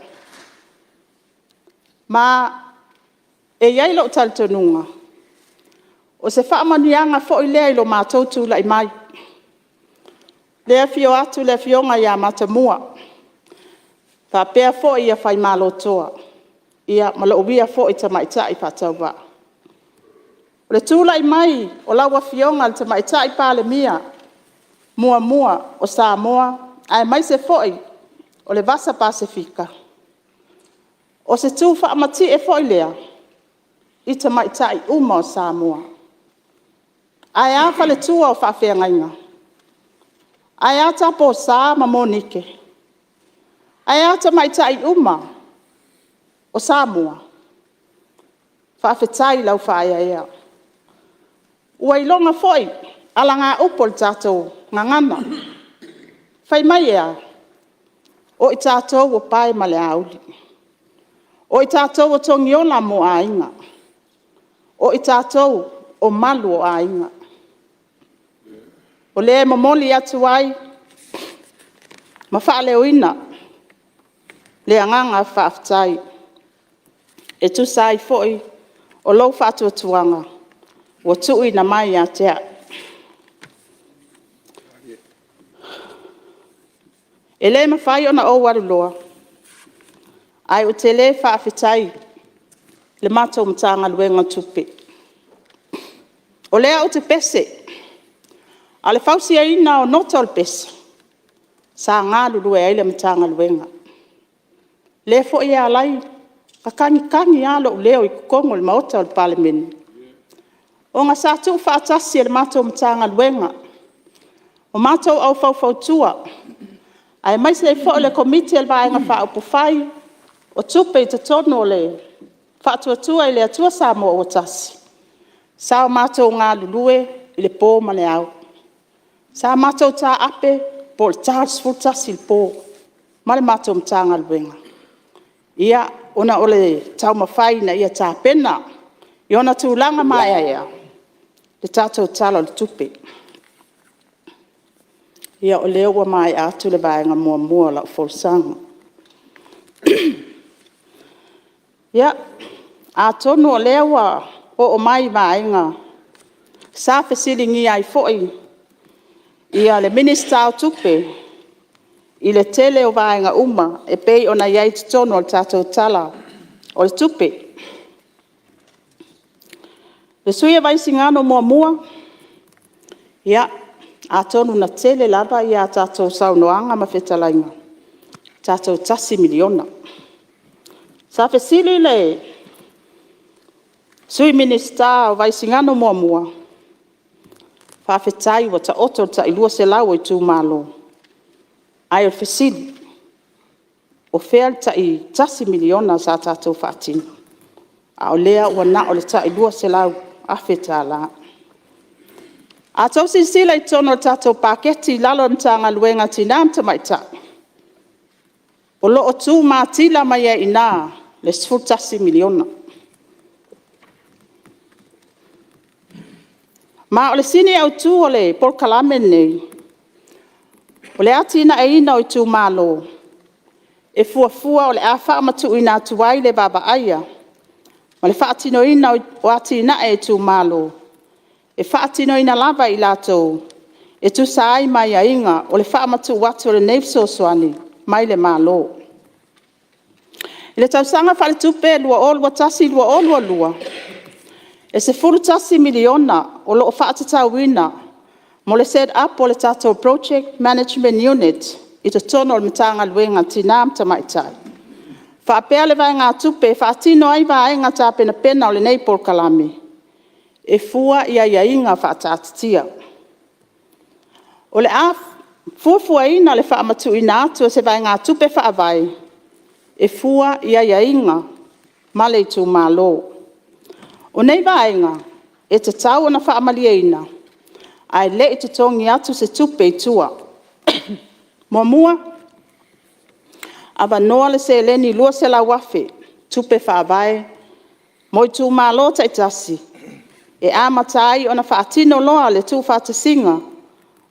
Ma e i ai lou talitonuga, o se faamanuiaga foi lea i lo matou tulai mai. O lea e afio atu le Afioga ia Matamua faapea foi Faimalotoa ma lou ia foi tamaitai faatauvaa. O le tulai mai o lau Afioga i le Tamaitai Palemia muamua o Samoa aemaise foi o le Vasa Pasefika, o se tufaamatie foi lea i tamaitai uma o Samoa. Ae a faletua o faafeagaiga? Ae a Tapo Sa ma Monike? Ae a tamaitai uma o Samoa? Faafetai i lau faaeaea. Ua iloga foi alagaupu a le tatou gagana, fai mai e a? O i tatou o pae ma le auli, o i tatou o togiola mo aiga, o i tatou o malu o aiga. O lea e momoli atu ai ma faaleoina le agaga faafetai e tusa ai foi o lou faatuatuaga ua tuuina mai ia te au. E le mafai ona ou alu loa ae ou te le faafetai i le matou Matagaluega o Tupe. O lea ou te pese, a o le fausiaina o nota o le pese, sa galulue ai le Matagaluega. O lea foi e ala ai ona tagitagi lava lou leo i totonu o le Maota o le Palemene, ona sa tuufaatasi e le matou Matagaluega, o matou aufaufautua, aemaise ai foi o le Komiti a le Vaega Faaupufai o Tupe i totonu o le Faatuatua i le Atua Samoa ua Tasi, sa o matou galulue i le po ma le ao. Sa matou taape po o le ta o le 11 i le po ma le matou Matagaluega, ona o le taumafai ina ia tapena i ona tulaga maeaea le tatou Tala o le Tupe. Ia, o lea ua maea atu le vaega muamua o lau folasaga. Ia, atonu o lea ua oo mai vaega sa fesiligia ai foi le Minisita o Tupe i le tele o vaega uma e pei ona i ai i totonu o le tatou Tala o le Tupe. Le sui usufono o Vaisigano 1, ia, Atonu na tele lava a tatou saunoaga ma fetalaiga, tatou $1 miliona. Sa fesili le Sui Minisita o Vaisigano 1, faafetai ua taoto le tai 200 o itumalo, ae o le fesili, o fea le tai $1 miliona sa o tatou faatino? A o lea ua na o le tai $200,000. A outou silasila i totonu o le tatou Paketi i lalo o le Matagaluega o Tina ma Tamaitai, o lo o tumatila mai ai i ina le $11 miliona. Ma o le sini autu o le polokalame lenei, o le atinaeina o itumalo, e fuafua o le a faamatuuina atu ai le vaavaaia ma le faatinoina o atinae a itumalo, e faatinoina lava e i latou e tusa ai ma aiaiga o le faamatuu atu o lenei fesoasoani mai le Malo. I le Tausaga Faaletupe 2021/2022, e $11 miliona o lo o faatatauina mo le set up o le tatou Project Management Unit i totonu o le Matagaluega o Tina ma Tamaitai, faapea le vaegatupe e faatino ai vaega tapenapena o lenei polokalame, e fua i aiaiga faataatitia. O le a fuafuaina le faamatuuina atu o se vaegatupe faavae e fua i aiaiga ma le itumalo. O nei vaega e tatau ona faamalieina, ae le i totogi atu se tupe i tua. Muamua, avanoa le seleni $200,000 tupe faavae mo itumalo taitasi, e amata ai ona faatino loa le tuufaatasiga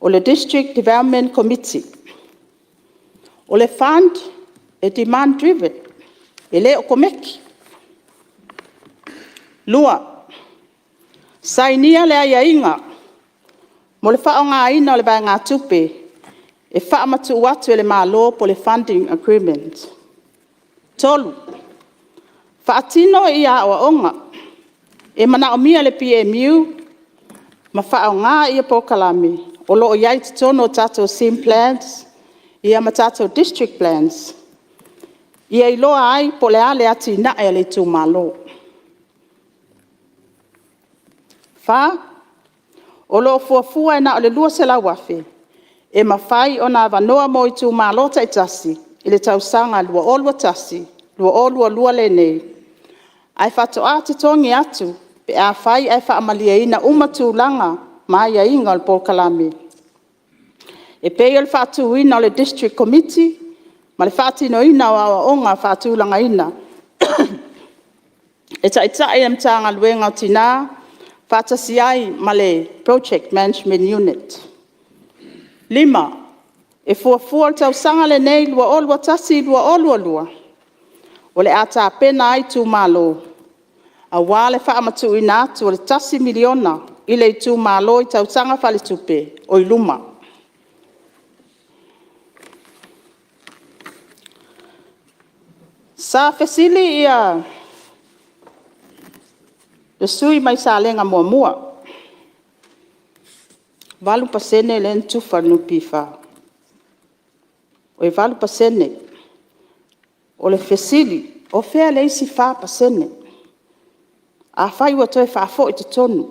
o le District Development Committee. O le fund e demand driven, e le o komeki. Lua, sainia le aiaiga mo le faaaogaina o le vaegatupe e faamatuu atu e le Malo po o le funding agreement. Tolu, faatino ia aoaoga e manaomia e le PMU ma faaaoga ia polokalame o lo o i ai i totonu o tatou sim plans ia ma tatou district plans, ia iloa ai po o le a le atinae a le itumalo. Fa, o lo o fuafua e na o le $200,000 e mafai ona avanoa mo itumalo taitasi i le tausaga 2021/2022 lenei, ae faatoa totogi atu pe afai ae faamalieina uma tulaga ma aiaiga o le polokalame e pei o le faatuina o le District Committee ma le faatinoina o aoaoga faatulagaina e taitai a le Matagaluega o Tina faatasi ai ma le Project Management Unit. 5. E fuafua i le tausaga lenei 2021/2022, o le a tapena ai itumalo, aua le faamatuuina atu o le $1 miliona i le itumalo i tausaga faaletupe o i luma. Sa fesili ia le sui usufono mai Salega 1, 8% lea na tufa i le NPF. E 8%. O le fesili, o fea le isi 4%? Afai ua toe faafoi i totonu,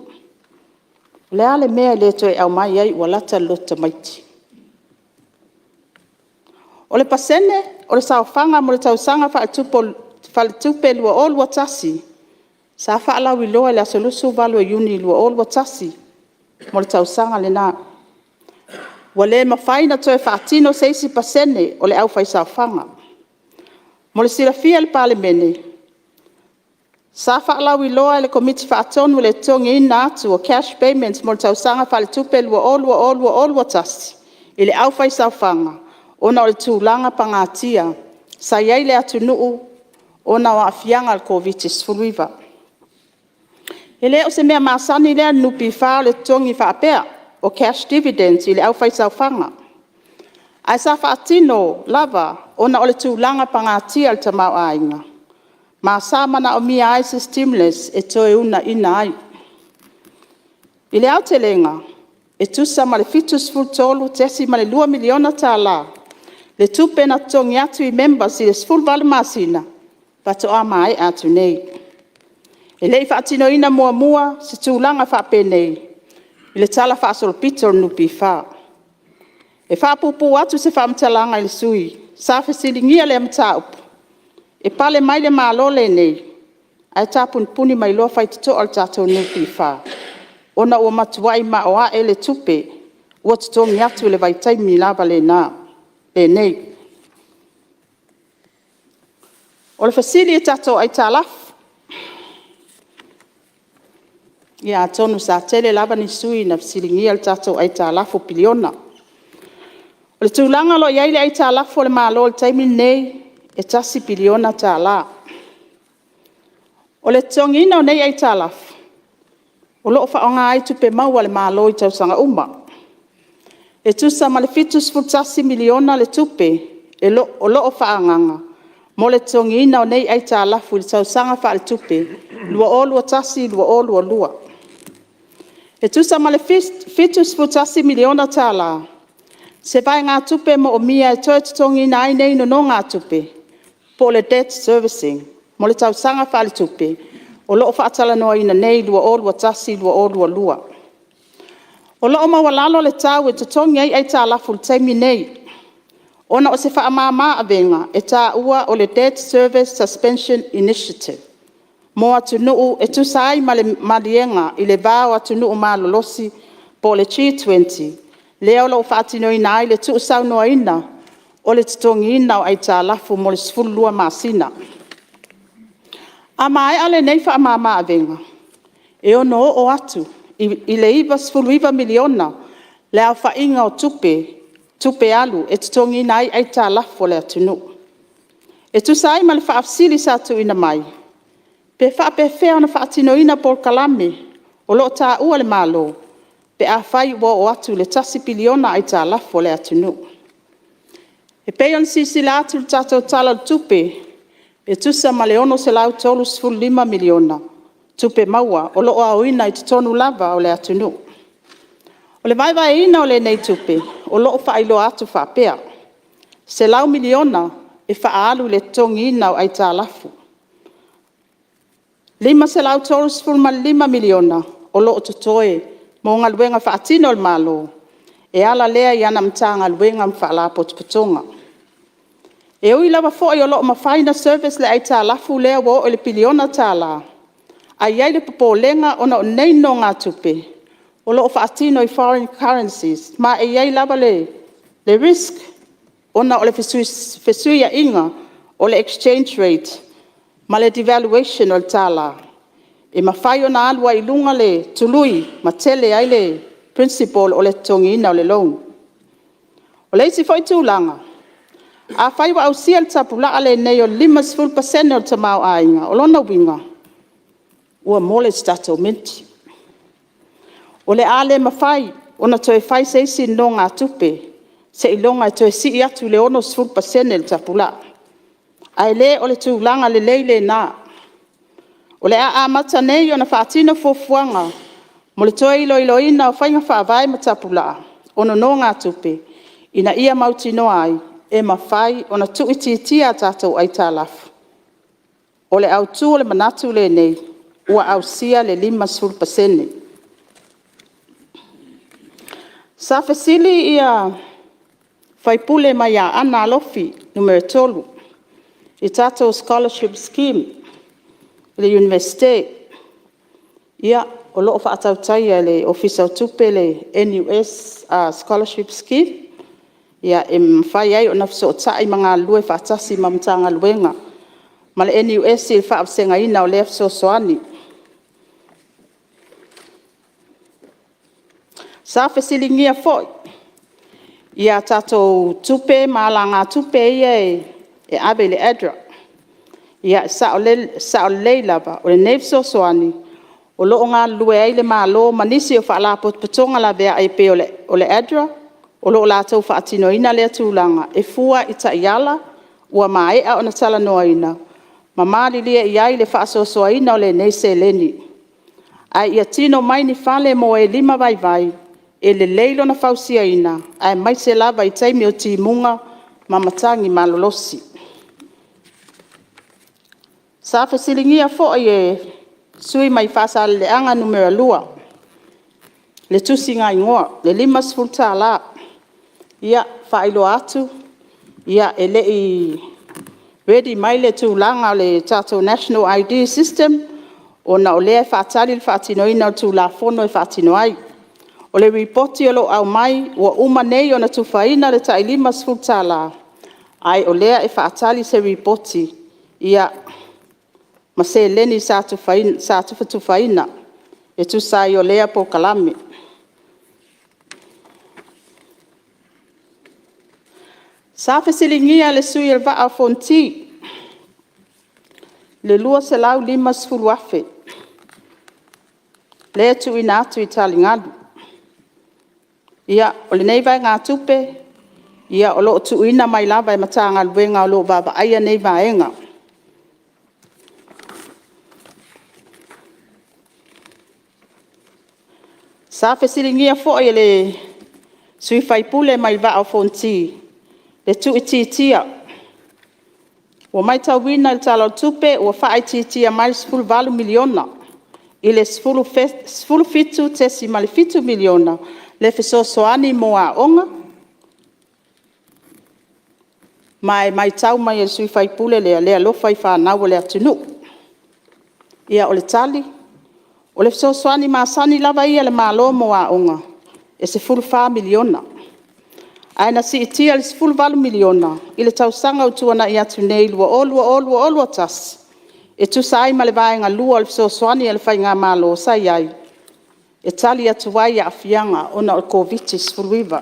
o le a le mea e le toe aumai ai ua lata le loto tamaiti? O le pasene o le saofaga mo le Tausaga Faaletupe 2021, sa faalauiloa i le aso 28 Iuni 2021 mo le tausaga lena. Ua le mafai ona toe faatino se isi pasene o le aufaisaofaga. Mo le silafia e le Palemene, sa faalauiloa e le Komiti Faatonu le totogiina atu o cash payments mo le Tausaga Faaletupe 2020/2021 i le aufaisaofaga, ona o le tulaga pagatia sa i ai le atunuu ona o aafiaga o le Koviti-19. E le o se mea masani lea a le NPF o le totogi faapea o cash dividends i le aufaisaofaga, ae sa faatino lava ona o le tulaga pagatia o le tamaoaiga, ma sa manaomia ai se stimulus e toe uunaia ai. I le aotelega, E tusa ma le $73.2 miliona le tupe na totogi atu i members i le 18 masina faatoa maea atu nei. E le i faatinoina muamua se tulaga faapenei i le Talafaasolopito o le NPF. E faapuupuu atu se faamatalaga i le sui usufono sa fesiligia lea mataupu, e pale mai le Malo lenei ae tapunipuni mai loa faitotoa le tatou NPF, ona ua matuai maoae le tupe ua totogi atu i le vaitaimi lava lenei. O le fesili i tatou aitalafu. Ia atonu sa tele lava ni sui usufono na fesiligia le tatou aitalafu piliona. O le tulaga o lo o i ai le aitalafu a le Malo i le taimi lenei, e $1 piliona. O le totogiina o nei aitalafu, o lo o faaaoga ai tupe maua a le Malo i tausaga uma. E tusa ma le $71 miliona le tupe o lo o faaagaga mo le totogiina o nei aitalafu i le tausaga faaletupe 2021/2022. E tusa ma le $71 miliona se vaegatupe manaomia e toe totogiina ai nei nonogatupe po o le debt servicing mo le tausaga faaletupe o lo o faatalanoaina nei 2021/2022. O lo o maualalo le tau e totogi ai aitalafu i le taimi lenei, ona o se faamama avega e taua o le Debt Service Suspension Initiative mo atunuu e tusa ai ma le maliega i le va o atunuu malolosi po o le G20, lea o lo o faatinoina ai le tuusaunoaina o le totogiina o aitalafu mo le 12 masina. A maea lenei faamama avega, e ono oo atu i le $99 miliona le aofaiga o tupe alu e totogiina ai aitalafu a le atunuu. E tusa ai ma le faafesili sa tuuina mai, pe faapefea ona faatinoina polokalame o lo o taua e le Malo, pe afai ua oo atu i le $1 piliona aitalafu a le atunuu. E pei ona silasila atu i le tatou Tala o le Tupe, e tusa ma le $635 miliona tupe maua o lo o aoina i totonu lava o le atunuu. O le vaevaeina o lenei tupe, o lo o faailoa atu faapea: $100 miliona e faaalu i le totogiina o aitalafu. $535 miliona o lo o totoe mo galuega faatino a le Malo, e ala lea i ana Matagaluega ma Faalapotopotoga. E ui lava foi o lo o mafai ona service le aitalafu lea ua oo i le piliona tala, ae i ai le popolega ona o nei nonogatupe, o lo o faatino i foreign currencies, ma e i ai lava le risk ona o le fesuiaiga o le exchange rate ma le devaluation o le tala, e mafai ona alu ai i luga le tului ma tele ai le principal o le totogiina o le loan. O le isi foi tulaga, afai ua ausia le tapulaa lenei o le 50% o le tamaoaiga, o lona uiga ua mo le tatou minti. O le a le mafai ona toe fai se isi nonogatupe seiloga e toe sii atu i le 60% le tapulaa. Ae le o le tulaga lelei lena. O le a amata nei ona faatino fuafuaga mo le toe iloiloina o faiga faavae ma tapulaa o nonogatupe, ina ia mautinoa ai, e mafai ona tuuitiitia a tatou aitalafu. O le autu o le manatu lenei, ua ausia le 50%. Sa fesili ia sui usufono mai Aana Alofi Nu.3, i tatou scholarship scheme i le Iunivesite. Ia, o lo o faatautaia e le Ofisa o Tupe le NUS Scholarship Scheme, e mafai ai ona fesootai ma galulue faatasi ma Matagaluega ma le NUS i le faavasegaina o lea fesoasoani. Sa fesiligia foi ia tatou tupe ma alagatupe ia e ave i le ADRA. Ia e sao lelei lava, o lenei fesoasoani, o lo o galulue ai le Malo ma nisi o Faalapotopotoga laveai e pei o le ADRA, o lo o latou faatinoina lea tulaga e fua i taiala ua maea ona talanoaina, ma malilie i ai le faasoasoaina o lenei seleni. Ae ia tino mai ni fale mo e lima vaivai E lelei lona fausiaina aemaise lava i taimi o timuga ma matagi malolosi. Sa fesiligia foi e le sui usufono mai Faasaleleaga Nu.2 le tusigaigoa le $50. Ia faailoa atu, e le i ready mai le tulaga o le tatou National ID System, ona o lea e faatali le faatinoina o le Tulafono e faatino ai. O le lipoti o lo o aumai, ua uma nei ona tufaina le tai $50, ae o lea e faatali se lipoti ma seleni sa tufatufaina e tusa ai o lea polokalame. Sa fesiligia e le sui usufono o le Vaa o Fonoti le $250,000 lea e tuuina atu i taligalu. Ia o lenei vaegatupe, o lo o tuuina mai lava e Matagaluega o lo o vaavaaia nei vaega. Sa fesiligia foi e le sui usufono mai le Vaa o Fonoti le tuuitiitia. Ua matauina i le Tala o le Tupe ua faaitiitia mai le $18 miliona i le $17.7 miliona le fesoasoani mo aoga. Ma e matau mai e le sui usufono lea, le alofa i fanau a le atunuu. Ia o le tali, o le fesoasoani masani lava ia a le Malo mo aoga, e $14 miliona. Ae na siitia i le $18 miliona i le tausaga ua tuanai atu nei 2020/2021, e tusa ai ma le vaega 2 o le fesoasoani a le faigamalo sa i ai, e tali atu ai i aafiaga ona o le Koviti-19.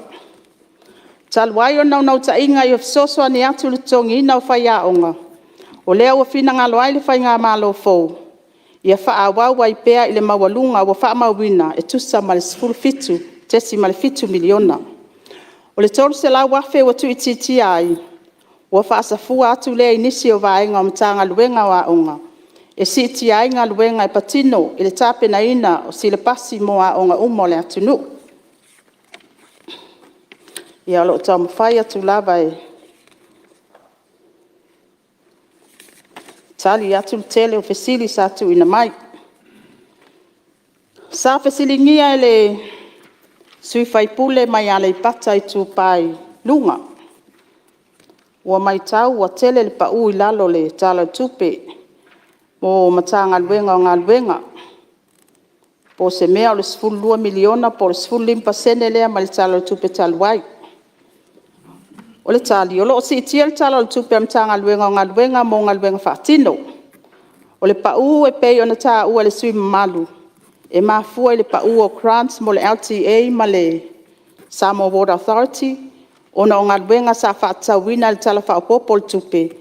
Talu ai o le naunautaiga ia fesoasoani atu i le totogiina o faiaoga, o lea ua finagalo ai le faigamalo fou, ia faaauau ai pea i le maualuga ua faamauina e tusa ma le $17.7 miliona. O le $300,000 ua tuuitiitia ai, ua faasafua atu lea i nisi o vaega o Matagaluega o Aoga, e siitia ai galuega e patino i le tapenaina o silapasi mo aoga uma o le atunuu. Ia o lo o taumafai atu lava e tali atu le tele o fesili sa tuuina mai. Sa fesiligia e le sui usufono mai Aleipata Itupa i Luga, ua matau ua tele le pau i lalo o le Tala o le Tupe mo Matagaluega o Galuega. Po o se mea o le $12 miliona po o le 15% lea mai i le Tala o le Tupe talu ai. O le tali, o lo o siitia le Tala o le Tupe a le Matagaluega o Galuega mo galuega faatino. O le pau e pei ona taua e le sui usufono mamalu, e mafua i le pau o grants mo le LTA ma le Samoa Water Authority, ona o galuega sa faatatauina i le Tala Faaopoopo o le Tupe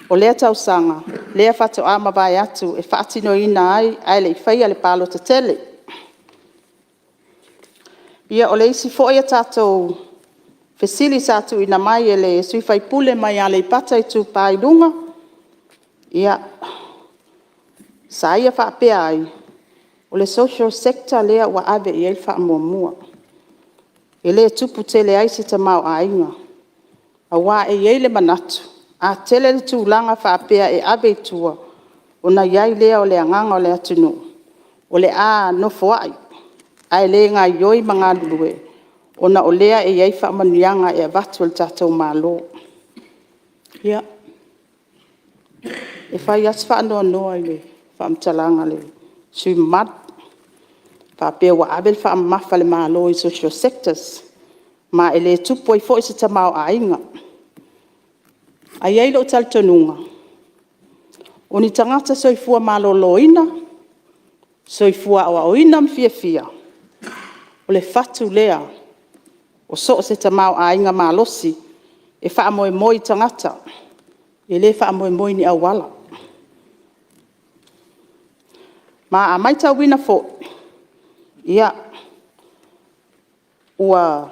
o lea tausaga, lea faatoa mavae atu e faatinoina ai ae le i faia le palota tele. Ia o le isi foi a tatou fesili sa tuuina mai e le sui usufono mai Aleipata Itupa i Luga, ia sa ia faapea ai, o le Social Sector lea ua ave i ai le faamuamua. E le tupu tele ai se tamaoaiga aua e i ai le manatu, a tele le tulaga faapea e ave i tua, ona i ai lea o le agaga o le atunuu, o le a nofoai ae le gaoioi ma galulue, ona o lea e i ai faamanuiaga e avatu e lo tatou Malo. Ia, e fai lava si faanoanoa i le faamatalaga a le sui usufono mamalu, faapea ua ave le faamamafa a le Malo i Social Sectors, ma e le tupu ai foi se tamaoaiga. Ae e i ai lou talitonuga, o ni tagata soifua maloloina, soifua aoaoina ma fiafia, o le fatu lea o so o se tamaoaiga malosi e faamoemoe i tagata, e le faamoemoe i ni auala. Ma a matauina foi, ia ua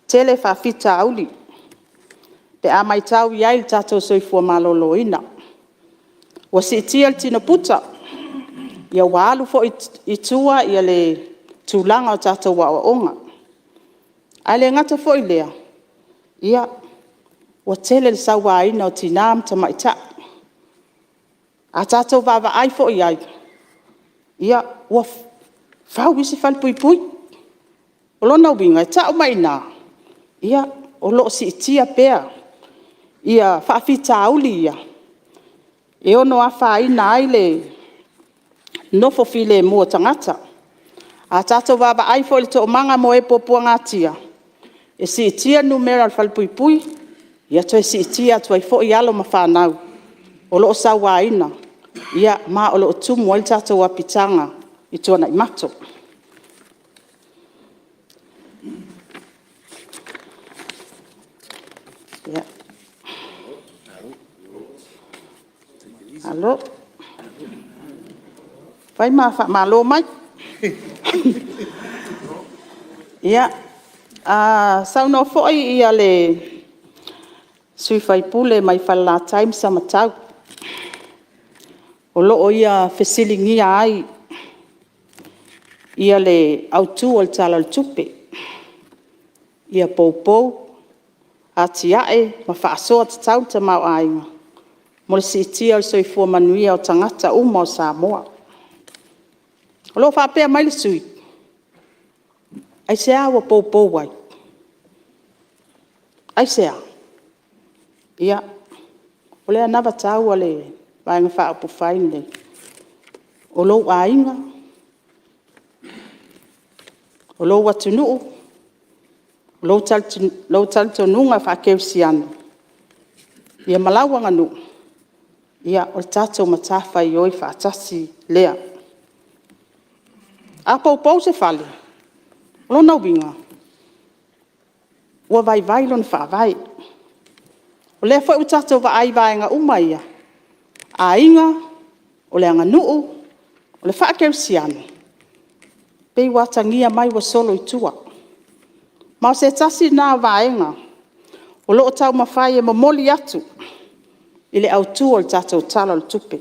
tele faafitauli pe a matau i ai i le tatou soifua maloloina. Ua siitia le tino puta, ia ua alu foi i tua le tulaga o tatou aoaoga. Ae le gata foi i lea, ua tele le sauaina o tina ma tamaitai. A tatou vaavaai foi i ai, ua fau isi falepuipui. O lona uiga e tau mai i ina, o lo o siitia pea ia faafitauli ia, e ono afaina ai le nofo filemu o tagata. A tatou vaavaai foi i le toomaga mo e puapuagatia, e siitia le numera o le falepuipui, ia toe siitia atu ai foi alo ma fanau o lo o sauaina ma o lo o tumu ai le tatou apitaga i tuanaimato. Malo, fai ma faamalo mai. Ia, saunoa foi le sui usufono mai Falelatai ma Samatau, o lo o ia fesiligia ai le autu o le Tala o le Tupe, ia poupou, atiae ma faasoa tatau le tamaoaiga mo le siitia o le soifua manuia o tagata uma o Samoa. O lo o faapea mai le sui usufono, aisea ua poupou ai? Aisea? Ia, o le anavatau a le Vaega Faaupufai lenei, o lou aiga, o lou atunuu, lou talitonuga faakerisiano, ia ma lau aganuu, ia o le tatou matafaioi faatasi lea. A poupou se fale, o lona uiga, ua vaivai lona faavae. O lea foi ua o tatou vaai i vaega uma ia, aiga, o le aganuu, o le faakerisiano, e pei ua atagia mai ua solo i tua. Ma o se tasi lena o vaega o lo o taumafai e momoli atu i le autu o le tatou Tala o le Tupe.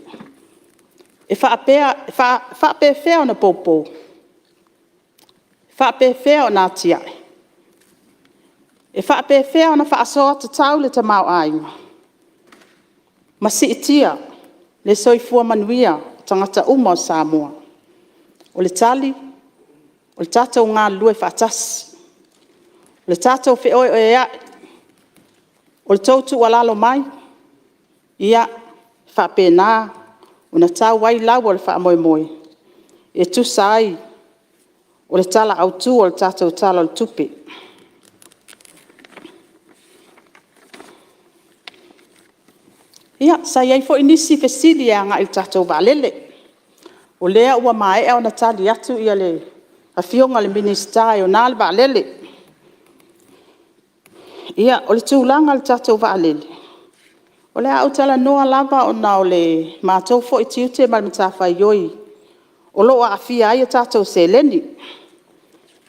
E faapefea ona poupou? E faapefea ona atiae? E faapefea ona faasoa tatau le tamaoaiga? Ma siitia le soifua manuia o tagata uma o Samoa? O le tali, o le tatou galulue faatasi. O le tatou feoeoeai, o le tou tuualalo mai, ia e faapena ona tau ai lau o le faamoemoe, e tusa ai o le Tala Autu o le tatou Tala o le Tupe. Ia sa i ai foi nisi fesili agai i le tatou vaalele. O lea ua maea ona tali atu le afioga i le Minisita e ana le vaalele. Ia o le tulaga i le tatou vaalele, o le a ou talanoa lava ona o le matou foi tiute ma le matafaioi o lo o aafia ai ia tatou seleni.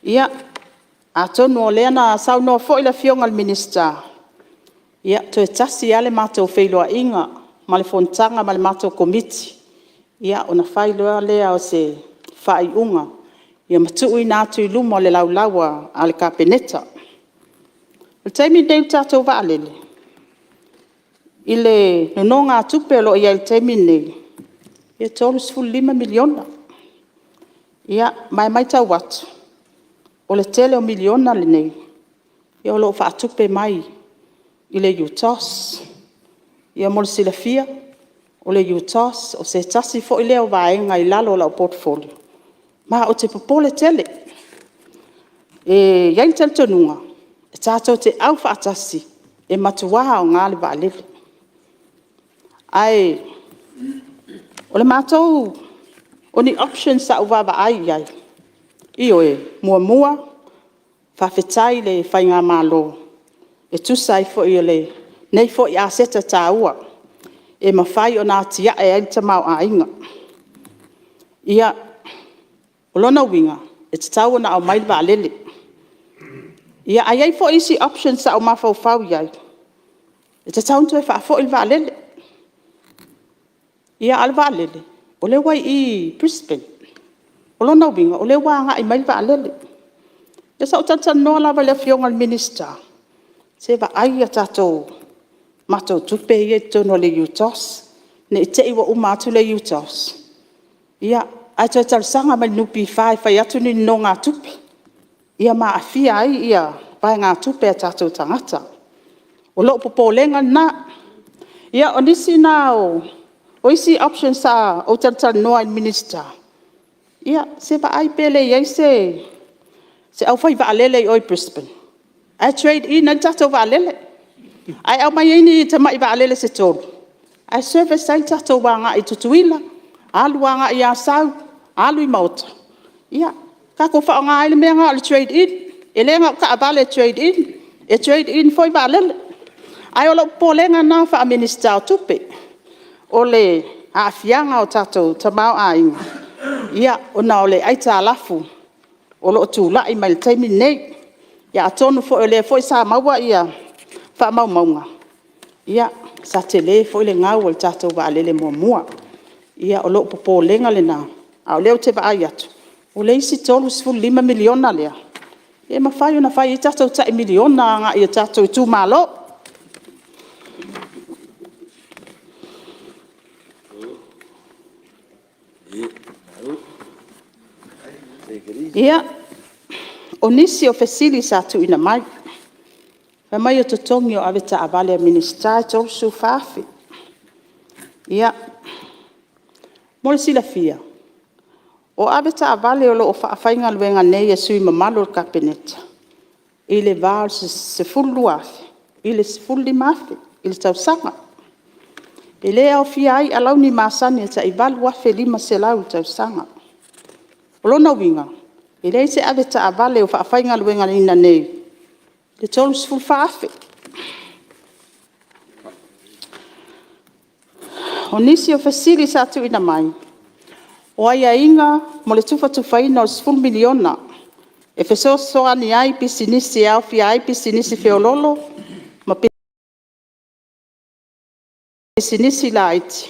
Ia atonu o lea na saunoa foi le afioga i le Minisita, ia e toe tasi lava ia le matou feiloaiga ma le fonotaga ma le matou Komiti, ia ona fai loa lea o se faaiuga, ia ma tuuina atu i luma o le Laulau a le Kapeneta. O le taimi lenei i le tatou vaalele, i le nonogatupe o lo o i ai i le taimi lenei, e $35 miliona. Ia ma e matau atu, o le tele o miliona lenei, ia o lo o faatupe mai i le UTOS. Ia mo le silafia, o le UTOS o se tasi foi lea o vaega i lalo o lau Portfolio, ma ou te popole tele. E i ai le talitonuga, e tatou te aufaatasi, e matua aoga le vaalele. Ae o le matou... o ni options sa ou vaavaai i ai, ioe, muamua, faafetai i le faigamalo, e tusa ai foi o lenei aseta taua, e mafai ona atiae ai le tamaoaiga. Ia o lona uiga, e tatau ona aumai le vaalele. Ia ae i ai foi isi options sa ou mafaufau i ai, e tatau ona toe faafoi le vaalele. Ia ae o le vaalele, o lea ua i i Brisbane. O lona uiga, o lea ua agai mai le vaalele. Ia sa ou talatalanoa lava i le Afioga i le Minisita, se vaai a matou tupe ia e i totonu o le UTOS, ne i te i ua uma atu le UTOS, ae toe talosaga mai i le NPF e fai atu ni nonogatupe, ia ma aafia ai vaegatupe a o tatou tagata. O lou popolega lena. Ia o nisi na o isi options sa ou talatalanoa ai i le Minisita, ia se i vaai pe leai se aufai vaalele i o i Brisbane, ae trade in ai le tatou vaalele. Ae aumai ai ni tamai vaalele se 3, ae service ai le tatou agai i Tutuila, alu agai i Asau, alu i Maota, ia tatou faaaoga ai le mea lena o le trade in. E le na o taavale e trade in, e trade in foi vaalele. Ae o lou popolega lena faa-Minisita o Tupe, o le aafiaga o le tatou tamaoaiga, ona o le aitalafu o lo o tulai mai i le taimi lenei. Ia atonu foi o lea foi sa maua faamaumauga, sa tele foi le gau a le tatou vaalele muamua. Ia o lou popolega lena, a o lea ou te vaai atu, o le isi $35 miliona lea, e mafai ona fai ai tatou tai $1 miliona agai i tatou itumalo. Ia, o nisi o fesili sa tuuina mai, fai mai o totogi o avetaavale a Minisita e $34,000. Ia, mo le silafia, o avetaavale o lo o faafaigaluega nei e sui usufono mamalu o le Kapeneta, i le va o le $12,000 i le $15,000 i le tausaga. E le aofia ai alauni masani e tai $8,500 i le tausaga. O lona uiga, e leai se avetaavale o faafaigaluegaina nei i le $34,000. O nisi o fesili sa tuuina mai, o aiaiga mo le tufatufaina o le $10 miliona e fesoasoani ai i pisinisi e aofia ai pisinisi feoloolo ma pisinisi laiti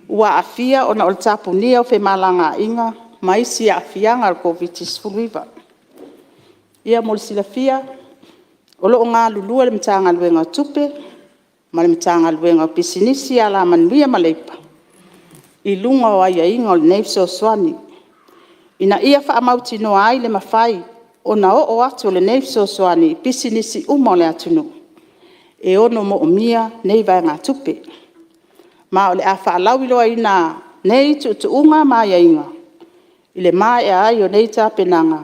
ua aafia ona o le tapunia o femalagaaiga ma isi aafiaga o le Koviti-19. Ia mo le silafia, o lo o galulue le Matagaluega o Tupe ma le Matagaluega o Pisinisi, Alamanuia ma Leipa, i luga o aiaiga o lenei fesoasoani, ina ia faamautinoa ai le mafai ona oo atu o lenei fesoasoani i pisinisi uma o le atunuu e ono manaomia nei vaegatupe. Ma o le a faalauiloaina nei tuutuuga ma aiaiga, i le maea ai o nei tapenaga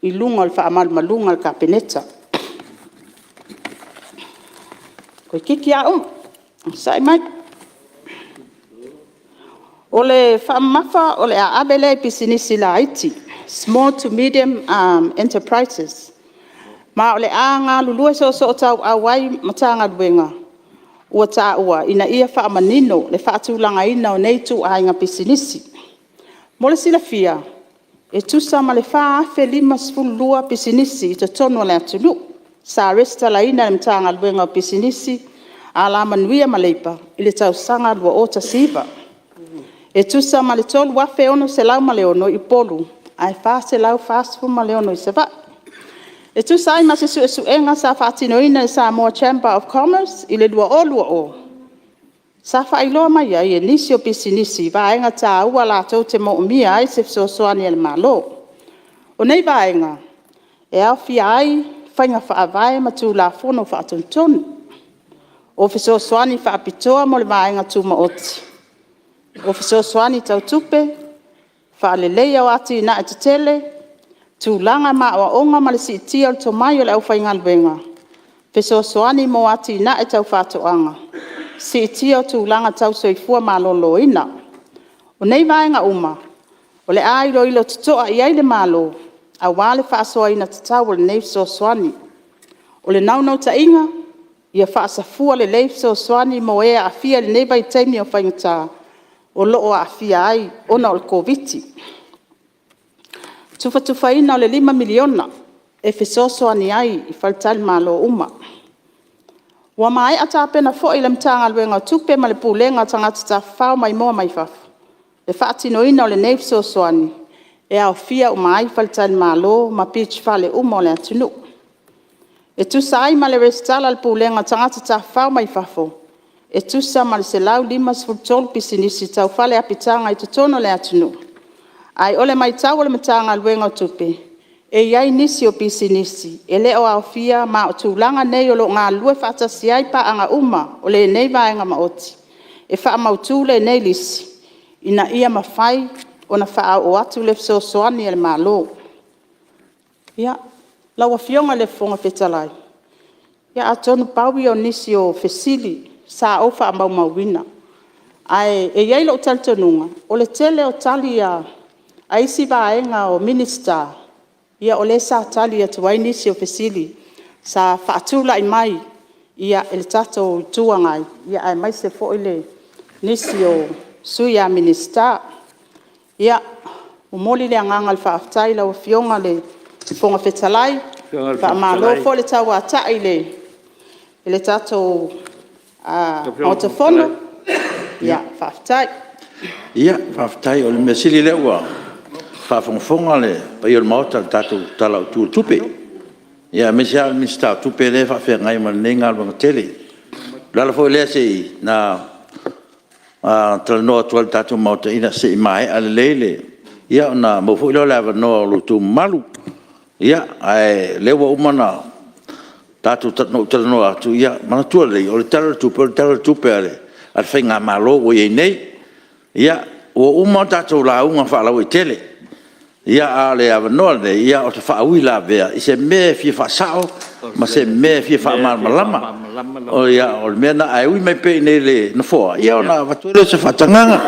i luga o le faamalumaluga a le Kapeneta. Toeitiiti lava uma, onosai mai. O le faamamafa o le a ave lea i pisinisi laiti, small to medium enterprises. Ma o le a galulue soosootauau ai Matagaluega ua taua, ina ia faamanino le faatulagaina o nei ituaiga pisinisi. Mo le silafia, e tusa ma le 4,052 pisinisi i totonu o le atunuu, sa lesitalaina e le Matagaluega o Pisinisi, Alamanuia ma Leipa i le tausaga 2019. E tusa ma le 3,606 i Upolu, ae 446 i Savaii. E tusa ai ma se suesuega sa faatinoina e le Samoa Chamber of Commerce i le 2020, sa faailoa mai ai e nisi o pisinisi vaega taua latou te manaomia ai se fesoasoani a le Malo. O nei vaega, e aofia ai faiga faavae ma Tulafono Faatonutonu, o fesoasoani faapitoa mo le vaega tumaoti, o fesoasoani tau tupe, faaleleia o atinae tetele, tulaga ma aoaoga ma le siitia o le tomai o le aufaigaluega, fesoasoani mo atinae tau faatoaga, siitia o tulaga tau soifua maloloina. O nei vaega uma, o le a iloilo totoa i ai le Malo, aua le faasoaina tatau o lenei fesoasoani. O le naunautaiga, ia faasafua lelei fesoasoani mo e aafia i lenei vaitaimi o faigata, o lo o aafia ai ona o le Koviti. Tufatufaina o le $5 miliona e fesoasoani ai i faletalimalo uma. Ua maea tapena foi e le Matagaluega o Tupe ma le Pulega o Tagata Tafafao Maimoa mai Fafo, le faatinoina o lenei fesoasoani, E aofia uma ai faletalimalo ma beach fales uma o le atunuu. E tusa ai ma le lesitala a le Pulega o Tagata Tafafao mai Fafo, e tusa ma le 153 pisinisi tau fale apitaga i totonu o le atunuu, ae o le matau a le Matagaluega o Tupe, e i ai nisi o pisinisi e le o aofia ma o tulaga nei o lo o galulue faatasi ai paaga uma o lenei vaega maoti, e faamautu lenei lisi, ina ia mafai ona faaoo atu le fesoasoani a le Malo. Lau Afioga i le Fofoga Fetalai, atonu pau ia o nisi o fesili sa ou faamaumauina. Ae e i ai lou talitonuga, o le tele o tali a isi vaega o Minisita, o lea sa tali atu ai nisi o fesili sa faatulai mai e le tatou Itu Agai, aemaise foi nisi o sui a Minisita. E momoli le agaga o le faafetai i lau Afioga i le Fofoga Fetalai, faamalo foi le tauatai i le tatou Maota Fono, faafetai. Ia faafetai o le mea sili o lea ua faafogafoga le paia o le Maota i le tatou Tala Autu o le Tupe, aemaise lava o le Minisita o Tupe lea e faafeagai ma lenei galuega tele. O le ala foi lea na talanoa atu ai i le tatou Maota, ina se i maea lelei ona maua foi lea o le avanoa o lo outou mamalu. Ae o lea ua uma ona ou talanoa atu, ia manatua lelei, o le Tala o le Tupe, o le Tala o le Tupe a le Faigamalo ua i ai nei. Ua uma a tatou lauga faalauaitele, a o le avanoa lenei o se faauilavea i se mea e fia faasao ma se mea e fia faamalamalama. Ae ui mai pea i inei i le Nofoa ona avatu ai lea o se faatagaga.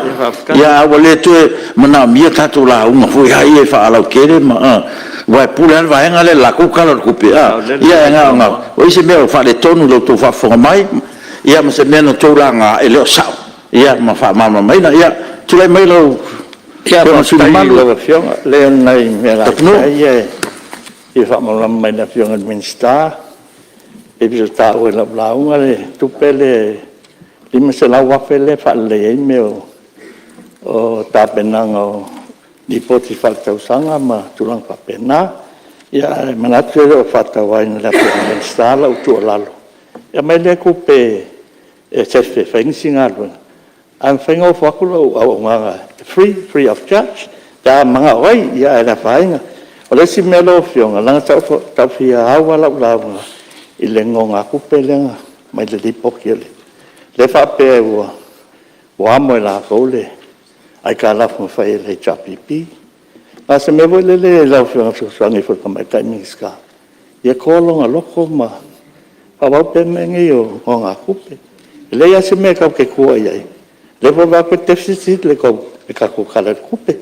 Ae ua le toe manaomia tatou lauga foi ia faalauaitele, aua e pule lava le vaega lea i le latou Tala o le Tupe. Ae na ona o i ai se mea o faaletonu i lo outou faafofoga mai, ma se mea na outou laga e le o sao, ma faamalamalamaina. Ia tulai mai lau Afioga i le sui usufono mamalu. Lau Afioga, leai o nai mea laiti lava ia e fia faamalamalama i le Afioga i le Minisita. E pei ona taua i lau lauga le tupe lea e $500,000 lea e faaleleia ai mea o tapenaga o Lipoti Faaletausaga ma tulaga faapena. Ae manatu e le o faatauaina e le Afioga i le Minisita lau tuualalo, e aumai lea tupe e sefe e fai ai nisi galuega, ae mafai ona ofo atu lau auaunaga e free, free of charge pe a manao ai, ae le afaina. O le isi mea lau Afioga, leaga sa ou fia au lava lau lauga i le nonogatupe lea na aumai i le lipoti lea e faapea ua amo e latou le aitalafu na fai e le HRPP. Na o se mea foi lele lau Afioga e fesoasoani ai foi i le Tamaitai Minisita, ia toa lona loto ma faaauau pea mea nei o nonogatupe. E leai lava se mea tatou te tua i ai, o lea foi ua ou vaai atu e deficit le tatou Tala o le Tupe.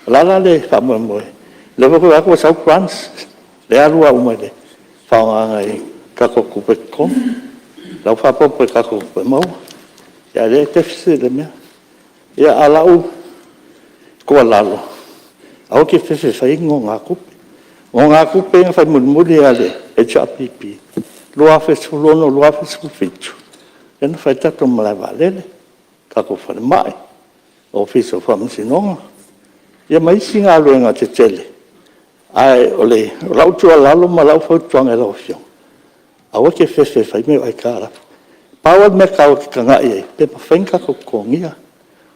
O le a la le faamoemoe? O lea foi ou te vaai atu ua sau grants, lea e alu uma lava i le faaaogaina i tatou tupe totogi, o la e ua faaopoopo i tatou tupe maua, a o lea e deficit le mea. Ia, a o lau tuualalo, aua e te fefe e fai ni nonogatupe. O nonogatupe ia na fai mulimuli lava e le HRPP, 2016, 2017, lea na fai ai le tatou malae vaalele, tatou falemai, Ofisa o Faamasinoga, ia ma isi galuega tetele. Ae o lau tuualalo ma lau fautuaga i lau Afioga, aua e te fefe e fai mea o aitalafu. Pau lava le mea taua e te tagai i ai, pe mafai ona tatou totogiina.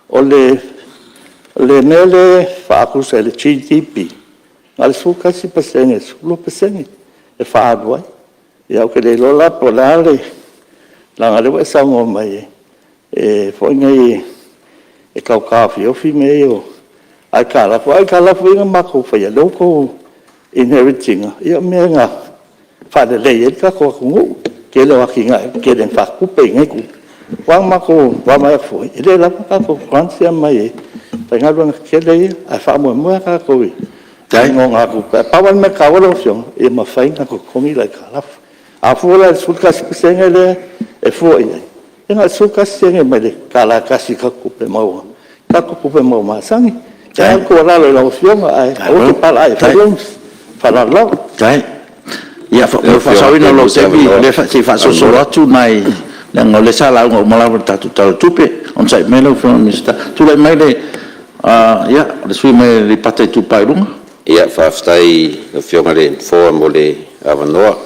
O le mea lea e faatusa i le GDP, na o le 11% i le 12% e faaalu ai. Ia ou te le iloa la po o le a le… leaga o lea ua e saunoa mai foi nei e tau taofiofi mea ia o aitalafu, a o aitalafu ia na matou faia, lea ua outou inherit ina, ia o mea na faalelei ai le tatou atunuu, tele o atinae ua tele ina faatupe i nei tupe. Aua na matou vaavaai atu foi, e le lava tatou grants ia e aumai e fai ai galuega tetele ia, ae faamoemoe lava tatou i nonogatupe. Ae pau lava le mea taua lau Afioga, ia mafai ona totogi le aitalafu. A fua la i le 11% lea e fua i ai, ia na o le 11sene mai le $1 e tasi i tatou tupe maua, tatou tupe maua masani. O le tuualalo i lau Afioga, ae aua e te palaae e fai loans. Ma le faaaloalo lava. Faafetai. Ia, mo le faasaoina o lou taimi, se i faasolosolo atu nai... leaga o lea sa lauga uma lava i le tatou Tala o le Tupe. Onosai mai lau Afioga i le Minisita. Tulai mai le Ia, le sui usufono mo Aleipata Itupa i Luga. Faafetai i lau Afioga i le Nofoa mo le avanoa.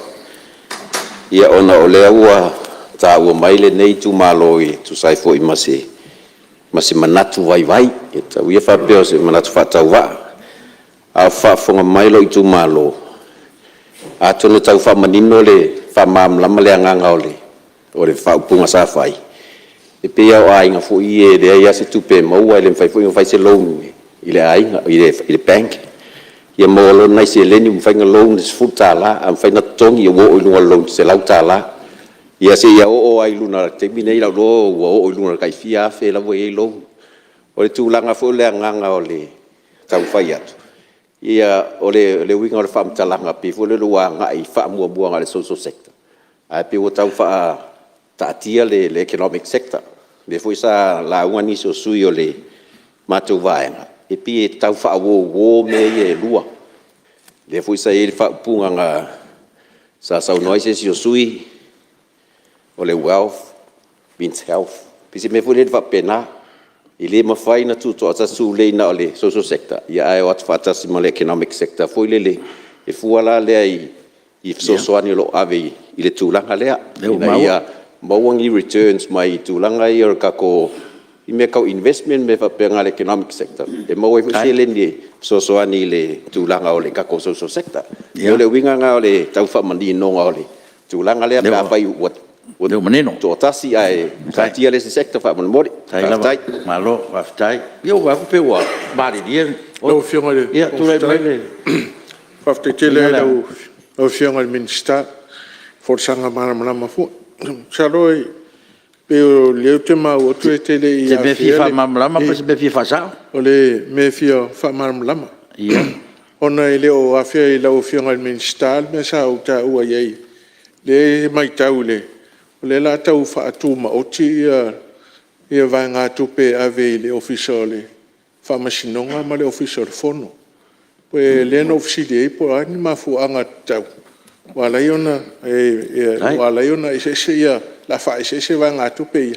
Ia ona o lea ua taua mai lenei itumalo e tusa ai foi ma se manatu vaivai, ia tau ia faapea o se manatu faatauvaa. A o faafofoga mai lou itumalo, atonu e tau faamanino le faamalamalama le agaga o le faaupuga sa fai, e pei lava o aiga foi ia e leai lava se tupe e maua e le mafai foi ona fai se loan i le aiga i le bank, ia maua loa ni nai seleni ua mafai ona loan le $10, a mafai ona totogi ua oo i luga o le loan e $100. Ia seia oo lava i luga i le taimi lenei ou te iloa ua oo i luga i le tai fia afe la e ua i ai loan. O le tulaga foi o le agaga o le taumafai atu, ia o le uiga o le faamatalaga pei foi lele ua agai faamuamua na o le Social Sector, ae pei ua tau faataatia le Economic Sector. O lea foi sa lauga nisi o sui usufono o le matou vaega, e pei e tau faauouo mea ia e lua. Lea foi sa i ai le faaupuga sa saunoa ai se isi o sui usufono, o le wealth means health. E pei se mea foi lele faapena, e le mafai ona tutoatasi tulei na o le Social Sector ae o atu faatasi ma le Economic Sector foi lele, e fua la lea i fesoasoani o lo o ave i le tulaga lea, ina ia maua ni returns mai tulaga ia o le tatou i mea tau investment ma mea faapena i le economic sector, e maua ai foi seleni e fesoasoani i le tulaga o le tatou Social Sector. O le uiga lena o le tau faamaninoga o le tulaga lea pe afai ua toatasi ae taatia le isi sector faamolemole. Faafetai. Malo faafetai. Ia ua vaai atu pei ua malilie. Lau Afioga i le Fofoga Fetalai, faafetai tele lava i lau Afioga i le Minisita mo le folasaga malamalama foi. Masalo pei o lea ou te maua atu e te le i afea… O se mea e fia faamalamalama po o se mea e fia faasao? O le mea e fia faamalamalama, ona e le o afea e lau Afioga i le Minisita le mea sa ou taua i ai, lea e matau o lea o le a tau faatumaoti vaegatupe e ave i le Ofisa o le Faamasinoga ma le Ofisa o le Fono. O lea na ou fesili ai po o a ni mafuaaga tatau ua ala ai ona eseese ia, o le a faaeseese vaegatupe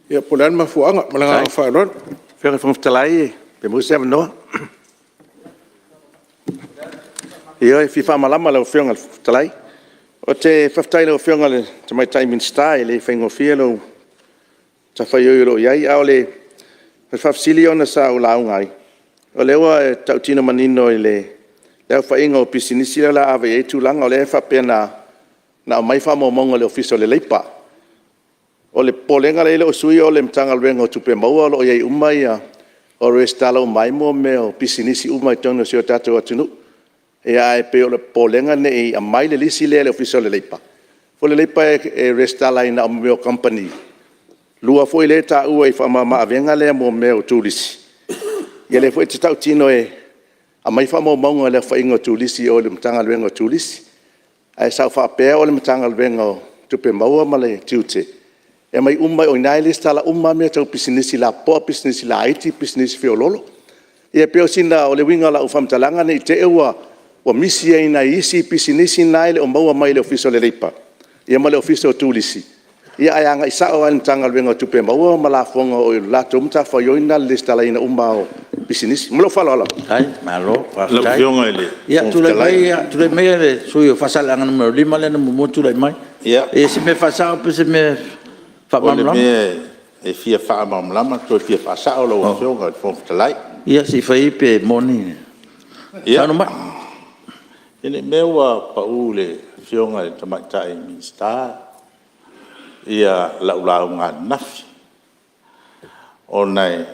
ia, po o le a le mafuaaga. Ma le agaga faaaloalo. Lau Afioga i le Fofoga Fetalai pe maua se avanoa? Ioe, e fia faamalamalama lau Afioga i le Fofoga Fetalai. Ou te faafetai i lau Afioga i le Tamaitai Minisita, e le faigofie lou matafaioi o lo o i ai. A o le faafesili ona sa ou lauga ai, o lea ua tautino manino i le aofaiga o pisinisi lea o le a ave i ai tulaga, o lea e faapea na aumai faamaumauga a le Ofisa o le Leipa. O le popolega lea e i ai lou sui usufono o le Matagaluega o Tupe Maua o lo o i ai uma resitala uma ai mea o pisinisi uma i totonu o si o tatou atunuu. Ae pei o le popolega ne i aumai le lisi lea i le Ofisa o le Leipa, o le Leipa e resitala ai na o mea o kamupani. Lua foi lea e taua i le faamama avega lea mo mea o turisi, ia lea foi e te tautino e aumai faamaumauga o le aofaiga o turisi i o i le Matagaluega o Turisi. Ae sa ou faapea o le Matagaluega o Tupe Maua ma Tiute, e aumai uma, o i ina e resitala uma ai lava mea tau pisinisi lapopoa, pisinisi laiti, pisinisi feoloolo. Ia pei o le uiga o lau faamatalaga ne i te i ua misi ai nai isi pisinisi na e le o maua mai e le Ofisa o le Leipa ia ma le Ofisa o Turisi, ae agai sao lava i le Matagaluega o Tupe Maua ma Lafoga o le latou matafaioi lena o le resitalaina uma lava o pisinisi. Ma lou faaaloalo lava. Faafetai. Ia, tulai maia le sui usufono mo Faasaleleaga 5 lea na muamua tulai mai. E i ai se mea e faasao po o se mea e faamalamalama? O le mea e fia faamalamalama toe fia faasao lau Afioga i le Fofoga Fetalai. Ia se i fai ia pe moni. Saunoa mai. Ina ne i mea ua pau i le Afioga i le Tamaitai Minisita lau lauga ananafi, ona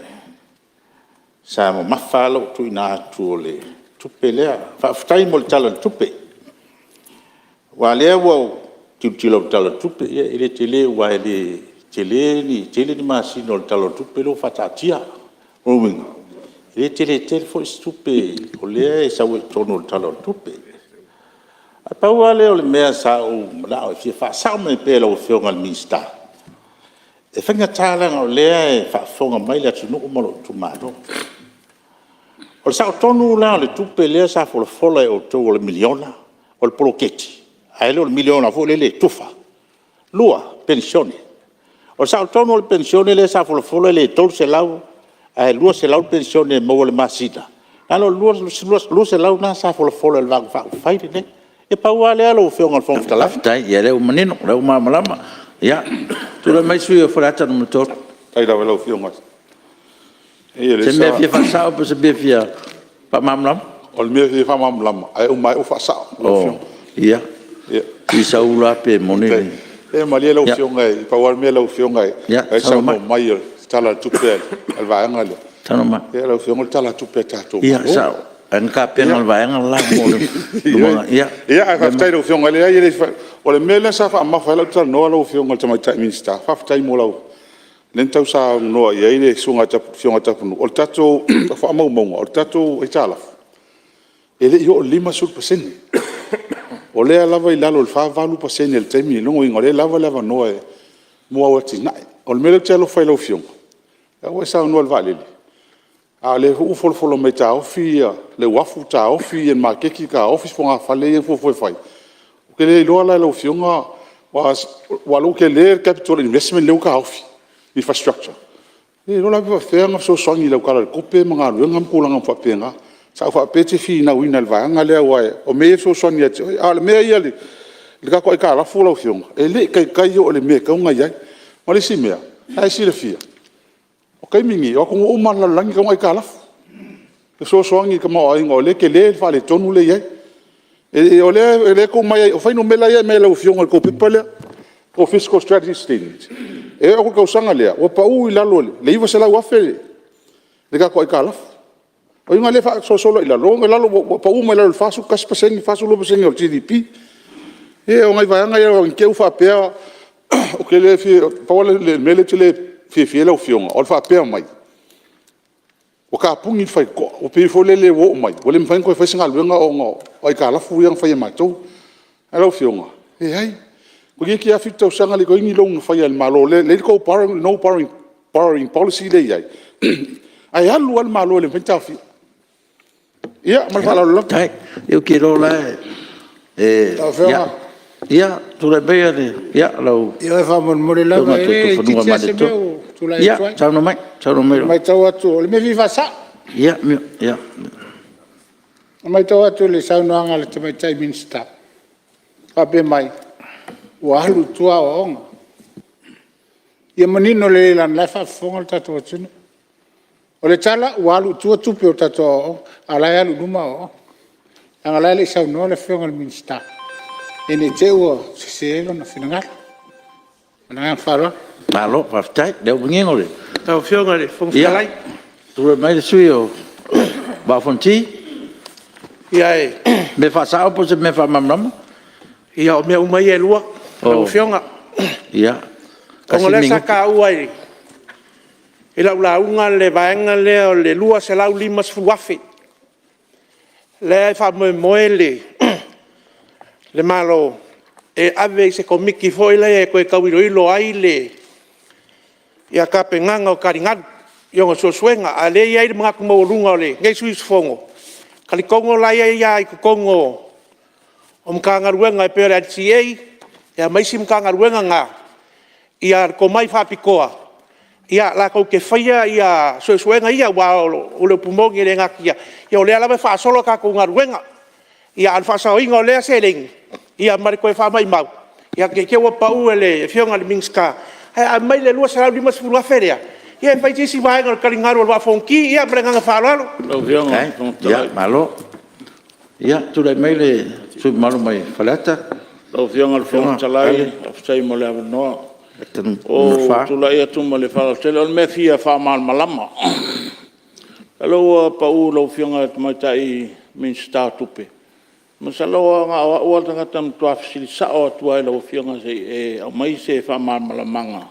sa mamafa lava lou tuuina atu o le tupe lea. Faafetai mo le Tala o le Tupe, aua o lea ua ou tilotilo i le Tala o le Tupe, e le tele aua e le tele ni masina o le Tala o le Tupe lea ua faataatia. O lona uiga, e le tele tele foi se tupe o lea e sau ai i totonu o le Tala o le Tupe. Ae pau lava lea o le mea sa ou manao e fia faasao mai pea i lau Afioga i le Minisita, e faigata leaga o lea e faafofoga mai le atunuu ma lou itumalo. O le sao tonu la o le tupe lea sa folafola e outou o le $1miliona o le poloketi, ae le o le $1miliona foi lele e tufa. Lua, penisione. O le sao tonu o le penisione lea sa folafola e le $300 ae $200 le penisione e maua i le masina, na o le $200 lena sa folafola e le Vaega Faaupufai lenei. E pau lava lea lau Afioga i le Fofoga Fetalai. Faafetai, ia o lea ua manino, o lea ua malamalama. Ia, tulai mai le sui usufono mo Faleata 3. O se mea e fia faasao po o se mea e fia faamalamalama? O le mea e fia faamalamalama, ae uma ane ua faasao. Ia, se i sau la pe moni le... Ia malie lau Afioga, pau lava le mea lau Afioga, o la e saunoa mai o le Tala o le Tupe a le Vaega lea. Ia lau Afioga o le Tala o le Tupe a le tatou Malo. Ia e sao, ae na tapena e le Vaega le la mo le lumanai. Ia, ae faafetai i lau Afioga, e leai o le mea lea sa faamamafa ai lau talanoa lau Afioga i le Tamaitai Minisita, faafetai mo lau... lea na tau saunoa i ai le Afioga ia Tapunuu, o tatou faamaumauga, o le tatou aitalafu, e le i oo i le 50%. O lea lava e i lalo o le 48% i le taimi lenei. O lona uiga o lea e lava le avanoa mo au atinae. O le mea lea ou te alofa ai i lau Afioga, o lea ua e saunoa i le vaalele, a o lea foi ua folafola mai e taofi le uafu, taofi le maketi, taofi fogafale ia na fuafua e fai. Ou te le iloa la lau Afioga aua o lea ua tele le capital investment lea ua taofi, infrastructure, e le iloa la pe faapefea ona fesoasoani i lau Tala o le Tupe ma galuega ma tulaga uma faapena. Sa ou faapea e te finauina i le vaega lea aua o mea ia e fesoasoani ia te oe. A o le mea ia i le tatou aitalafu lau Afioga, e le i taitai oo i le mea e tatau ona i ai. Ma le isi mea, o lena e silafia, o taimi nei, o atunuu uma lava o le lalolagi e tatau ona aitalafu e fesoasoani i le tamaoaiga o lea e tele le faaletonu lea e i ai. O lea e tuu mai, o fuainumera ia e aumai e lau Afioga i le tou pepa lea po o fiscal strategy statement, e oo atu i le tausaga lea, ua pau i lalo i le $900,000 le tatou aitalafu. O lona uiga o lea e faasolosolo i lalo, ua pau mai lalo i le 41%, 42% o le GDP. Ia o nai vaega ia ne i te i ua faapea… Pau le mea lea ou te le fiafia ai lau Afioga, o le faapea mai ua tapuni le faitotoa. Ua pei foi lele ua oo mai ua le mafai ona toe fai se galuega ona o aitalafu ia na fai e matou. Ae lau Afioga, leai, toeitiiti lava 7 tausaga e le i toe i ai ni loan na faia a le Malo lea e i ai le tou no borrowing policy lea e i ai, ae alu lava le Malo e le mafai ona taofia. Ia ma le faaaloalo lava. Ia, ou te iloa o la e… Ia, tulai maia lau Ioe faamolemole lava, Afioga e le itiiti lava se mea o tulai atu ai. Saunoa mai. E matau atu, o le mea e fia faasao. E matau atu i le saunoaga a le Tamaitai Minisita o faapea mai, ua alu i tua aoaoga. Ia manino lelei leaga o la e faafofoga le tatou atunuu. O le tala ua alu i tua tupe o tatou aoaoga, a o la e alu i luma aoaoga. Leaga o la e le i saunoa le Afioga i le Minisita ina ne i te i ua sese ai lona finagalo. Ma le agaga faaaloalo. Malo faafetai o lea ua manino le… Lau Afioga i le Fofoga Fetalai. Tulai mai le sui usufono mo le Vaa o Fonoti. O se mea e faasao po o se mea e faamalamalama? Ia, o mea uma ia e lua lau Afioga. Ona o lea sa taua i lau lauga le vaega lea o le $250,000 lea e faamoemoe le Malo e ave i se Komiti foi lea e toe tau iloilo ai le tapenaga o taligalu i ona suesuega. A o lea e i ai le manatu maualuga o lenei sui usufono, e talitonu o la e i ai lava i totonu o Matagaluega e pei o le LTA ma isi Matagaluega na le tomai faapitoa latou te faia suesuega ia. Aua o le upu moni e le natia, o lea lava e faasolo a tatou galuega. A o le faasaoina o lea seleni ma le toe faamaumau, ne i te i ua pau e le Afioga i le Minisita, ae a aumai le $250,000 lea, ia e fai se isi vaega o le taligalu o le Vaa o Fonoti. Ia ma le agaga faaaloalo. Malo. Ia, tulai mai le sui usufono mamalu mai Faleata. Lau Afioga i le Fofoga Fetalai, faafetai mo le avanoa. Ua ou tulai atu ma le faaaloalo tele, o le mea e fia faamalamalama. Masalo ua pau i lau Afioga i le Tamaitai Minisita o Tupe, masalo na o au lava le tagata na matua fesili sao atu lava i lau Afioga se i e aumai se faamalamalamaga,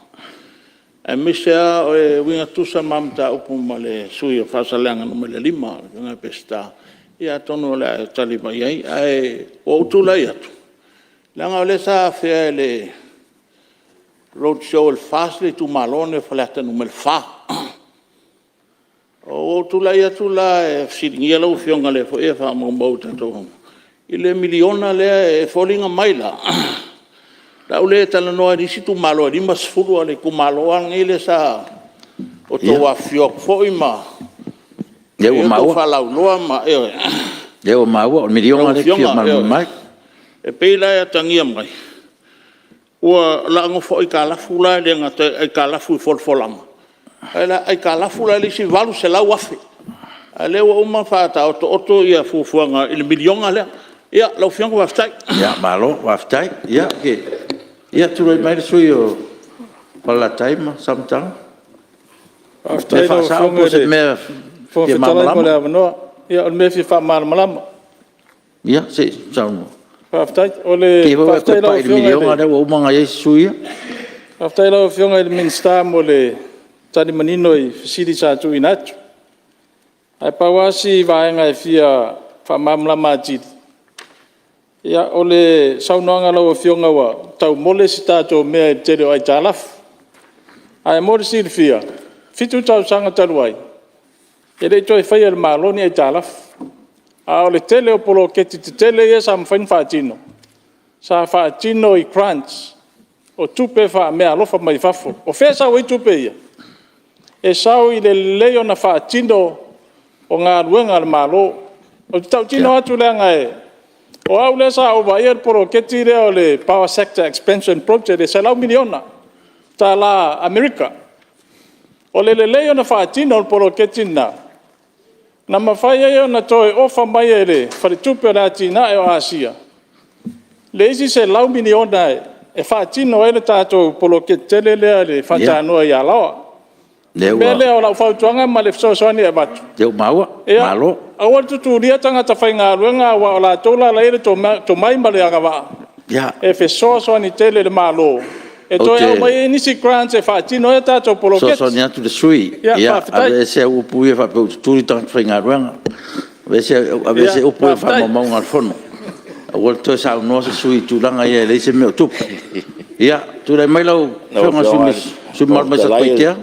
aemaise lava e uiga tutusa le ma mataupu ma le sui usufono mo Faasaleleaga 5 le Afioga ia Peseta. Ia atonu o le a e tali mai i ai. Ae ua ou tulai atu, leaga o lea sa afea e le road show a le FAST le itumalo lenei o Faleata 4. Ua ou tulai atu la e fesiligia lau Afioga o lea foi e faamaumau i tatou i le miliona lea. E foliga mai la o le a ou le talanoa i isi itumalo e 50, a o le itumalo lava lenei lea sa outou afifio atu foi ma fai a outou faalauiloa ma... Ioe. Lea ua maua, o le $1miliona lea e te fia malamalama ai. E pei la e atagia mai, o le a nofo aitalafu la, e le gata e aitalafu i folafolaga, ae o le a aitalafu la le isi $800,000, a o lea ua uma ona faataotooto fuafuaga i le $1miliona lea. Ia, lau Afioga faafetai. Malo faafetai. Ia tulai mai le sui usufono mo Falelatai ma Samatau. Faafetai i lau Afioga i le Fofoga Fetalai mo le avanoa. Ia o le mea e fia faamalamalama. Ia se i saunoa. Faafetai. Te i foi ua e toe pai i le $1miliona lea ua uma ona i ai isi sui usufono ia. Faafetai i lau Afioga i le Minisita mo le tali manino i fesili sa tuuina atu. Ae pau lava si vaega e fia faamalamalama atili, o le saunoaga a lau Afioga ua taumole se tatou mea i le tele o aitalafu. Ae mo le silafia, 7 tausaga talu ai, e le i toe faia e le Malo ni aitalafu. A o le tele o poloketi tetele ia sa mafai ona faatino, sa faatino i grants, o tupe faameaalofa mai fafo. O fea e sau ai tupe ia? E sau i le lelei ona faatino o galuega a le Malo. Ou te tautino atu leaga o au lea sa ou vaaia le poloketi lea o le Power Sector Expansion Project e $100 miliona tala Amerika. O le lelei ona faatino o le poloketi lena, na mafai ai ona toe ofa mai e le Faletupe o Atinae o Asia le isi $100 miliona e faatino ai le tatou poloketi tele lea i le faatanoa i Alaoa. O le mea lea o lau fautuaga ma le fesoasoani e avatu, aua le tutulia tagata faigaluega aua o latou la e i ai le tomai ma le agavaa e fesoasoani tele i le Malo e toe aumai ai nisi grants e faatino ai a tatou poloketi. Ou te fesoasoani atu i le sui usufono, ia aveese au upu ia faapea ua tutuli tagata faigaluega. Aveese upu ia mai faamaumauga a le Fono. Aua le toe saunoa se sui usufono i tulaga ia e leai se mea o tupu. Ia, tulai mai lau Afioga i le sui usufono mamalu mai Satupaitea.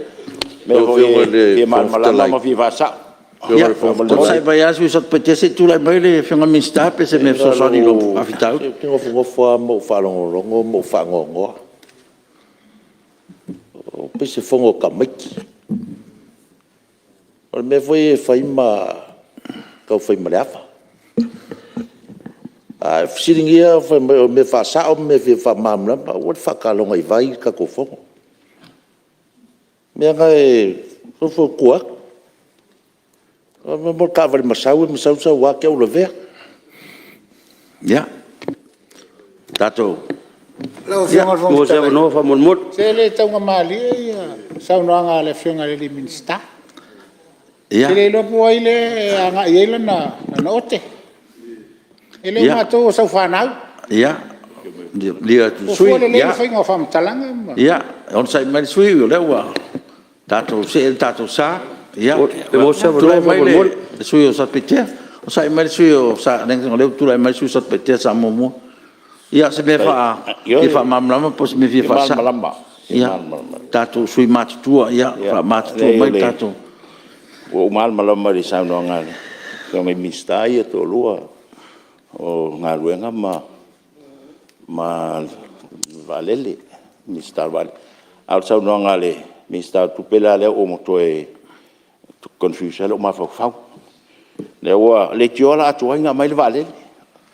Ia, onosai mai lava le sui usufono mo Satupaitea se i tulai mai le Afioga i le Minisita pe o se mea e fesoasoani i lou faafitauli. Se ou te nofonofo lava ma ou faalogologo ma ou faanoanoa, pei se fono a tamaiti. O le mea foi e fai ma tau fai ma le ava. A e fesiligia fai mai o mea faasao ma mea e fia faamalamalama, aua le faataloga i vai le tatou Fono. O mea na e faufautua atu. O le taavale masau masau sau lava te i ua lavea. Ia, tatou... Lau Afioga i le Fofoga Fetalai, se e le taugamalie le saunoaga a le Afioga i le Minisita. Ou te le iloa po o ai lea e agai i ai lana ote. E le o matou o sau fanau. Fuafua lelei le faiga o faamatalaga ma… Ia, onosai mai le sui usufono o lea ua tatou see le tatou sa. Tulai mai le sui usufono mo Satupaitea. Onosai mai le sui usufono leaga o lea ua tulai mai le sui usufono mo Satupaitea sa muamua. Ia o se mea e fia faamalamalama po o se mea e fia faasao? Ia, tatou sui usufono matutua, ia faamatutua mai le tatou… Ua ou malamalama i le saunoaga a Afioga i Minisita ia e toalua o Galuega ma Vaalele, Minisita o Vaalele. A o le saunoaga a le Minisita o Tupe la lea ua toe confuse ai lou mafaufau. Lea ua leitioa o le a tuai ona aumai le vaalele,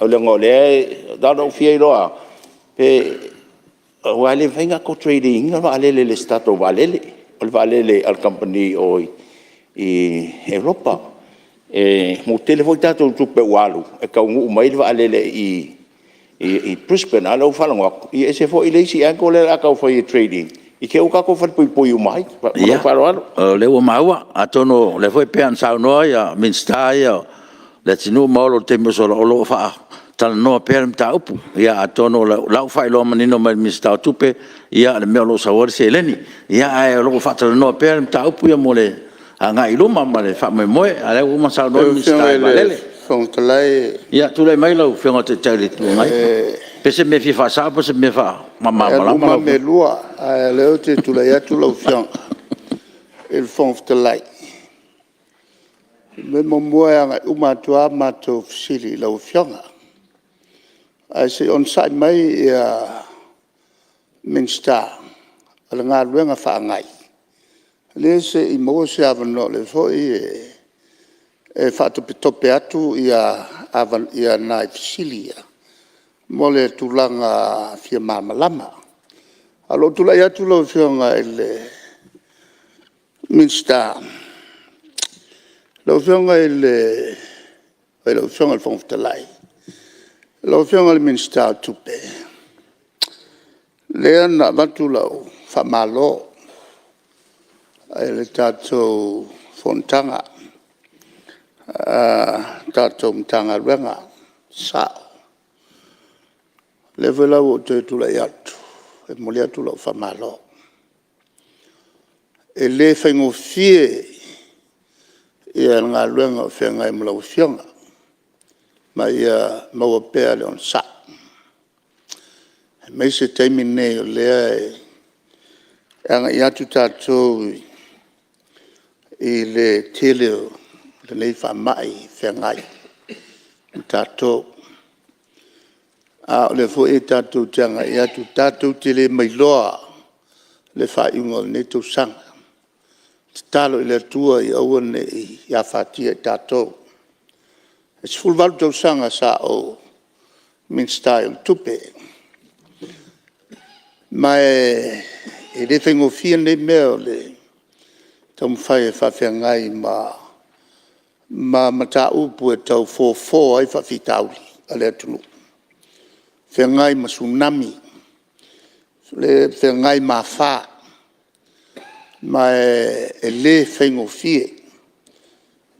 leaga o lea na ona ou fia iloa lava, pe… aua e le mafai ona tatou trade ina le vaalele e le o se tatou vaalele, o le vaalele a le kamupani i o i Europa. E tele foi tatou tupe ua alu e taunuu mai le vaalele i Brisbane, a o lea ua ou faalogo atu, e ese foi le isi ankle lea o le a tau fai e trade in, i te i ua tatou falepuipui uma ai. Ma lou faaaloalo. Ia, o lea ua maua. Atonu o lea foi e pei ona saunoa Minisita ia o Leatinuu ma Olo i le taimi ua sola, o lo o faatalanoa pea le mataupu. Ia atonu o la e ua faailoa manino mai e le Minisita o Tupe le mea o lo o sau ai le seleni. Ae o lo o faatalanoa pea le mataupu ia mo le agai i luma ma le faamoemoe, a o lea ua uma ona saunoa le Minisita i vaalele. Ia, tulai mai lau Afioga i le Taitai o le Itu Agai, pe o se mea e fia faasao po o se mea e fia faamalamalama. E alu uma lava mea e lua, a o lea ou te tulai atu lau Afioga i le Fofoga Fetalai, o le mea muamua e agai uma atu lava matou fesili i lau Afioga. Ae se i onosai mai le Minisita o le galuega faagai lea se i maua se avanoa o lea foi e faatopetope atu nai fesili ia mo le tulaga fia malamalama. Ae o lou tulai atu lau Afioga i le Minisita, lau Afioga i le Fofoga Fetalai, lau Afioga i le Minisita o Tupe, lea na avatu lau faamalo i le tatou Fonotaga a tatou Matagaluega, e sao. O lea foi la ua ou toe tulai atu e momoli atu lau faamalo. E le faigofie le galuega o feagai ma lau Afioga, ma ia maua pea le onosai, aemaise taimi lenei o lea e agai atu tatou i le tele o lenei faamai e feagai ma tatou. A o lea foi tatou te agai atu tatou te le mailoa le faaiuga o lenei tausaga. Tatalo i le Atua ia aua ne i afatia i tatou. E 18 tausaga sa ou Minisita ai o Tupe, ma e le faigofie lenei mea o le taumafai e faafeagai ma mataupu e tau fofo ai faafitauli o le atunuu, feagai ma Tsunami, feagai ma afa, ma e le faigofie.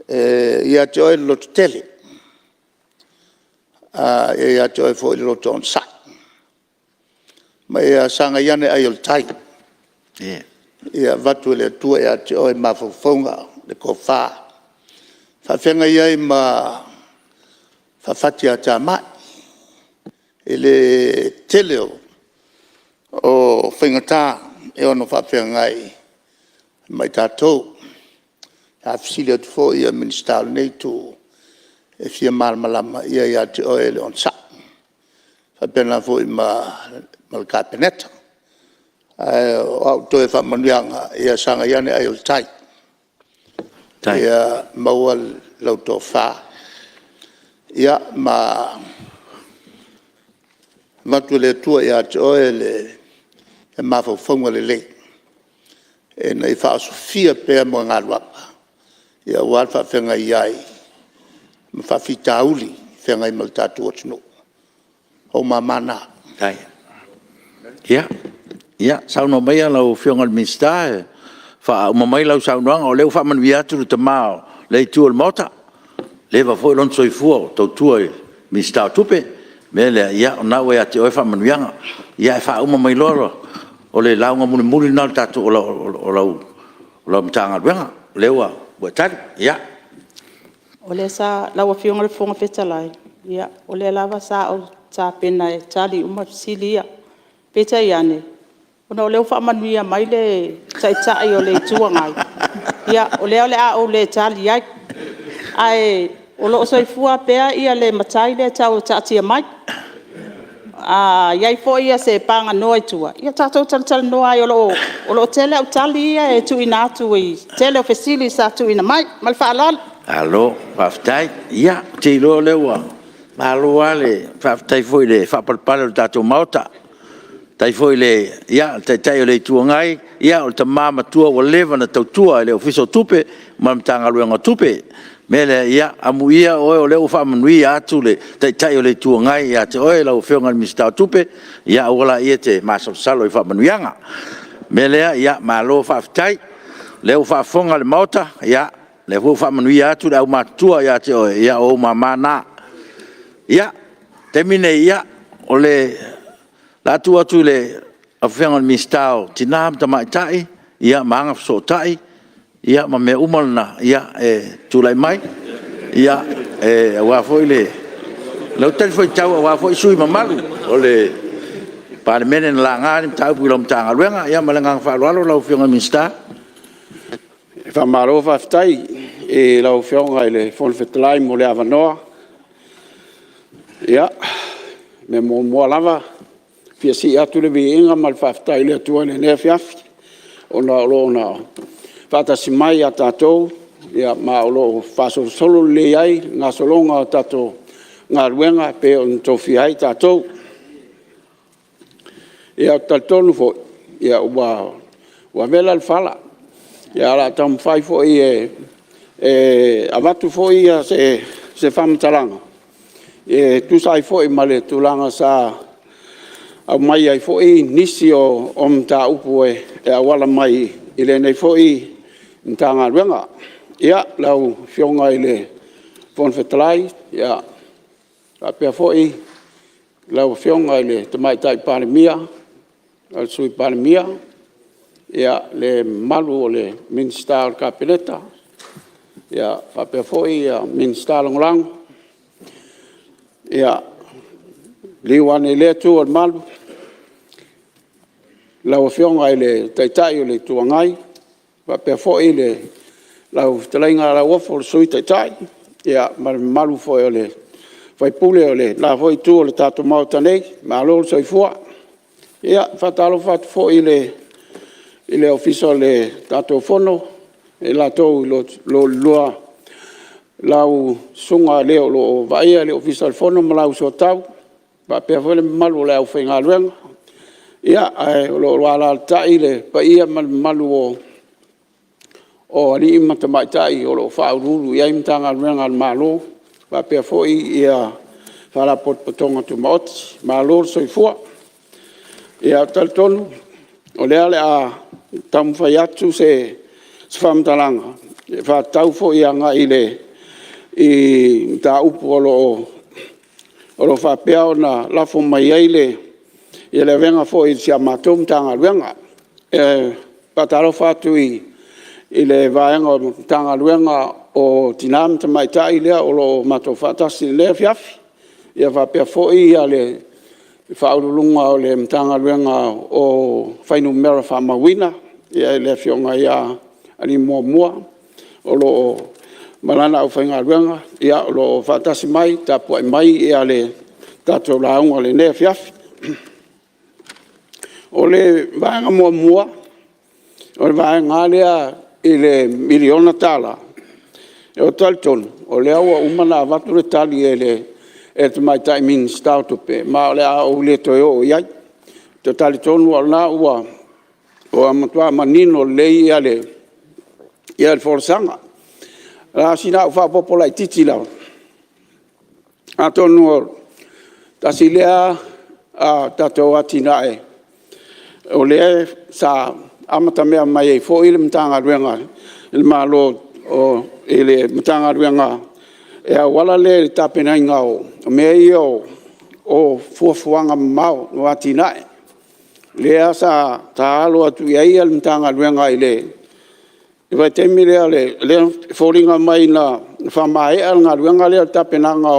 E ia te oe le lototele, e ia te oe foi le loto onosai, ma ia sagai ane ai o le tai. Ia avatu e le Atua ia te oe mafaufauga, le tofa, e faafeagai ai ma faafatiatamai i le tele o faigata e ono faafeagai ma i tatou. A fesili atu foi Minisita o lenei Itu e fia malamalama, ia ia te oe le onosai, faapena foi ma le Kapeneta. Ae o au toe faamanuiaga, ia sagai ane ai o le tai, ia maua lau tofa ma avatu e le Atua ia te oe le mafaufauga lelei ina ia faaosofia pea moegaluaga aua le faafeagai ai ma faafitauli e feagai ma le tatou atunuu. O ou mama na. Faafetai. Ia, saunoa maia lau Afioga i le Minisita e faauma mai lau saunoaga, o lea ua faamanuia atu le tama o lea Itu o le Maota, ua leva foi lona soifua o tautua i le Minisita o Tupe. O le mea lea, o lena ua ia te oe faamanuiaga. Ae faauma mai loa, o le lauga mulimuli lena o lau Matagaluega, o lea ua e tali. Ia. Lau Afioga i le Fofoga Fetalai, o lea lava sa ou tapena e tali uma fesili ia. Peitai ane, ona o lea ua faamanuia mai le Taitai o le Itu Agai, ia o lea o le a ou le tali ai. Ae o lo o soifua pea le matai lea tau taatia mai. A i ai foi se paganoa i tua, ia tatou talatalanoa ai o lo o tele au tali ia e tuuina atu i le tele o fesili sa tuuina mai. Ma le faaaloalo. Malo faafetai. Ia, ou te iloa o lea ua malo lava le faafetai foi i le faapalepale o le tatou Maota. Faafetai foi i le Taitai o le Itu Agai, o le tama matua ua leva ona tautua i le Ofisa o Tupe ma le Matagaluega o Tupe. O le mea lea, ia amuia oe o lea ua faamanuia atu le Taitai o le Itu Agai ia te oe lau Afioga i le Minisita o Tupe, ia aua laia e te masalosalo i faamanuiaga. O le mea lea, ia malo faafetai. O lea ua faafofoga le Maota, o lea foi ua faamanuia atu le aumatutua ia te oe, ia o ou mama na. Ia, o le taimi lenei, o le a tuu atu i le Afioga i le Minisita o Tina ma Tamaitai ma Agafesootai ma mea uma na e tulai mai aua foi lau talifuaitau aua foi sui usufono mamalu o le Palemene na laga mataupu i lau Matagaluega. Ia ma le agaga faaaloalo lau Afioga i le Minisita. Faamalo faafetai i lau Afioga i le Fofoga Fetalai mo le avanoa. Ia, o le mea muamua lava, e fia sii atu le viiga ma le faafetai i le Atua i lenei afiafi ona o Lona faatasi mai ia tatou, ma o lo o faasolosolo lelei ai le gasologa o tatou galuega e pei ona tofia ai tatou. Ia, ou te talitonu foi, ua vela le fala, ae o le a taumafai foi e avatu foi se faamatalaga e tusa ai foi ma le tulaga sa aumai ai foi nisi o mataupu e auala mai i lenei foi Matagaluega. Ia, lau Afioga i le Fofoga Fetalai, faapea foi lau Afioga i le Tamaitai Palemia, le Sui Palemia, le mamalu o Minisita o le Kapeneta, faapea foi Minisita Lagolago. Ia, liliu ane i lea Itu o le Malu, lau Afioga i le Taitai o le Itu Agai, faapea foi lau Fetalaiga Lauofo le Sui Taitai ma le mamalu foi o sui usufono o le la foi Itu o le tatou Maota nei, malo le soifua. E faatalofa atu foi i le Ofisa o le tatou Fono, i latou o lo o lua lau susuga i le o lo o vaaia le Ofisa o le Fono ma lau soatau, faapea foi le mamalu o le aufaigaluega, ae o lo o alaalatai le paia ma le mamalu o alii ma tamaitai o lo o faauluulu i ai Matagaluega a le Malo faapea foi Faalapotopotoga Tumaoti. Malo le soifua. Ou te talitonu o lea o le a taumafai atu se faamatalaga e faatatau foi agai i mataupu o lo o faapea ona lafo mai ai le avega foi i si a matou Matagaluega. E faatalofa atu i le vaega o le Matagaluega o Tina ma Tamaitai lea o lo o matou faatasi i lenei afiafi, e faapea foi le Ofisa Sili o Pulega o le Matagaluega o Fuainumera Faamauina, le Afioga ia Alii Muamua ma lana aufaigaluega o lo o faatasi mai ma tapuai mai le tatou lauga i lenei afiafi. O le vaega muamua, o le vaega lava lea i le $1 miliona, ou te talitonu o lea ua uma ona avatu le tali e le Tamaitai Minisita o Tupe, ma o le a ou le toe oo i ai. Ou te talitonu lava o lena ua matua manino lelei le folasaga. Na o sina au faaopoopo laitiiti lava, atonu tasi lea tatou atinae o lea sa amatamea mai ai foi le Matagaluega a le Malo i le Matagaluega e auala lea i le tapenaina o mea ia o fuafuaga mamao o atinae, lea sa alo atu i ai le Matagaluega i le vaitaimi lea, e foliga mai na faamaea le galuega lea o le tapenaga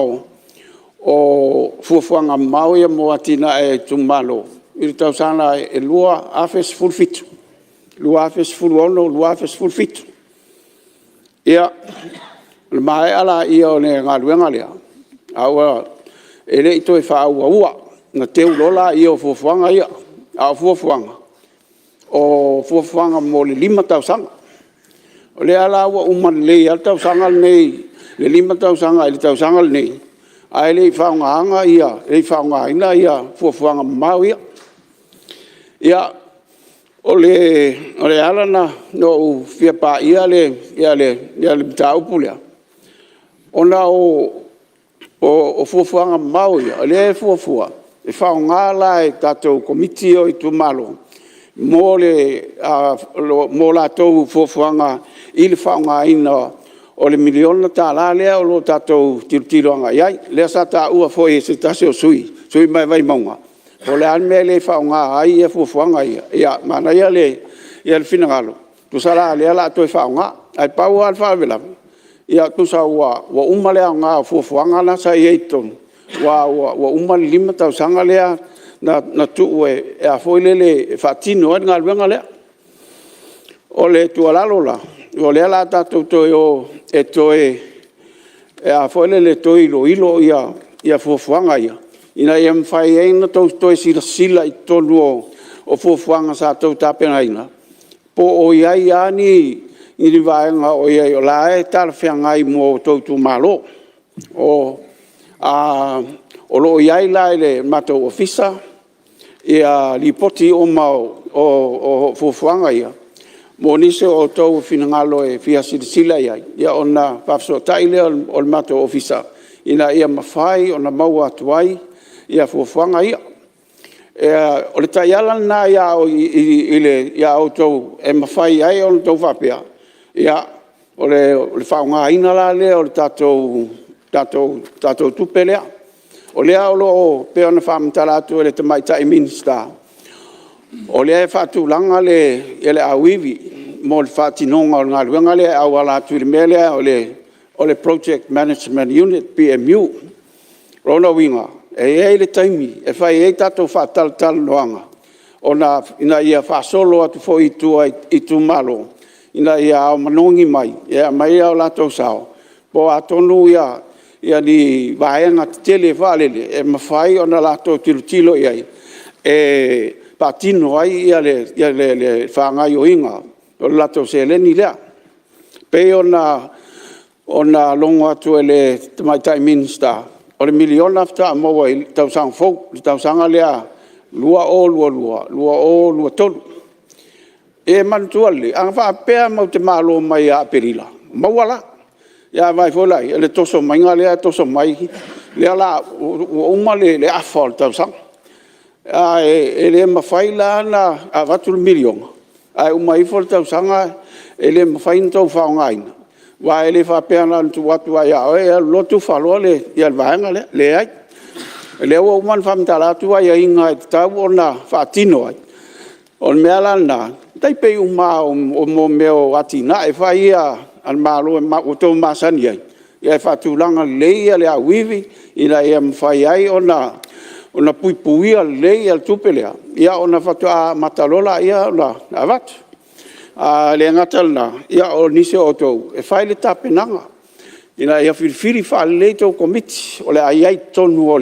o fuafuaga mamao ia mo atinae a itumalo i le tausaga e 2017, 2016, 2017. Ia, ona maea lea o le galuega lea, ae e le i toe faaauaua, ona teu loa lea o fuafuaga ia. A o fuafuaga, o fuafuaga mo le 5 tausaga. O lea la ua uma lelei lava le tausaga lenei, le 5 tausaga i le tausaga lenei, ae le i faaaogaina fuafuaga mamao ia. Ia, o le ala ona ou fia paia le mataupu lea, ona o fuafuaga mamao ia, o lea e fuafua e faaaoga la e tatou Komiti ia o itumalo mo latou fuafuaga i le faaaogaina o le $1 miliona lea o lo o tatou tilotilo agai i ai. Lea sa taua foi e se tasi o sui usufono, le sui usufono mai Vaimauga, po o le a le mea e le faaaoga ai fuafuaga ia. Ia, manaia le finagalo, tusa la o lea o le a toe faaaoga. Ae pau lava le faalavelave, ia tusa ua uma le aoga o fuafuaga la sa i ai i totonu, aua ua uma le 5 tausaga lea na tuu e faatino ai le galuega lea. O le tuualalo la, o lea o le a tatou toe o e toe iloilo fuafuaga ia, ina ia mafai ai ona outou toe silasila i totonu o fuafuaga sa outou tapenaina, po o i ai lava ni ni vaega o i ai o la e talafeagai mo outou itumalo. O lo o i ai la i le matou Ofisa lipoti uma o fuafuaga ia mo nisi o outou e finagalo e fia silasila i ai, ia ona faafesootai lea o le matou Ofisa ina ia mafai ona maua atu ai fuafuaga ia. O le taiala lena ia outou e mafai ai ona outou faapea, ia, o le faaaogaina la lea o le tatou tupe lea. O lea o lo o pei ona faamatala atu e le Tamaitai Minisita, o lea e faatulaga le auivi mo le faatinoga o le galuega lea e auala atu i le mea lea o le Project Management Unit po o le PMU. O lona uiga, e i ai le taimi e fai ai tatou faatalatalanoaga ina ia faasolo atu foi i tua i itumalo, ina ia manogi mai e aumai o latou sao, po o a tonu ni vaega tetele faalele e mafai ona latou tilotilo i ai e faatino ai le faagaoioiga o le latou seleni lea. E pei ona logo atu e le Tamaitai Minisita, o le $1 miliona faatoa maua i le tausaga fou, le tausaga lea 2022/2023. Ia manatua lelei, ana faapea matou te malo mai ia Aperila, maua la. Ae vaai foi la i ai i le toso mai lea toso mai, lea o le a ua uma le afa o le tausaga. Ae le mafai la ona avatu le $1 miliona ae uma ifo le tausaga e le mafai ona outou faaaogaina, aua e le faapea na ona tuu atu lava ia oe e alu loa tufa loa le vaega lea. Leai. O lea ua uma ona faamatala atu aiaiga e tatau ona faatino ai. O le mea la lena, e tai pei uma lava o mea o atinae foi ia a le Malo ua outou masani ai, ia e faatulaga lelei le auivi ina ia mafai ai ona puipuia lelei le tupe lea, ia ona faatoa amata loa lea ona avatu. Ae le gata i lena, o nisi o outou, e fai le tapenaga ina ia filifili faalelei tou Komiti o le a i ai i totonu o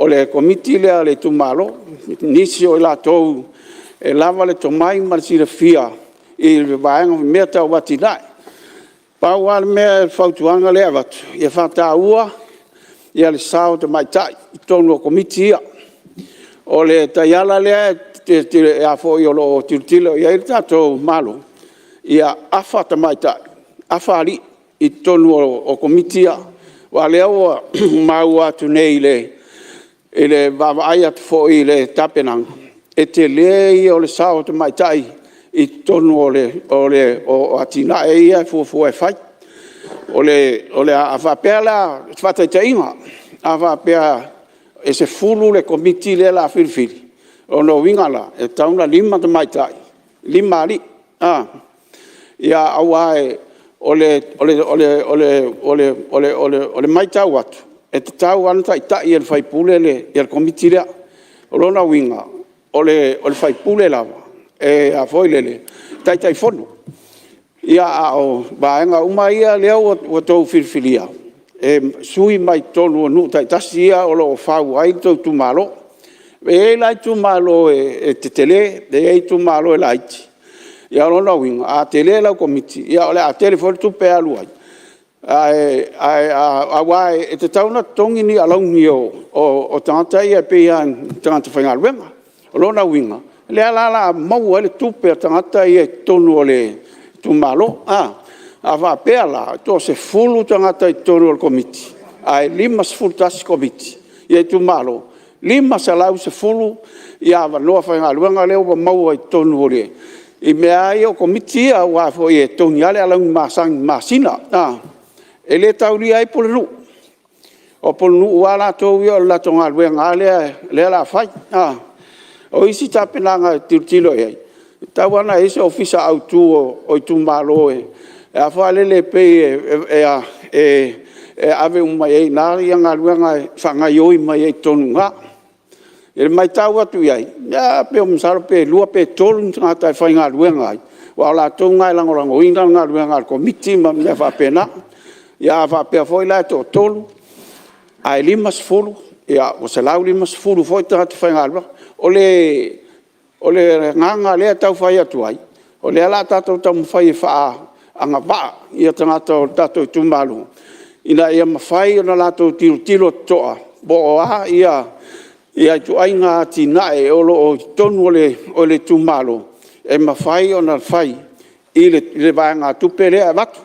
le Komiti lea a le itumalo, nisi o i latou e lava le tomai ma le silafia i le vaega o mea tau atinae. Pau lava le mea, le fautuaga lea e avatu, ia faataua le sao o tamaitai i totonu o Komiti ia. O le taiala lea o lo o tilotilo i ai le tatou Malo, ia afa tamaitai, afa alii i totonu o Komiti ia. Aua o lea ua maua atu nei i le vaavaai atu foi i le tapenaga, e tele ia o le sao o tamaitai i totonu o atinae ia e fuafua e fai. A faapea la, o se faataitaiga, a faapea e 10 le Komiti lea o le a filifili, o lona uiga la, e tatau ona 5 tamaitai, 5 alii. Aua o le matau atu, e tatau lava ona taitai e le sui usufono le Komiti lea. O lona uiga, o le sui usufono lava e Taitaifono, a o vaega uma ia lea ua outou filifilia, e sui mai totonu o nuu taitasi ia o lo o fau ai outou itumalo. E i ai la itumalo e tetele, e i ai itumalo e laiti. O lona uiga, a tele lau Komiti, ia o le a tele foi le tupe e alu ai, aua e tatau ona totogi ni alauni o tagata ia pei lava o tagata faigaluega. O lona uiga, o lea la o le a maua ai le tupe a tagata ia i totonu o le itumalo. A faapea la e toasefulu tagata i totonu o le Komiti ae 51 Komiti ia itumalo, e 510 avanoa faigaluega lea ua maua i totonu i mea lava ia o Komiti ia, aua foi e totogi lava le alauni masani i le masina. E le taulia ai pulenuu. O pulenuu lava latou ia o le latou galuega lava lea o le a fai. O isi tapenaga e tilotilo i ai, e tatau lava ona i ai se ofisa autu o itumalo e pei e ave uma i ai i ina galuega e faagaoioi mai ai i totonu i ina. I le matau atu i ai, pe masalo pe 2 pe 3 ni tagata e faigaluega ai, aua o latou na e lagolagoina le galuega a le komiti ma mea faapena. Ia a faapea foi la e toatolu ae 50, ia ua 150 foi tagata faigaluega. O le agaga lea e tau fai atu ai, o lea o le a tatou taumafai e agavaa tagata o tatou itumalo ina ia mafai ona latou tilotilo totoa po o a ituaiga atinae o lo o i totonu o le itumalo e mafai ona fai i le vaegatupe lea e avatu.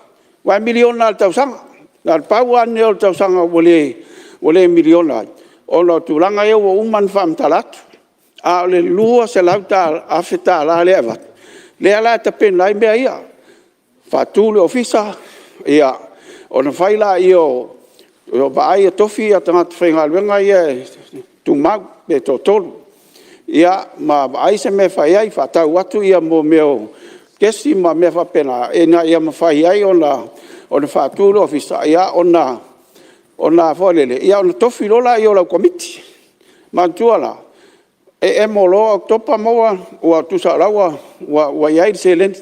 Aua e $1 miliona lava i le tausaga. Na o le pau lava lenei o le tausaga ua le $1 miliona ai, ona o tulaga ia ua uma ona faamatala atu. A o le $200,000 lea e avatu, lea la e tapena ai mea ia, faatu le ofisa, ona fai lea o… vaai e tofi tagata faigaluega ia tumau pe toatolu, ia ma vaai se mea e fai ai, faatau atu mea o kesi ma mea faapena ina ia mafai ai ona faatu le ofisa, ona foi lele, ona tofi loa lea o lau komiti. Manatua la, e emo loa Oketopa maua ua tusa o la e ua i ai le seleni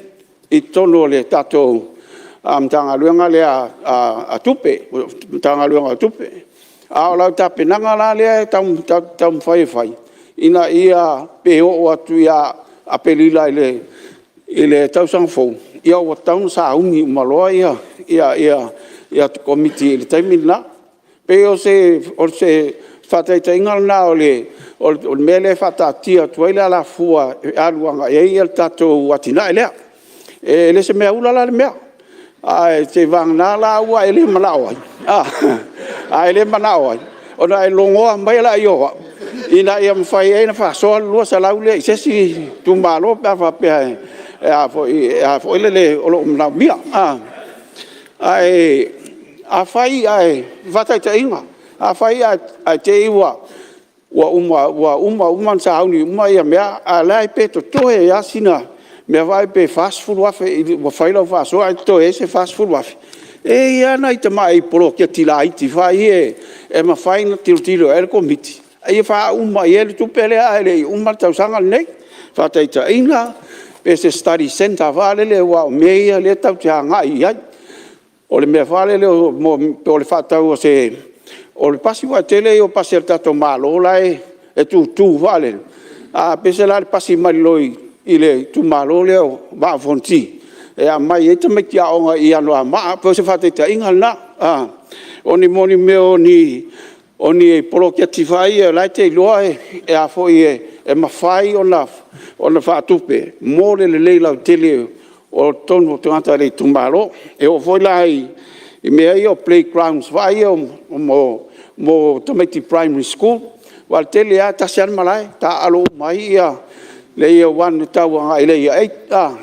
i totonu o le tatou Matagaluega lea a Tupe, le Matagaluega o Tupe. A o lau tapenaga la lea e taumafai e fai, ina ia, pe oo atu ia Aperila i le tausaga fou, ia ua tatau ona sauni uma loa Komiti i le taimi lena. E pei o se faataitaiga lena o le mea lea e faataatia atu ai le alafua e alu agai ai le tatou atinae lea. E le o se mea ula la le mea, ae seivagana la ua e le manao ai, a e le manao ai, ona e logoa mai lea o au, ina ia mafai ai ona faasoa le $200,000 lea i se isi itumalo pe a faapea o lo o manaomia. Ae afai ae… faataitaiga, afai ae te i ua uma uma ona sauni uma mea, a o la e pe totoe ai lava sina mea foi lea pe $40,000 ua fai lau faasoa ae totoe ai se $40,000, e i ai lava nai tamai poloketi laiti foi ia e mafai ona tilotilo i ai le Komiti ia faauma i ai le tupe lea ae le i uma le tausaga lenei. Faataitaiga, pe o se study centre foi lele aua o mea ia o lea tatou te agai i ai. O le mea foi lele po o le faatau o se pasi aua o le tele ia o pasi a le tatou Malo la e tutu foi lele, aveese la le pasi mai i le itumalo lea o Vaa o Fonoti e aumai ai tamaiti aoga i Anoamaa. E pei o se faataitaiga lena, o ni mea o ni poloketi foi ia o la e te iloa e mafai ona faatupe mo le lelei lautele o totonu o tagata o le itumalo. E oo foi la i mea ia o playgrounds foi ia mo tamaiti primary school, aua o le tele lava e tasi lava le malae, e taaalo uma ai le Year 1 e tau agai i le Year 8.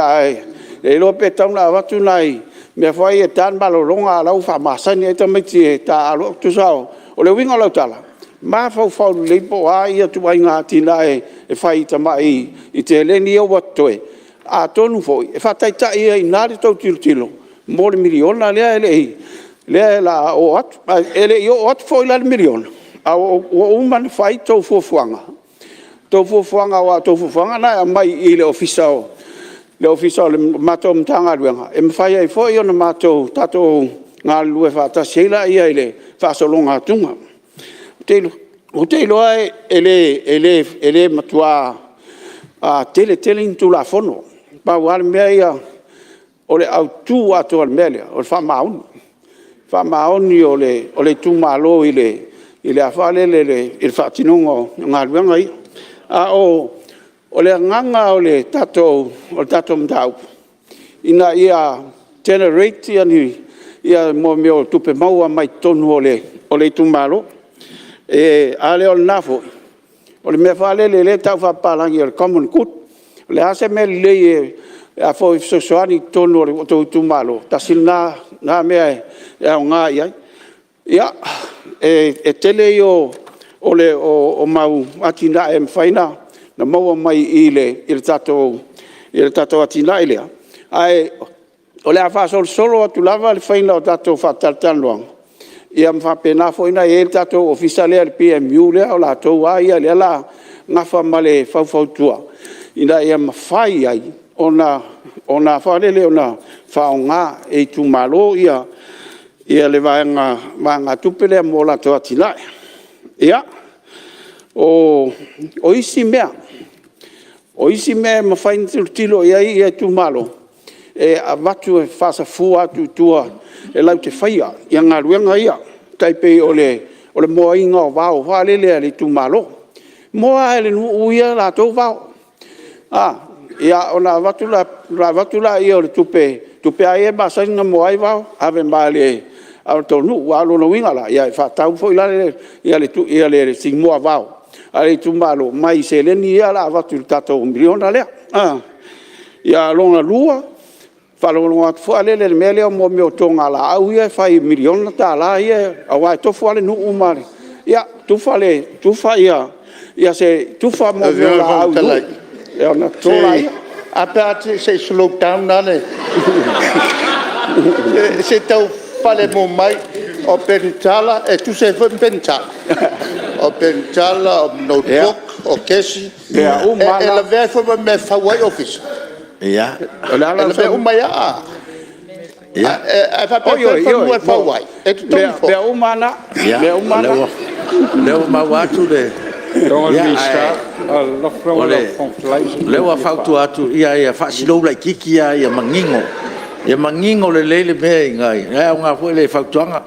Ae le iloa pe tatau ona avatu nai mea foi ia e ta le malologa a o la e ua faamasani ai tamaiti e taaalo. Tusa o le uiga o lau tala, mafaufau lelei po o a ituaiga atinae e fai i tamai seleni ia ua totoe, atonu foi e faataitai ai i ina le tou tilotilo mo le $1 miliona lea o le a oo atu. E le i oo atu foi la le $1 miliona, a ua uma ona fai a outou fuafuaga, aua o a outou fuafuaga na e aumai i le Ofisa o le matou Matagaluega, e mafai ai foi ona tatou galulue faatasi ai laia i le faasologa atu. Ou te iloa e le matua tele tele ni Tulafono, pau lava le mea ia, o le autu atoa o le mea lea, o le faamaoni. Faamaoni o le itumalo i le faatinoga o galuega ia. A o le agaga o le tatou mataupu, ina ia generate mea o tupe maua mai totonu o le itumalo. A le o lena foi, o le mea foi lele o lea e tau faapapalagi o le common good. O le a se mea lelei e fesoasoani i totonu o le tou itumalo, tasi lena mea e aoga i ai. Ia, e tele ia o mau atinae e mafai ona maua mai i le tatou atinae lea, ae o le a faasolosolo atu lava le faiga o tatou faatalatalanoaga, ia ma faapena foi ona i ai le tatou Ofisa lea le PMU lea, o latou lava ia o lea o le a nafa ma le faufautua ina ia mafai ai ona faaaoga e itumalo le vaegatupe lea mo latou atinae. Ia, o isi mea e mafai ona tilotilo i ai itumalo, e avatu e faasafua atu i tua e latou te faia galuega ia, e tai pei o le moaina o vao foi lele a le itumalo. E moa lava e le nuu ia latou vao. Ona avatu lea o le tupe, tupe lava ia e masani ona moa ai vao, ave ma le tou nuu. Aua o lona uiga la, e faatau foi la le si moavao a le itumalo mai seleni ia o le a avatu i le tatou miliona lea. O lona lua, faalogologo atu foi lele i le mea lea o togalaau ia e fai i miliona tala ia, aua e tofu lava le nuu ma le… ia, tufa mea o laau i nuu ona toto lea. A pe a se i slow down la le… Se i tau filemu mai. O Penitala, e tusi ai foi Penitala? O Penitala, o notebook, o kesi, e lavea ai foi ma mea e fau ai ofisa? E lavea uma ai lava? Ae faapefea le fanua e fau ai? E totogi foi? O mea uma lava na, mea uma lava na. O lea ua maua atu le… O lea ua fautua atu, ia faa-slow laitiiti lava ia manino, ia manino lelei le mea, e aoga foi le fautuaga.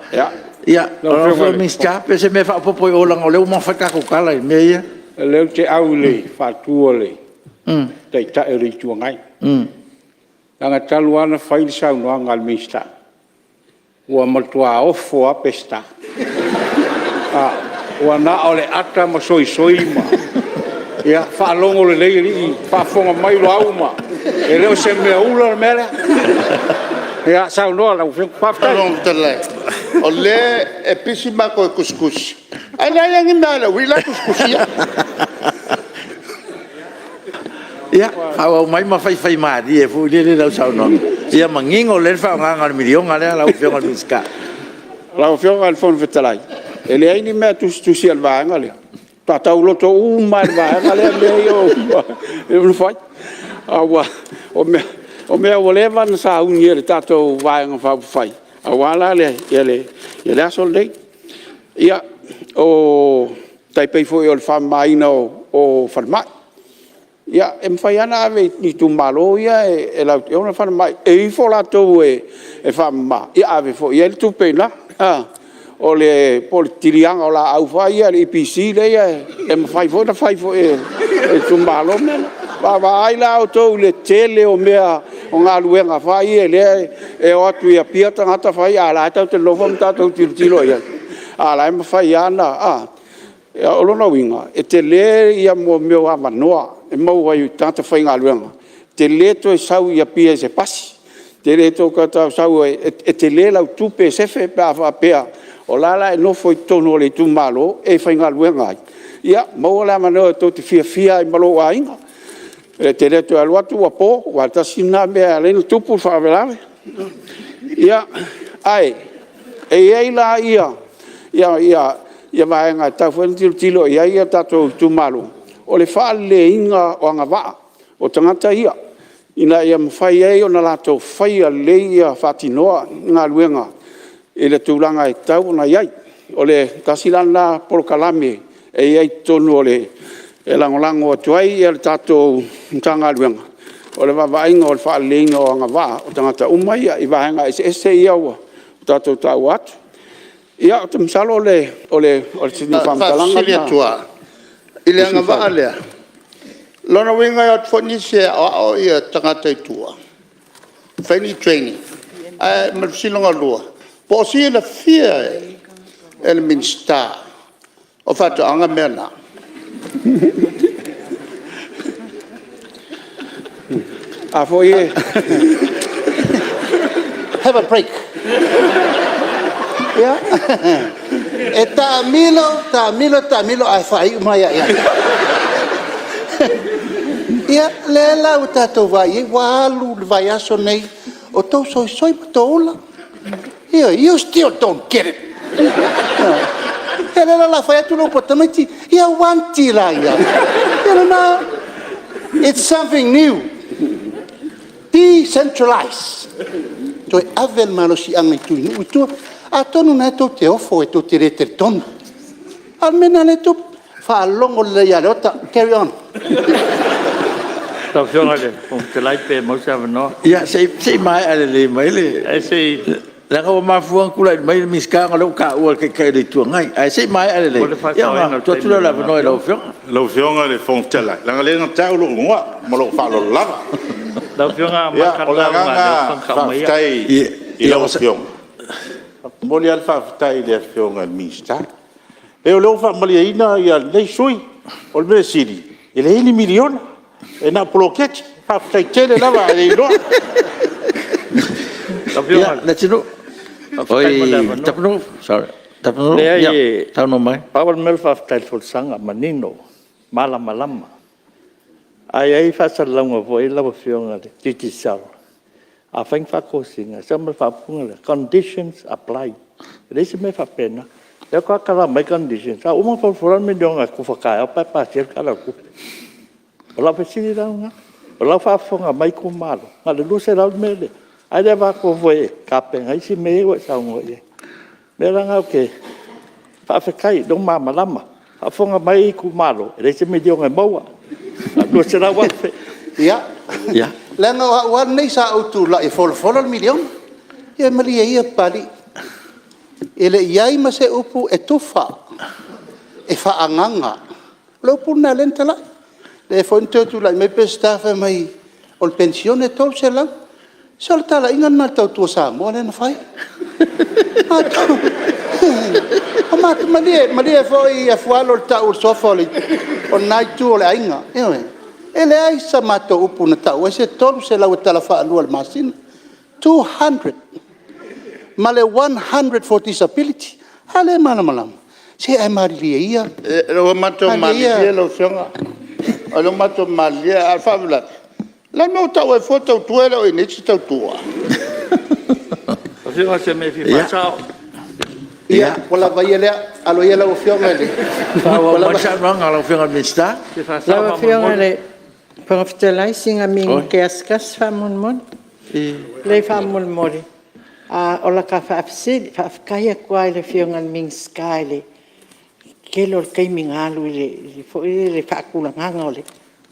Lau Afioga i le Minisita pe o se mea e faaopoopo i o leaga o lea ua uma ona fai le tatou tala i mea ia. O lea ou te au i le faatu a le Taitai o le Itu Agai. Leaga talu lava ona fai le saunoaga a le Minisita, ua matua ofo lava Peseta. Ua na o le ata ma soisoi ma… Ia faalogo lelei alii, faafofoga mai Loau ma… e le o se mea ula le mea lea. Ia saunoa lau Afioga. Faafetai. O lea e pisi matou e tusitusi, ae leai lava ni mea a le aualii la e tusitusia. Ia, faaauau mai ma faifaimalie foi lele lau saunoaga, ia manino lelei le faaaogaina o le miliona lea lau Afioga i le Minisita. Lau Afioga i le Fofoga Fetalai, e leai ni mea e tusitusia a le vaega lea, faatoa tauloto uma lava e le vaega lea mea ia e ono fai. O mea ua leva ona sauni e le tatou Vaega Faaupufai aua la le aso lenei. Ia, e tai pei foi o le faamamaina o falemai. Ia, e mafai lava ona ave i itumalo ia e latou te ona falemai, e ifo latou e faamama, ia ave foi i ai le tupe i ina. Po o le tiliaga o laau foi ia a le EPC lea e mafai foi ona fai foi e itumalo mea na. Vaavaai la outou i le tele o mea o galuega fai lea e o atu i Apia tagata fai a o la e tatou te nonofo ma tatou tilotilo i ai, a o la e mafai lava ona… O lona uiga, e tele mea o avanoa e maua ai e tagata faigaluega, e tele le toe sau i Apia i se pasi, tele le toe sau e tele lau tupe e sefe pe a faapea o la e la e nofo i totonu o le itumalo e faigaluega ai, ia maua le avanoa tou te fiafia ai ma lou aiga, e te le toe alu atu ua po, aua tasi lena mea e ala ai ona tupu le faalavelave. Ia, ae i ai la vaega e tatau foi ona tilotilo i ai tatou itumalo, o le faaleleiina o agavaa o tagata ia, ina ia mafai ai ona latou faia lelei faatinoa galuega i le tulaga e tatau ona i ai. O le tasi la lena polokalame e i ai i totonu e lagolago atu ai le tatou Matagaluega, o le vaavaaiga o le faaleleiga o agavaa o tagata uma ia i vaega eseese ia ua tatou taua atu. Ia, ou te masalo o sina faamatalaga lena. E faafesili atu lava i le agavaa lea, o lona uiga e o atu foi nisi e aoao tagata i tua, e fai ni training? Ma le fesili lona lua, po o silafia e le Minisita o Faatoaga mea na? A foi e… Have a break. Ia, e taamilo, taamilo, taamilo ae faaiu mai lava ia te au. Ia, lea la ua tatou vaai i ai, ua alu le vaiaso lenei o outou soisoi ma toula. Ioe. You still don't get it. Ia lea la o le a fai atu le upu a tamaiti, ia wanti la ia. Ia lena. It's something new. Decentralize. Toe ave le malosiaga i nuu i tua. Atonu o lena tou te ofo tou te le talitonu. A o le mea lena o lea e tupu. Faalogo lelei ia Leota. Carry on. Fetalai pe maua se avanoa. Ia, se i maea lelei mai le... Leaga ua mafua ona tulai mai le Minisita ona o lea ua taua e le Taitai o le Itu Agai. Ae se i maea lelei ona tuu atu lea o le avanoa i lau Afioga. Lau Afioga i le Fofoga Fetalai, leaga o lea na tau lou igoa. Ma lou faaaloalo lava. O le agaga faafetai i lau Afioga, e momoli lava le faafetai i le Afioga i le Minisita. E leai o lea ua faamalieina lenei sui usufono. O le mea sili, e leai ni miliona, e na o poloketi. Faafetai tele lava, ae le iloa. Ia, Leatinuu, oi Tapunuu, sorry. Tapunuu, saunoa mai. Leai, pau lava le mea o le faafetai i le folasaga, manino, malamalama. Ae i ai faasalalauga foi lau Afioga a le Digicel, afai ni faatosina, sau ma le faaupuga lea, conditions apply. E leai se mea faapena. O lea faatoa tala mai conditions a ua uma ona folafola le miliona e tufa taeao pe a pasia le Tala o le Tupe. O lau fesili la lena, o la e faafofoga mai itumalo, na o le $200 le mea lea, ae le avatua foi e tapena ai isi mea ia ua e saunoa i ai. O le mea la lena ou te faafetai o lea ua malamalama. Faafofoga mai itumalo, e leai se miliona e maua, na o le $200,000. Ia, leaga o au lava lenei sa ou tulai e folafola le miliona. Ia malie ia Papalii, e le i i ai ma se upu e tufa, e faaagaaga. O le upu lena o lea na talai. O lea foi na toe tulai mai Peseta fai mai o le penisione e $300. Se o le talaiga lena o le tautua Samoa lea na fai. Malie, malie foi Afualo i le tau o le suafa o lena itu o le aiga. Ioe. E leai sa matou upu na tau ai se $300 e tala faalua i le masina, $200 ma le $100 for disability. A lea e malamalama? Se ae malilie ia… Ua matou malilie lau Afioga, o lea ua matou malilie, a o le faalavelave, o le a le mea ua tau ai fua tautua e le o i ai nei se tautua? Ia, ua lava ia lea, alo ia lau Afioga i le… Faaauau mai le saunoaga a lau Afioga i le Minisita. Lau Afioga i le Fofoga Fetalai, sina minute lava se tasi faamolemole. Leai faamolemole, o lata faafesili. Faafetai atu lava i le Afioga i le Minisita i le tele o le taimi na alu i le faatulagaga o le…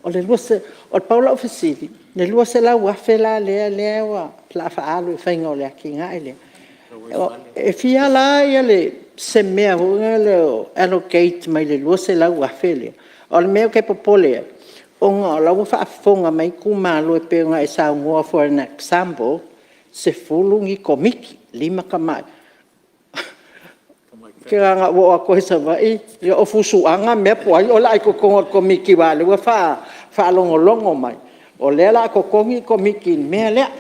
Na pau lau fesili, o le $200,000 la lea o le a faaalu i le faiga o le atinae lea, e fia la se mea foi lele o allocate mai le $200,000 lea? O le mea ou te popole ai, ona o la e ua faafofoga mai itumalo e pei ona e saunoa for an example, 10 ni Komiti, 5 tamaitai. Ou te na ona ou oo atu lava i Savaii, ia o fusuaga po o ai o le a i totonu o le Komiti aua o lea ua faalogologo mai o lea o le a totogi Komiti i le mea lea.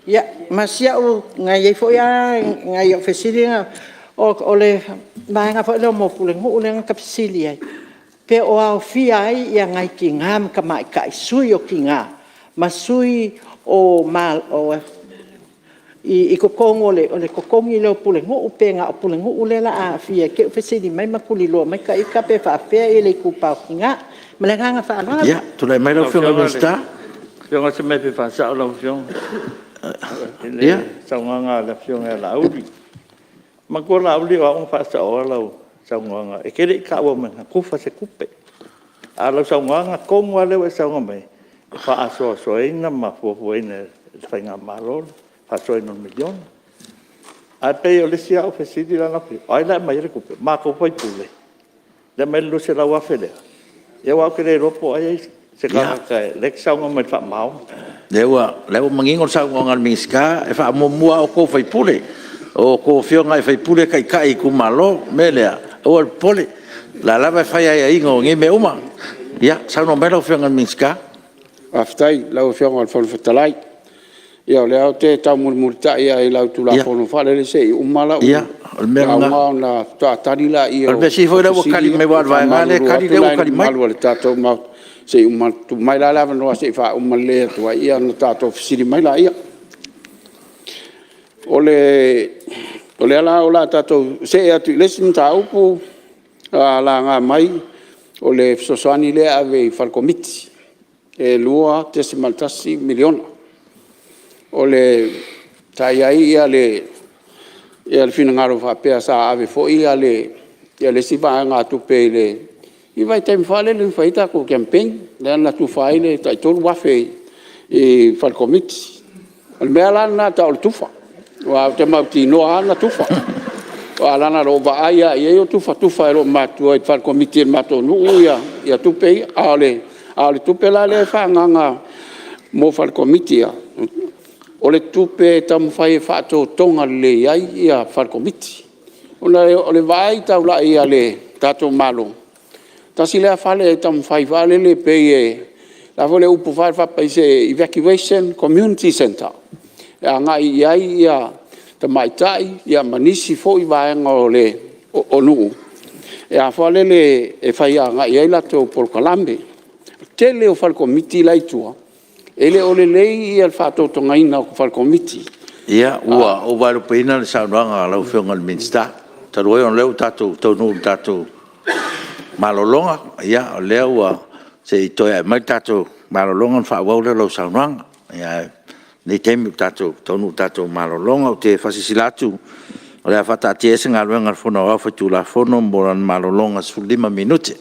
Ia, ma i ai lava nai au fesili na, o le vaega foi lea mo pulenuu lea na ta fesili ai, pe o aofia ai nai tina ma tamaitai, sui o tina ma sui o i totonu o le totogi lea o pulenuu pe na o pulenuu lea o le a aafia i te i ua fesili mai ma tuliloa mai ita pe faapefea le itupa o tina. Ma le agaga faaaloalo. Ia, tulai mai lau Afioga i le Minisita. Lau Afioga o se mea e fia faasao lau Afioga i le saunoaga a le Afioga ia Laauli. Matua Laauli o au na faasaoa lau saunoaga e te le i taua maia na tufa se tupe. A o lau saunoaga tonu lava lea ua e saunoa mai ai, e faasoasoaina ma fuafuaina e le faigamalo le faasoaina o le miliona. Ae pei o le isi au fesili la na fia… o ai la e aumai ai le tupe? O matou o sui usufono lea e aumai ai le $200,000 lea? Ia aua ou te le iloa po o ai se tagata o lea e te saunoa mai i le faamaoni. O lea ua manino le saunoaga a le Minisita, e faamuamua lava outou o sui usufono. O a outou afioga i sui usufono e taitai itumalo. O le mea lea, aua le popole, o la e lava e fai aiaiga o nei mea uma. Ia, saunoa mai lau Afioga i le Minisita. Faafetai i lau Afioga i le Fofoga Fetalai. Ia o lea ou te taumulimulitai lava i lau Tulafono foi lele se i uma lau lauga ona faatoa tali lea o O le mea sili foi o lea ua tali mai, aua o le vaega lava lea e tali o lea ua tali mai. mamalu o le tatou Maota, se i tuu mai la le avanoa se i faauma lelei atu ai ona tatou fesili mai lea. O lea la o le a tatou see atu i le isi mataupu sa laga mai, o le fesoasoani lea e ave i fale komiti e $2.1 miliona. Sa i ai le finagalo faapea sa ave foi le isi vaegatupe i le i le vaitaimi foi lele na fai ai tatou campaign, lea na tufa ai le tai $3,000 i fale komiti. O le mea la lena e tau o le tufa, aua ou te mautinoa lava na tufa. Aua leaga na ou vaai lava i ai o tufatufa e loomatua i fale komiti o le matou nuu tupe ia. A o le tupe la lea e faaagaaga mo fale komiti ia, o le tupe e taumafai e faatotoga lelei ai fale komiti. Ona o le vaai taulai a le tatou Malo, tasi lea fale e taumafai foi lele pei e… o le a foi le upu faa-Paise e evacuation community centre, e agai i ai tamaitai ma nisi foi vaega o nuu e fai agai i ai latou polokalame. O le tele o fale komiti la e i tua, e le o lelei le faatotogaina o fale komiti. Ia, ua ou vaelupeina le saunoaga a lau Afioga i le Minisita. Talu ai ona o lea ua tatou taunuu i le tatou malologa, o lea ua… se i toe ae mai le tatou malologa ona faaauau lea o lau saunoaga. Ae o lenei taimi ua tatou taunuu i le tatou malologa. Ou te faasilasila atu o le a faataatiaese Galuega a le Fono Aoao Faitulafono mo lana malologa e 15 minute.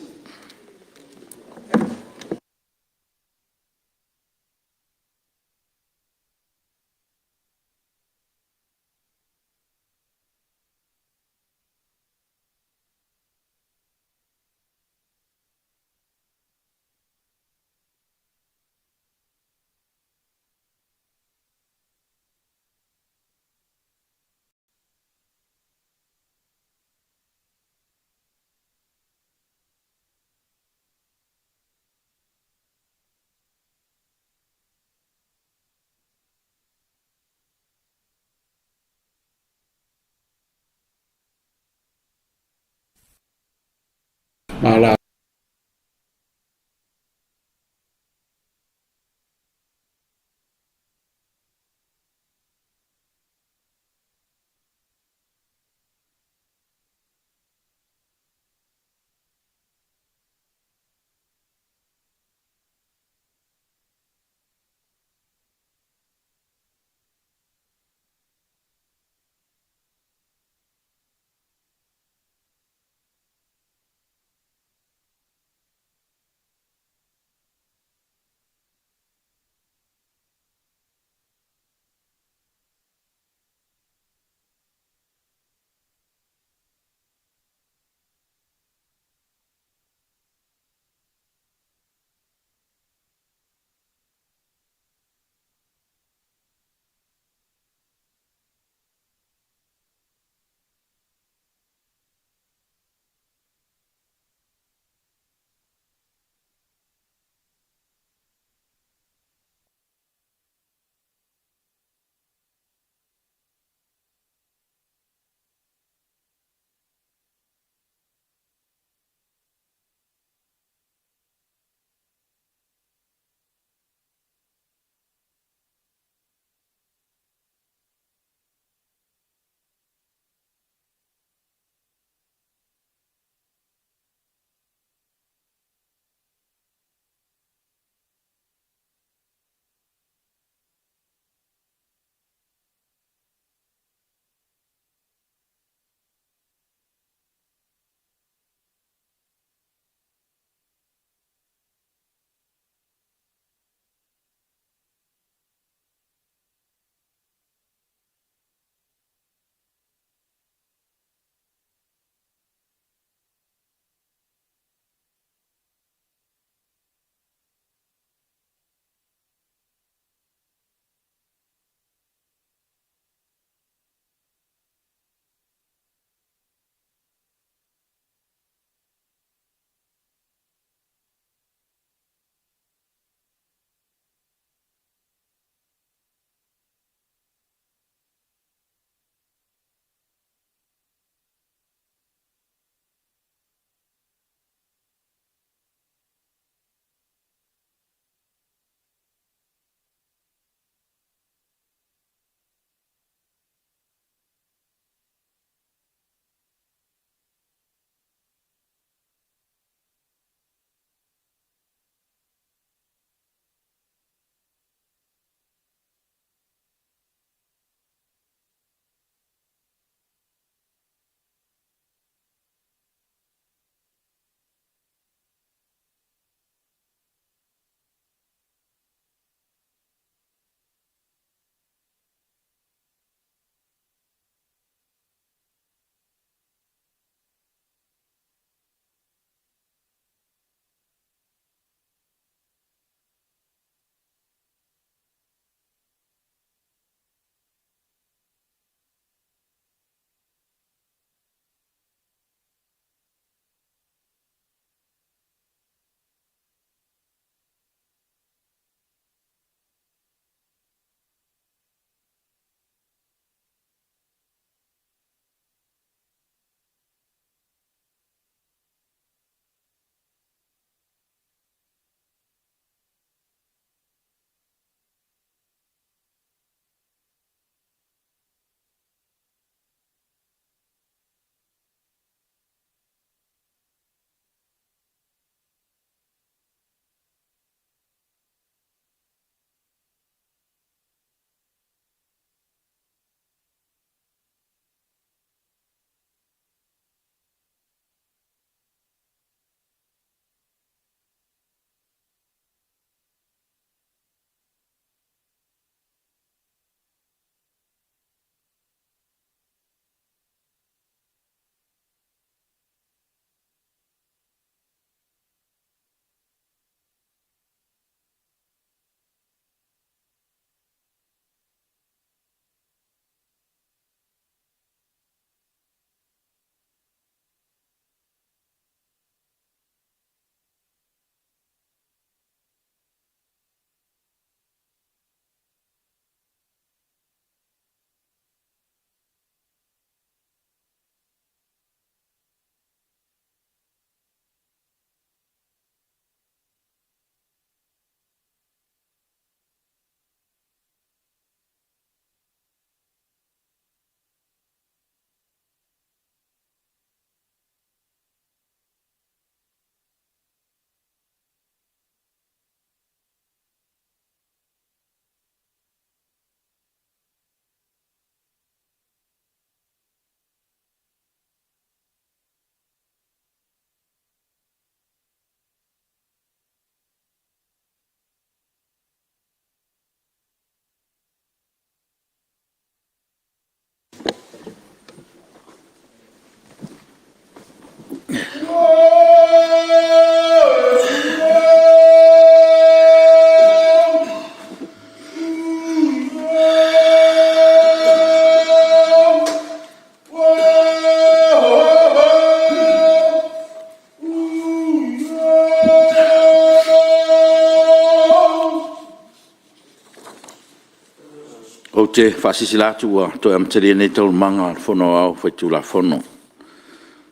te faasilasila atu ua toe amatalia nei Taualumaga o le Fono Aoao Faitulafono.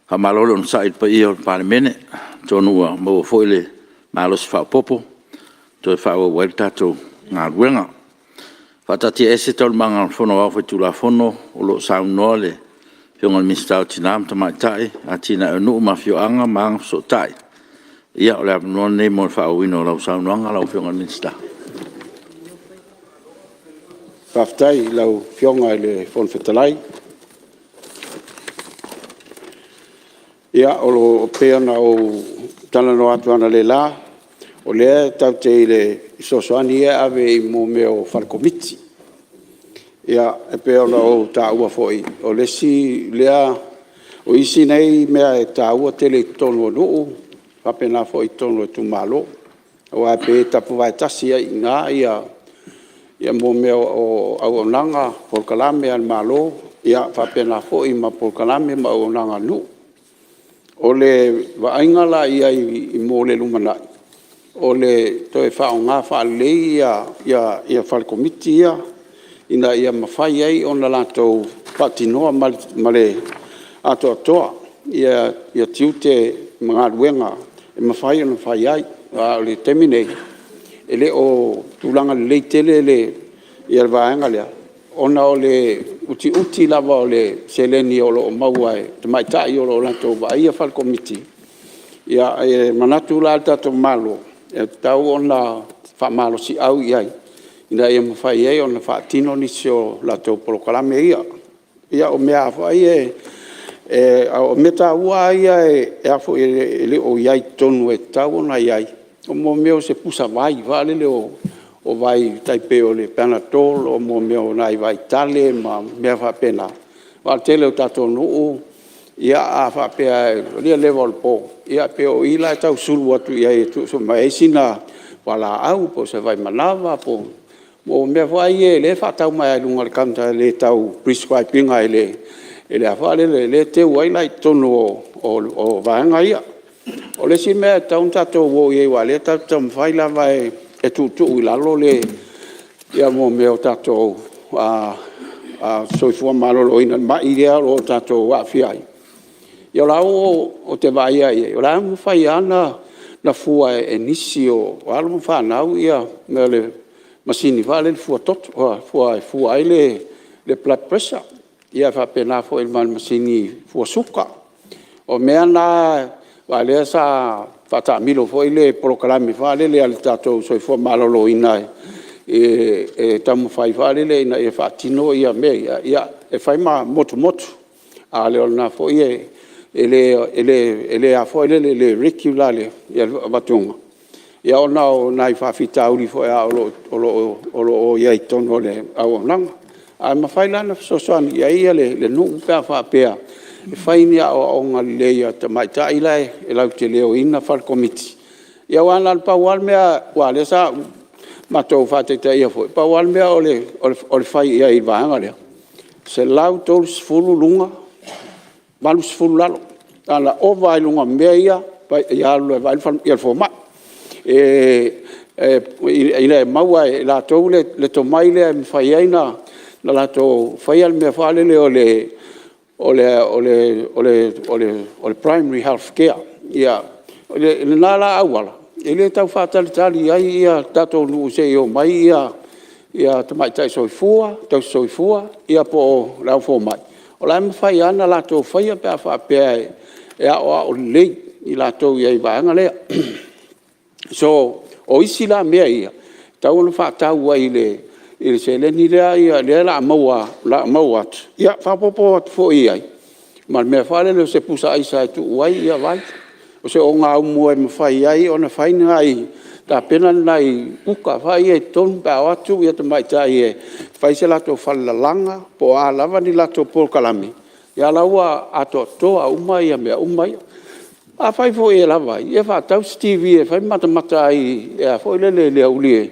Faamalo le onosai i le paia o le Palemene, atonu ua maua foi le malosi faaopoopo e toe faaauau ai le tatou galuega. E faataatiaese Taualumaga o le Fono Aoao Faitulafono o lo o saunoa le Afioga i le Minisita o Tina ma Tamaitai, Atinae o Nuu ma Afioaga ma Agafesootai. Ia o le avanoa lenei mo le faaauauina o lau saunoaga lau Afioga i le Minisita. Faafetai i lau Afioga i le Fofoga Fetalai. Ia, pei ona ou talanoa atu analeila, o lea tatou te i le fesoasoani ia e ave i mea o fale komiti. Ia, e pei ona ou taua foi, o isi nei mea e taua tele i totonu o nuu faapena foi i totonu o itumalo. Aua e pei e tapuvae tasi ai i ina mea o auaunaga, polokalame a le Malo, faapena foi ma polokalame ma auaunaga a le nuu. O le vaaiga la i ai mo le lumanai, o le toe faaaoga faalelei ia fale komiti ia ina ia mafai ai ona latou faatinoa ma le atoatoa tiute ma galuega e mafai ona fai ai. Aua o le taimi nei, e le o tulaga lelei tele le vaega lea, ona o le utiuti lava o le seleni o lo o maua e tamaitai o lo o latou vaaia fale komiti. E manatu la le tatou Malo, e tatau ona faamalosiau i ai ina ia mafai ai ona faatino nisi o latou polokalame ia. Ia, o mea taua lava ia e le o i ai i totonu e tatau ona i ai, o mea o se pusavai foi lele o vai e tai pei o le panadol o mea o nai vaitale ma mea faapena. Aua o le tele o tatou nuu, a faapea lava e le leva o le po, ia pei o i la e tau sulu atu i ai e sue mai ai sina fualaau po o se vaimanava po o mea foi ia o lea e faatau mai lava i luga o le counter e le tau prescribe ina e le lea e teu ai la i totonu o vaega ia. O le isi mea e tatau ona tatou o i ai aua o lea tatou te taumafai lava e tuutuu i lalo mea o tatou soifua maloloina i mai ia o lo o tatou aafia ai, ia o la e ua ou vaai lava i ai, o la e mafai lava ona fua e nisi o alo ma fanau le masini foi lea e fua toto, e fua ai le blood pressure, e faapena foi ma le masini fua suka. O mea na aua o lea sa faataamilo foi le polokalame foi lele a le tatou soifua maloloina e taumafai foi lele ina ia faatino mea ia, e fai ma motumotu. A o lena foi e le regular le avatuina ona o nai faafitauli foi o lo o i ai i totonu o le auaunaga. Ae mafai la ona fesoasoani i ai le nuu pe a faapea e fai ni aoaoga lelei a tamaitai la latou te leoina fale komiti. Ia aua na o le pau lava le mea aua o lea sa matou faataitaia foi, pau lava le mea o le fai i ai i le vaega lea, e 130 luga, 80 lalo. A na ova lava i luga o mea ia, ia alu loa e vaai le fomai, ina ia maua e latou le tomai lea e mafai ai ona latou faia le mea foi lele o le primary health care. O lena la auala, e le tau faatalitali ai tatou nuu se i omai tamaitai tausisoifua po o le au fomai, o la e mafai lava ona latou faia pe a faapea e aoao lelei i latou e i ai i le vaega lea. So, o isi la mea ia, e tatau ona faatau ai i le seleni lea o le a maua atu, ia faaopoopo atu foi i ai ma le mea foi lele o se pusa aisa e tuu ai vai, o se ogaumu e mafai ai ona fai ni nai tapena nai kuka foi ia i totonu pe a o atu tamaitai e fai se latou falelalaga po o a lava ni latou polokalame, ia o la ua atoatoa uma mea uma ia. Afai foi e lava ai, ia faatau se TV e fai ma matamata ai i le aoauli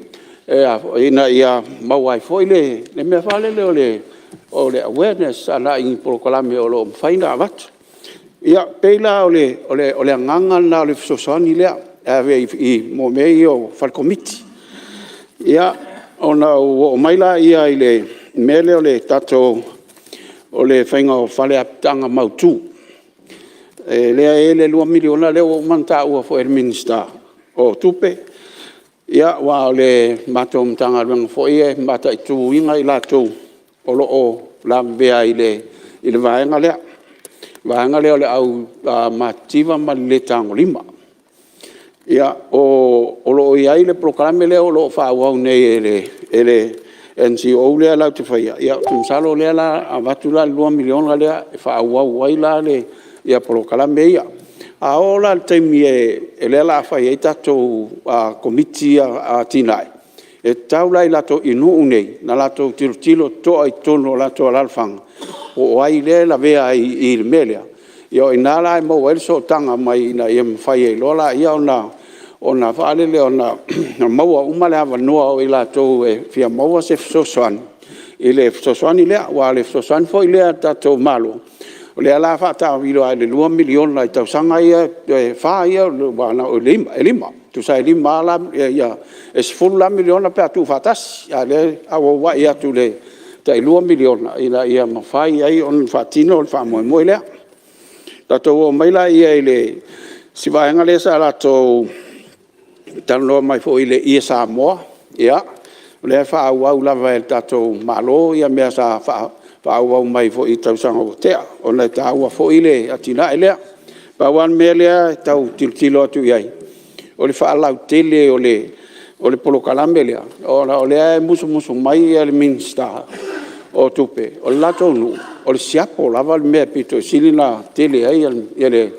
ina ia maua ai foi le mea foi lele o le awareness agai i polokalame o lo o mafai ona avatu. Ia, e pei la o le agaga lena o le fesoasoani lea e ave i mea ia o fale komiti. Ia, ona ou oo mai lea i le mea lea o le tatou faiga o fale apitaga mautu. Lea e i ai le $2 miliona lea ua uma ona taua foi e le Minisita o Tupe, aua o le matou Matagaluega foi e mataituina i latou o lo o lavevea i le vaega lea, le vaega lea o le au matitiva ma le le tagolima. O lo o i ai le polokalame lea o lo o faaauau nei e le MCIL lea latou te faia, ou te masalo o lea o le a avatu le $2 miliona lea e faaauau ai la polokalame ia. A oo la i le taimi o lea o le a fai ai tatou Komiti ia a atinae, e tatau la i nuu nei ona latou tilotilo totoa i totonu o latou alaalafaga po o ai lea e lavea ai i le mea lea, ia o i ina la e maua ai le sootaga mai ina ia mafai ai loa lea ona maua uma le avanoa o i latou e fia maua se fesoasoani i le fesoasoani lea. Aua o le fesoasoani foi lea a le tatou Malo, o lea o le a faataamilo lava i le $2 miliona i tausaga ia e 4 e 5. Tusa e 5 lava la, e $10 la miliona pe a tuufaatasi, a o lea e auauai atu i le tai $2 miliona ina ia mafai ai ona faatino le faamoemoe lea. Ona tatou oo mai lea i le isi vaega lea sa latou talanoa mai foi i le ie Samoa, ia, o lea e faaauau lava e le tatou Malo mea sa faaauau mai foi i tausaga ua tea, ona e taua foi le atinae lea. Pau lava le mea lea e tau tilotilo atu i ai, o le faalautele o le polokalame lea, ona o lea e musumusu mai le Minisita o Tupe, o le latou nuu, o le siapo lava le mea e pito i sili ona tele ai le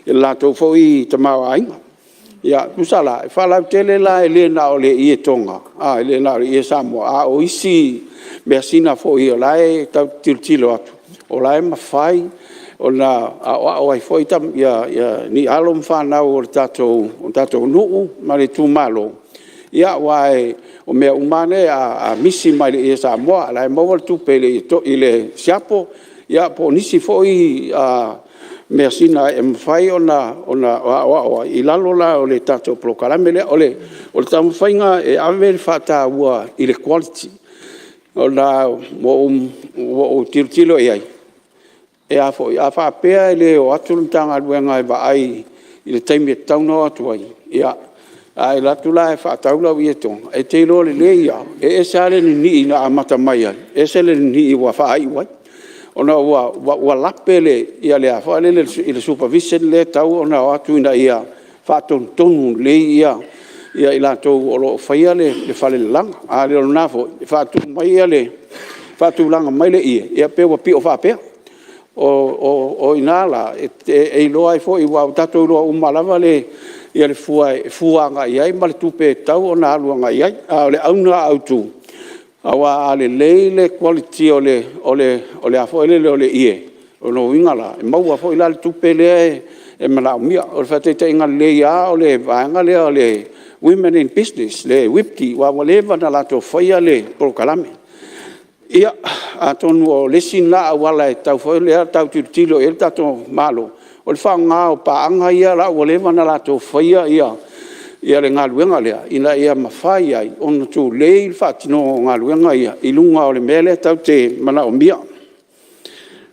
latou foi tamaoaiga. Tusa la, e faalautele la e le na o le ietoga, e le na o le ie Samoa, a o isi measina foi o la e tatou te tilotilo atu, o la e mafai ona aoao ai foi ni alo ma fanau o le tatou nuu ma le itumalo, aua o mea uma lava nei a misi mai le ie Samoa, o la e maua le tupe i le siapo po o nisi foi measina e mafai ona aoao ai i lalo la o le tatou polokalame lea. O le taumafaiga e ave le faataua i le quality, ona ua ou tilotilo i ai, a faapea e le o atu le Matagaluega e vaai i le taimi e tatau ona o atu ai, ae alu atu la e faatau lau ietoga, e te iloa lelei lava, e ese lava le ninii na amata mai ai, ese le ninii ua faaiu ai, ona ua lape le supervision lea e tatau ona o atu ina ia faatonutonu lelei i latou o lo o faia le falelalaga. A le o lena foi, e faatulaga mai le ie, e pei ua pio faapea. O i ina la e iloa ai foi, aua ua tatou iloa uma lava le fua e fua agai i ai ma le tupe e tatau ona alu agai i ai. A o le auga autu, aua a lelei le quality o le ie, o lona uiga la, e maua foi la le tupe lea e manaomia. O le faataitaiga lelei lava o le vaega lea o le Women in Business le WIPTI, aua ua leva ona latou faia le polokalame. Ia, atonu o le isi lena auala e tatau foi ona tau tilotilo i ai le tatou Malo, o le faaaoga o paaga ia ua leva ona latou faia le galuega lea, ina ia mafai ai ona tulei le faatinoga o galuega ia i luga o le mea lea tatou te manaomia.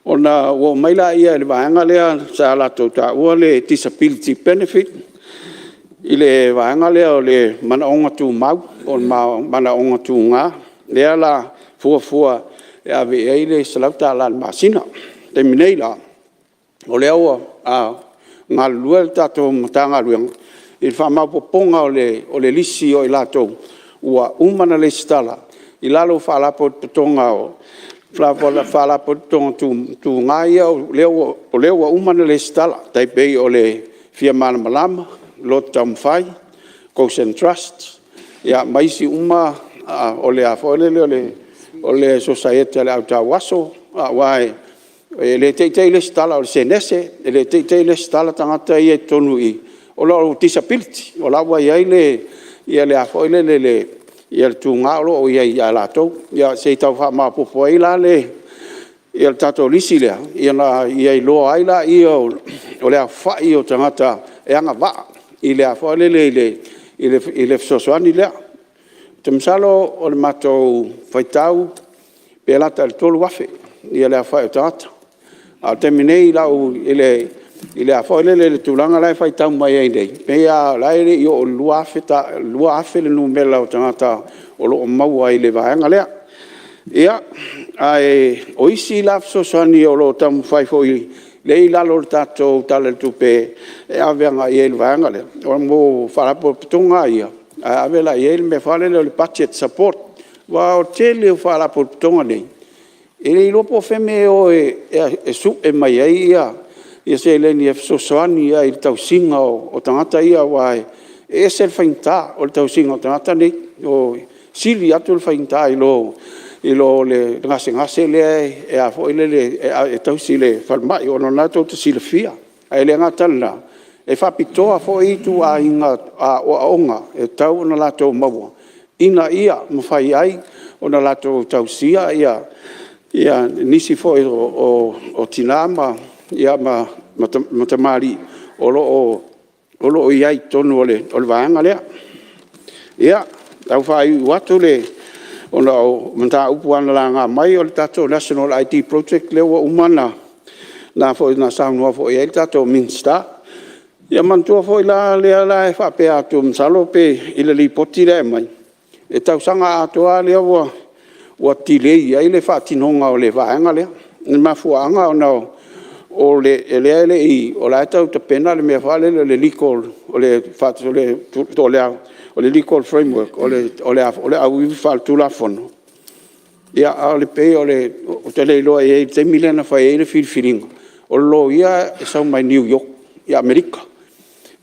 Ona ou oo mai lea i le vaega lea sa latou taua le disability benefit i le vaega lea o le manaoga tumau po o le manaoga tuga, lea o le a fuafua e ave i ai le $100 i le masina. O le taimi nei la, o lea ua galulue le tatou Matagaluega i le faamaopoopoga o le lisi o i latou ua uma ona resitala i lalo o Faalapotopotoga tuga ia o lea ua uma ona resitala, e tai pei o le Fia Malamalama, Loto Taumafai, Gosen Trust, ma isi uma, o le Sosaiete a le Au Tau Aso. Aua e le te i te i resitala o le Senese, e le te i te i resitala tagata ia i totonu i i, ona o disability, o la e ua i ai le tuga o lo o i ai ia latou. Ia se i tau faamaopoopo ai la le tatou lisi lea, ina ia iloa ai lea o le aofai o tagata e agavaa i le fesoasoani lea. Ou te masalo o le matou faitau pe lata i le 3,000 le aofai o tagata. A o le taimi nei i le tulaga la e faitau mai ai nei, e pei lava o la e le i oo i le 2,000 le numera o tagata o lo o maua i le vaega lea. Ia, ae o isi la fesoasoani o lo o taumafai foi lea e i lalo o le tatou Tala o le Tupe e ave agai i ai i le vaega lea, o faalapotopotoga lava ia, ae ave la i ai le mea foi lele o le budget support. Aua o le tele o faalapotopotoga nei, e le iloa po o fea le mea e o e sue mai ai seleni e fesoasoani ai i le tausiga o tagata ia, aua e ese le faigata o le tausiga o tagata nei, e sili atu le faigata i lo le gasegase lea e tausi i le falemai, ona o lena tou te silafia. Ae le gata i lena, e faapitoa foi ituaiga aoaoga e tatau ona latou maua, ina ia mafai ai ona latou tausia nisi foi o tina ma tamalii o lo o i ai i totonu o le vaega lea. Ia, tau faaiuiu atu ona o mataupu lava na laga mai, o le tatou National ID Project lea ua uma ona saunoa foi i ai le tatou Minisita. Ia manatua foi la lea la e faapea atu, masalo pe i le Lipoti lea e aumai, le tausaga atoa lava lea ua delay ai le faatinoga o le vaega lea. O le mafuaaga ona o lea e le i, o la e tau tapena le mea foi lele o le legal framework, o le auivi faale-Tulafono, ae pei o le… ou te le iloa i ai i le taimi lea na fai ai le filifiliga, o le loia e sau mai New York i Amerika.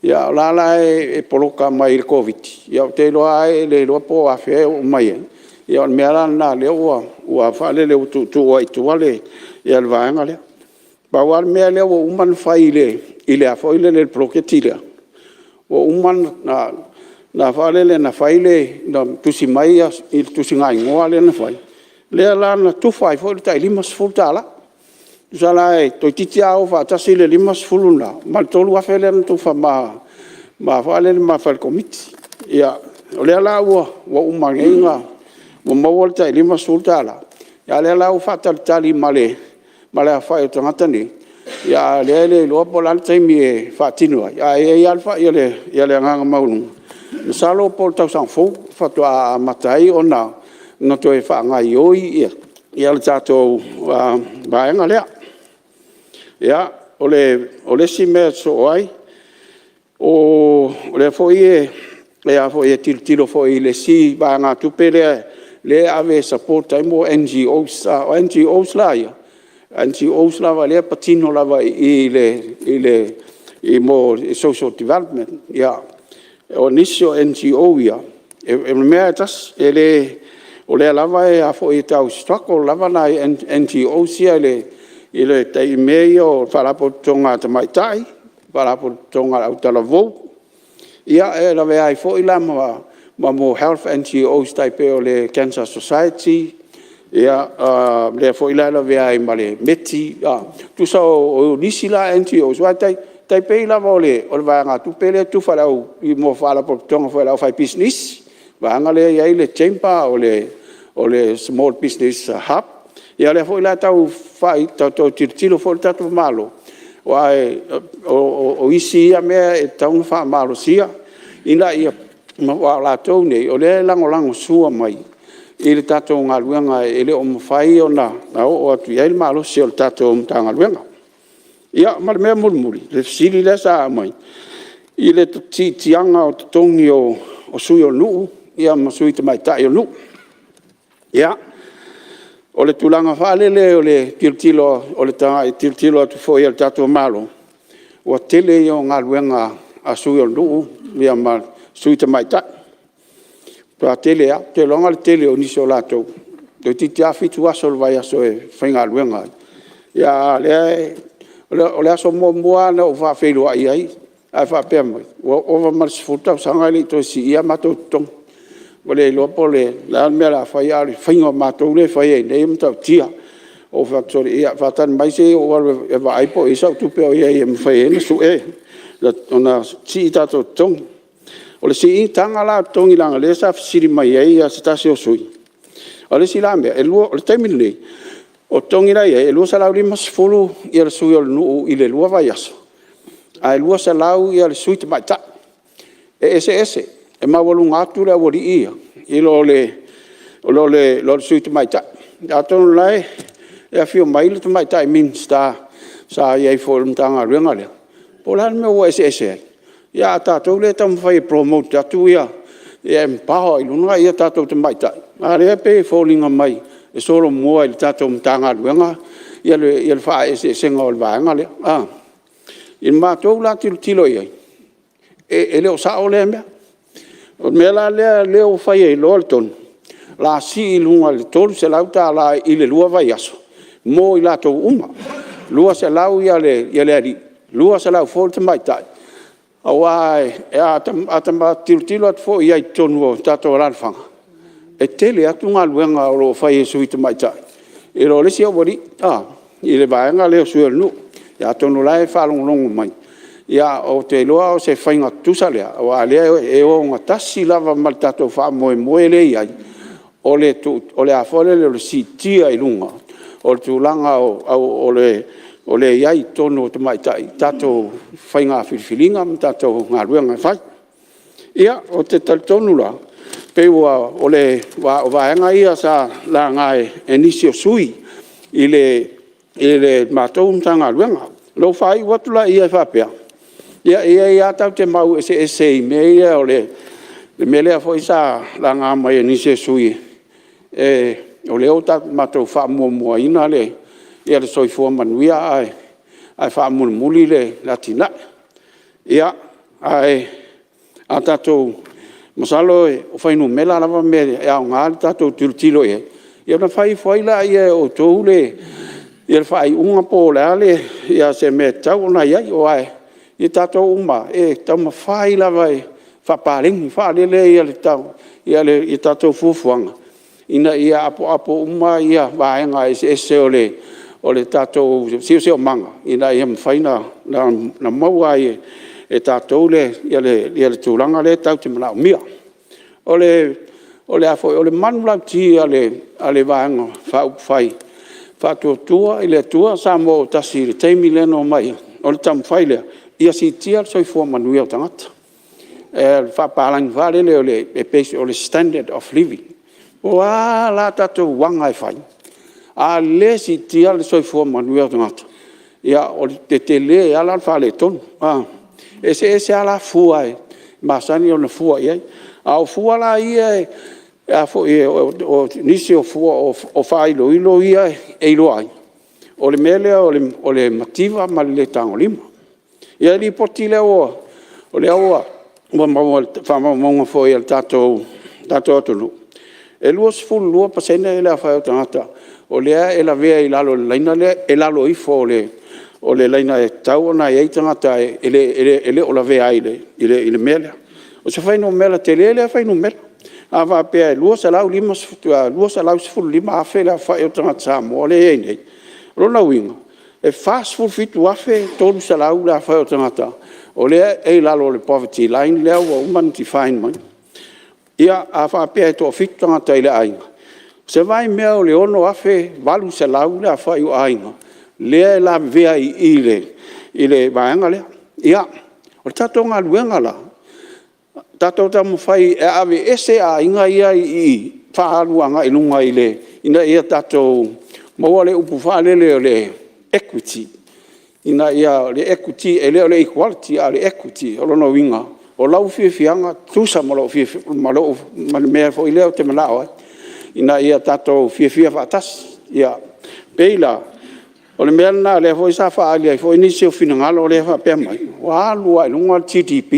A o la e la e poloka mai i le Koviti-19, ou te iloa lava e le iloa po o afea e oo mai ai. Ia o le mea la lena o lea ua tuutuu ai i tua le vaega lea. Pau lava le mea lea ua uma ona fai i le poloketi lea, ua uma ona fai ma tusi mai le tusigaigoa lea na fai, lea la na tufa ai foi le tai $50. Tusa la toeitiiti lava o faatasi le $50 lena ma le $3,000 lea na tufa ma fai le Komiti. Ia, o lea la ua uma nei ona maua le tai $50, a o lea la ua faatalitali ma le aofai o tagata nei, a o lea e le iloa po o le a le taimi e faatino ai, ae i ai lava le agaga maualuga, masalo po o le tausaga fou faatoa amata ai ona toe faagaoioi le tatou vaega lea. Ia, o le isi mea e sosoo ai, o lea foi e tilotilo foi i le isi vaegatupe lea e ave e support ai NGOs. O NGOs la ia, o NGOs lava lea e patino lava i i social development. O nisi o NGO ia, o le mea lava e tasi, o lea lava e tau struggle lava nai NGOs ia i mea ia o faalapotopotoga a tamaitai, faalapotopotoga a le autalavou, ia e lavea ai foi la ma health NGOs e tai pei o le Cancer Society, lea foi la e lavea ai ma le METI. Tusa o nisi la NGOs, aua e tai pei lava o le vaegatupe lea e tufa i faalapotopotoga foi a le aufaipisinisi, vaega lea e i ai le Chamber o le Small Business Hub. Ia o lea foi la e tau tilotilo foi le tatou Malo, aua o isi ia mea e tatau ona faamalosia, aua o latou nei, o lea e lagolagosua mai i le tatou galuega e le o mafai ona oo atu i ai le malosi o le tatou Matagaluega. Ia ma le mea mulimuli, le fesili lea sa aumai i le siitiaga o totogi o sui o nuu ma sui tamaitai o nuu. Ia, o le tulaga foi lele o le tagai tilotilo atu foi a le tatou Malo, ua tele ia o galuega a sui o nuu ma sui tamaitai, e matua tele lava. Ou te iloaina o le tele o nisi o latou, toeitiiti lava 7 aso o le vaiaso e faigaluega ai. A o lea… O le aso muamua lava na ou faafeiloai ai ae faapea mai, ua ova ma le 10 tausaga e le i toe siia o matou totogi. Ua le iloa po o le a le mea o le a fai, a o le faiga o matou lea e fai ai nei e matautia. Ou fai atu, sole, ia faatali mai se i ou alu e vaai po o i ai sau tupe o i ai e mafai ai ona sue ona sii tatou totogi. O le siitaga la o totogi leaga o lea sa fesili mai ai se tasi o sui usufono, O le isi la mea, o le taimi lenei, o totogi la e i ai, e $250 le sui o le nuu i le 2 vaiaso, ae $200 le sui tamaitai. E eseese, e maualuga atu le aualii ia i lo le sui tamaitai. Atonu o la e afio mai le Tamaitai Minisita sa i ai foi i le Matagaluega lea, po o le a le mea ua eseese ai, a o tatou lea e taumafai e promote atu ia empower i luga tatou tamaitai, a o lea e pei e foliga mai e solomua i le tatou Matagaluega le faaeseesega o le vaega lea. I le matou la tilotilo i ai, e le o sao lea mea. O le mea la lea ua fai ai loa le tonu, o le a sii i luga i le $300 i le 2 vaiaso mo i latou uma. E $200 le alii, $200 foi le tamaitai, aua a tilotilo atu foi i ai i totonu o tatou alaalafaga, e tele atu galuega o lo o fai e sui tamaitai i lo le isi aualii i le vaega lea o sui o le nuu. Ia atonu o la e faalogologo mai, ou te iloa o se faiga tutusa lea, aua o lea e ogatasi lava ma le tatou faamoemoe lea e i ai, o le siitia i luga o le tulaga o le i ai i totonu o tamaitai i tatou faiga filifiliga ma tatou galuega e fai. Ia, ou te talitonu la, pei o vaega ia sa laga e nisi o sui usufono i le matou Matagaluega. Ona ou faaiu atu lea e faapea, ia e i ai lava tatou te mau eseese i mea ia o le mea lea foi sa laga mai e nisi o sui usufono, o lea ua matou faamuamuaina le soifua manuia ae faamulimuli le atinae. Ia, ae a tatou… masalo o fuainumera lava mea e aoga le tatou tilotilo i ai, ia ona fai ifo ai lea e outou le faaiuga po o le a se mea e tatau ona i ai. Aua o tatou uma lava, e taumafai lava e faapaleni foi lele tatou fuafuaga ina ia apoapo uma vaega eseese o le tatou siosiomaga ina ia mafai ona maua ai e tatou le tulaga lea tatou te manaomia. O le manulauti a le Vaega Faaupufai Faatuatua i le Atua Samoa ua Tasi i le taimi lea na omai ai, o le taumafai lea ia siitia le soifua manuia o tagata, faapapalagi foi lele e pei o le standard of living. Po o a la tatou aga e fai, a le siitia le soifua manuia o tagata, e tele lava le faaletonu. E eseese lava la fua e masani ona fua i ai. A o fua la ia, o nisi o fua o faailoilo ia e iloa ai, o le mea lea o le mativa ma le le tagolima. Ia o le lipoti lea ua maua i faamaumauga foi a le tatou atunuu, e 22% le aofai o tagata o lea e lavea i lalo o le laina lea e lalo ifo o le laina e tatau ona i ai tagata e le o lavea ai i le mea lea. O se fuainumera tele lea fuainumera. A faapea e 215,000 le aofai o tagata Samoa lea e i ai nei, o lona uiga, e 47,300 le aofai o tagata o lea e i lalo o le poverty line lea ua uma ona define mai. Ia, a faapea e toafitu tagata i le aiga, o se vaimea o le 6,800 le aofai o aiga lea e lavevea i i i le vaega lea. Ia, o le tatou galuega la, tatou taumafai e aveese aiga ia e i i, faaalu agai i luga ina ia tatou maua le upu foi lele o le equity, o le equity e le o le equality a o le equity. O lona uiga, o lou fiafiaga e tutusa ma le mea foi lea ou te manao ai, ina ia tatou fiafia faatasi. E pei la o le mea lena o lea foi sa faaali ai foi nisi o finagalo lea e faapea mai, ua alu lava i luga le GDP,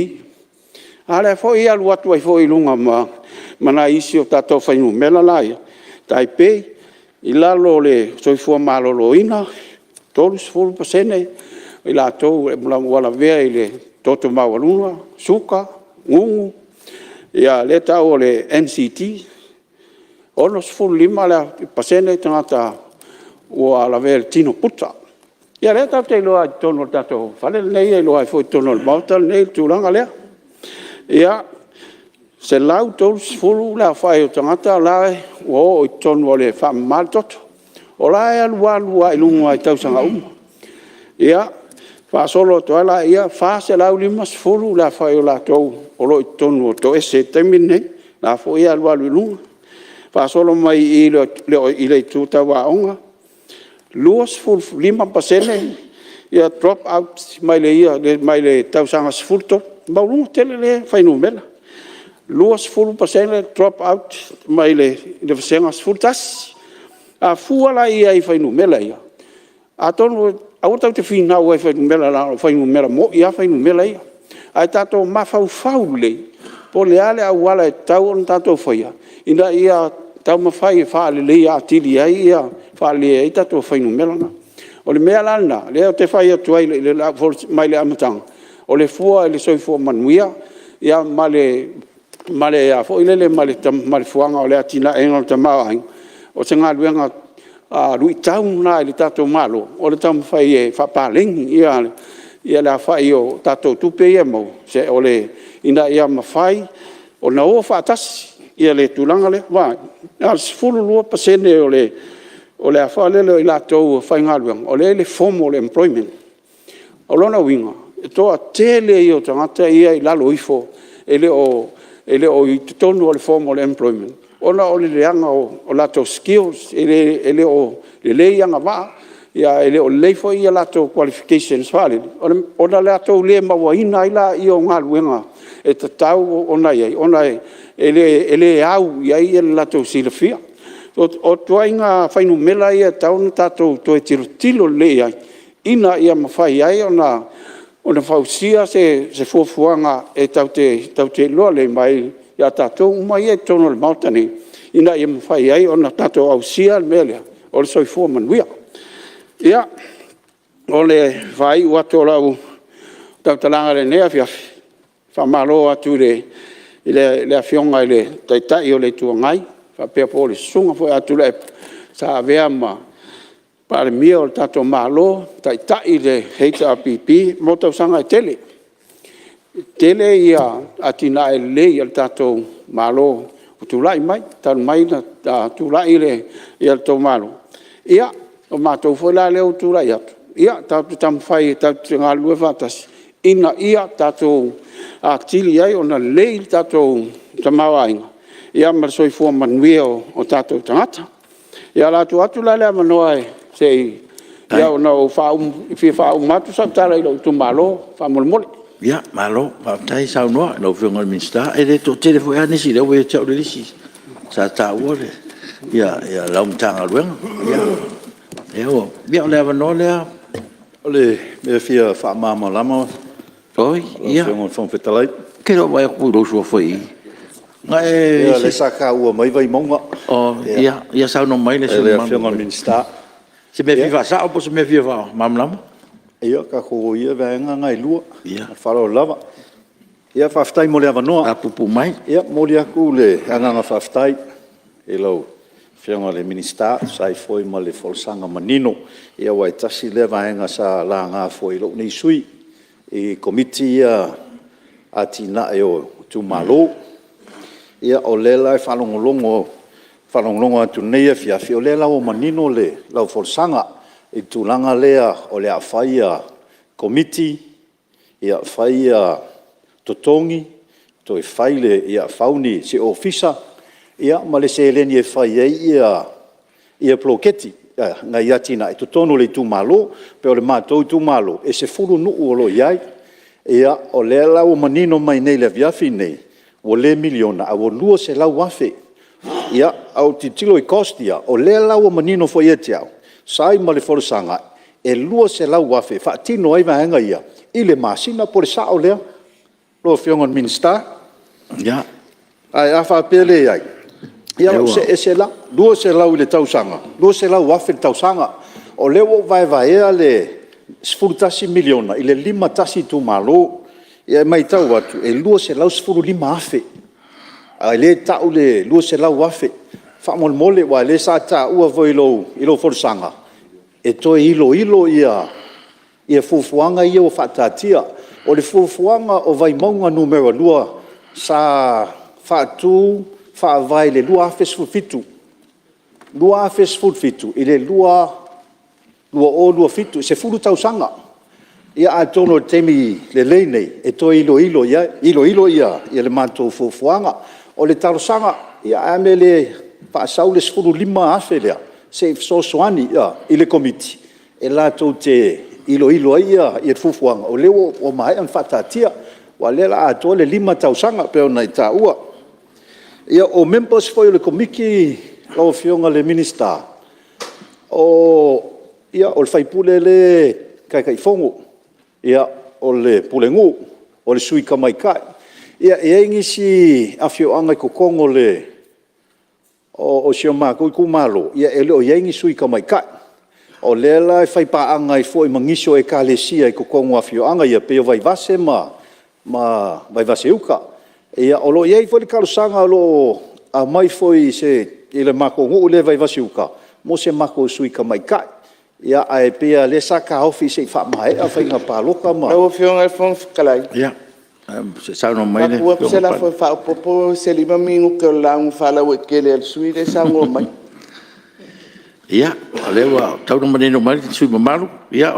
a o lea foi e alu atu ai foi i luga ma nai isi o tatou fuainumera la ia, tai pei i lalo o le soifua maloloina, 30% i latou ua lavea i le toto maualuga, suka, gugu, lea e tau o le NCD, 65% tagata ua lavea i le tino puta. Ia o lea tatou te iloa lava i totonu o le tatou fale lenei, e iloa ai foi i totonu o le Maota lenei le tulaga lea. Ia, 130 le aofai o tagata la e ua oo i totonu o le faamama le toto. O la e alu alu lava i luga i tausaga uma. Ia faasolo atu lava lea, e 450 le aofai o latou o lo o i totonu o toese i le taimi lenei, o la foi e alu alu i luga. Faasolo mai i le itu tau aoga, e 25% ia drop out mai le tausaga 13, e maualuga tele lea fuainumera. 20% drop out mai le vasega 11. A fua la i ai i fuainumera ia, atonu aua tatou te finau ai i fuainumera leaga o fuainumera moni lava fuainumera ia. Ae tatou mafaufau lelei po o le a le auala e tatau ona tatou faia ina ia taumafai e faaleleia atili ai tatou fuainumera na. O le mea la lena o lea ou te fai atu ai mai le amataga, o le fua i le soifua manuia ma le fuaga o le atinaeina o le tamaoaiga, o se galuega luitau lena i le tatou Malo o le taumafai e faapaleni le aofai o tatou tupe ia e maua, ina ia mafai ona o faatasi le tulaga lea. Aua na o le 12% o le i latou e faigaluega o lea e i le formal employment. O lona uiga, e toatele ia o tagata ia e i lalo ifo e le o i totonu o le formal employment ona o le leaga o latou skills, e le o lelei agavaa, e le o lelei foi a latou qualifications foi lele, ona latou le mauaina ai lea o galuega e tatau ona i ai, ona e le au i ai lo latou silafia. O ituaiga fuainumera ia e tatau ona tatou toe tilotilo lelei i ai, ina ia mafai ai ona fausia se fuafuaga e tatou te iloa lelei mai ia tatou uma ia i totonu o le Maota nei, ina ia mafai ai ona tatou ausia le mea lea o le soifua manuia. Ia, o le faaiu atu o lau tautalaga i lenei afiafi, faamalo atu i le Afioga i le Taitai o le Itu Agai faapea foi le Susuga foi ia Tuilaepa sa avea ma Palemia o le tatou Malo, Taitai le HRPP mo tausaga e tele. E tele atinae lelei a le tatou Malo o tulai mai, talu mai ona tulai le tou Malo. Ia, o matou foi la lea ua tulai atu, ia tatou te taumafai tatou te galulue faatasi ina ia tatou atili ai ona lelei le tatou tamaoaiga ma le soifua manuia o tatou tagata. Ia, o le a tuu atu la le avanoa se i… ona e fia faauma atu sau tala i lou itumalo faamolemole. Ia, malo faafetai saunoa i lau Afioga i le Minisita. E le toatele foi lava nisi o lea ua ia te au le lisi sa taua lau Matagaluega. Ia, o le avanoa lea. O le mea e fia faamalamalama lau Afioga i le Fofoga Fetalai. Ou te le o vaai atu i lou suafa i i. O lea sa taua mai Vaimauga Ia saunoa mai le e le Afioga i le Minisita. O se mea e fia faasao po o se mea e fia faamalamalama? Ia tatou o ia i vaega na e lua. Ma le faaaloalo lava. Ia faafetai mo le avanoa. E momoli atu le agaga faafetai i lau Afioga i le Minisita e tusa ai foi ma le folasaga manino, aua e tasi lea vaega sa laga foi e lou nei sui usufono i Komiti ia o atinae o itumalo. Ia o lea la e faalogologo atu i lenei afiafi, o lea la ua manino lau folasaga i le tulaga lea o le a fai Komiti, fai totogi, toe fau se ofisa, ia ma le seleni e fai ai poloketi, nai atinae i totonu o itumalo. E pei o le matou itumalo, e 10 nuu o lo o i ai. Ia, o lea la ua manino mai nei i le afiafi lenei, ua le $1 miliona ae ua $200,000. Ia, ae ou te tilotilo i cost ia, o lea la ua manino foi ia te au, e tusa ai ma le folasaga, e $200,000 e faatino ai vaega ia i le masina. Po o le sao lea lau Afioga i le Minisita? Ae a faapea e leai, ia o le a ou see ese la. $200,000 i le tausaga, $200,000 i le tausaga. O lea ua ou vaevaea le $11 miliona i le 51 itumalo. Ia e matau atu, e $215,000, ae o lea e tau le $200,000. Faamolemole aua o lea sa taua foi i lau folasaga, e toe iloilo fuafuaga ia ua faataatia. O le fuafuaga o Vaimauga 2 sa faatu faavae i le 2017, 2017 i le 2027, e 10 tausaga. Ia atonu o le taimi lelei lenei e toe iloilo ai le matou fuafuaga. O le talosaga, ia ae a le mea e le faasau le $15,000 lea se i fesoasoani i le Komiti e latou te iloilo ai le fuafuaga o lea ua maea ona faataatia, aua o lea o le a atoa le 5 tausaga pei ona e taua. Ia o members foi o le Komiti lau Afioga i le Minisita, o le sui usufono lea e Taitaifono, o le Pulenuu, o le Sui Tamaitai. Ia e i ai nisi afioaga i totonu o si o matou itumalo, e le o i ai ni Sui Tamaitai. O lea la e faipaaga ai foi ma nisi o Ekalesia i totonu o afioaga ia pei o Vaivase ma Vaivase-uta. Ia o lo o i ai foi le talosaga o lo o aumai foi i le matou nuu lea i Vaivase-uta mo se matou Sui Tamaitai. Ia ae pei lava o lea sa taofi se i faamaea faiga palota ma… Lau Afioga i le Fofoga Fetalai… Ia, se i saunoa mai le… E faatu atu se lafo, E faaopoopo se 5 minute o le lauga faalauaitele a le sui usufono lea e saunoa mai. Ia, o lea ua tau ina manino mai le sui usufono mamalu, o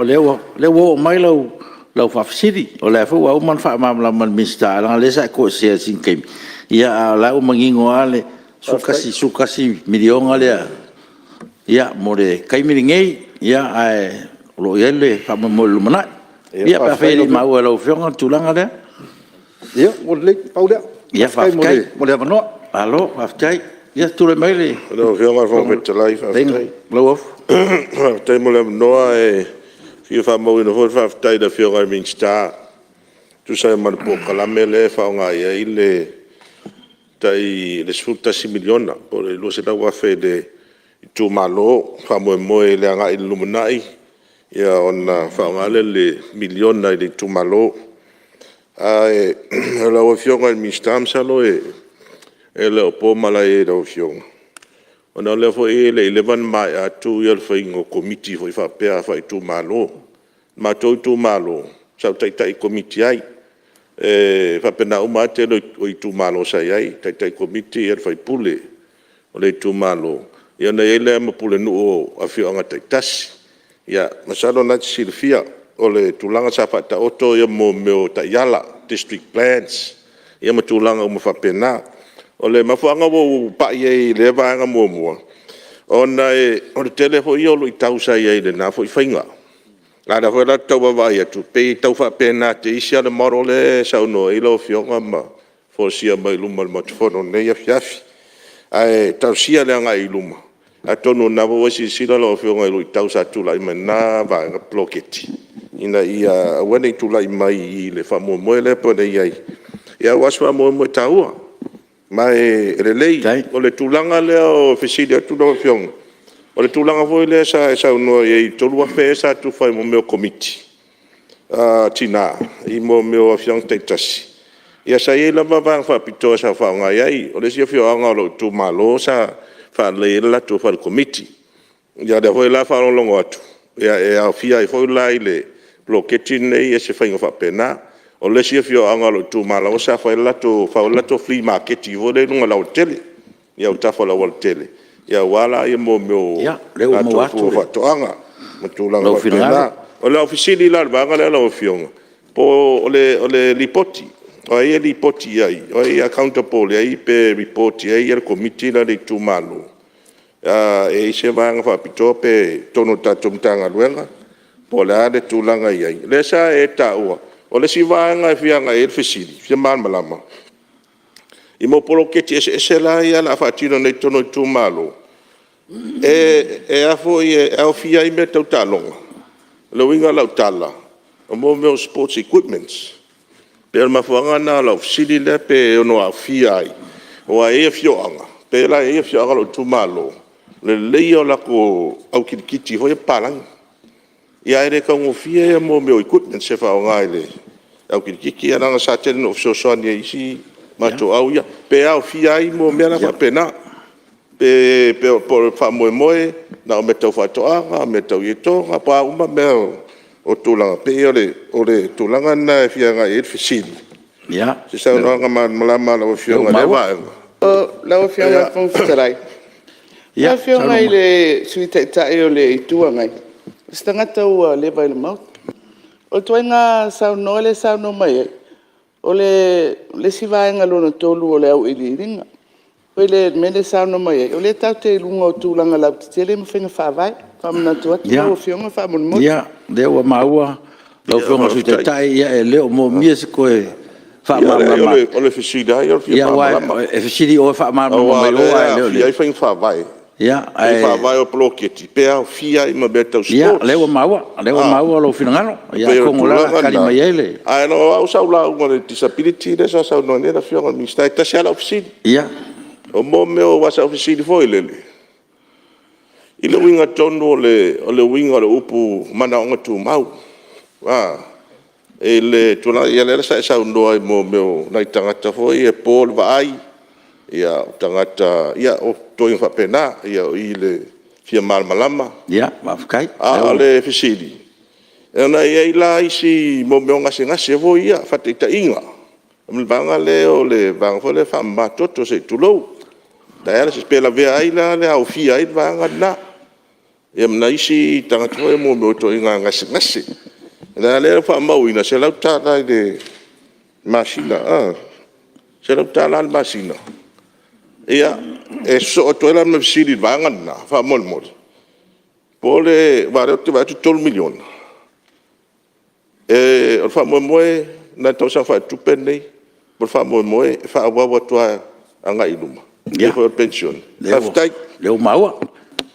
lea ua oo mai lau faafesili. O lea foi ua uma ona faamalamalama e le Minisita, ae leaga o lea sa e toesea i sina taimi, a o la e ua manino lava le $11 miliona lea mo le taimi lenei, ae o lo o i ai le faamoemoe i le lumanai. Ia pe afai e le i maua e lau Afioga le tulaga lea. Ia, ua lelei, pau lea. Faafetai mo le avanoa. Malo faafetai. Ia tulai mai le Lau Afioga i le Fofoga Fetalai, faafetai. Lauofo. Faafetai mo le avanoa. E fia faamauina foi le faafetai i le Afioga i le Minisita e tusa ai ma le polokalame lea e faaaoga i ai le tai $11 miliona po o le $200,000 i le itumalo. Faamoemoe i le agai i le lumanai ona faaaoga lea o le miliona i le itumalo. Ae lau Afioga i le Minisita masalo e le o po malae i lau Afioga, ona o lea foi e le i leva ona maea atu le faiga o Komiti foi faapea faaitumalo. O le matou itumalo, sa ou taitai komiti ai, e faapena uma lava le tele o itumalo sa i ai, taitai komiti le sui usufono o le itumalo, ia ona i ai lea ma pulenuu o afioaga taitasi. Ia masalo o lena e te silafia, o le tulaga sa faataoto mea o taiala, district plans ia ma tulaga uma faapena. O le mafuaaga ua ou pai ai i lea vaega muamua, ona o le tele foi ia o luitau sa i ai i lena foi faiga. A o lea foi la ou te tau vaavaai atu, e pei e tau faapena te isi le model lea e saunoa i ai lau Afioga ma folasia mai i luma o le Maota Fono i lenei afiafi. Ae talosia le agai i luma, atonu o lena foi ua e silasila lau Afioga i luitau sa tulai mai i lena vaega poloketi, ina ia aua ne i tulai mai i le faamoemoe lea pei ona i ai, aua o se faamoemoe taua. Ma e lelei. O le tulaga lea e fesili atu lau Afioga, o le tulaga foi lea sa e saunoa i ai i le $3,000 ea sa tufa i mea o Komiti a Tina i mea o afioaga taitasi, ia sa i ai lava vaega faapitoa sa faaaoga i ai. O le isi afioaga o lou itumalo sa faaleleia ai le latou fale komiti. Ia o lea foi la e faalogologo atu, e aofia ai foi la i le poloketi lenei se faiga faapena. O le isi afioaga o lou itumalo sa fai ai le latou flea maketi foi lea i luga o le aualatele, i autafa o le aualatele, aua la mea o latou fua o faatoaga ma tulaga faapena. O lau fesili la i le vaega lea lau Afioga, po o le Lipoti, o ai e lipoti i ai? O ai e accountable i ai pe report i ai le Komiti lea a le itumalo? E i ai se vaega faapitoa pe i totonu o le tatou Matagaluega po o le a le tulaga e i ai? O lea sa e taua, o le isi vaega e fia agai i ai le fesili e fia malamalama, i mea o poloketi eseese la ia o le a faatino nei i totonu o itumalo, e aofia ai mea tau taaloga? O le uiga o lau tala, o mea o sports equipments. E pei o le mafuaaga lena o lau fesili lea pe ono aofia ai, aua e i ai afioaga, pei la e i ai afioaga o lou itumalo, o le lelei ia o latou au kirikiti foi ia papalagi, ae le taugofie mea o equipments e faaaoga i le au kirikiti ia, leaga sa tele ina ou fesoasoani ai i isi matou au ia. Pe aofia ai mea la faapena, pe o le faamoemoe na o mea tau faatoaga, mea tau ietoga, po o a uma mea o tulaga. E pei o le tulaga lena e fia agai i ai le fesili, Se saunoaga malamalama a lau Afioga i lea vaega. Lau Afioga i le Fofoga Fetalai, lau Afioga i le Sui Taitai o le Itu Agai, o se tagata ua leva i le Maota. O le ituaiga saunoa lea e saunoa mai ai, o le isi vaega lona 3 o le auiliiliga. O le mea lea e saunoa mai ai, o lea tatou te i luga o tulaga lautetele ma faiga faavae. E faamanatu atu lau Afioga faamolemole. Ia, o lea ua maua lau Afioga i le Sui Taitai, e le o manaomia se toe faamalamalama atu. O le fesili lava ia o le fia malamalama. Aua e fesili i o e faamalamalama mai o, aua o lea e aafia ai faiga faavae, faiga faavae o poloketi, pe aofia ai ma mea tau sports. Ia, o lea ua maua lou finagalo. E pei o Atonu o le a tali mai ai le... Ae leaga o au sa ou lauga i le disability lea sa saunoa nei le Afioga i le Minisita. E tasi lava lau fesili. O mea o... aua sa ou fesili foi lele, i le uiga tonu o le uiga o le upu manaoga tumau, i le tulaga... ia lea sa e saunoa i mea o nai tagata foi ia e po le vaai, o tagata, ia o tulaga faapena, o i i le fia malamalama. Faafetai. A o le fesili, ona e i ai la isi mea o gasegase foi ia, faataitaiga, o le vaega lea o le vaega foi lea faamama toto se i tulou, dialysis, pe lavea ai la pe aofia ai le vaega lena, ia ma nai isi tagata foi ia o ituaiga gasegase. Leaga o lea ua faamauina e $100 i le masina a, $100 i le masina. Ia, e sosoo atu ai la ma le fesili i le vaega lena faamolemole, po o le... aua o lea ou te vaai atu e $3 miliona, o le faamoemoe mo le tausaga faaletupe lenei, po o le faamoemoe e faaauau atu lava agai i luma, e pei foi o le penisione. Faafetai. Ia, o lea ua maua.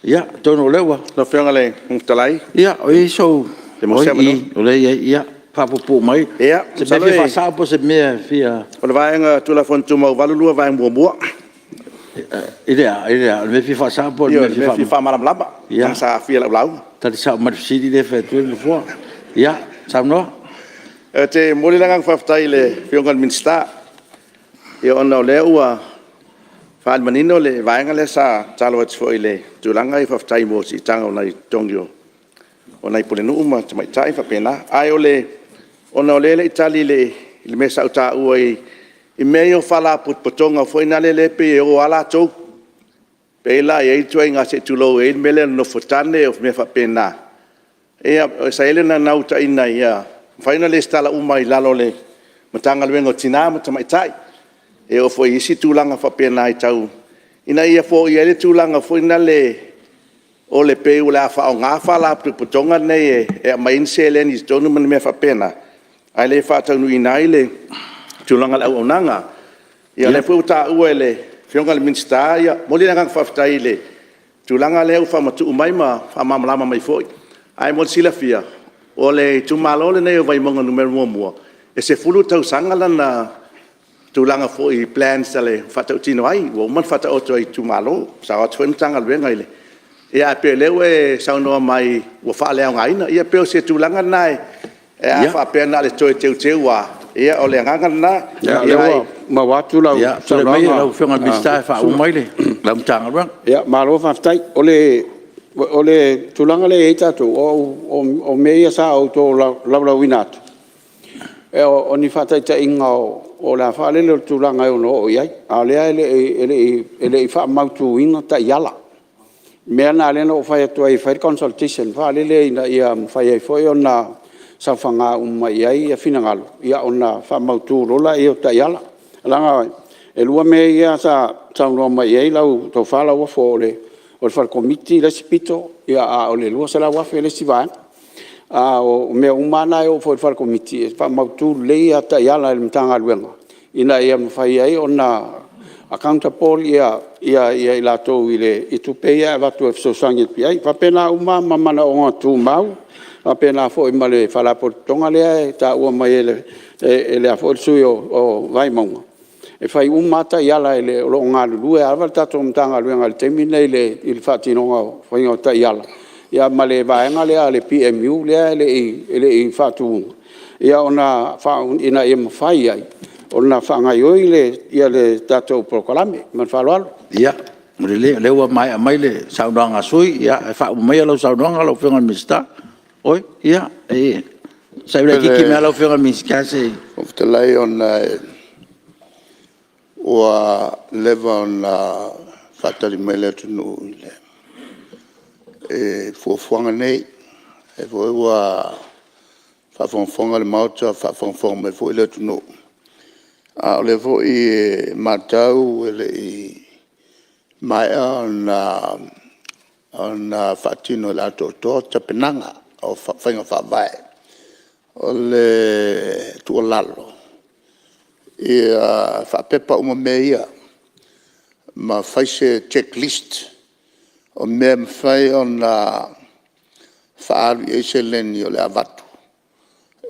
Ia, atonu o lea ua... Lau Afioga i le Fofoga Fetalai… Ia, o i ai sou... Pe maua se avanoa? O lea e i ai... Ia, faapuupuu mai se mea e fia faasao po o se mea e fia... O le vaega o le Tulafono Tumau 82 Vaega 1. I le a? O le mea e fia faasao po o le mea e fia... Ioe, o le mea e fia faamalamalama leaga sa aafia i lau lauga. Tali sao mai i le fesili lea e fai atu ai le Nofoa. Ia, saunoa. Ou te momoli le agaga faafetai i le Afioga i le Minisita, ona o lea ua faaali manino le vaega lea sa tatalo atu foi i le tulaga lea, faafetai mo le siitaga o nai totogi o nai pulenuu ma tamaitai e faapena. Ae ona o lea e le i tali i le mea sa ou taua i mea ia o faalapotopotoga foi lea e pei e o lava latou. Pei la e i ai ituaiga, se i tulou, e i ai le mea lea o le nofotane o mea faapena. Ia sa i ai le naunautaiga ina ia mafai ona resitala uma i lalo o le Matagaluega o Tina ma Tamaitai. E oo foi i isi tulaga faapena ina ia foia ai le tulaga foi lele e pei o le a faaaoga faalapotopotoga nei e aumai ai ni seleni i totonu ma ni mea faapena, ae le faataunuuina ai le tulaga o le auaunaga. Ia o lea foi ua taua e le Afioga i le Minisita, e momoli le agaga faafetai i le tulaga lea ua faamatuu mai ma faamalamalama mai foi. Ae mo le silafia, o le itumalo lenei o Vaimauga 1, e 10 tausaga lana tulaga foi i plans e faatautino ai, ua uma ona faataoto i itumalo, sa o atu foi le Matagaluega i le... Ae pei o lea ua e saunoa mai ua faaleaogaina. Ia pei o se tulaga lena pe a faapea na o le toe teuteu lava, ia o le agaga lena. Ia, o lea ua maua atu lau Ia, tulai mai lau Afioga i le Minisita e faauma mai lau Matagaluega. Malo faafetai. O le tulaga lea e i ai tatou, o mea ia sa ou tolaulauina atu, o ni faataitaiga o le tulaga e ono oo i ai, a o lea e le i faamautuina taiala. O le mea lena lea na ou fai atu ai e fai le consultation foi lele ina ia mafai ai foi ona saofaga uma i ai finagalo, ona faamautu loa lea o taiala. Leaga e 2 mea ia sa saunoa mai i ai lau Tofa Lauofo, o le fale komiti le isi pito, a o le $200,000 le isi vaega. A o mea uma lava na e oo foi i le fale komiti, e faamautu lelei lava taiala a le Matagaluega, ina ia mafai ai ona accountable i latou i tupe ia e avatu e fesoasoani atu i ai. E faapena uma lava ma manaoga tumau, faapena foi ma le faalapotopotoga lea e taua mai e le sui usufono o Vaimauga, e fai uma lava taiala, o lo o galulue lava le tatou Matagaluega i le taimi lenei i le faatinoga o le faiga o taiala, ia ma le vaega lea a le PMU lea e le i faatuina, ina ia mafai ai ona faagaoioi le tatou polokalame. Ma le faaaloalo. Ia, ua lelei o lea ua maea mai le saunoaga a le sui usufono, ae faauma maia lau saunoaga lau Afioga i le Minisita. Oi, ia, Fetalai ona ua leva ona faatali mai le atunuu i fuafuaga nei. O lea foi ua faafogafoga le Maota faafogafoga mai foi le atunuu, a o lea foi e matau e le i maea ona faatino i le atoatoa tapenaga o faiga faavae. O le tuualalo, ia faapepa uma mea ia ma fai se checklist o mea e mafai ona faaalu i ai seleni o le a avatu,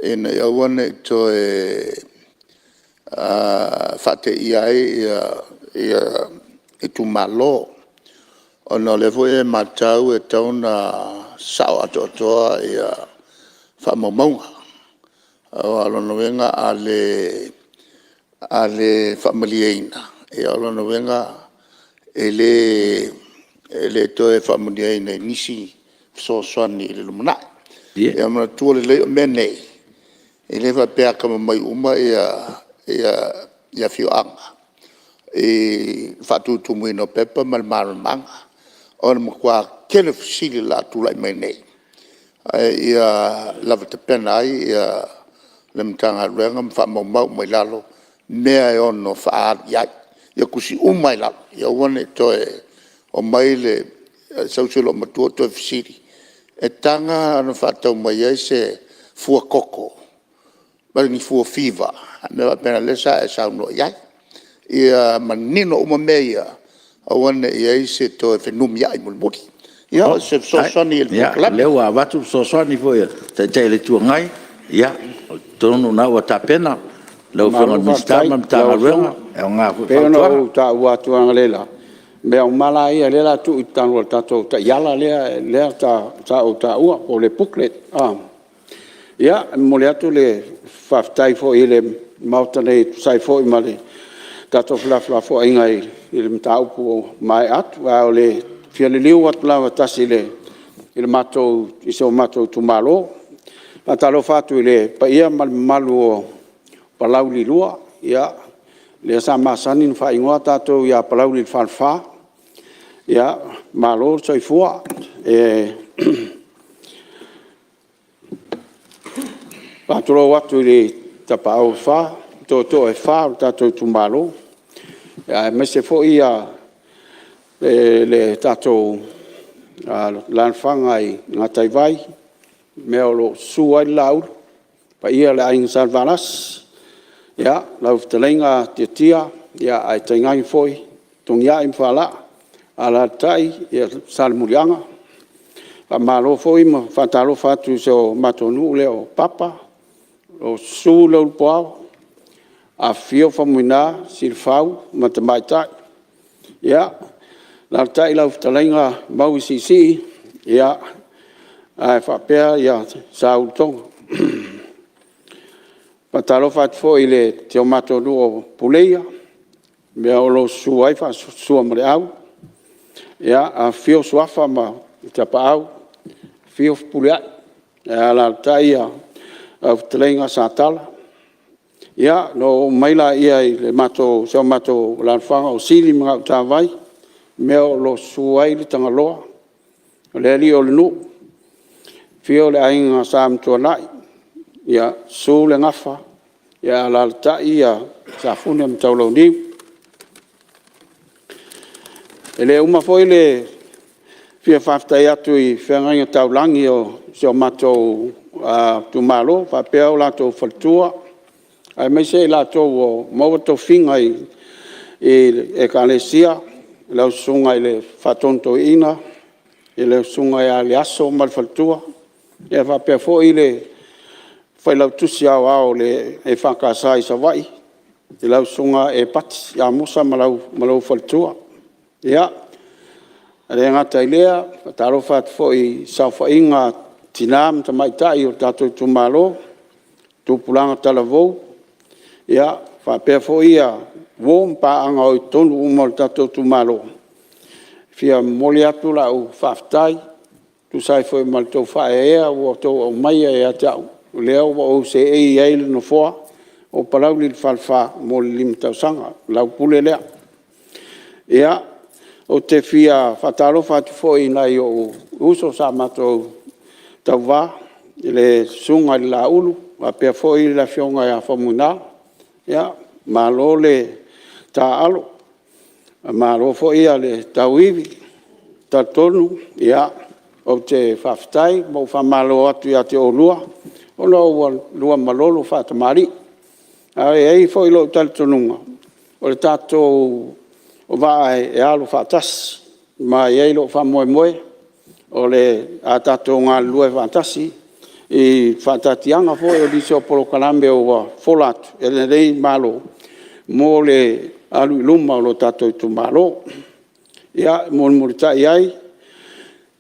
ina ia aua ne i toe faateia ai itumalo. Ona o lea foi e matau e tatau ona sao atoatoa faamaumauga. Aua o lona uiga a le faamalieina, o lona uiga e le toe faamalieina i nisi fesoasoani i le lumanai. Ia manatua lelei o mea nei, e le faapea e atamamai uma afioaga i le faatutumuina o pepa ma le malamalamaaga. O le matua tele o fesili o le a tulai mai nei, ae ia lava tapena ai le Matagaluega ma faamaumau uma i lalo mea e ono faaalu i ai. Ia tusi uma lava i lalo, ia aua ne i toe omai sau si olomatua toe fesili, e taga ona faatau mai ai se fua koko ma ni fua fiva, mea faapena lea sa e saunoa i ai. Ia manino uma mea ia, aua ne i i ai se toe fenumiai mulimuli. Ia o se fesoasoani i le polokalame. O lea ua avatu le fesoasoani foi a le Taitai o le Itu Agai, ia atonu o lena ua tapena lau Afioga i le Minisita ma le Matagaluega, e aoga foi Pei ona fautuaga. ou taua atu analeila, o mea uma lava ia o lea o le a tuu i lalo o le tatou taiala lea sa ou taua po o le booklet. Ia, e momoli atu le faafetai foi i le Maota nei e tusa ai foi ma le tatou felafolafoaiga i le mataupu ua maea atu. Ae fia liliu atu lava tasi i si o matou itumalo. E faatalofa atu i le paia ma le mamalu o Palauli 2, lea sa masani ona faaigoa tatou ia Palauli le Falefa, malo le soifua. E faatulou atu i tapaau e fa, tootoo e fa o le tatou itumalo, aemaise foi le tatou alaalafaga i Gataivai, le mea o lo o susu ai le Laulu, le paia o le Aiga Salevalasi, lau fetalaiga Tiatia ae tainane foi Togiai ma Faalaa, alaalatai Salemuliaga. Faamalo foi ma faatalofa atu i si o matou nuu lea o Papa, o lo o susu le Ulupuao, afifio Faumuina, Silafau ma Tamaitai. Ia, alaalatai lau fetalaiga Mauisiisii ae faapea Saulutoga. E faatalofa atu foi i si o matou nuu o Puleia, mea o lo o susu ai Suamaleau, afifio Suafa ma Tapaau, afio Fepuleai ae alaalatai lau fetalaiga Satala. Ia, ona ou oo mai lea i si o matou alaalafaga o Sili ma Gautavai, le mea o lo o susu ai le Tagaloa, o le alii o le nuu, afio le Aiga Sa Amituanai, susu le Gafa, alaalatai Safune ma Taulauniu. E le uma foi le fia faafetai atu i feagaiga taulagi o si o matou itumalo faapea o latou faletua, aemaise i latou ua maua tofiga i Ekalesia, lau Susuga i le Faatonu Toeaina, lau Susuga ia Leaso ma le faletua, e faapea foi le Failautusi Aoao o le EFKS i Savaii, lau Susuga Epati Amosa ma lou faletua. E le gata i lea, e faatalofa atu foi i le saofaiga a tina ma tamaitai o le tatou itumalo, tupulaga talavou, faapea foi uo ma paaga o i totonu uma o le tatou itumalo. E fia momoli atu lau faafetai e tusa ai foi ma le tou faaeaea ua outou aumaia ia te au. o lea ua ou seei i ai i le Nofoa o Palauli le Falefa mo le 5 tausaga. O lau pule lea. Ia, ou te fia faatalofa atu foi i nai ou uso sa matou tauva, i le Susuga i le Laulu faapea foi le Afioga ia Faumuina. Malo le taaalo, malo foi le tauivi. E talitonu ou te faafetai ma ou faamalo atu ia te oulua, ona ua oulua malolo faatamalii. Ae i ai foi lou talitonuga, o le tatou vaa e alo faatasi, ma e i ai lou faamoemoe, o le a tatou galulue faatasi i faataatiaga foi o nisi o polokalame ua fofola atu e lenei Malo mo le alu i luma o le tatou itumalo. Ia, e mulimulitai i ai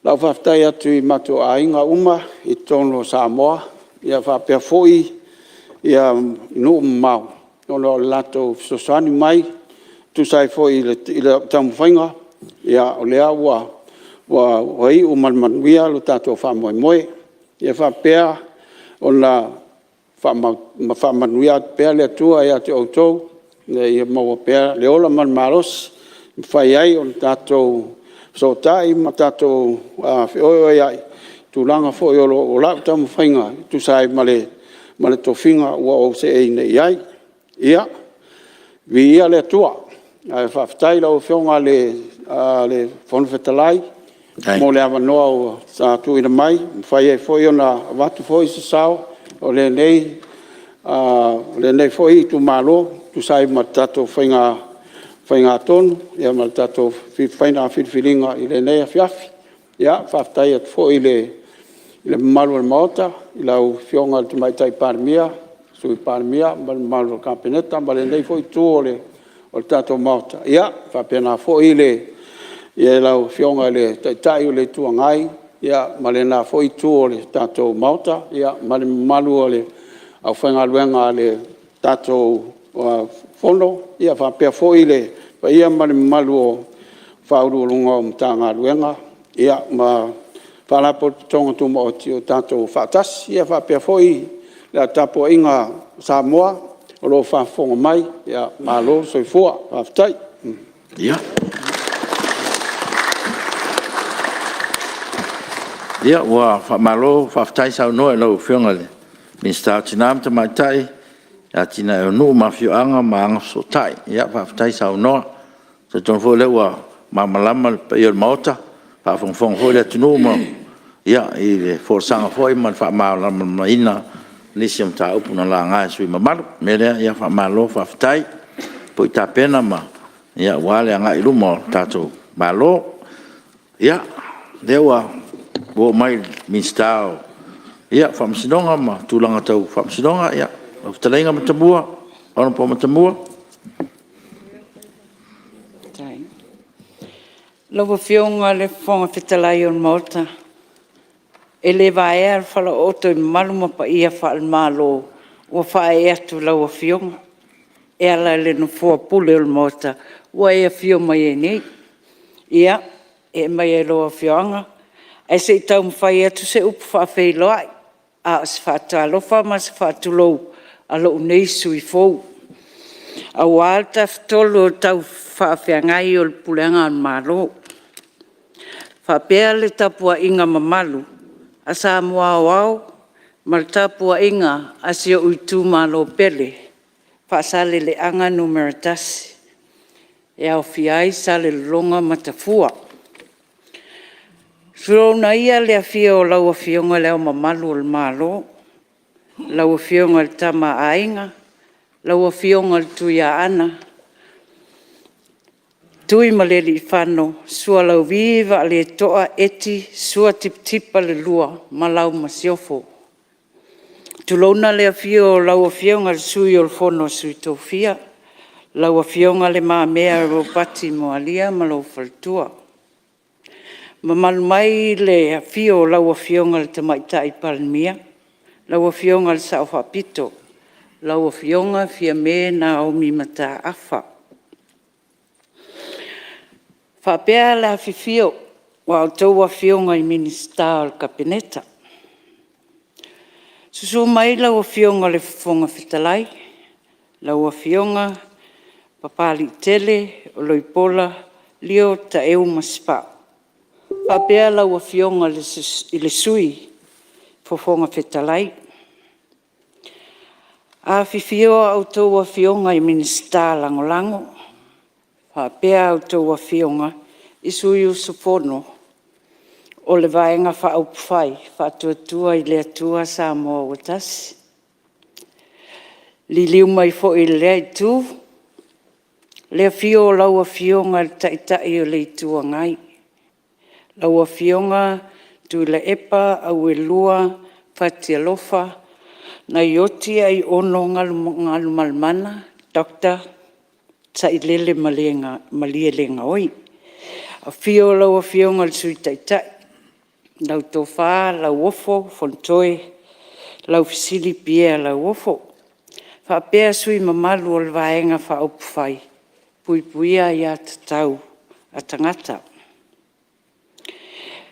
lau faafetai atu i matou aiga uma i totonu o Samoa faapea foi nuu mamao ona o le latou fesoasoani mai e tusa ai foi i lau taumafaiga, o lea ua iu ma le manuia lo tatou faamoemoe. Ia faapea ona faamanuia atu pea le Atua ia te outou ina ia maua pea le ola ma le malosi e mafai ai ona tatou fesootai ma tatou feoeoeai i tulaga foi o lau taumafaiga e tusa ai ma le tofiga ua ou seei nei i ai. Ia, viia le Atua. Ae faafetai i lau Afioga i le Fofoga Fetalai mo le avanoa sa tuuina mai e mafai ai foi ona avatu foi se sao o lenei foi itumalo e tusa ai ma le tatou faiga tonu ma le tatou faiga filifiliga i lenei afiafi. Ia, faafetai atu foi i le mamalu o le Maota i lau Afioga i le Tamaitai Palemia, Sui Palemia ma le mamalu o le Kapeneta ma lenei foi Itu o le tatou Maota, ia faapena foi lau Afioga i le Taitai o le Itu Agai ma lena foi Itu o le tatou Maota, ma le mamalu o le aufaigaluega a le tatou Fono, faapea foi le paia ma le mamalu o Ofisa Sili o Pulega o Matagaluega ma Faalapotopotoga Tumaoti o tatou faatasi. Ia faapea foi le tapuaiga a Samoa o lo o faafofoga mai, malo le soifua, faafetai. Ia, ua faamalo faafetai saunoa i lau Afioga i le Minisita o Tina ma Tamaitai, Atinae o Nuu ma Afioaga ma Agafesootai. Faafetai saunoa. E talitonu foi o lea ua malamalama le paia o le Maota, faafogafoga foi le atunuu i le folasaga foi ma le faamalamalamaina o nisi o mataupu na laga e sui usufono mamalu. O le mea lea, faamalo faafetai foi tapena aua le agai i luma o le tatou Malo. Ia, o lea ua oo mai i le Minisita o Faamasinoga ma Tulaga Tau Faamasinoga, lau fetalaiga Matamua, Hon Matamua. Lau Afioga i le Fofoga Fetalai o le Maota, e le vaea le falaooto i mamalu ma paia faale-Malo ua faaee atu i lau Afioga e ala i le Nofoa pule o le Maota ua e afio mai ai nei. Ia, ee maia i lau Afioga ae se i taumafai atu se upu faafeiloai, a o se faatalofa ma se faatulou a lou nei sui usufono fou, aua le Tafatolu o Tau Faafeagai o le Pulega a le Malo, faapea le tapuaiga mamalu a Samoa aoao ma le tapuaiga a si ou itumalo pele, Faasaleleaga 1, e aofia ai Salelologa ma Tafua. Tulouna ia le afio o lau Afioga i Le Ao Mamalu o le Malo, lau Afioga i le Tama a Aiga, lau Afioga i le Tuiaana Tuimalealiifano Sualauvi Vaaletoa Eti Sua Tipatipalelua ma lau Masiofo. Tulouna le afio o lau Afioga i le Sui o le Fono a Sui Tofia, lau Afioga Le Mamea Ropati Mualia ma lou faletua. Mamalu mai le afio o lau Afioga i le Tamaitai Palemia, lau Afioga i le Sao Faapito, lau Afioga Fiame Naomi Mataafa. E faapea le afifio o a outou Afioga i Minisita o le Kapeneta. Susu mai lau Afioga i le Fofoga Fetalai, lau Afioga Papaliitele Oloipola Leo Taeu Masepau, faapea lau Afioga i le Sui Fofoga Fetalai. Afifio a outou Afioga i Minisita Lagolago, faapea a outou Afioga i sui usufono o le Vaega Faaupufai Faatuatua i le Atua Samoa ua Tasi. Liliu mai foi i lea Itu, le afio o lau Afioga i le Taitai o le Itu Agai, lau Afioga Tuilaepa Auelua Fatialofa Naioti Aiono Galumalemana Dr. Sailele Malielegaoi. Afio lau Afioga i le Sui Taitai, lau Tofa Lauofo Fonotoe Laufesili Pierre Lauofo, faapea sui usufono mamalu o le Vaega Faaupufai e Puipuia Aia Tatau a Tagata.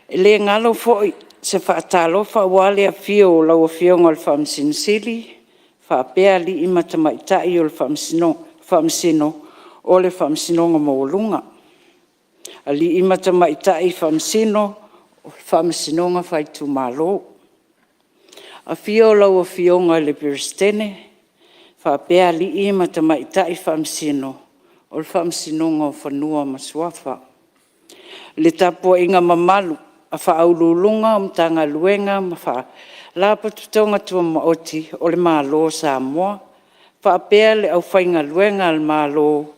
E le galo foi se faatalofa aua le afio o lau Afioga i le Faamasino Sili, faapea alii ma tamaitai o Faamasino o le Faamasinoga Maualuga. Alii ma tamaitai Faamasino o Faamasinoga Faaitumalo. Afio lau Afioga i le Peresetene, faapea alii ma tamaitai Faamasino o le Faamasinoga o Fanua ma Suafa. Le tapuaiga mamalu a Ofisa Sili o Pulega o Matagaluega ma Faalapotopotoga Tumaoti o le Malo o Samoa, faapea le aufaigaluega a le Malo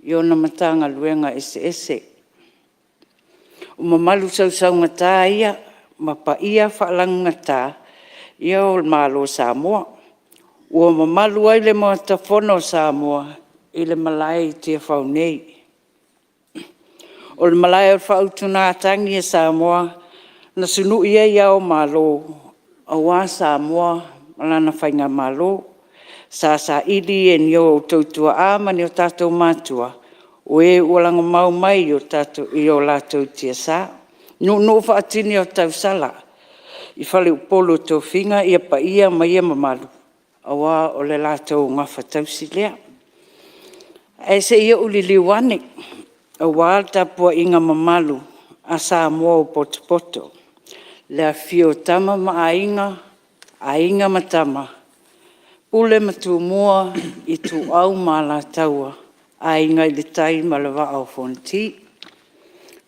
i ona Matagaluega eseese. O mamalu sausaugata ia ma paia faalagogata ia o le Malo o Samoa, ua mamalu ai le Maota Fono o Samoa i le malae i Tiafau nei. O le malae o le faautugatagi a Samoa na sunui ai ao o Malo, aua Samoa ma lana Faigamalo. Sa saili e ni outou tuaa ma ni o tatou matua, o e ua lagomau mai i o latou tiasa. Nuunuu faatini o tausala i faleupolu o tofiga ia paia ma ia mamalu, aua o le latou gafatausi lea. Ae se i ou liliu ane aua le tapuaiga mamalu a Samoa ua potopoto, le afifio o Tama ma Aiga, Aiga ma Tama, Pule ma Tumua, Ituau ma Alataua, Aiga i le Tai ma le Vaa o Fonoti.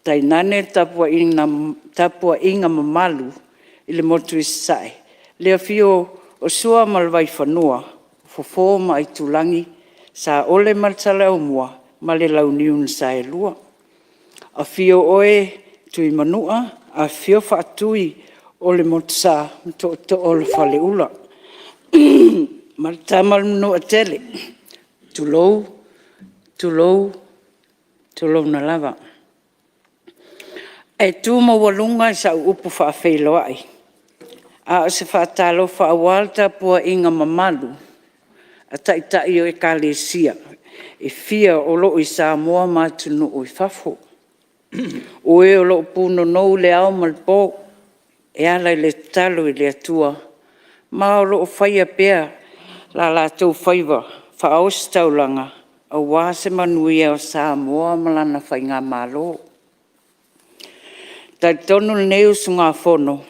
Tainane le tapuaiga mamalu i le motu i Sasae, le afio o Sua ma le Vaifanua, Fofo ma Aitulagi, Saole ma le Saleaaumua ma le Launiu na Saelua. Afio oe Tuimanua, afifio Faatui o le Motusa ma Tootoo o le Faleula ma le Tama a le Manuatele. Tulou, tulou, tulouna lava. Ae tu maualuga i sau upu faafeiloai, a o se faatalofa aua le tapuaiga mamalu a Taitai o Ekalesia e fia o lo o i Samoa ma atunuu i fafo. O e o lo o punonou i le ao ma le po e ala i le tatalo i le Atua, ma o lo o faia pea o latou faiva faaositaulaga aua se manuia o Samoa ma lana Faigamalo. E talitonu lenei usugafono,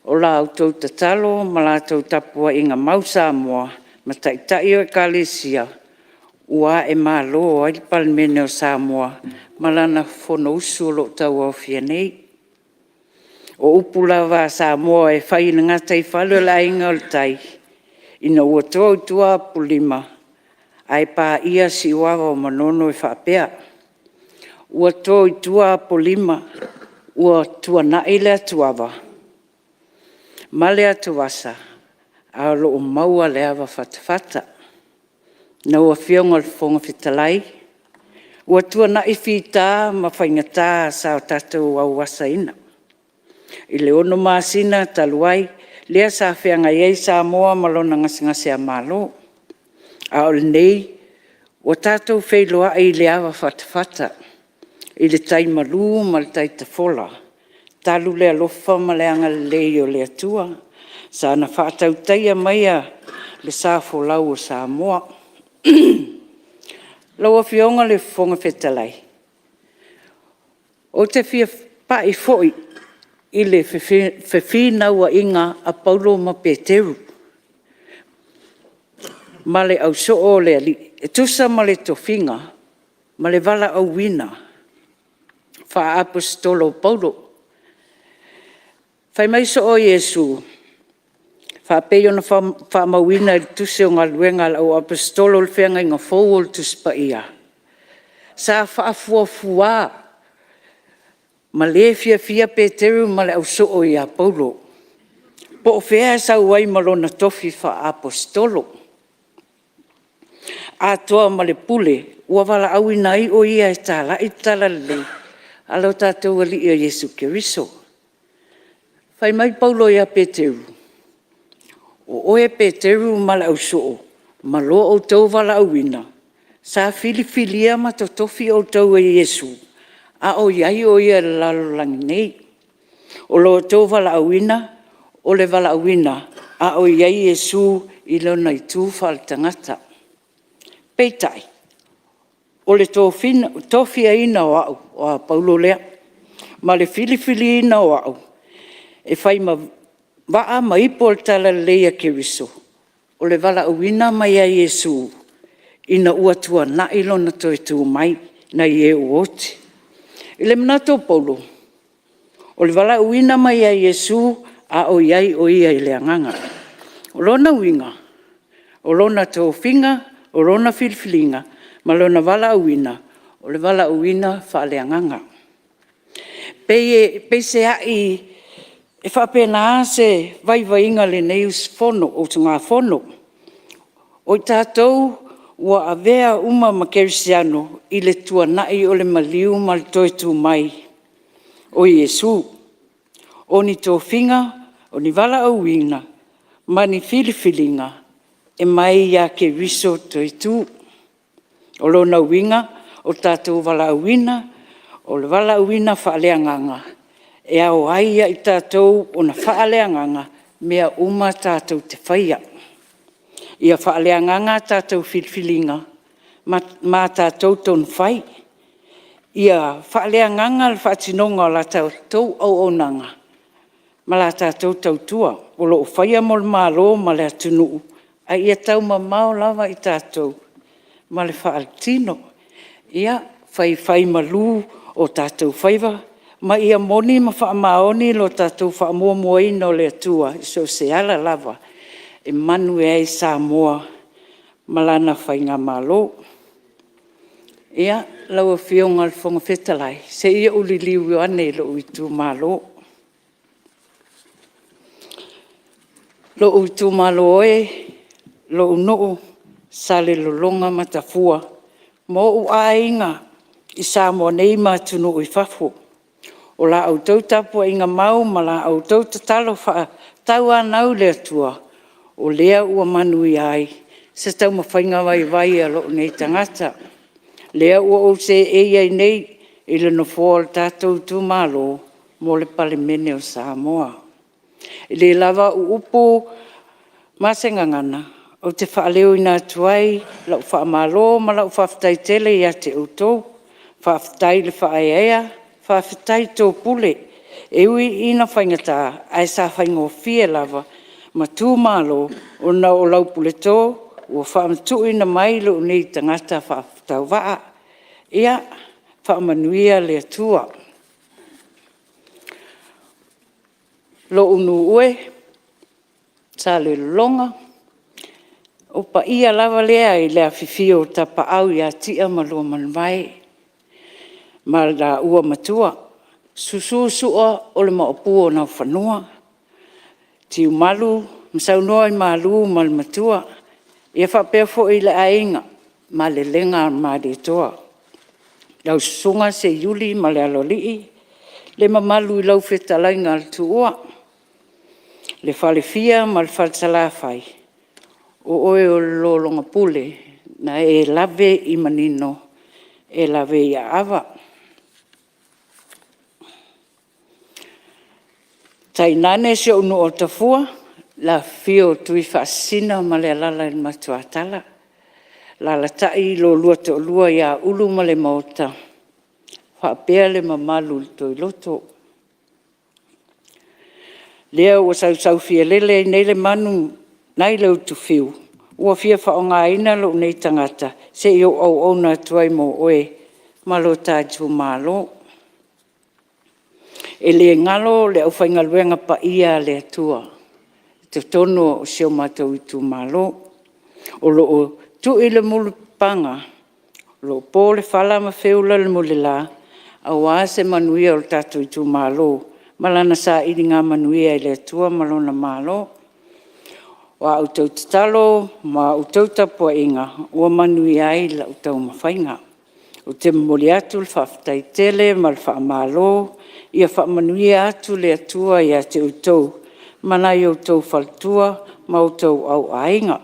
o la outou tatalo ma la outou tapuaiga mau Samoa ma Taitai o Ekalesia, ua aemalo ai le Palemene o Samoa ma lana Fonousu o lo o tauaofia nei. O upu lava a Samoa e fai i le gataifale o le Aiga o le Tai, ina ua to i tua Apolima, ae paia Siuava o Manono e faapea, “Ua to i tua Apolima, ua tuanai le atuava ma le atuvasa, ae o lo o maua le avafatafata.” Lau Afioga i le Fofoga Fetalai, ua tuanai fita ma faigata sa o tatou auasaina i le 6 masina talu ai, lea sa feagai ai Samoa ma lona gasegase malo. A o lenei, ua tatou feiloai i le avafatafata, i le tai malu ma le tai tafola, talu le alofa ma le agalelei o le Atua. Sa na faatautaia maia le sa folau o Samoa. Lau Afioga i le Fofoga Fetalai, ou te fia pai foi i le fefinauaiga a Paulo ma Peteru ma le Ausoo o le Alii e tusa ma le tofiga ma le valaauina faa-aposetolo o Paulo. Fai mai soo Iesu, faapei ona faamauina i le Tusi o Galuega a le Au Aposetolo i le Feagaiga Fou o le Tusi Paia, sa faafuafua ma le fiafia Peteru ma le ausoo ia Paulo, po o fea e sau ai ma lona tofi faa-aposetolo, atoa ma le pule ua valaauina ai o ia e talai le Talalelei a lo tatou Alii o Iesu Keriso. Fai mai Paulo ia Peteru, “O oe Peteru ma le ausoo, ma lo outou valaauina, sa filifilia ma totofi outou e Iesu a o i ai o ia i le lalolagi nei. O lo outou valaauina, o le valaauina a o i ai Iesu i lona itu faaletagata. Peitai, o le tofiaina o au,” o a Paulo lea, “ma le filifiliina o au e fai ma vaa ma ipu o le Talalelei a Keriso, o le valaauina mai ia Iesu ina ua tuanai lona toe tu mai nai e ua oti.” I le manatu o Paulo, o le valaauina mai ia Iesu a o i ai o ia i le agaga. O lona uiga, o lona tofiga, o lona filifiliga ma lona valaauina, o le valaauina faaleagaga. Peiseai e faapena se vaivaiga o lenei usugafono, o i tatou ua avea uma ma kerisiano i le tuanai o le maliu ma le toe tu mai o Iesu. O ni tofiga, o ni valaauina, ma ni filifiliga e mai ia Keriso toetu. O lona uiga, o le tatou valaauina, o le valaauina faaleagaga, e ao ai ia i tatou ona faaleagaga mea uma tatou te faia. Ia faaleagaga a tatou filifiliga ma tatou tonufai. Ia faaleagaga le faatinoga o la tatou auaunaga ma la tatou tautua o lo o faia mo le Malo ma le atunuu, a ia taumamao lava i tatou ma le faaletino. Ia faifaimalu o tatou faiva ma ia moni ma faamaoni lo tatou faamuamuaina o le Atua i so o se ala lava e manuia ai Samoa ma lana Faigamalo. Ia, lau Afioga i le Fofoga Fetalai, se i ou liliu ane i lou itumalo. Lou itumalo e, lou nuu, Salelologa ma Tafua ma ou aiga i Samoa nei ma atunuu i fafo, o la outou tapuaiga mau ma la outou tatalo faatauanau i le Atua, o lea ua manuia ai se taumafaiga vaivai a lou nei tagata. O lea ua ou seei ai nei i le Nofoa o le tatou itumalo mo le Palemene o Samoa. E le lava au upu ma se gagana ou te faaleoina atu ai lau faamalo ma lau faafetai tele ia te outou. Faafetai le faaeaea, faafetai topule. E ui ina faigata, ae sa faigofie lava ma tumalo ona o lau puleto ua faamatuuina mai lou nei tagata faatauvaa. Ia faamanuia le Atua. Lou nuu e, Salelologa, o paia lava lea i le afifio o Tapaau ia Tia ma Luamanuvae ma le laua Matua, susu Sua o le Maopu o Naofanua, Tiumalu ma Saunoaaimalu ma le Matua, ia faapea foi le aiga Malelega a le Malietoa, lau Susuga Seiuli ma le Aloalii, le mamalu i lau fetalaiga le Tuua, le Falefia ma le Fale Salafai, o oe o le lologapule na e lave i manino, e lave i aava. Tainane si ou nuu o Tafua, le afifio o Tuifaasisina ma le Alaala i le Matuatala. Alaalatai lo oulua toalua ia Ulu ma Lemaota, faapea le mamalu i le Toiloto. Lea ua sausaufialele ai nei le manu nai le Utufiu, ua fia faaaogaina lou nei tagata se i ou auauna atu ai mo oe ma lo ta itumalo. E le galo le aufaigaluega paia a le Atua i totonu o si o matou itumalo, o lo o tui le mulipapaga, o lo o po le fala ma feula le mulilau aua se manuia o le tatou itumalo ma lana sailigamanuia i le Atua ma Lona Malo. O a outou tatalo ma a outou tapuaiga ua manuia ai lau taumafaiga. Ou te momoli atu le faafetai tele ma le faamalo, ia faamanuia atu le Atua ia te outou ma nai outou faletua ma outou aiga.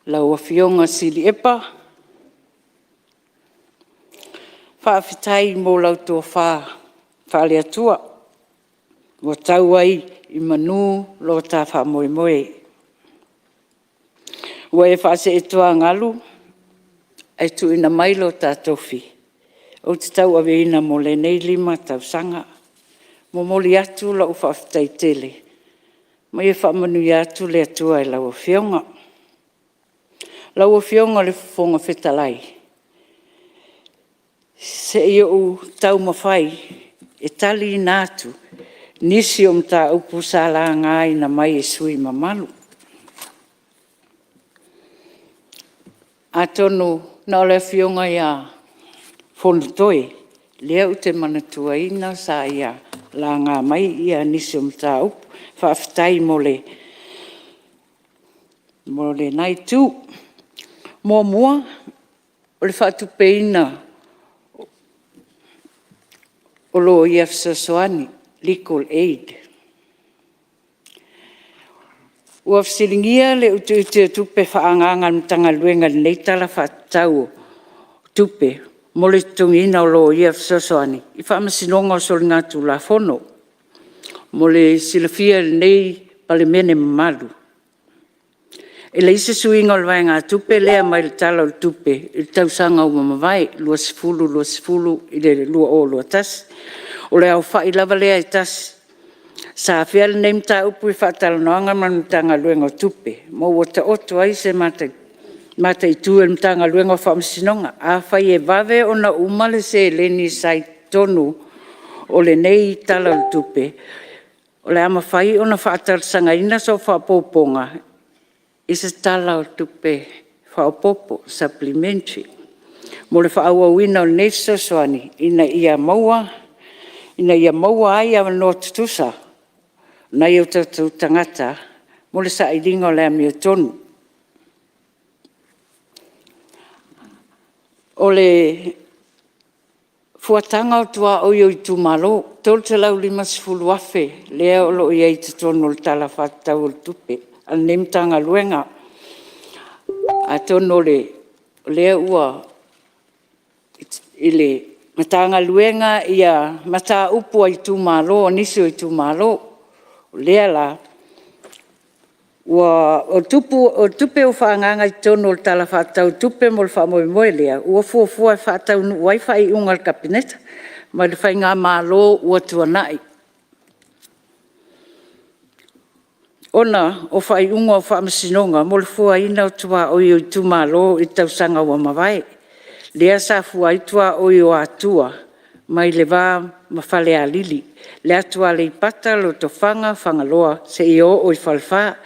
Lau Afioga Sili Epa, faafetai mo lau tofa faale-Atua ua tau ai i manu lo ta faamoemoe. Ua e faasee i tuagalu ae tuuina mai lo ta tofi ou te tauaveina mo lenei 5 tausaga. E momoli atu lau faafetai tele, ma ia faamanuia atu le Atua i lau Afioga. Lau Afioga i le Fofoga Fetalai, se i ou taumafai e taliina atu nisi o mataupu sa lagaina mai e sui usufono mamalu. Atonu na o le Afioga ia Fonotoe lea ou te manatuaina sa ia laga mai nisi o mataupu. Faafetai mo lena itu. Muamua, o le faatupeina o loia fesoasoani, legal aid. Ua fesiligia le utiuti o le tupe faaagaga a le Matagaluega i lenei Tala Faatatau o Tupe mo le totogiina o loia fesoasoani i Faamasinoga o Soligatulafono. Mo le silafia e lenei Palemene mamalu, e leai se suiga o le vaegatupe lea mai le Tala o le Tupe i le tausaga ua mavae 2020/2021. O le aofai lava lea e tasi. Sa afea lenei mataupu i faatalanoaga ma le Matagaluega o Tupe, ma ua taoto ai se mataitu e le Matagaluega o Faamasinoga. Afai e vave ona uma le seleni sa i totonu o lenei Tala o le Tupe, o le a mafai ona faatalosagaina se faaopoopoga i se Tala o le Tupe Faaopoopo, Supplementary mo le faaauauina o lenei fesoasoani, ina ia maua ai avanoa tutusa o nai o tatou tagata mo le sailiga o le amiotonu. O le fuataga o tuaoi o itumalo, e $350,000 lea o lo o i ai i totonu o le Tala Faatatau o le Tupe a lenei Matagaluega. Atonu o lea ua i le Matagaluega mataupu a itumalo, a nisi o itumalo. O lea la, o tupe ua faaagaaga i totonu o le Tala Faatatau o Tupe mo le faamoemoe lea, ua fuafua e faataunuu ai faaiuga a le Kapeneta ma le faigamalo ua tuanai, ona o faaiuga o Faamasinoga mo le fuaina o tuaoi o itumalo i tausaga ua mavae, lea sa fua ai tuaoi o Atua mai le va ma Falealili, le atu Aleipata, Lotofaga, Fagaloa seia oo i Falefa.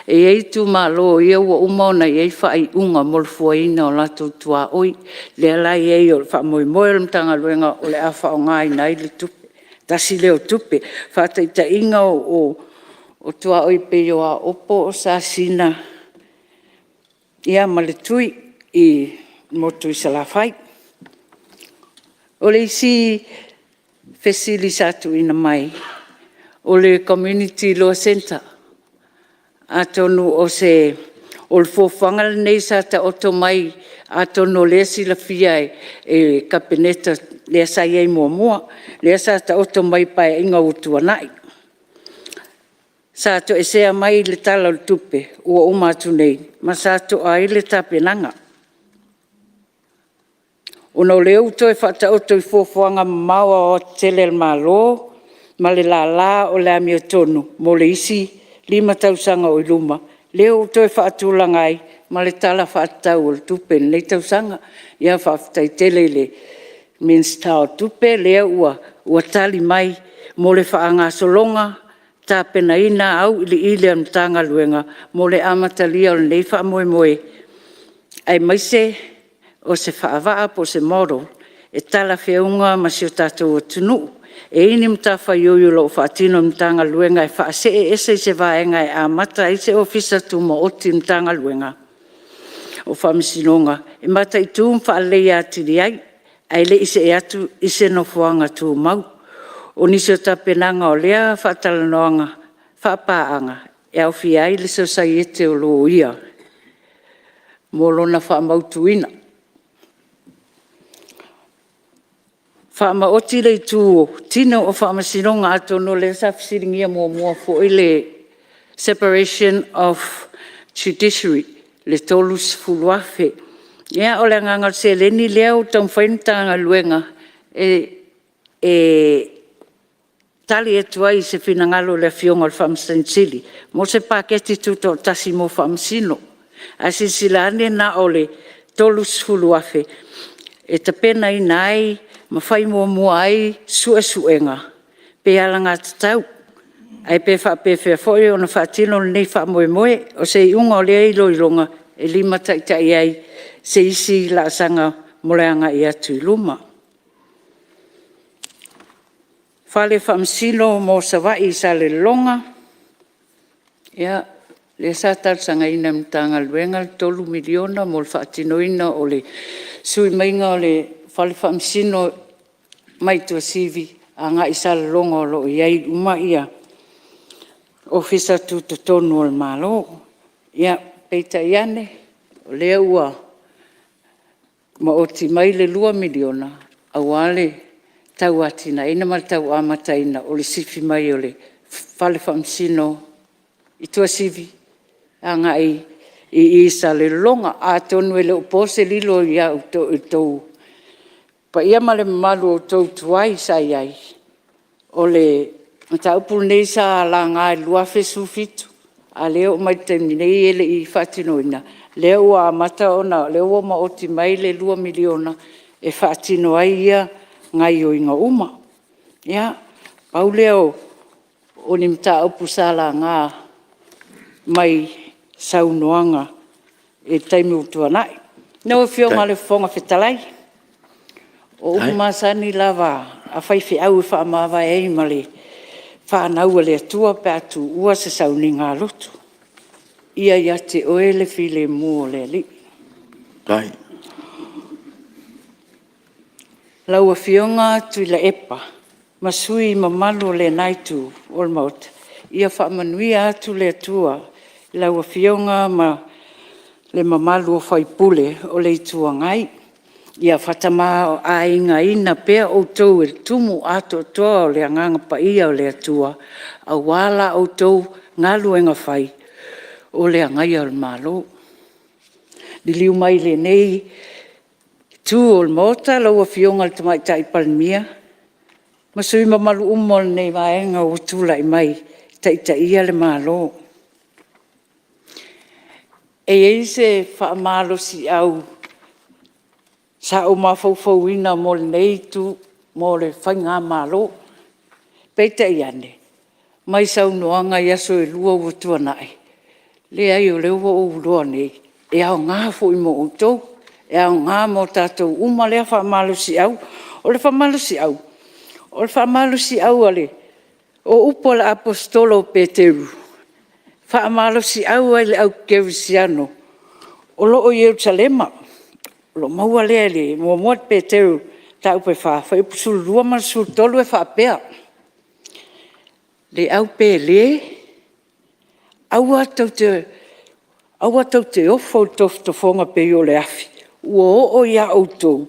E i ai itumalo ia ua uma ona i ai faaiuga mo le fuaina o latou tuaoi, lea la e i ai o le faamoemoe o le Matagaluega o le a faaaogaina ai le tupe, tasi lea o tupe. Faataitaiga o tuaoi e pei o Aopo, o Sasina ia ma le Tui i le motu i Salafai. O le isi fesili sa tuuina mai, o le Community Law Centre. Atonu o le fuafuaga lenei sa taoto mai, atonu o lea e silafia e le Kapeneta lea sa i ai muamua, lea sa taoto mai i Paeaiga ua tuanai. Sa toesea mai le Tala o le Tupe ua uma atu nei, ma sa toa ai le tapenaga. Ona o lea ua toe faataoto i fuafuaga mamao aoaotetele a le Malo ma le lala o le amiotonu mo le isi 5 tausaga o i luma, lea ua toe faatulaga ai ma le Tala Faatatau o le Tupe i lenei tausaga. Ia faafetai tele i le Minisita o Tupe lea ua tali mai mo le faagasologa tapenaina auiliili a le Matagaluega mo le amatalia o lenei faamoemoe, aemaise o se faavaa po o se model e talafeauga ma si o tatou atunuu. E i ai ni matafaioi o lo o faatino e le Matagaluega e faasee ese se vaega e amata ai se Ofisa Tumaoti a le Matagaluega o Faamasinoga e mataitu ma faaleleia atili ai, ae le i see atu i se nofoaga tumau. O nisi o tapenaga o lea faatalanoaga faapaaga, e aofia ai le Sosaiete o Loia mo lona faamautuina. Faamaoti le itu o tino o Faamasinoga, atonu o lea sa fesiligia muamua foi le separation of Judiciary i le $30,000. Ia o le agaga o le seleni lea ua taumafai le Matagaluega e tali atu ai i se finagalo o le Afioga i le Faamasino Sili mo se paketi tutoatasi mo Faamasino. Ae silasila ane na o le $30,000 e tapenaina ai ma fai muamua ai suesuega pe alagatatau, ae pe faapefea foi ona faatino lenei faamoemoe. O se iuga o lea iloiloga, e limataitai ai se isi laasaga mo le agai atu i luma. Fale Faamasino mo Savaii i Salelologa, ia, lea sa talosagaina e le Matagaluega le $3 miliona mo le faatinoina o le sui maiga o le Fale Faamasino mai Tuasivi agai i Salelologa o lo o i ai uma Ofisa Tutotonu o le Malo. Ia, peitai ane, o lea ua maoti mai le $2 miliona aua le tauatiaeina ma le tau amataina o le sifi mai o le Fale Faamasino i Tuasivi agai i Salelologa. Atonu e le o po se lilo i lo outou paia ma le mamalu o outou tuai sa i ai, o le mataupu lenei sa laga i le 2017, a o lea e oo mai i le taimi nei e le i faatinoina. O lea ua amata ona, o lea ua maoti mai le $2 miliona e faatino ai ia gaoioiga uma. Ia, pau lea o ni mataupu sa laga mai saunoaga i le taimi ua tuanai. Lau Afioga i le Fofoga Fetalai, o upu masani lava a faifeau e faamavae ai ma le fanau a le Atua pe a tuua se sauniga lotu, “Ia ia te oe le filemu o le Alii.” Lau Afioga Tuilaepa ma sui usufono mamalu o lena Itu o le Maota, ia faamanuia atu le Atua i lau Afioga ma le mamalu o sui usufono o le Itu Agai. Ia faatamaoaigaina pea outou e le tumu atoatoa o le Agaga Paia o le Atua, aua la outou galuega fai o le agaia o le Malo. Liliu mai i lenei Itu o le Maota lau Afioga i le Tamaitai Palemia ma sui usufono mamalu uma o lenei Vaega ua tulai mai e taitaia le Malo. E i ai se faamalosiau sa ou mafaufauina mo lenei Itu, mo le faigamalo, peitai ane, mai saunoaga i aso e lua ua tuanai, leai o lea ua ou iloa nei, e aoga foi mo outou, e aoga mo tatou uma lea faamalosiau. O le faamalosiau, o le faamalosiau o upu a le Aposetolo o Peteru, faamalosiau ai i le au kerisiano o lo o i Ierusalema. O lo o maua lea i le 1 Peteru 4, fuaiupu 12 ma le 13 e faapea, “Le au pelē, aua tou te ofo i le tofotofoga e pei o le afi ua oo ia outou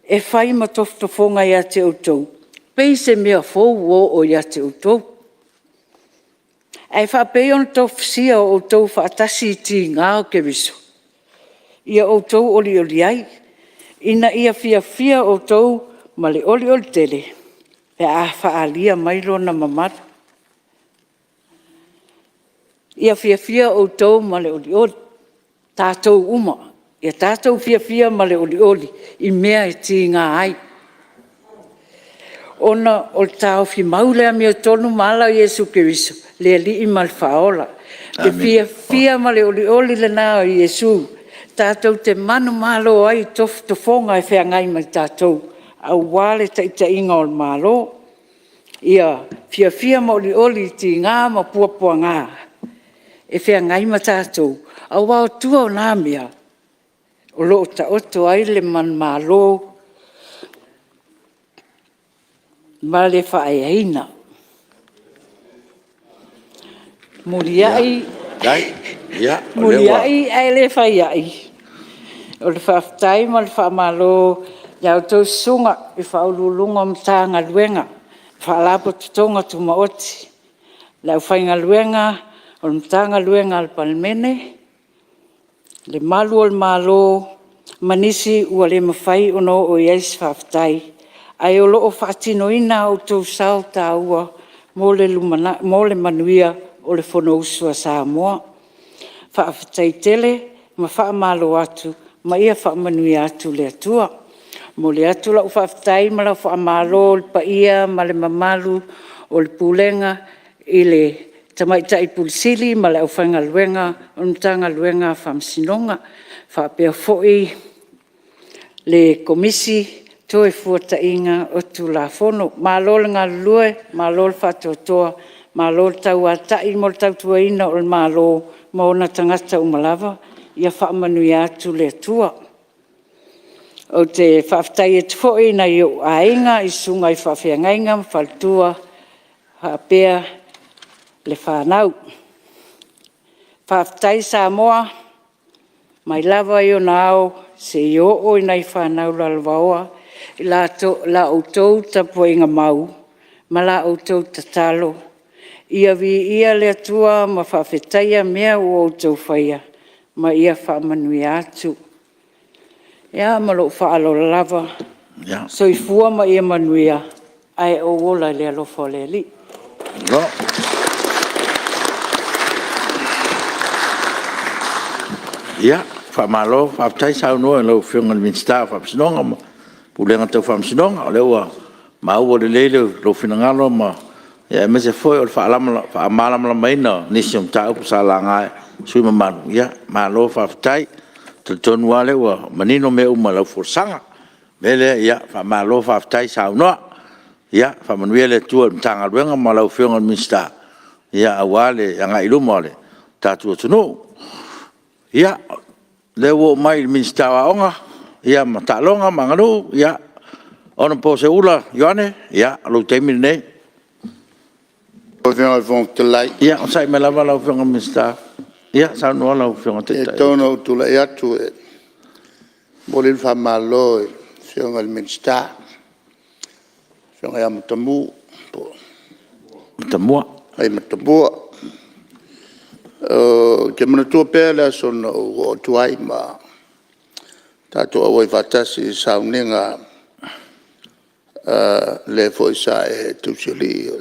e fai ma tofotofoga ia te outou, pei se mea fou ua oo ia te outou. Ae faapei ona tofusia o outou faatasi i tiga o Keriso? Ia outou olioli ai, ina ia fiafia outou ma le olioli tele pe a faaalia mai lona mamalu. Ia fiafia outou ma le olioli, tatou uma, ia tatou fiafia ma le olioli i mea e tiga ai, ona o le taofimau i le amiotonu ma ala o Iesu Keriso le Alii ma le Faaola. Le fiafia ma le olioli lena o Iesu tatou te manumalo ai i tofotofoga e feagai ma tatou, aua le taitaiga o le Malo. Ia fiafia ma olioli i tiga ma puapuaga e feagai ma tatou, aua o tua o na mea, o lo o taoto ai le manumalo ma le faaeaina. Muliai ae le fai ai, o le faafetai ma le faamalo i a outou susuga i Ofisa Sili o Pulega o Matagaluega, Faalapotopotoga Tumaoti, le aufaigaluega o Matagaluega a le Palemene, le malu o le Malo ma nisi ua le mafai ona oo i ai se faafetai, ae o lo o faatinoina lo outou sao taua mo le manuia o le Fonousu a Samoa. Faafetai tele ma faamalo atu, ma ia faamanuia atu le Atua. E momoli atu lau faafetai ma lau faamalo i le paia ma le mamalu o le Pulega i le Tamaitai Ofisa Sili ma le aufaigaluega o le Matagaluega o Faamasinoga, faapea foi le Komisi Toefuataiga o Tulafono. Malo le galulue, malo le faatoatoa, malo le tauatai mo le tautuaina o le Malo ma ona tagata uma lava, ia faamanuia atu le Atua. Ou te faafetai atu foi i nai ou aiga i susuga i faafeagaiga ma faletua faapea le fanau. Faafetai Samoa, mai lava i ona ao seia oo i nai fanau lalovaoa, i la outou tapuaiga mau ma la outou tatalo, ia viia le Atua ma faafetaia mea ua outou faia, ma ia faamanuia atu. Ia ma lou faaaloalo lava. Soifua ma ia manuia, ae ou ola i le alofa o le Alii. Ia, faamalo faafetai saunoa i lau Afioga i le Minisita o Faamasinoga ma Pulega Tau Faamasinoga. O lea ua maua lelei lou finagalo aemaise foi o le faamalamalamaina o nisi o mataupu sa laga e sui usufono mamalu. Ia malo faafetai. E talitonu lava o lea ua manino mea uma i lau folasaga. O le mea lea, faamalo faafetai saunoa. Ia faamanuia le Atua i le Matagaluega ma lau Afioga i le Minisita aua le agai i luma o le tatou atunuu. Ia, o lea ua oo mai i le Minisita o Aoga, ma Taaloga ma Aganuu, Hon Seuula Ioane, o lou taimi lenei. Lau Afioga i le Fofoga Fetalai... Ia onosai mai lava lau Afioga i le Minisita. Ia saunoa lau Afioga i le Taitai. E tatau ona ou tulai atu e momoli le faamalo i le Afioga i le Minisita, le Afioga ia Matamua. Matamua. Ou te manatua pea le aso na ou oo atu ai ma tatou auai faatasi i le sauniga le foi sa e tausialii,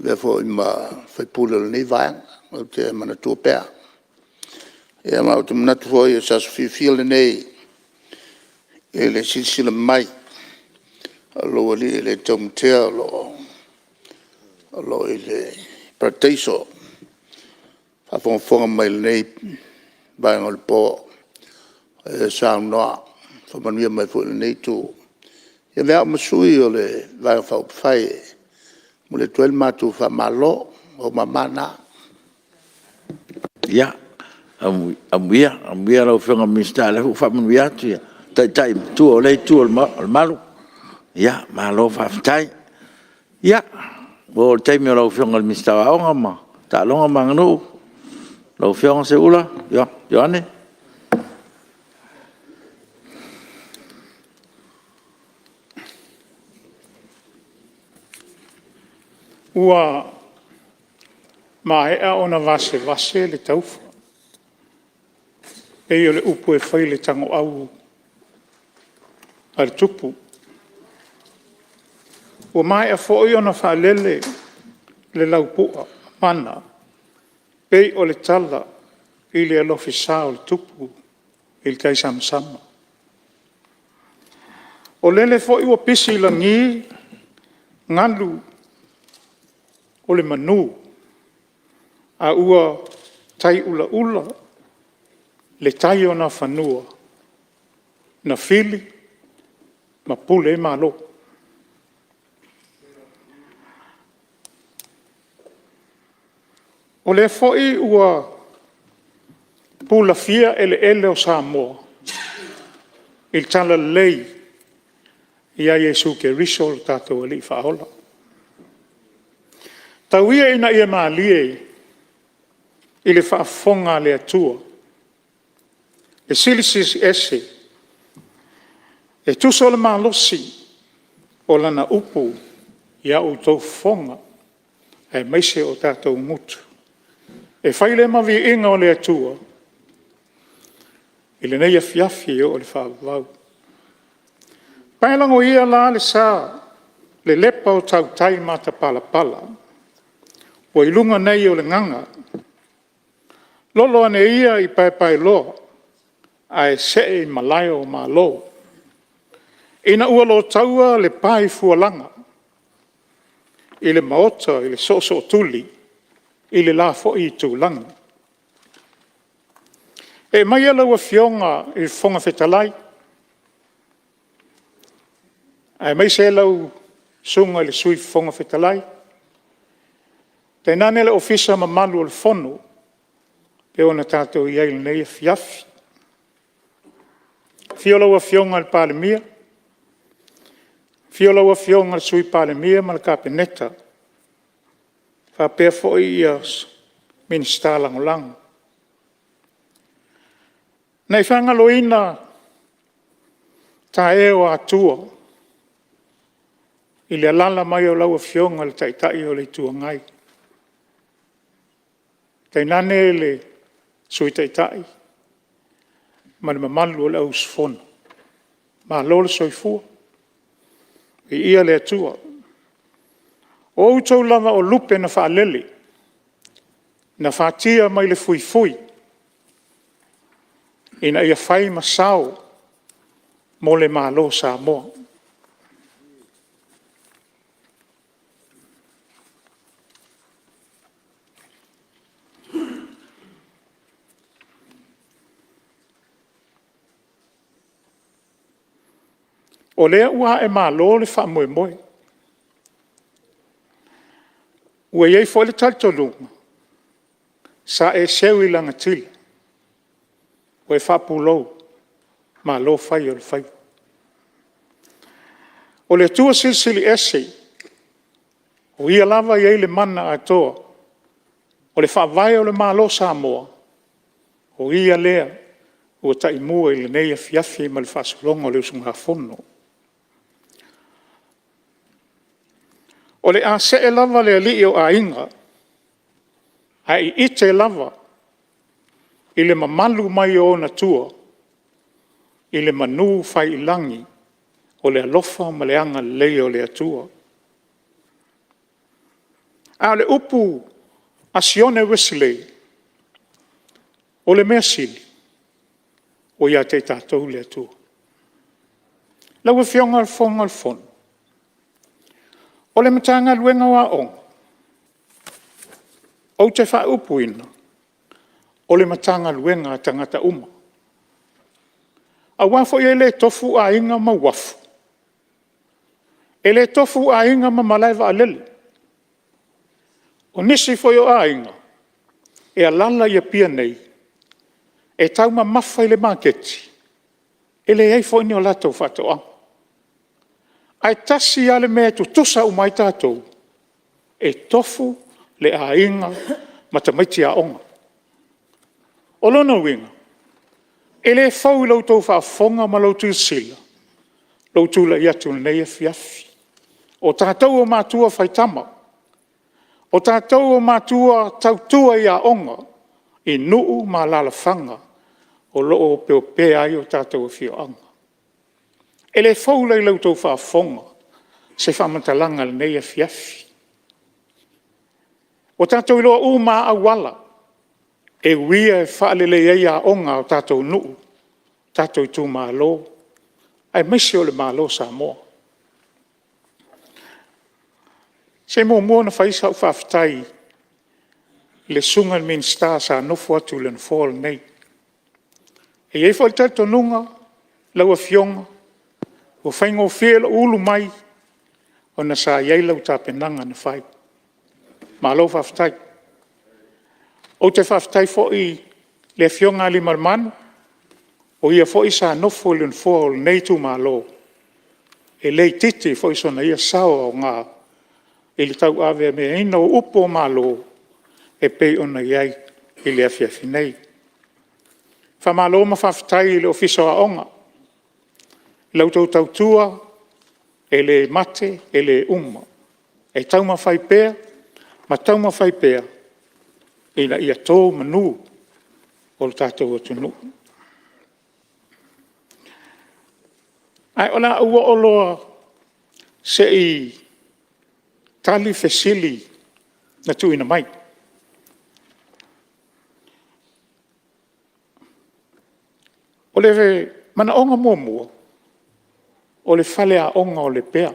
avea foi ma sui usufono o lenei Vaega. Ou te manatua pea. Ia ma ou te manatu foi o se aso fiafia lenei i le silasila mai o lou alii e le taumatea o lo o i le Parataiso o faafogafoga mai i lenei vaega o le po o e saunoa, faamanuia mai foi i lenei Itu. Ia avea au ma sui o le Vaega Faaupufai e momoli atu ai le matou faamalo. O ou mama na. Ia, amuia lau Afioga i le Minisita, o lea foi ua faamanuia atu le taitai matua o lea Itu o le Malu. Ia, malo faafetai. Ia, ua oo i le taimi o lau Afioga i le Minisita o Aoga, Taaloga ma Aganuu, lau Afioga Seuula Ioane. Ua maea ona vasevase le taufa, e pei o le upu e fai i le tagoau a le tupu. Ua maea foi ona faalele le laupua mana pei o le tala i le alofisa o le tupu i le taisamasama. O lele foi ua pisi i lagi galu o le manu a ua taiulaula le tai o Nafanua na fili ma pule ai Malo. O lea foi ua pulafia eleele o Samoa i le talalelei ia Iesu Keriso o lo tatou Alii Faaola. Tau ia ina ia malie i le faafofoga a le Atua le Silisili Ese e tusa o le malosi o Lana upu ia outou fofoga aemaise o tatou gutu, e fai lea ma viiga o le Atua i lenei afiafi e oo i le faavavau. Paelago ia la le sa lelepa o tautai matapalapala ua i luga nei o le gaga, lolo ane ia i paepaeloa ae see i malae o Malo, ina ua lo taua le pa i Fualaga i le maota i le Soosootuli i le la foi itulagi. Ee maia lau Afioga i le Fofoga Fetalai, aemaise lau susuga i le Sui Fofoga Fetalai, tainane le Ofisa mamalu o le Fono e pei ona tatou i ai i lenei afiafi. Afio lau Afioga i le Palemia, afio lau Afioga i le Sui Palemia ma le Kapeneta, faapea foi Minisita Lagolago. Ne i faagaloina tae o Atua i le alaala mai o lau Afioga i le Taitai o le Itu Agai, tainane le Sui Taitai ma le mamalu o le auusufono. Malo le soifua, viia le Atua. O outou lava o lupe na faalele, na fatia mai le fuifui ina ia fai ma sao mo le Malo o Samoa. O lea ua aemalo le faamoemoe, ua i ai foi le talitonuga, sa e seu i lagatila ua e faapulou, malo fai o le faiva. O le Atua Silisili Ese, o Ia lava e i ai le mana atoa, o le Faavae o le Malo o Samoa, o Ia lea ua taimua i lenei afiafi ma le faasologa o le usugafono. O le a see lava le alii o aiga, ae iite lava i le mamalu mai o ona tua i le manufaiilagi o le alofa ma le agalelei o le Atua. A o le upu a Sione Ueselei, “O le mea sili, ua ia te i tatou le Atua.” Lau Afioga i le Fofoga o le Fono, o le Matagaluega o Aoga, ou te faaupuina, o le Matagaluega a tagata uma. Aua foi e le tofu aiga ma uafu, e le tofu aiga ma malaevaalele. O nisi foi o aiga, e alaala i Apia nei, e taumamafa i le maketi, e leai foi ni a latou faatoaga. Ae tasi lava le mea e tutusa uma ai tatou, e tofu le aiga ma tamaiti aoga. O lona uiga, e le fou i la outou faafofoga ma la outou silasila lou tulai atu i lenei afiafi. O tatou o matua faitama. O tatou o matua tautua i aoga i nuu ma alalafaga o lo o opeopea ai o tatou afioaga. E le fou la i la outou faafofoga se faamatalaga i lenei afiafi. Ua tatou iloa uma lava auala e uia e faaleleia ai aoga a o tatou nuu, tatou itumalo, aemaise o le Malo o Samoa. Se i muamua ona fai sau faafetai i le susuga i le Minisita sa nofo atu i le Nofoa lenei. E i ai foi le talitonuga lau Afioga, ua faigofie lou ulu mai ona sa i ai lau tapenaga na fai. Malo faafetai. Ou te faafetai foi i le Afioga ia Aliimalemanu, o ia foi sa nofo i le nofoa o lenei itumalo, e le itiiti foi sona ia sao aoga i le tauavameaina o upu o Malo e pei ona i ai i le afiafi nei. Faamalo ma faafetai i le Ofisa o Aoga i la outou tautua e le mate e le uma, e taumafai pea ma taumafai pea ina ia to manu o le tatou atunuu. Ae o le a ou oo loa se i tali fesili na tuuina mai. O le manaoga muamua, o le faleaoga o Lepea.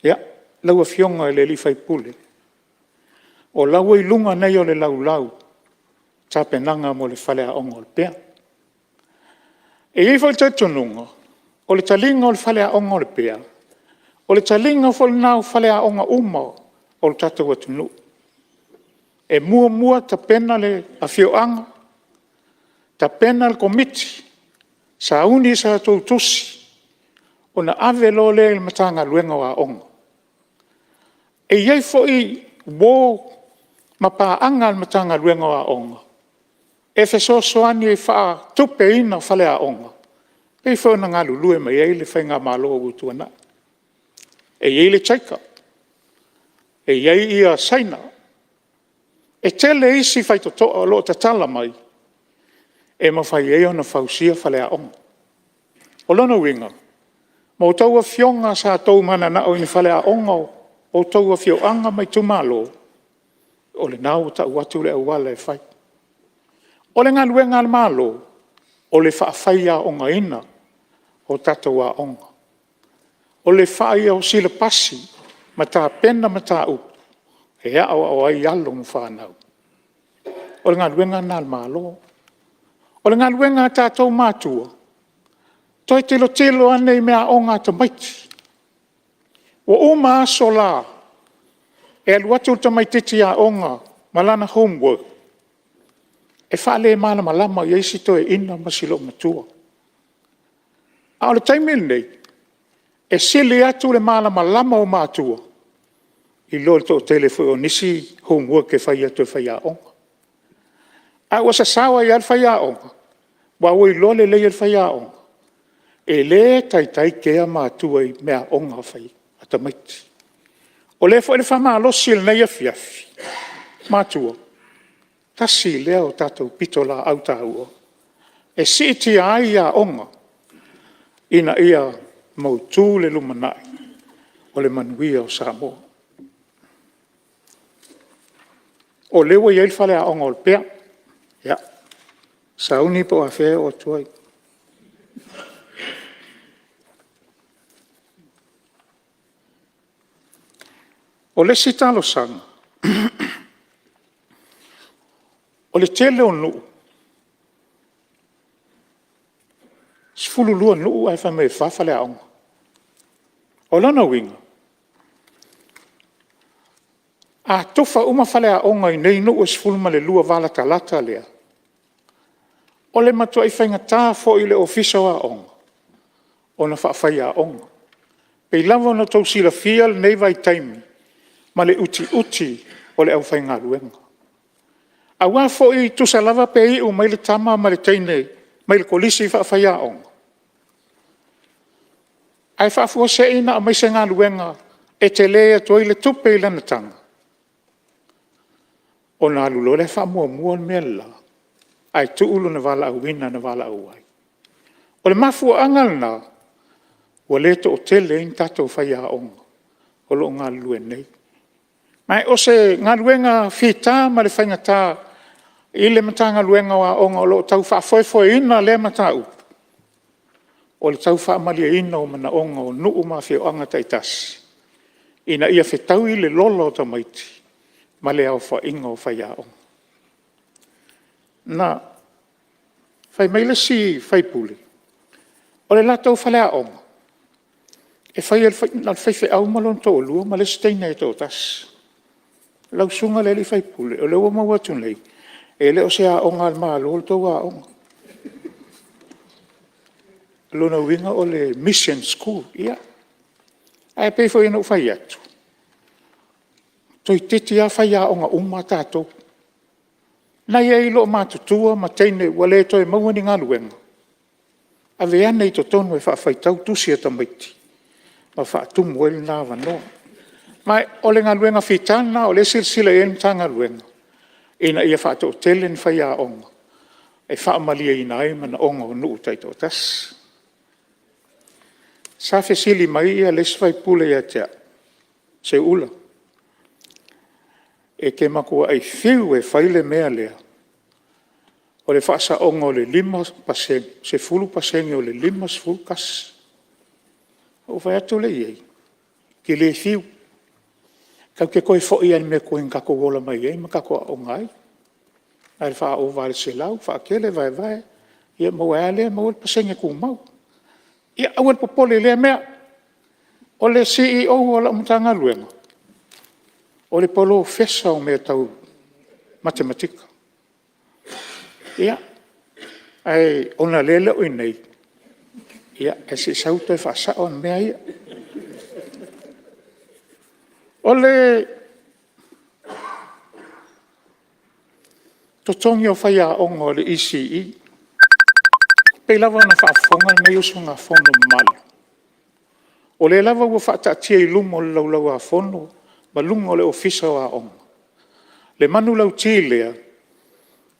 Ia, lau Afioga i le sui usufono, o la ua i luga nei o le laulau tapenaga mo le faleaoga o Lepea. E i ai foi le talitonuga, o le taliga o le faleaoga o Lepea, o le taliga foi lena o faleaoga uma o le tatou atunuu. E muamua tapena le afioaga, tapena le komiti, sauni sa outou tusi, ona ave loa lea i le Matagaluega o Aoga. E i ai foi uo ma paaga a le Matagaluega o Aoga e fesoasoani e faatupeina faleaoga, e pei foi ona galulue mai ai le faigamalo ua tuanai. E i ai le JICA, e i ai Saina, e tele isi faitotoa o lo o tatala mai e mafai ai ona fausia faleaoga. O lona uiga, ma outou afioga sa outou mananao i faleaoga o outou afioaga ma itumalo, o lena ua tau atu le auala e fai. O le galuega a le Malo, o le faafaiaogaina o tatou aoga. O le faia o silapasi ma tapena mataupu e aoao ai alo ma fanau. O le galuega lena a le Malo. O le galuega a tatou matua, toe tilotilo ane i meaaoga a tamaiti. Ua uma aso la e alu atu le tamaititi aoga ma lana homework, e faale malamalama i ai si toeaina ma si olomatua. A o le taimi lenei, e sili atu le malamalama o matua, i lo le toatele foi o nisi homework e fai atu e faiaoga. Ae ua sasao ai lava le faiaoga, aua ua iloa lelei e le faiaoga, e le taitai kea matua i meaaoga a tamaiti. O le foi le faamalosi i lenei afiafi, matua, tasi lea o tatou pitolaau taua e siitia ai aoga ina ia mautu le lumanai o le manuia o Samoa. O lea ua i ai le faleaoga o Lepea, ia, sauni po o afea e oo atu ai. O le isi talosaga, o le tele o nuu, e 12 nuu ae fai mai e 4 faleaoga. O lona uiga, a tufa uma faleaoga i nei nuu e 12 valatala lea, o le matuai faigata foi i le Ofisa o Aoga ona faafaiaoga. E pei lava ona outou silafia lenei vaitaimi ma le utiuti o le aufaigaluega. Aua foi e tusa lava pe iu mai le tama ma le teine mai le Kolisi faafaiaoga, ae faafuasei ona aumai se galuega e tele atu ai le tupe i lana taga. Ona alu loa lea faamuamua le mea le la, ae tuu lona valaauina na valaau ai. O le mafuaaga lena ua le toatele ai ni tatou faiaoga o lo o galulue nei. Ma o se galuega fita ma le faigata i le Matagaluega o Aoga o lo o tau faafoefoeina lea mataupu, o le tau faamalieina o manaoga o nuu ma afioaga taitasi, ina ia fetaui le lola o tamaiti ma le aofaiga o faiaoga. Na fai mai le isi sui usufono, o le latou faleaoga, e fai e le faifeau ma lona toalua ma le isi teine e toatasi. Lau susuga i le sui usufono, o lea ua maua atu nei, e le o se aoga a le Malo le tou aoga. O lona uiga o le Mission School. Ia, ae pei foi ona ou fai atu, toeitiiti lava faiaoga uma tatou. O nai e loomatutua ma teine ua le toe maua ni galuega, ave ane i totonu e faafaitau tusi a tamaiti ma faatumu ai lena avanoa. Ma o le galuega fita lena o lea e silasila i ai le Matagaluega, ina ia faatoatele ni faiaoga e faamalieina ai manaoga o nuu taitoatasi. Sa fesili mai le isi sui usufono ia te au, Seuula, e te matuai fiu e fai le mea lea o le faasaoga o le 10% o le 51. Ona ou fai atu lea i ai, ou te le fiu, tatou te toe foi lava i le mea tuai na tatou ola mai ai ma tatou aooga ai. Na o le faa-ova lava i le 100 faatele vaevae, ia maua ai lava lea maua ai le pasene tumau. Ia aua le popole i lea mea. O le CEO o lau Matagaluega, o le polofesa o mea tau matematika. Ia, ae ona o lea e le o i inei, ae se i sau toe faasao ana mea ia. O le totogi o faiaoga o le ECE. E pei lava ona faafofoga lenei usugafono mamalu, o lea lava ua faataatia i luma o le Laulau-a-Fono ma luga o le Ofisa o Aoga le manulauti lea,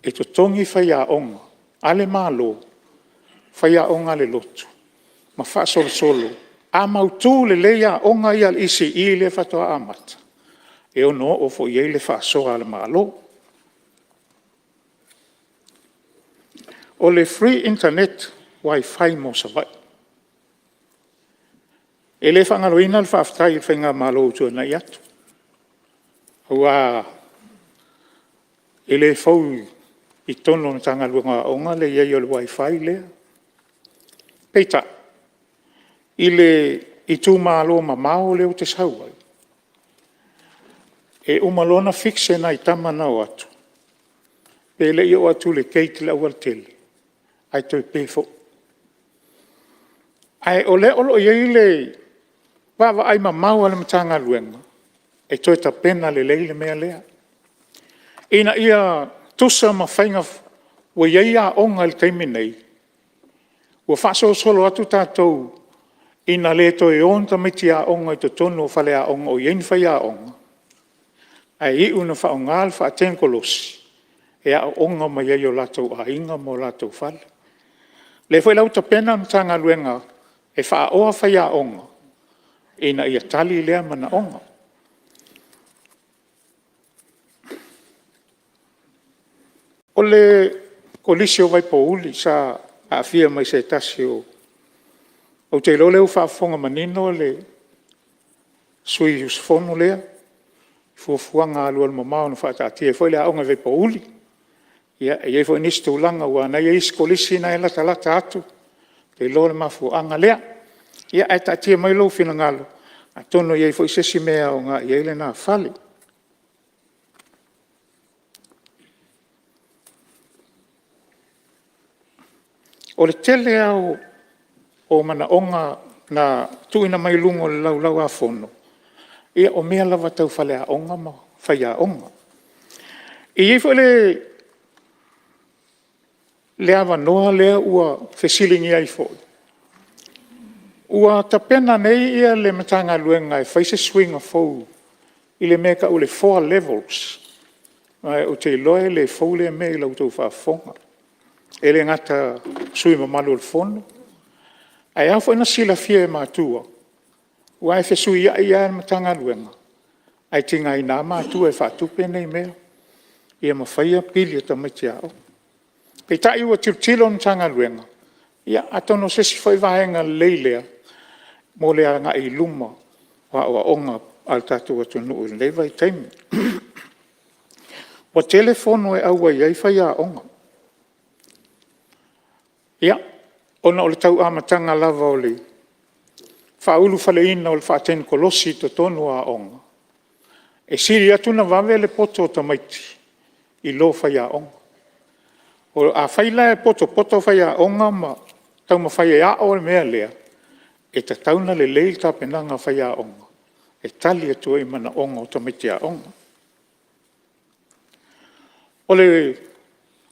e totogi faiaoga a le Malo, faiaoga a le lotu ma faasolosolo. A mautu lelei aoga ia a le ECE lea faatoa amata, e ono oo foi i ai le faasoa a le Malo. O le free internet wifi mo Savaii. E le faagaloina le faafetai i le faigamalo ua tuanai atu, aua e le fou i totonu o le Matagaluega o Aoga le i ai o le wifi lea. Peitai, i le itumalo mamao lea ou te sau ai, e uma loa ona fix e nai tama na o atu, pe le i oo atu i le gate i le aualatele ae toe pe foi. Ae o lea o lo o i ai le vaavaai mamao a le Matagaluega e toe tapena lelei le mea lea, ina ia tusa ma faiga ua i ai aoga i le taimi lenei, ua faasolosolo atu tatou ina le toe o ni tamaiti aoga i totonu o faleaoga o i ai ni faiaoga, ae iu ina faaaoga le faatekonolosi e aooga mai ai i o latou aiga ma o latou fale. O lea foi la ua tapena le Matagaluega e faaoa faiaoga ina ia tali lea manaoga. O le Kolisi o Vaipouli sa aafia mai i se tasi o… Ou te iloa o lea ua faafofoga manino le sui usufono lea i fuafuaga alualumamao na faataatia ai foi le aoga i Vaipouli. Ia e i ai foi nisi tulaga aua o lena e i ai isi Kolisi na e latalata atu, ou te iloa o le mafuaaga lea. Ia ae taatia mai lou finagalo, atonu e i ai foi se isi mea e aoga i ai lena fale. O le tele lava o manaoga na tuuina mai i luga o le Laulau-a-Fono, ia o mea lava tau faleaoga ma faiaoga. E i ai foi le avanoa lea ua fesiligia ai foi, ua tapena nei le Matagaluega e fai se suiga fou i le mea e tau o le four levels. Ma ou te iloa e le fou lea mea i la outou faafofoga. E le gata i sui usufono mamalu o le Fono, ae ao foi ona silafia e matua, aua e fesuiai lava Matagaluega, ae tigaina lava matua e faatupe nei mea, ia ma faia pili o tamaiti aoga. Peitai ua tilotilo le Matagaluega, ia atonu o se isi foi vaega lelei lea mo le agai i luma o aoaoga a le tatou atunuu i lenei vaitaimi. Ua tele fono e auai ai faiaoga. Ia, ona o le tau amataga lava o le faaulufaleina o le faatekonolosi i totonu o aoga, e sili atu ona vave le poto o tamaiti i lo faiaoga. Afai la e poto faiaoga ma taumafai e ao le mea lea, e tatau ona lelei le tapenaga a faiaoga e tali atu ai i manaoga o tamaiti aoga. O le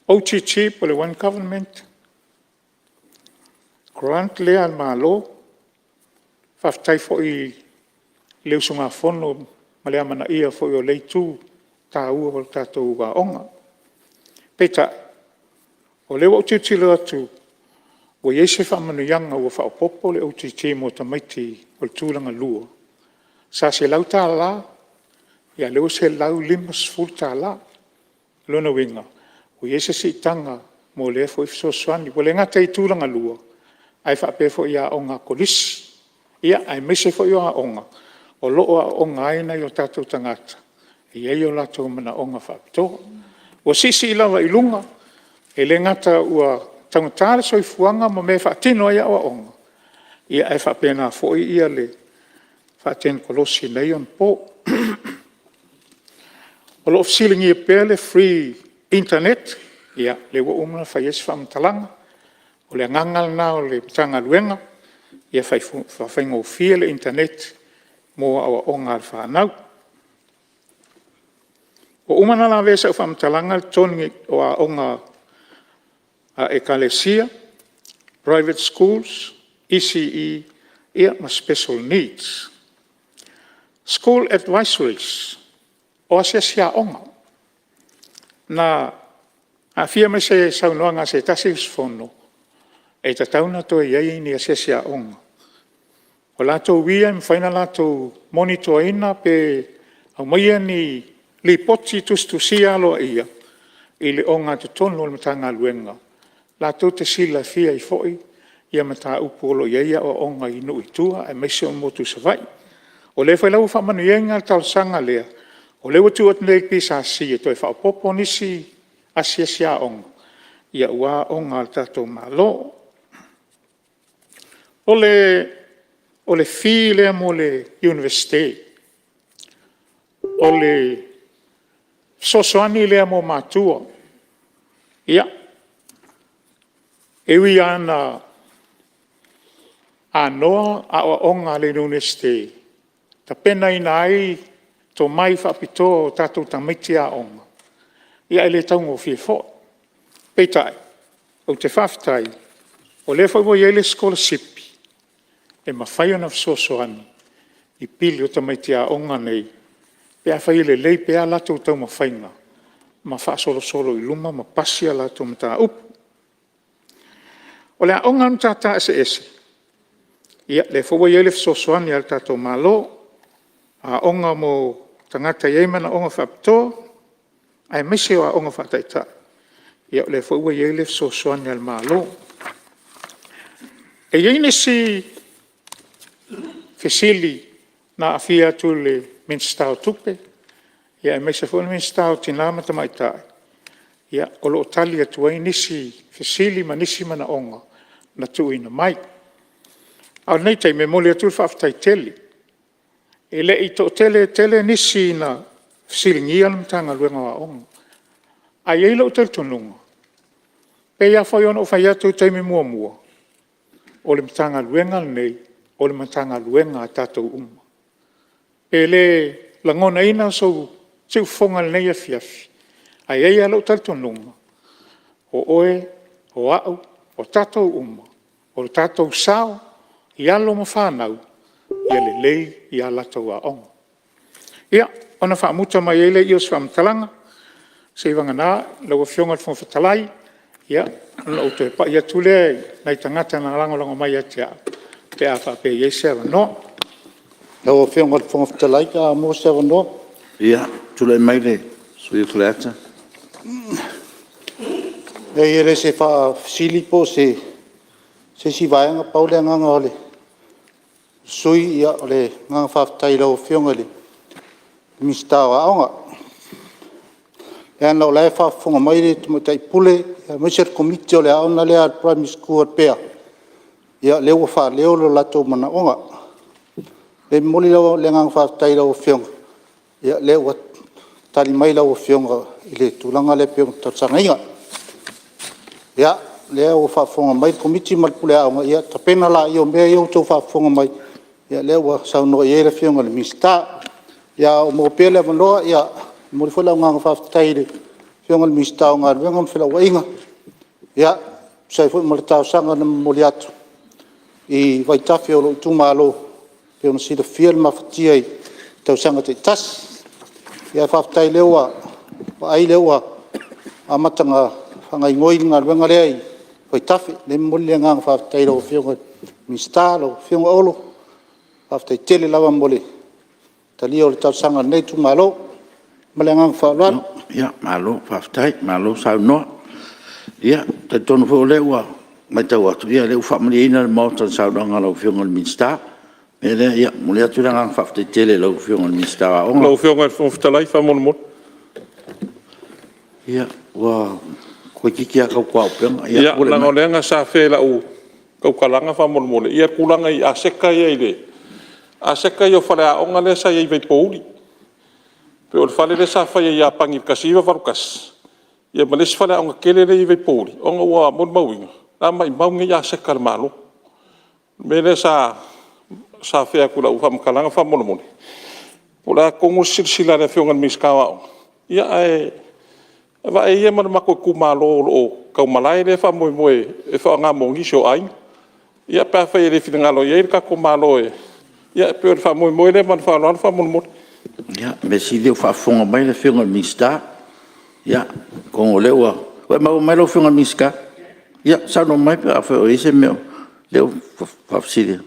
OGG po o le One Government Grant lea a le Malo, faafetai foi i le usugafono ma le amanaia foi o lea itu taua o le tatou aoga. Peitai, o lea ua ou tilotilo atu ua i ai se faamanuiaga ua faaopoopo le OGG mo tamaiti o le Tulagalua, sa $100 a o lea ua $150. O lona uiga, ua i ai se siitaga mo lea foi fesoasoani. Ua le gata i Tulagalua, ae faapea foi i aoga a Kolisi, aemaise foi o aoga o lo o aooga ai nai o tatou tagata e i ai o latou manaoga faapitoa. Ua siisii lava i luga, e le gata ua taugata le soifuaga ma mea e faatino ai aoaoga, ae faapena foi le faatekonolosi i nei ona po. O lo o fesiligia pea le free internet, ia o lea ua uma ona fai i ai se faamatalaga. O le agaga lena o le Matagaluega, ia faafaigofie le internet mo aoaoga a le fanau. Ua uma ona lavea i sau faamatalaga le totogi o aoga a Ekalesia, private schools, ECE ma Special Needs. School Advisories, o asiasi aoga. Na aafia mai i se saunoaga a se tasi sui usufono, e tatau ona toe i ai ni asiasi aoga. O latou ia e mafai ona latou monitor ina pe aumaia ni lipoti tusitusia aloaia i le ogatotonu o le Matagaluega, latou te silafia ai foi mataupu o lo o i ai aoaoga i nuu i tua aemaise o le motu i Savaii. O lea foi la ua faamanino le talosaga lea, o lea ua tuu atu nei i le PSC e toe faaopoopo nisi asiasi aoga aua aoga a le tatou Malo. O le fee lea mo le Iunivesite, o le fesoasoani lea mo matua. Ia, e ui lava ina anoa aoaoga a le Iunivesite e tapenaina ai tomai faapitoa o tatou tamaiti aoga, ae le taugofie foi. Peitai, ou te faafetai o lea foi ua i ai le sikolasipi e mafai ona fesoasoani i pili o tamaiti aoga nei pe afai e lelei pea a latou taumafaiga ma faasolosolo i luma ma pasi a latou mataupu. O le aoga a le Matata Eseese, ia lea foi ua i ai le fesoasoani a le tatou Malo, aoga mo tagata e i ai manaoga faapitoa, aemaise o aoga faataitai, o lea foi ua i ai le fesoasoani a le Malo. E i ai nisi fesili na aafia atu i le Minisita o Tupe, aemaise foi o le Minisita o Tina ma Tamaitai, o lo o tali atu ai nisi fesili ma nisi manaoga na tuuina mai. A o lenei taimi, e momoli atu le faafetai tele, e le i toatele tele nisi na fesiligia le Matagaluega o Aoga. Ae i ai lou talitonuga, e pei lava foi ona ou fai atu i le taimi muamua, o le Matagaluega lenei, o le Matagaluega a tatou uma. Pe le lagonaina sou siufofoga i lenei afiafi, ae i ai lava lou talitonuga, o oe, o au, o tatou uma, o le tatou sao i alo ma fanau, ia lelei a latou aoga. Ia, ona faamuta mai ai lea o se faamatalaga. Seivagana lau Afioga i le Fofoga Fetalai, ona ou toe pai atu lea i nai tagata na lagolago mai ia te au, pe a faapea e i ai se avanoa. Lau Afioga i le Fofoga Fetalai pe maua se avanoa. Ia, tulai mai le sui usufono mo Faleata. Leai e le o se faafesili po o se isi vaega. Pau le agaga o le sui usufono, o le agaga faafetai i lau Afioga i le Minisita o Aoga, leaga o la e faafofoga mai le Tamaitai Pule aemaise le Komiti o le aoga lea a le Primary School o Lepea, o lea ua faaleo lo latou manaoga. E momoli le agaga faafetai i lau Afioga, o lea ua tali mai lau Afioga i le tulaga lea pei ona talosagaina. Ia, o lea ua faafofoga mai le Komiti ma le Pule Aoga, ia tapena laia o mea ia ua outou faafofoga mai, o lea ua saunoa i ai le Afioga i le Minisita. Ia, a o maua pea le avanoa, e momoli foi le agaga faafetai i le Afioga i le Minisita o Galuega ma Felauaiga e tusa ai foi ma le talosaga na momoli atu i vaitafe o lou itumalo, e pei ona silafia le mafatia i tausaga taitasi. Ae faafetai o lea ua vaai o lea ua amata ona faagaoioi le galuega lea i vaitafe. O lea e momoli le agaga faafetai i lau Afioga i le Minisita lau Afioga Olo, faafetai tele lava mo le talia o le talosaga a lenei itumalo. Ma le agaga faaaloalo. Malo faafetai, malo saunoa. Ia, e talitonu foi o lea ua matau atu, o lea ua faamalieina le Maota i le saunoaga a lau Afioga i le Minisita. O le mea lea, e momoli atu le agaga faafetai tele i lau Afioga i le Minisita o Aoga. Lau Afioga i le Fofoga Fetalai faamolemole. Ia, ua toeitiiti lava tautuaupega. Ia leaga o lea na safea i lau tautalaga faamolemole le tulaga i aseta ia o faleaoga lea sa i ai i Vaipouli. Pei o le fale lea sa fai e Iapani i le 1981 ma le isi faleaoga tele lea e i Vaipouli, ona ua molimauina, o la e maumau nei aseta a le Malo. O le mea lea sa afea atu i lau faamatalaga faamolemole, po o le a tonu le silasila a le Afioga i le Minisita o Aoga, ae vaai ia ma le matou itumalo o lo o tau malae lea e faamoemoe e faaaoga mo nisi o aiga. Ia pe afai e le finagalo i ai le tatou Malo e… Ia pei o le faamoemoe lea ma le faaaloalo faamolemole. Ia, o le mea sili o lea ua faafofoga mai le Afioga i le Minisita. Ia, atonu o lea ua… Ua e maua mai lau Afioga i le Minisita? Ia saunoa mai pe afai o i ai se mea o… lea ua faafesili atu.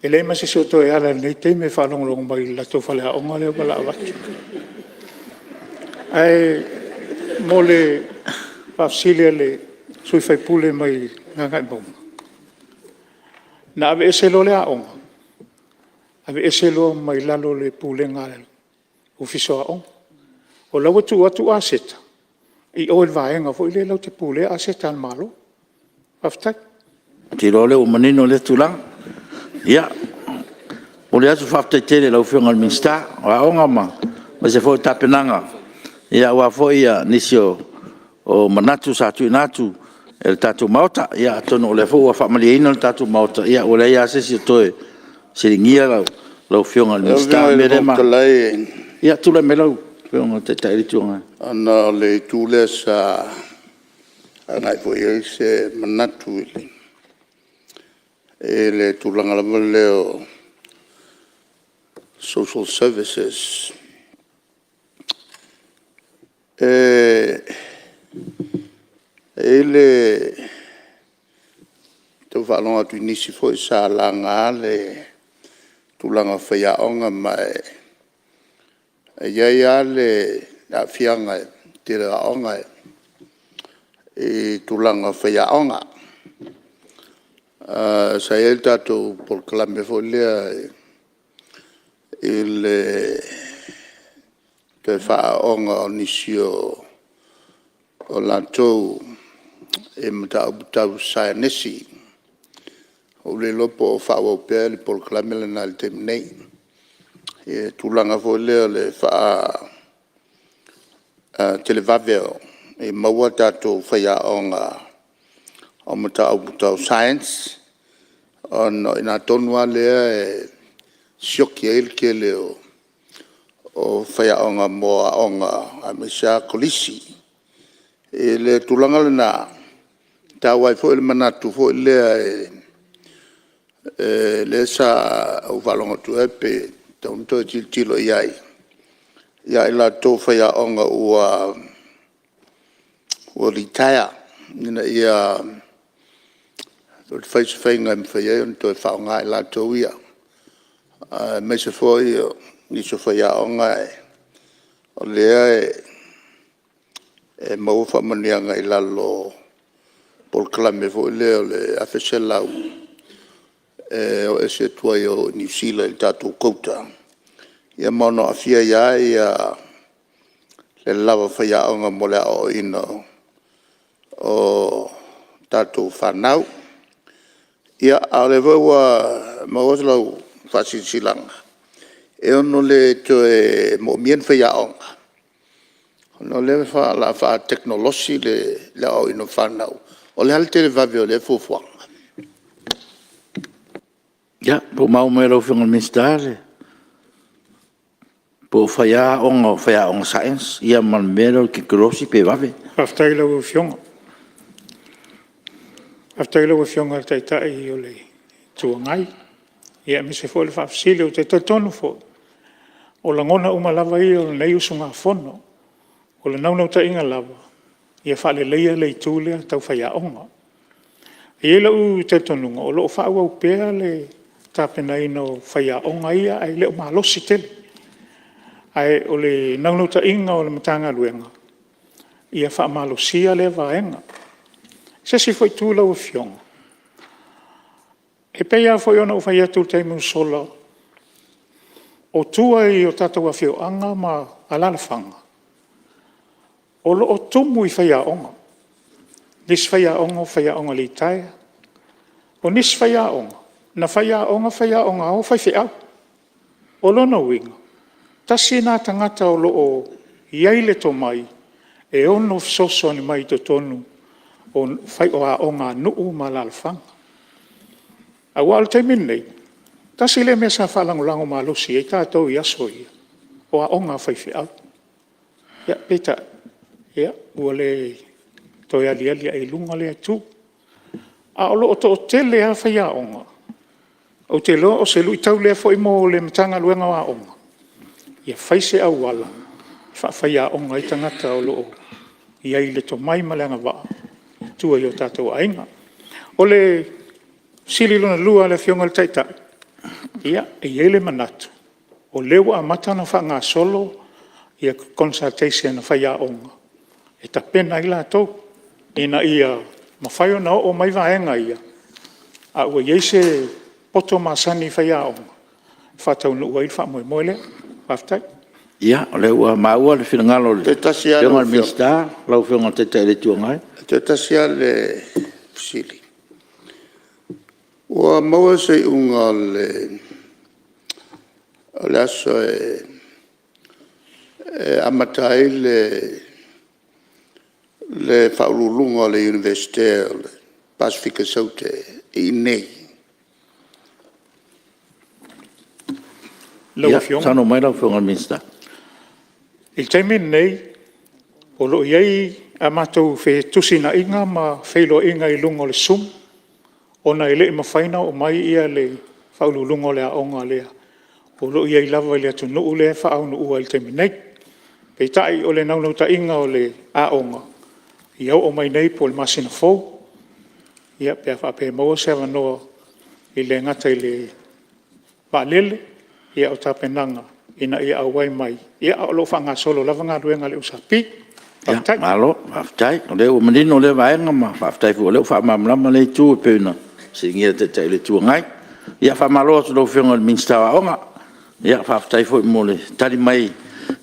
E leai ma se isi o toe ala i lenei taimi o faalogologo mai i le latou faleaoga lea ua avatu. Ae mo le faafesili a le sui usufono mai Gagaemauga, na aveese loa le aoga, aveese loa ma i lalo o le Pulega a le Ofisa o Aoga. O la ua tuu atu aseta i o i le vaega foi lea latou te pulea aseta a le Malo. Faafetai. Ou te iloa o lea ua manino lea tulaga. Ia, e momoli atu le faafetai tele i lau Afioga i le Minisita o Aoga, aemaise foi o tapenaga aua foi nisi o manatu sa tuuina atu e le tatou Maota. Ia atonu o lea foi ua faamalieina le tatou Maota, ua leai lava se isi e toe fesiligia lau Afioga i le Lau Minisita. Afioga i le Fofoga Fetalai… Ia, tulai mai lau Afioga i le Taitai o le Itu Agai. Ona o le itu lea sa agai foi i ai se manatu i le tulaga lava lea o social services. E i ai le tau faalogo atu i nisi foi sa laga le tulaga o faiaoga, ma e i ai lava le aafiaga i le tele o aoga i tulaga o faiaoga. Sa i ai le tatou polokalame foi lea i le toe faaaooga o nisi o latou i mataupu tau saienesi. Ua ou le iloa po o faaauau pea le polokalame lena i le taimi nei i le tulaga foi lea o le faatelevave ina ia maua tatou faiaoga o mataupu tau Science, ona o i ina tonu lava lea e sioki ai le tele o faiaoga mo aoga aemaise lava Kolisi. I le tulaga lena, e taua ai foi le manatu foi lea sa ou faalogo atu ea tatau ona toe tilotilo i ai ia i latou o faiaoga ua litaea, ina ia fai se faiga e mafai ai ona toe faaaoga i latou ia, aemaise foi o nisi o faiaoga o lea e maua faamanuiaga i lalo o polokalame foi lea o le $1,100 e o ese atu ai e o i Niu Sila i le tatou quota, ia ma ono aafia ai lava le lava o faiaoga mo le aoaoina o tatou fanau. Ia, a o lea foi ua maua lau faasilasilaga, e ono le toe moomia ni faiaoga, ona o lea o le a faatekonolosi le aoaoina o fanau. O le a le televave o lea fuafuaga? Ia, po ua maua mai e lau Afioga i le Minisita po o fai lava aoga o faiaoga Science ma le mea lea o le Tekonolosi pe vave? Faafetai i lau Afioga. Faafetai i lau Afioga i le Taitai o le Itu Agai, aemaise foi o le faafesili. Ou te talitonu foi, o lagona uma lava ia o lenei usugafono. O le naunautaiga lava, ia faaleleia le itu lea tau faiaoga. E i ai lou talitonuga, o lo o faaauau pea le tapenaina o faiaoga ia ae le o malosi tele. Ae o le naunautaiga o le Matagaluega, ia faamalosia lea vaega. O se isi foi itu lau Afioga, e pei lava foi ona ou fai atu i le taimi ua sola, o tua i o tatou afioaga ma alaalafaga, o lo o tumu i faiaoga. O nisi faiaoga o faiaoga litaea, o nisi faiaoga, na faiaoga, faiaoga ao, faifeau. O lona uiga, tasi lena tagata o lo o i ai le tomai e ono fesoasoani mai i totonu o aoga a nuu ma alaalafaga. Aua o le taimi lenei, tasi lea mea sa faalagolago malosi i ai tatou i aso ia, o aoga a faifeau. Peitai, ua le toe aliali ae i luga lea itu. Ae o lo o toatele lava faiaoga, ou te iloa o se luitau lea foi mo le Matagaluega o Aoga, ia fai se auala e faafaiaoga ai tagata o lo o i ai le tomai ma le agavaa i tua i o tatou aiga. O le fesili lona lua a le Afioga i le Taitai, ia, e i ai le manatu, o lea ua amata ona faagasolo consultation a faiaoga e tapena ai latou, ina ia mafai ona oo mai vaega ia, a ua i ai se poto masani i faiaoga e faataunuu ai le faamoemoe lea. Faafetai. Ia, o lea ua maua le finagalo o le Afioga i le Minisita, lau Afioga i le Taitai o le Itu Agai. E toe tasi lava le fesili. Ua maua se iuga o le aso e amata ai le Faauluuluga o le Iunivesite o le Pasefika i Saute i inei? Lau Afioga. Ia, saunoa mai lau Afioga i le Minisita. I le taimi lenei, o lo o i ai a matou fetusinaiga ma feiloaiga i luga o le zoom, ona e le i mafai ona oo mai le faauluuluga o le aoga lea, o lo o i ai lava i le atunuu lea e faaunuua i le taimi nei. Peitai o le naunautaiga o le aoga, ia oo mai i inei po o le masina fou, pe a faapea e maua se avanoa, e le gata i le vaalele, a o tapenaga ina ia auai mai, ae o lo o faagasolo lava galuega a le USP. Faafetai. Malo faafetai, o lea ua manino lea vaega, ma faafetai foi o lea ua faamalamalama lea itu pei ona fesiligia e le Taitai o le Itu Agai. Ia faamalo atu i lau Afioga i le Minisita o Aoga, faafetai foi mo le tali mai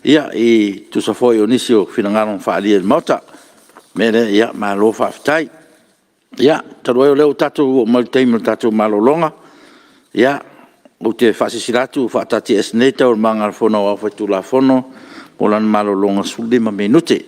e tusa foi o nisi o finagalo na faaalia i le Maota. O le mea lea, malo faafetai. Ia, talu ai o lea ua tatou oo mai i le taimi o le tatou malologa, ou te faasilasila atu ua faataatiaese nei Taualumaga a le Fono Aoao Faitulafono mo lana malologa e 15 minute.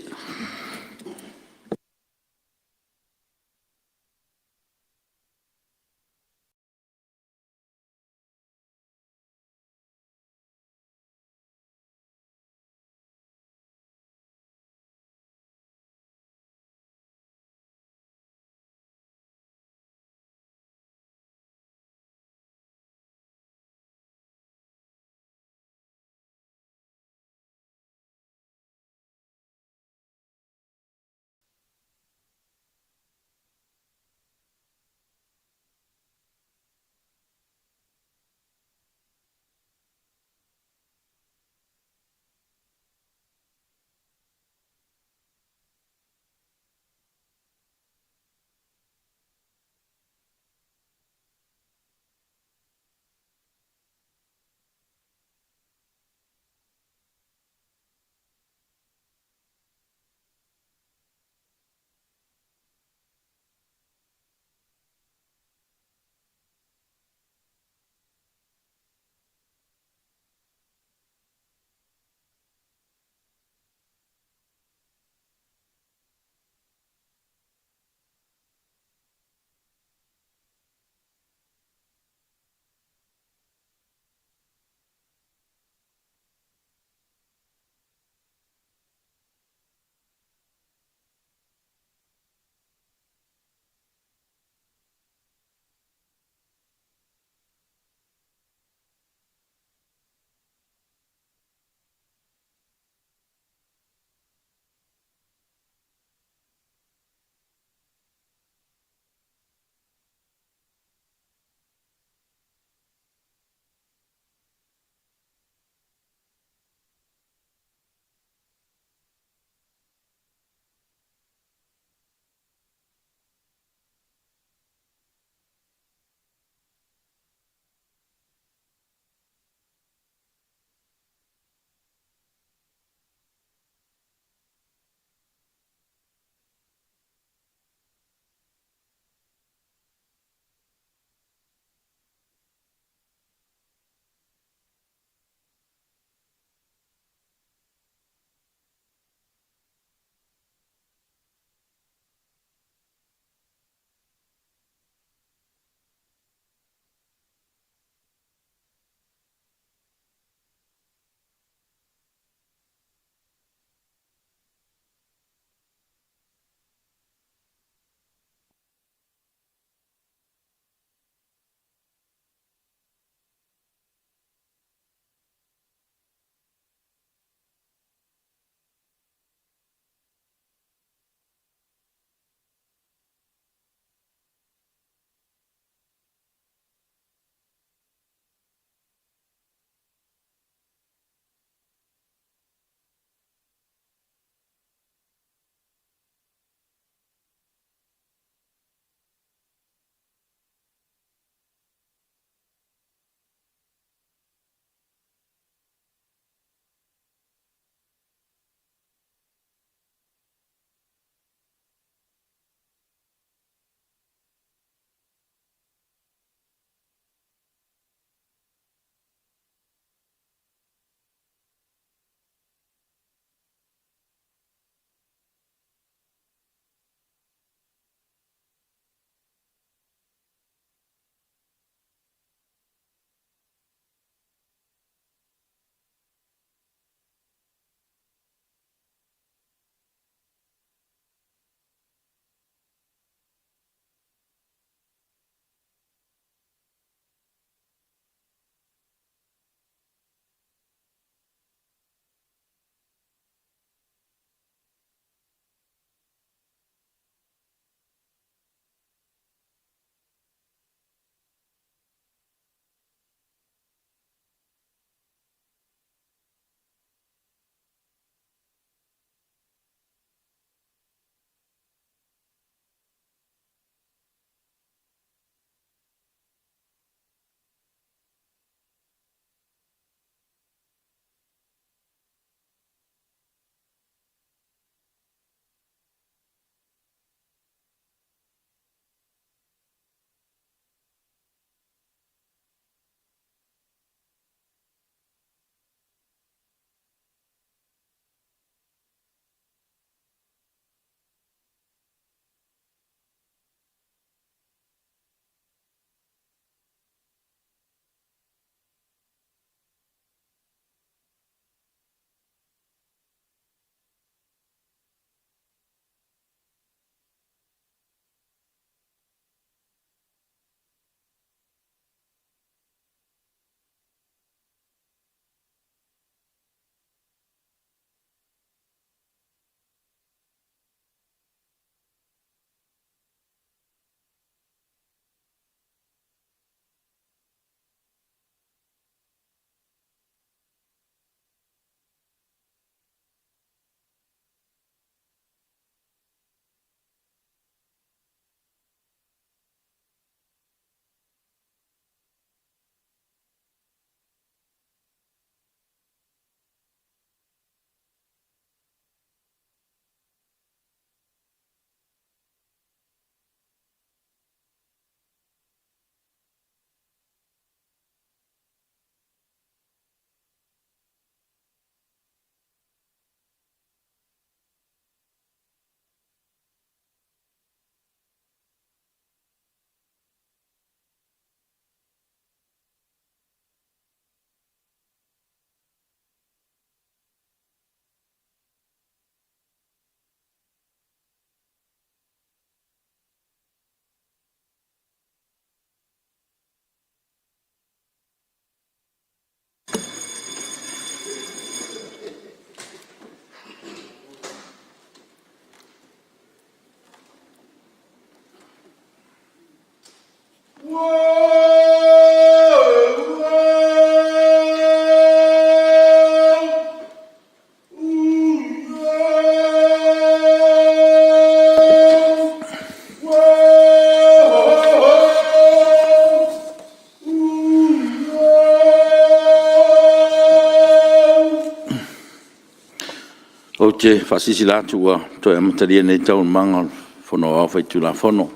te faasilasila atu ua toe amatalia nei Taualumaga o le Fono Aoao Faitulafono.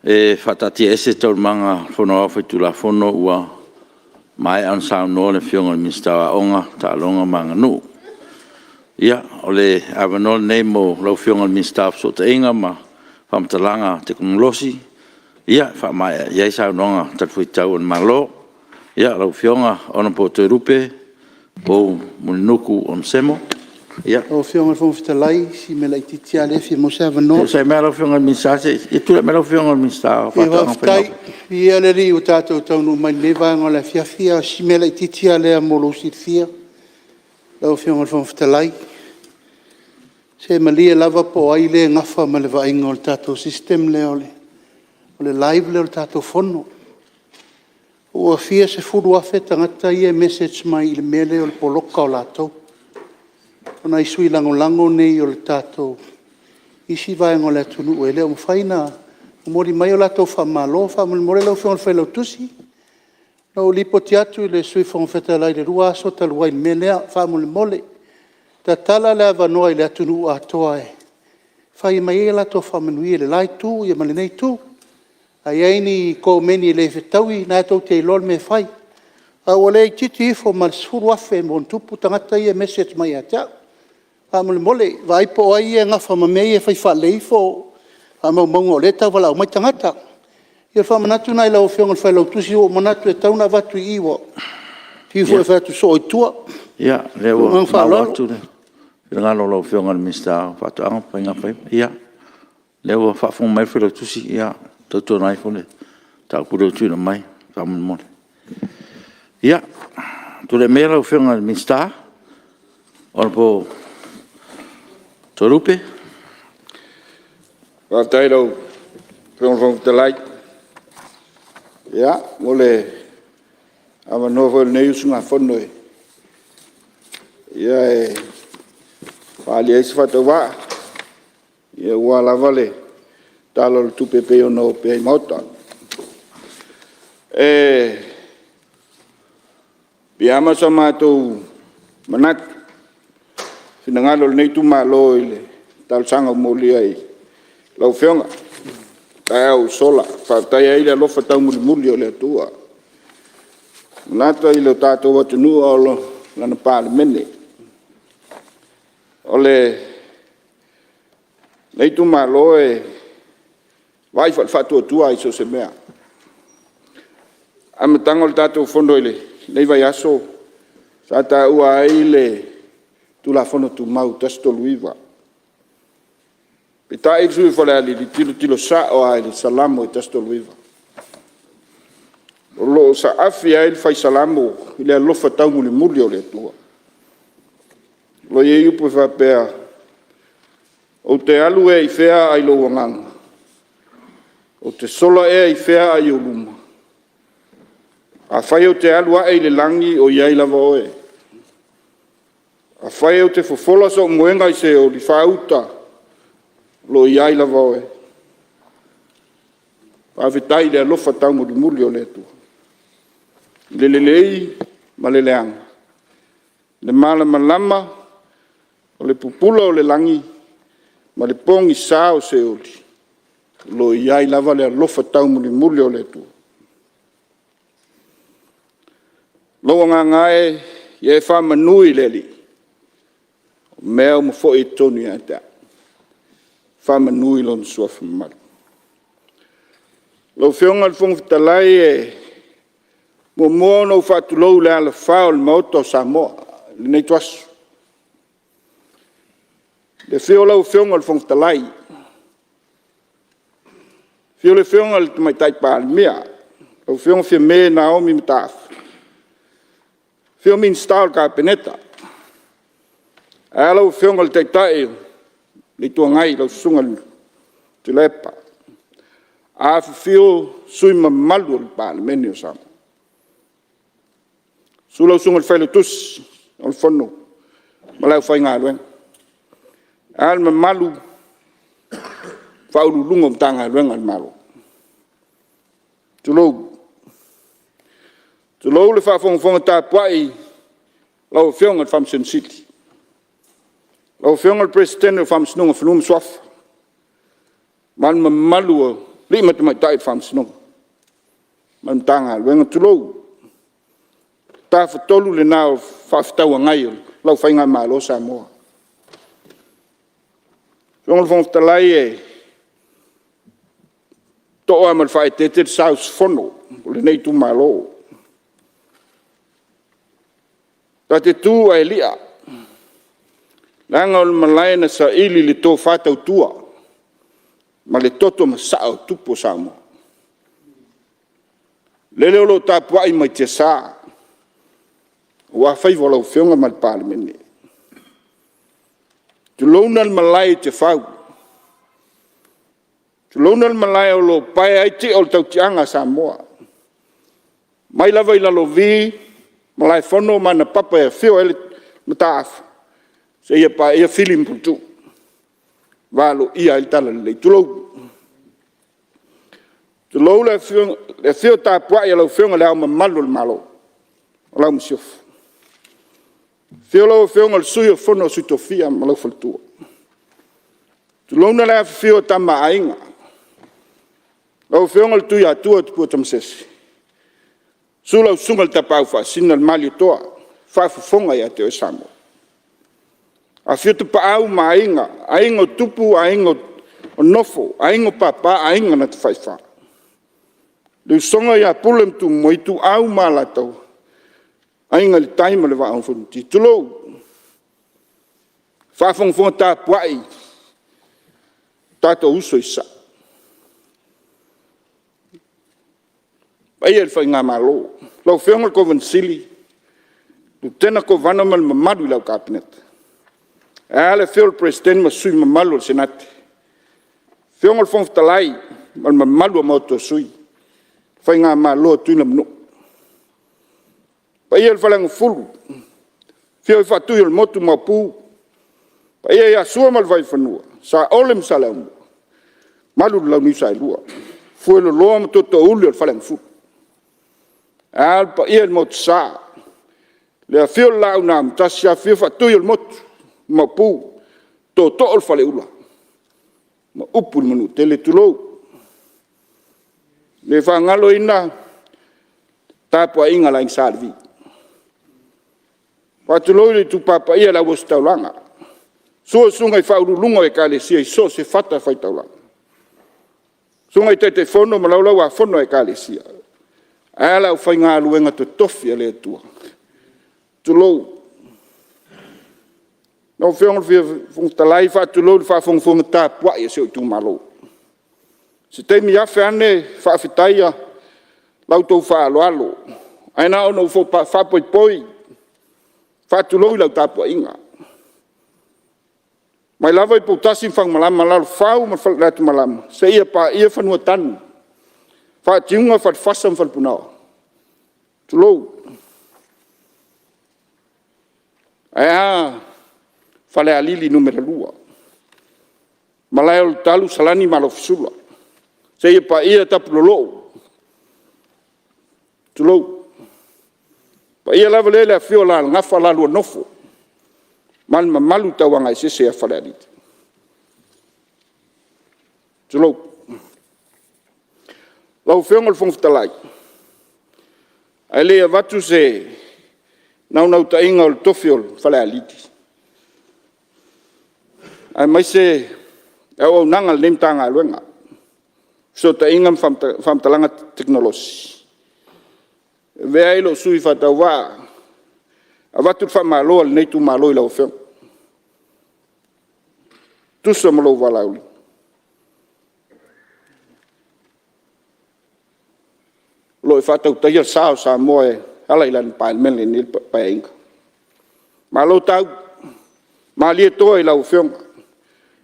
E faataatiaese Taualumaga a le Fono Aoao Faitulafono ua maea ona saunoa le Afioga i le Minisita o Aoga, Taaloga ma Aganuu. Ia, o le avanoa lenei mo lau Afioga i le Minisita o Fesootaiga ma Faamatalaga Tekonolosi e faamaea ai saunoaga talifuaitau a le Malo. Ia, lau Afioga Hon Toelupe Poumulinuku Onesemo. Lau Afioga i le Fofoga Fetalai, si mea laitiiti lava lea e fia maua se avanoa. Onosai mai lau Afioga i le Minisita se i tulai mai lau Afioga i le Minisita o Faatoaga ma Faiga Faiva. Faafetai. Viia le Alii ua tatou taunuu mai i lenei vaega o le afiafi. A o si mea laitiiti lava lea mo lou silafia lau Afioga i le Fofoga Fetalai, se malie lava po o ai lea e nafa ma le vaaiga o le tatou system lea o le live lea o le tatou Fono. Ua fia sefulu afe tagata ia e message mai i le mea lea o le poloka o latou. O nai sui lagolago nei o le tatou isi vaega o le atunuu e le o mafai ona momoli mai o latou faamalo. Faamolemole lau Afioga i le Failautusi, na ou lipoti atu i le Sui Fofoga Fetalai i le 2 aso talu ai i le mea lea, faamolemole, tatala le avanoa i le atunuu atoa e fai mai ai a latou faamanuia i le la Itu ma lenei Itu. A i ai ni komeni e le fetaui, o lena tou te iloa le mea e fai. Ae ua le itiiti ifo ma le 10,000+ tagata ia e message mai ia te au. Faamolemole, vaai po o ai ia e nafa ma mea ia e fai faalelei ifo faamaumauga o lea e tau valaau mai tagata. Ia o le faamanatu lena i lau Afioga i le Failautusi, ua ou manatu e tatau ona avatu i i, ua fiu foi e fai atu soo i tua. Ia, Ma le o lea ua maua faaaloalo. atu le finagalo o lau Afioga i le Minisita o Faatoaga ma Faiga Faiva. Ia, o lea ua faafofoga mai le Failautusi, ia tautuana ifo le mataupu lea ua tuuina mai faamolemole. Ia, tulai maia lau Afioga i le Minisita Honourable Toelupe. Faafetai i lau Afioga i le Fofoga Fetalai mo le avanoa foi o lenei usugafono e faaali ai se faatauvaa aua lava le Tala o le Tupe e pei ona opea i Maota. E piiama so matou manatu i finagalo o lenei itumalo i le talosaga ua molia i lau Afioga i le taeao ua sola e faafetaia ai le alofa taumulimuli o le Atua e le gata i lo tatou atunuu a o lana Palemene. O lenei itumalo e vaai foi i le faatuatua i so o se mea. O le amataga o le tatou Fono i lenei vaiaso sa taua ai le Tulafono Tumau 139. Peitai le sui usufono o Falealili e tilotilo sao lava i le Salamo 139, o lo o saafi ai le fai Salamo i le alofa taumulimuli o le Atua. O lo o i ai upu e faapea, ou te alu ea i fea ai lou agaga? Ou te sola ea i fea ai ou luma? Afai ou te alu ae i le lagi, o i ai lava Oe. Afai ou te fofola sou moega i Seoli faauta, o lo o i ai lava Oe. Faafetai i le alofa taumulimuli o le Atua, i le lelei ma le leaga, le malamalama o le pupula o le lagi ma le pogisa o Seoli, o lo o i ai lava le alofa taumulimuli o le Atua. Lou agaga e, ia e faamanu i le Alii, o mea uma foi e tonu ia te au, faamanu i Lona Suafa Mamalu. Lau Afioga i le Fofoga Fetalai, e muamua ona ou faatulou i le alafa o le Maota o Samoa i lenei ituaso. I le afio o lau Afioga i le Fofoga Fetalai, afio le Afioga i le Tamaitai Palemia, lau Afioga Fiame Naomi Mataafa. Afifio Minisita o le Kapeneta, ae a lau Afioga i le Taitai o le Itu Agai lau Susuga Tuilaepa. Afifio sui usufono mamalu o le Palemene o Samoa. Susu lau Susuga i le Failautusi o le Fono ma le aufaigaluega, ae a le mamalu o Ofisa Sili o Pulega o Matagaluega a le Malo. Tulou. Tulou le faafogafoga tapuai a lau Afioga i le Faamasino Sili, Lau Afioga i le Peresetene o le Faamasinoga o Fanua ma Suafa ma le mamalu o alii ma tamaitai o le Faamasinoga ma le Matagaluega, tulou. Le Tafatolu lena o Fefaatauagai i lau Faigamalo Samoa. Lau Afioga i le Fofoga Fetalai, e toa ma le faaeteete le sa usufono o lenei itumalo. Ta te tu ae li'a, leaga o le malae na saili i le tofa tautua ma le toto masaa o tupu o Samoa. Lele o lo o tapuai mai tiasa aua faiva o lau Afioga ma le Palemene. Tulouna le malae i Tiafau, tulouna le malae o lo o pae ai tia o le tautiaga a Samoa, mai lava i Lalovi, Malaefono ma ana papa e afio ai le Mataafa, seia paia Fili ma Puletuu ua aloaia ai le talalelei, tulou. Tulou le afio tapuai a lau Afioga i Le Ao Mamalu o le Malo ma lau Masiofo. Afio lau Afioga i le Sui o le Fono a Sui Tofia ma lou faletua. Tulouna le afifio o Tama a Aiga, lau Afioga i le Tuiatua Tupua Tamasese, susu lau Susuga i le Tapaau Faasisina le Malietoa, faafofoga ia te oe Samoa. Afifio Tapaau ma Aiga, Aiga o Tupu, Aiga o Nofo, Aiga o Papa, Aiga na Tafaifa. Le usoga ia Pule ma Tumua, Ituau ma Alataua, Aiga i le Tai ma le Vaa o Fonoti, tulou. Le faafogafoga tapuai a tatou uso i Sasae. Le paia i le Faigamalo, lau Afioga i le Kovana Sili, Lutena Kovana ma le mamalu i lau Kapeneta, ae a le afio o le Peresetene ma sui mamalu o le Senate, Afioga i le Fofoga Fetalai ma le mamalu o le Maota o Sui, Faigamalo a Tui ma Manua. Le paia i le Faleagafulu, afio Faatuiolemotu ma Maopu, paia ia Sua ma le Vaifanua, Saole ma Saleaaumua, mamalu i le Launiu Saelua, Fueloloa ma Tutoatuli o le Faleagafulu. Ae a le paia i le Motusa, le afio o le Laau na Amotasi, afifio Faatuiolemotu, Maopu, Tootoo o le Faleula ma upu i le Manuatele, tulou. E le faagaloina le tapuaiga a le Aiga Sa Levi. Faatulou le itupa paia o le Auositaulaga, susu susuga i faauluuluga o Ekalesia i so o se fatafaitaulaga, susuga i Taitaifono ma Laulau-a-Fono a Ekalesia, ae a le aufaigaluega totofi a le Atua. Tulou. Lau Afioga i le Fofoga Fetalai, faatulou i le faafogafoga tapuai a si ou itumalo. Se taimi afe ane faafetai la outou faaaloalo, ae na ona ou faapoipoi, faatulou i lau tapuaiga. Mai lava i Poutasi ma Fagamalama, Lalofau ma Leatimalama seia paia fanuatanu, Faatiuga, Falefasa ma Falepunaoa, tulou. Ae a Falealili 2, Malae o le Talu Salani ma Alofisula seia paia Tapulolou, tulou. O le paia lava lea i le afio o Alalagafa ma la lua Nofo ma le mamalu tauagaeseese ia Falealili. Tulou. Lau Afioga i le Fofoga Fetalai, ae le i avatu se naunautaiga o le tofi o Falealili, aemaise le auaunaga a lenei Matagaluega, Fesootaiga ma Faamatalaga Tekonolosi, e avea ai lou sui faatauvaa e avatu le faamalo a lenei itumalo i lau Afioga, e tusa ma lou valaauina. O lo o e faatautaia le sa o Samoa e ala i lana Palemene i lenei Paeaiga. Malo tau, malie toa i lau Afioga.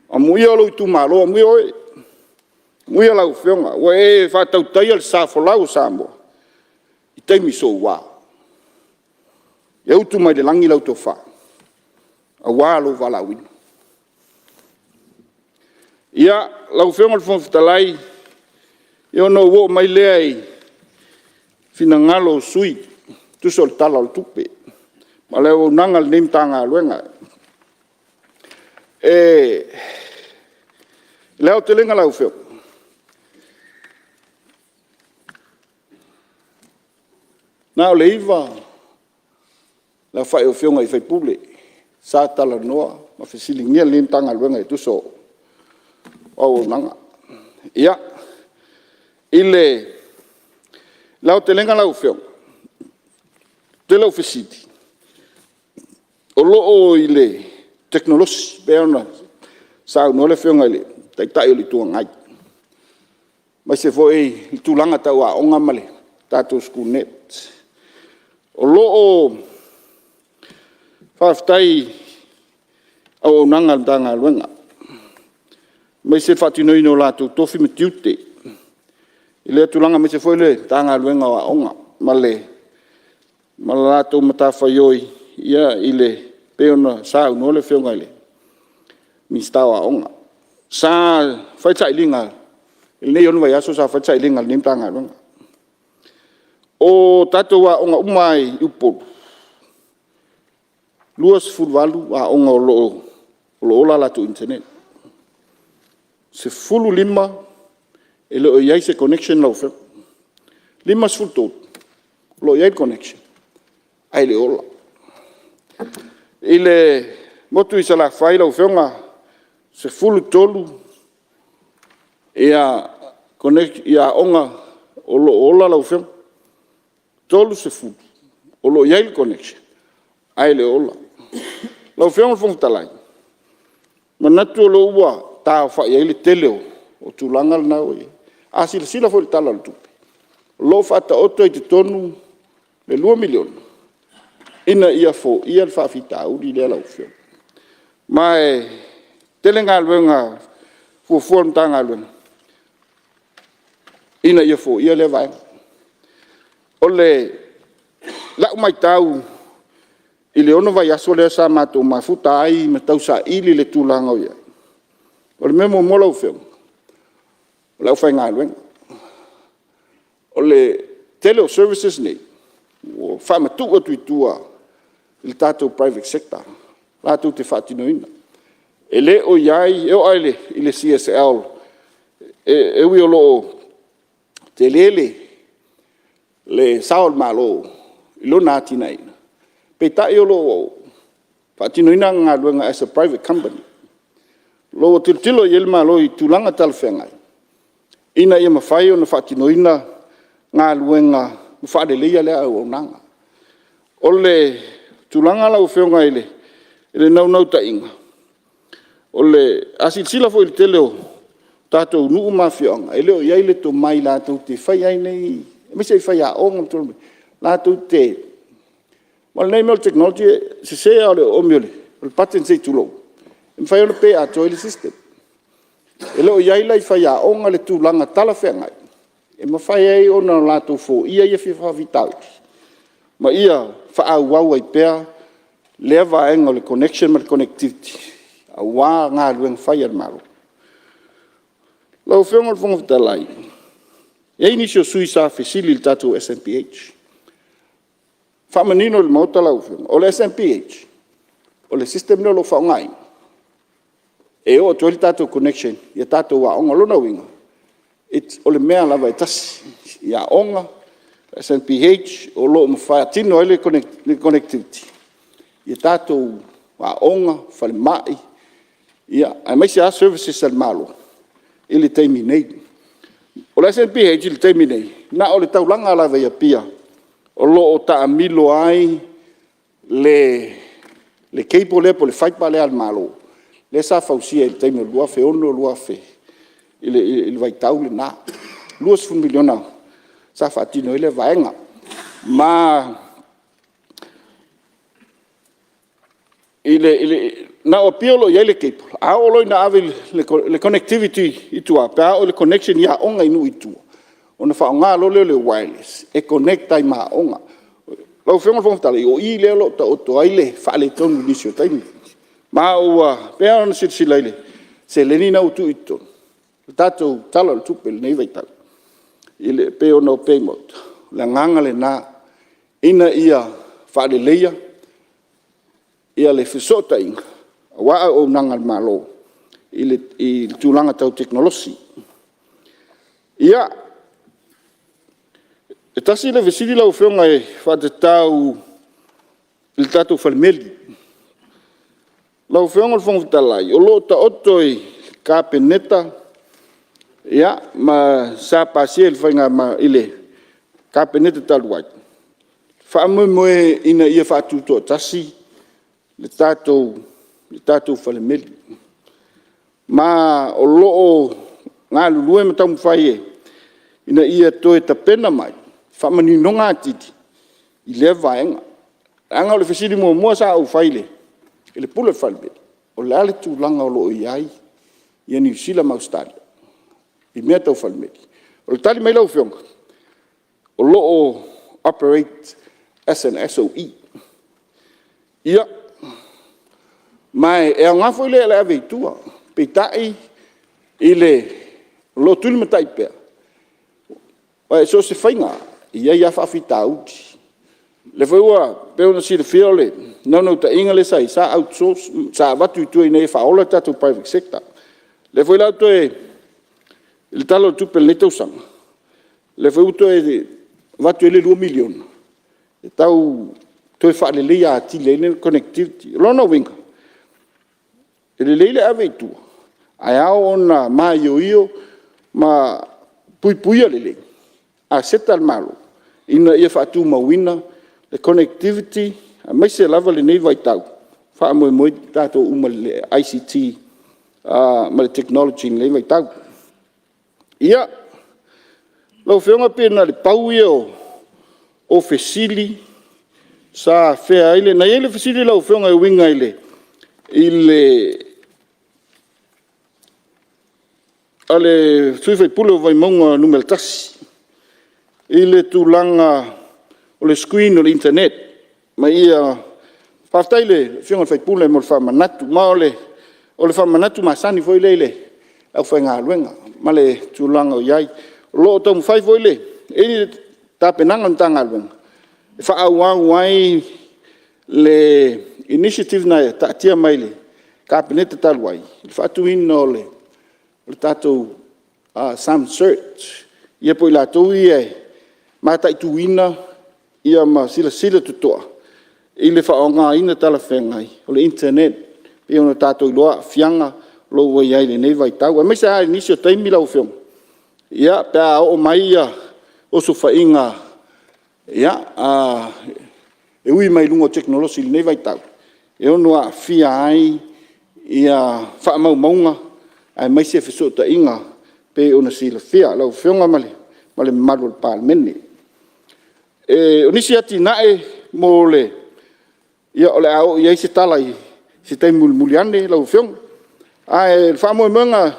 Amuia lou itumalo, amuia oe, amuia lau Afioga ua e faatautaia le sa folau o Samoa i taimi soua. Ia utu mai le lagi lau tofa aua lou valaauina. Ia, lau Afioga i le Fofoga Fetalai, ia ona ou oo mai lea i finagalo o sui usufono e tusa o le Tala o le Tupe ma le auaunaga a lenei Matagaluega. I le aotelega lau Afioga, na o le 9 le aofai o Afioga i sui usufono sa talanoa ma fesiligia lenei Matagaluega e tusa o auaunaga. Ia, i le aotelega lau Afioga, o le tele o fesili o lo o i le tekonolosi pei ona saunoa le Afioga i le Taitai o le Itu Agai, aemaise foi i tulaga tau aoga ma le tatou SchoolNet. O lo o faafetai i auaunaga a le Matagaluega, aemaise le faatinoina o latou tofi ma tiute i lea tulaga, aemaise foi le Matagaluega o Aoga ma le latou matafaioi e pei ona saunoa le Afioga i le Minisita o Aoga. Sa fai sailiga i lenei 6 vaiaso sa fai le sailiga a lenei Matagaluega. O tatou aoga uma lava i Upolu, e 28 aoga o lo o ola a latou internet. E 15 e le o i ai se connection lau Afioga. E 53 o lo o i ai le connection ae le o ola. I le motu i Salafai lau Afioga, e 13 aoga o lo o ola lau Afioga, 30 o lo o i ai le connection ae le o ola. Lau Afioga i le Fofoga Fetalai, e manatu o lea ua taaofai ai le tele o tulaga na ua i ai. A silasila foi i le Tala o le Tupe, o lo o faataoto i totonu le $2 miliona ina ia foia le faafitauli lea lau Afioga. Ma e tele galuega fuafua a le Matagaluega ina ia foia lea vaega. O lau matau i le 6 vaiaso lea sa matou mafuta ai ma tausaili le tulaga o i ai, o le mea muamua lau Afioga, o le aufaigaluega. O le tele o services nei, ua faamatuu atu i tua i le tatou private sector latou te faatinoina. E le o i ai, e oo lava i le CSL, e ui o lo o tele le sao o le Malo i lona atinaeina, peitai o lo o faatinoina ana galuega as a private company. O lo o tilotilo i ai le Malo i tulaga talafeagai ina ia mafai ona faatinoina galuega ma faaleleia lea auaunaga. O le tulaga lau Afioga i le naunautaiga, a silasila foi i le tele o tatou nuu ma afioaga, e le o i ai le tomai latou te faia ai nei, aemaise faiaoga ma tulaga faapena, latou te… Aua o lenei mea o le technology e sese lava o le oomi o le button se i tulou, e mafai ona pe atoa ai le system. E le o i ai la i faiaoga le tulaga talafeagai e mafai ai ona latou foia ia faafitauli ma ia faaauau ai pea lea vaega o le connection ma le connectivity aua galuega fai a le Malo. Lau Afioga i le Fofoga Fetalai, e i ai nisi o sui usufono sa fesili i le tatou SNBH. E faamanino i le Maota lau Afioga, o le SNBH o le system lea o lo o faaaogaina e oo atu ai le tatou connection i tatou aoga. O lona uiga, o le mea lava e tasi i aoga, SNBH o lo o faatino ai le connectivity i tatou aoga, falemai, aemaise lava services a le Malo i le taimi nei. O le SNBH i le taimi nei, na o le taulaga lava i Apia o lo o taamilo ai le cable lea po o le fiber lea a le Malo lea sa fausia i le taimi o le 2006, 2000 i le vaitau lena. E $20 miliona sa faatino ai lea vaega. Ma na o Apia o lo o i ai le cable, a oo loa ina ave le connectivity i tua pe a oo i le connection i aoga i nuu i tua, ona faaaoga loa lea o le wireless e connect ai ma aoga. Lau Afioga i le Fofoga Fetalai, o i lea o lo o taoto ai le faaletonu i nisi o taimi. Ma ua pei lava ona silasila i le seleni lena ua tuu i totonu i le tatou Tala o le Tupe i lenei vaitau e pei ona opea i le Maota, o le agaga lena ina ia faaleleia le fesootaiga. aua auaunaga a le Malo i le tulaga tau tekonolosi. Ia, e tasi le fesili lau Afioga e faatatau i le tatou falemeli. Lau Afioga i le Fofoga Fetalai, o lo o taoto i le Kapeneta ma sa pasia e le Kapeneta talu ai, faamoemoe ina ia faatutoatasi le tatou falemeli. Ma o lo o galulue ma taumafai ina ia toe tapena mai faamaninoga atili i lea vaega. Leaga o le fesili muamua sa ou fai i le Pule o le Falemeli, o le a le tulaga o lo o i ai Niu Sila ma Ausetalia i mea tau falemeli? O le tali mai lau Afioga, o lo o operate as an SOE. Ia, ma e aoga foi lea o le ave i tua, peitai o lo o tulimatai pea, aua so o se faiga lava, e i ai lava faafitauli. O lea foi ua pei ona silafia o le naunautaiga lea sa i ai, sa outsource, sa avatu i tua ina ia faaola le tatou private sector. O lea foi la ua toe i le Tala o le Tupe i lenei tausaga, o lea foi ua toe avatu ai le $2 miliona e tau toe faaleleia atili ai le connectivity. O lona uiga, e lelei le ave i tua, ae ao ona maioio ma puipuia lelei aseta a le Malo ina ia faatumauina le connectivity aemaise lava lenei vaitau, faamoemoe tatou uma i le ICT ma le technology i lenei vaitau. Ia, lau Afioga pei na o le pau ia o fesili sa afea ai le… Na i ai le fesili lau Afioga e uiga i le a le sui usufono o Vaimauga 1 i le tulaga o le screen o le internet ma ia… Faafetai i le Afioga i le sui usufono mo le faamanatu. Ma o le faamanatu masani foi lea i le aufaigaluega ma le tulaga o i ai. O lo o taumafai foi le… e i ai tapenaga a le Matagaluega e faaauau ai le initiative na taatia mai i le Kapeneta talu ai i le faatuina o le tatou SunSearch, ia po o i latou ia e mataituina ma silasila totoa i le faaaogaina talafeagai o le internet. E pei ona tatou iloa aafiaga o lo o ua i ai i lenei vaitau, aemaise lava i nisi o taimi lau Afioga, pe a oo mai osofaiga e ui mai luga o tekonolosi i lenei vaitau, e ono aafia ai faamaumauga aemaise fesootaiga e pei ona silafia lau Afioga ma le mamalu o le Palemene. O nisi atinae o le a oo i ai se tala i se taimi mulimuli ane lau Afioga. Ae o le faamoemoega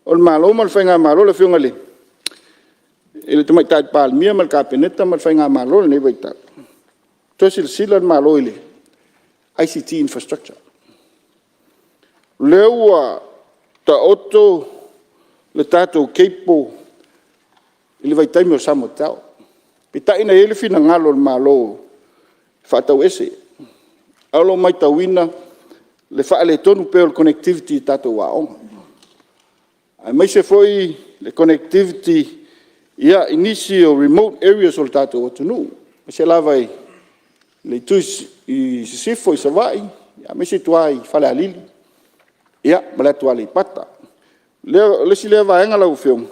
o le Malo ma le faigamalo, le Afioga i le Tamaitai Palemia ma le Kapeneta ma le faigamalo i lenei vaitau, toe silasila le Malo i le ICT Infrastructure. O lea ua taoto le tatou cable i le vaitaimi o le SamoaTel, peitai na i ai le finagalo o le Malo e faatau ese, ae o lo o matauina le faaletonu pea o le connectivity i tatou aoga, aemaise foi le connectivity i nisi o remote areas o le tatou atunuu, aemaise lava i le itu i Sisifo i Savaii, aemaise tua i Falealili ma le atu Aleipata. O le isi lea vaega lau Afioga,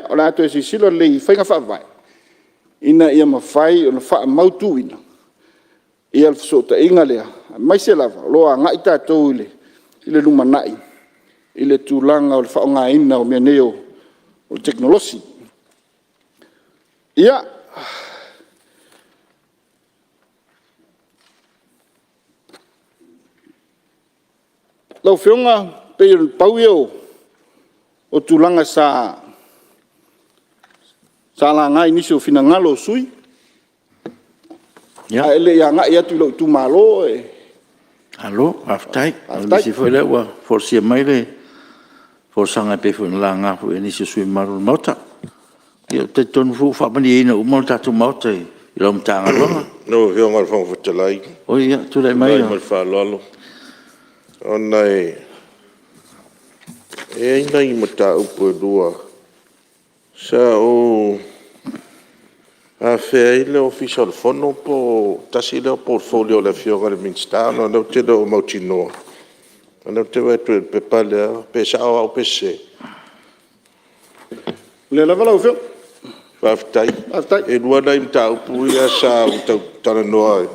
o le a toe silasila lelei i faiga faavae ina ia mafai ona faamautuina le fesootaiga lea, aemaise lava o lo o agai tatou i le lumanai i le tulaga o le faaaogaina o mea nei o tekonolosi. Ia, lau Afioga pei na pau ia o tulaga sa laga i nisi o finagalo o sui usufono, ae le i agai atu i lou itumalo. Malo faafetai. O nisi foi lea ua folasia mai le folasaga e pei foi ona laga e nisi o sui usufono mamalu o le Maota. Ia ou te talitonu foi ua faamalieina uma le tatou Maota i lau Matagaluega. Lau Afioga i le Fofoga Fetalai… Oi, ia, tulai mai. Tulai ma le faaaloalo. Ona e i ai nai mataupu e 2 sa ou afea ai le Ofisa o le Fono po o tasi lea o portfolio a le Afioga i le Minisita ona o lea ou te le o mautinoa, o lea ou te vaai atu i le pepa lea, pe sao au pe sese. O lea lava lau Afioga. Faafetai. E 2 nai mataupu ia sa ou tau talanoa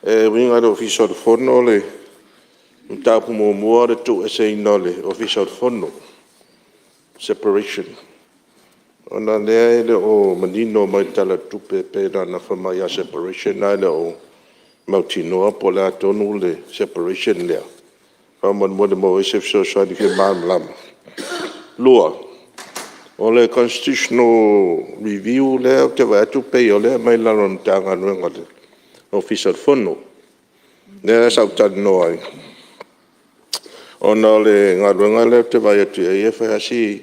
e uiga i le Ofisa o le Fono. O le mataupu muamua o le tuueseina o le Ofisa o le Fono, separation. Ona o lea e le o manino mai i le Tala o le Tupe, pei na ona fai mai lava o le separation ae le o mautinoa po o le a tonu le separation lea. Faamolemole e maua ai se fesoasoani e fia malamalama. Lua, o le Constitutional Review lea ou te vaai atu pei o lea e aumai i lalo o le Matagaluega o le Ofisa o le Fono, lea sa ou talanoa ai, ona o le galuega lea ou te vaai atu i ai e fai lava si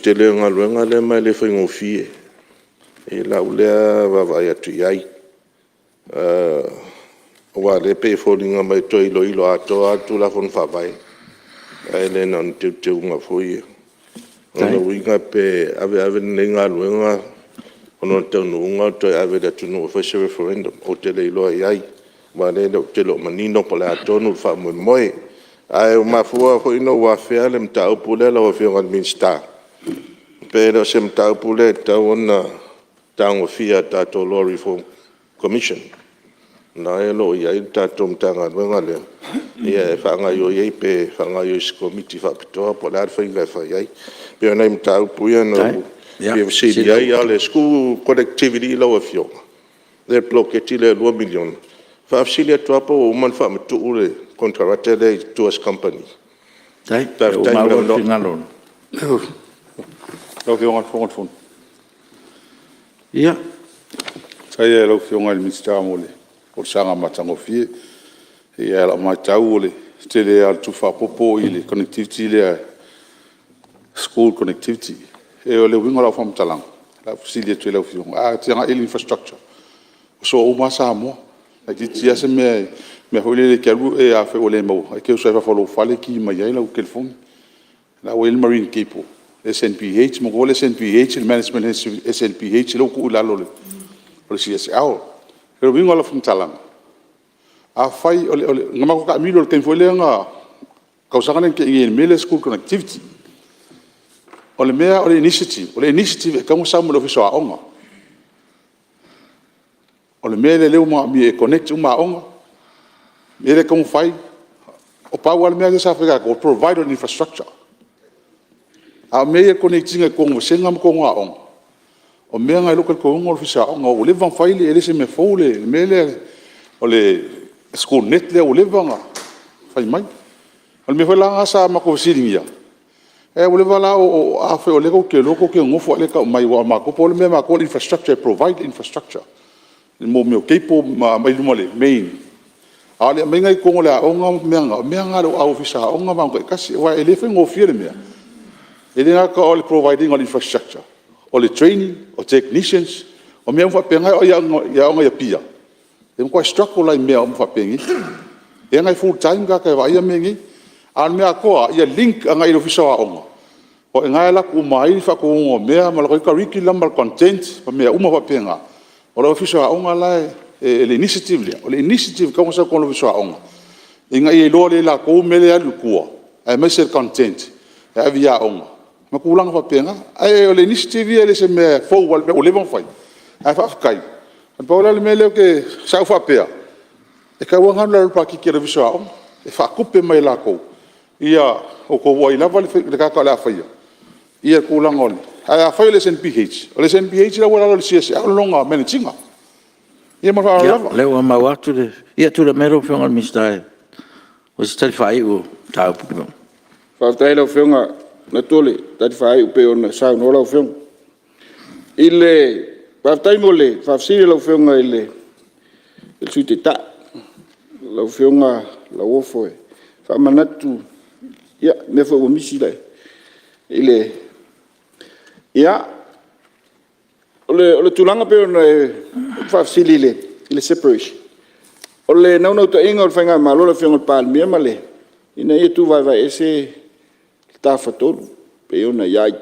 tele o le galuega lea ma e le faigofie i lau lea vaavaai atu i ai. Aua o lea e pei e foliga mai e toe iloilo atoa lava le Tulafono Faavae, ae le na o ni teuteuga foi ia. O lona uiga pe ave ave lenei galuega, o lona taunuuga o le toe ave i le atunuu e fai se referendum. Ou te le iloa i ai, aua o lea ou te le o manino po o le a tonu le faamoemoe. Ae ua mafua foi ona ou afea le mataupu lea lau Afioga i le Minisita, pe le o se mataupu lea e tatau ona tagofia e le tatou Law Reform Commission, lena o lo o i ai le tatou Matagaluega lea e faagaoioi ai pe faagaoioi i se Komiti Faapitoa po o le a le faiga e fai ai. E pei o nai mataupu ia na ou fia fesili ai. A o le school connectivity lau Afioga, le poloketi lea $2 miliona, e faafesili atu lava po ua uma ona faamatuu le konekarate lea i le Tuas Company? Faafetai lava i lau Afioga i le Minisita mo le folasaga matagofie. Ia, i lau matau o le tele lava o le tupe faaopoopo i le connectivity lea, school connectivity. O le uiga o lau faamatalaga, o lau fesili atu i lau Afioga, a e agai i le infrastructure, ua soa uma lava Samoa. E toeitiiti lava se mea foi lele e te alu afai ua le maua, e te oso ai fafo o lou fale ki mai ai lau telefoni. O la e ua i ai le marine cable SNBH. Manatua foi le SNBH o le management a le SNBH lea ua tuu i lalo o le CSL. O le uiga o lau faamatalaga, afai… na matou taamilo i le taimi foi lea i le tausaga lea na tea nei i le mea lea o le school connectivity. O le mea o le initiative, o le initiative e tatau ona sau mai le Ofisa o Aoga. O le mea lea ua manaomia e connect uma aoga, o le mea lea e tatau ona fai, na pau lava le mea lea sa fai e tatou, o le provide o le infrastructure. A o mea ia o le connect ina i totonu o vasega ma totonu o aoga, o mea na i lou talitonuga o le Ofisa o Aoga, ua leva ona fai, e le o se mea fou le mea lea o le school net lea ua leva ona fai mai. O le mea foi la lena sa matou fesiligia, ua leva la… afai o lea tou te iloa tou te nonofo ae le tau mai aua o matou na pau le mea o matou o le infrastructure e provide le infrastructure i mea o cable ma aumai luma o le main, a o le aumaiga i totonu o aoga ma mea na, o mea na a le Ofisa o Aoga ma aoga taitasi. Aua e le faigofie le mea, e le gata o le provide ina o le infrastructure, o le training, o technicians, o mea uma faapena. E oo lava i aoga i Apia, e matua struggle lava i mea uma faapenei. Lea na full time tagata e vaaia mea nei. A o le mea atoa lava, ia link agai i le Ofisa o Aoga, o i ina e alu atu uma ai le faatonuga o mea ma alu atu ai curriculum ma le content ma mea uma faapena. O le Ofisa o Aoga la e… le initiative lea, o le initiative e tatau ona sau i totonu o le Ofisa o Aoga, ina ia iloa lelei e latou mea lea e alu i tua, aemaise le content e ave i aoga ma tulaga faapena. Ae o le initiative ia e le o se mea fou aua o le mea ua leva ona fai, ae faafetai. Na pau la le mea lea sa ou faapea, e tatau lava ona alu i lalo o le paketi a le Ofisa o Aoga e faatupe mai e latou, ia outou vaai lava le data o le a faia le tulaga o le… Ae afai o le SNBH, o le SNBH la ua i lalo o le CSL lona manage ina. Ia ma le faaaloalo lava. Ia, o lea ua maua atu le… Ia tulai mai lau Afioga i le Minisita mo se tali faaiu i le mataupu lea. Faafetai i lau Afioga. E manatu o le tali faaiu e pei ona saunoa lau Afioga. Faafetai mo le faafesili lau Afioga i le Sui Taitai, lau Afioga Lauofo e faamanatu mea foi ua misi i le… Ia, o le tulaga e pei ona e faafesili i le separation, O le naunautaiga o le Faigamalo lau Afioga i le Palemia ma le… ina ia tuvaevae ese le Tafatolu e pei ona i ai.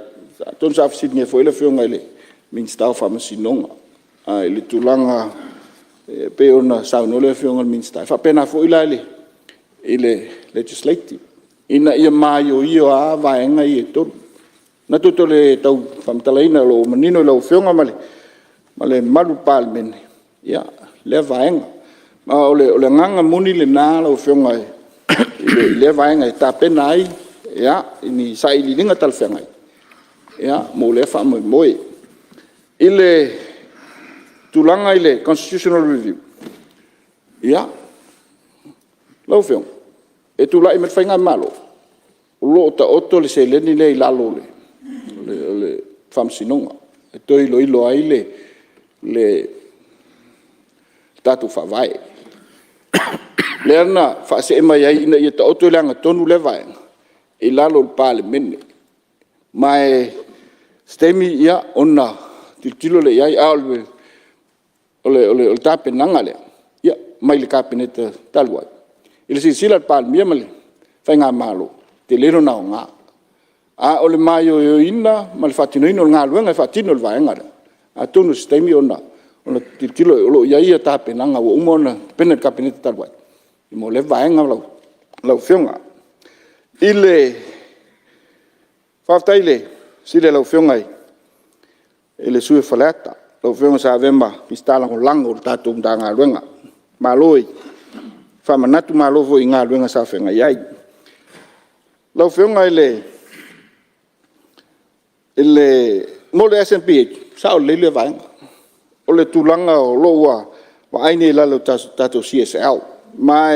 Atonu sa fesiligia foi le Afioga i le Minisita o Faamasinoga i le tulaga e pei ona saunoa le Afioga i le Minisita, e faapena foi la i le Legislative, ina ia maioio lava vaega ia e 3. E manatu ou te le tau faamatalaina o lo o manino i lau Afioga ma le mamalu o le Palemene lea vaega. Ma o le agaga moni lena lau Afioga i lea vaega e tapena ai ni sailiiliga talafeagai mo lea faamoemoe. I le tulaga i le Constitutional Review, ia, lau Afioga, e tulai mai le Faigamalo o lo o taoto le seleni lea i lalo o le Faamasinoga e toe iloilo ai le tatou Faavae. Lea na faasee mai ai ina ia taoto i le agatonu lea vaega i lalo o le Palemene. Ma o se taimi ona tilotilo lea i ai, a o le tapenaga lea, mai le Kapeneta talu ai, i le silasila a le Palemia ma le Faigamalo, e tele lona aoga. A o le maioioina ma le faatinoina o le galuega e faatino e le vaega lea, atonu o se taimi ona tilotilo lea, o lo o i ai tapenaga ua uma ona tapena e le Kapeneta talu ai mo lea vaega lau Afioga. Faafetai i le fesili a lau Afioga i le sui usufono mo Faleata, lau Afioga sa avea ma Minisita Lagolago o le tatou Matagaluega. Malo faamanatu, malo foi i galuega sa feagai ai. Lau Afioga mo le SNBH, e sao lelei lea vaega. O le tulaga o lo o ua vaai nei i lalo o le tatou CSL. Ma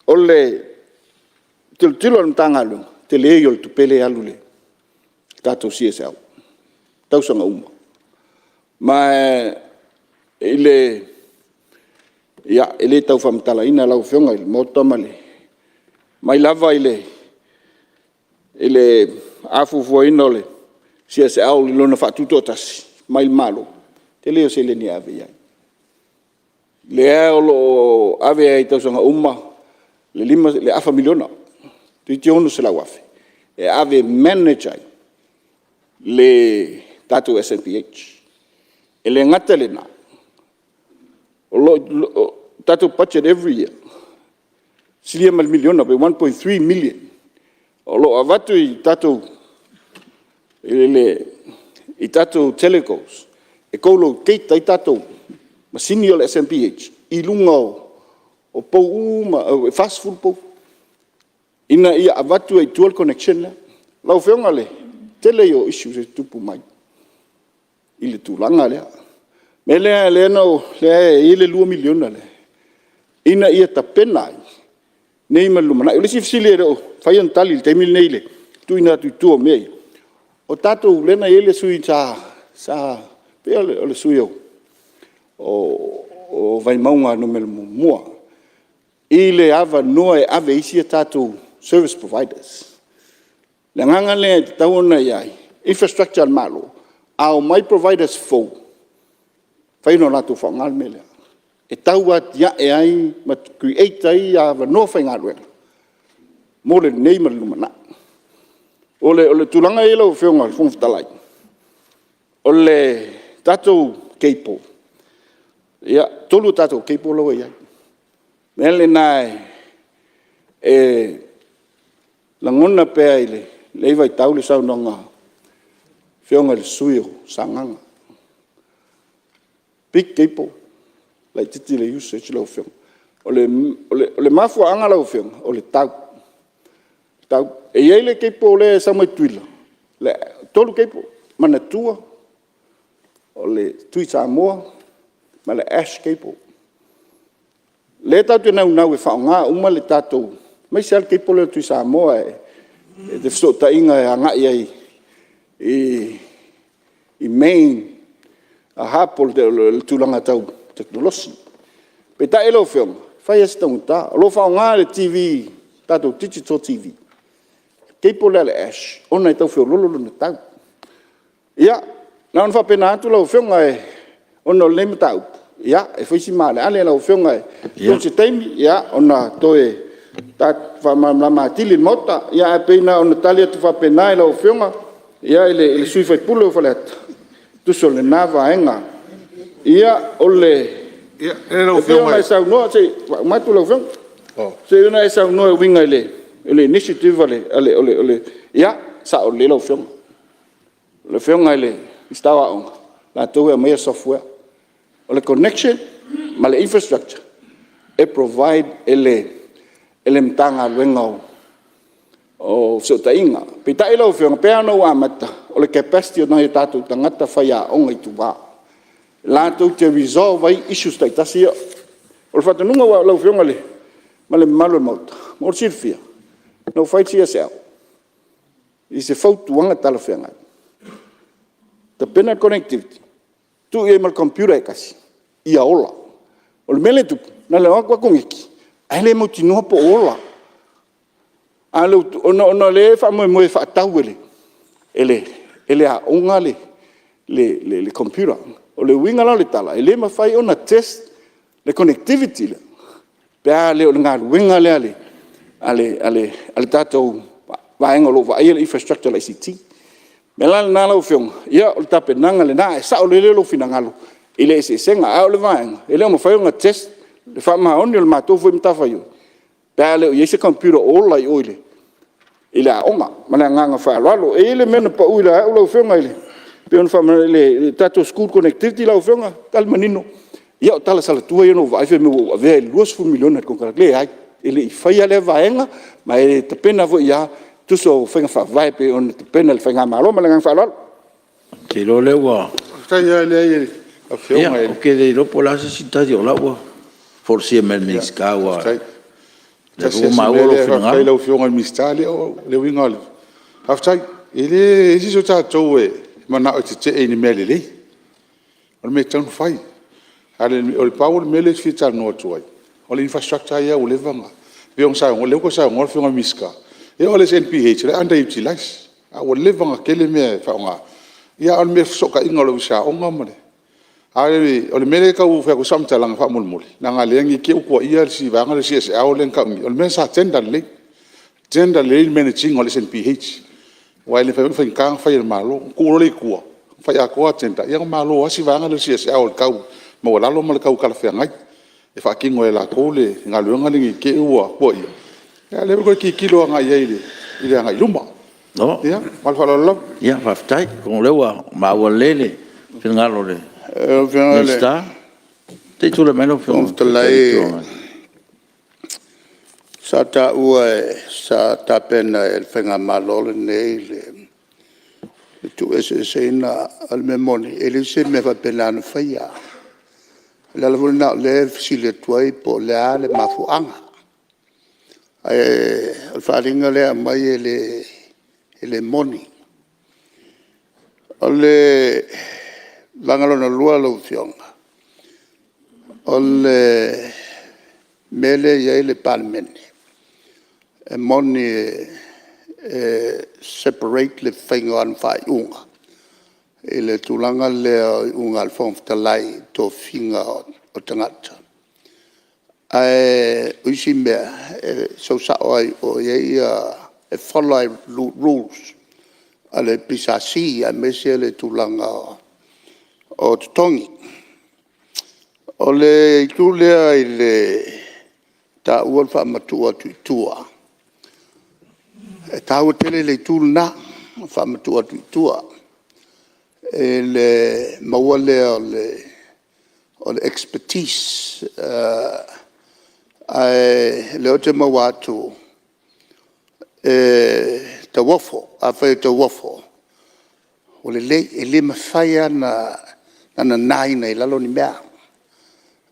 o le tilotilo a le Matagaluega, o le tele ia o le tupe lea e alu i le tatou CSL i tausaga uma. Ma e le tau faamatalaina lau Afioga i le Maota, mai lava i le afuafuaina o le CSL i lona faatutoatasi mai le Malo, o le tele ia o seleni e ave i ai. O lea o lo o ave ai i tausaga uma le afa miliona, toeitiiti $600,000 e ave e manage ai le tatou SNBH. E le gata i lena, o le tatou budget every year, e silia ma le miliona pe $1.3 million o lo o avatu i tatou Telecos e co-locate ai tatou masini ia o le SNBH i luga o pou uma, e 40 pou, ina ia avatu ai i tua le connection lea. Lau Afioga o le tele ia o issues e tutupu mai i le tulaga lea. O le mea lea e i ai le $2 miliona lea, ina ia tapena ai nei ma le lumanai. O le isi fesili e le o mafai ona tali i le taimi lenei i le tuuina atu i tua o mea ia, o tatou lea na i ai le sui usufono sa… pei o le sui usufono o Vaimauga 1, i le avanoa e ave e isi a tatou service providers. O le agaga lea e tatau ona i ai, infrastructure a le Malo, a omai providers fou, e mafai ona latou faaaogaina le mea lea, e tau atiae ai ma create ai avanoa faigaluega mo nei ma le lumanai. O le tulaga lea lau Afioga i le Fofoga Fetalai, o le tatou cable, e 3 a tatou cable la ua i ai. O le mea lena e lagona pea i lenei vaitau le saunoaga a le Afioga i le sui usufono mo Sagaga, big cable laitiiti le usage lau Afioga. O le mafuaaga lau Afioga, o le tau. E i ai le cable lea e sau mai Tutuila, e 3 cable, Manatua, o le Tuisamoa ma le Ash cable. O lea tatou te naunau e faaaoga uma le tatou… aemaise lava le cable lea o le Tuisamoa i le fesootaiga e agai ai i main hub o le tulaga tau tekonolosi. Peitai lau Afioga, e fai lava si taugata. O lo o faaaoga e le TV le tatou digital TV, le cable lea a le Ash ona e tau feoloolo lona tau. Ia, na ona faapena atu lau Afioga ona o lenei mataupu, Ia, e fai si maaleale lau Afioga, sau se taimi ona toe faamalamalama atili i le Maota. Ae pei na ona tali atu faapena i lau Afioga i le sui usufono o Faleata e tusa o lena vaega. Ia, e pei ona e saunoa, se i faauma atu lau Afioga. E pei ona e saunoa e uiga i le initiative a le… Ia, e sao lelei lau Afioga. O le Afioga i le Minisita o Aoga, o latou e aumaia le software. O le connection ma le infrastructure, e provide e le Matagaluega o Fesootaiga. Peitai lau Afioga, e pei lava ona ou amata, o le capacity o nai o tatou tagata faiaoga i tua, latou te resolve ai issues taitasi ia. O le faatonuga lau Afioga ma le mamalu o le Maota, mo le silafia, na ou fai i le CSL i se fautuaga talafeagai, tapena le connectivity, tuu i ai ma le computer e tasi ia ola. O le mea lea e tupu, na o le o atu lava koneti ae le mautinoa po o ola, ona o lea e faamoemoe e faatau e le aoga le computer. O le uiga la o le tala, e le mafai ona test le connectivity lea pe a le o le galuega lea a le tatou vaega o lo o vaaia le infrastructure o le ICT. O le mea la lena lau Afioga, ia o le tapenaga lena, ae sao lelei lou finagalo i le eseesega. A o le vaega, e le o mafai ona test le faamaoni o le matou foi matafaioi pe a le o i ai se computer o ola i o i le aoga. Ma le agaga faaaloalo. E i ai le mea na pau ia te au lau Afioga pei ona faamanino i le tatou school connectivity lau Afioga, o le tali manino, ia o tala salatua ia na ou vaai fai mai ua ou avea i le $20 miliona i le konekarate. Leai, e le i faia lea vaega, ma e le tapena foi lava, e tusa o faiga faavae e pei ona tapena e le faigamalo. Ma le agaga faaaloalo. Ou te iloa o lea ua… Ia, ou te le iloa po o le a se isi tali o la e ua folasia mai e le Minisita, aua o lea foi ua maua lou finagalo. Faafetai i lau Afioga i le Minisita. O le uiga o le… Faafetai. E leai se isi o tatou e manao e tetee i ni mea lelei, o le mea e tatau ona fai. Ae pau o le mea lea ou te fia talanoa atu ai, o le infrastructure lava ia ua leva ona… pei ona saunoa, o lea ua toe saunoa le Afioga i le Minisita, e oo lava i le SNBH o la e under utilize, a ua leva ona tele mea e faaaoga, a o le fesootaiga o le Ofisa o Aoga ma le… A o le mea lea e tau fai atu ai se faamatalaga faamolemole, leaga o lea ne i te i ua tuuaia le vaega lea o le CSL lea na tau nei, o le mea sa tender lelei, tender lelei le manage ina o le SNBH, aua e le mafai foi ona faigata ona fai e le Malo. Ona tuu loa lea i tua, fai atoa tender, ia ona malo lava si vaega lea o le CSL i le tau maualalo ma le tau talafeagai e faatino ai e latou le galuega lea ne i te i ua tuuaia, a o lea ua toe tilotilo agai i ai i le agai i luma. Ia ma le faaaloalo lava. Malo faafetai. Atonu o lea ua maua lelei le finagalo o le Minisita. Se i tulai mai lau Afioga i le Taitai o le Itu Agai. Sa taua sa tapena e le faigamalo lenei le tuueseeseina. O le mea moni, e leai se mea faapena na faia. O le ala foi lena o lea e fesili atu ai po o le a le mafuaaga. Ae o le faaaliga lea e aumai e le moni. O le vaega lona lua lau Afioga, o le mea lea e i ai le Palemene, e moni e separate le faiga o ana faaiuga i le tulaga lea o iuga a le Fofoga Fetalai i tofiga o tagata, ae o isi mea, e sau sao lava i o e i ai… e follow lava i rules a le PSC aemaise le tulaga o totogi. O le itu lea i le taua o le faamatuu atu i tua, e taua tele le itu lena, o le faamatuu atu i tua i le maua lea o le expertise. Ae o lea ou te maua atu e tauofo. Afai e tauofo, ua lelei, e le mafai lava ona nanaina i lalo ni mea.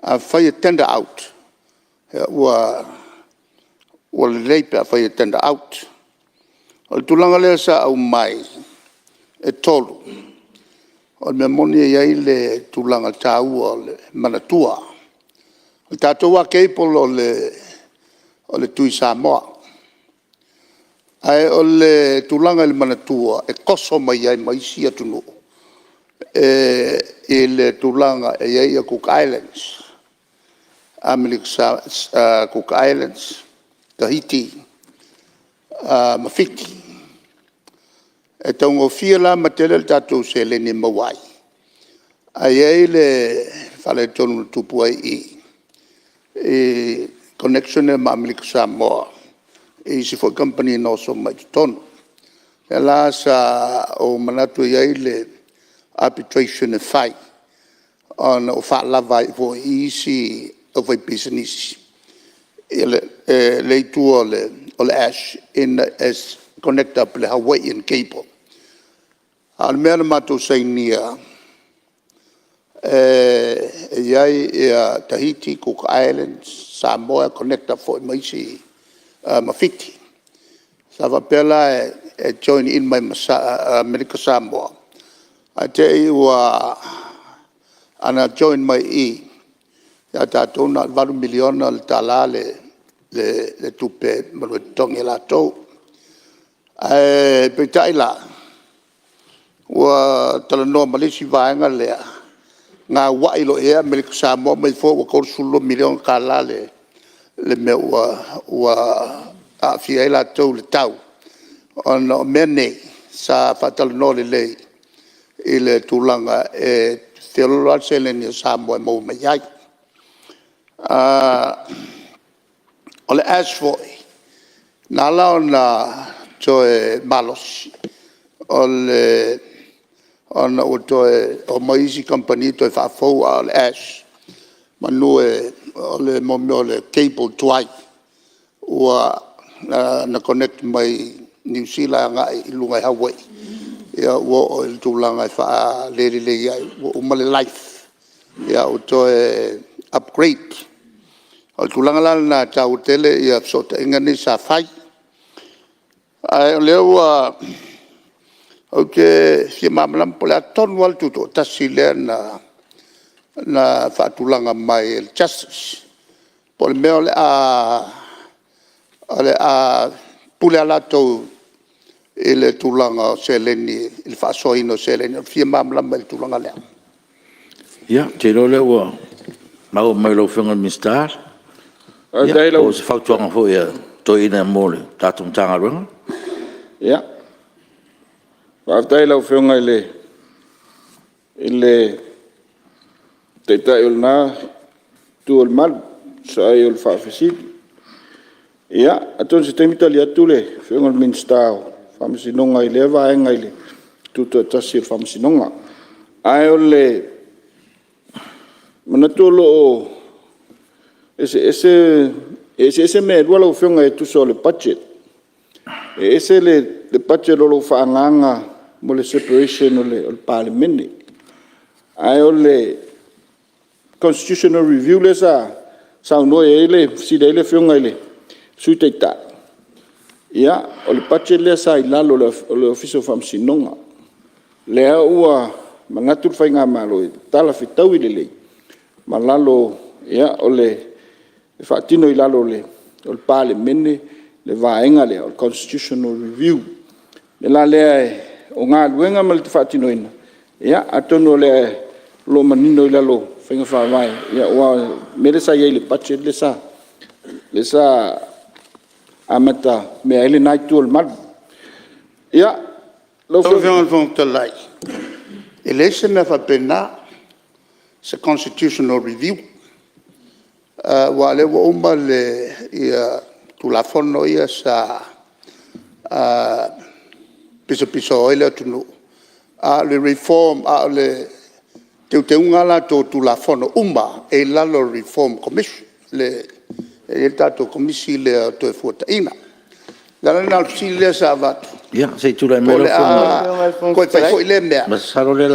Afai e tender out, ua lelei pe afai e tender out. O le tulaga lea sa aumai e 3, o le mea moni e i ai le tulaga taua o le manatua. O le tatou lava cable o le Tuisamoa, ae o le tulaga i le manatua, e toso mai ai ma isi atunuu i le tulaga e i ai Cook Islands, Cook Islands, Tahiti ma Fiti. E taugofie la ma tele le tatou seleni e maua ai, ae i ai le faaletonu na tupu ai i i, i connection ia ma Amerika Samoa i isi foi kamupani na oso mai i totonu. O lea la sa ou manatu e i ai le arbitration e fai, ona ua faalava ai foi i i isi aufaipisinisi le itu o le ash ina ia connect up i le Hawaiian cable. A o le mea na matou sainia, e i ai Tahiti, Cook Islands, Samoa e connect up foi ma isi ma Fiti. Sa faapea la e join in mai ma Amerika Samoa, ae te i ua... ana join mai i i ia tatou na o le $8 miliona le tupe e maua totogi e latou. Ae peitai la, ua talanoa ma le isi vaega lea, gauai loa i ai Amerika Samoa omai fua ua $32 miliona le mea ua aafia ai latou i le tau, ona o mea nei sa faatalanoa lelei i le tulaga e feoloolo lava le seleni a Samoa e maua mai ai. O le ash foi, na ala ona toe malosi, ona ua toe omai isi kamupani toe faafou, a o le ash, semeamanu o le mea o le cable tuai na connect mai Niu Sila agai i luga i Hawaii, ia ua oo i le tulaga e faale lelei ai, ua uma le life, ua toe upgrade. O le tulaga la lena e taua tele fesootaiga nei sa fai. Ae o lea ua... Ou te fia malamalama po o le a tonu lava le tutoatasi lea na faatulaga mai e le Justice. Po o le mea o le a pule lava latou i le tulaga o seleni i le faasoaina o seleni. Ou te fia malamalama i le tulaga lea. Ia, ou te iloa o lea ua maua mai e lau Afioga i le Minisita, po o se fautuaga foi a le Toeaina mo le tatou Matagaluega. Faafetai i lau Afioga i le Taitai o lena Itu o le Malu e tusa ai o le faafesili. Ia, atonu o se taimi tali atu le Afioga i le Minisita o Faamasinoga i lea vaega i le tutoatasi o le Faamasinoga. Ae o le manatu o lo o eseese mea e 2 lau Afioga e tusa o le budget. E ese le budget o lo o faaagaaga mo le separation o le Palemene, ae o le Constitutional Review lea sa fesili ai le Afioga i le Sui Taitai, ia, o le budget lea sa i lalo o le Ofisa o Faamasinoga. Lea ua manatu le faigamalo e talafetaui lelei ma lalo e faatino i lalo o le Palemene le vaega lea o le Constitutional Review. O le mea la lea, o galuega ma le faatinoina, ia atonu o lo o manino i lalo o faiga faavae, aua o le mea lea sa i ai i le budget lea sa amatamea ai lena Itu o le Malu. Ia, lau Afioga i le Fofoga Fetalai, e leai se mea faapena, se Constitutional Review, aua o lea ua uma Tulafono ia sa pisapisao ai le atunuu, a o le Reform, a o le Teuteuga lava latou o Tulafono uma lava, e i lalo o le Reform Commission, lea e i ai le tatou Komisi lea o le Toefuataiga. O le ala lena o le fesili lea sa avatu, po o le a toe fai foi lea mea, a o lea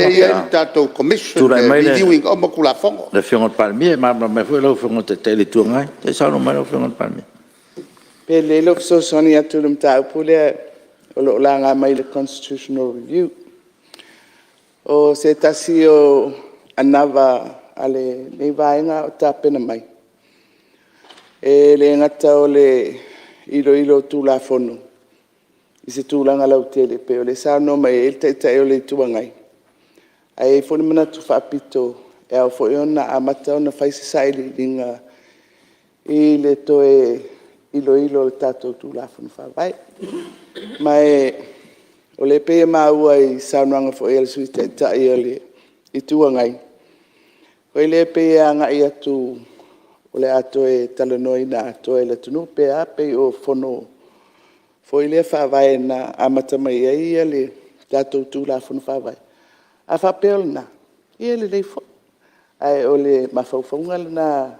e i ai le tatou Commission e review ina uma Tulafono. Masalo o lea o le a malamalama pe a tulai mai le Afioga i le Palemia e malamalama ai foi lau Afioga i le Taitai o le Itu Agai. Se i saunoa mai lau Afioga i le Palemia. Pe lelei lou fesoasoani atu i le mataupu lea o lo o laga mai i le Constitutional Review. O se tasi o anava a lenei Vaega a o tapena mai, e le gata o le iloilo o Tulafono i se tulaga lautele pei o lea e saunoa mai ai le Taitai o le Itu Agai, Ae i ai foi le manatu faapito, e ao foi ona amata ona fai se sailiiliga i le toe iloilo o le tatou Tulafono Faavae. Ma o lea e pei e maua i saunoaga foi a le Sui Taitai o le Itu Agai, foi lea e pei e agai atu o le a toe talanoaina atoa e le atunuu pe a, pei o Fono foi lea Faavae na amata mai ai le tatou Tulafono Faavae. A faapea o lena, ia e lelei foi, ae o le mafaufauga lena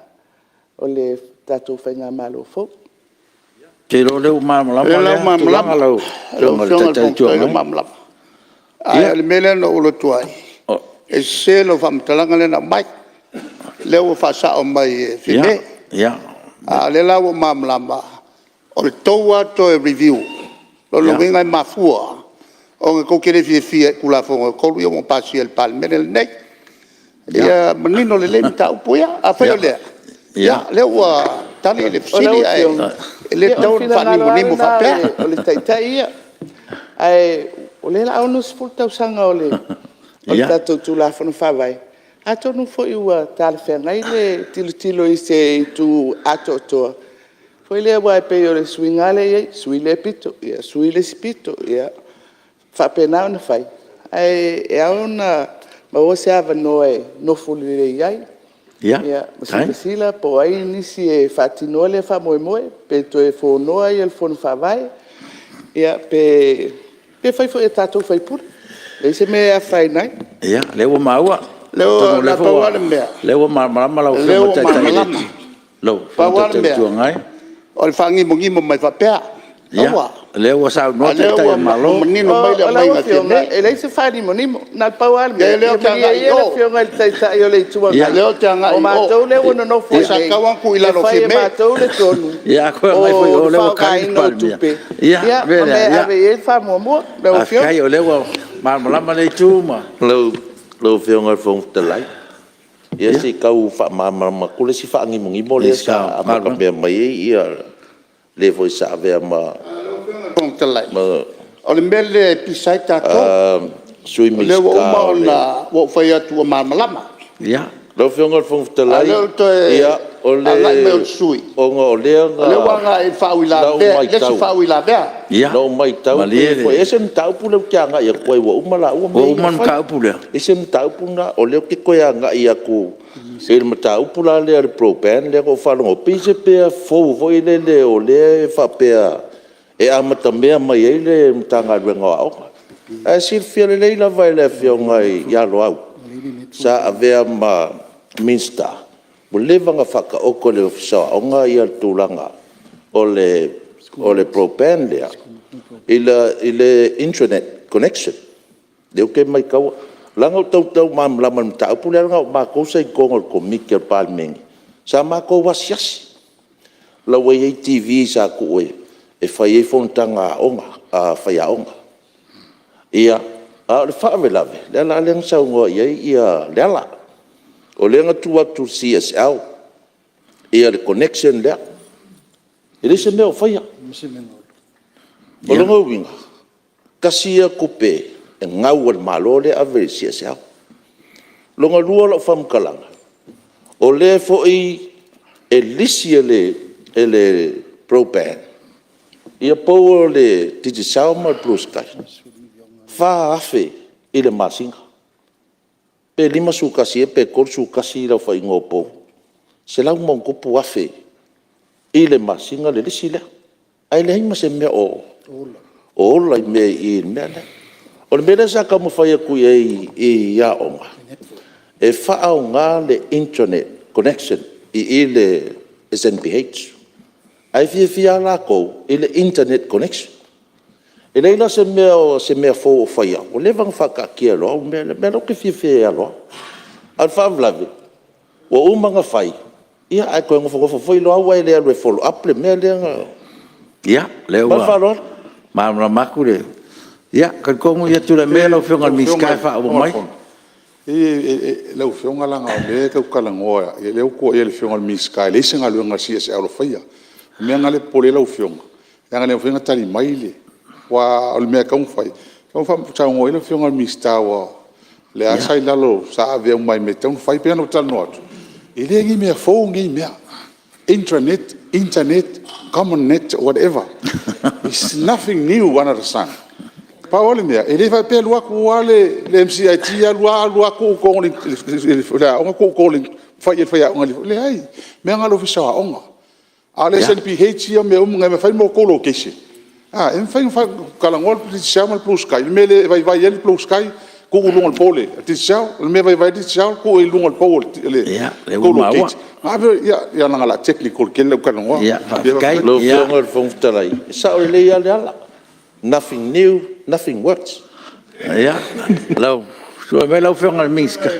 o le tatou faigamalo fou. Ou te iloa o lea ua malamalama lea tulaga lau Afioga i le Taitai o le Itu Agai. Ae o le mea lea na ou alu atu ai, e sese lau faamatalaga lea na aumai. O lea ua faasao mai e Fiame. A o lea la ua ou malamalama, o le tou lava toe review, o lona uiga e mafua ona tou te le fiafia i Tulafono e 3 ia ua pasia e le Palemene lenei. Ia manino lelei mataupu ia. Afai o lea, ia o lea ua tali le fesili, ae le tatau ona faanimonimo faapea. O le Taitai ia, ae o lea o le a 60 tausaga o le tatou Tulafono Faavae, atonu foi ua talafeagai le tilotilo i se itu atoatoa foi lea, aua e pei o le suiga lava lea e i ai, sui lea pito, sui le isi pito, ia faapena ona fai. Ae ao ona maua se avanoa e nofo lelei ai ma silasila po o ai nisi e faatinoa lea faamoemoe, pe toe fonoa le Fono Faavae, pe fai foi e tatou sui usufono. E leai se mea e afaina ai. Ia, o lea ua maua. Na pau lava le mea, Atonu o lea ua malamalama lau o lea Afioga i le ua malamalama. Pau Taitai lava o le le mea, Itu Agai. o le faanimonimo mai faapea, aua. O lea ua saunoa A le o lea Taitai o ua le Malo. manino mai le Lau aumaiga e Afioga, Fiame. e leai se faanimonimo, na o le pau lava le Leai mea, o lea ia ou te malie agai i ia le o, Afioga i le Taitai o le Itu o Agai, lea ou te agai o i o. matou lea ua nonofo Ae i sa inei tatau lava ona tuu i e lalo o fai e Fiame. matou le tonu Ia a toe o aumai foi o le lea ua tali le faaaogaina o Palemia. tupe Ia, o le ma mea mea e lea, ave i ai le faamuamua lau Afioga. faafetai o lea ua malamalama lea itu ma… Lau Afioga i le Fofoga Fetalai, ia se i tau faamalamalama atu le isi faanimonimo lea sa amatamea mai ai le foi sa avea ma Fofoga Fetalai, o le mea lea e pisa ai tatou, Sui o lea ua Minisita uma o le... ona ou fai atu ua malamalama. Lau Afioga i le Fofoga A o Fetalai, lea ua toe ia, o le... agai mai o le sui ona o lea usufono, o lea ua agai i le na faauilavea, i le isi faauilavea. Ia, Na ou matau malie e ese le mataupu lea ou te agai atu ai ua uma laua ua mea ia uma na le fai. mataupu lea? E ese le mataupu lena, o lea ou te toe agai atu i le mataupu la lea o le ProBand lea na ou faalogo atu, pei se mea fou foi lele o lea e faapea e amatamea mai ai le Matagaluega o Aoga. Ae silafia lelei lava e le Afioga ia Loau sa avea ma Minisita, ua leva ona faataoto e le Ofisa o Aoga le tulaga o le ProBand lea i le internet connection. O lea ou te matauina, leaga ou te tau malamalama i le mataupu lea leaga o matou sa i totonu o le Komiti a le Palemene sa matou asiasi, o la ua i ai TV sa tuu e fai ai fonotaga a aoga, a faiaoga. Ia, a o le faalavelave, o le ala lea na saunoa i ai Leala, o lea na tuu atu i le CSL le connection lea, e leai se mea o faia. O lona uiga, tasi ia tupe e gau a le Malo lea e ave i le CSL. Lona lua o lau faamatalaga, o lea foi e lisi e le ProBand pou a le Digicel ma le Blue Sky, e $4,000 i le masina, pe 51 ea pe 31 le aofaiga o pou, $100+ afe i le masina le lisi lea, ae leai ma se mea o ola i le mea lea. O le mea lea sa taumafai atu i ai i aoga, e faaaoga le internet connection i le SNBH, ae fiafia lava latou i le internet connection. E leai la se mea fou o faia, ua leva ona faataatia e Loau le mea lea. O le mea lea ou te fiafia ai ia Loau. A o le faalavelave, ua uma ona fai, ae toe nofonofo foi Loau ae le alu e follow up le mea lea na… Ia, o lea Ma le ua faaaloalo. malamalama atu le… Ia, e talitonu, tulai maia lau Afioga i le Minisita e faaauau mai. Lau Afioga leaga o lea tatou te talanoa, o lea ua tuuaia le Afioga i le Minisita e leai se galuega a le CSL o faia. O le mea lena e popole ai lau Afioga, leaga e le mafai ona tali mai le… Aua o le mea e tatau ona fai, e tatau ona saunoa i ai le Afioga i le Minisita aua lea lava sa i lalo sa ave uma i mea e tatau ona fai. E pei ona ou talanoa atu, e le o ni mea fou nei mea, intranet, internet, common net whatever. It's nothing new under the sun. Pau lava le mea, e le faapea e alu atu lava le MCIT alu lava tuu i totonu o le aoga tuu i fai i ai e le faiaoga. E leai, o mea na a le Ofisa o Aoga. A o le SNBH ia ma mea uma nei, e fai ma outou location, e mafai ona talanoa le Digicel ma le Blue Sky i le mea e vaivai ai le Blue Sky tuu i luga o le pou a le Digicel, o le mea e vaivai ai le Digicel tuu i luga o le pou a le tou locate. Ia leaga o le a technical tele lau talanoa. Lau Afioga i le Fofoga Fetalai, e sao lelei lava Leala, nothing new nothing worse. Ia, tulai mai lau Afioga i le Minisita.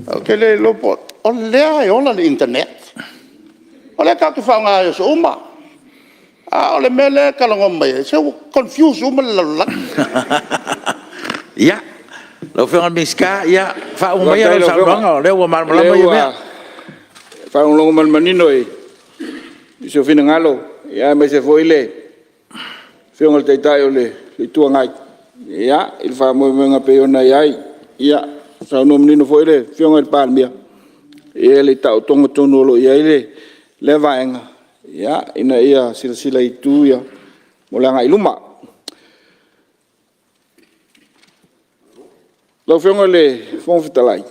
Ou te le iloa po o… o lea e ola le internet, o lea tatou te faaaoga i aso uma. A o le mea lea e talanoa mai ai, se ua confuse uma le lalolagi. Ia, lau Afioga i le Minisita, faauma maia lau saunoaga o lea ua malamalama ia mea. Faafetai i lau Afioga, o lea ua faalogologo ma le manino i nisi o finagalo, aemaise foi le Afioga i le Taitai o le Itu Agai i le faamoemoega e pei ona i ai. Ia, saunoa manino foi le Afioga i le Palemia i le taotoga tonu o lo o i ai lea vaega, ina ia silasila i itu ia mo le agai i luma. Lau Afioga i le Fofoga Fetalai, e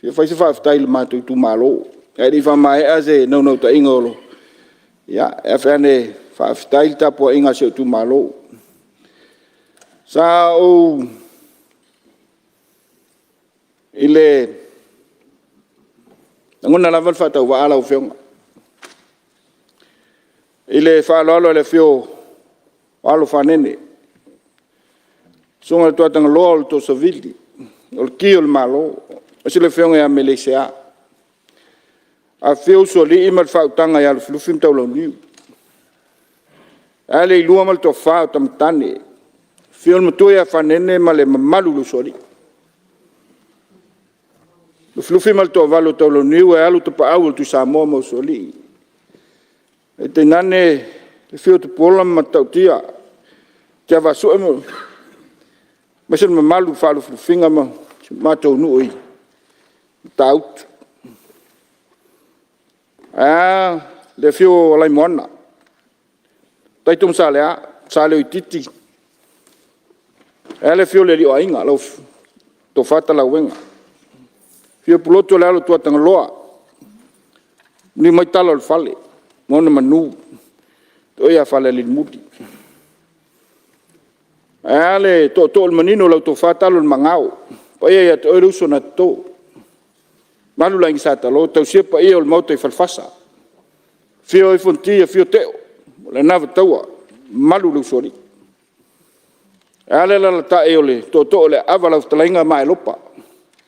fia fai se faafetai i le matou itumalo. Ae le i faamaea se naunautaiga o le… ia, e afe ane e faafetai le tapuaiga a si ou itumalo. Sa ou i le lagona lava le faatauvaa lau Afioga, i le faaaloalo i le afio o Alo o Fanene, le Susuga i le Tuatagaloa o le Toosavili, o le Ki o le Malo, aemaise le Afioga ia Meleisea, afifio Usoalii ma le faautaga ia Lufilufi ma Taulauniu. Ae a le Ailua ma le Toafa o Tama Tane, afio le Matua ia Fanene ma le mamalu i le Usoalii, Lufilufi ma le Toavalu o Taulauniu ae a le Tapaau o Tuisamoa ma Usoalii, ae tainane le afio o Tupuola ma Matautia, Tiavaasue aemaise le mamalu faalufilufiga ma si o matou nuu i Matautu. Ae a le afio o Alaimoana, Taito ma Saleia, Saleuitiiti, ae a le afio o le Alii o Aiga lau Tofa Talauega, afio Pulotu o le alo o Tuatagaloa, liliu mai Tala o le Fale ma ona manu, o oe ia Falealili. Ae a le tootoo o le Manino lau Tofa Talo o le Magao, le paia ia te oe le uso na toto. Le mamalu i le Aiga Sa Talo, tausia paia o le Maota i Falefasa, afio ai Fonoti afio Teo ma le Anavataua, mamalu i le Usoalii. Ae a le alaalatai o le tootoo o Leaava lau fetalaiga Maelopa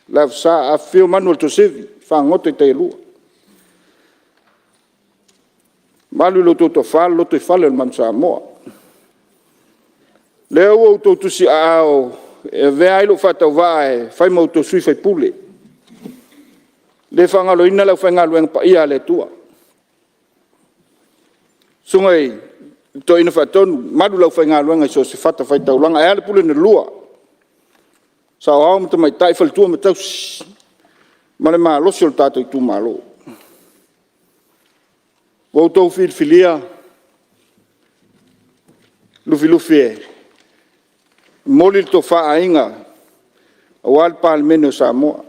Lavesa, afifio Manu o le Tuasivi, fagota i tai e lua. Mamalu i lo outou toafa, le lotoifale o le Manusamoa. O lea ua outou tusiaao e avea ai lou faatauvaa e fai ma outou sui usufono. E le faagaloina le aufaigaluega paia a le Atua, susuga i le Toeaina Faatonu, mamalu i le aufaigaluega i so o se fatafaitaulaga. Ae a le pule na lua, saoao ma tamaitai, faletua ma tausi ma le malosi o le tatou itumalo. Ua outou filifilia Lufilufi e momoli le tofa Aiga aua le Palemene o Samoa.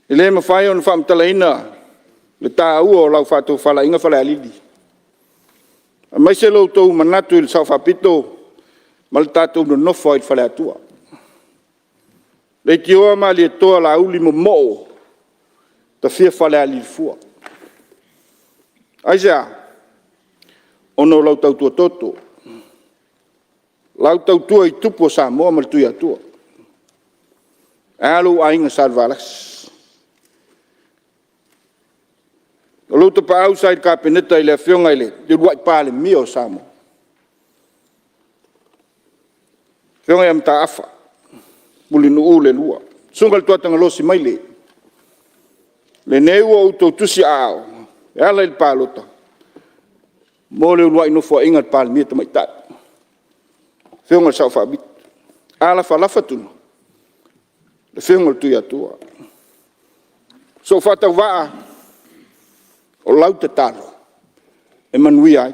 E le mafai ona faamatalaina le taua o lau faatofalaiga Falealili, aemaise lo outou manatu i le Sao Faapito ma le tatou nonofo ai i le Faleatua. Leitioa Malietoa Laauli momoo tafia Falealili fua. Aisea? Ona o lau tautua toto, lau tautua i tupu o Samoa ma le Tuiatua. Ae a lou aiga Salevalasi? O lou tapaau sa i le Kapeneta i le Afioga i le uluai Palemia o Samoa, le Afioga ia Mataafa Mulinuu II, susuga i le Tuatagaloa Simaile. Lenei ua outou tusiaao e ala i le palota mo le uluai nofoaiga a le Palemia Tamaitai. Afioga i le Sao Faapito, a lafalafa Tuna, le Afioga i le Tuiatua. Sou faatauvaa, o lau tatalo e manuia ai.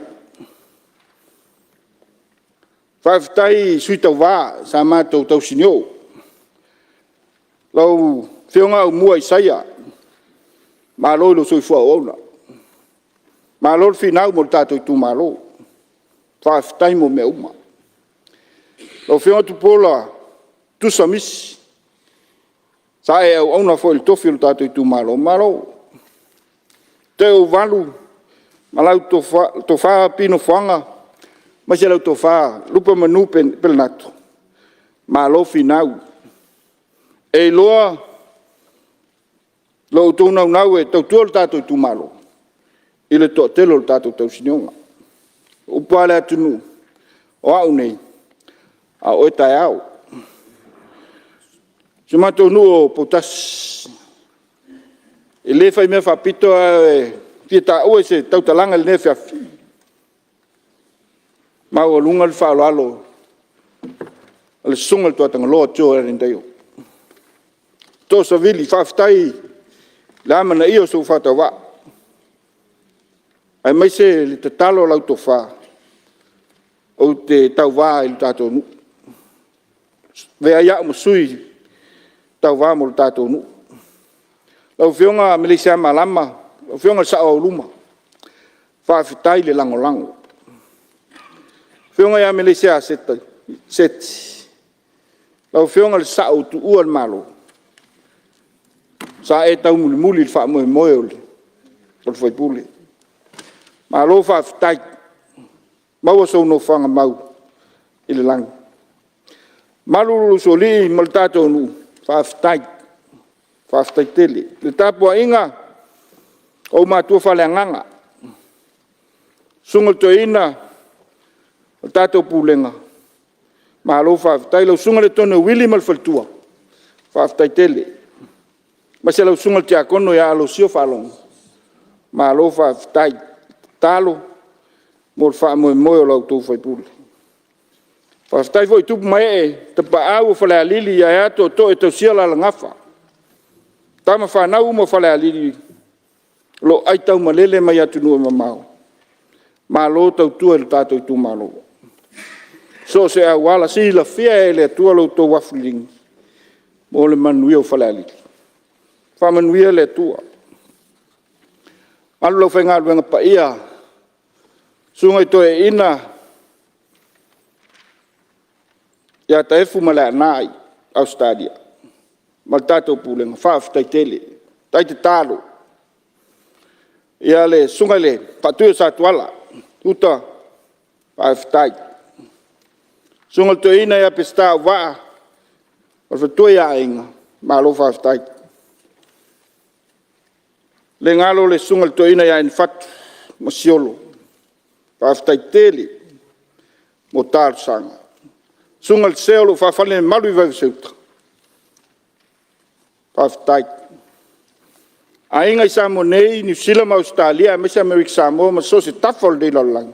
Faafetai i sui tauva sa matou tausinio, lau Afioga Aumua Isaia, malo i lou soifua auauna, malo le finau mo le tatou itumalo, faafetai mo mea uma. Lau Afioga Tupuola Tusa Misi, sa e auauna foi i le tofi o le tatou itumalo, malo. Toeolevalu ma lau Tofa Pino Foaga aemaise lau Tofa Lupeumanu Pelenato, malo finau. E iloa lo outou naunau e tautua lo tatou itumalo i le toatele o le tatou tausinioga. O upu lava a le atunuu, o au nei, a o oe taeao. Si o matou nuu o Poutasi, e le faimea faapito ae fia taua i se tautalaga i lenei afiafi, e maualuga le faaaloalo a le Susuga i le Tuatagaloa Joe Allan Darrell. Toosavili, faafetai i le amanaia o sou faatauvaa, aemaise le tatalo a lau tofa, ou te tauva i le tatou nuu. Avea ai au ma sui e tauva mo le tatou nuu. Lau Afioga Meleisia Malama, lau Afioga i le Sao Auluma, faafetai le lagolago. Lau Afioga ia Meleisia Seti, lau Afioga i le Sao Tuua o le Malo, sa e taumulimuli i le faamoemoe o le sui usufono. Malo faafetai, maua sou nofoaga mau i le lagi. Malu le usoalii ma le tatou nuu, faafetai, faafetai tele. Le tapuaiga a ou matua faaleagaga, susuga i le toeaina o le tatou pulega, malo faafetai. Lau Susuga Letogaitoi Uili ma le faletua, faafetai tele. Aemaise lau Susuga i le Tiakono ia Alosio Faalogo, malo faafetai tatalo mo le faamoemoe o la outou sui usufono. Faafetai foi i tupu ma ee tapaau o Falealili ae a tootoo e tausia alalagafa. Tama fanau uma a Falealili o lo o aitaumalele mai atunuu e mamao, malo tautua i lo tatou itumalo. So o se auala, silafia e le Atua lo outou afu liligi mo le manuia o Falealili. Faamanuia le Atua. Malu le aufaigaluega paia, susuga i toeaiina ia Taefu ma Leaana i Ausetalia ma le tatou Pulega, faafetai tele, faafetai tatalo. Ia le Susuga i le Faatui o Satuala, Uta, faafetai. Susuga i le Toeaina ia Peseta Auvaa ma le faletua ia Aiga, malo faafetai. E le galo le Susuga i le Toeaina ia Inifatu Masiolo, faafetai tele mo talosaga. Susuga i le Sea o lo o faafailele malu i Vaivase-uta, faafetai. Aiga i Samoa nei, Niu Sila ma Ausetalia aemaise Amerika Samoa ma so o se tafa o lenei lalolagi,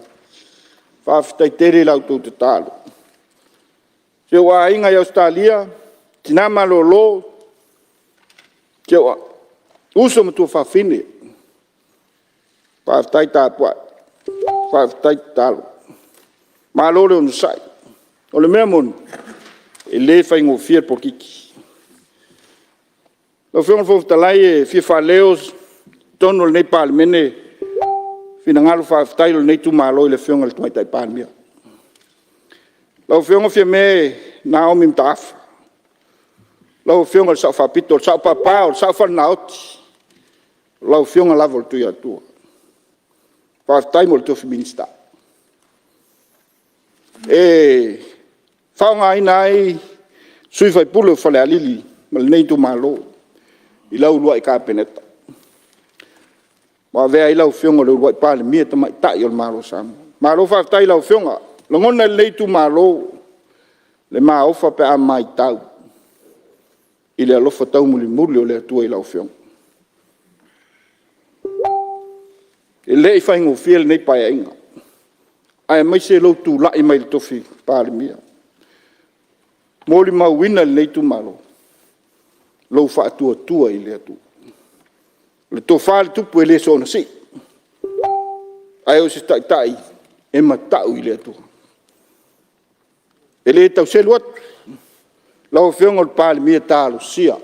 faafetai tele i la outou tatalo. Si ou aiga i Ausetalia, tina malolo, si ou uso ma tuafafine, faafetai tapuai, faafetai tatalo, malo le onosai. O le mea moni, e le faigofie le polokiki. Lau Afioga i le Fofoga Fetalai, e fia faaleo i totonu o lenei Palemene finagalo faafetai o lenei itumalo i le Afioga i le Tamaitai Palemia. Lau Afioga Fiame Naomi Mataafa, lau Afioga i le Sao Faapito, o le Sao Papa, o le Sao Falenaoti, o lau Afioga lava o le Tuiatua. Faafetai mo le tofi Minisita. E faaaogaina ai sui usufono o Falealili ma lenei itumalo i lau uluai Kapeneta, ua avea ai lau Afioga i le uluai Palemia Tamaitai o le Malo o Samoa. Malo faafetai i lau Afioga. E lagona e lenei itumalo le maofa pe a matau i le alofa taumulimuli o le Atua i lau Afioga. E le i faigofie lenei Paeaiga, aemaise lou tulai mai i le tofi Palemia. molimauina e lenei itumalo lou faatuatua i le Atua. O le tofa a le Tupu e le soona sii, ae o se Taitai e matau i le Atua. E le tau selu atu, lau Afioga i le Palemia talosia,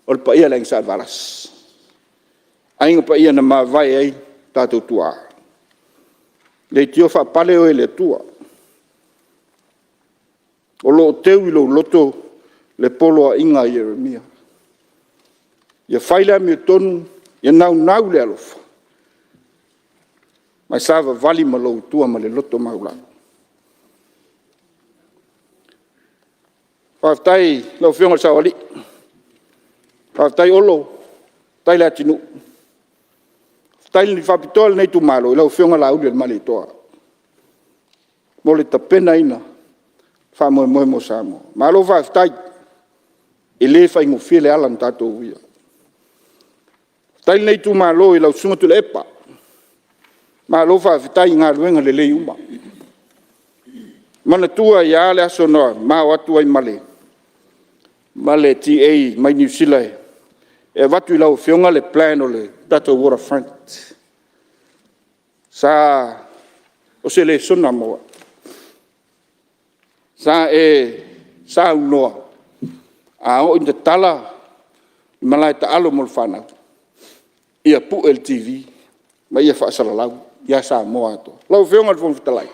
o le paia o le Aiga Salevalasi, Aiga paia na mavae ai tatou tuaa, leitio faapale oe i le Atua, o lo o teu i lou loto le poloaiga a Ieremia, ia fai le amiotonu, ia naunau i le alofa, ma e savavali ma lou Atua ma le loto maualalo. Faafetai i lau Afioga i le Saoalii, faafetai Olo, faafetai Leatinuu. Faafetai faapitoa i lenei itumalo i lau Afioga Laaulialemalietoa mo le tapenaina o le faamoemoe mo Samoa. Malo faafetai, e le faigofie le ala na tatou uia. Faafetai lenei itumalo i lau Susuga Tuilaepa, malo faafetai i galuega lelei uma. Manatua ai lava le aso na ma o atu ai ma le TA mai Niu Sila e avatu i lau Afioga le plan o le tatou waterfront. O se lesona mo au. Sa e saunoa, a oo ina tatala malae taalo mo le fanau, ia pue le TV ma ia faasalalau ia Samoa atoa. Lau Afioga i le Fofoga Fetalai,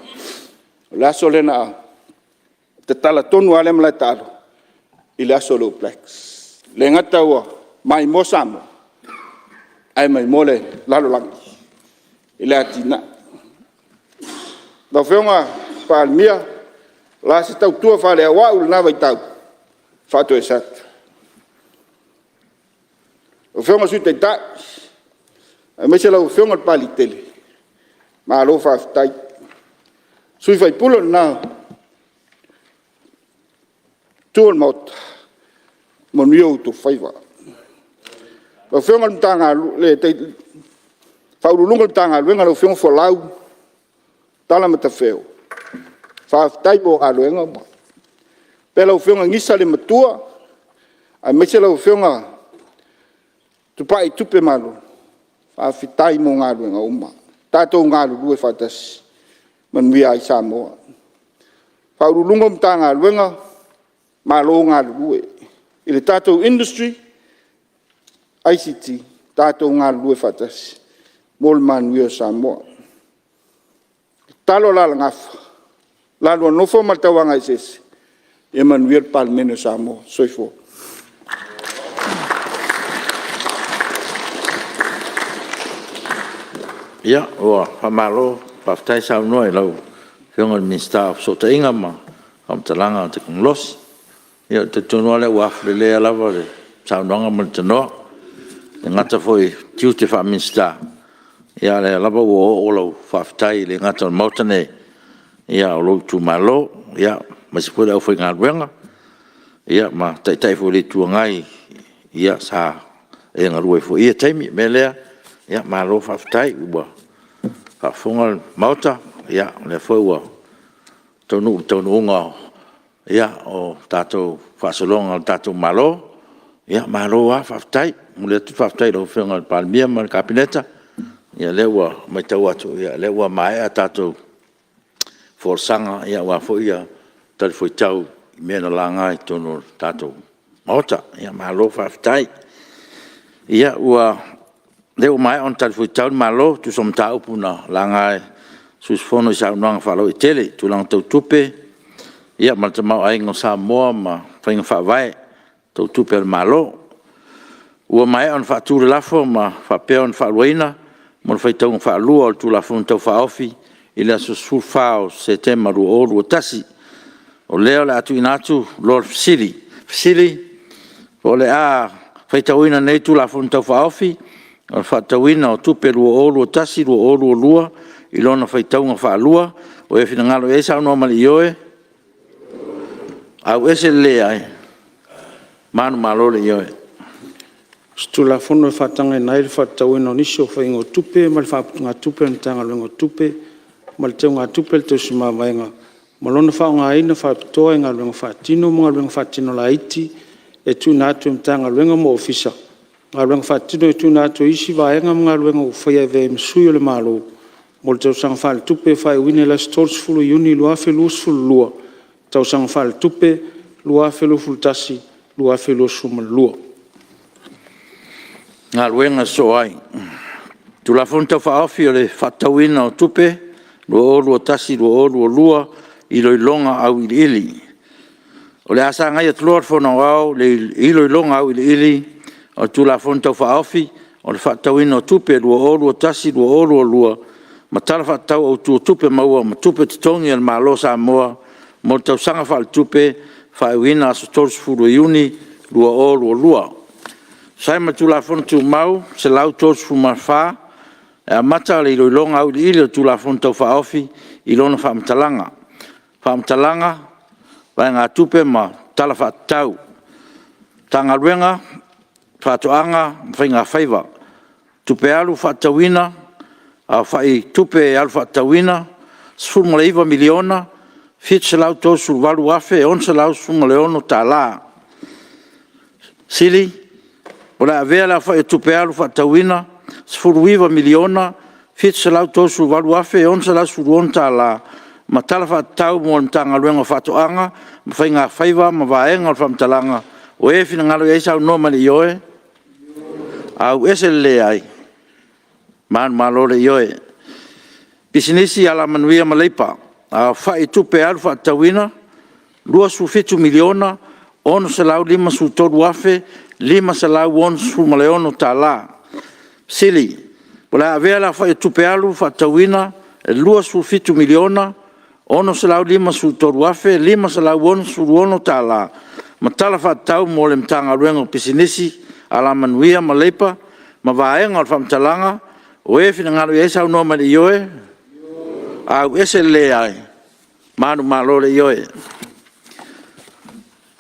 o le aso lea na tatala tonu lava lea malae taalo i le aso o le All Blacks. E le gata ua maimoa Samoa, ae maimoa le lalolagi i le atinae. Lau Afioga i le Palemia, o le a se tautua faaleauvaa i lena vaitau, faatoese atu. Lau Afioga i le Sui Taitai aemaise lau Afioga i le Papaliitele, malo faafetai. O sui usufono o lena Itu o le Maota, manuia outou faiva. Lau Afioga i le Ofisa Sili o Pulega o le Matagaluega lau Afioga Folau Tala Matafeo, faafetai mo galuega. Faapea lau Afioga Gisa le matua, aemaise lau Afioga Tupai Tupe Malo, faafetai mo galuega uma. Tatou galulue faatasi e manuia ai Samoa. Ofisa Sili o Pulega o Matagaluega, malo galulue. I le tatou Industry, ICT, tatou galulue faatasi mo le manuia o Samoa. O le tatalo a Alalagafa le la lua Nofo ma le Tauagaeseese, ia manuia le Palemene o Samoa. Soifua. Ia, ua faamalo faafetai saunoa i lau Afioga i le Minisita o Fesootaiga ma Faamatalaga Tekonolosi. Ia ou te talitonu lava o lea ua afulelea lava le saunoaga ma le tanoa, e le gata foi i tiute faa-Minisita, a o lea lava ua oooo lau faafetai e le gata i le Maota nei, a o lou itumalo, aemaise foi le aufaigaluega ma Taitai foi o le Itu Agai sa e galue ai foi i ia taimi. O le mea lea, malo faafetai, ua faafofoga le Maota, o lea foi ua taunuu i le taunuuga o tatou faasologa o le tatou Malo. Malo lava faafetai. E momoli atu le faafetai i lau Afioga i le Palemia ma le Kapeneta, o lea ua matau atu o lea ua maea tatou folasaga aua foi talifuaitau i mea na laga i totonu o le tatou Maota. Malo faafetai. Ia, o lea ua maea ona talifuaitau le Malo e tusa o mataupu na laga e sui usufono i saunoaga faalauaitele i tulaga tau tupe ma le tamaoaiga o Samoa ma faiga faavae tau tupe a le Malo. Ua maea ona faatu le lafo ma faapea ona faaluaina mo le faitauga faalua o le Tulafono Tau Faaofi i le aso 14 o Setema 2021. O lea o le a tuuina atu loa le fesili. Fesili: O le a faitauina nei Tulafono Tau Faaofi o le Faatatauina o Tupe 2021/2022 i lona faitauga faalua, ua e finagalo i ai saunoa ma le ioe, a'u e le Leai. Manumalo le Ioe. O se Tulafono e faatagaina ai le faatatauina o nisi o faiga o tupe ma le faaputugatupe a le Matagaluega o Tupe ma le Teugatupe o le Tausi Mavaega ma lona faaaogaina faapitoa i galuega faatino ma galuega faatino laiti e tuuina atu e Matagaluega ma Ofisa, galuega faatino e tuuina atu e isi vaega ma galuega ua faia e avea ai ma sui o le Malo mo le tausaga faaletupe faaiuina i le aso 30 Iuni 2022, tausaga faaletupe 2021/2022. Galuega Sosoo ai. Tulafono Tau Faaofi o le Faatatauina o Tupe 2021/2022 Iloiloga Auiliili. O le a sagai atu loa le Fono Aoao i le Iloiloga Auiliili o le Tulafono Tau Faaofi o le Faatatauina o Tupe 2021/2022 ma Tala Faatatau Autu o Tupe Maua ma Tupe Totogi a le Malo o Samoa mo le Tausaga Faaletupe faaiuina aso 30 Iuni 2022. E tusa ai ma le Tulafono Tumau 134, e amata le Iloiloga Auiliili o le Tulafono Tau Faaofi i lona faamatalaga, faamatalaga, vaegatupe ma tala faatatau. Matagaluega o Faatoaga ma Faiga Faiva. Tupe Alu Faatatauina (Aofai Tupe Alu Faatatauina): $19,738,616. Sili, o le a avea le aofai o Tupe Alu faatatauina $19,738,616 ma Tala Faatatau mo le Matagaluega o Faatoaga ma Faiga Faiva ma vaega o le faamatalaga ua e finagalo ai saunoa ma le Ioe. A'u ese le Leai. Manumalo le Ioe. Pisinisi, Alamanuia ma Leipa, Aofai o Tupe Alu Faatatauina: $27,653,566. Sili, o le a avea le aofai o Tupe Alu faatatauina e $27,653,566 ma Tala Faatatau mo le Matagaluega o Pisinisi, Alamanuia ma Leipa ma vaega o le faamatalaga ua e finagalo ai saunoa ma le Ioe. A'u ese le Leai. Manumalo le Ioe.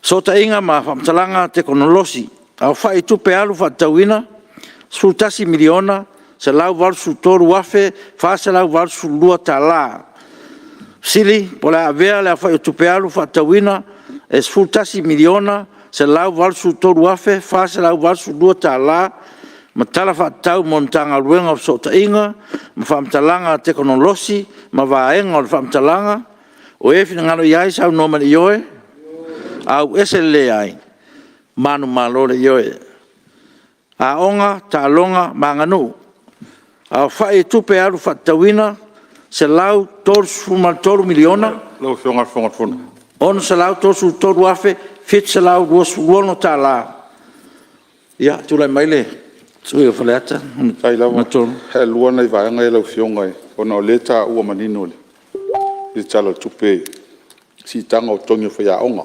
Fesootaiga ma Faamatalaga Tekonolosi. Aofai o Tupe Alu Faatatauina: $11,183,482. Sili, o le a avea le aofai o Tupe Alu faatatauina e $11,183,482 ma Tala Faatatau mo le Matagaluega o Fesootaiga ma Faamatalaga Tekonolosi ma vaega o le faamatalaga ua e finagalo ai saunoa ma le Ioe. A'u ese le Leai. Manumalo le Ioe. Aoga, Taaloga ma Aganuu. Aofai o Tupe Alu faatatauina: $133,633,726. Lau Afioga i le Fofoga o le Fono. Ia, tulai mai le sui usufono mo Faleata 3. E 2 nai vaega ia lau Afioga ona o lea e taua manino i le Tala o le Tupe i le siitaga o totogi o faiaoga.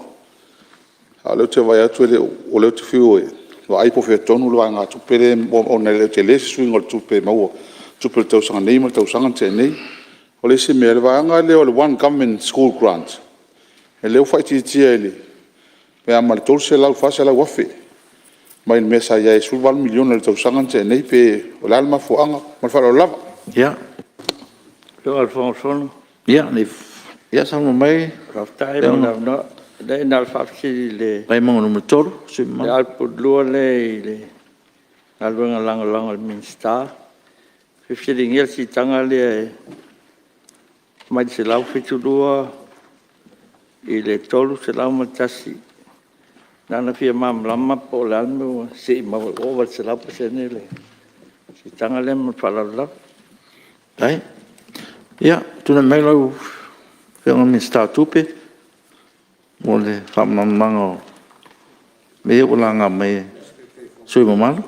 A o lea ou te vaai atu o lea ou te fiu e vaai po o fea tonu le vaegatupe lea ona e le o tele se suiga o le tupe maua o le tausaga nei ma le tausaga na tea nei. O le isi mea, o le vaega lea o le One Government School Grant, o lea ua faaitiitia pe a ma le $300 i le $400,000 mai le mea sa i ai e $18 miliona i le tausaga na tea nei. Po o le a le mafuaaga? Ma le faaaloalo lava. Ia saunoa mai le faafesili i le Vaimauga 3, le sui usufono mamalu. Le output 2 lea i le galuega lagolago a le Minisita. E fia fesiligia le siitaga lea mai le 172 i le 301. Na ona fia malamalama po o le a le mea ua sii mai ua ova i le 100% le siitaga lea ma le faaaloalo lava. Faafetai. Ia, tulai mai lau Afioga i le Minisita o Tupe mo le faamalamalamaga o mea ia ua laga mai e sui usufono mamalu.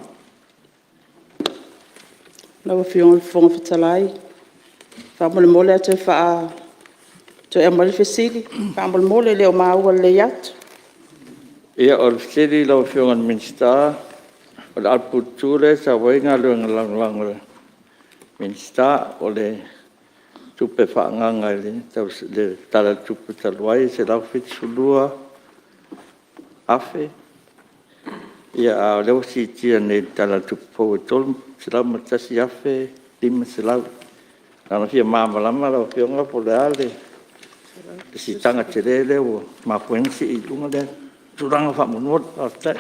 Lau Afioga i le Fofoga Fetalai, faamolemole a toe aumai le fesili faamolemole, e le o maua lelei atu. Ia, o le fesili i lau Afioga i le Minisita, o le output 2 lea e sau ai galuega lagolago a le Minisita. O le tupe faaagaaga i le Tala o le Tupe talu ai e $172,000, a o lea ua siitia nei i le Tala o le Tupe fou e $301,500. Na ona fia malamalama lau Afioga po o le a le siitaga tele lea ua mafua ai ona sii i luga lea tulaga faamolemole. Faafetai.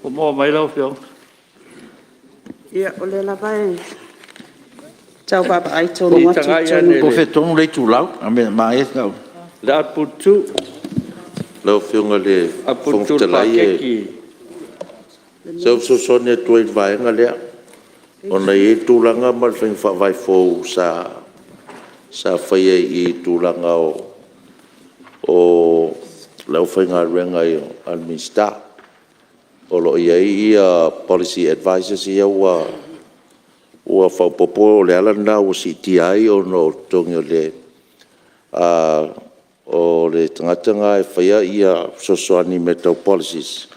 Po o maua mai lau Afioga? Ia, o lea lava e tau vaavaai tonu atu i totonu. Po o fea tonu le itulau? Le Output 2. Lau Afioga i le Fofoga Fetalai, se i ou fesoasoani atu ai i le vaega lea, ona e i ai le tulaga ma le faiga faavae fou sa faia i i i le tulaga o le aufaigaluega a le Minisita. O lo o i ai policy advisers ia ua faaopoopo. O le ala lena ua siitia ai ona o totogi o le tagata lena e faia fesoasoani i mea tau policies,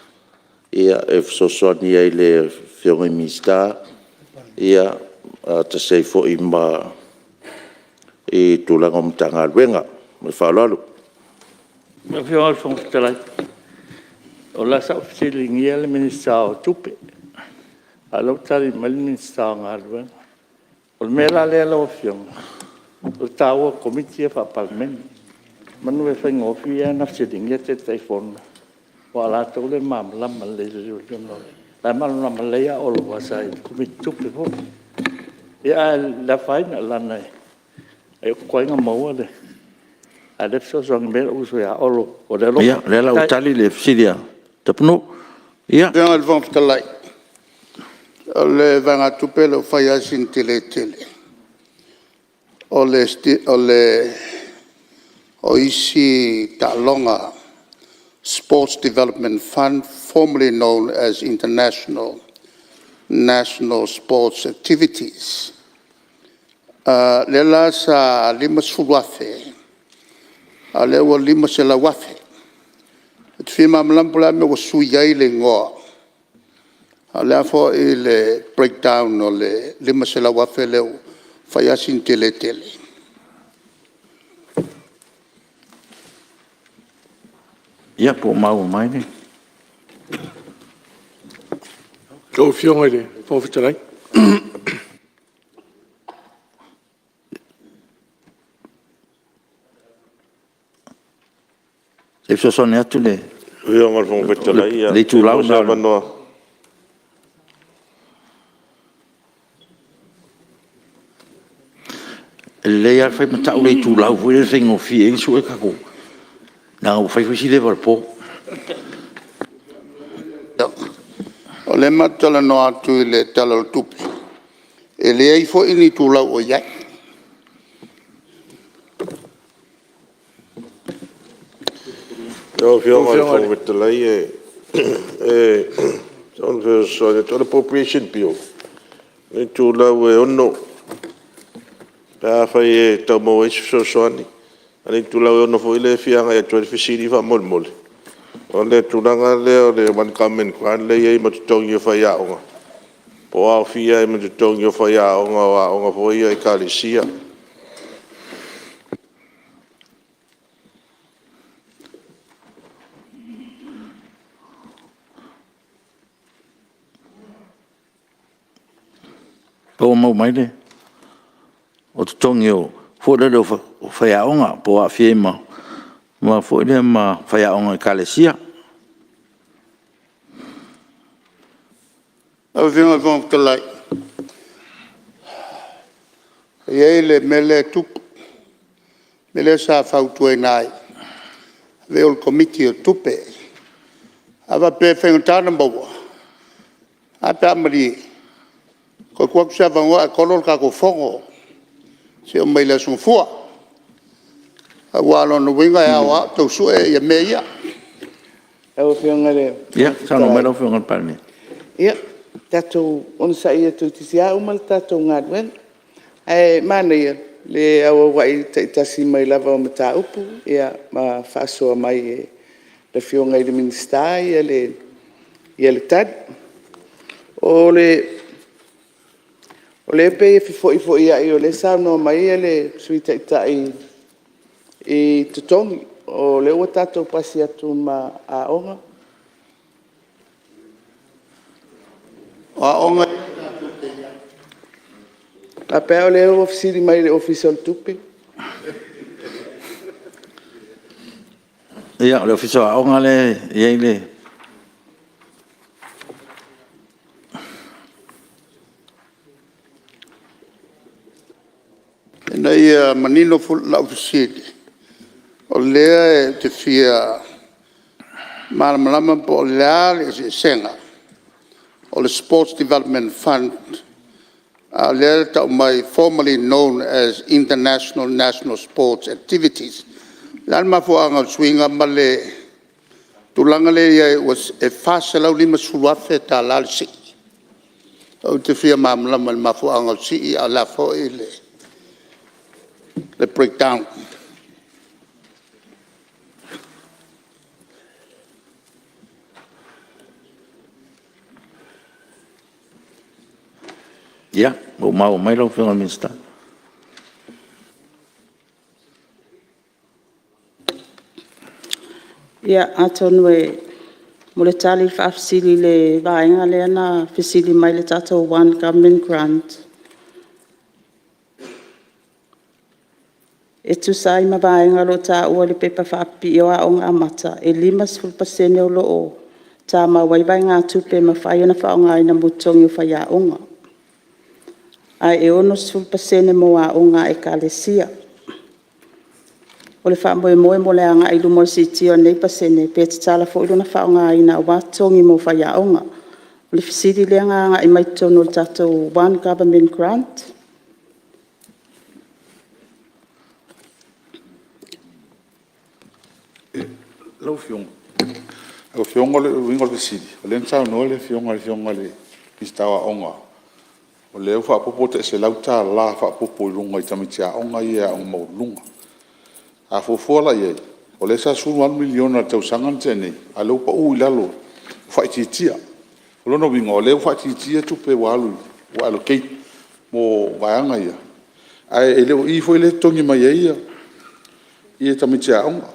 e fesoasoani ai i le Afioga i le Minisita, faatasi ai foi ma tulaga o Matagaluega. Ma le faaaloalo. Lau Afioga i le Fofoga Fetalai, o la e sa ou fesiligia le Minisita o Tupe, a o lea ua tali mai le Minisita o Galuega. O le mea la lea lau Afioga, o le taua o Komiti ia faa-Palemene. Semeamanu e faigofie lava ona fesiligia Taitaifono, aua o latou lea e malamalama lelei i le iloiloga o le... O la e malamalama lelei lava Olo aua sa i ai i le Komiti Tupe foi. Ia ae le afaina, leaga e tuai ona maua, a o lea e fesoasoani mai lou uso ia Olo o le alofa. Ia, o lea la ua tali le fesili a Tapunuu. Ia. Lau Afioga i le Fofoga Fetalai, o le vaegatupe lea ua fai lava sina tele tele, o isi taaloga, Sports Development Fund formerly known as International National Sports Activities. O lea la sa $50,000 a o lea ua $500,000. Ou te fia malamalama po o le a le mea ua sui ai le igoa, a o le a foi le breakdown o le $500,000 lea ua fai lava sina tele tele. Ia, po o maua mai le... Lau Afioga i le Fofoga Fetalai. Se i fesoasoani atu le Lau itulau lena... E lelei lava le fai ma tau le itulau foi lea e faigofie ai ona sue tatou... leaga ua fai foi si leva o le po. O lea matou te talanoa atu i le Tala o le Tupe, e leai foi ni itulau o i ai. Lau Afioga i le Fofoga Fetalai, e fesoasoani atu. O le Appropriation Bill, o le itulau e 6, pe afai e tau maua ai se fesoasoani. A o le itulau e 6 foi lea e fia agai atu ai le fesili faamolemole, o le tulaga lea o le one government grant lea e i ai ma totogi o faiaoga, po o aofia ai ma totogi o faiaoga o aoga foi ia a Ekalesia. Po o ua maua mai le... o totogi foi lele o faiaoga po o aafia ai ma faiaoga o Ekalesia. Lau Afioga i le Fofoga Fetalai, e i ai le mea lea e tupu, le mea lea sa fautuaina ai, e avea o le Komiti o Tupe. A faapea e faigata ona maua, ae a pe a malie, toe tuu atu se avanoa ae tolo le tatou Fono seia oo mai i le Aso Gafua. Aua o lona uiga e ao lava ona tau sue mea ia. Lau Afioga i le Ia, Fofoga saunoa mai lau Fetalai, Afioga i le Palemia. ia tatou onosai ia toeitiiti lava uma le tatou galuega. Ae manaia le auauai taitasi mai lava o mataupu ma faasoa mai e le Afioga i le Minisita le tali. O lea e pei e fefoifoiai o lea e saunoa mai le Sui Taitai i totogi, o lea ua tatou pasi atu ma aoga. aoga ia tatou te i ai. Faapea o lea ua fesili mai i le Ofisa o le Tupe? Ia, o le Ofisa o Aoga lea e i ai le… Ina ia manino lau fesili, o lea ou te fia malamalama po o le a le eseesega o le Sports Development Fund, a o lea e tau mai, formerly known as International National Sports Activities. O le a le mafuaaga o le suiga ma le tulaga lea e i ai e $450,000 le sii? Ou te fia malamalama i le mafuaaga o le sii, a o le a foi le breakdown? Ia, po ua maua mai lau Afioga i le Minisita. Ia, atonu mo le tali i le faafesili i le vaega lea na fesili mai i le tatou One Government Grant, e tusa ai ma vaega o lo o taua i le Pepa Faapipii o Aoga Amata, e 50% o lo o tamau ai vaegatupe e mafai ona faaaogaina mo totogi o faiaoga, ae 60% mo aoga a Ekalesia. O le faamoemoe mo le agai i luma o le siitia o lenei pasene, pe tatala foi lona faaaogaina aua totogi mo faiaoga. O le fesili lea na agai mai totonu o le tatou One Government Grant. Lau Afioga o le uiga o le fesili, o lea na saunoa le Afioga i le Minisita o Aoga, o lea ua faaopoopo le tai $100 faaopoopo i luga i tamaiti aoga ia e aoga maualuluga. A fuafua la i ai, o lea sa $18 miliona i le tausaga na tea nei, a o lea ua pau i lalo, ua faaitiitia. O lona uiga, o lea ua faaitiitia tupe ua alu ua allocate mo vaega ia, ae le o i foi lea e totogi mai ai tamaiti aoga,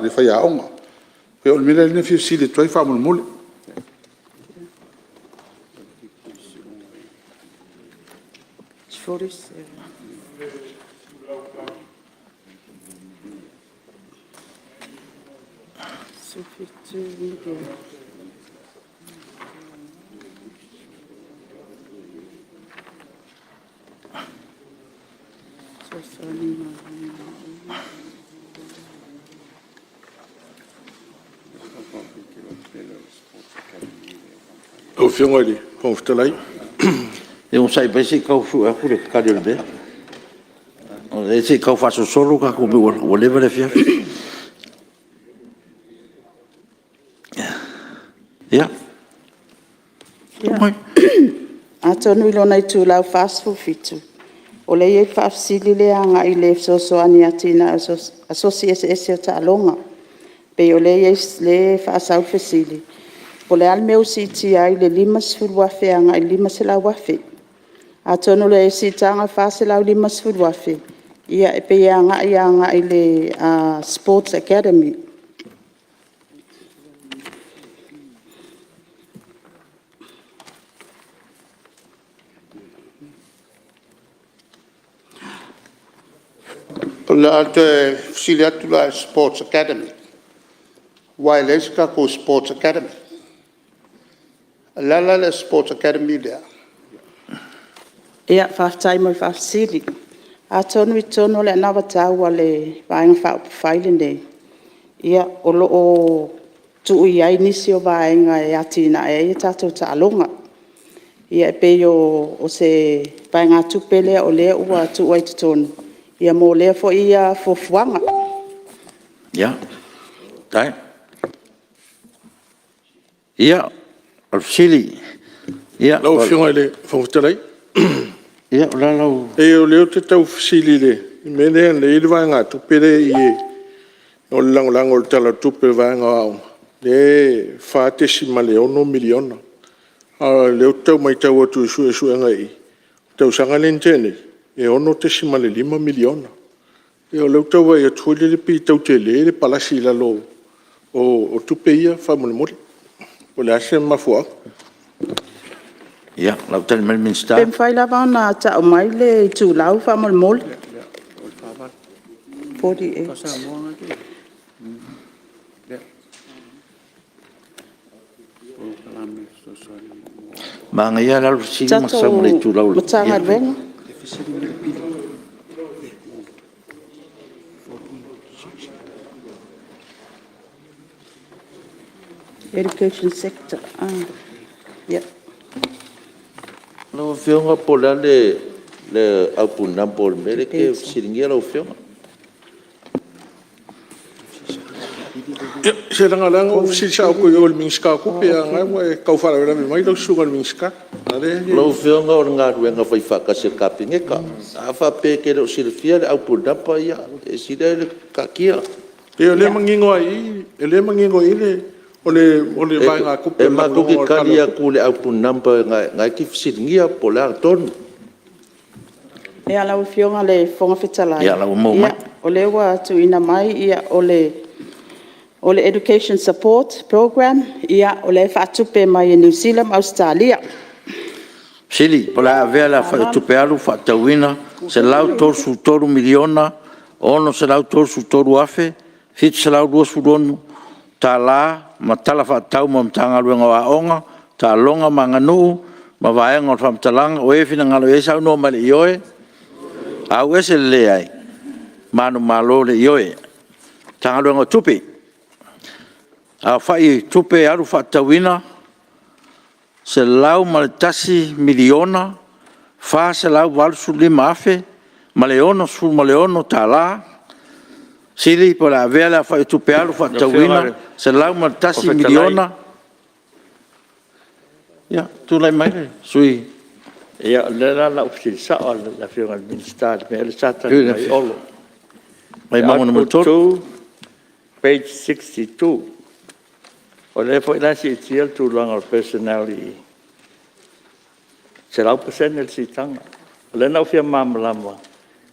le faiaoga. E pei o le mea lea e fia fesili atu ai faamolemole. Lau Afioga i le Fofoga Fetalai… Ia onosai mai se i tau sue atu le tali o le mea. Se i tau faasolosolo le tatou mea ua leva le afiafi. Ia, tulai mai. Atonu i lona itulau 47, o lea e i ai le faafesili lea e agai i le fesoasoani i atinae o Asosi Eseese o Taaloga. E pei o lea e faasau le fesili, po o le a le mea ua siitia ai le $50,000 agai i le $500,000. Atonu o le siitaga e $450,000, ia e pei e agai i le Sports Academy. O le a toe fesili atu la i le Sports Academy, aua e leai se tatou Sports Academy. O le a la le Sports Academy lea? Ia, faafetai mo le faafesili. Atonu i totonu o le anavatau a le Vaega Faaupufai lenei, o lo o tuu i ai nisi o vaega e atiae ai tatou taaloga. Ia e pei o se vaegatupe lea o lea ua tuu ai i totonu mo lea foi fuafuaga. Ia, faafetai. Ia, o le fesili… Lau Afioga i le Fofoga Fetalai… Ia, o le a lau… Leai o lea ou te tau fesili i le mea lea e i ai le vaegatupe lea e i i o le lagolago i le Tala o le Tupe i le vaega o Aoga, lea e $4.6 miliona. A o lea ou te tau matau atu i suesuega i i i le tausaga lea na tea nei, e $6.5 miliona. Ia o lea ou te tau vaai atu foi lele pei e tau tele le palasi i lalo o tupe ia faamolemole. Po o le a se mafuaaga? Ia, o la ua tali mai le Minisita. Pe mafai lava ona tau mai le itulau faamolemole. Manaia lava le alu o fesili ma sau ma le itulau o le... Matagaluega. Education Sector. Lau Afioga po o le a le output number o le mea lea e te fesiligia lau Afioga? Ia, se leaga o lea na ou fesili sao atu i o i le Minisita o Tupe, a o lena ua e tau faalavelave mai lau susuga i le Minisita. A o lea e… Lau Afioga o le galuega faifaatasi a le Kapeneta. A faapea e te le o silafia le output number, ia e sili ai le taatia. Ia o lea e manino lava i i, o lea e manino i i o le vaegatupe o le lagolagoina o le Tala o le Tupe. E matou te tali atu i le output number lena e te fesiligia po o le a tonu. Ia, lau Afioga i le Fofoga Fetalai, o lea ua tuuina mai o le Education Support Programme, o lea e faatupe mai e Niu Sila ma Ausetalia. O le a avea le aofai o tupe alu faatatauina $133,633,726 ma tala faatatau mo Matagaluega o Aoga, Taaloga ma Aganuu ma vaega o Faamatalaga. O e finagalo i ai saunoa mai i le ioe, faaese le leai, manumalo le ioe. Matagaluega o Tupe, aofai tupe alu faatatauina $101,485,066. Sili po o le a avea le aofai o tupe alu faatatauina $101 miliona. Ia, tulai mai le sui Ia, o lea la o le a ou fesili sao lava i le Afioga i le Minisita i le mea lea sa tali mai ai Olo. Vaimauga 3. Output 2 page 62. O lea foi la e siitia le tulaga o le personnel i i, 100% le siitaga. O lea la ou te fia malamalama i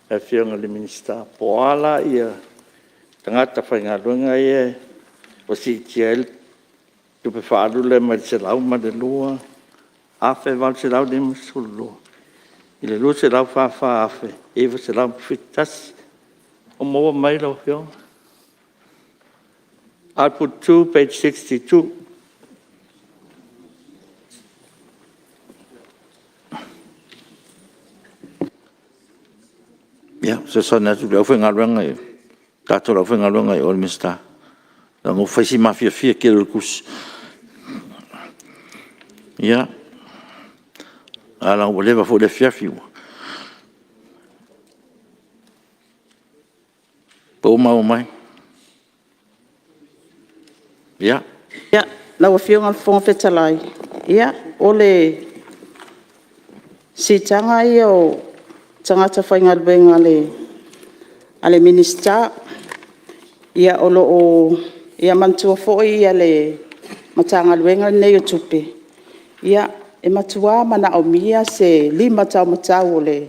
le Afioga i le Minisita, po o a la tagata faigaluega ia ua siitia ai le tupe faaalu lea mai le $102,852 i le $244,971. O maua mai lau Afioga? Output 2 page 62. Ia, e fesoasoani atu i le aufaigaluega, le tatou aufaigaluega i o i le Minisita, leaga ua fai si mafiafia tele o le tusi. Ia, ae leaga ua leva foi le afiafi ua... Po o ua maua mai? Ia. Lau Afioga i le Fofoga Fetalai, ia, o le siitaga ia o tagata faigaluega a le Minisita. Ia manatua foi le Matagaluega lenei o Tupe, e matua manaomia se lima taumatau o le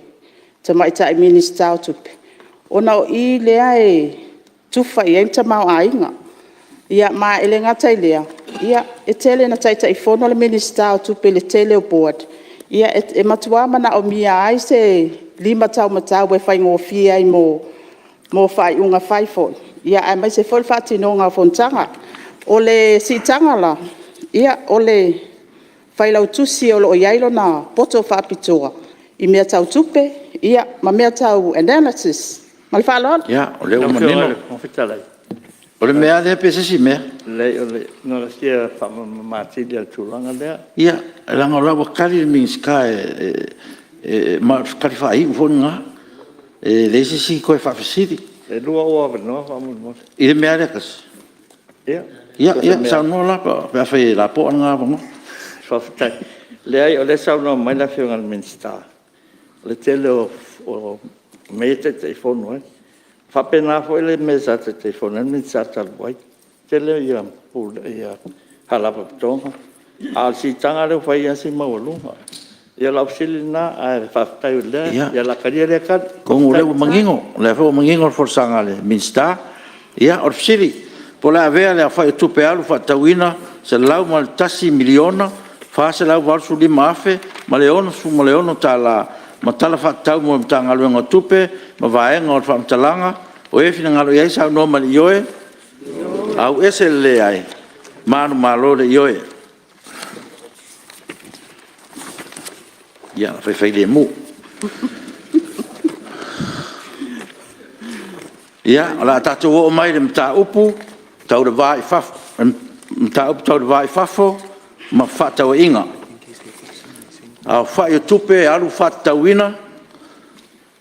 tamaitai Minisita o Tupe, ona o i lea e tufa i ai le tamaoaiga. Ma e le gata i lea, e tele ina Taitaifono le Minisita o Tupe i le tele o Board, e matua manaomia ai se lima taumatau e faigofie ai mo faaiuga fai foi, aemaise foi o le faatinoga o fonotaga. O le siitaga la, o le Failautusi o lo o i ai lona poto faapitoa i mea tau tupe ma mea tau analysis. Ma le faaaloalo. Ia, o lea ua manino. Lau Afioga i le Fofoga Fetalai... O le mea lava lea pe o se isi mea? Leai na o le fia faamalamalama atili lava o le tulaga lea. Ia, leaga o la e ua tali le Minisita, ma o le tali faaiu foi lena. E leai se isi toe faafesili. E 2 ou avanoa faamolemole. I le mea lava lea e tasi? Ia. Ia saunoa la pe afai e lapoa lena avanoa. Faafetai. Leai o lea e saunoa mai le Afioga i le Minisita, o le tele o mea ia e Taitaifono ai. E faapena foi le mea sa Taitaifono ai le Minisita talu ai, tele Faalapotopotoga, a o le siitaga lea ua fai lava si maualuga. Ia o lau fesili lena, ae faafetai o lea o le a talia lea tali. Atonu o lea ua manino, o lea foi ua manino le folasaga a le Minisita. Ia, o le fesili, po o le a avea le aofai o tupe alu faatatauina $101,485,066 ma Tala Faatatau mo le Matagaluega o Tupe ma Vaega o le Faamatalaga. O i ai finagalo i ai, saunoa mai i le ioe, auese le leai, manumalo le ioe. Ia, faifailemu. Ia, o le a tatou oo mai i le mataupu tau le Va i Fafo ma Fefaatauaiga. Aofai o Tupe Alu Faatatauina: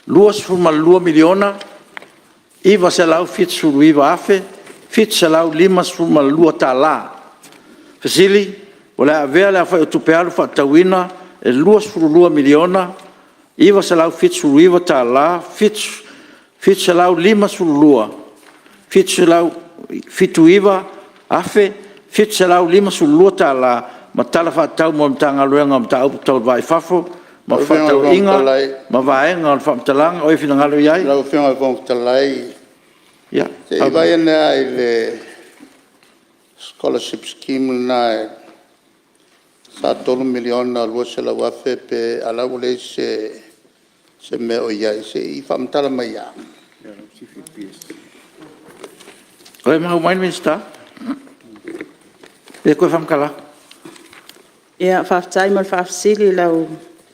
$22,979,752. Fesili: O le a avea le aofai o Tupe Alu faatatauina e $22,979,752 $752,752 ma Tala Faatatau mo le Matagaluega o Mataupu Tau le Va i Fafo ma Fefaatauaiga ma Vaega o le Faamatalaga. O ai e finagalo i ai? Lau Afioga i le Fofoga Fetalai, se i vaai ane lava i le scholarship scheme lena sa $3,200,000 pe… a o la e ua leai se mea o i ai. Se i faamatala mai lava. O lea e maua mai le Minisita? Ia toe faamatala atu. Ia, faafetai mo le faafesili i lau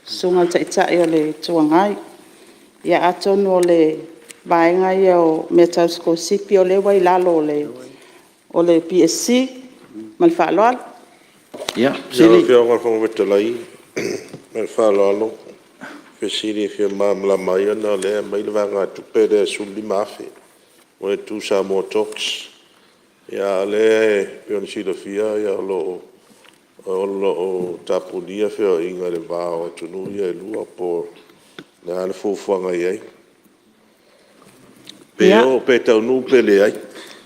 Susuga i le Taitai o le Itu Agai. Ia atonu o le vaega lea o mea tau sikolasipi o lea ua i lalo o le PSC. Ma le faaaloalo. Lau Afioga i le Fofoga Fetalai ma le faaaloalo, o le fesili e fia malamalama ai ona o lea e aumai le vaegatupe lea e $15,000 mo le 2 Samoa Talks. A o lea e pei ona silafia o lo o tapunia feoaiga i le va o atunuu ia e lua, po o le a le fuafuaga i ai, pe o pe taunuu pe leai.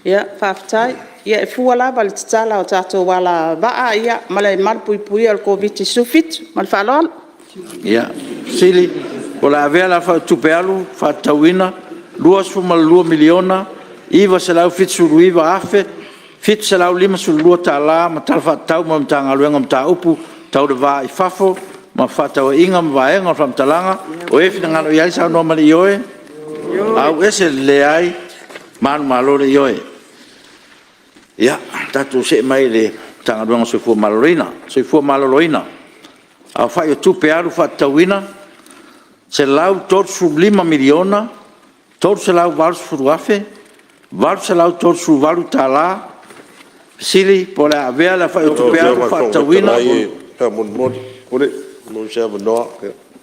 Ia, faafetai. Ia e fua lava i le tatala o tatou alavaa ma le malupuipuia o le Koviti-17. Ma le faaaloalo. Ia, fesili po o le a avea le aofai o tupe alu faatatauina $22,979,752 ma Tala Faatatau mo le Matagaluega o Mataupu Tau le Va i Fafo ma Fefaatauaiga ma Vaega o le Faamatalaga. O ai e finagalo i ai, saunoa mai i le ioe. Auese le leai, manumalo le ioe. Ia, tatou see mai i le Matagaluega o le Soifua Maloloina. Soifua Maloloina, aofai o tupe alu faatatauina: $135,380,838. Fesili po o le a avea le aofai o tupe alu faatatauina... Lau Afioga i le Fofoga Fetalai faamolemole pe maua se avanoa.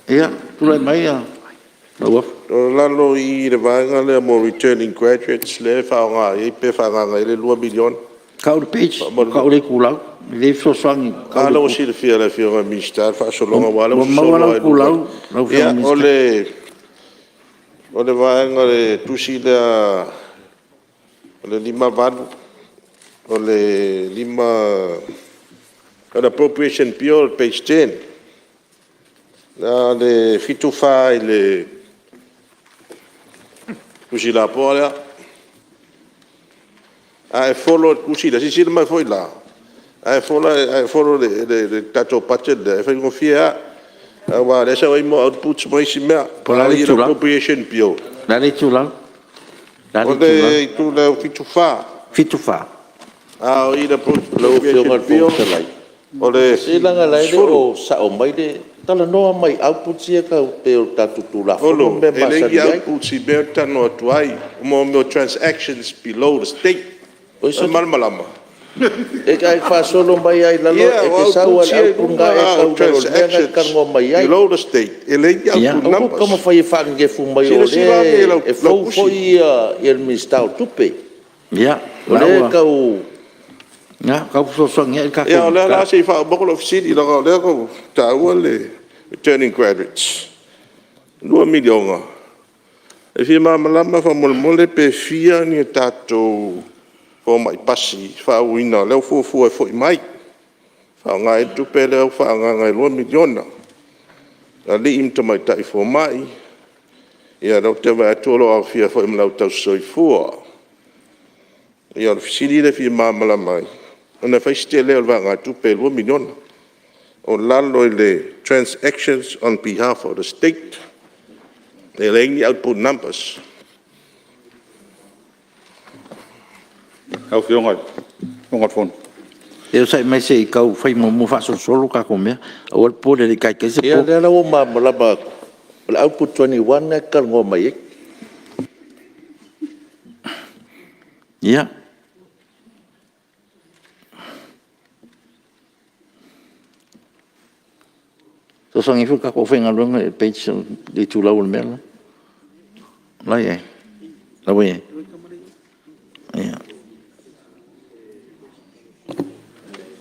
Ia, tulai mai Lauofo. O lalo i i le vaega lea mo returning graduates lea e faaaoga i ai pe faaagaaga i ai le $2 miliona. Tau le page, tau le itulau, e lelei le fesoasoani. A lea ua silafia e le Afioga i le Minisita le faasologa aua o lea ua Ua maua lau itulau lau Afioga i le Minisita? O le vaega o le tusi lea o le 58, o le Appropriation Bill page 10, le 74 i le tusi lapoa lea. A e follow i le tusi lea, silasila mai foi la, a e follow i le tatou Budget lea, e faigofie lava, aua o lea e sau ai outputs ma isi mea. Po o le a le A o i le Appropriation Bill… O le a le itulau? O le itulau 74. 74. A o i le Lau Afioga i le Appropriation Bill Fofoga Fetalai, o le se leaga o la e le o sao mai le… Talanoa mai i outputs ia pei o le tatou Tulafono Olo ma mea e leai masani ni ai. outputs i mea ia ou te talanoa atu ai, o mea o transactions below the state. O e malamalama? E te faasolo mai lava i lalo, Ia e o te sau lava outputs i le ia e i output luga lena e a tau o i lalo o le mea lena e te transactions talanoa mai ai. below the state, e leai ni output Aua numbers. e te taumafai e faanenefu mai o Silasila ane i lea lau e fou tusi. foi le Minisita o Tupe. O lea e tau... Ia, tau fesoasoani ai i le tatou... Ia o lea la se i faauma atu lau fesili leaga o lea ua taua le returning graduates $2 miliona. E fia malamalama faamolemole pe fia ni tatou fomai pasi faauuina o lea ua fuafua e foi mai e faaaoga ai le tupe lea ua faaagaaga e $2 miliona, alii ma tamaitai fomai. Ia o lea ou te vaai atu o lo o aofia foi ma le au tausisoifua. Ia o le fesili lea e fia malamalama ai, ona e fai si tele o le vaegatupe e $2 miliona. o lalo i le transactions on behalf of the State, e leai ni output numbers. Onosai mai se i tau fai muamua faasolosolo a tatou mea. Aua le popole e le i taitai se po. O lea la ua ou malamalama atu, o le output 21 lena e te talanoa mai ai. Ia. Fesoasoani ifo le tatou aufaigaluega i le page, le itulau o le mea lena. O la e i ai?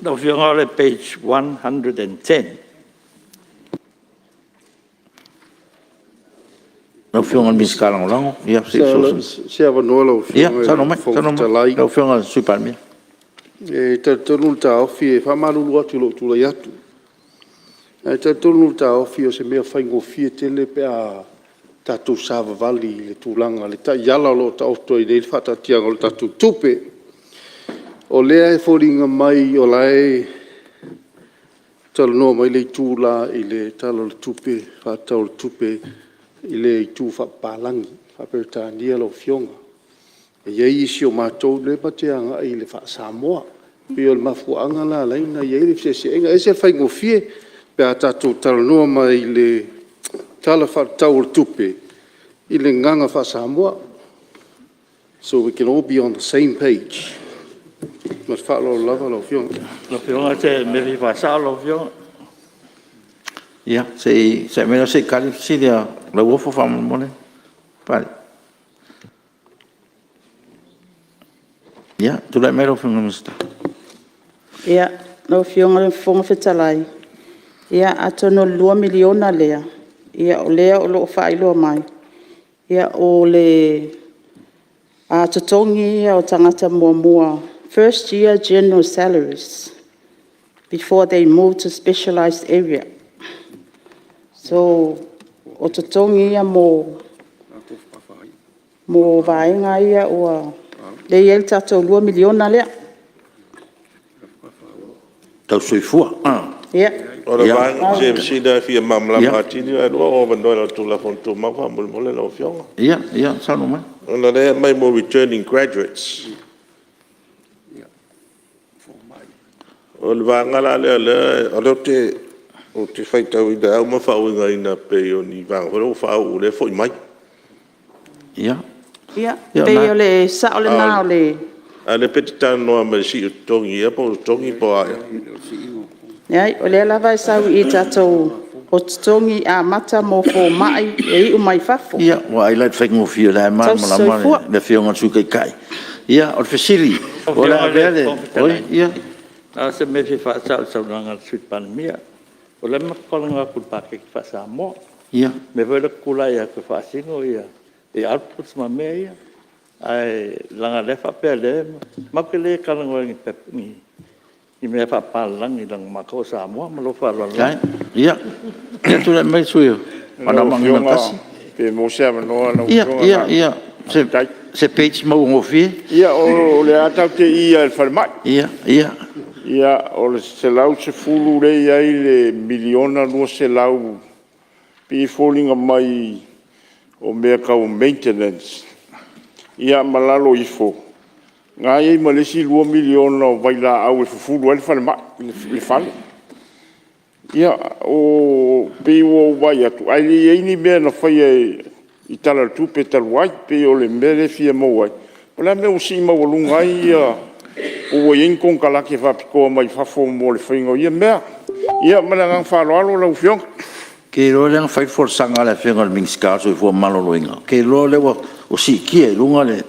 Lau Afioga o le page 110. Lau Afioga i le Minisita Lagolago. Se avanoa lau Afioga i le Fofoga Fetalai. Lau Afioga i le Sui Palemia. E talitonu le taofi, e faamalulu atu i lou tulai atu, ae talitonu le taofi o se mea faigofie tele pe a tatou savavali i le tulaga o le taiala o lo o taoto ai nei le faataatiaga o le tatou tupe. O lea e foliga mai o la e talanoa mai le itu le la i le Tala o le Tupe Faatatau o le Tupe i le itu faapapalagi, faa-Peretania lau Afioga. E i ai isi o matou lea matou te agai i le faa-Samoa. E pei o le mafuaaga lena e ala ai ona i ai le feseeseaiga. E ese le faigofie pe a tatou talanoa mai i le Tala Faatatau o le Tupe i le agaga faa-Samoa. So we can all be on the same page. Ma le faaaloalo lava lau Afioga. Lau Afioga o se mea e fia faasao lau Afioga. Ia, se i onosai mai se i tali le fesili a Lauofo faamolemole. Ia, tulai mai lau Afioga i le Minisita. Lau Afioga i le Fofoga Fetalai, atonu o le $2 miliona lea, o lea o lo o faailoa mai, o le totogi ia o tagata muamua, first year general salaries before they move to specialize area. So, o totogi ia mo vaega ia lea e i ai le tatou $2 miliona lea. Tausi soifua. Ia. O le fesili lava e fia malamalama atili, ae o lo o avanoa i lalo o le Tulafono Tumau faamolemole lau Afioga. Ia saunoa mai. Ona o lea e aumai mo returning graduates. O le vaega la lea o lea ou te faitauina e au ma faauigaina pei o ni vaega foi lea ua faauu o lea e foi mai. Ia, e pei o le sao lena o le... A o lea e pei e te talanoa mai i le sii o totogi ea po o totogi po o a ea. Leai, o lea lava e sau i i i tatou o totogi amata mo fomai e iu mai fafo. Ia, ua ai la i le faigofie o lea lava e malamalama le Afioga i le Sui Taitai. Ia, o le fesili, o le a avea le... Lau Afioga i le Fofoga Fetalai, na o se mea e fia faasao i le saunoaga a le Sui Palemia. O lea matou te talanoa atu i le paketi faa-Samoa. O le mea foi lea ou te tulai atu e faasino ia outputs ma mea ia. Ae leaga o lea e faapea o lea matou te le talanoa i mea faapapalagi leaga o matou o Samoa. Ma lou faaaloalo lava. Ia, tulai mai le sui usufono mo Anoamaa 1. Pe maua se avanoa lau Afioga? Ia, se page mauagofie. Ia, o lea lava tatou te i i le falemai. Ia, o le $110 lea e i ai le $1,200,000 e pei e foliga mai o mea tau maintenance, ia ma lalo ifo o lena e i ai ma le isi $2 miliona o vailaau e fufulu ai le falemai, le fale. Ia, e pei ua ou vaai atu, ae le i i ai ni mea na faia i Tala o le Tupe talu ai. E pei o le mea lea e fia maua ai, o le a le mea ua sii maualuga ai, po ua i ai ni konekarate faapitoa mai fafo mo le faiga o ia mea. Ia ma le agaga faaaloalo lau Afioga. Ou te iloa o lea na fai le folasaga a le Afioga i le Minisita o le Soifua Maloloina, ou te iloa o lea ua siitia i luga le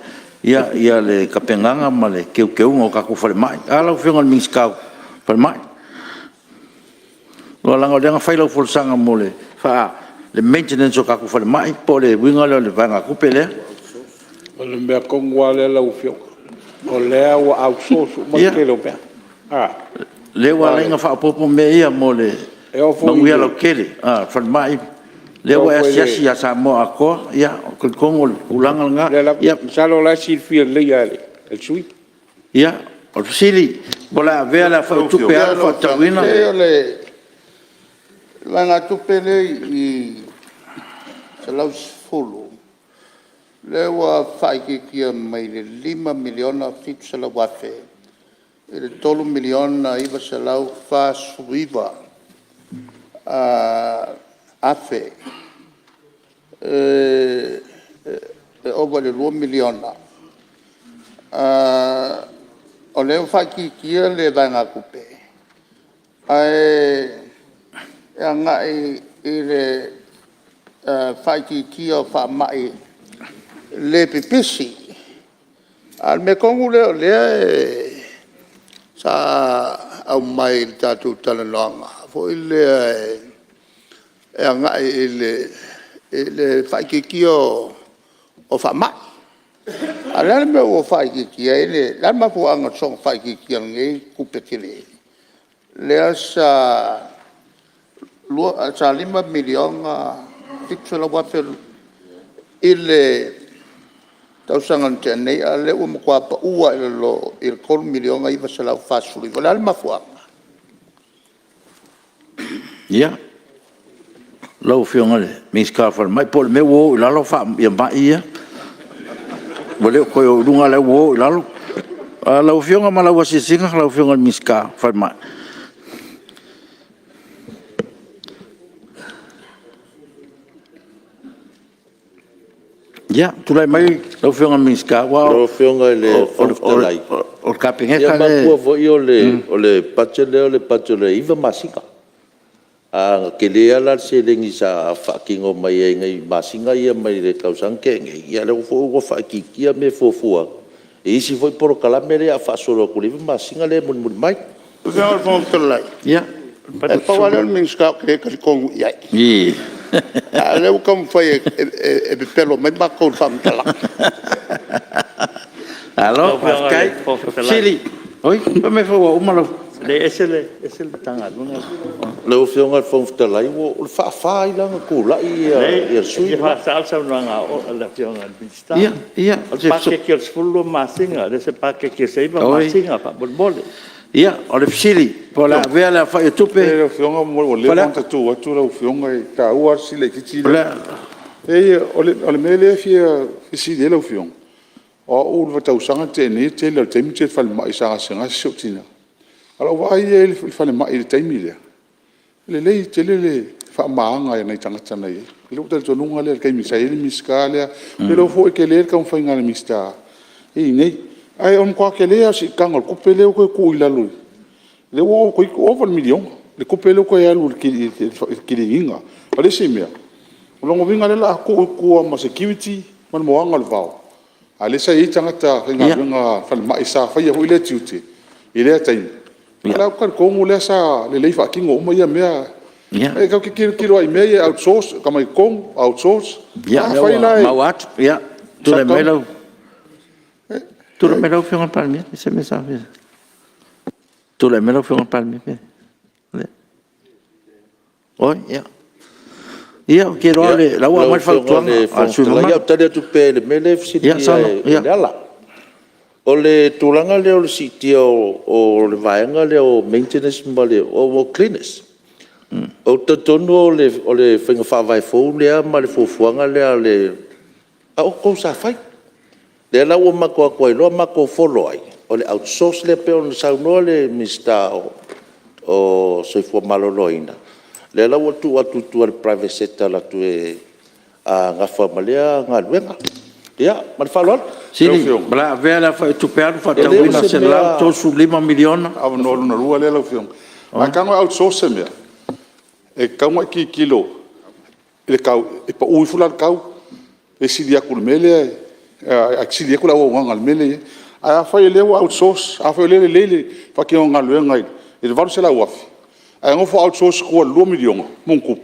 tapenaga ma le teuteuga o tatou falemai. A lau Afioga i le Minisita o Falemai? Aua leaga o lea na fai lau folasaga mo le maintenance o tatou falemai, po o le uiga lea o le vaegatupe lea. O le mea tonu lava lea lau Afioga, o lea ua outsource uma le tele o mea. O lea ua ala ai ona faaopoopo mea ia mo le manuia lautele. O falemai, lea ua e asiasi ia Samoa atoa, ia ou te talitonu o le tulaga lena. Masalo o la e silafia lelei lava e le sui usufono. Ia, o le fesili, po o le a avea le aofai o tupe alu faatatauina... le vaegatupe lea e i i e $110, lea ua faaitiitia mai le $5,700,000 i le $3,949,000, e ova i le $2 miliona. O lea ua faaitiitia le vaegatupe, ae agai i le faaitiitia o faamai le pipisi. A o le mea tonu lea o lea sa aumai i le tatou talanoaga foi lea e agai i le faaitiitia o faamai. A o le a le mea ua faaitiitia ai le… O le a le mafuaaga o le soona faaitiitia o lenei tupe tele lea sa $5,700,000 i le tausaga na tea nei, a o lea ua matua pau lava i lalo i le $3,949,000. O le a le mafuaaga? Ia, lau Afioga i le Minisita o le Falemai, po o le mea ua o i lalo mai ia, ua le toe o i luga, o lea ua o i lalo. Lau Afioga ma lau asiasiga lau Afioga i le Minisita o le Falemai. Ia, tulai mai lau Afioga i le Minisita, aua o le Kapeneta lea e... Lau Afioga i le Fofoga Fetalai, ia manatua foi o le budget lea o le budget o le 9 masina. A tele lava la le seleni sa faatino mai ai i nai masina ia mai le tausaga na tea nei, ia lea foi ua faaitiitia mea e fuafua i isi foi polokalame lea o le a faasolo atu i le 9 masina lea e mulimuli mai. Lau Afioga i le Fofoga Fetalai, e pau lava lea o le Minisita ou te le talitonu i ai, a o lea ua taumafai e pepelo mai matou i le faamatalaga. Malo faafetai. Oi, fai mai foi ua uma lau... E ese le Matagaluega. Lau Afioga i le Fofoga Fetalai, o le faafa ai la ona tulai le sui usufono E fia faasao le saunoaga a le Afioga i le Minisita. O le paketi o le 12 masina, e le o se paketi o se 9 masina faamolemole. Ia, o le fesili po o le a avea le aofai o tupe... Lau Afioga ua leva ona ta tu atu lau Afioga, e taua lava le fesili laitiiti lea. Leai o le mea lea e fia fesili ai lau Afioga, o au i le tausaga na tea nei, o le tele lava o taimi ou te i le falemai sa gasegase si ou tina. A o lau vaai i ai i le falemai i le taimi lea, e lelei tele le faamamaina e nai tagata na i ai. I lou talitonuga lea i le taimi sa i ai le Minisita lea. Ou te iloa foi e tele le taumafaiga a le Minisita lea e i ai nei. Ae o le matua tele lava o le siitaga o le tupe lea ua toe tuu i lalo, lea ua ova i le $1 miliona le tupe lea ua toe alu i le kiliniina. O le isi mea, o lona uiga o lea o le a tuu i tua ma security ma le moaina o le vao, a o lea sa i ai tagata faigaluega a le falemai sa faia foi lea tiute i lea taimi. O lea ou te talitonu o lea sa lelei faatino uma ia mea. E tatou te tilotilo lava i mea ia e outsource, aumai i totonu, outsource. Ia, o lea ua maua atu. Tulai mai lau Afioga i le Palemia. Tulai mai lau Afioga i le Palemia. Ia, ou te iloa o la ua aumai le fautuaga a le sui usufono mamalu. Lau Afioga i le Fofoga Fetalai, o le a ou tali atu pea i le mea lea e fesiligia e Leala. O le tulaga lea o le siitia o le vaega lea o maintenance ma le cleaners. Ou te talitonu o le faiga faavae fou lea ma le fuafuaga lea a outou sa fai. Lea la ua matou o atu ai loa matou follow ai, o le outsource lea pei ona saunoa le Minisita o le Soifua Maloloina, lea la ua tuu atu i tua i le private sector e alu atu e nafa ma lea galuega. Ia, ma le faaaloalo. O le a avea le aofai o tupe alu faatatauina $135 miliona. O le avanoa lona lua lea lau Afioga. A tago e outsource se mea, e tatau ona e tilotilo i le tau, e pau ifo la le tau pe sili atu i le mea lea, ae sili atu le auaunaga i le mea lea e i ai. Ae afai o lea ua outsource, afai o lea e lelei le faatinoga o galuega i le $800,000 ae nofo outsource i tua i le $2 miliona ma ona tupu,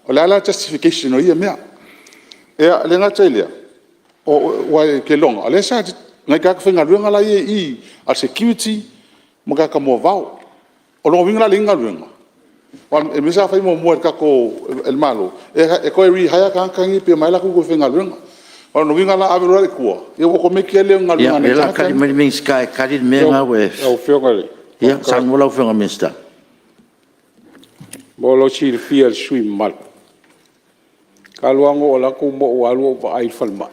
o le a la le justification o ia mea? E le gata i lea, aua ou te iloa o nai tagata faigaluega la e i i a le security ma tagata moavao. O lona uiga la e leai ni galuega? Aua o le mea sa fai muamua e le Malo, e toe rehire tagata nei pe omai lava latou e toe faigaluega. O lona uiga la a ave loa la i tua, ia ua okomeki lava le leai o ni galuega a nai tagata ia. Ia, o lea o le a tali mai le Minisita e tali le mea lena ua e... Ia saunoa lau Afioga i le Minisita. Mo lou silafia e le sui usufono mamalu, talu lava ona ou alu atu ma ou alu ou vaai i le falemai,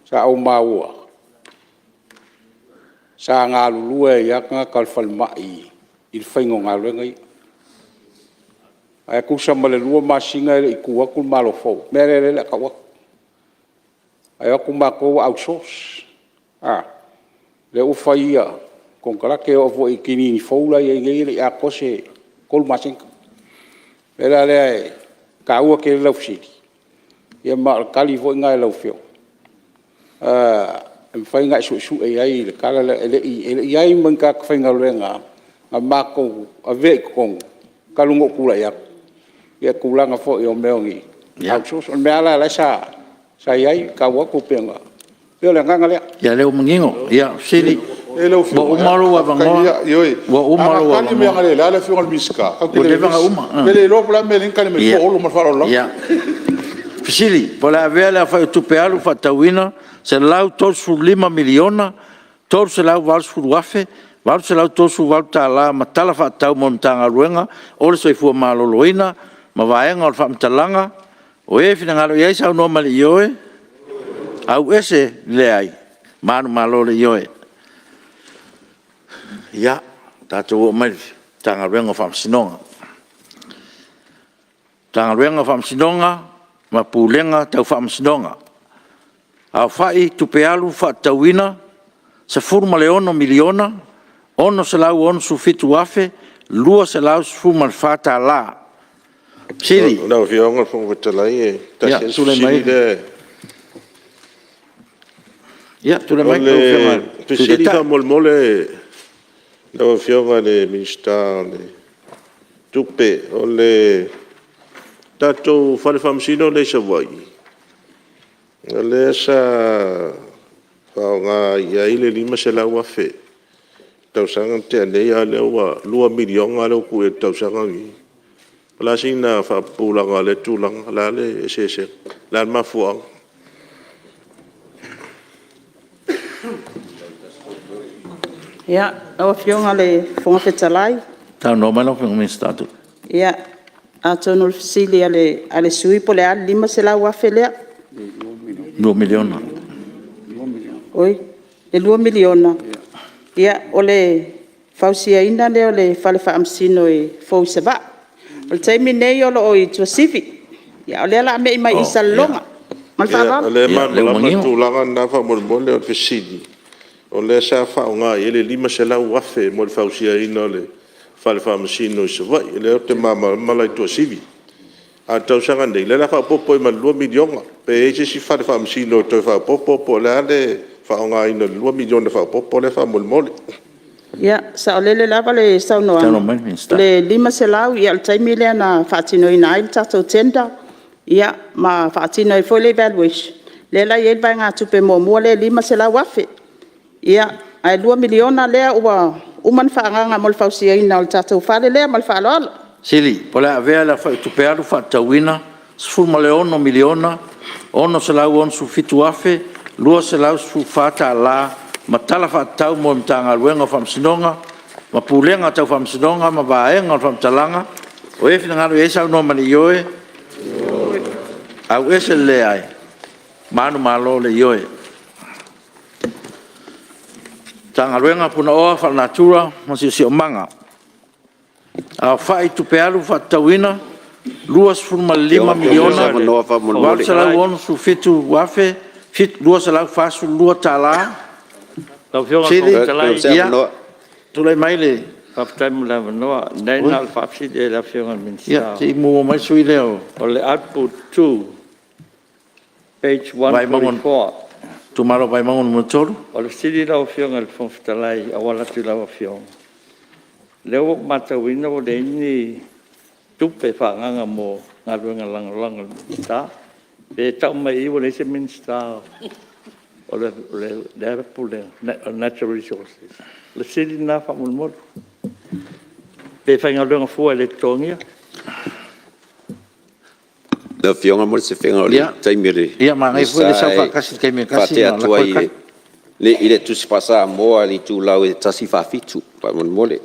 sa ou maua, sa galulue ai lava tagata o le falemai i le faiga o galuega ia. Ae tusa ma le 2 masina e le i tu atu le Malo fou, le mea lea o le a tau atu. Ae o atu matou ua out-source, lea ua fai konekarate, e oo foi i le fou la e i ai nei e le i atoa se 3 masina. O le mea la lea e taua tele lau fesili, ma o le tali foi lena i lau Afioga, e mafai ona e suesue i ai le tala lea, e le i i ai ma ni tagata faigaluega na matou avea i totonu talu ona ou tulai atu i tulaga foi o mea o ni outsource. O le mea lava la sa i ai tau atu pei o le agaga lea. Ia o lea ua manino. Ua uma lou avanoa. Ioe, a na tali mai analeila le Afioga i le Minisita, tatou te le vevesi, ou te le iloa po o le a le mea e ala ai ona tali mai fua Olo. Ma le faaaloalo lava. Fesili po o le a avea le aofai o tupe alu faatatauina $135,380,838 ma tala faatatau mo le Matagaluega o le Soifua Maloloina ma vaega o le faamatalaga o e finagalo i ai, saunoa mai i le ioe, auese le leai. Manumalo le ioe. Ia, tatou oo mai i le Matagaluega o Faamasinoga. Matagaluega o Faamasinoga ma Pulega Tau Faamasinoga. Aofai Tupe Alu faatatauina $16,667,214. Fesili. Lau Afioga i le Fofoga Fetalai, e tasi lava si fesili lea. Ia tulai mai O le fesili faamolemole lau Afioga i le Minisita o Tupe, o le tatou Fale Faamasino lea i Savaii, o lea sa faaaoga i ai le $500,000 i le tausaga na tea nei, a o lea ua $2 miliona lea ua tuu i ai i le tausaga lenei. O le a sina faapupulaga o lea tulaga? O le a le eseesega? O le a le mafuaaga? Lau Afioga i le Fofoga Fetalai. Saunoa mai lau Afioga i le Minisita o Tupe. Ia, atonu o le fesili a le sui usufono po o le a le $500,000 lea. $2 miliona. Oi, le $2 miliona, ia o le fausiaina lea o le Fale Faamasino fou i Savaii. O le taimi lenei o lo o i Tuasivi, a o lea o le a mei mai i Salelologa. Ma le faaaloalo. O lea e malamalama le tulaga lena faamolemole. O le fesili, o lea sa faaaoga i ai le $500,000 mo le fausiaina o le Fale Faamasino i Savaii, o lea ou te malamalama o la e i Tuasivi. A o le tausaga nei, o lea o le a faaopoopo i ai ma le $2 miliona. Pe i ai se isi Fale Faamasino e toe faaopoopo po o le a le faaaogaina o le $2 miliona faaopoopo lea faamolemole. Ia, e saolele lava le saunoaga, o le $500,000 o le taimi lea na faatinoina ai le tatou tender ma faatino ai foi le evaluation, lea la e i ai le vaegatupe muamua lea e $500,000. Ia, ae $2 miliona lea ua uma ona faaagaaga mo le fausiaina o le tatou fale lea. Ma le faaaloalo. Fesili po o le a avea le aofai o tupe alu faatatauina $16,667,214 ma tala faatatau mo le Matagaluega o Faamasinoga ma Pulega Tau Faamasinoga ma Vaega o le Faamatalaga o e finagalo i ai saunoa ma le ioe, auese le leai. Manumalo le ioe. Matagaluega o Punaoa Faalenatura ma le Siosiomaga. Aofai Tupe Alu faatatauina $25,867,242. Lau Afioga i le Fofoga Fetalai... Ia, tulai mai le... Faafetai mo le avanoa. Leai na o le faafesili lava i le Afioga i le Minisita. Ia, se i muamua mai le sui usufono lea o... O le output 2 page 144. Itumalo Vaimauga 3. O le fesili lau Afioga i le Fofoga Fetalai e auala atu i lau Afioga, o lea ua ou matauina ua leai ni tupe faaagaaga mo galuega lagolago a le Minisita. Pe tau mai i i ua leai se Minisita o lea Pulega o le Natural Resources? O le fesili lena faamolemole. Pe faigaluega fua i le totogia? Lau Afioga mo le sefega o le taimi o le Minisita e faatea atu ai i le Tusi Faa-Samoa i le itulau e 147 faamolemole.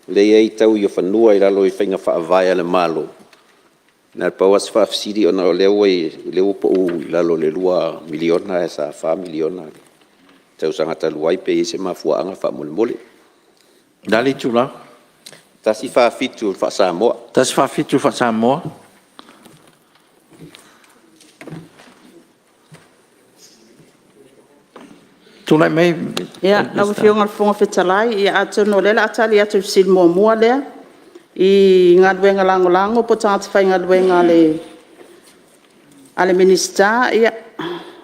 lea e i ai taui o fanua i lalo o faiga faavae a le Malo. E na o le pau lava si faafesili ona o lea ua pau i lalo i le $2 miliona ae sa $4 miliona i le tausaga talu ai, pe i ai se mafuaaga faamolemole. O le a le itula? 147 faa-Samoa. 147 faa-Samoa. Tulai mai. Lau Afioga i le Fofoga Fetalai, atonu o lea o le a tali atu i le fesili muamua lea. I galuega lagolago po o tagata faigaluega a le Minisita,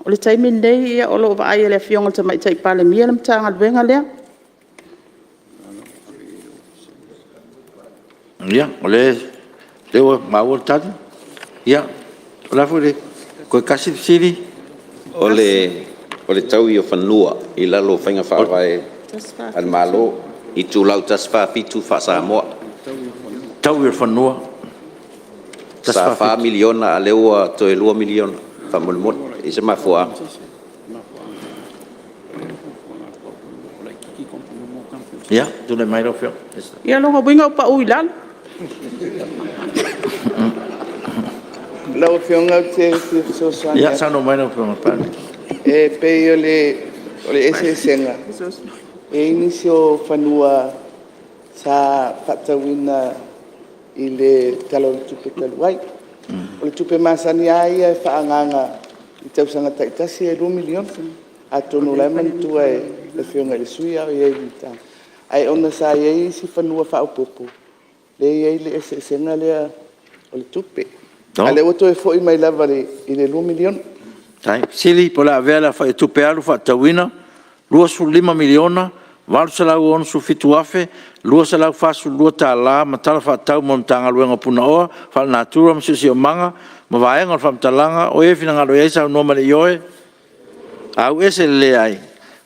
o le taimi lenei o lo o vaaia e le Afioga i le Tamaitai Palemia le Matagaluega lea. O lea ua maua le tali. O le a foi le toe tasi le fesili? O le taui o fanua i lalo o faiga faavae a le Malo, Itulau 147 faa-Samoa. Taui o fanua. Sa $4 miliona a o lea ua toe $2 miliona faamolemole. E i ai se mafuaaga? Ia o lona uiga ua pau i lalo. Lau Afioga ou te fia fesoasoani atu. E pei o le eseesega, e i ai nisi o fanua sa faatauina i le Tala o le Tupe talu ai. O le tupe masani lava ia e faaagaaga i tausaga taitasi e $2 miliona. Atonu o la e manatua e le Afioga i le sui usufono a o i ai i le Matagaluega. Ae ona sa i ai isi fanua faaopoopo lea e i ai le eseesega lea o le tupe, a o lea ua toe foi mai lava i le $2 miliona. Faafetai. Po o le a avea le aofai o tupe alu faatatauina $25,867,242 ma tala faatatau mo le Matagaluega o Punaoa Faalenatura ma le Siosiomaga ma vaega o le faamatalaga o e finagalo ai saunoa ma le ioe. LAUESE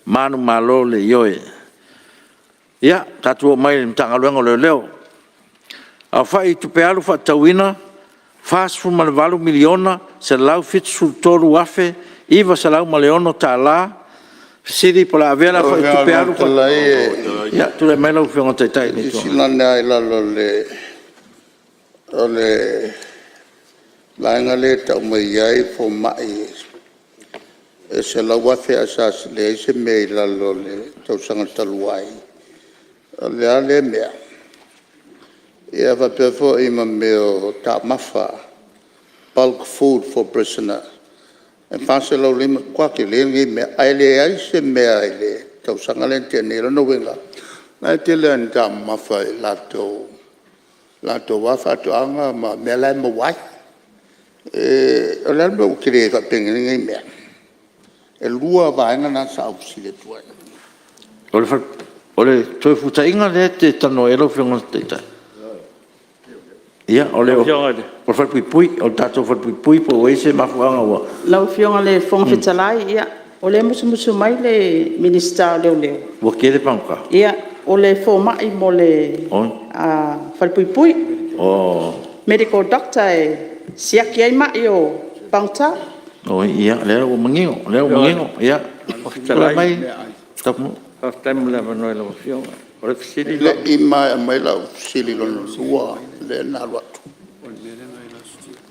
manumalo le Ioe. Ia, tatou oo mai i le Matagaluega o Leoleo. Aofai o Tupe Alu faatatauina $48,173,906. Fesili po o le a avea le aofai o tupe alu… Lau Afioga i le Fofoga Fetalai, Ia tulai mai lau Afioga i le Taitai o le Itu e silasila ane lava i lalo o le vaega lea e tau mai ai fomai e 100,000 ae sa leai se mea i lalo i le tausaga talu ai. O le a lea mea? Ia faapea foi ma mea o taumafa, bulk food for prisoner e 450, e matua tele lenei mea, ae leai se mea i le tausaga lea na tea nei. O lona uiga, o la e tele lava ina taumamafa i latou lava faatoaga ma mea la e maua ai. O le a le mea ua tele ai faapenei nei mea? E 2 vaega na sa ou fesili atu ai. O le Toefuataiga lea e te talanoa i ai lau Afioga i le Taitai? Ia, o le Falepuipui. O le tatou Falepuipui po ua i ai se mafuaaga ua… Lau Afioga i le Fofoga Fetalai, o lea e musumusu mai le Minisita o Leoleo… Ua tele pagota? Ia, o le fomai mo le falepuipui. Medical doctor e siaki ai mai o pagota. Oi, ia, o lea ua manino. Ia, tulai mai Tapunuu. Faafetai mo le avanoa i lau Afioga. O le fesili… E le i maea mai lau fesili lona lua lea na alu atu.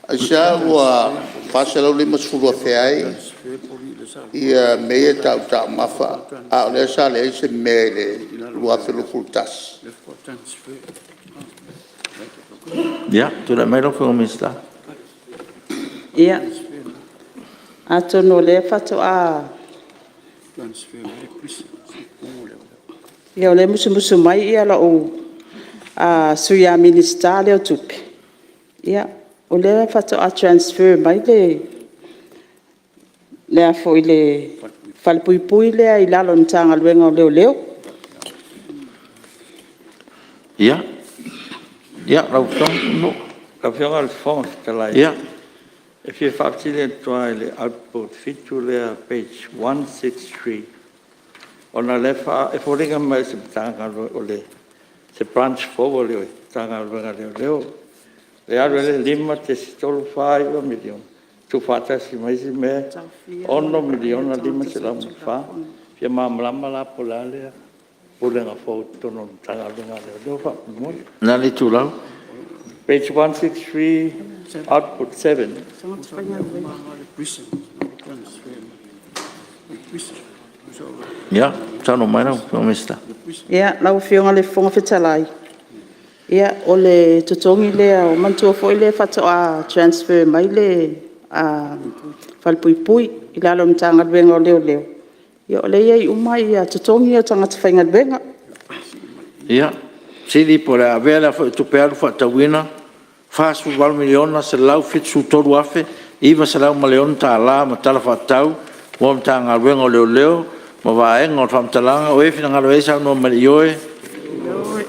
Aisea ua $450,000 ai mea ia e tau o taumafa, a o lea sa leai se mea i le 2021? Ia, tulai mai lau Afioga i le Minisita. Ia, atonu o lea faatoa… Ia o lea e musumusu mai lau Sui Minisita lea o Tupe, ia o lea faatoa transfer mai le falepuipui lea i lalo o le Matagaluega o Leoleo. Ia, lau Afioga Tapunuu. Lau Afioga i le Fofoga Fetalai, e fia faafesili atu lava i le Output 7 lea page 163, ona o lea e foliga mai o se branch fou a le Matagaluega o Leoleo, e alu ai le $5.349 miliona tuufaatasi ma isi mea e $6,504,000. E fia malamalama la po o le a lea Pulega fou i totonu o le Matagaluega a Leoleo faamolemole. O le a le itulau? Page 163, output 7. Ia, saunoa mai lau Afioga i le Minisita. Lau Afioga i le Fofoga Fetalai, o le totogi lea, manatua foi lea faatoa transfer mai le falepuipui i lalo o le Matagaluega o Leoleo, ia o lea e i ai uma totogi ia o tagata faigaluega. Ia, fesili po o le a avea lea tupe alu faatatauina $48,173,906 ma Tala Faatatau mo le Matagaluega o Leoleo ma Vaega o le Faamatalaga o e finagalo ai saunoa mai i le Ioe,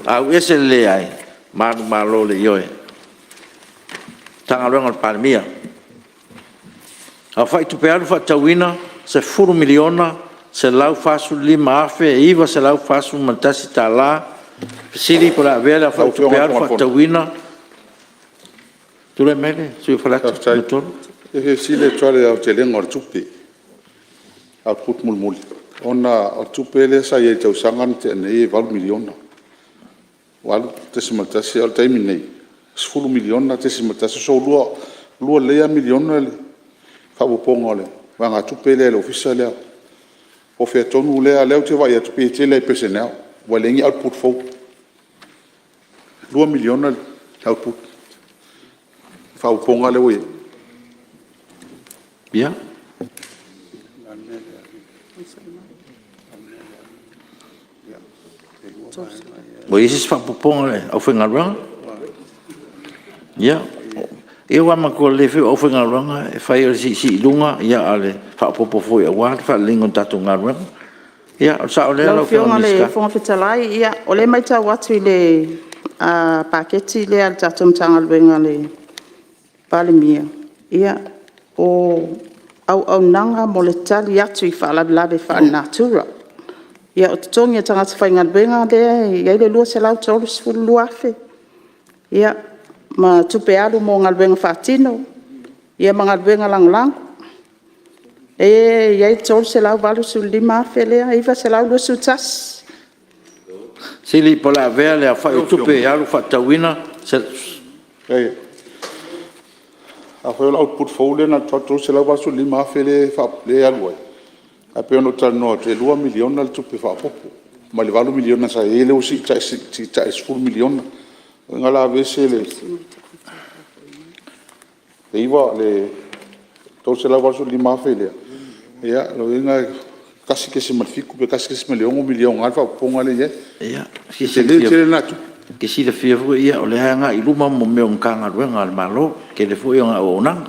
auese le leai. Manumalo i le Ioe. Matagaluega a le Palemia. Aofai Tupe Alu faatatauina $10,145,941. Fesili po o le a avea le aofai o tupe alu faatatauina. Tulai mai le sui usufono mo Faleata 3. Ou te fia fesili atu lava i le aotelega o le tupe, output mulimuli, ona o le tupe lea sa i ai i le tausaga na tea nei e $8 miliona, 8.1 a o le taimi lenei, e $10.1. So ua 2 lelei lava miliona le faaopoopoga o le vaegatupe lea i le ofisa lea. Po o fea tonu lea… O lea ou te vaai atu pei e tele lava i personnel ua leai ni output fou. E $2 miliona le output, le faaopoopoga lea ua i ai. Ia. Ua i ai se isi faaopoopoga a le aufaigaluega? Ia, aua manatua lelei foi o le aufaigaluega e fai o le siisii i luga, a o le faaopoopo foi aua le faaleleia o le tatou galuega. Ia, o le sao lea lau Afioga i le Lau Afioga i le Minisita. Fofoga Fetalai, o lea e matau atu i le paketi lea a le tatou Matagaluega a le Palemia, o auaunaga mo le tali atu i faalavelave faalenatura. Ia, o totogi o tagata faigaluega lea e i ai le $232,000, ia, ma tupe alu mo galuega faatino, ma galuega lagolago. E i ai le $385,921 lea. Fesili po o le a avea le aofai o tupe alu faatatauina. Afai o le output fou lea na o le $385,000 lea e alu ai, ae pei ona ou talanoa atu, e $2 miliona le tupe faaopoopo mai le $8 miliona sa i ai, lea ua siitai i le $10 miliona. O lona uiga la e aveese le $385,000 lea, o lona uiga e $1.7 pe $1.6 miliona lava le faaopoopoga lea e i ai. E tele tele lena tupe. E te silafia foi o lea e agai i luma mea o Matagaluega a le Malo, e tele foi ana auaunaga.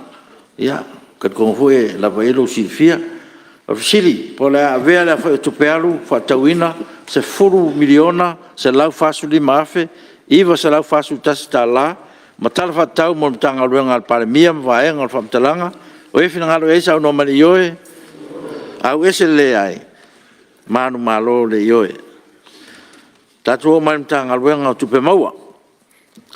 E talitonu foi e lava ia lou silafia. O le fesili, po o le a avea le aofai o tupe alu faatatauina $10,145,941 ma Tala Faatatau mo le Matagaluega a le Palemia ma Vaega o le Faamatalaga. O ai e finagalo i ai saunoa mai i le Ioe, auese le leai. Manumalo le Ioe. Tatou oo mai i le Matagaluega o Tupe Maua.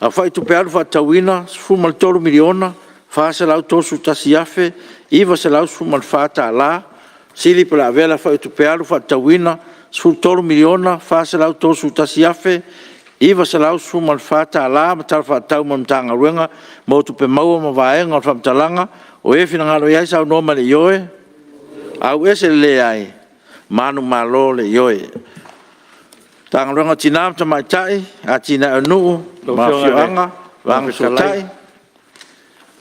Aofai Tupe Alu faatatauina $13,431,914. Fesili po o le a avea le aofai o Tupe Alu faatatauina $13,431,914 ma Tala Faatatau mo le Matagaluega mo Tupe Maua ma Vaega o le Faamatalaga. O ai e finagalo i ai saunoa mai i le Ioe, auese le leai. Manumalo le Ioe. Matagaluega o Tina ma Tamaitai, Atinae o Nuu ma Afioga Vaa Fesootai,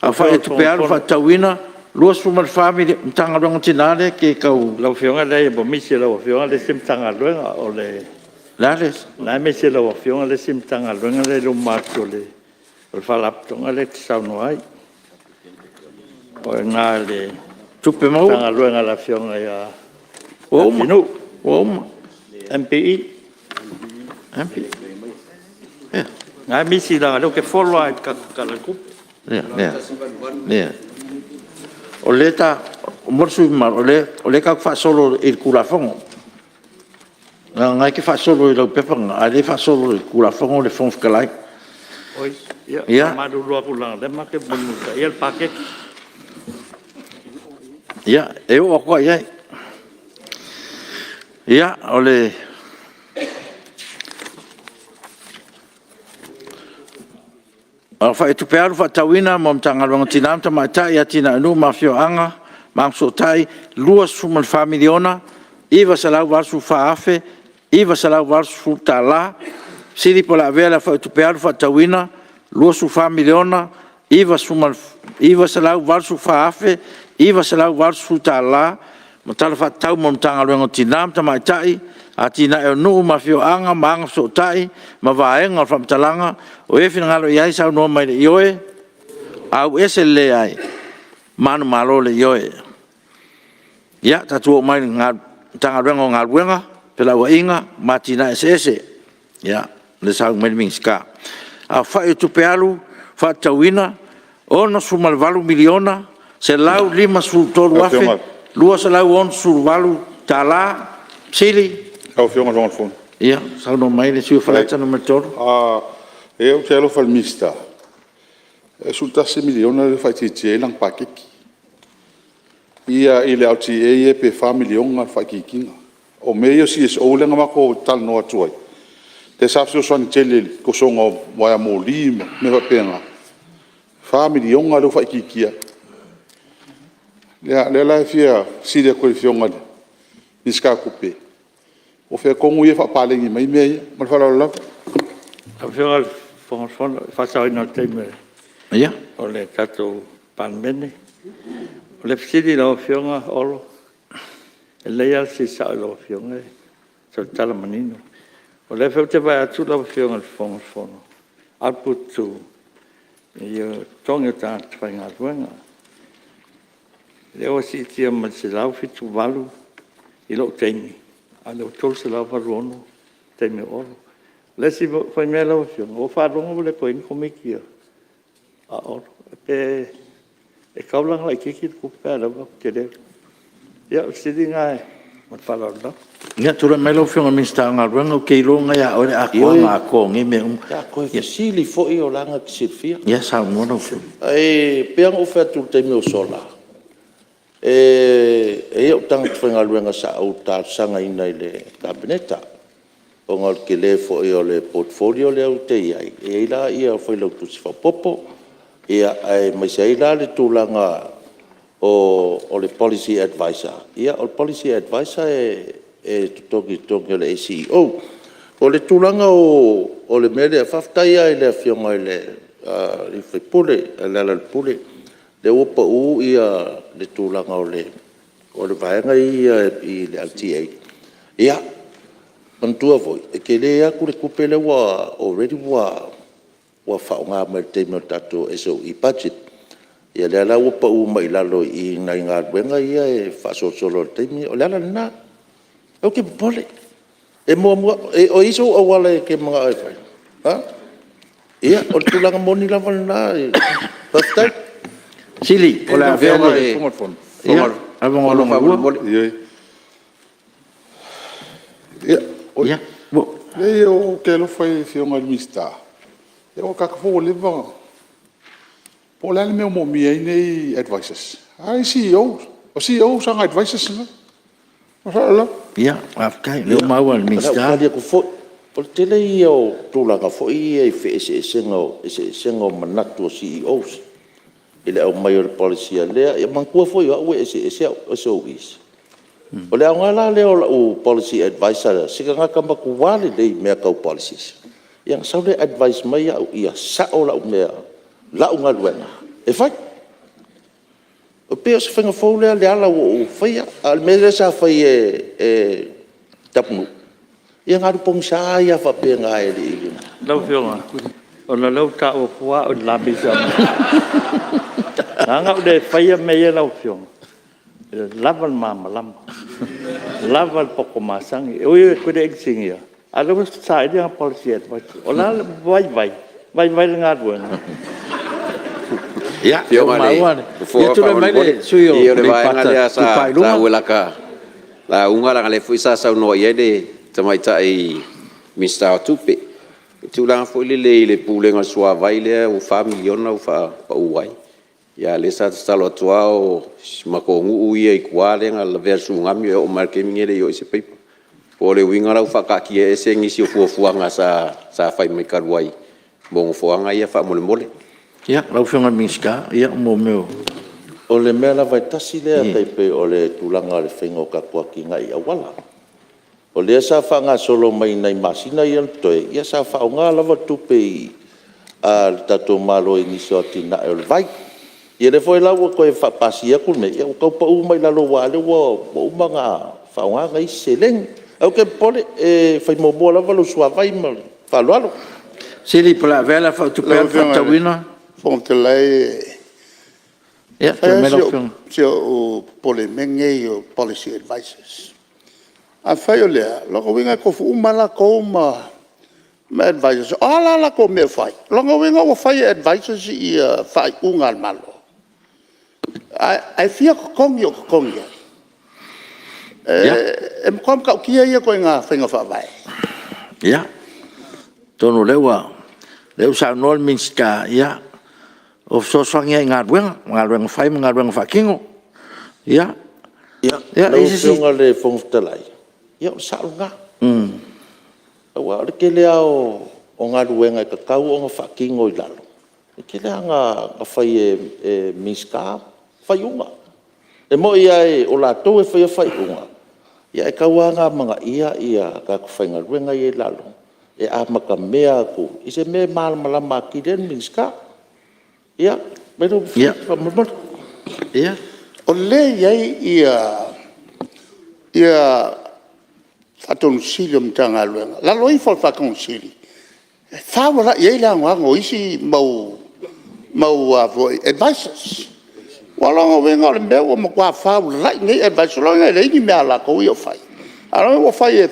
aofai o tupe alu faatatauina $24… Matagaluega o Tina lea e te tau… Lau Afioga e leai ua misi i lau Afioga le isi Matagaluega. O le a e misi i lau Afioga le isi Matagaluega lea e i luma atu o le Faalapotopotoga lea e te saunoa ai. O i ina i le Matagaluega a le Afioga ia Leatinuu. Ua uma. MPE. O lena e misi leaga o lea ou te follow lava i le tatou Tala o le Tupe. O lea mo le sui usufono mamalu, o lea tatou te faasolo i le Tulafono. Leaga o lena e te faasolo i lau pepa lena, a o lea e faasolo i le Tulafono le Fofoga Fetalai. Oi, ia faamalulu atu leaga o lea matou te mulimulitaia le paketi. Ia, e oo atu lava i ai. Ia, o le Aofai o Tupe Alu faatatauina mo Matagaluega o Tina ma Tamaitai, Atinae o Nuu ma Afioaga ma Agafesootai, $24,984,980. Fesili po o le a avea le aofai o tupe alu faatatauina $24,984,980 ma Tala Faatatau mo Matagaluega o Tina ma Tamaitai, Atinae o Nuu ma Afioaga ma Agafesootai ma Vaega o Faamatalaga o e finagalo i ai saunoa mai i le Ioe, auese le Leai, manumalo le Ioe. Ia, tatou oo mai i le Matagaluega o Galuega, Felauaiga ma Atinae Eseese. Ia, lea e saunoa mai le Minisita. Aofai o Tupe Alu faatatauina $68,153,268. Fesili. Lau Afioga i le Fofoga Fetalai. Ia saunoa mai le sui usufono mo Faleata 3. Ou te alofa i le Minisita, e $11 miliona lea ua faaitiitia ai lana paketi i le LTA ia pe $4 miliona le faaitiitiga. O mea ia o CSOs lea na matou talanoa atu ai, lea sa fesoasoani tele i le tosoga o uaea moli ma mea faapena, $4 miliona lea ua faaitiitia ai. O lea la e fia fesili atu ai i le Afioga i le Minisita o Tupe, po o fea tonu ia e faapaleni mai ai mea ia. Ma le faaaloalo lava. Lau Afioga i le Fofoga Fetalai mo le faasaoina o le taimi o le tatou Palemene. O le fesili i lau Afioga Olo, e lelei lava le fesili sao i lau Afioga, so o le tala manino. O lea foi ou te vaai atu lau Afioga i le Fofoga Fetalai, output 2 i totogi o tagata faigaluega, lea ua siitia mai le 178 i lou taimi, a o lea ua 386 i le taimi o Olo. O le isi foi mea lau Afioga, ua ou faalogo ua le toe i ai ni Komiti a Olo. Pe tatau la ona laitiiti le tupe a o lea ua tele le tupe. Ia, o le fesili lena ma le faaaloalo lava. Ia, tulai mai lau Afioga i le Minisita o Galuega, ou te iloa na ia oe le atoaga atoa o nei mea uma. Pe a toe fesili foi o la e na te silafia. Ia saunoa lau Afioga. E pei lava ona ou fai atu i le taimi ua sola, e i ai ou tagata faigaluega sa ou talosagaina i le Kapeneta, ona o le tele foi o le portfolio lea ou te i ai, e i ai la Failautusi faaopoopo, aemaise ai la le tulaga o le Policy Advisor. O le Policy Advisor e totogi i le totogi o le ACEO. O le tulaga o le mea lea, faafetai lava i le Afioga i le sui usufono ia Lealailepule, o lea ua pau le tulaga o le vaega ia i le LTA. Ia manatua foi, e tele atu le tupe lea ua already ua faaaoga mai i le taimi o le tatou SOE Budget. Ia lea la ua pau mai i lalo i i i nai galuega ia e faasolosolo i le taimi lenei. O le ala lena. Aua e te popole. O i ai sou auala e te manao e fai? A? Ia, o le tulaga moni lava lena. Faafetai. Ua. Leai ou te alofa i le Afioga i le Minisita, o le tagata foi ua leva ona... Po o le a le mea o moomia ai nei advisors, a e i ai CEOs. O CEOs saga advisors na. Ma le faaaloalo lava. Ia, faafetai o lea ua maua e le O le a ou tali atu foi. O le tele ia o tulaga foi ia i feeseeseaiga o manatu o CEOs i le aumai o le policy a lea... Ia manatua foi o au e eseese au SOEs. O le aoga la lea o lau Policy Advisor, se tagata matua lelei i mea tau policies, ia ona sau lea e advise mai au ia sao lau mea, lau galuega e fai. E pei o se faiga fou lea Leala ua ou faia, a o le mea lea sa fai e Tapunuu, ia na alu pogisa ai lava faapena e le i... Lau Afioga, ona o lea ua taua fua au i le la piitaga. E ala ona ou le faia mea ia lau Afioga, e lava le malamalama, lava le poto masani. E ui ou te le i inisinia, a o lea ua saili ana policy advisor. O le a le vaivai, vaivai i le galuega. Ia, tulai mai le sui usufono mo O le vaega Aleipata lea Itupa sa i Luga. taua i lata lauga, leaga o lea foi sa saunoa i ai le Tamaitai Minisita o Tupe, i le tulaga foi lele i le Pulega o le Suavai lea ua $4 miliona ua faapau ai, a o lea sa tatalo atu lava o si matou nuu ia i tua lea na lavea i le Tsunami e oo mai lava i le taimi lenei e le i oo i ai se paipa. Po o le uiga la ua faataatia ese nisi o fuafuaga sa fai mai talu ai mo nofoaga ia faamolemole. Ia, lau Afioga i le Minisita mo mea o… O le mea lava e tasi lea e pei o le tulaga o le faiga o tatou atinae i auala. O lea sa faagasolo mai nai masina ia na totoe, ia sa faaaoga lava tupe a le tatou Malo i nisi o atinae o le vai. Ia lea foi la ua toe faapasia atu nei, ia ua tau pau mai lalo aua o lea ua uma ona faaaoga nai isi seleni. Aua e te popole, e fai muamua lava lou suavai ma le faaaloalo. Fesili po o le a avea le aofai o tupe alu faatatauina… Lau Afioga i le Fofoga Fetalai, e fai lava si ou popole i mea nei o policy advisers. Afai o lea, o lona uiga e tofu uma lava latou ma advisers. O a la a latou mea e fai? O lona uiga ua fai e advisers faaiuga a le Malo? Ae fia totogi o totogi ai? E matua matautia ia ituaiga faiga faavae. Ia, atonu o lea ua saunoa le Minisita, ia, o fesoasoani lava i galuega, o galuega fai ma galuega faatino. Ia, lau Afioga i le Fofoga Fetalai, ia o le sao lena. Aua o le tele lava o galuega e tatau ona faatino i lalo, e tele lava ina fai e Minisita faaiuga. E moni lava o latou e faia faaiuga, ae tatau lava ona amanaia tagata faigaluega ia e i lalo, e amatamea atu i se mea e malamalama atili ai le Minisita. Ia, faamolemole. O lea e i ai Ofisa Sili o Matagaluega, lalo ifo o le Ofisa Sili, e faulalai ai le anoano o isi mau advisers. Aua o lona uiga o le mea ua matua faulalai nei advisers. O lona uiga e leai ni mea a latou ia o fai, a o la ua fai e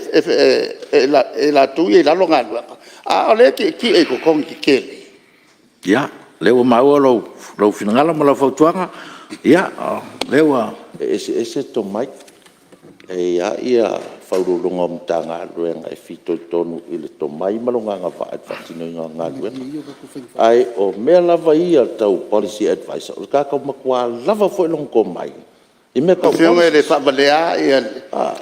i latou ia e i lalo galuega, a o lea e tietie i totogi tetele. Ia, o lea ua maua lou finagalo ma lau fautuaga. Ia, o lea ua… E eseese tomai. E i ai lava Ofisa Sili o Pulega o Matagaluega e fitoitonu i le tomai ma lona agavaa i le faatinoina o galuega. Ae o mea lava ia tau policy advisor, o le tagata ua matua lava foi lona tomai i mea tau policy. Lau Afioga e le faavalea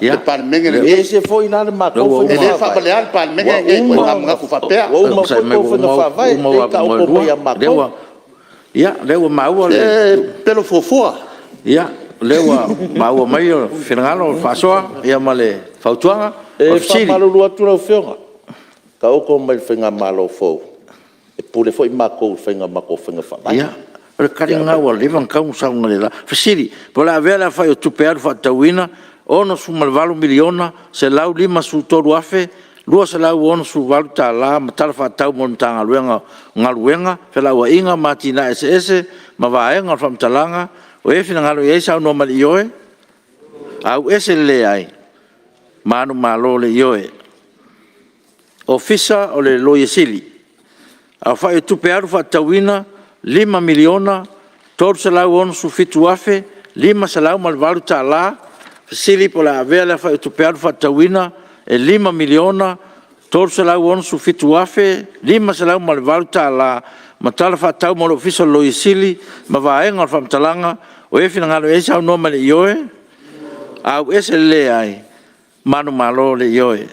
le Palemene lenei. E ese foi la le matou faiga E le faavalea le Palemene lenei i ituaiga manatu faapea. Ua uma foi a outou faiga faavae, lea e taoto mai ia matou. Ia, o lea ua maua le… Se pelo fuafua. Ia, o lea ua maua mai le finagalo o le faasoa ma le fautuaga. O le fesili… E faamalulu atu lau Afioga, taoto mai i le faigamalo fou, e pule foi matou i le faiga o matou faiga faavae. Ia, o le tali lena ua leva ona tatau ona sau analeila. Fesili Po o le a avea le aofai o tupe alu faatatauina $68,153,268 ma Tala Faatatau mo le Matagaluega o Galuega, Felauaiga ma Atinae Eseese ma vaega o le Faamatalaga o i ai le finagalo e saunoa mai i le Ioe, auese le Leai, manumalo le Ioe. Ofisa o le Loia Sili, Aofai o Tupe Alu faatatauina $5,367,508. Fesili po o le a avea le aofai o tupe alu faatatauina e $5,367,508 ma Tala Faatatau mo le Ofisa o le Loia Sili ma Vaega o le Faamatalaga o i ai le finagalo e saunoa mai i le Ioe, auese le Leai, manumalo le Ioe.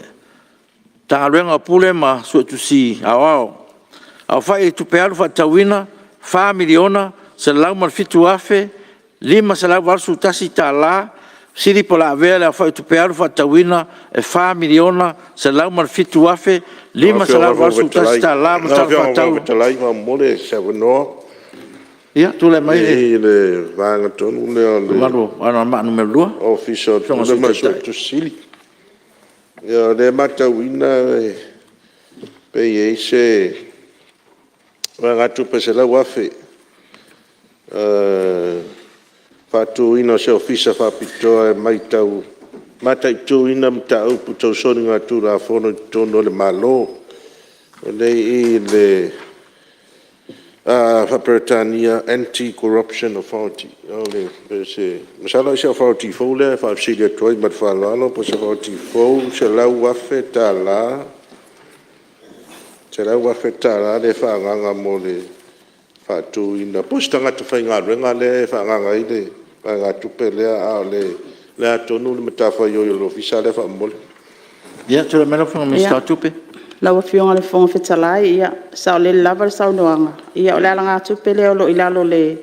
Matagaluega o Pule ma Suetusi Aoao. Aofai o Tupe Alu faatatauina $4,107,581. Fesili po o le a avea le aofai o tupe alu faatatauina e $4,107,581 ma Lau Tala Afioga i le Fofoga Faatatau… Fetalai, faamolemole se avanoa. Ia, tulai mai le I le vaega tonu lea o le mamalu o Anoamaa 2. Ofisa o le Pule ma le Suetusi Sili. Ia o lea e matauina e pei e i ai se vaegatupe e $100,000 e faatuina o se Ofisa Faapitoa e mataituina mataupu tau soligatulafono i totonu o le Malo. O lea e i i i le faa-Peretania Anti-Corruption Authority. Masalo ai se Authority fou lea e faafesili atu ai ma le faaaloalo po o se Authority fou $100,000 lea e faaagaaga mo le faatuina, po o se tagata faigaluega lea e faaagaaga i ai le vaegatupe lea, a o le a tonu le matafaioi o le Ofisa lea faamolemole? Ia, tulai mai lau Afioga i le Minisita o Tupe. Lau Afioga i le Fofoga Fetalai, e saolele lava le saunoaga, o le alagatupe lea o lo o i lalo o le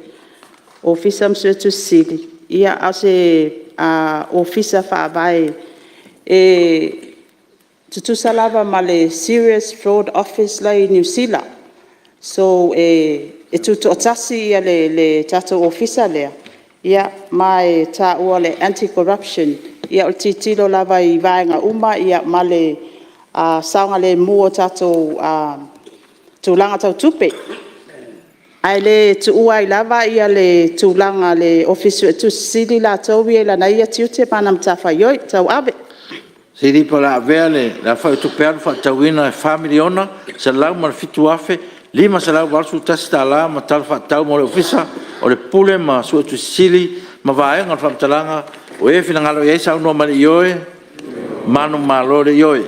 Ofisa ma le Suetusi Sili, a o se Ofisa Faavae e tutusa lava ma le Serious Fraud Office la e i Niu Sila. So, e tutoatasi le tatou Ofisa lea, ma e taua o le Anti-Corruption. Ia o le tilotilo lava i vaega uma ma le saogalemu o tatou tulaga tau tupe. Ae le tuua ai lava le tulaga i le Ofisa Suetusi Sili latou ia i lana ia tiute ma ana matafaioi tauave. Po o le a avea le aofai o tupe alu faatatauina e $4,107,581.00 ma Tala Faatatau mo le Ofisa o le Pule ma Suetusi Sili ma Vaega o le Faamatalaga o e finagalo ai saunoa mai i le Ioe, manumalo i le Ioe.